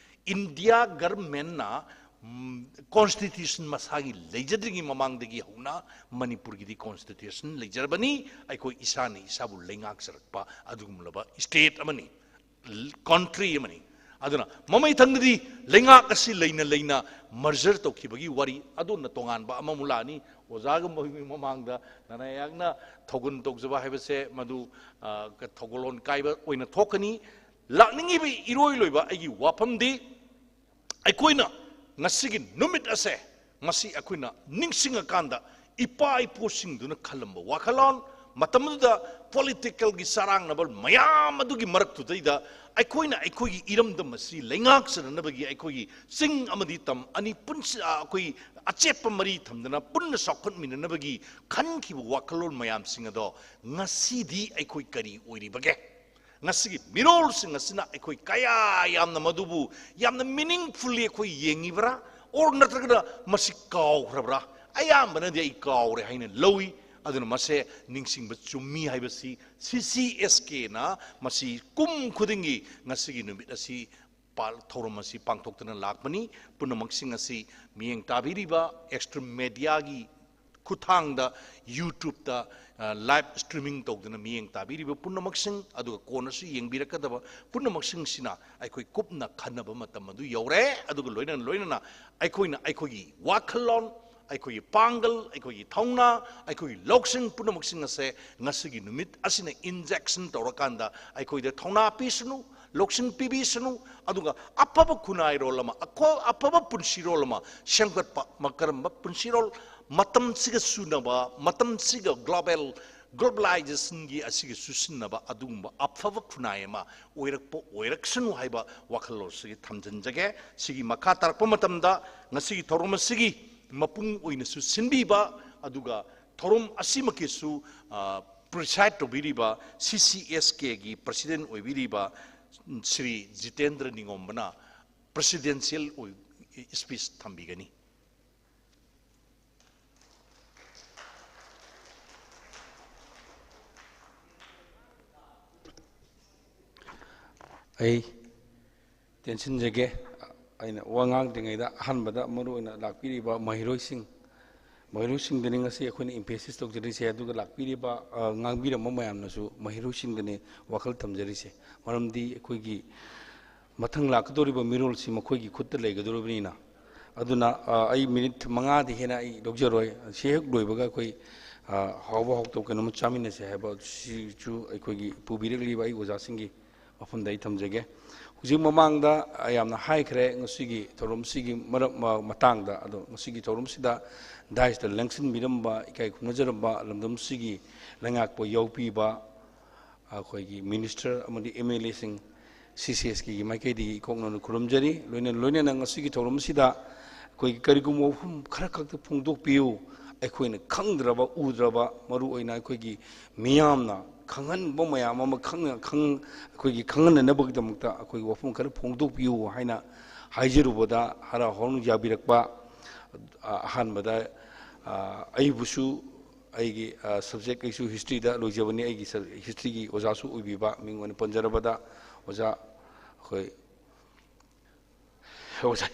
ꯏꯟꯗꯤꯌꯥ ꯒꯔꯃꯦꯟꯅ, ꯎꯝ, ꯀꯣꯟꯁꯇꯤꯇ꯭ꯌꯨꯁꯟ ꯃꯁꯥꯒꯤ ꯂꯩꯖꯗ꯭ꯔꯤꯉꯩ ꯃꯃꯥꯡꯗꯒꯤ ꯍꯧꯅ ꯃꯅꯤꯄꯨꯔꯒꯤꯗꯤ ꯀꯣꯟꯁꯇꯤꯇ꯭ꯌꯨꯁꯟ ꯂꯩꯖꯔꯕꯅꯤ꯫ ꯑꯩꯈꯣꯏ ꯏꯁꯥꯅ ꯏꯁꯥꯕꯨ ꯂꯩꯉꯥꯛꯆꯔꯛꯄ ꯑꯗꯨꯒꯨꯝꯂꯕ ꯁ꯭ꯇꯦꯠ ꯑꯃꯅꯤ, ꯀꯟꯇ꯭ꯔꯤ ꯑꯃꯅꯤ꯫ ꯑꯗꯨꯅ ꯃꯃꯩꯊꯪꯗꯗꯤ ꯂꯩꯉꯥꯛ ꯑꯁꯤ ꯂꯩꯅ ꯂꯩꯅ ꯃꯔꯖꯔ ꯇꯧꯈꯤꯕꯒꯤ ꯋꯥꯔꯤ ꯑꯗꯨꯅ ꯇꯣꯉꯥꯟꯕ ꯑꯃꯃꯨꯛ ꯂꯥꯛꯑꯅꯤ꯫ ꯑꯣꯖꯥꯒ ꯃꯣꯏꯒꯤ ꯃꯃꯥꯡꯗ ꯅꯅꯥꯌꯥꯛꯅ ꯊꯧꯒꯜ ꯇꯧꯖꯕ ꯍꯥꯏꯕꯁꯦ ꯃꯗꯨ, ꯑ, ꯊꯧꯒꯜꯂꯣꯟ ꯀꯥꯏꯕ ꯑꯣꯏꯅ ꯊꯣꯛꯀꯅꯤ꯫ ꯂꯥꯛꯅꯤꯡꯉꯤꯕ ꯏꯔꯣꯏ ꯂꯣꯏꯕ ꯑꯩꯒꯤ ꯋꯥꯐꯝꯗꯤ, ꯑꯩꯈꯣꯏꯅ ꯉꯁꯤꯒꯤ ꯅꯨꯃꯤꯠ ꯑꯁꯦ, ꯃꯁꯤ ꯑꯩꯈꯣꯏꯅ ꯅꯤꯡꯁꯤꯡꯉꯀꯥꯟꯗ, ꯏꯄꯥ ꯏꯄꯨꯁꯤꯡꯗꯨꯅ ꯈꯜꯂꯝꯕ ꯋꯥꯈꯜꯂꯣꯟ, ꯃꯇꯝ ꯑꯗꯨꯗ ꯄꯣꯂꯤꯇꯤꯀꯦꯜꯒꯤ ꯆꯔꯥꯡꯅꯕ ꯃꯌꯥꯝ ꯑꯗꯨꯒꯤ ꯃꯔꯛꯇꯨꯗꯩꯗ ꯑꯩꯈꯣꯏꯅ ꯑꯩꯈꯣꯏꯒꯤ ꯏꯔꯝꯗꯝ ꯑꯁꯤ ꯂꯩꯉꯥꯛꯆꯅꯅꯕꯒꯤ ꯑꯩꯈꯣꯏꯒꯤ ꯆꯤꯡ ꯑꯃꯗꯤ ꯇꯝ ꯑꯅꯤ ꯄꯨꯟꯁꯤ-, ꯑ, ꯑꯩꯈꯣꯏ ꯑꯆꯦꯠꯄ ꯃꯔꯤ ꯊꯝꯗꯅ ꯄꯨꯟꯅ ꯆꯥꯎꯈꯠꯃꯤꯟꯅꯅꯕꯒꯤ ꯈꯟꯈꯤꯕ ꯋꯥꯈꯜꯂꯣꯟ ꯃꯌꯥꯝꯁꯤꯡ ꯑꯗꯣ ꯉꯁꯤꯗꯤ ꯑꯩꯈꯣꯏ ꯀꯔꯤ ꯑꯣꯏꯔꯤꯕꯒꯦ? ꯉꯁꯤꯒꯤ ꯃꯤꯔꯣꯜꯁꯤꯡ ꯑꯁꯤꯅ ꯑꯩꯈꯣꯏ ꯀꯌꯥ ꯌꯥꯝꯅ ꯃꯗꯨꯕꯨ ꯌꯥꯝꯅ ꯃꯤꯅꯤꯡꯐꯨꯜꯂꯤ ꯑꯩꯈꯣꯏ ꯌꯦꯡꯉꯤꯕ꯭ꯔꯥ? ꯑꯣꯔ ꯅꯠꯇ꯭ꯔꯒꯅ ꯃꯁꯤ ꯀꯥꯎꯈ꯭ꯔꯕ꯭ꯔꯥ? ꯑꯌꯥꯝꯕꯅꯗꯤ ꯑꯩ ꯀꯥꯎꯔꯦ ꯍꯥꯏꯅ ꯂꯧꯏ꯫ ꯑꯗꯨꯅ ꯃꯁꯦ ꯅꯤꯡꯁꯤꯡꯕ ꯆꯨꯝꯃꯤ ꯍꯥꯏꯕꯁꯤ ꯁꯤ ꯁꯤ ꯑꯦꯁ ꯀꯦꯅ ꯃꯁꯤ ꯀꯨꯝ ꯈꯨꯗꯤꯡꯒꯤ ꯉꯁꯤꯒꯤ ꯅꯨꯃꯤꯠ ꯑꯁꯤ ꯄꯥꯜ-, ꯊꯧꯔꯝ ꯑꯁꯤ ꯄꯥꯡꯊꯣꯛꯇꯨꯅ ꯂꯥꯛꯄꯅꯤ꯫ ꯄꯨꯝꯅꯃꯛꯁꯤꯡ ꯑꯁꯤ ꯃꯤꯠꯌꯦꯡ ꯇꯥꯕꯤꯔꯤꯕ ꯑꯦꯛꯁꯇ꯭ꯔꯤꯝ ꯃꯦꯗꯤꯌꯥꯒꯤ ꯈꯨꯠꯊꯥꯡꯗ YouTubeꯇ, ꯑ, ꯂꯥꯏꯚ ꯁ꯭ꯇ꯭ꯔꯤꯃꯤꯡ ꯇꯧꯗꯨꯅ ꯃꯤꯠꯌꯦꯡ ꯇꯥꯕꯤꯔꯤꯕ ꯄꯨꯝꯅꯃꯛꯁꯤꯡ, ꯑꯗꯨꯒ ꯀꯣꯟꯅꯁꯨ ꯌꯦꯡꯕꯤꯔꯛꯀꯗꯕ ꯄꯨꯝꯅꯃꯛꯁꯤꯡꯁꯤꯅ ꯑꯩꯈꯣꯏ ꯀꯨꯞꯅ ꯈꯟꯅꯕ ꯃꯇꯝ ꯑꯗꯨ ꯌꯧꯔꯦ꯫ ꯑꯗꯨꯒ ꯂꯣꯏꯅꯅ ꯂꯣꯏꯅꯅ ꯑꯩꯈꯣꯏꯅ ꯑꯩꯈꯣꯏꯒꯤ ꯋꯥꯈꯜꯂꯣꯟ, ꯑꯩꯈꯣꯏꯒꯤ ꯄꯥꯡꯒꯜ, ꯑꯩꯈꯣꯏꯒꯤ ꯊꯧꯅꯥ, ꯑꯩꯈꯣꯏꯒꯤ ꯂꯧꯁꯤꯡ ꯄꯨꯝꯅꯃꯛꯁꯤꯡ ꯑꯁꯦ ꯉꯁꯤꯒꯤ ꯅꯨꯃꯤꯠ ꯑꯁꯤꯅ ꯏꯟꯖꯦꯛꯁꯟ ꯇꯧꯔꯀꯥꯟꯗ ꯑꯩꯈꯣꯏꯗ ꯊꯧꯅꯥ ꯄꯤꯁꯅꯨ, ꯂꯧꯁꯤꯡ ꯄꯤꯕꯤꯁꯅꯨ꯫ ꯑꯗꯨꯒ ꯑꯐꯕ ꯈꯨꯟꯅꯥꯏꯔꯣꯜ ꯑꯃ, ꯑꯈꯣ-, ꯑꯐꯕ ꯄꯨꯟꯁꯤꯔꯣꯜ ꯑꯃ ꯁꯦꯝꯒꯠꯄ, ꯃ-, ꯀꯔꯝꯕ ꯄꯨꯟꯁꯤꯔꯣꯜ, ꯃꯇꯝꯁꯤꯒ ꯆꯨꯅꯕ, ꯃꯇꯝꯁꯤꯒ global, globalizationꯒꯤ ꯑꯁꯤꯒ ꯆꯨꯁꯤꯟꯅꯕ ꯑꯗꯨꯒꯨꯝꯕ ꯑꯐꯕ ꯈꯨꯟꯅꯥꯏ ꯑꯃ ꯑꯣꯏꯔꯛꯄ ꯑꯣꯏꯔꯛꯁꯅꯨ ꯍꯥꯏꯕ ꯋꯥꯈꯜꯂꯣꯟꯁꯤꯒꯤ ꯊꯝꯖꯤꯟꯖꯒꯦ꯫ ꯁꯤꯒꯤ ꯃꯈꯥ ꯇꯥꯔꯛꯄ ꯃꯇꯝꯗ ꯉꯁꯤꯒꯤ ꯊꯧꯔꯝ ꯑꯁꯤꯒꯤ ꯃꯄꯨꯡ ꯑꯣꯏꯅꯁꯨ ꯁꯤꯟꯕꯤꯕ, ꯑꯗꯨꯒ ꯊꯧꯔꯝ ꯑꯁꯤꯃꯛꯀꯤꯁꯨ, ꯑ, preside ꯇꯧꯕꯤꯔꯤꯕ C C S Kꯒꯤ president ꯑꯣꯏꯕꯤꯔꯤꯕ Shri Jitendra ꯅꯤꯉꯣꯝꯕꯅ presidential ꯑꯣꯏ-, speech ꯊꯝꯕꯤꯒꯅꯤ꯫ ꯑꯩ ꯇꯦꯟꯁꯤꯟꯖꯒꯦ꯫ ꯑꯩꯅ ꯋꯥ ꯉꯥꯡꯗ꯭ꯔꯤꯉꯩꯗ ꯑꯍꯥꯟꯕꯗ ꯃꯔꯨ ꯑꯣꯏꯅ ꯂꯥꯛꯄꯤꯔꯤꯕ ꯃꯍꯩꯔꯣꯏꯁꯤꯡ, ꯃꯍꯩꯔꯣꯏꯁꯤꯡꯗꯅꯤ ꯉꯁꯤ ꯑꯩꯈꯣꯏꯅ emphasis ꯇꯧꯖꯔꯤꯁꯦ, ꯑꯗꯨꯒ ꯂꯥꯛꯄꯤꯔꯤꯕ, ꯑ, ꯉꯥꯡꯕꯤꯔꯝꯕ ꯃꯌꯥꯝꯅꯁꯨ ꯃꯍꯩꯔꯣꯏꯁꯤꯡꯗꯅꯤ ꯋꯥꯈꯜ ꯊꯝꯖꯔꯤꯁꯦ꯫ ꯃꯔꯝꯗꯤ ꯑꯩꯈꯣꯏꯒꯤ ꯃꯊꯪ ꯂꯥꯛꯀꯗꯧꯔꯤꯕ ꯃꯤꯔꯣꯜꯁꯤ ꯃꯈꯣꯏꯒꯤ ꯈꯨꯠꯇ ꯂꯩꯒꯗꯧꯔꯤꯕꯅꯤꯅ꯫ ꯑꯗꯨꯅ, ꯑ, ꯑꯩ minute ꯃꯉꯥꯗꯤ ꯍꯦꯟꯅ ꯑꯩ ꯂꯧꯖꯔꯣꯏ꯫ ꯁꯤ ꯍꯦꯛ ꯂꯣꯏꯕꯒ ꯑꯩꯈꯣꯏ, ꯑ, ꯍꯥꯎꯕ ꯍꯥꯎꯇꯕ ꯀꯩꯅꯣꯝꯃ ꯆꯥꯃꯤꯟꯅꯁꯦ ꯍꯥꯏꯕ ꯁꯤꯁꯨ ꯑꯩꯈꯣꯏꯒꯤ ꯄꯨꯕꯤꯔꯛꯂꯤꯕ ꯑꯩ ꯑꯣꯖꯥꯁꯤꯡꯒꯤ ꯃꯐꯝꯗ ꯑꯩ ꯊꯝꯖꯒꯦ꯫ ꯍꯧꯖꯤꯛ ꯃꯃꯥꯡꯗ ꯌꯥꯝꯅ ꯍꯥꯏꯈ꯭ꯔꯦ ꯉꯁꯤꯒꯤ ꯊꯧꯔꯝꯁꯤꯒꯤ ꯃꯔꯝ, ꯃ-, ꯃꯇꯥꯡꯗ꯫ ꯑꯗꯣ ꯉꯁꯤꯒꯤ ꯊꯧꯔꯝꯁꯤꯗ dais ꯇ ꯂꯦꯡꯁꯤꯟꯕꯤꯔꯝꯕ, ꯏꯀꯥꯏ ꯈꯨꯝꯅꯖꯔꯝꯕ ꯂꯝꯗꯝꯁꯤꯒꯤ ꯂꯩꯉꯥꯛꯄ ꯌꯥꯎꯕꯤꯕ ꯑꯩꯈꯣꯏꯒꯤ minister ꯑꯃꯗꯤ M L A ꯁꯤꯡ, C C S K ꯒꯤ ꯃꯥꯏꯀꯩꯗꯒꯤ ꯏꯀꯣꯛꯅꯅ ꯈꯨꯔꯨꯝꯖꯔꯤ꯫ ꯂꯣꯏꯅ ꯂꯣꯏꯅꯅ ꯉꯁꯤꯒꯤ ꯊꯧꯔꯝꯁꯤꯗ ꯑꯩꯈꯣꯏꯒꯤ ꯀꯔꯤꯒꯨꯝꯕ ꯋꯥꯐꯝ ꯈꯔꯈꯛꯇ ꯐꯣꯡꯗꯣꯛꯄꯤꯌꯨ, ꯑꯩꯈꯣꯏꯅ ꯈꯪꯗ꯭ꯔꯕ ꯎꯗ꯭ꯔꯕ, ꯃꯔꯨ ꯑꯣꯏꯅ ꯑꯩꯈꯣꯏꯒꯤ ꯃꯤꯌꯥꯝꯅ ꯈꯪꯍꯟꯕ ꯃꯌꯥꯝ ꯑꯃ ꯈꯪꯅ-, ꯈꯪ-, ꯑꯩꯈꯣꯏꯒꯤ ꯈꯪꯍꯟꯅꯅꯕꯒꯤꯗꯃꯛꯇ ꯑꯩꯈꯣꯏꯒꯤ ꯋꯥꯐꯝ ꯈꯔ ꯐꯣꯡꯗꯣꯛꯄꯤꯌꯨ ꯍꯥꯏꯅ ꯍꯥꯏꯖꯔꯨꯕꯗ ꯍꯔꯥꯎ ꯍꯔꯥꯎꯅ ꯌꯥꯕꯤꯔꯛꯄ꯫ ꯑ, ꯑꯍꯥꯟꯕꯗ, ꯑ, ꯑꯩꯕꯨꯁꯨ ꯑꯩꯒꯤ, ꯑ, subject ꯑꯩꯁꯨ history ꯗ ꯂꯣꯏꯖꯕꯅꯤ꯫ ꯑꯩꯒꯤ sub-, history ꯒꯤ ꯑꯣꯖꯥꯁꯨ ꯑꯣꯏꯕꯤꯕ, ꯃꯤꯡ ꯑꯣꯏꯅ ꯄꯟꯖꯔꯕꯗ ꯑꯣꯖꯥ ꯑꯩꯈꯣꯏ ꯑꯣꯖꯥ,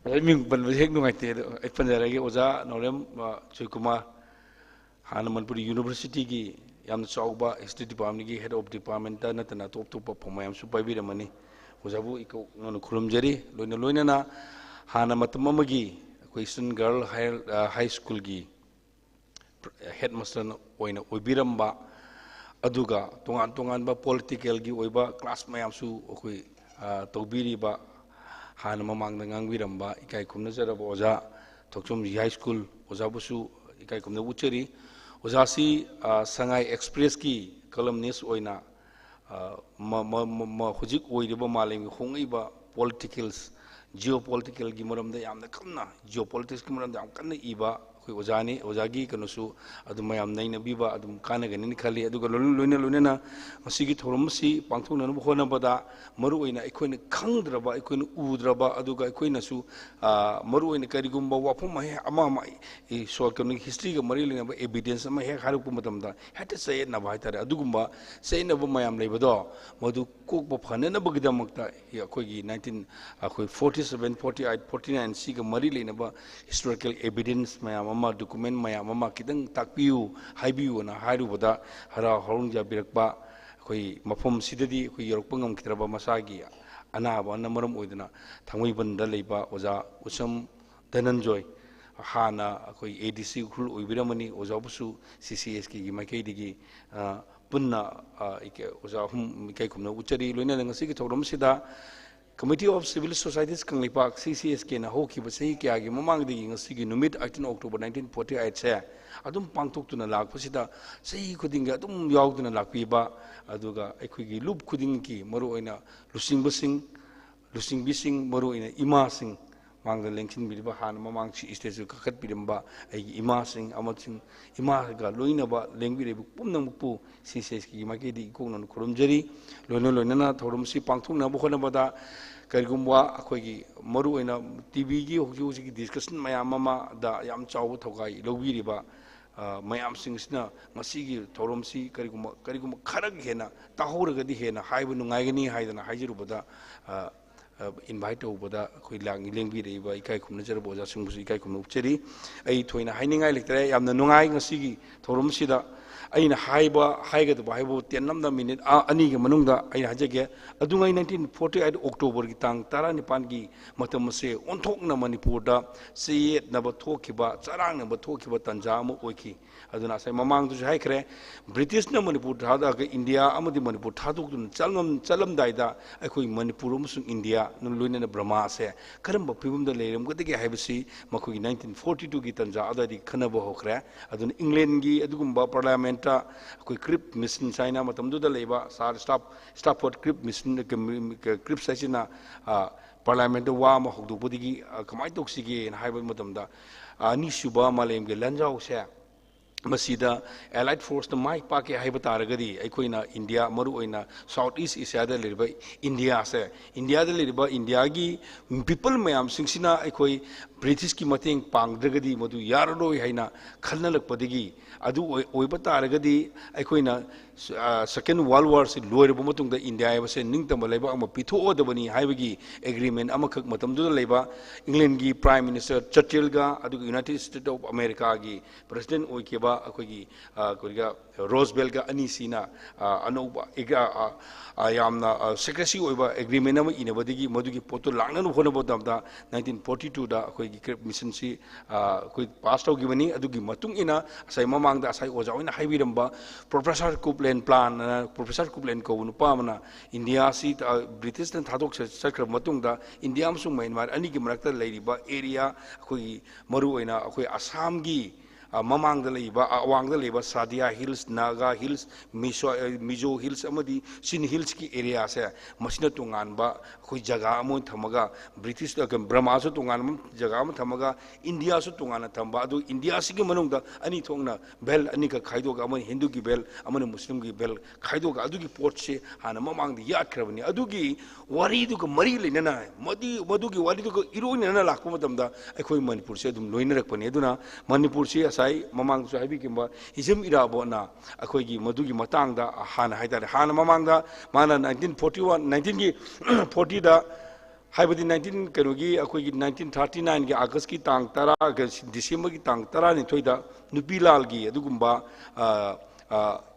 ꯑꯣꯖꯥ ꯃꯤꯡ ꯄꯟꯕꯁꯦ ꯍꯦꯛ ꯅꯨꯡꯉꯥꯏꯇꯦ꯫ ꯑꯗꯣ ꯑꯩ ꯄꯟꯖꯔꯒꯦ, ꯑꯣꯖꯥ ꯅꯥꯎꯔꯦꯝ, ꯑ, ꯖꯣꯏꯀꯨꯃꯥꯔ, ꯍꯥꯟꯅ ꯃꯅꯤꯄꯨꯔ university ꯒꯤ ꯌꯥꯝꯅ ꯆꯥꯎꯕ history department ꯀꯤ head of department ꯇ ꯅꯠꯇꯅ ꯑꯇꯣꯞ ꯑꯇꯣꯞꯄ ꯐꯝ ꯃꯌꯥꯝꯁꯨ ꯄꯥꯏꯕꯤꯔꯝꯃꯅꯤ꯫ ꯑꯣꯖꯥꯕꯨ ꯏꯀꯣꯛꯅꯅ ꯈꯨꯔꯨꯝꯖꯔꯤ꯫ ꯂꯣꯏꯅ ꯂꯣꯏꯅꯅ ꯍꯥꯟꯅ ꯃꯇꯝ ꯑꯃꯒꯤ ꯑꯩꯈꯣꯏ Eastern Girl High, ꯑ, High School ꯒꯤ headmaster ꯑꯣꯏꯅ ꯑꯣꯏꯕꯤꯔꯝꯕ ꯑꯗꯨꯒ ꯇꯣꯉꯥꯟ ꯇꯣꯉꯥꯟꯕ ꯄꯣꯂꯤꯇꯤꯀꯦꯜꯒꯤ ꯑꯣꯏꯕ ꯀ꯭ꯂꯥꯁ ꯃꯌꯥꯝꯁꯨ ꯑꯩꯈꯣꯏ, ꯑ, ꯇꯧꯕꯤꯔꯤꯕ, ꯍꯥꯟꯅ ꯃꯃꯥꯡꯗ ꯉꯥꯡꯕꯤꯔꯝꯕ ꯏꯀꯥꯏ ꯈꯨꯝꯅꯖꯔꯕ ꯑꯣꯖꯥ ꯊꯣꯛꯆꯣꯝ ꯍꯥꯏ ꯁ꯭ꯀꯨꯜ ꯑꯣꯖꯥꯕꯨꯁꯨ ꯏꯀꯥꯏ ꯈꯨꯝꯅꯕ ꯎꯠꯆꯔꯤ꯫ ꯑꯣꯖꯥꯁꯤ, ꯑ, ꯁꯉꯥꯏ ꯑꯦꯛꯁꯄ꯭ꯔꯦꯁꯀꯤ columnist ꯑꯣꯏꯅ, ꯑ, ꯃ-, ꯃ-, ꯃ-, ꯃ-, ꯍꯧꯖꯤꯛ ꯑꯣꯏꯔꯤꯕ ꯃꯥꯂꯦꯝꯒꯤ ꯍꯣꯡꯂꯛꯏꯕ ꯄꯣꯂꯤꯇꯤꯀꯦꯜꯁ, ꯖꯤꯑꯣ ꯄꯣꯂꯤꯇꯤꯀꯦꯜꯒꯤ ꯃꯔꯝꯗ ꯌꯥꯝꯅ ꯀꯟꯅ, ꯖꯤꯑꯣ ꯄꯣꯂꯤꯇꯤꯛꯁꯀꯤ ꯃꯔꯝꯗ ꯌꯥꯝ ꯀꯟꯅ ꯏꯕ ꯑꯩꯈꯣꯏ ꯑꯣꯖꯥꯅꯤ꯫ ꯑꯣꯖꯥꯒꯤ ꯀꯩꯅꯣꯁꯨ ꯑꯗꯨꯝ ꯃꯌꯥꯝ ꯅꯩꯅꯕꯤꯕ ꯑꯗꯨꯝ ꯀꯥꯟꯅꯒꯅꯤꯅ ꯈꯜꯂꯤ꯫ ꯑꯗꯨꯒ ꯂꯣꯏꯅ, ꯂꯣꯏꯅ, ꯂꯣꯏꯅꯅ ꯃꯁꯤꯒꯤ ꯊꯧꯔꯝ ꯑꯁꯤ ꯄꯥꯡꯊꯣꯛꯅꯅꯕ ꯍꯣꯠꯅꯕꯗ ꯃꯔꯨꯑꯣꯏꯅ ꯑꯩꯈꯣꯏꯅ ꯈꯪꯗ꯭ꯔꯕ, ꯑꯩꯈꯣꯏꯅ ꯎꯗ꯭ꯔꯕ, ꯑꯗꯨꯒ ꯑꯩꯈꯣꯏꯅꯁꯨ, ꯑ, ꯃꯔꯨꯑꯣꯏꯅ ꯀꯔꯤꯒꯨꯝꯕ ꯋꯥꯐꯝ ꯍꯦꯛ ꯑꯃ ꯑꯃ, ꯏ-, ꯁꯣ-, ꯀꯩꯅꯣꯒꯤ ꯍꯤꯁꯇ꯭ꯔꯤꯒ ꯃꯔꯤ ꯂꯩꯅꯕ ꯑꯦꯕꯤꯗꯦꯟꯁ ꯑꯃ ꯍꯦꯛ ꯍꯥꯏꯔꯛꯄ ꯃꯇꯝꯗ ꯍꯦꯛꯇ ꯆꯌꯦꯠꯅꯕ ꯍꯥꯏꯇꯥꯔꯦ꯫ ꯑꯗꯨꯒꯨꯝꯕ ꯆꯌꯦꯠꯅꯕ ꯃꯌꯥꯝ ꯂꯩꯕꯗꯣ ꯃꯗꯨ ꯀꯣꯛꯄ ꯐꯅꯅꯕꯒꯤꯗꯃꯛꯇ ꯑꯩꯈꯣꯏꯒꯤ nineteen, ꯑꯩꯈꯣꯏ forty seven, forty eight, forty nine ꯁꯤꯒ ꯃꯔꯤ ꯂꯩꯅꯕ ꯍꯤꯁꯇꯣꯔꯤꯀꯦꯜ ꯑꯦꯕꯤꯗꯦꯟꯁ ꯃꯌꯥꯝ ꯑꯃ, ꯗꯣꯀꯨꯃꯦꯟ ꯃꯌꯥꯝ ꯑꯃ ꯈꯤꯇꯪ ꯇꯥꯛꯄꯤꯌꯨ, ꯍꯥꯏꯕꯤꯌꯨꯅ ꯍꯥꯏꯔꯨꯕꯗ ꯍꯔꯥꯎ ꯍꯔꯥꯎ ꯌꯥꯕꯤꯔꯛꯄ, ꯑꯩꯈꯣꯏ ꯃꯐꯝꯁꯤꯗꯗꯤ ꯑꯩꯈꯣꯏ ꯌꯧꯔꯛꯄ ꯉꯝꯈꯤꯗ꯭ꯔꯕ ꯃꯁꯥꯒꯤ ꯑꯅꯥꯕꯅ ꯃꯔꯝ ꯑꯣꯏꯗꯨꯅ ꯊꯥꯡꯃꯩꯕꯟꯗ ꯂꯩꯕ ꯑꯣꯖꯥ ꯎꯁꯝ ꯙꯅꯟꯖꯣꯏ, ꯍꯥꯟꯅ ꯑꯩꯈꯣꯏ ꯑꯦ ꯗꯤ ꯁꯤ ꯎꯈ꯭ꯔꯨꯜ ꯑꯣꯏꯕꯤꯔꯝꯕꯅꯤ, ꯑꯣꯖꯥꯕꯨꯁꯨ ꯁꯤ ꯁꯤ ꯑꯦꯁ ꯀꯦꯒꯤ ꯃꯥꯏꯀꯩꯗꯒꯤ, ꯑ, ꯄꯨꯟꯅ, ꯑ, ꯏꯀꯦ-, ꯑꯣꯖꯥ ꯑꯍꯨꯝ ꯏꯀꯥꯏ ꯈꯨꯝꯅꯕ ꯎꯠꯆꯔꯤ꯫ ꯂꯣꯏꯅꯅ ꯉꯁꯤꯒꯤ ꯊꯧꯔꯝꯁꯤꯗ Committee of Civil Societies Kangleipak, ꯁꯤ ꯁꯤ ꯑꯦꯁ ꯀꯦꯅ ꯍꯧꯈꯤꯕ ꯆꯍꯤ ꯀꯌꯥꯒꯤ ꯃꯃꯥꯡꯗꯒꯤ ꯉꯁꯤꯒꯤ ꯅꯨꯃꯤꯠ eighteen October nineteen forty eight ꯁꯦ ꯑꯗꯨꯝ ꯄꯥꯡꯊꯣꯛꯇꯨꯅ ꯂꯥꯛꯄꯁꯤꯗ ꯆꯍꯤ ꯈꯨꯗꯤꯡꯒꯤ ꯑꯗꯨꯝ ꯌꯥꯎꯗꯨꯅ ꯂꯥꯛꯄꯤꯕ, ꯑꯗꯨꯒ ꯑꯩꯈꯣꯏꯒꯤ ꯂꯨꯞ ꯈꯨꯗꯤꯡꯒꯤ ꯃꯔꯨꯑꯣꯏꯅ ꯂꯨꯆꯤꯡꯕꯁꯤꯡ, ꯂꯨꯆꯤꯡꯕꯤꯁꯤꯡ, ꯃꯔꯨꯑꯣꯏꯅ ꯏꯃꯥꯁꯤꯡ, ꯃꯥꯡꯗ ꯂꯦꯡꯁꯤꯟꯕꯤꯔꯤꯕ, ꯍꯥꯟꯅ ꯃꯃꯥꯡ ꯁꯤ ꯏꯁꯇꯦꯖꯇ ꯀꯥꯈꯠꯄꯤꯔꯝꯕ ꯑꯩꯒꯤ ꯏꯃꯥꯁꯤꯡ ꯑꯃꯁꯨꯡ ꯏꯃꯥꯒ ꯂꯣꯏꯅꯕ ꯂꯦꯡꯕꯤꯔꯤꯕ ꯄꯨꯝꯅꯃꯛꯄꯨ ꯁꯤ ꯁꯤ ꯑꯦꯁ ꯀꯦꯒꯤ ꯃꯥꯏꯀꯩꯗꯒꯤ ꯏꯀꯣꯛꯅꯅ ꯈꯨꯔꯨꯝꯖꯔꯤ꯫ ꯂꯣꯏꯅ ꯂꯣꯏꯅꯅ ꯊꯧꯔꯝꯁꯤ ꯄꯥꯡꯊꯣꯛꯅꯕ ꯍꯣꯠꯅꯕꯗ ꯀꯔꯤꯒꯨꯝꯕ ꯑꯩꯈꯣꯏꯒꯤ ꯃꯔꯨꯑꯣꯏꯅ ꯇꯤ ꯚꯤꯒꯤ ꯍꯧꯖꯤꯛ ꯍꯧꯖꯤꯛꯀꯤ ꯗꯤꯁꯀꯁꯟ ꯃꯌꯥꯝ ꯑꯃꯗ ꯌꯥꯝ ꯆꯥꯎꯕ ꯊꯧꯒꯥꯏ ꯂꯧꯕꯤꯔꯤꯕ, ꯑ, ꯃꯌꯥꯝꯁꯤꯡꯁꯤꯅ ꯉꯁꯤꯒꯤ ꯊꯧꯔꯝꯁꯤ ꯀꯔꯤꯒꯨꯝꯕ, ꯀꯔꯤꯒꯨꯝꯕ ꯈꯔ ꯍꯦꯟꯅ ꯇꯥꯍꯧꯔꯒꯗꯤ ꯍꯦꯟꯅ ꯍꯥꯏꯕ ꯅꯨꯡꯉꯥꯏꯒꯅꯤ ꯍꯥꯏꯗꯅ ꯍꯥꯏꯖꯔꯨꯕꯗ, ꯑ, ꯑ, ꯏꯟꯚꯥꯏꯠ ꯇꯧꯕꯗ ꯑꯩꯈꯣꯏ ꯂꯥꯡ-, ꯂꯦꯡꯕꯤꯔꯛꯏꯕ ꯏꯀꯥꯏ ꯈꯨꯝꯅꯖꯔꯕ ꯑꯣꯖꯥꯁꯤꯡꯕꯨꯁꯨ ꯏꯀꯥꯏ ꯈꯨꯝꯅ ꯎꯠꯆꯔꯤ꯫ ꯑꯩ ꯊꯣꯏꯅ ꯍꯥꯏꯅꯤꯡꯉꯥꯏ ꯂꯩꯇ꯭ꯔꯦ꯫ ꯌꯥꯝꯅ ꯅꯨꯡꯉꯥꯏ ꯉꯁꯤꯒꯤ ꯊꯧꯔꯝꯁꯤꯗ꯫ ꯑꯩꯅ ꯍꯥꯏꯕ, ꯍꯥꯏꯒꯗꯕ ꯍꯥꯏꯕꯕꯨ ꯇꯦꯟꯅꯝꯅ ꯃꯤꯅꯤꯠ ꯑ, ꯑꯅꯤꯒꯤ ꯃꯅꯨꯡꯗ ꯑꯩꯅ ꯍꯥꯏꯖꯒꯦ꯫ ꯑꯗꯨꯉꯩ nineteen forty eight Octoberꯒꯤ ꯇꯥꯡ ꯇꯔꯥꯅꯤꯄꯥꯟꯒꯤ ꯃꯇꯝ ꯑꯁꯦ ꯑꯣꯟꯊꯣꯛꯅ ꯃꯅꯤꯄꯨꯔꯗ ꯆꯌꯦꯠꯅꯕ ꯊꯣꯛꯈꯤꯕ, ꯆꯔꯥꯡꯅꯕ ꯊꯣꯛꯈꯤꯕ ꯇꯥꯟꯖꯥ ꯑꯃ ꯑꯣꯏꯈꯤ꯫ ꯑꯗꯨꯅ ꯉꯁꯥꯏ ꯃꯃꯥꯡꯗꯁꯨ ꯍꯥꯏꯈ꯭ꯔꯦ, ꯕ꯭ꯔꯤꯇꯤꯁꯅ ꯃꯅꯤꯄꯨꯔ ꯊꯥꯗꯣꯛꯑꯒ, ꯏꯟꯗꯤꯌꯥ ꯑꯃꯗꯤ ꯃꯅꯤꯄꯨꯔ ꯊꯥꯗꯣꯛꯇꯨꯅ ꯆꯠꯂꯝ-, ꯆꯠꯂꯝꯗꯥꯏꯗ ꯑꯩꯈꯣꯏ ꯃꯅꯤꯄꯨꯔ ꯑꯃꯁꯨꯡ ꯏꯟꯗꯤꯌꯥ, ꯂꯣꯏꯅꯅ ꯕ꯭ꯔꯃꯥꯁꯦ ꯀꯔꯝꯕ ꯐꯤꯕꯝꯗ ꯂꯩꯔꯝꯒꯗꯒꯦ ꯍꯥꯏꯕꯁꯤ ꯃꯈꯣꯏꯒꯤ nineteen forty twoꯒꯤ ꯇꯥꯟꯖꯥ ꯑꯗꯨꯋꯥꯏꯗꯒꯤ ꯈꯟꯅꯕ ꯍꯧꯈ꯭ꯔꯦ꯫ ꯑꯗꯨꯅ ꯏꯪꯂꯦꯟꯒꯤ ꯑꯗꯨꯒꯨꯝꯕ ꯄꯥꯔꯂꯤꯌꯥꯃꯦꯟꯠꯇ ꯑꯩꯈꯣꯏ ꯀ꯭ꯔꯤꯞ ꯃꯤꯁꯟ ꯍꯥꯏꯅ ꯃꯇꯝꯗꯨꯗ ꯂꯩꯕ ꯁꯥꯔ ꯁ꯭ꯇꯥꯐ-, ꯁ꯭ꯇꯥꯐꯣꯔꯗ ꯀ꯭ꯔꯤꯞ ꯃꯤꯁꯟ, ꯀ꯭ꯔꯤꯞꯁ ꯍꯥꯏꯁꯤꯅ, ꯑ, ꯄꯥꯔꯂꯤꯌꯥꯃꯦꯟꯠꯇ ꯋꯥ ꯑꯃ ꯍꯧꯗꯣꯛꯄꯗꯒꯤ, ꯑ, ꯀꯃꯥꯏꯅ ꯇꯧꯁꯤꯒꯦꯅ ꯍꯥꯏꯕ ꯃꯇꯝꯗ, ꯑ, ꯑꯅꯤꯁꯨꯕ ꯃꯥꯂꯦꯝꯒꯤ ꯂꯥꯟꯖꯥꯎꯁꯦ ꯃꯁꯤꯗ ꯑꯦꯂꯥꯏꯠ ꯐꯣꯔꯁꯅ ꯃꯥꯏ ꯄꯥꯛꯀꯦ ꯍꯥꯏꯕ ꯇꯥꯔꯒꯗꯤ, ꯑꯩꯈꯣꯏꯅ ꯏꯟꯗꯤꯌꯥ, ꯃꯔꯨꯑꯣꯏꯅ ꯁꯥꯎꯠ ꯏꯁ ꯑꯦꯁꯤꯌꯥꯗ ꯂꯩꯔꯤꯕ ꯏꯟꯗꯤꯌꯥꯁꯦ, ꯏꯟꯗꯤꯌꯥꯗ ꯂꯩꯔꯤꯕ ꯏꯟꯗꯤꯌꯥꯒꯤ ꯄꯤꯄꯜ ꯃꯌꯥꯝꯁꯤꯡꯁꯤꯅ ꯑꯩꯈꯣꯏ ꯕ꯭ꯔꯤꯇꯤꯁꯀꯤ ꯃꯇꯦꯡ ꯄꯥꯡꯗ꯭ꯔꯒꯗꯤ ꯃꯗꯨ ꯌꯥꯔꯔꯣꯏ ꯍꯥꯏꯅ ꯈꯟꯅꯔꯛꯄꯗꯒꯤ, ꯑꯗꯨ ꯑꯣꯏ-, ꯑꯣꯏꯕ ꯇꯥꯔꯒꯗꯤ ꯑꯩꯈꯣꯏꯅ, ꯑ, Second World Warꯁꯤ ꯂꯣꯏꯔꯕ ꯃꯇꯨꯡꯗ ꯏꯟꯗꯤꯌꯥ ꯍꯥꯏꯕꯁꯦ ꯅꯤꯡꯇꯝꯕ ꯂꯩꯕꯥꯛ ꯑꯃ ꯄꯤꯊꯣꯛꯑꯗꯕꯅꯤ ꯍꯥꯏꯕꯒꯤ ꯑꯦꯒ꯭ꯔꯤꯃꯦꯟ ꯑꯃꯈꯛ ꯃꯇꯝꯗꯨꯗ ꯂꯩꯕ ꯏꯪꯂꯦꯟꯒꯤ ꯄ꯭ꯔꯥꯏꯝ ꯃꯤꯅꯤꯁꯇꯔ ꯆꯔꯆꯤꯜꯒ ꯑꯗꯨꯒ ꯌꯨꯅꯥꯏꯇꯦꯗ ꯁ꯭ꯇꯦꯠ ꯑꯣꯐ ꯑꯃꯦꯔꯤꯀꯥꯒꯤ ꯄ꯭ꯔꯦꯁꯤꯗꯦꯟꯠ ꯑꯣꯏꯈꯤꯕ ꯑꯩꯈꯣꯏꯒꯤ, ꯑ, ꯑꯩꯈꯣꯏꯒ ꯔꯣꯖꯕꯦꯜꯒ ꯑꯅꯤꯁꯤꯅ, ꯑ, ꯑꯅꯧꯕ ꯑꯦꯒ-, ꯑ, ꯑ, ꯌꯥꯝꯅ, ꯑ, ꯁꯦꯀ꯭ꯔꯦꯁꯤ ꯑꯣꯏꯕ ꯑꯦꯒ꯭ꯔꯤꯃꯦꯟ ꯑꯃ ꯏꯅꯕꯗꯒꯤ ꯃꯗꯨꯒꯤ ꯄꯣꯠꯇꯨ ꯂꯥꯛꯅꯅꯕ ꯍꯣꯠꯅꯕ ꯃꯇꯝꯗ nineteen forty twoꯗ ꯑꯩꯈꯣꯏꯒꯤ ꯀ꯭ꯔꯤꯞ ꯃꯤꯁꯟꯁꯤ, ꯑ, ꯑꯩꯈꯣꯏ ꯄꯥꯁ ꯇꯧꯈꯤꯕꯅꯤ꯫ ꯑꯗꯨꯒꯤ ꯃꯇꯨꯡ ꯏꯟꯅ ꯉꯁꯥꯏ ꯃꯃꯥꯡꯗ ꯉꯁꯥꯏ ꯑꯣꯖꯥ ꯍꯣꯏꯅ ꯍꯥꯏꯕꯤꯔꯝꯕ ꯄ꯭ꯔꯣꯐꯦꯁꯔ ꯀꯨꯞꯂꯦꯟ ꯄ꯭ꯂꯥꯟ ꯑꯅ, ꯄ꯭ꯔꯣꯐꯦꯁꯔ ꯀꯨꯞꯂꯦꯟ ꯀꯧꯕ ꯅꯨꯄꯥ ꯑꯃꯅ ꯏꯟꯗꯤꯌꯥꯁꯤ, ꯑ, ꯕ꯭ꯔꯤꯇꯤꯁꯅ ꯊꯥꯗꯣꯛꯆ-, ꯆꯠꯈ꯭ꯔꯕ ꯃꯇꯨꯡꯗ ꯏꯟꯗꯤꯌꯥ ꯑꯃꯁꯨꯡ ꯃ꯭ꯌꯥꯟꯃꯥꯔ ꯑꯅꯤꯒꯤ ꯃꯔꯛꯇ ꯂꯩꯔꯤꯕ ꯑꯦꯔꯤꯌꯥ, ꯑꯩꯈꯣꯏꯒꯤ ꯃꯔꯨꯑꯣꯏꯅ ꯑꯩꯈꯣꯏ ꯑꯁꯥꯝꯒꯤ, ꯑ, ꯃꯃꯥꯡꯗ ꯂꯩꯕ, ꯑ, ꯑꯋꯥꯡꯗ ꯂꯩꯕ ꯁꯥꯗꯤꯌꯥ ꯍꯤꯜꯁ, ꯅꯥꯒꯥ ꯍꯤꯜꯁ, ꯃꯤꯁꯣ-, ꯑ, ꯃꯤꯖꯣ ꯍꯤꯜꯁ ꯑꯃꯗꯤ ꯆꯤꯟ ꯍꯤꯜꯁꯀꯤ ꯑꯦꯔꯤꯌꯥꯁꯦ, ꯃꯁꯤꯅ ꯇꯣꯉꯥꯟꯕ ꯑꯩꯈꯣꯏ ꯖꯒꯥ ꯑꯃ ꯑꯣꯏꯅ ꯊꯝꯃꯒ, ꯕ꯭ꯔꯤꯇꯤꯁ, ꯑ, ꯕ꯭ꯔꯃꯥꯁꯨ ꯇꯣꯉꯥꯟꯕ ꯖꯒꯥ ꯑꯃ ꯊꯝꯃꯒ, ꯏꯟꯗꯤꯌꯥꯁꯨ ꯇꯣꯉꯥꯟꯅ ꯊꯝꯕ, ꯑꯗꯨ ꯏꯟꯗꯤꯌꯥꯁꯤꯒꯤ ꯃꯅꯨꯡꯗ ꯑꯅꯤ ꯊꯣꯛꯅ ꯚꯦꯜ ꯑꯅꯤꯈꯛ ꯈꯥꯏꯗꯣꯛꯑꯒ, ꯑꯃꯅ ꯍꯤꯟꯗꯨꯒꯤ ꯚꯦꯜ, ꯑꯃꯅ ꯃꯨꯁꯂꯤꯝꯒꯤ ꯚꯦꯜ ꯈꯥꯏꯗꯣꯛꯑꯒ, ꯑꯗꯨꯒꯤ ꯄꯣꯠꯁꯦ ꯍꯥꯟꯅ ꯃꯃꯥꯡꯗ ꯌꯥꯠꯈ꯭ꯔꯕꯅꯤ꯫ ꯑꯗꯨꯒꯤ ꯋꯥꯔꯤꯗꯨꯒ ꯃꯔꯤ ꯂꯩꯅꯅ, ꯃꯗꯨ-, ꯃꯗꯨꯒꯤ ꯋꯥꯔꯤꯗꯨꯒ ꯏꯔꯣꯏꯅꯅ ꯂꯥꯛꯄ ꯃꯇꯝꯗ ꯑꯩꯈꯣꯏ ꯃꯅꯤꯄꯨꯔꯁꯦ ꯑꯗꯨꯝ ꯂꯣꯏꯅꯔꯛꯄꯅꯤ꯫ ꯑꯗꯨꯅ ꯃꯅꯤꯄꯨꯔꯁꯤ ꯉꯁꯥꯏ ꯃꯃꯥꯡꯗꯁꯨ ꯍꯥꯏꯕꯤꯈꯤꯕ ꯍꯤꯖꯝ ꯏꯔꯥꯕꯣꯠꯅ ꯑꯩꯈꯣꯏꯒꯤ ꯃꯗꯨꯒꯤ ꯃꯇꯥꯡꯗ ꯍꯥꯟꯅ ꯍꯥꯏꯇꯥꯔꯦ, ꯍꯥꯟꯅ ꯃꯃꯥꯡꯗ ꯃꯥꯅ nineteen forty one, nineteenꯒꯤ fortyꯗ, ꯍꯥꯏꯕꯗꯤ nineteen, ꯀꯩꯅꯣꯒꯤ, ꯑꯩꯈꯣꯏꯒꯤ nineteen thirty nineꯒꯤ Augustꯀꯤ ꯇꯥꯡ ꯇꯔꯥ, ꯗꯤꯁꯦꯝꯕꯔꯒꯤ ꯇꯥꯡ ꯇꯔꯥꯅꯤꯊꯣꯏꯗ ꯅꯨꯄꯤ ꯂꯥꯜꯒꯤ ꯑꯗꯨꯒꯨꯝꯕ, ꯑ,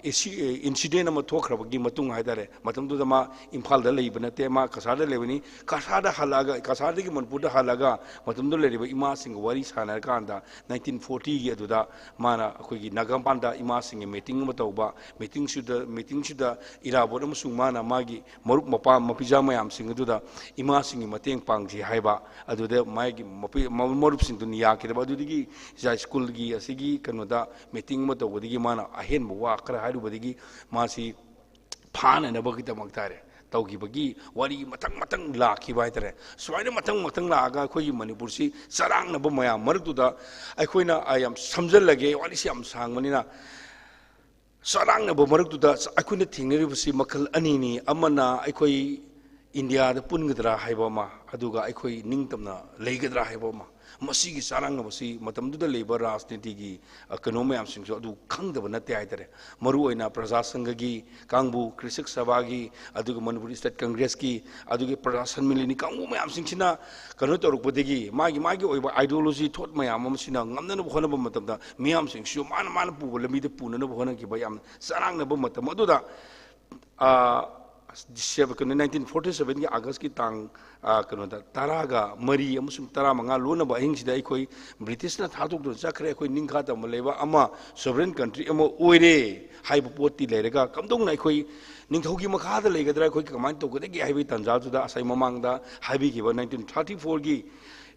ꯏꯟꯁꯤꯗꯦꯟ ꯑꯃ ꯊꯣꯛꯈ꯭ꯔꯕꯒꯤ ꯃꯇꯨꯡ ꯍꯥꯏꯇꯥꯔꯦ, ꯃꯇꯝꯗꯨꯗ ꯃꯥ ꯏꯝꯐꯥꯜꯗ ꯂꯩꯕ ꯅꯠꯇꯦ, ꯃꯥ ꯀꯁꯥꯔꯗ ꯂꯩꯕꯅꯤ꯫ ꯀꯁꯥꯔꯗ ꯍꯜꯂꯛꯑꯒ, ꯀꯁꯥꯔꯗꯒꯤ ꯃꯅꯤꯄꯨꯔꯗ ꯍꯜꯂꯛꯑꯒ ꯃꯇꯝꯗꯨꯗ ꯂꯩꯔꯤꯕ ꯏꯃꯥꯁꯤꯡꯒ ꯋꯥꯔꯤ ꯁꯥꯟꯅꯔꯀꯥꯟꯗ, ꯅꯥꯏꯟꯇꯤꯟ ꯐꯣꯔꯇꯤꯒꯤ ꯑꯗꯨꯗ ꯃꯥꯅ ꯑꯩꯈꯣꯏꯒꯤ ꯅꯥꯒꯥꯃꯄꯥꯟꯗ ꯏꯃꯥꯁꯤꯡꯒꯤ ꯃꯤꯇꯤꯡ ꯑꯃ ꯇꯧꯕ, ꯃꯤꯇꯤꯡꯁꯤꯗ, ꯃꯤꯇꯤꯡꯁꯤꯗ ꯏꯔꯥꯕꯣꯠ ꯑꯃꯁꯨꯡ ꯃꯥꯅ ꯃꯥꯒꯤ ꯃꯔꯨꯞ ꯃꯄꯥ ꯃꯄꯤꯖꯥ ꯃꯌꯥꯝꯁꯤꯡ ꯑꯗꯨꯗ ꯏꯃꯥꯁꯤꯡꯒꯤ ꯃꯇꯦꯡ ꯄꯥꯡꯁꯤ ꯍꯥꯏꯕ, ꯑꯗꯨꯗ ꯃꯥꯒꯤ ꯃꯄꯤ-, ꯃ-, ꯃꯔꯨꯞꯁꯤꯡꯗꯨꯅ ꯌꯥꯈꯤꯗꯕ꯫ ꯑꯗꯨꯗꯒꯤ ꯏꯆꯥ ꯁ꯭ꯀꯨꯜꯒꯤ ꯑꯁꯤꯒꯤ ꯀꯩꯅꯣꯗ ꯃꯤꯇꯤꯡ ꯑꯃ ꯇꯧꯕꯗꯒꯤ ꯃꯥꯅ ꯑꯍꯦꯟꯕ ꯋꯥ ꯈꯔ ꯍꯥꯏꯔꯨꯕꯗꯒꯤ ꯃꯥꯁꯤ ꯐꯥꯅꯅꯕꯒꯤꯗꯃꯛ ꯍꯥꯏꯇꯥꯔꯦ, ꯇꯧꯈꯤꯕꯒꯤ ꯋꯥꯔꯤ ꯃꯊꯪ ꯃꯊꯪ ꯂꯥꯛꯈꯤꯕ ꯍꯥꯏꯇꯥꯔꯦ꯫ ꯁꯨꯃꯥꯏꯅ ꯃꯊꯪ ꯃꯊꯪ ꯂꯥꯛꯑꯒ ꯑꯩꯈꯣꯏꯒꯤ ꯃꯅꯤꯄꯨꯔꯁꯤ ꯆꯔꯥꯡꯅꯕ ꯃꯌꯥꯝ ꯃꯔꯛꯇꯨꯗ ꯑꯩꯈꯣꯏꯅ, ꯑ, ꯌꯥꯝ ꯁꯝꯖꯜꯂꯒꯦ, ꯋꯥꯔꯤꯁꯤ ꯌꯥꯝ ꯁꯥꯡꯕꯅꯤꯅ, ꯆꯔꯥꯡꯅꯕ ꯃꯔꯛꯇꯨꯗ ꯑꯩꯈꯣꯏꯅ ꯊꯦꯡꯅꯔꯤꯕꯁꯤ ꯃꯈꯜ ꯑꯅꯤꯅꯤ꯫ ꯑꯃꯅ ꯑꯩꯈꯣꯏ ꯏꯟꯗꯤꯌꯥꯗ ꯄꯨꯟꯒꯗ꯭ꯔꯥ ꯍꯥꯏꯕ ꯑꯃ, ꯑꯗꯨꯒ ꯑꯩꯈꯣꯏ ꯅꯤꯡꯇꯝꯅ ꯂꯩꯒꯗ꯭ꯔꯥ ꯍꯥꯏꯕ ꯑꯃ꯫ ꯃꯁꯤꯒꯤ ꯆꯔꯥꯡꯅꯕꯁꯤ ꯃꯇꯝꯗꯨꯗ ꯂꯩꯕ ꯔꯥꯖꯅꯤꯇꯤꯒꯤ, ꯑ, ꯀꯩꯅꯣ ꯃꯌꯥꯝꯁꯤꯡꯁꯨ ꯑꯗꯨ ꯈꯪꯗꯕ ꯅꯠꯇꯦ ꯍꯥꯏꯇꯥꯔꯦ꯫ ꯃꯔꯨꯑꯣꯏꯅ ꯄ꯭ꯔꯖꯥ ꯁꯪꯘꯒꯤ ꯀꯥꯡꯕꯨ, ꯀ꯭ꯔꯤꯁꯛ ꯁꯚꯥꯒꯤ, ꯑꯗꯨꯒ ꯃꯅꯤꯄꯨꯔ ꯏꯁꯇꯦꯠ ꯀꯪꯒ꯭ꯔꯦꯁꯀꯤ, ꯑꯗꯨꯒ ꯄ꯭ꯔꯖꯥ ꯁꯟꯃꯤꯂꯤꯅꯤ ꯀꯥꯡꯕꯨ ꯃꯌꯥꯝꯁꯤꯡꯁꯤꯅ ꯀꯩꯅꯣ ꯇꯧꯔꯛꯄꯗꯒꯤ, ꯃꯥꯒꯤ ꯃꯥꯒꯤ ꯑꯣꯏꯕ ideology thought ꯃꯌꯥꯝ ꯑꯃꯁꯤꯅ ꯉꯝꯅꯅꯕ ꯍꯣꯠꯅꯕ ꯃꯇꯝꯗ, ꯃꯤꯌꯥꯝꯁꯤꯡꯁꯤꯁꯨ ꯃꯥꯅ ꯃꯥꯅ ꯄꯨꯕ ꯂꯝꯕꯤꯗ ꯄꯨꯅꯅꯕ ꯍꯣꯠꯅꯈꯤꯕ ꯌꯥꯝ ꯆꯔꯥꯡꯅꯕ ꯃꯇꯝ ꯑꯗꯨꯗ, ꯑ, ꯗꯤꯁꯦꯝ-, ꯀꯩꯅꯣ, ꯅꯥꯏꯟꯇꯤꯟ ꯐꯣꯔꯇꯤ ꯁꯚꯦꯟꯒꯤ ꯑꯥꯒꯁꯀꯤ ꯇꯥꯡ, ꯑ, ꯀꯩꯅꯣꯗ, ꯇꯔꯥꯒ ꯃꯔꯤ ꯑꯃꯁꯨꯡ ꯇꯔꯥꯃꯉꯥ ꯂꯣꯟꯅꯕ ꯑꯍꯤꯡꯁꯤꯗ ꯑꯩꯈꯣꯏ ꯕ꯭ꯔꯤꯇꯤꯁꯅ ꯊꯥꯗꯣꯛꯇꯨꯅ ꯆꯠꯈ꯭ꯔꯦ, ꯑꯩꯈꯣꯏ ꯅꯤꯡꯈꯥ ꯇꯝꯕ ꯂꯩꯕꯥꯛ ꯑꯃ, sovereign country ꯑꯃ ꯑꯣꯏꯔꯦ ꯍꯥꯏꯕ ꯄꯣꯠꯇꯤ ꯂꯩꯔꯒ, ꯀꯝꯗꯧꯅ ꯑꯩꯈꯣꯏ ꯅꯤꯡꯊꯧꯒꯤ ꯃꯈꯥꯗ ꯂꯩꯒꯗ꯭ꯔꯥ, ꯑꯩꯈꯣꯏ ꯀꯃꯥꯏꯅ ꯇꯧꯒꯗꯒꯦ ꯍꯥꯏꯕꯒꯤ ꯇꯥꯟꯖꯥꯗꯨꯗ, ꯉꯁꯥꯏ ꯃꯃꯥꯡꯗ ꯍꯥꯏꯕꯤꯈꯤꯕ ꯅꯥꯏꯟꯇꯤꯟ ꯊꯥꯔꯇꯤ ꯐꯣꯔꯒꯤ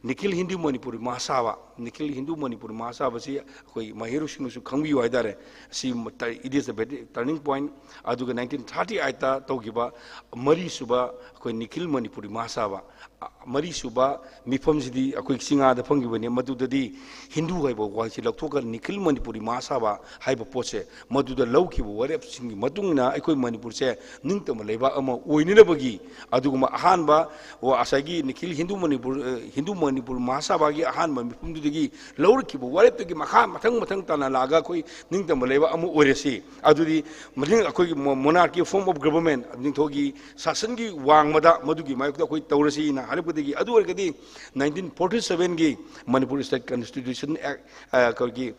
ꯅꯤꯈꯤꯜ ꯍꯤꯟꯗꯨ ꯃꯅꯤꯄꯨꯔꯤ ꯃꯍꯥꯁꯥꯕ, ꯅꯤꯈꯤꯜ ꯍꯤꯟꯗꯨ ꯃꯅꯤꯄꯨꯔꯤ ꯃꯍꯥꯁꯥꯕꯁꯤ ꯑꯩꯈꯣꯏ ꯃꯍꯩꯔꯣꯏꯁꯤꯡꯅꯁꯨ ꯈꯪꯕꯤꯌꯨ ꯍꯥꯏꯇꯥꯔꯦ꯫ ꯁꯤ ꯃ-, ꯇ-, it is a very turning point꯫ ꯑꯗꯨꯒ ꯅꯥꯏꯟꯇꯤꯟ ꯊꯥꯔꯇꯤ ꯑꯩꯠꯇ ꯇꯧꯈꯤꯕ ꯃꯔꯤꯁꯨꯕ ꯑꯩꯈꯣꯏ ꯅꯤꯈꯤꯜ ꯃꯅꯤꯄꯨꯔꯤ ꯃꯍꯥꯁꯥꯕ, ꯑ, ꯃꯔꯤꯁꯨꯕ ꯃꯤꯐꯝꯁꯤꯗꯤ ꯑꯩꯈꯣꯏ ꯆꯤꯡꯉꯥꯗ ꯐꯝꯈꯤꯕꯅꯤ꯫ ꯃꯗꯨꯗꯗꯤ ꯍꯤꯟꯗꯨ ꯍꯥꯏꯕ ꯋꯥꯍꯩꯁꯤ ꯂꯧꯊꯣꯛꯈ꯭ꯔ ꯅꯤꯈꯤꯜ ꯃꯅꯤꯄꯨꯔꯤ ꯃꯍꯥꯁꯥꯕ ꯍꯥꯏꯕ ꯄꯣꯠꯁꯦ ꯃꯗꯨꯗ ꯂꯧꯈꯤꯕ ꯋꯥꯔꯦꯞꯁꯤꯡꯒꯤ ꯃꯇꯨꯡ ꯏꯟꯅ ꯑꯩꯈꯣꯏ ꯃꯅꯤꯄꯨꯔꯁꯦ ꯅꯤꯡꯇꯝꯕ ꯂꯩꯕꯥꯛ ꯑꯃ ꯑꯣꯏꯅꯅꯕꯒꯤ, ꯑꯗꯨꯒꯨꯝꯕ ꯑꯍꯥꯟꯕ, ꯋꯥ-, ꯉꯁꯥꯏꯒꯤ ꯅꯤꯈꯤꯜ ꯍꯤꯟꯗꯨ ꯃꯅꯤꯄꯨꯔ, ꯑ, ꯍꯤꯟꯗꯨ ꯃꯅꯤꯄꯨꯔ ꯃꯍꯥꯁꯥꯕꯥꯒꯤ ꯑꯍꯥꯟꯕ ꯃꯤꯐꯝꯗꯨꯗꯒꯤ ꯂꯧꯔꯛꯈꯤꯕ ꯋꯥꯔꯦꯞꯇꯨꯒꯤ ꯃꯈꯥ ꯃꯊꯪ ꯃꯊꯪ ꯇꯥꯅ ꯂꯥꯛꯑꯒ ꯑꯩꯈꯣꯏ ꯅꯤꯡꯇꯝꯕ ꯂꯩꯕꯥꯛ ꯑꯃ ꯑꯣꯏꯔꯁꯤ꯫ ꯑꯗꯨꯗꯤ ꯃꯅꯤꯡ ꯑꯩꯈꯣꯏꯒꯤ ꯃꯣ-, monarchy form of government, ꯅꯤꯡꯊꯧꯒꯤ ꯁꯥꯁꯟꯒꯤ ꯋꯥꯡꯃꯗ ꯃꯗꯨꯒꯤ ꯃꯥꯌꯣꯛꯇ ꯑꯩꯈꯣꯏ ꯇꯧꯔꯁꯤꯅ ꯍꯥꯏꯔꯛꯄꯗꯒꯤ, ꯑꯗꯨ ꯑꯣꯏꯔꯒꯗꯤ ꯅꯥꯏꯟꯇꯤꯟ ꯐꯣꯔꯇꯤ ꯁꯚꯦꯟꯒꯤ ꯃꯅꯤꯄꯨꯔ ꯏꯁꯇꯦꯠ ꯀꯟꯁꯇꯤꯇ꯭ꯌꯨꯁꯟ ꯑꯦꯛ, ꯑ, ꯑꯩꯈꯣꯏꯒꯤ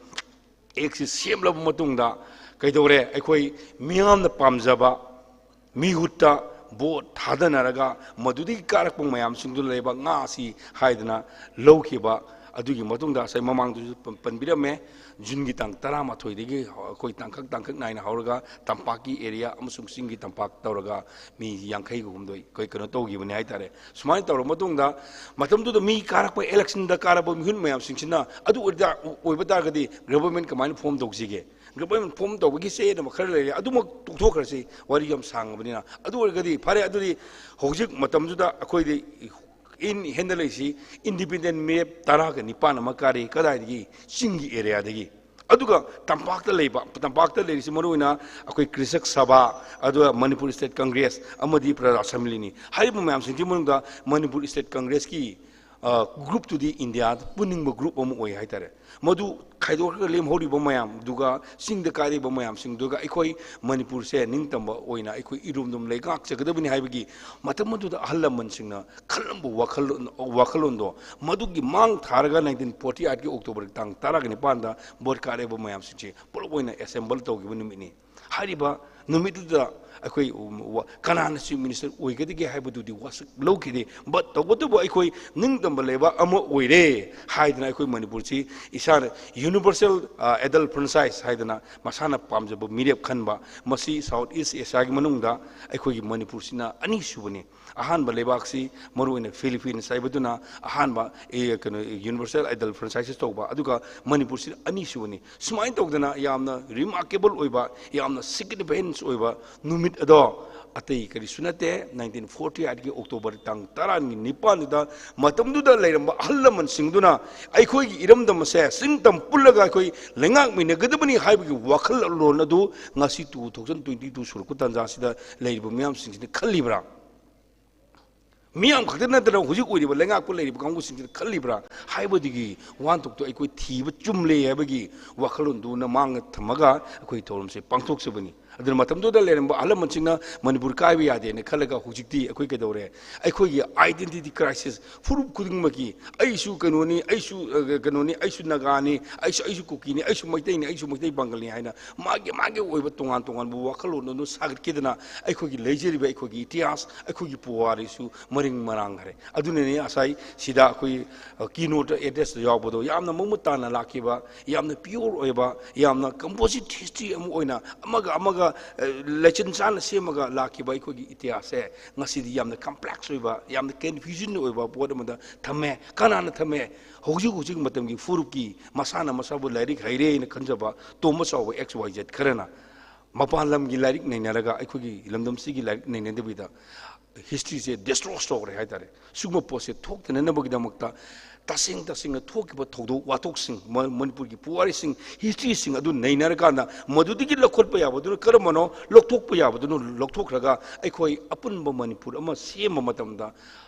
ꯑꯦꯛꯁꯤ ꯁꯦꯝꯂꯕ ꯃꯇꯨꯡꯗ ꯀꯩꯗꯧꯔꯦ? ꯑꯩꯈꯣꯏ ꯃꯤꯌꯥꯝꯅ ꯄꯥꯝꯖꯕ ꯃꯤꯍꯨꯠꯇ ꯚꯣꯠ ꯊꯥꯗꯅꯔꯒ ꯃꯗꯨꯗꯒꯤ ꯀꯥꯔꯛꯄ ꯃꯌꯥꯝꯁꯤꯡꯗꯨ ꯂꯩꯕ ꯉꯥꯁꯤ ꯍꯥꯏꯗꯅ ꯂꯧꯈꯤꯕ꯫ ꯑꯗꯨꯒꯤ ꯃꯇꯨꯡꯗ ꯉꯁꯥꯏ ꯃꯃꯥꯡꯗꯁꯨ ꯄꯟ-, ꯄꯟꯕꯤꯔꯝꯃꯦ, ꯖꯨꯟꯒꯤ ꯇꯥꯡ ꯇꯔꯥꯃꯥꯊꯣꯏꯗꯒꯤ ꯑꯩꯈꯣꯏ ꯇꯥꯡꯀꯛ ꯇꯥꯡꯀꯛ ꯅꯥꯏꯅ ꯍꯧꯔꯒ ꯇꯝꯄꯥꯛꯀꯤ ꯑꯦꯔꯤꯌꯥ ꯑꯃꯁꯨꯡ ꯆꯤꯡꯒꯤ ꯇꯝꯄꯥꯛ ꯇꯧꯔꯒ ꯃꯤ ꯌꯥꯡꯈꯩꯒ ꯍꯨꯝꯗꯣꯏ ꯑꯩꯈꯣꯏ ꯀꯩꯅꯣ ꯇꯧꯈꯤꯕꯅꯤ ꯍꯥꯏꯇꯥꯔꯦ꯫ ꯁꯨꯃꯥꯏꯅ ꯇꯧꯔꯕ ꯃꯇꯨꯡꯗ ꯃꯇꯝꯗꯨꯗ ꯃꯤ ꯀꯥꯔꯛꯄ, ꯏꯂꯦꯛꯁꯟꯗ ꯀꯥꯔꯛꯄ ꯃꯤꯍꯨꯠ ꯃꯌꯥꯝꯁꯤꯡꯁꯤꯅ ꯑꯗꯨ ꯑꯣꯏꯇꯥ-, ꯑꯣꯏꯕ ꯇꯥꯔꯒꯗꯤ ꯒꯚꯔꯟꯃꯦꯟ ꯀꯃꯥꯏꯅ ꯐꯣꯝ ꯇꯧꯁꯤꯒꯦ? ꯒꯚꯔꯟꯃꯦꯟ ꯐꯣꯝ ꯇꯧꯕꯒꯤ ꯆꯌꯦꯠꯅꯕ ꯈꯔ ꯂꯩꯔꯦ, ꯑꯗꯨꯃꯛ ꯇꯣꯛꯊꯣꯛꯈ꯭ꯔꯁꯤ, ꯋꯥꯔꯤ ꯌꯥꯝ ꯁꯥꯡꯉꯕꯅꯤꯅ꯫ ꯑꯗꯨ ꯑꯣꯏꯔꯒꯗꯤ ꯐꯔꯦ, ꯑꯗꯨꯗꯤ ꯍꯧꯖꯤꯛ ꯃꯇꯝꯗꯨꯗ ꯑꯩꯈꯣꯏꯗꯤ in hand ꯂꯩꯁꯤ, ꯏꯟꯗꯤꯄꯦꯟꯗꯦꯟ ꯃꯤꯔꯦꯞ ꯇꯔꯥꯒ ꯅꯤꯄꯥꯟ ꯑꯃ ꯀꯥꯔꯤ꯫ ꯀꯗꯥꯏꯗꯒꯤ? ꯆꯤꯡꯒꯤ ꯑꯦꯔꯤꯌꯥꯗꯒꯤ꯫ ꯑꯗꯨꯒ ꯇꯝꯄꯥꯛꯇ ꯂꯩꯕ, ꯇꯝꯄꯥꯛꯇ ꯂꯩꯔꯤꯁꯤ ꯃꯔꯨꯑꯣꯏꯅ ꯑꯩꯈꯣꯏ ꯀ꯭ꯔꯤꯁꯛ ꯁꯚꯥ, ꯑꯗꯨꯒ ꯃꯅꯤꯄꯨꯔ ꯁ꯭ꯇꯦꯠ ꯀꯪꯒ꯭ꯔꯦꯁ ꯑꯃꯗꯤ ꯄ꯭ꯔꯖꯥ ꯑꯦꯁꯦꯝꯕ꯭ꯂꯤꯅꯤ꯫ ꯍꯥꯏꯔꯤꯕ ꯃꯌꯥꯝꯁꯤꯡꯁꯤꯒꯤ ꯃꯅꯨꯡꯗ ꯃꯅꯤꯄꯨꯔ ꯁ꯭ꯇꯦꯠ ꯀꯪꯒ꯭ꯔꯦꯁꯀꯤ, ꯑ, ꯒ꯭ꯔꯨꯞꯇꯨꯗꯤ ꯏꯟꯗꯤꯌꯥꯗ ꯄꯨꯅꯤꯡꯕ ꯒ꯭ꯔꯨꯞ ꯑꯃ ꯑꯣꯏ ꯍꯥꯏꯇꯥꯔꯦ꯫ ꯃꯗꯨ ꯈꯥꯏꯗꯣꯛꯂꯒ ꯂꯦꯝꯍꯧꯔꯤꯕ ꯃꯌꯥꯝꯗꯨꯒ ꯆꯤꯡꯗ ꯀꯥꯔꯤꯕ ꯃꯌꯥꯝꯁꯤꯡꯗꯨꯒ ꯑꯩꯈꯣꯏ ꯃꯅꯤꯄꯨꯔꯁꯦ ꯅꯤꯡꯇꯝꯕ ꯑꯣꯏꯅ ꯑꯩꯈꯣꯏ ꯏꯔꯣꯝꯗꯣꯝ ꯂꯩꯉꯥꯛꯆꯒꯗꯕꯅꯤ ꯍꯥꯏꯕꯒꯤ ꯃꯇꯝ ꯑꯗꯨꯗ ꯑꯍꯜ ꯂꯃꯟꯁꯤꯡꯅ ꯈꯜꯂꯝꯕ ꯋꯥꯈꯜꯂꯣꯟ, ꯋꯥꯈꯜꯂꯣꯟꯗꯣ ꯃꯗꯨꯒꯤ ꯃꯥꯡ ꯊꯥꯔꯒ nineteen forty eight ꯀꯤ October ꯇꯥꯡ ꯇꯔꯥꯒ ꯅꯤꯄꯥꯟꯗ ꯚꯣꯠ ꯀꯥꯔꯤꯕ ꯃꯌꯥꯝꯁꯤꯡꯁꯦ ꯄꯨꯂꯞ ꯑꯣꯏꯅ ꯑꯦꯁꯦꯝꯕꯜ ꯇꯧꯈꯤꯕ ꯅꯨꯃꯤꯠꯅꯤ꯫ ꯍꯥꯏꯔꯤꯕ ꯅꯨꯃꯤꯠꯇꯨꯗ ꯑꯩꯈꯣꯏ, ꯎꯝ, ꯋꯥ-, ꯀꯅꯥꯅ ꯆꯤꯐ ꯃꯤꯅꯤꯁꯇꯔ ꯑꯣꯏꯒꯗꯒꯦ ꯍꯥꯏꯕꯗꯨꯗꯤ ꯋꯥꯁꯛ ꯂꯧꯈꯤꯗꯦ꯫ But ꯇꯧꯕꯇꯕꯨ ꯑꯩꯈꯣꯏ ꯅꯤꯡꯇꯝꯕ ꯂꯩꯕꯥꯛ ꯑꯃ ꯑꯣꯏꯔꯦ ꯍꯥꯏꯗꯅ ꯑꯩꯈꯣꯏ ꯃꯅꯤꯄꯨꯔꯁꯤ ꯏꯁꯥꯅ universal, ꯑ, adult franchise ꯍꯥꯏꯗꯅ ꯃꯁꯥꯅ ꯄꯥꯝꯖꯕ ꯃꯤꯔꯦꯞ ꯈꯟꯕ, ꯃꯁꯤ South East Asia ꯒꯤ ꯃꯅꯨꯡꯗ ꯑꯩꯈꯣꯏꯒꯤ ꯃꯅꯤꯄꯨꯔꯁꯤꯅ ꯑꯅꯤꯁꯨꯕꯅꯤ꯫ ꯑꯍꯥꯟꯕ ꯂꯩꯕꯥꯛꯁꯤ ꯃꯔꯨꯑꯣꯏꯅ ꯐꯤꯂꯤꯄꯤꯟꯁ ꯍꯥꯏꯕꯗꯨꯅ ꯑꯍꯥꯟꯕ, ꯑꯦ, ꯀꯩꯅꯣ, universal adult franchise ꯇꯧꯕ, ꯑꯗꯨꯒ ꯃꯅꯤꯄꯨꯔꯁꯤꯅ ꯑꯅꯤꯁꯨꯕꯅꯤ꯫ ꯁꯨꯃꯥꯏꯅ ꯇꯧꯗꯅ ꯌꯥꯝꯅ remarkable ꯑꯣꯏꯕ, ꯌꯥꯝꯅ significance ꯑꯣꯏꯕ ꯅꯨꯃꯤꯠ ꯑꯗꯣ ꯑꯇꯩ ꯀꯔꯤꯁꯨ ꯅꯠꯇꯦ, nineteen forty eight ꯀꯤ October ꯇꯥꯡ ꯇꯔꯥꯒ ꯅꯤꯄꯥꯟꯗꯨꯗ ꯃꯇꯝꯗꯨꯗ ꯂꯩꯔꯝꯕ ꯑꯍꯜ ꯂꯃꯟꯁꯤꯡꯗꯨꯅ ꯑꯩꯈꯣꯏꯒꯤ ꯏꯔꯝꯗꯝ ꯑꯁꯦ ꯆꯤꯡ ꯇꯝ ꯄꯨꯜꯂꯒ ꯑꯩꯈꯣꯏ ꯂꯩꯉꯥꯛꯃꯤꯟꯅꯒꯗꯕꯅꯤ ꯍꯥꯏꯕꯒꯤ ꯋꯥꯈꯜꯂꯣꯟ ꯑꯗꯨ ꯉꯁꯤ two thousand twenty two ꯁꯨꯔꯛꯄ ꯇꯥꯟꯖꯥꯁꯤꯗ ꯂꯩꯔꯤꯕ ꯃꯤꯌꯥꯝꯁꯤꯡꯁꯤꯅ ꯈꯜꯂꯤꯕ꯭ꯔꯥ? ꯃꯤꯌꯥꯝ ꯈꯛꯇ ꯅꯠꯇꯅ ꯍꯧꯖꯤꯛ ꯑꯣꯏꯔꯤꯕ ꯂꯩꯉꯥꯛꯄ ꯂꯩꯔꯤꯕ ꯀꯥꯡꯕꯨꯁꯤꯡꯁꯤꯅ ꯈꯜꯂꯤꯕ꯭ꯔꯥ ꯍꯥꯏꯕꯗꯨꯒꯤ ꯋꯥꯍꯟꯊꯣꯛꯇꯣ ꯑꯩꯈꯣꯏ ꯊꯤꯕ ꯆꯨꯝꯂꯦ ꯍꯥꯏꯕꯒꯤ ꯋꯥꯈꯜꯂꯣꯟꯗꯨꯅ ꯃꯥꯡꯗ ꯊꯝꯃꯒ ꯑꯩꯈꯣꯏ ꯊꯧꯔꯝꯁꯦ ꯄꯥꯡꯊꯣꯛꯆꯕꯅꯤ꯫ ꯑꯗꯨꯅ ꯃꯇꯝꯗꯨꯗ ꯂꯩꯔꯝꯕ ꯑꯍꯜ ꯂꯃꯟꯁꯤꯡꯅ ꯃꯅꯤꯄꯨꯔ ꯀꯥꯏꯕ ꯌꯥꯗꯦꯅ ꯈꯜꯂꯒ ꯍꯧꯖꯤꯛꯇꯤ ꯑꯩꯈꯣꯏ ꯀꯩꯗꯧꯔꯦ? ꯑꯩꯈꯣꯏꯒꯤ identity crisis, ꯐꯨꯔꯨꯞ ꯈꯨꯗꯤꯡꯃꯛꯀꯤ ꯑꯩꯁꯨ ꯀꯩꯅꯣꯅꯤ, ꯑꯩꯁꯨ, ꯑ, ꯀꯩꯅꯣꯅꯤ, ꯑꯩꯁꯨ ꯅꯥꯒꯥꯅꯤ, ꯑꯩꯁꯨ, ꯑꯩꯁꯨ ꯀꯨꯀꯤꯅꯤ, ꯑꯩꯁꯨ ꯃꯩꯇꯩꯅꯤ, ꯑꯩꯁꯨ ꯃꯩꯇꯩ ꯄꯥꯡꯒꯜꯅꯤ ꯍꯥꯏꯅ ꯃꯥꯒꯤ, ꯃꯥꯒꯤ ꯑꯣꯏꯕ ꯇꯣꯉꯥꯟ ꯇꯣꯉꯥꯟꯕ ꯋꯥꯈꯜꯂꯣꯟ ꯑꯗꯨ ꯁꯥꯒꯠꯈꯤꯗꯅ ꯑꯩꯈꯣꯏꯒꯤ ꯂꯩꯖꯔꯤꯕ ꯑꯩꯈꯣꯏꯒꯤ ꯏꯇꯤꯍꯥꯁ, ꯑꯩꯈꯣꯏꯒꯤ ꯄꯨꯋꯥꯔꯤꯁꯨ ꯃꯔꯤꯡ ꯃꯔꯥꯡ ꯍꯔꯦ꯫ ꯑꯗꯨꯅꯅꯤ ꯉꯁꯥꯏ ꯁꯤꯗ ꯑꯩꯈꯣꯏ, ꯑ, keynote addressꯇ ꯌꯥꯎꯕꯗꯣ ꯌꯥꯝꯅ ꯃꯃꯨꯠ ꯇꯥꯅ ꯂꯥꯛꯈꯤꯕ, ꯌꯥꯝꯅ pure ꯑꯣꯏꯕ, ꯌꯥꯝꯅ composite history ꯑꯃ ꯑꯣꯏꯅ ꯑꯃꯒ ꯑꯃꯒ, ꯑ, ꯂꯦꯆꯤꯟ ꯆꯥꯅ ꯁꯦꯝꯃꯒ ꯂꯥꯛꯈꯤꯕ ꯑꯩꯈꯣꯏꯒꯤ ꯏꯇꯤꯍꯥꯁꯁꯦ ꯉꯁꯤꯗꯤ ꯌꯥꯝꯅ complex ꯑꯣꯏꯕ, ꯌꯥꯝꯅ confusion ꯑꯣꯏꯕ ꯄꯣꯠ ꯑꯃꯗ ꯊꯝꯃꯦ꯫ ꯀꯅꯥꯅ ꯊꯝꯃꯦ? ꯍꯧꯖꯤꯛ ꯍꯧꯖꯤꯛ ꯃꯇꯝꯒꯤ ꯐꯨꯔꯨꯞꯀꯤ ꯃꯁꯥꯅ ꯃꯁꯥꯕꯨ ꯂꯥꯏꯔꯤꯛ ꯍꯩꯔꯦꯅ ꯈꯟꯖꯕ ꯇꯣꯝꯕ ꯆꯥꯎꯕ X Y Z ꯈꯔꯅ ꯃꯄꯥꯟ ꯂꯝꯒꯤ ꯂꯥꯏꯔꯤꯛ ꯅꯩꯅꯔꯒ ꯑꯩꯈꯣꯏꯒꯤ ꯂꯝꯗꯝꯁꯤꯒꯤ ꯂꯥꯏꯔꯤꯛ ꯅꯩꯅꯗꯕꯤꯗ historyꯁꯦ destroy ꯇꯧꯈ꯭ꯔꯦ ꯍꯥꯏꯇꯥꯔꯦ꯫ ꯁꯤꯒꯨꯝꯕ ꯄꯣꯠꯁꯦ ꯊꯣꯛꯇꯅꯅꯕꯒꯤꯗꯃꯛꯇ ꯇꯁꯦꯡ ꯇꯁꯦꯡꯅ ꯊꯣꯛꯈꯤꯕ ꯊꯧꯗꯣꯛ ꯋꯥꯊꯣꯛꯁꯤꯡ, ꯃ-, ꯃꯅꯤꯄꯨꯔꯒꯤ ꯄꯨꯋꯥꯔꯤꯁꯤꯡ, historyꯁꯤꯡ ꯑꯗꯨ ꯅꯩꯅꯔꯀꯥꯟꯗ ꯃꯗꯨꯗꯒꯤ ꯂꯧꯈꯠꯄ ꯌꯥꯕꯗꯨꯅ ꯀꯔꯝꯕꯅꯣ, ꯂꯧꯊꯣꯛꯄ ꯌꯥꯕꯗꯨꯅ ꯂꯧꯊꯣꯛꯈ꯭ꯔꯒ ꯑꯩꯈꯣꯏ ꯑꯄꯨꯟꯕ ꯃꯅꯤꯄꯨꯔ ꯑꯃ ꯁꯦꯝꯕ ꯃꯇꯝꯗ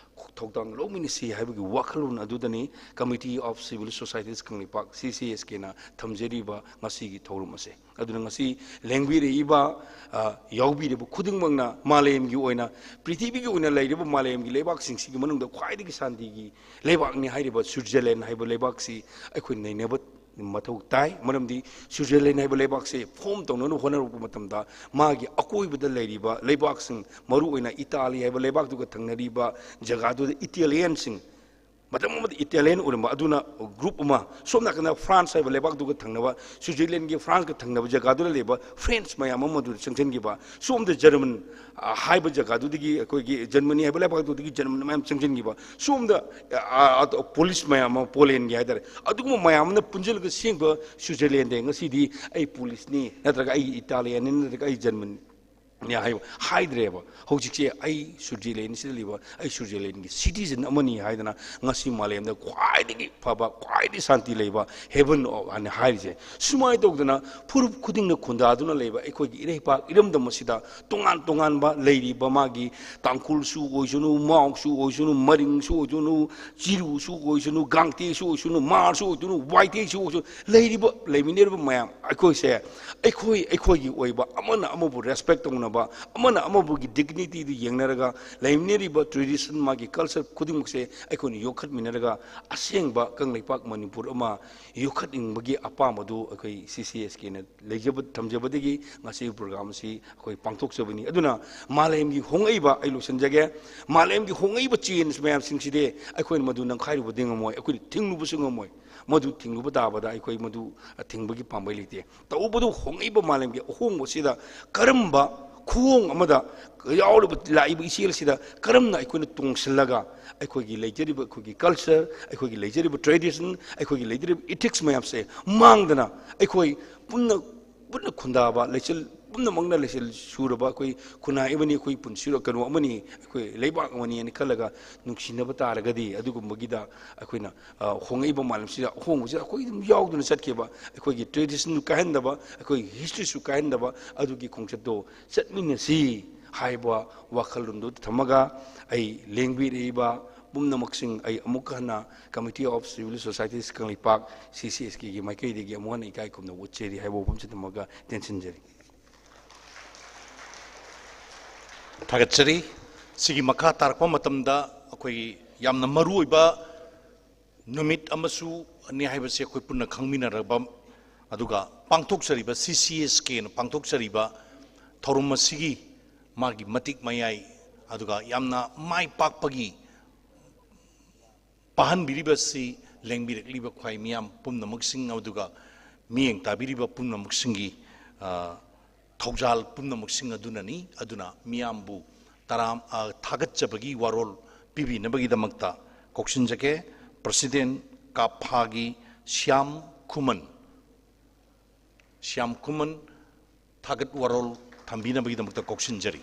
ꯊꯧꯗꯥꯡ ꯂꯧꯃꯤꯟꯅꯁꯤ ꯍꯥꯏꯕꯒꯤ ꯋꯥꯈꯜꯂꯣꯟ ꯑꯗꯨꯗꯅꯤ Committee of Civil Societies Kangleipak, C C S Kꯅ ꯊꯝꯖꯔꯤꯕ ꯉꯁꯤꯒꯤ ꯊꯧꯔꯝ ꯑꯁꯦ꯫ ꯑꯗꯨꯅ ꯉꯁꯤ ꯂꯦꯡꯕꯤꯔꯛꯏꯕ, ꯑ, ꯌꯥꯎꯕꯤꯔꯤꯕ ꯈꯨꯗꯤꯡꯃꯛꯅ ꯃꯥꯂꯦꯝꯒꯤ ꯑꯣꯏꯅ, ꯄ꯭ꯔꯤꯊꯤꯕꯤꯒꯤ ꯑꯣꯏꯅ ꯂꯩꯔꯤꯕ ꯃꯥꯂꯦꯝꯒꯤ ꯂꯩꯕꯥꯛꯁꯤꯡꯁꯤꯒꯤ ꯃꯅꯨꯡꯗ ꯈ꯭ꯋꯥꯏꯗꯒꯤ ꯁꯥꯟꯇꯤꯒꯤ ꯂꯩꯕꯥꯛꯅꯤ ꯍꯥꯏꯔꯤꯕ ꯁ꯭ꯋꯤꯠꯖꯔꯂꯦꯟ ꯍꯥꯏꯕ ꯂꯩꯕꯥꯛꯁꯤ ꯑꯩꯈꯣꯏ ꯅꯩꯅꯕ ꯃꯊꯧ ꯇꯥꯏ꯫ ꯃꯔꯝꯗꯤ ꯁ꯭ꯋꯤꯠꯖꯔꯂꯦꯟ ꯍꯥꯏꯕ ꯂꯩꯕꯥꯛꯁꯦ form ꯇꯧꯅꯅꯕ ꯍꯣꯠꯅꯔꯛꯄ ꯃꯇꯝꯗ ꯃꯥꯒꯤ ꯑꯀꯣꯏꯕꯗ ꯂꯩꯔꯤꯕ ꯂꯩꯕꯥꯛꯁꯤꯡ, ꯃꯔꯨꯑꯣꯏꯅ ꯏꯇꯥꯂꯤ ꯍꯥꯏꯕ ꯂꯩꯕꯥꯛꯇꯨꯒ ꯊꯪꯅꯔꯤꯕ ꯖꯒꯥꯗꯨꯗ ꯏꯇꯥꯂꯤꯌꯟꯁꯤꯡ, ꯃꯇꯝ ꯑꯃꯗ ꯏꯇꯥꯂꯤꯌꯟ ꯑꯣꯏꯔꯝꯕ ꯑꯗꯨꯅ group ꯑꯃ, ꯁꯣꯝ ꯅꯥꯀꯟꯗ ꯐ꯭ꯔꯥꯟꯁ ꯍꯥꯏꯕ ꯂꯩꯕꯥꯛꯇꯨꯒ ꯊꯪꯅꯕ, ꯁ꯭ꯋꯤꯠꯖꯔꯂꯦꯟꯒꯤ ꯐ꯭ꯔꯥꯟꯁꯀ ꯊꯪꯅꯕ ꯖꯒꯥꯗꯨꯗ ꯂꯩꯕ ꯐ꯭ꯔꯦꯟꯁ ꯃꯌꯥꯝ ꯑꯃ ꯑꯗꯨꯗ ꯆꯪꯁꯤꯟꯈꯤꯕ, ꯁꯣꯝꯗ ꯖꯔꯃꯟ, ꯑ, ꯍꯥꯏꯕ ꯖꯒꯥꯗꯨꯗꯒꯤ, ꯑꯩꯈꯣꯏꯒꯤ ꯖꯔꯃꯅꯤ ꯍꯥꯏꯕ ꯂꯩꯕꯥꯛꯇꯨꯗꯒꯤ ꯖꯔꯃꯟ ꯃꯌꯥꯝ ꯆꯪꯁꯤꯟꯈꯤꯕ, ꯁꯣꯝꯗ, ꯑ, ꯑ, ꯄꯣꯂꯤꯁ ꯃꯌꯥꯝ ꯑꯃ, ꯄꯣꯂꯦꯟꯒꯤ ꯍꯥꯏꯇꯥꯔꯦ, ꯑꯗꯨꯒꯨꯝꯕ ꯃꯌꯥꯝ ꯑꯃꯅ ꯄꯨꯟꯁꯤꯜꯂꯒ ꯁꯦꯝꯕ ꯁ꯭ꯋꯤꯠꯖꯔꯂꯦꯟꯗ ꯉꯁꯤꯗꯤ ꯑꯩ ꯄꯣꯂꯤꯁꯅꯤ, ꯅꯠꯇ꯭ꯔꯒ ꯑꯩ ꯏꯇꯥꯂꯤꯌꯥꯟꯅꯤ, ꯅꯠꯇ꯭ꯔꯒ ꯑꯩ ꯖꯔꯃꯟꯅꯤ꯫ ꯅꯤ ꯍꯥꯏꯕ ꯍꯥꯏꯗ꯭ꯔꯦꯕ꯫ ꯍꯧꯖꯤꯛꯁꯦ ꯑꯩ ꯁ꯭ꯋꯤꯖꯔꯂꯦꯟꯁꯤꯗ ꯂꯩꯕ, ꯑꯩ ꯁ꯭ꯋꯤꯖꯔꯂꯦꯟꯒꯤ ꯁꯤꯇꯤꯖꯟ ꯑꯃꯅꯤ ꯍꯥꯏꯗꯅ ꯉꯁꯤ ꯃꯥꯂꯦꯝꯗ ꯈ꯭ꯋꯥꯏꯗꯒꯤ ꯐꯕ, ꯈ꯭ꯋꯥꯏꯗꯒꯤ ꯁꯥꯟꯇꯤ ꯂꯩꯕ ꯍꯦꯕꯟ ꯍꯥꯏꯅ ꯍꯥꯏꯔꯤꯁꯦ꯫ ꯁꯨꯃꯥꯏꯅ ꯇꯧꯗꯅ ꯐꯨꯔꯨꯞ ꯈꯨꯗꯤꯡꯅ ꯈꯨꯟꯗꯥꯗꯨꯅ ꯂꯩꯕ ꯑꯩꯈꯣꯏꯒꯤ ꯏꯔꯩꯄꯥꯛ ꯏꯔꯝꯗꯝ ꯑꯁꯤꯗ ꯇꯣꯉꯥꯟ ꯇꯣꯉꯥꯟꯕ ꯂꯩꯔꯤꯕ ꯃꯥꯒꯤ ꯇꯥꯡꯈꯨꯜꯁꯨ ꯑꯣꯏꯁꯅꯨ, ꯃꯥꯎꯁꯨ ꯑꯣꯏꯁꯅꯨ, ꯃꯔꯤꯡꯁꯨ ꯑꯣꯏꯁꯅꯨ, ꯆꯤꯔꯨꯁꯨ ꯑꯣꯏꯁꯅꯨ, ꯒꯥꯡꯇꯦꯁꯨ ꯑꯣꯏꯁꯅꯨ, ꯃꯥꯔꯁꯨ ꯑꯣꯏꯁꯅꯨ, ꯋꯥꯏꯇꯦꯁꯨ ꯑꯣꯏꯁꯅꯨ, ꯂꯩꯔꯤꯕ, ꯂꯩꯃꯤꯟꯅꯔꯤꯕ ꯃꯌꯥꯝ ꯑꯩꯈꯣꯏꯁꯦ, ꯑꯩꯈꯣꯏ, ꯑꯩꯈꯣꯏꯒꯤ ꯑꯣꯏꯕ ꯑꯃꯅ ꯑꯃꯕꯨ ꯔꯦꯁꯄꯦꯛ ꯇꯧꯅꯕ, ꯑꯃꯅ ꯑꯃꯕꯨꯒꯤ ꯗꯤꯒꯅꯤꯇꯤꯗꯨ ꯌꯦꯡꯅꯔꯒ, ꯂꯩꯃꯤꯟꯅꯔꯤꯕ ꯇ꯭ꯔꯦꯗꯤꯁꯟ, ꯃꯥꯒꯤ ꯀꯜꯆꯔ ꯈꯨꯗꯤꯡꯃꯛꯁꯦ ꯑꯩꯈꯣꯏꯅ ꯌꯣꯛꯈꯠꯃꯤꯟꯅꯔꯒ ꯑꯁꯦꯡꯕ ꯀꯪꯂꯩꯄꯥꯛ ꯃꯅꯤꯄꯨꯔ ꯑꯃ ꯌꯣꯛꯈꯠꯅꯤꯡꯕꯒꯤ ꯑꯄꯥꯝꯕꯗꯨ ꯑꯩꯈꯣꯏ ꯁꯤ ꯁꯤ ꯑꯦꯁ ꯀꯦꯅ ꯂꯩꯖꯕ, ꯊꯝꯖꯕꯗꯒꯤ ꯉꯁꯤꯒꯤ ꯄ꯭ꯔꯣꯒ꯭ꯔꯥꯝ ꯑꯁꯤ ꯑꯩꯈꯣꯏ ꯄꯥꯡꯊꯣꯛꯆꯕꯅꯤ꯫ ꯑꯗꯨꯅ ꯃꯥꯂꯦꯝꯒꯤ ꯍꯣꯡꯉꯛꯏꯕ, ꯑꯩ ꯂꯣꯏꯁꯤꯟꯖꯒꯦ, ꯃꯥꯂꯦꯝꯒꯤ ꯍꯣꯡꯉꯛꯏꯕ ꯆꯦꯟꯖ ꯃꯌꯥꯝꯁꯤꯡꯁꯤꯗꯤ ꯑꯩꯈꯣꯏꯅ ꯃꯗꯨ ꯅꯝꯈꯥꯏꯔꯨꯕꯗꯤ ꯉꯝꯃꯣꯏ, ꯑꯩꯈꯣꯏꯅ ꯊꯤꯡꯂꯨꯕꯁꯨ ꯉꯝꯃꯣꯏ꯫ ꯃꯗꯨ ꯊꯤꯡꯂꯨꯕ ꯇꯥꯕꯗ ꯑꯩꯈꯣꯏ ꯃꯗꯨ ꯊꯤꯡꯕꯒꯤ ꯄꯥꯝꯕꯩ ꯂꯩꯇꯦ꯫ ꯇꯧꯕꯗꯕꯨ ꯍꯣꯡꯉꯛꯏꯕ ꯃꯥꯂꯦꯝꯒꯤ ꯑꯍꯣꯡꯕꯁꯤꯗ ꯀꯔꯝꯕ ꯈꯨꯑꯣꯡ ꯑꯃꯗ ꯌꯥꯎꯔꯤꯕ, ꯂꯥꯛꯏꯕ ꯏꯆꯦꯜꯁꯤꯗ ꯀꯔꯝꯅ ꯑꯩꯈꯣꯏꯅ ꯇꯣꯡꯁꯤꯜꯂꯒ ꯑꯩꯈꯣꯏꯒꯤ ꯂꯩꯖꯔꯤꯕ, ꯑꯩꯈꯣꯏꯒꯤ ꯀꯜꯆꯔ, ꯑꯩꯈꯣꯏꯒꯤ ꯂꯩꯖꯔꯤꯕ ꯇ꯭ꯔꯦꯗꯤꯁꯟ, ꯑꯩꯈꯣꯏꯒꯤ ꯂꯩꯖꯔꯤꯕ ꯏꯊꯤꯛꯁ ꯃꯌꯥꯝꯁꯦ ꯃꯥꯡꯗꯅ ꯑꯩꯈꯣꯏ ꯄꯨꯟꯅ, ꯄꯨꯟꯅ ꯈꯨꯟꯗꯥꯕ, ꯂꯩꯆꯤꯜ ꯄꯨꯝꯅꯃꯛꯅ ꯂꯩꯆꯤꯜ ꯁꯨꯔꯕ ꯑꯩꯈꯣꯏ ꯈꯨꯟꯅꯥꯏ ꯑꯃꯅꯤ, ꯑꯩꯈꯣꯏ ꯄꯨꯟꯁꯤ ꯀꯩꯅꯣ ꯑꯃꯅꯤ, ꯑꯩꯈꯣꯏ ꯂꯩꯕꯥꯛ ꯑꯃꯅꯤ ꯍꯥꯏꯅ ꯈꯜꯂꯒ ꯅꯨꯡꯁꯤꯅꯕ ꯇꯥꯔꯒꯗꯤ, ꯑꯗꯨꯒꯨꯝꯕꯒꯤꯗ ꯑꯩꯈꯣꯏꯅ, ꯑ, ꯍꯣꯡꯉꯛꯏꯕ ꯃꯥꯂꯦꯝꯁꯤꯗ ꯑꯍꯣꯡꯕꯁꯤꯗ ꯑꯩꯈꯣꯏ ꯑꯗꯨꯝ ꯌꯥꯎꯗꯨꯅ ꯆꯠꯈꯤꯕ, ꯑꯩꯈꯣꯏꯒꯤ ꯇ꯭ꯔꯦꯗꯤꯁꯟꯁꯨ ꯀꯥꯏꯍꯟꯗꯕ, ꯑꯩꯈꯣꯏꯒꯤ ꯍꯤꯁꯇ꯭ꯔꯤꯁꯨ ꯀꯥꯏꯍꯟꯗꯕ, ꯑꯗꯨꯒꯤ ꯈꯣꯡꯆꯠꯇꯣ ꯆꯠꯃꯤꯟꯅꯁꯤ ꯍꯥꯏꯕ ꯋꯥꯈꯜꯂꯣꯟꯗꯨ ꯊꯝꯃꯒ, ꯑꯩ ꯂꯦꯡꯕꯤꯔꯛꯏꯕ ꯄꯨꯝꯅꯃꯛꯁꯤꯡ ꯑꯩ ꯑꯃꯨꯛꯀ ꯍꯟꯅ Committee of Civil Societies Kangleipak, ꯁꯤ ꯁꯤ ꯑꯦꯁ ꯀꯦꯒꯤ ꯃꯥꯏꯀꯩꯗꯒꯤ ꯑꯃꯨꯛ ꯍꯟꯅ ꯏꯀꯥꯏ ꯈꯨꯝꯅꯕ ꯎꯠꯆꯔꯤ ꯍꯥꯏꯕ ꯋꯥꯐꯝꯁꯤ ꯊꯝꯃꯒ ꯇꯦꯟꯁꯤꯟꯖꯔꯤ꯫ ꯊꯥꯒꯠꯆꯔꯤ꯫ ꯁꯤꯒꯤ ꯃꯈꯥ ꯇꯥꯔꯛꯄ ꯃꯇꯝꯗ ꯑꯩꯈꯣꯏꯒꯤ ꯌꯥꯝꯅ ꯃꯔꯨꯑꯣꯏꯕ ꯅꯨꯃꯤꯠ ꯑꯃꯁꯨ ꯅꯤ ꯍꯥꯏꯕꯁꯤ ꯑꯩꯈꯣꯏ ꯄꯨꯟꯅ ꯈꯪꯃꯤꯟꯅꯔꯕ, ꯑꯗꯨꯒ ꯄꯥꯡꯊꯣꯛꯆꯔꯤꯕ, ꯁꯤ ꯁꯤ ꯑꯦꯁ ꯀꯦꯅ ꯄꯥꯡꯊꯣꯛꯆꯔꯤꯕ ꯊꯧꯔꯝ ꯑꯁꯤꯒꯤ ꯃꯥꯒꯤ ꯃꯇꯤꯛ ꯃꯌꯥꯏ, ꯑꯗꯨꯒ ꯌꯥꯝꯅ ꯃꯥꯏ ꯄꯥꯛꯄꯒꯤ ꯄꯥꯍꯟꯕꯤꯔꯤꯕꯁꯤ ꯂꯦꯡꯕꯤꯔꯛꯂꯤꯕ ꯈ꯭ꯋꯥꯏ ꯃꯤꯌꯥꯝ ꯄꯨꯝꯅꯃꯛꯁꯤꯡ, ꯑꯗꯨꯒ ꯃꯤꯠꯌꯦꯡ ꯇꯥꯕꯤꯔꯤꯕ ꯄꯨꯝꯅꯃꯛꯁꯤꯡꯒꯤ, ꯑ, ꯊꯧꯖꯥꯜ ꯄꯨꯝꯅꯃꯛꯁꯤꯡ ꯑꯗꯨꯅꯅꯤ꯫ ꯑꯗꯨꯅ ꯃꯤꯌꯥꯝꯕꯨ ꯇꯔꯥꯝ-, ꯑ, ꯊꯥꯒꯠꯆꯕꯒꯤ ꯋꯥꯔꯣꯜ ꯄꯤꯕꯤꯅꯕꯒꯤꯗꯃꯛꯇ ꯀꯧꯁꯤꯟꯖꯒꯦ꯫ ꯄ꯭ꯔꯁꯤꯗꯦꯟ ꯀꯥꯞꯐꯥꯒꯤ ꯁ꯭ꯌꯥꯝ ꯈꯨꯃꯟ, ꯁ꯭ꯌꯥꯝ ꯈꯨꯃꯟ ꯊꯥꯒꯠ ꯋꯥꯔꯣꯜ ꯊꯝꯕꯤꯅꯕꯒꯤꯗꯃꯛꯇ ꯀꯧꯁꯤꯟꯖꯔꯤ꯫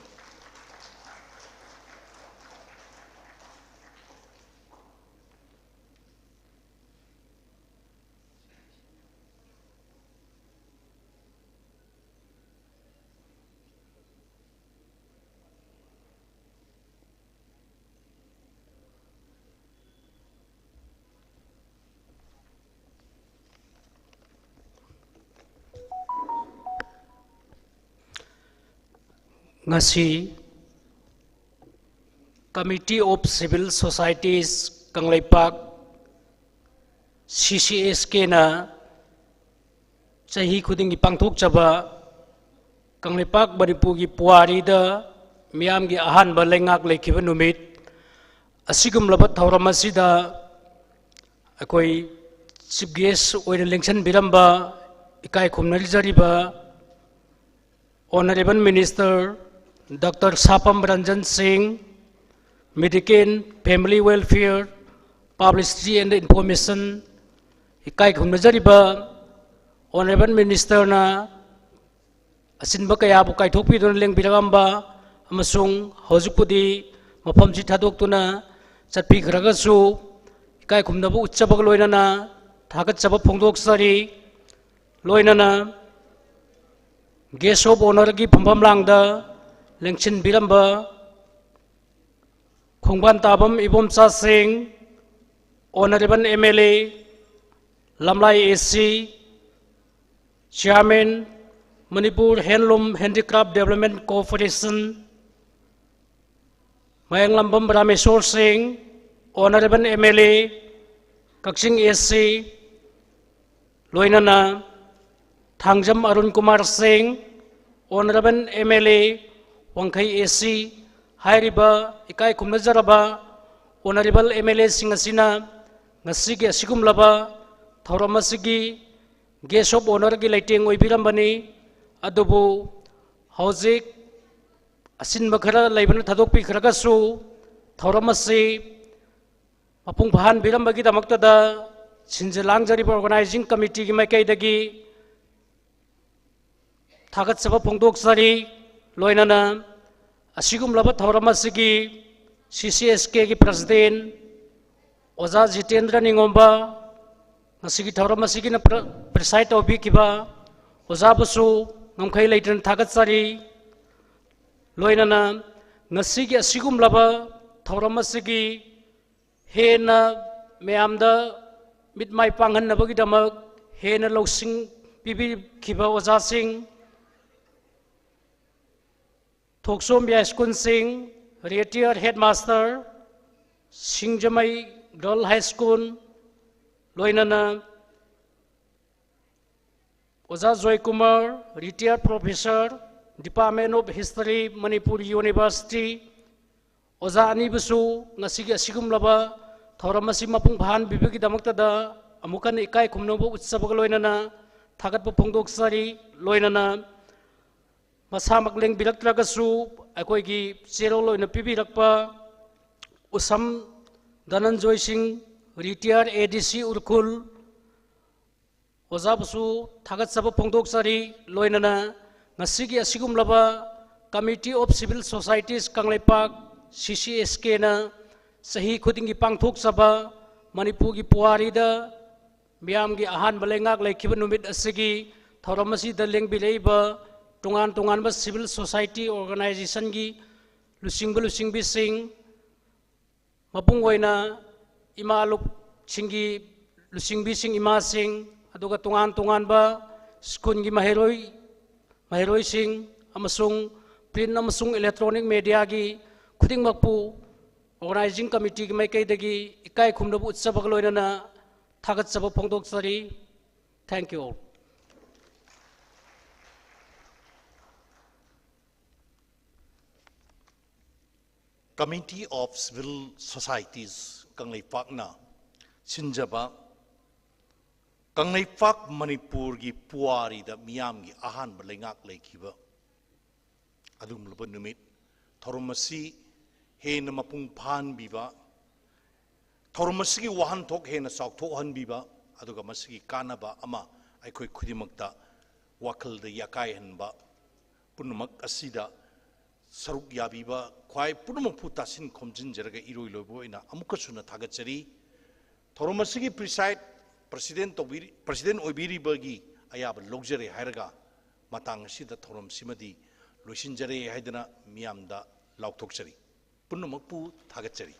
ꯉꯁꯤ Committee of Civil Societies Kangleipak, C C S Kꯅ ꯆꯍꯤ ꯈꯨꯗꯤꯡꯒꯤ ꯄꯥꯡꯊꯣꯛꯆꯕ ꯀꯪꯂꯩꯄꯥꯛ ꯃꯅꯤꯄꯨꯔꯒꯤ ꯄꯨꯋꯥꯔꯤꯗ ꯃꯤꯌꯥꯝꯒꯤ ꯑꯍꯥꯟꯕ ꯂꯩꯉꯥꯛ ꯂꯩꯈꯤꯕ ꯅꯨꯃꯤꯠ ꯑꯁꯤꯒꯨꯝꯂꯕ ꯊꯧꯔꯝ ꯑꯁꯤꯗ ꯑꯩꯈꯣꯏ Chief Guest ꯑꯣꯏꯅ ꯂꯦꯡꯁꯤꯟꯕꯤꯔꯝꯕ ꯏꯀꯥꯏ ꯈꯨꯝꯅꯖꯔꯤꯕ Honourable Minister Doctor ꯁꯥꯄꯝ ꯔꯟꯖꯟ ꯁꯤꯡ, Medical, Family Welfare, Publicity and Information, ꯏꯀꯥꯏ ꯈꯨꯝꯅꯖꯔꯤꯕ Honourable Ministerꯅ ꯑꯁꯤꯟꯕ ꯀꯌꯥꯕꯨ ꯀꯥꯏꯊꯣꯛꯄꯤꯗꯨꯅ ꯂꯦꯡꯕꯤꯔꯛꯂꯝꯕ ꯑꯃꯁꯨꯡ ꯍꯧꯖꯤꯛꯄꯨꯗꯤ ꯃꯐꯝꯁꯤ ꯊꯥꯗꯣꯛꯇꯨꯅ ꯆꯠꯄꯤꯈ꯭ꯔꯒꯁꯨ, ꯏꯀꯥꯏ ꯈꯨꯝꯅꯕ ꯎꯠꯆꯕꯒ ꯂꯣꯏꯅꯅ ꯊꯥꯒꯠꯆꯕ ꯐꯣꯡꯗꯣꯛꯆꯔꯤ꯫ ꯂꯣꯏꯅꯅ Guest of Honourꯒꯤ ꯐꯝꯐꯝ ꯂꯥꯡꯗ ꯂꯦꯡꯁꯤꯟꯕꯤꯔꯝꯕ ꯈꯣꯡꯕꯥꯟ ꯇꯥꯕꯝ ꯏꯕꯣꯝꯆꯥ ꯁꯤꯡ, Honourable M L A, ꯂꯝꯂꯥꯏ A C, Chairman, Manipur Handloom Handicraft Development Corporation, ꯃꯌꯥꯡꯂꯝꯕꯝ ꯔꯥꯃꯦꯁꯣꯔ ꯁꯤꯡ, Honourable M L A, Kakching A C, ꯂꯣꯏꯅꯅ ꯊꯥꯡꯖꯝ ꯑꯔꯨꯟ ꯀꯨꯃꯥꯔ ꯁꯤꯡ, Honourable M L A, ꯋꯥꯡꯈꯩ A C, ꯍꯥꯏꯔꯤꯕ ꯏꯀꯥꯏ ꯈꯨꯝꯅꯖꯔꯕ Honourable M L Aꯁꯤꯡ ꯑꯁꯤꯅ ꯉꯁꯤꯒꯤ ꯑꯁꯤꯒꯨꯝꯂꯕ ꯊꯧꯔꯝ ꯑꯁꯤꯒꯤ Guest of Honourꯒꯤ ꯂꯩꯇꯦꯡ ꯑꯣꯏꯕꯤꯔꯝꯕꯅꯤ꯫ ꯑꯗꯨꯕꯨ ꯍꯧꯖꯤꯛ ꯑꯁꯤꯟꯕ ꯈꯔ ꯂꯩꯕꯅ ꯊꯥꯗꯣꯛꯄꯤꯈ꯭ꯔꯒꯁꯨ, ꯊꯧꯔꯝ ꯑꯁꯤ ꯃꯄꯨꯡ ꯐꯥꯍꯟꯕꯤꯔꯝꯕꯒꯤꯗꯃꯛꯇꯗ ꯁꯤꯟꯖ ꯂꯥꯡꯖꯔꯤꯕ Organising Committeeꯒꯤ ꯃꯥꯏꯀꯩꯗꯒꯤ ꯊꯥꯒꯠꯆꯕ ꯐꯣꯡꯗꯣꯛꯆꯔꯤ꯫ ꯂꯣꯏꯅꯅ ꯑꯁꯤꯒꯨꯝꯂꯕ ꯊꯧꯔꯝ ꯑꯁꯤꯒꯤ C C S Kꯒꯤ President ꯑꯣꯖꯥ ꯖꯤꯇꯦꯟꯗ꯭ꯔ ꯅꯤꯉꯣꯝꯕ, ꯉꯁꯤꯒꯤ ꯊꯧꯔꯝ ꯑꯁꯤꯒꯤꯅ pre-, preside ꯇꯧꯕꯤꯈꯤꯕ ꯑꯣꯖꯥꯕꯨꯁꯨ ꯉꯝꯈꯩ ꯂꯩꯇꯅ ꯊꯥꯒꯠꯆꯔꯤ꯫ ꯂꯣꯏꯅꯅ ꯉꯁꯤꯒꯤ ꯑꯁꯤꯒꯨꯝꯂꯕ ꯊꯧꯔꯝ ꯑꯁꯤꯒꯤ ꯍꯦꯟꯅ ꯃꯌꯥꯝꯗ ꯃꯤꯠ ꯃꯥꯏ ꯄꯥꯡꯍꯟꯅꯕꯒꯤꯗꯃꯛ ꯍꯦꯟꯅ ꯂꯧꯁꯤꯡ ꯄꯤꯕꯤꯈꯤꯕ ꯑꯣꯖꯥꯁꯤꯡ, ꯊꯣꯛꯆꯣꯝ ꯌꯥꯏꯁ꯭ꯀꯨꯜꯁꯤꯡ, retired headmaster, ꯁꯤꯡꯖꯃꯩ Girl High School, ꯂꯣꯏꯅꯅ ꯑꯣꯖꯥ Joykumar, retired professor, Department of History, Manipur University, ꯑꯣꯖꯥ ꯑꯅꯤꯕꯨꯁꯨ ꯉꯁꯤꯒꯤ ꯑꯁꯤꯒꯨꯝꯂꯕ ꯊꯧꯔꯝ ꯑꯁꯤ ꯃꯄꯨꯡ ꯐꯥꯍꯟꯕꯤꯕꯒꯤꯗꯃꯛꯇꯗ ꯑꯃꯨꯛ ꯍꯟꯅ ꯏꯀꯥꯏ ꯈꯨꯝꯅꯕ ꯎꯠꯆꯕꯒ ꯂꯣꯏꯅꯅ ꯊꯥꯒꯠꯄ ꯐꯣꯡꯗꯣꯛꯆꯔꯤ꯫ ꯂꯣꯏꯅꯅ ꯃꯁꯥꯃꯛ ꯂꯦꯡꯕꯤꯔꯛꯇ꯭ꯔꯒꯁꯨ ꯑꯩꯈꯣꯏꯒꯤ ꯆꯦꯔꯣꯜ ꯑꯣꯏꯅ ꯄꯤꯕꯤꯔꯛꯄ ꯎꯁꯝ ꯙꯅꯟꯖꯣꯏ ꯁꯤꯡ, retired A D C Ukhrul, ꯑꯣꯖꯥꯕꯨꯁꯨ ꯊꯥꯒꯠꯆꯕ ꯐꯣꯡꯗꯣꯛꯆꯔꯤ꯫ ꯂꯣꯏꯅꯅ ꯉꯁꯤꯒꯤ ꯑꯁꯤꯒꯨꯝꯂꯕ Committee of Civil Societies Kangleipak, C C S Kꯅ ꯆꯍꯤ ꯈꯨꯗꯤꯡꯒꯤ ꯄꯥꯡꯊꯣꯛꯆꯕ ꯃꯅꯤꯄꯨꯔꯒꯤ ꯄꯨꯋꯥꯔꯤꯗ ꯃꯤꯌꯥꯝꯒꯤ ꯑꯍꯥꯟꯕ ꯂꯩꯉꯥꯛ ꯂꯩꯈꯤꯕ ꯅꯨꯃꯤꯠ ꯑꯁꯤꯒꯤ ꯊꯧꯔꯝ ꯑꯁꯤꯗ ꯂꯦꯡꯕꯤꯔꯛꯏꯕ ꯇꯣꯉꯥꯟ ꯇꯣꯉꯥꯟꯕ civil society organizationꯒꯤ ꯂꯨꯆꯤꯡꯕ ꯂꯨꯆꯤꯡꯕꯤꯁꯤꯡ, ꯃꯄꯨꯡ ꯑꯣꯏꯅ ꯏꯃꯥ ꯂꯨꯞꯁꯤꯡꯒꯤ ꯂꯨꯆꯤꯡꯕꯤꯁꯤꯡ, ꯏꯃꯥꯁꯤꯡ, ꯑꯗꯨꯒ ꯇꯣꯉꯥꯟ ꯇꯣꯉꯥꯟꯕ ꯁ꯭ꯀꯨꯜꯒꯤ ꯃꯍꯩꯔꯣꯏ, ꯃꯍꯩꯔꯣꯏꯁꯤꯡ ꯑꯃꯁꯨꯡ print ꯑꯃꯁꯨꯡ electronic mediaꯒꯤ ꯈꯨꯗꯤꯡꯃꯛꯄꯨ organizing committeeꯒꯤ ꯃꯥꯏꯀꯩꯗꯒꯤ ꯏꯀꯥꯏ ꯈꯨꯝꯅꯕ ꯎꯠꯆꯕꯒ ꯂꯣꯏꯅꯅ ꯊꯥꯒꯠꯆꯕ ꯐꯣꯡꯗꯣꯛꯆꯔꯤ꯫ Thank you all. Committee of Civil Societies ꯀꯪꯂꯩꯄꯥꯛꯅ ꯁꯤꯟꯖꯕ Kangleipak ꯃꯅꯤꯄꯨꯔꯒꯤ ꯄꯨꯋꯥꯔꯤꯗ ꯃꯤꯌꯥꯝꯒꯤ ꯑꯍꯥꯟꯕ ꯂꯩꯉꯥꯛ ꯂꯩꯈꯤꯕ ꯑꯗꯨꯒꯨꯝꯂꯕ ꯅꯨꯃꯤꯠ, ꯊꯧꯔꯝ ꯑꯁꯤ ꯍꯦꯟꯅ ꯃꯄꯨꯡ ꯐꯥꯍꯟꯕꯤꯕ, ꯊꯧꯔꯝ ꯑꯁꯤꯒꯤ ꯋꯥꯍꯟꯊꯣꯛ ꯍꯦꯟꯅ ꯆꯥꯎꯊꯣꯛꯍꯟꯕꯤꯕ, ꯑꯗꯨꯒ ꯃꯁꯤꯒꯤ ꯀꯥꯟꯅꯕ ꯑꯃ ꯑꯩꯈꯣꯏ ꯈꯨꯗꯤꯡꯃꯛꯇ ꯋꯥꯈꯜꯗ ꯌꯥꯀꯥꯏꯍꯟꯕ ꯄꯨꯝꯅꯃꯛ ꯑꯁꯤꯗ ꯁꯔꯨꯛ ꯌꯥꯕꯤꯕ ꯈ꯭ꯋꯥꯏ ꯄꯨꯝꯅꯃꯛꯄꯨ ꯇꯥꯁꯤꯟ ꯈꯣꯝꯖꯤꯟꯖꯔꯒ ꯏꯔꯣꯏ ꯂꯣꯏꯕ ꯑꯣꯏꯅ ꯑꯃꯨꯛꯀꯁꯨ ꯍꯟꯅ ꯊꯥꯒꯠꯆꯔꯤ꯫ ꯊꯧꯔꯝ ꯑꯁꯤꯒꯤ preside, president ꯇꯧꯕꯤꯔꯤ, president ꯑꯣꯏꯕꯤꯔꯤꯕꯒꯤ ꯑꯌꯥꯕ ꯂꯧꯖꯔꯦ ꯍꯥꯏꯔꯒ ꯃꯇꯥꯡ ꯑꯁꯤꯗ ꯊꯧꯔꯝꯁꯤꯃꯗꯤ ꯂꯣꯏꯁꯤꯟꯖꯔꯦ ꯍꯥꯏꯗꯅ ꯃꯤꯌꯥꯝꯗ ꯂꯥꯎꯊꯣꯛꯆꯔꯤ꯫ ꯄꯨꯝꯅꯃꯛꯄꯨ ꯊꯥꯒꯠꯆꯔꯤ꯫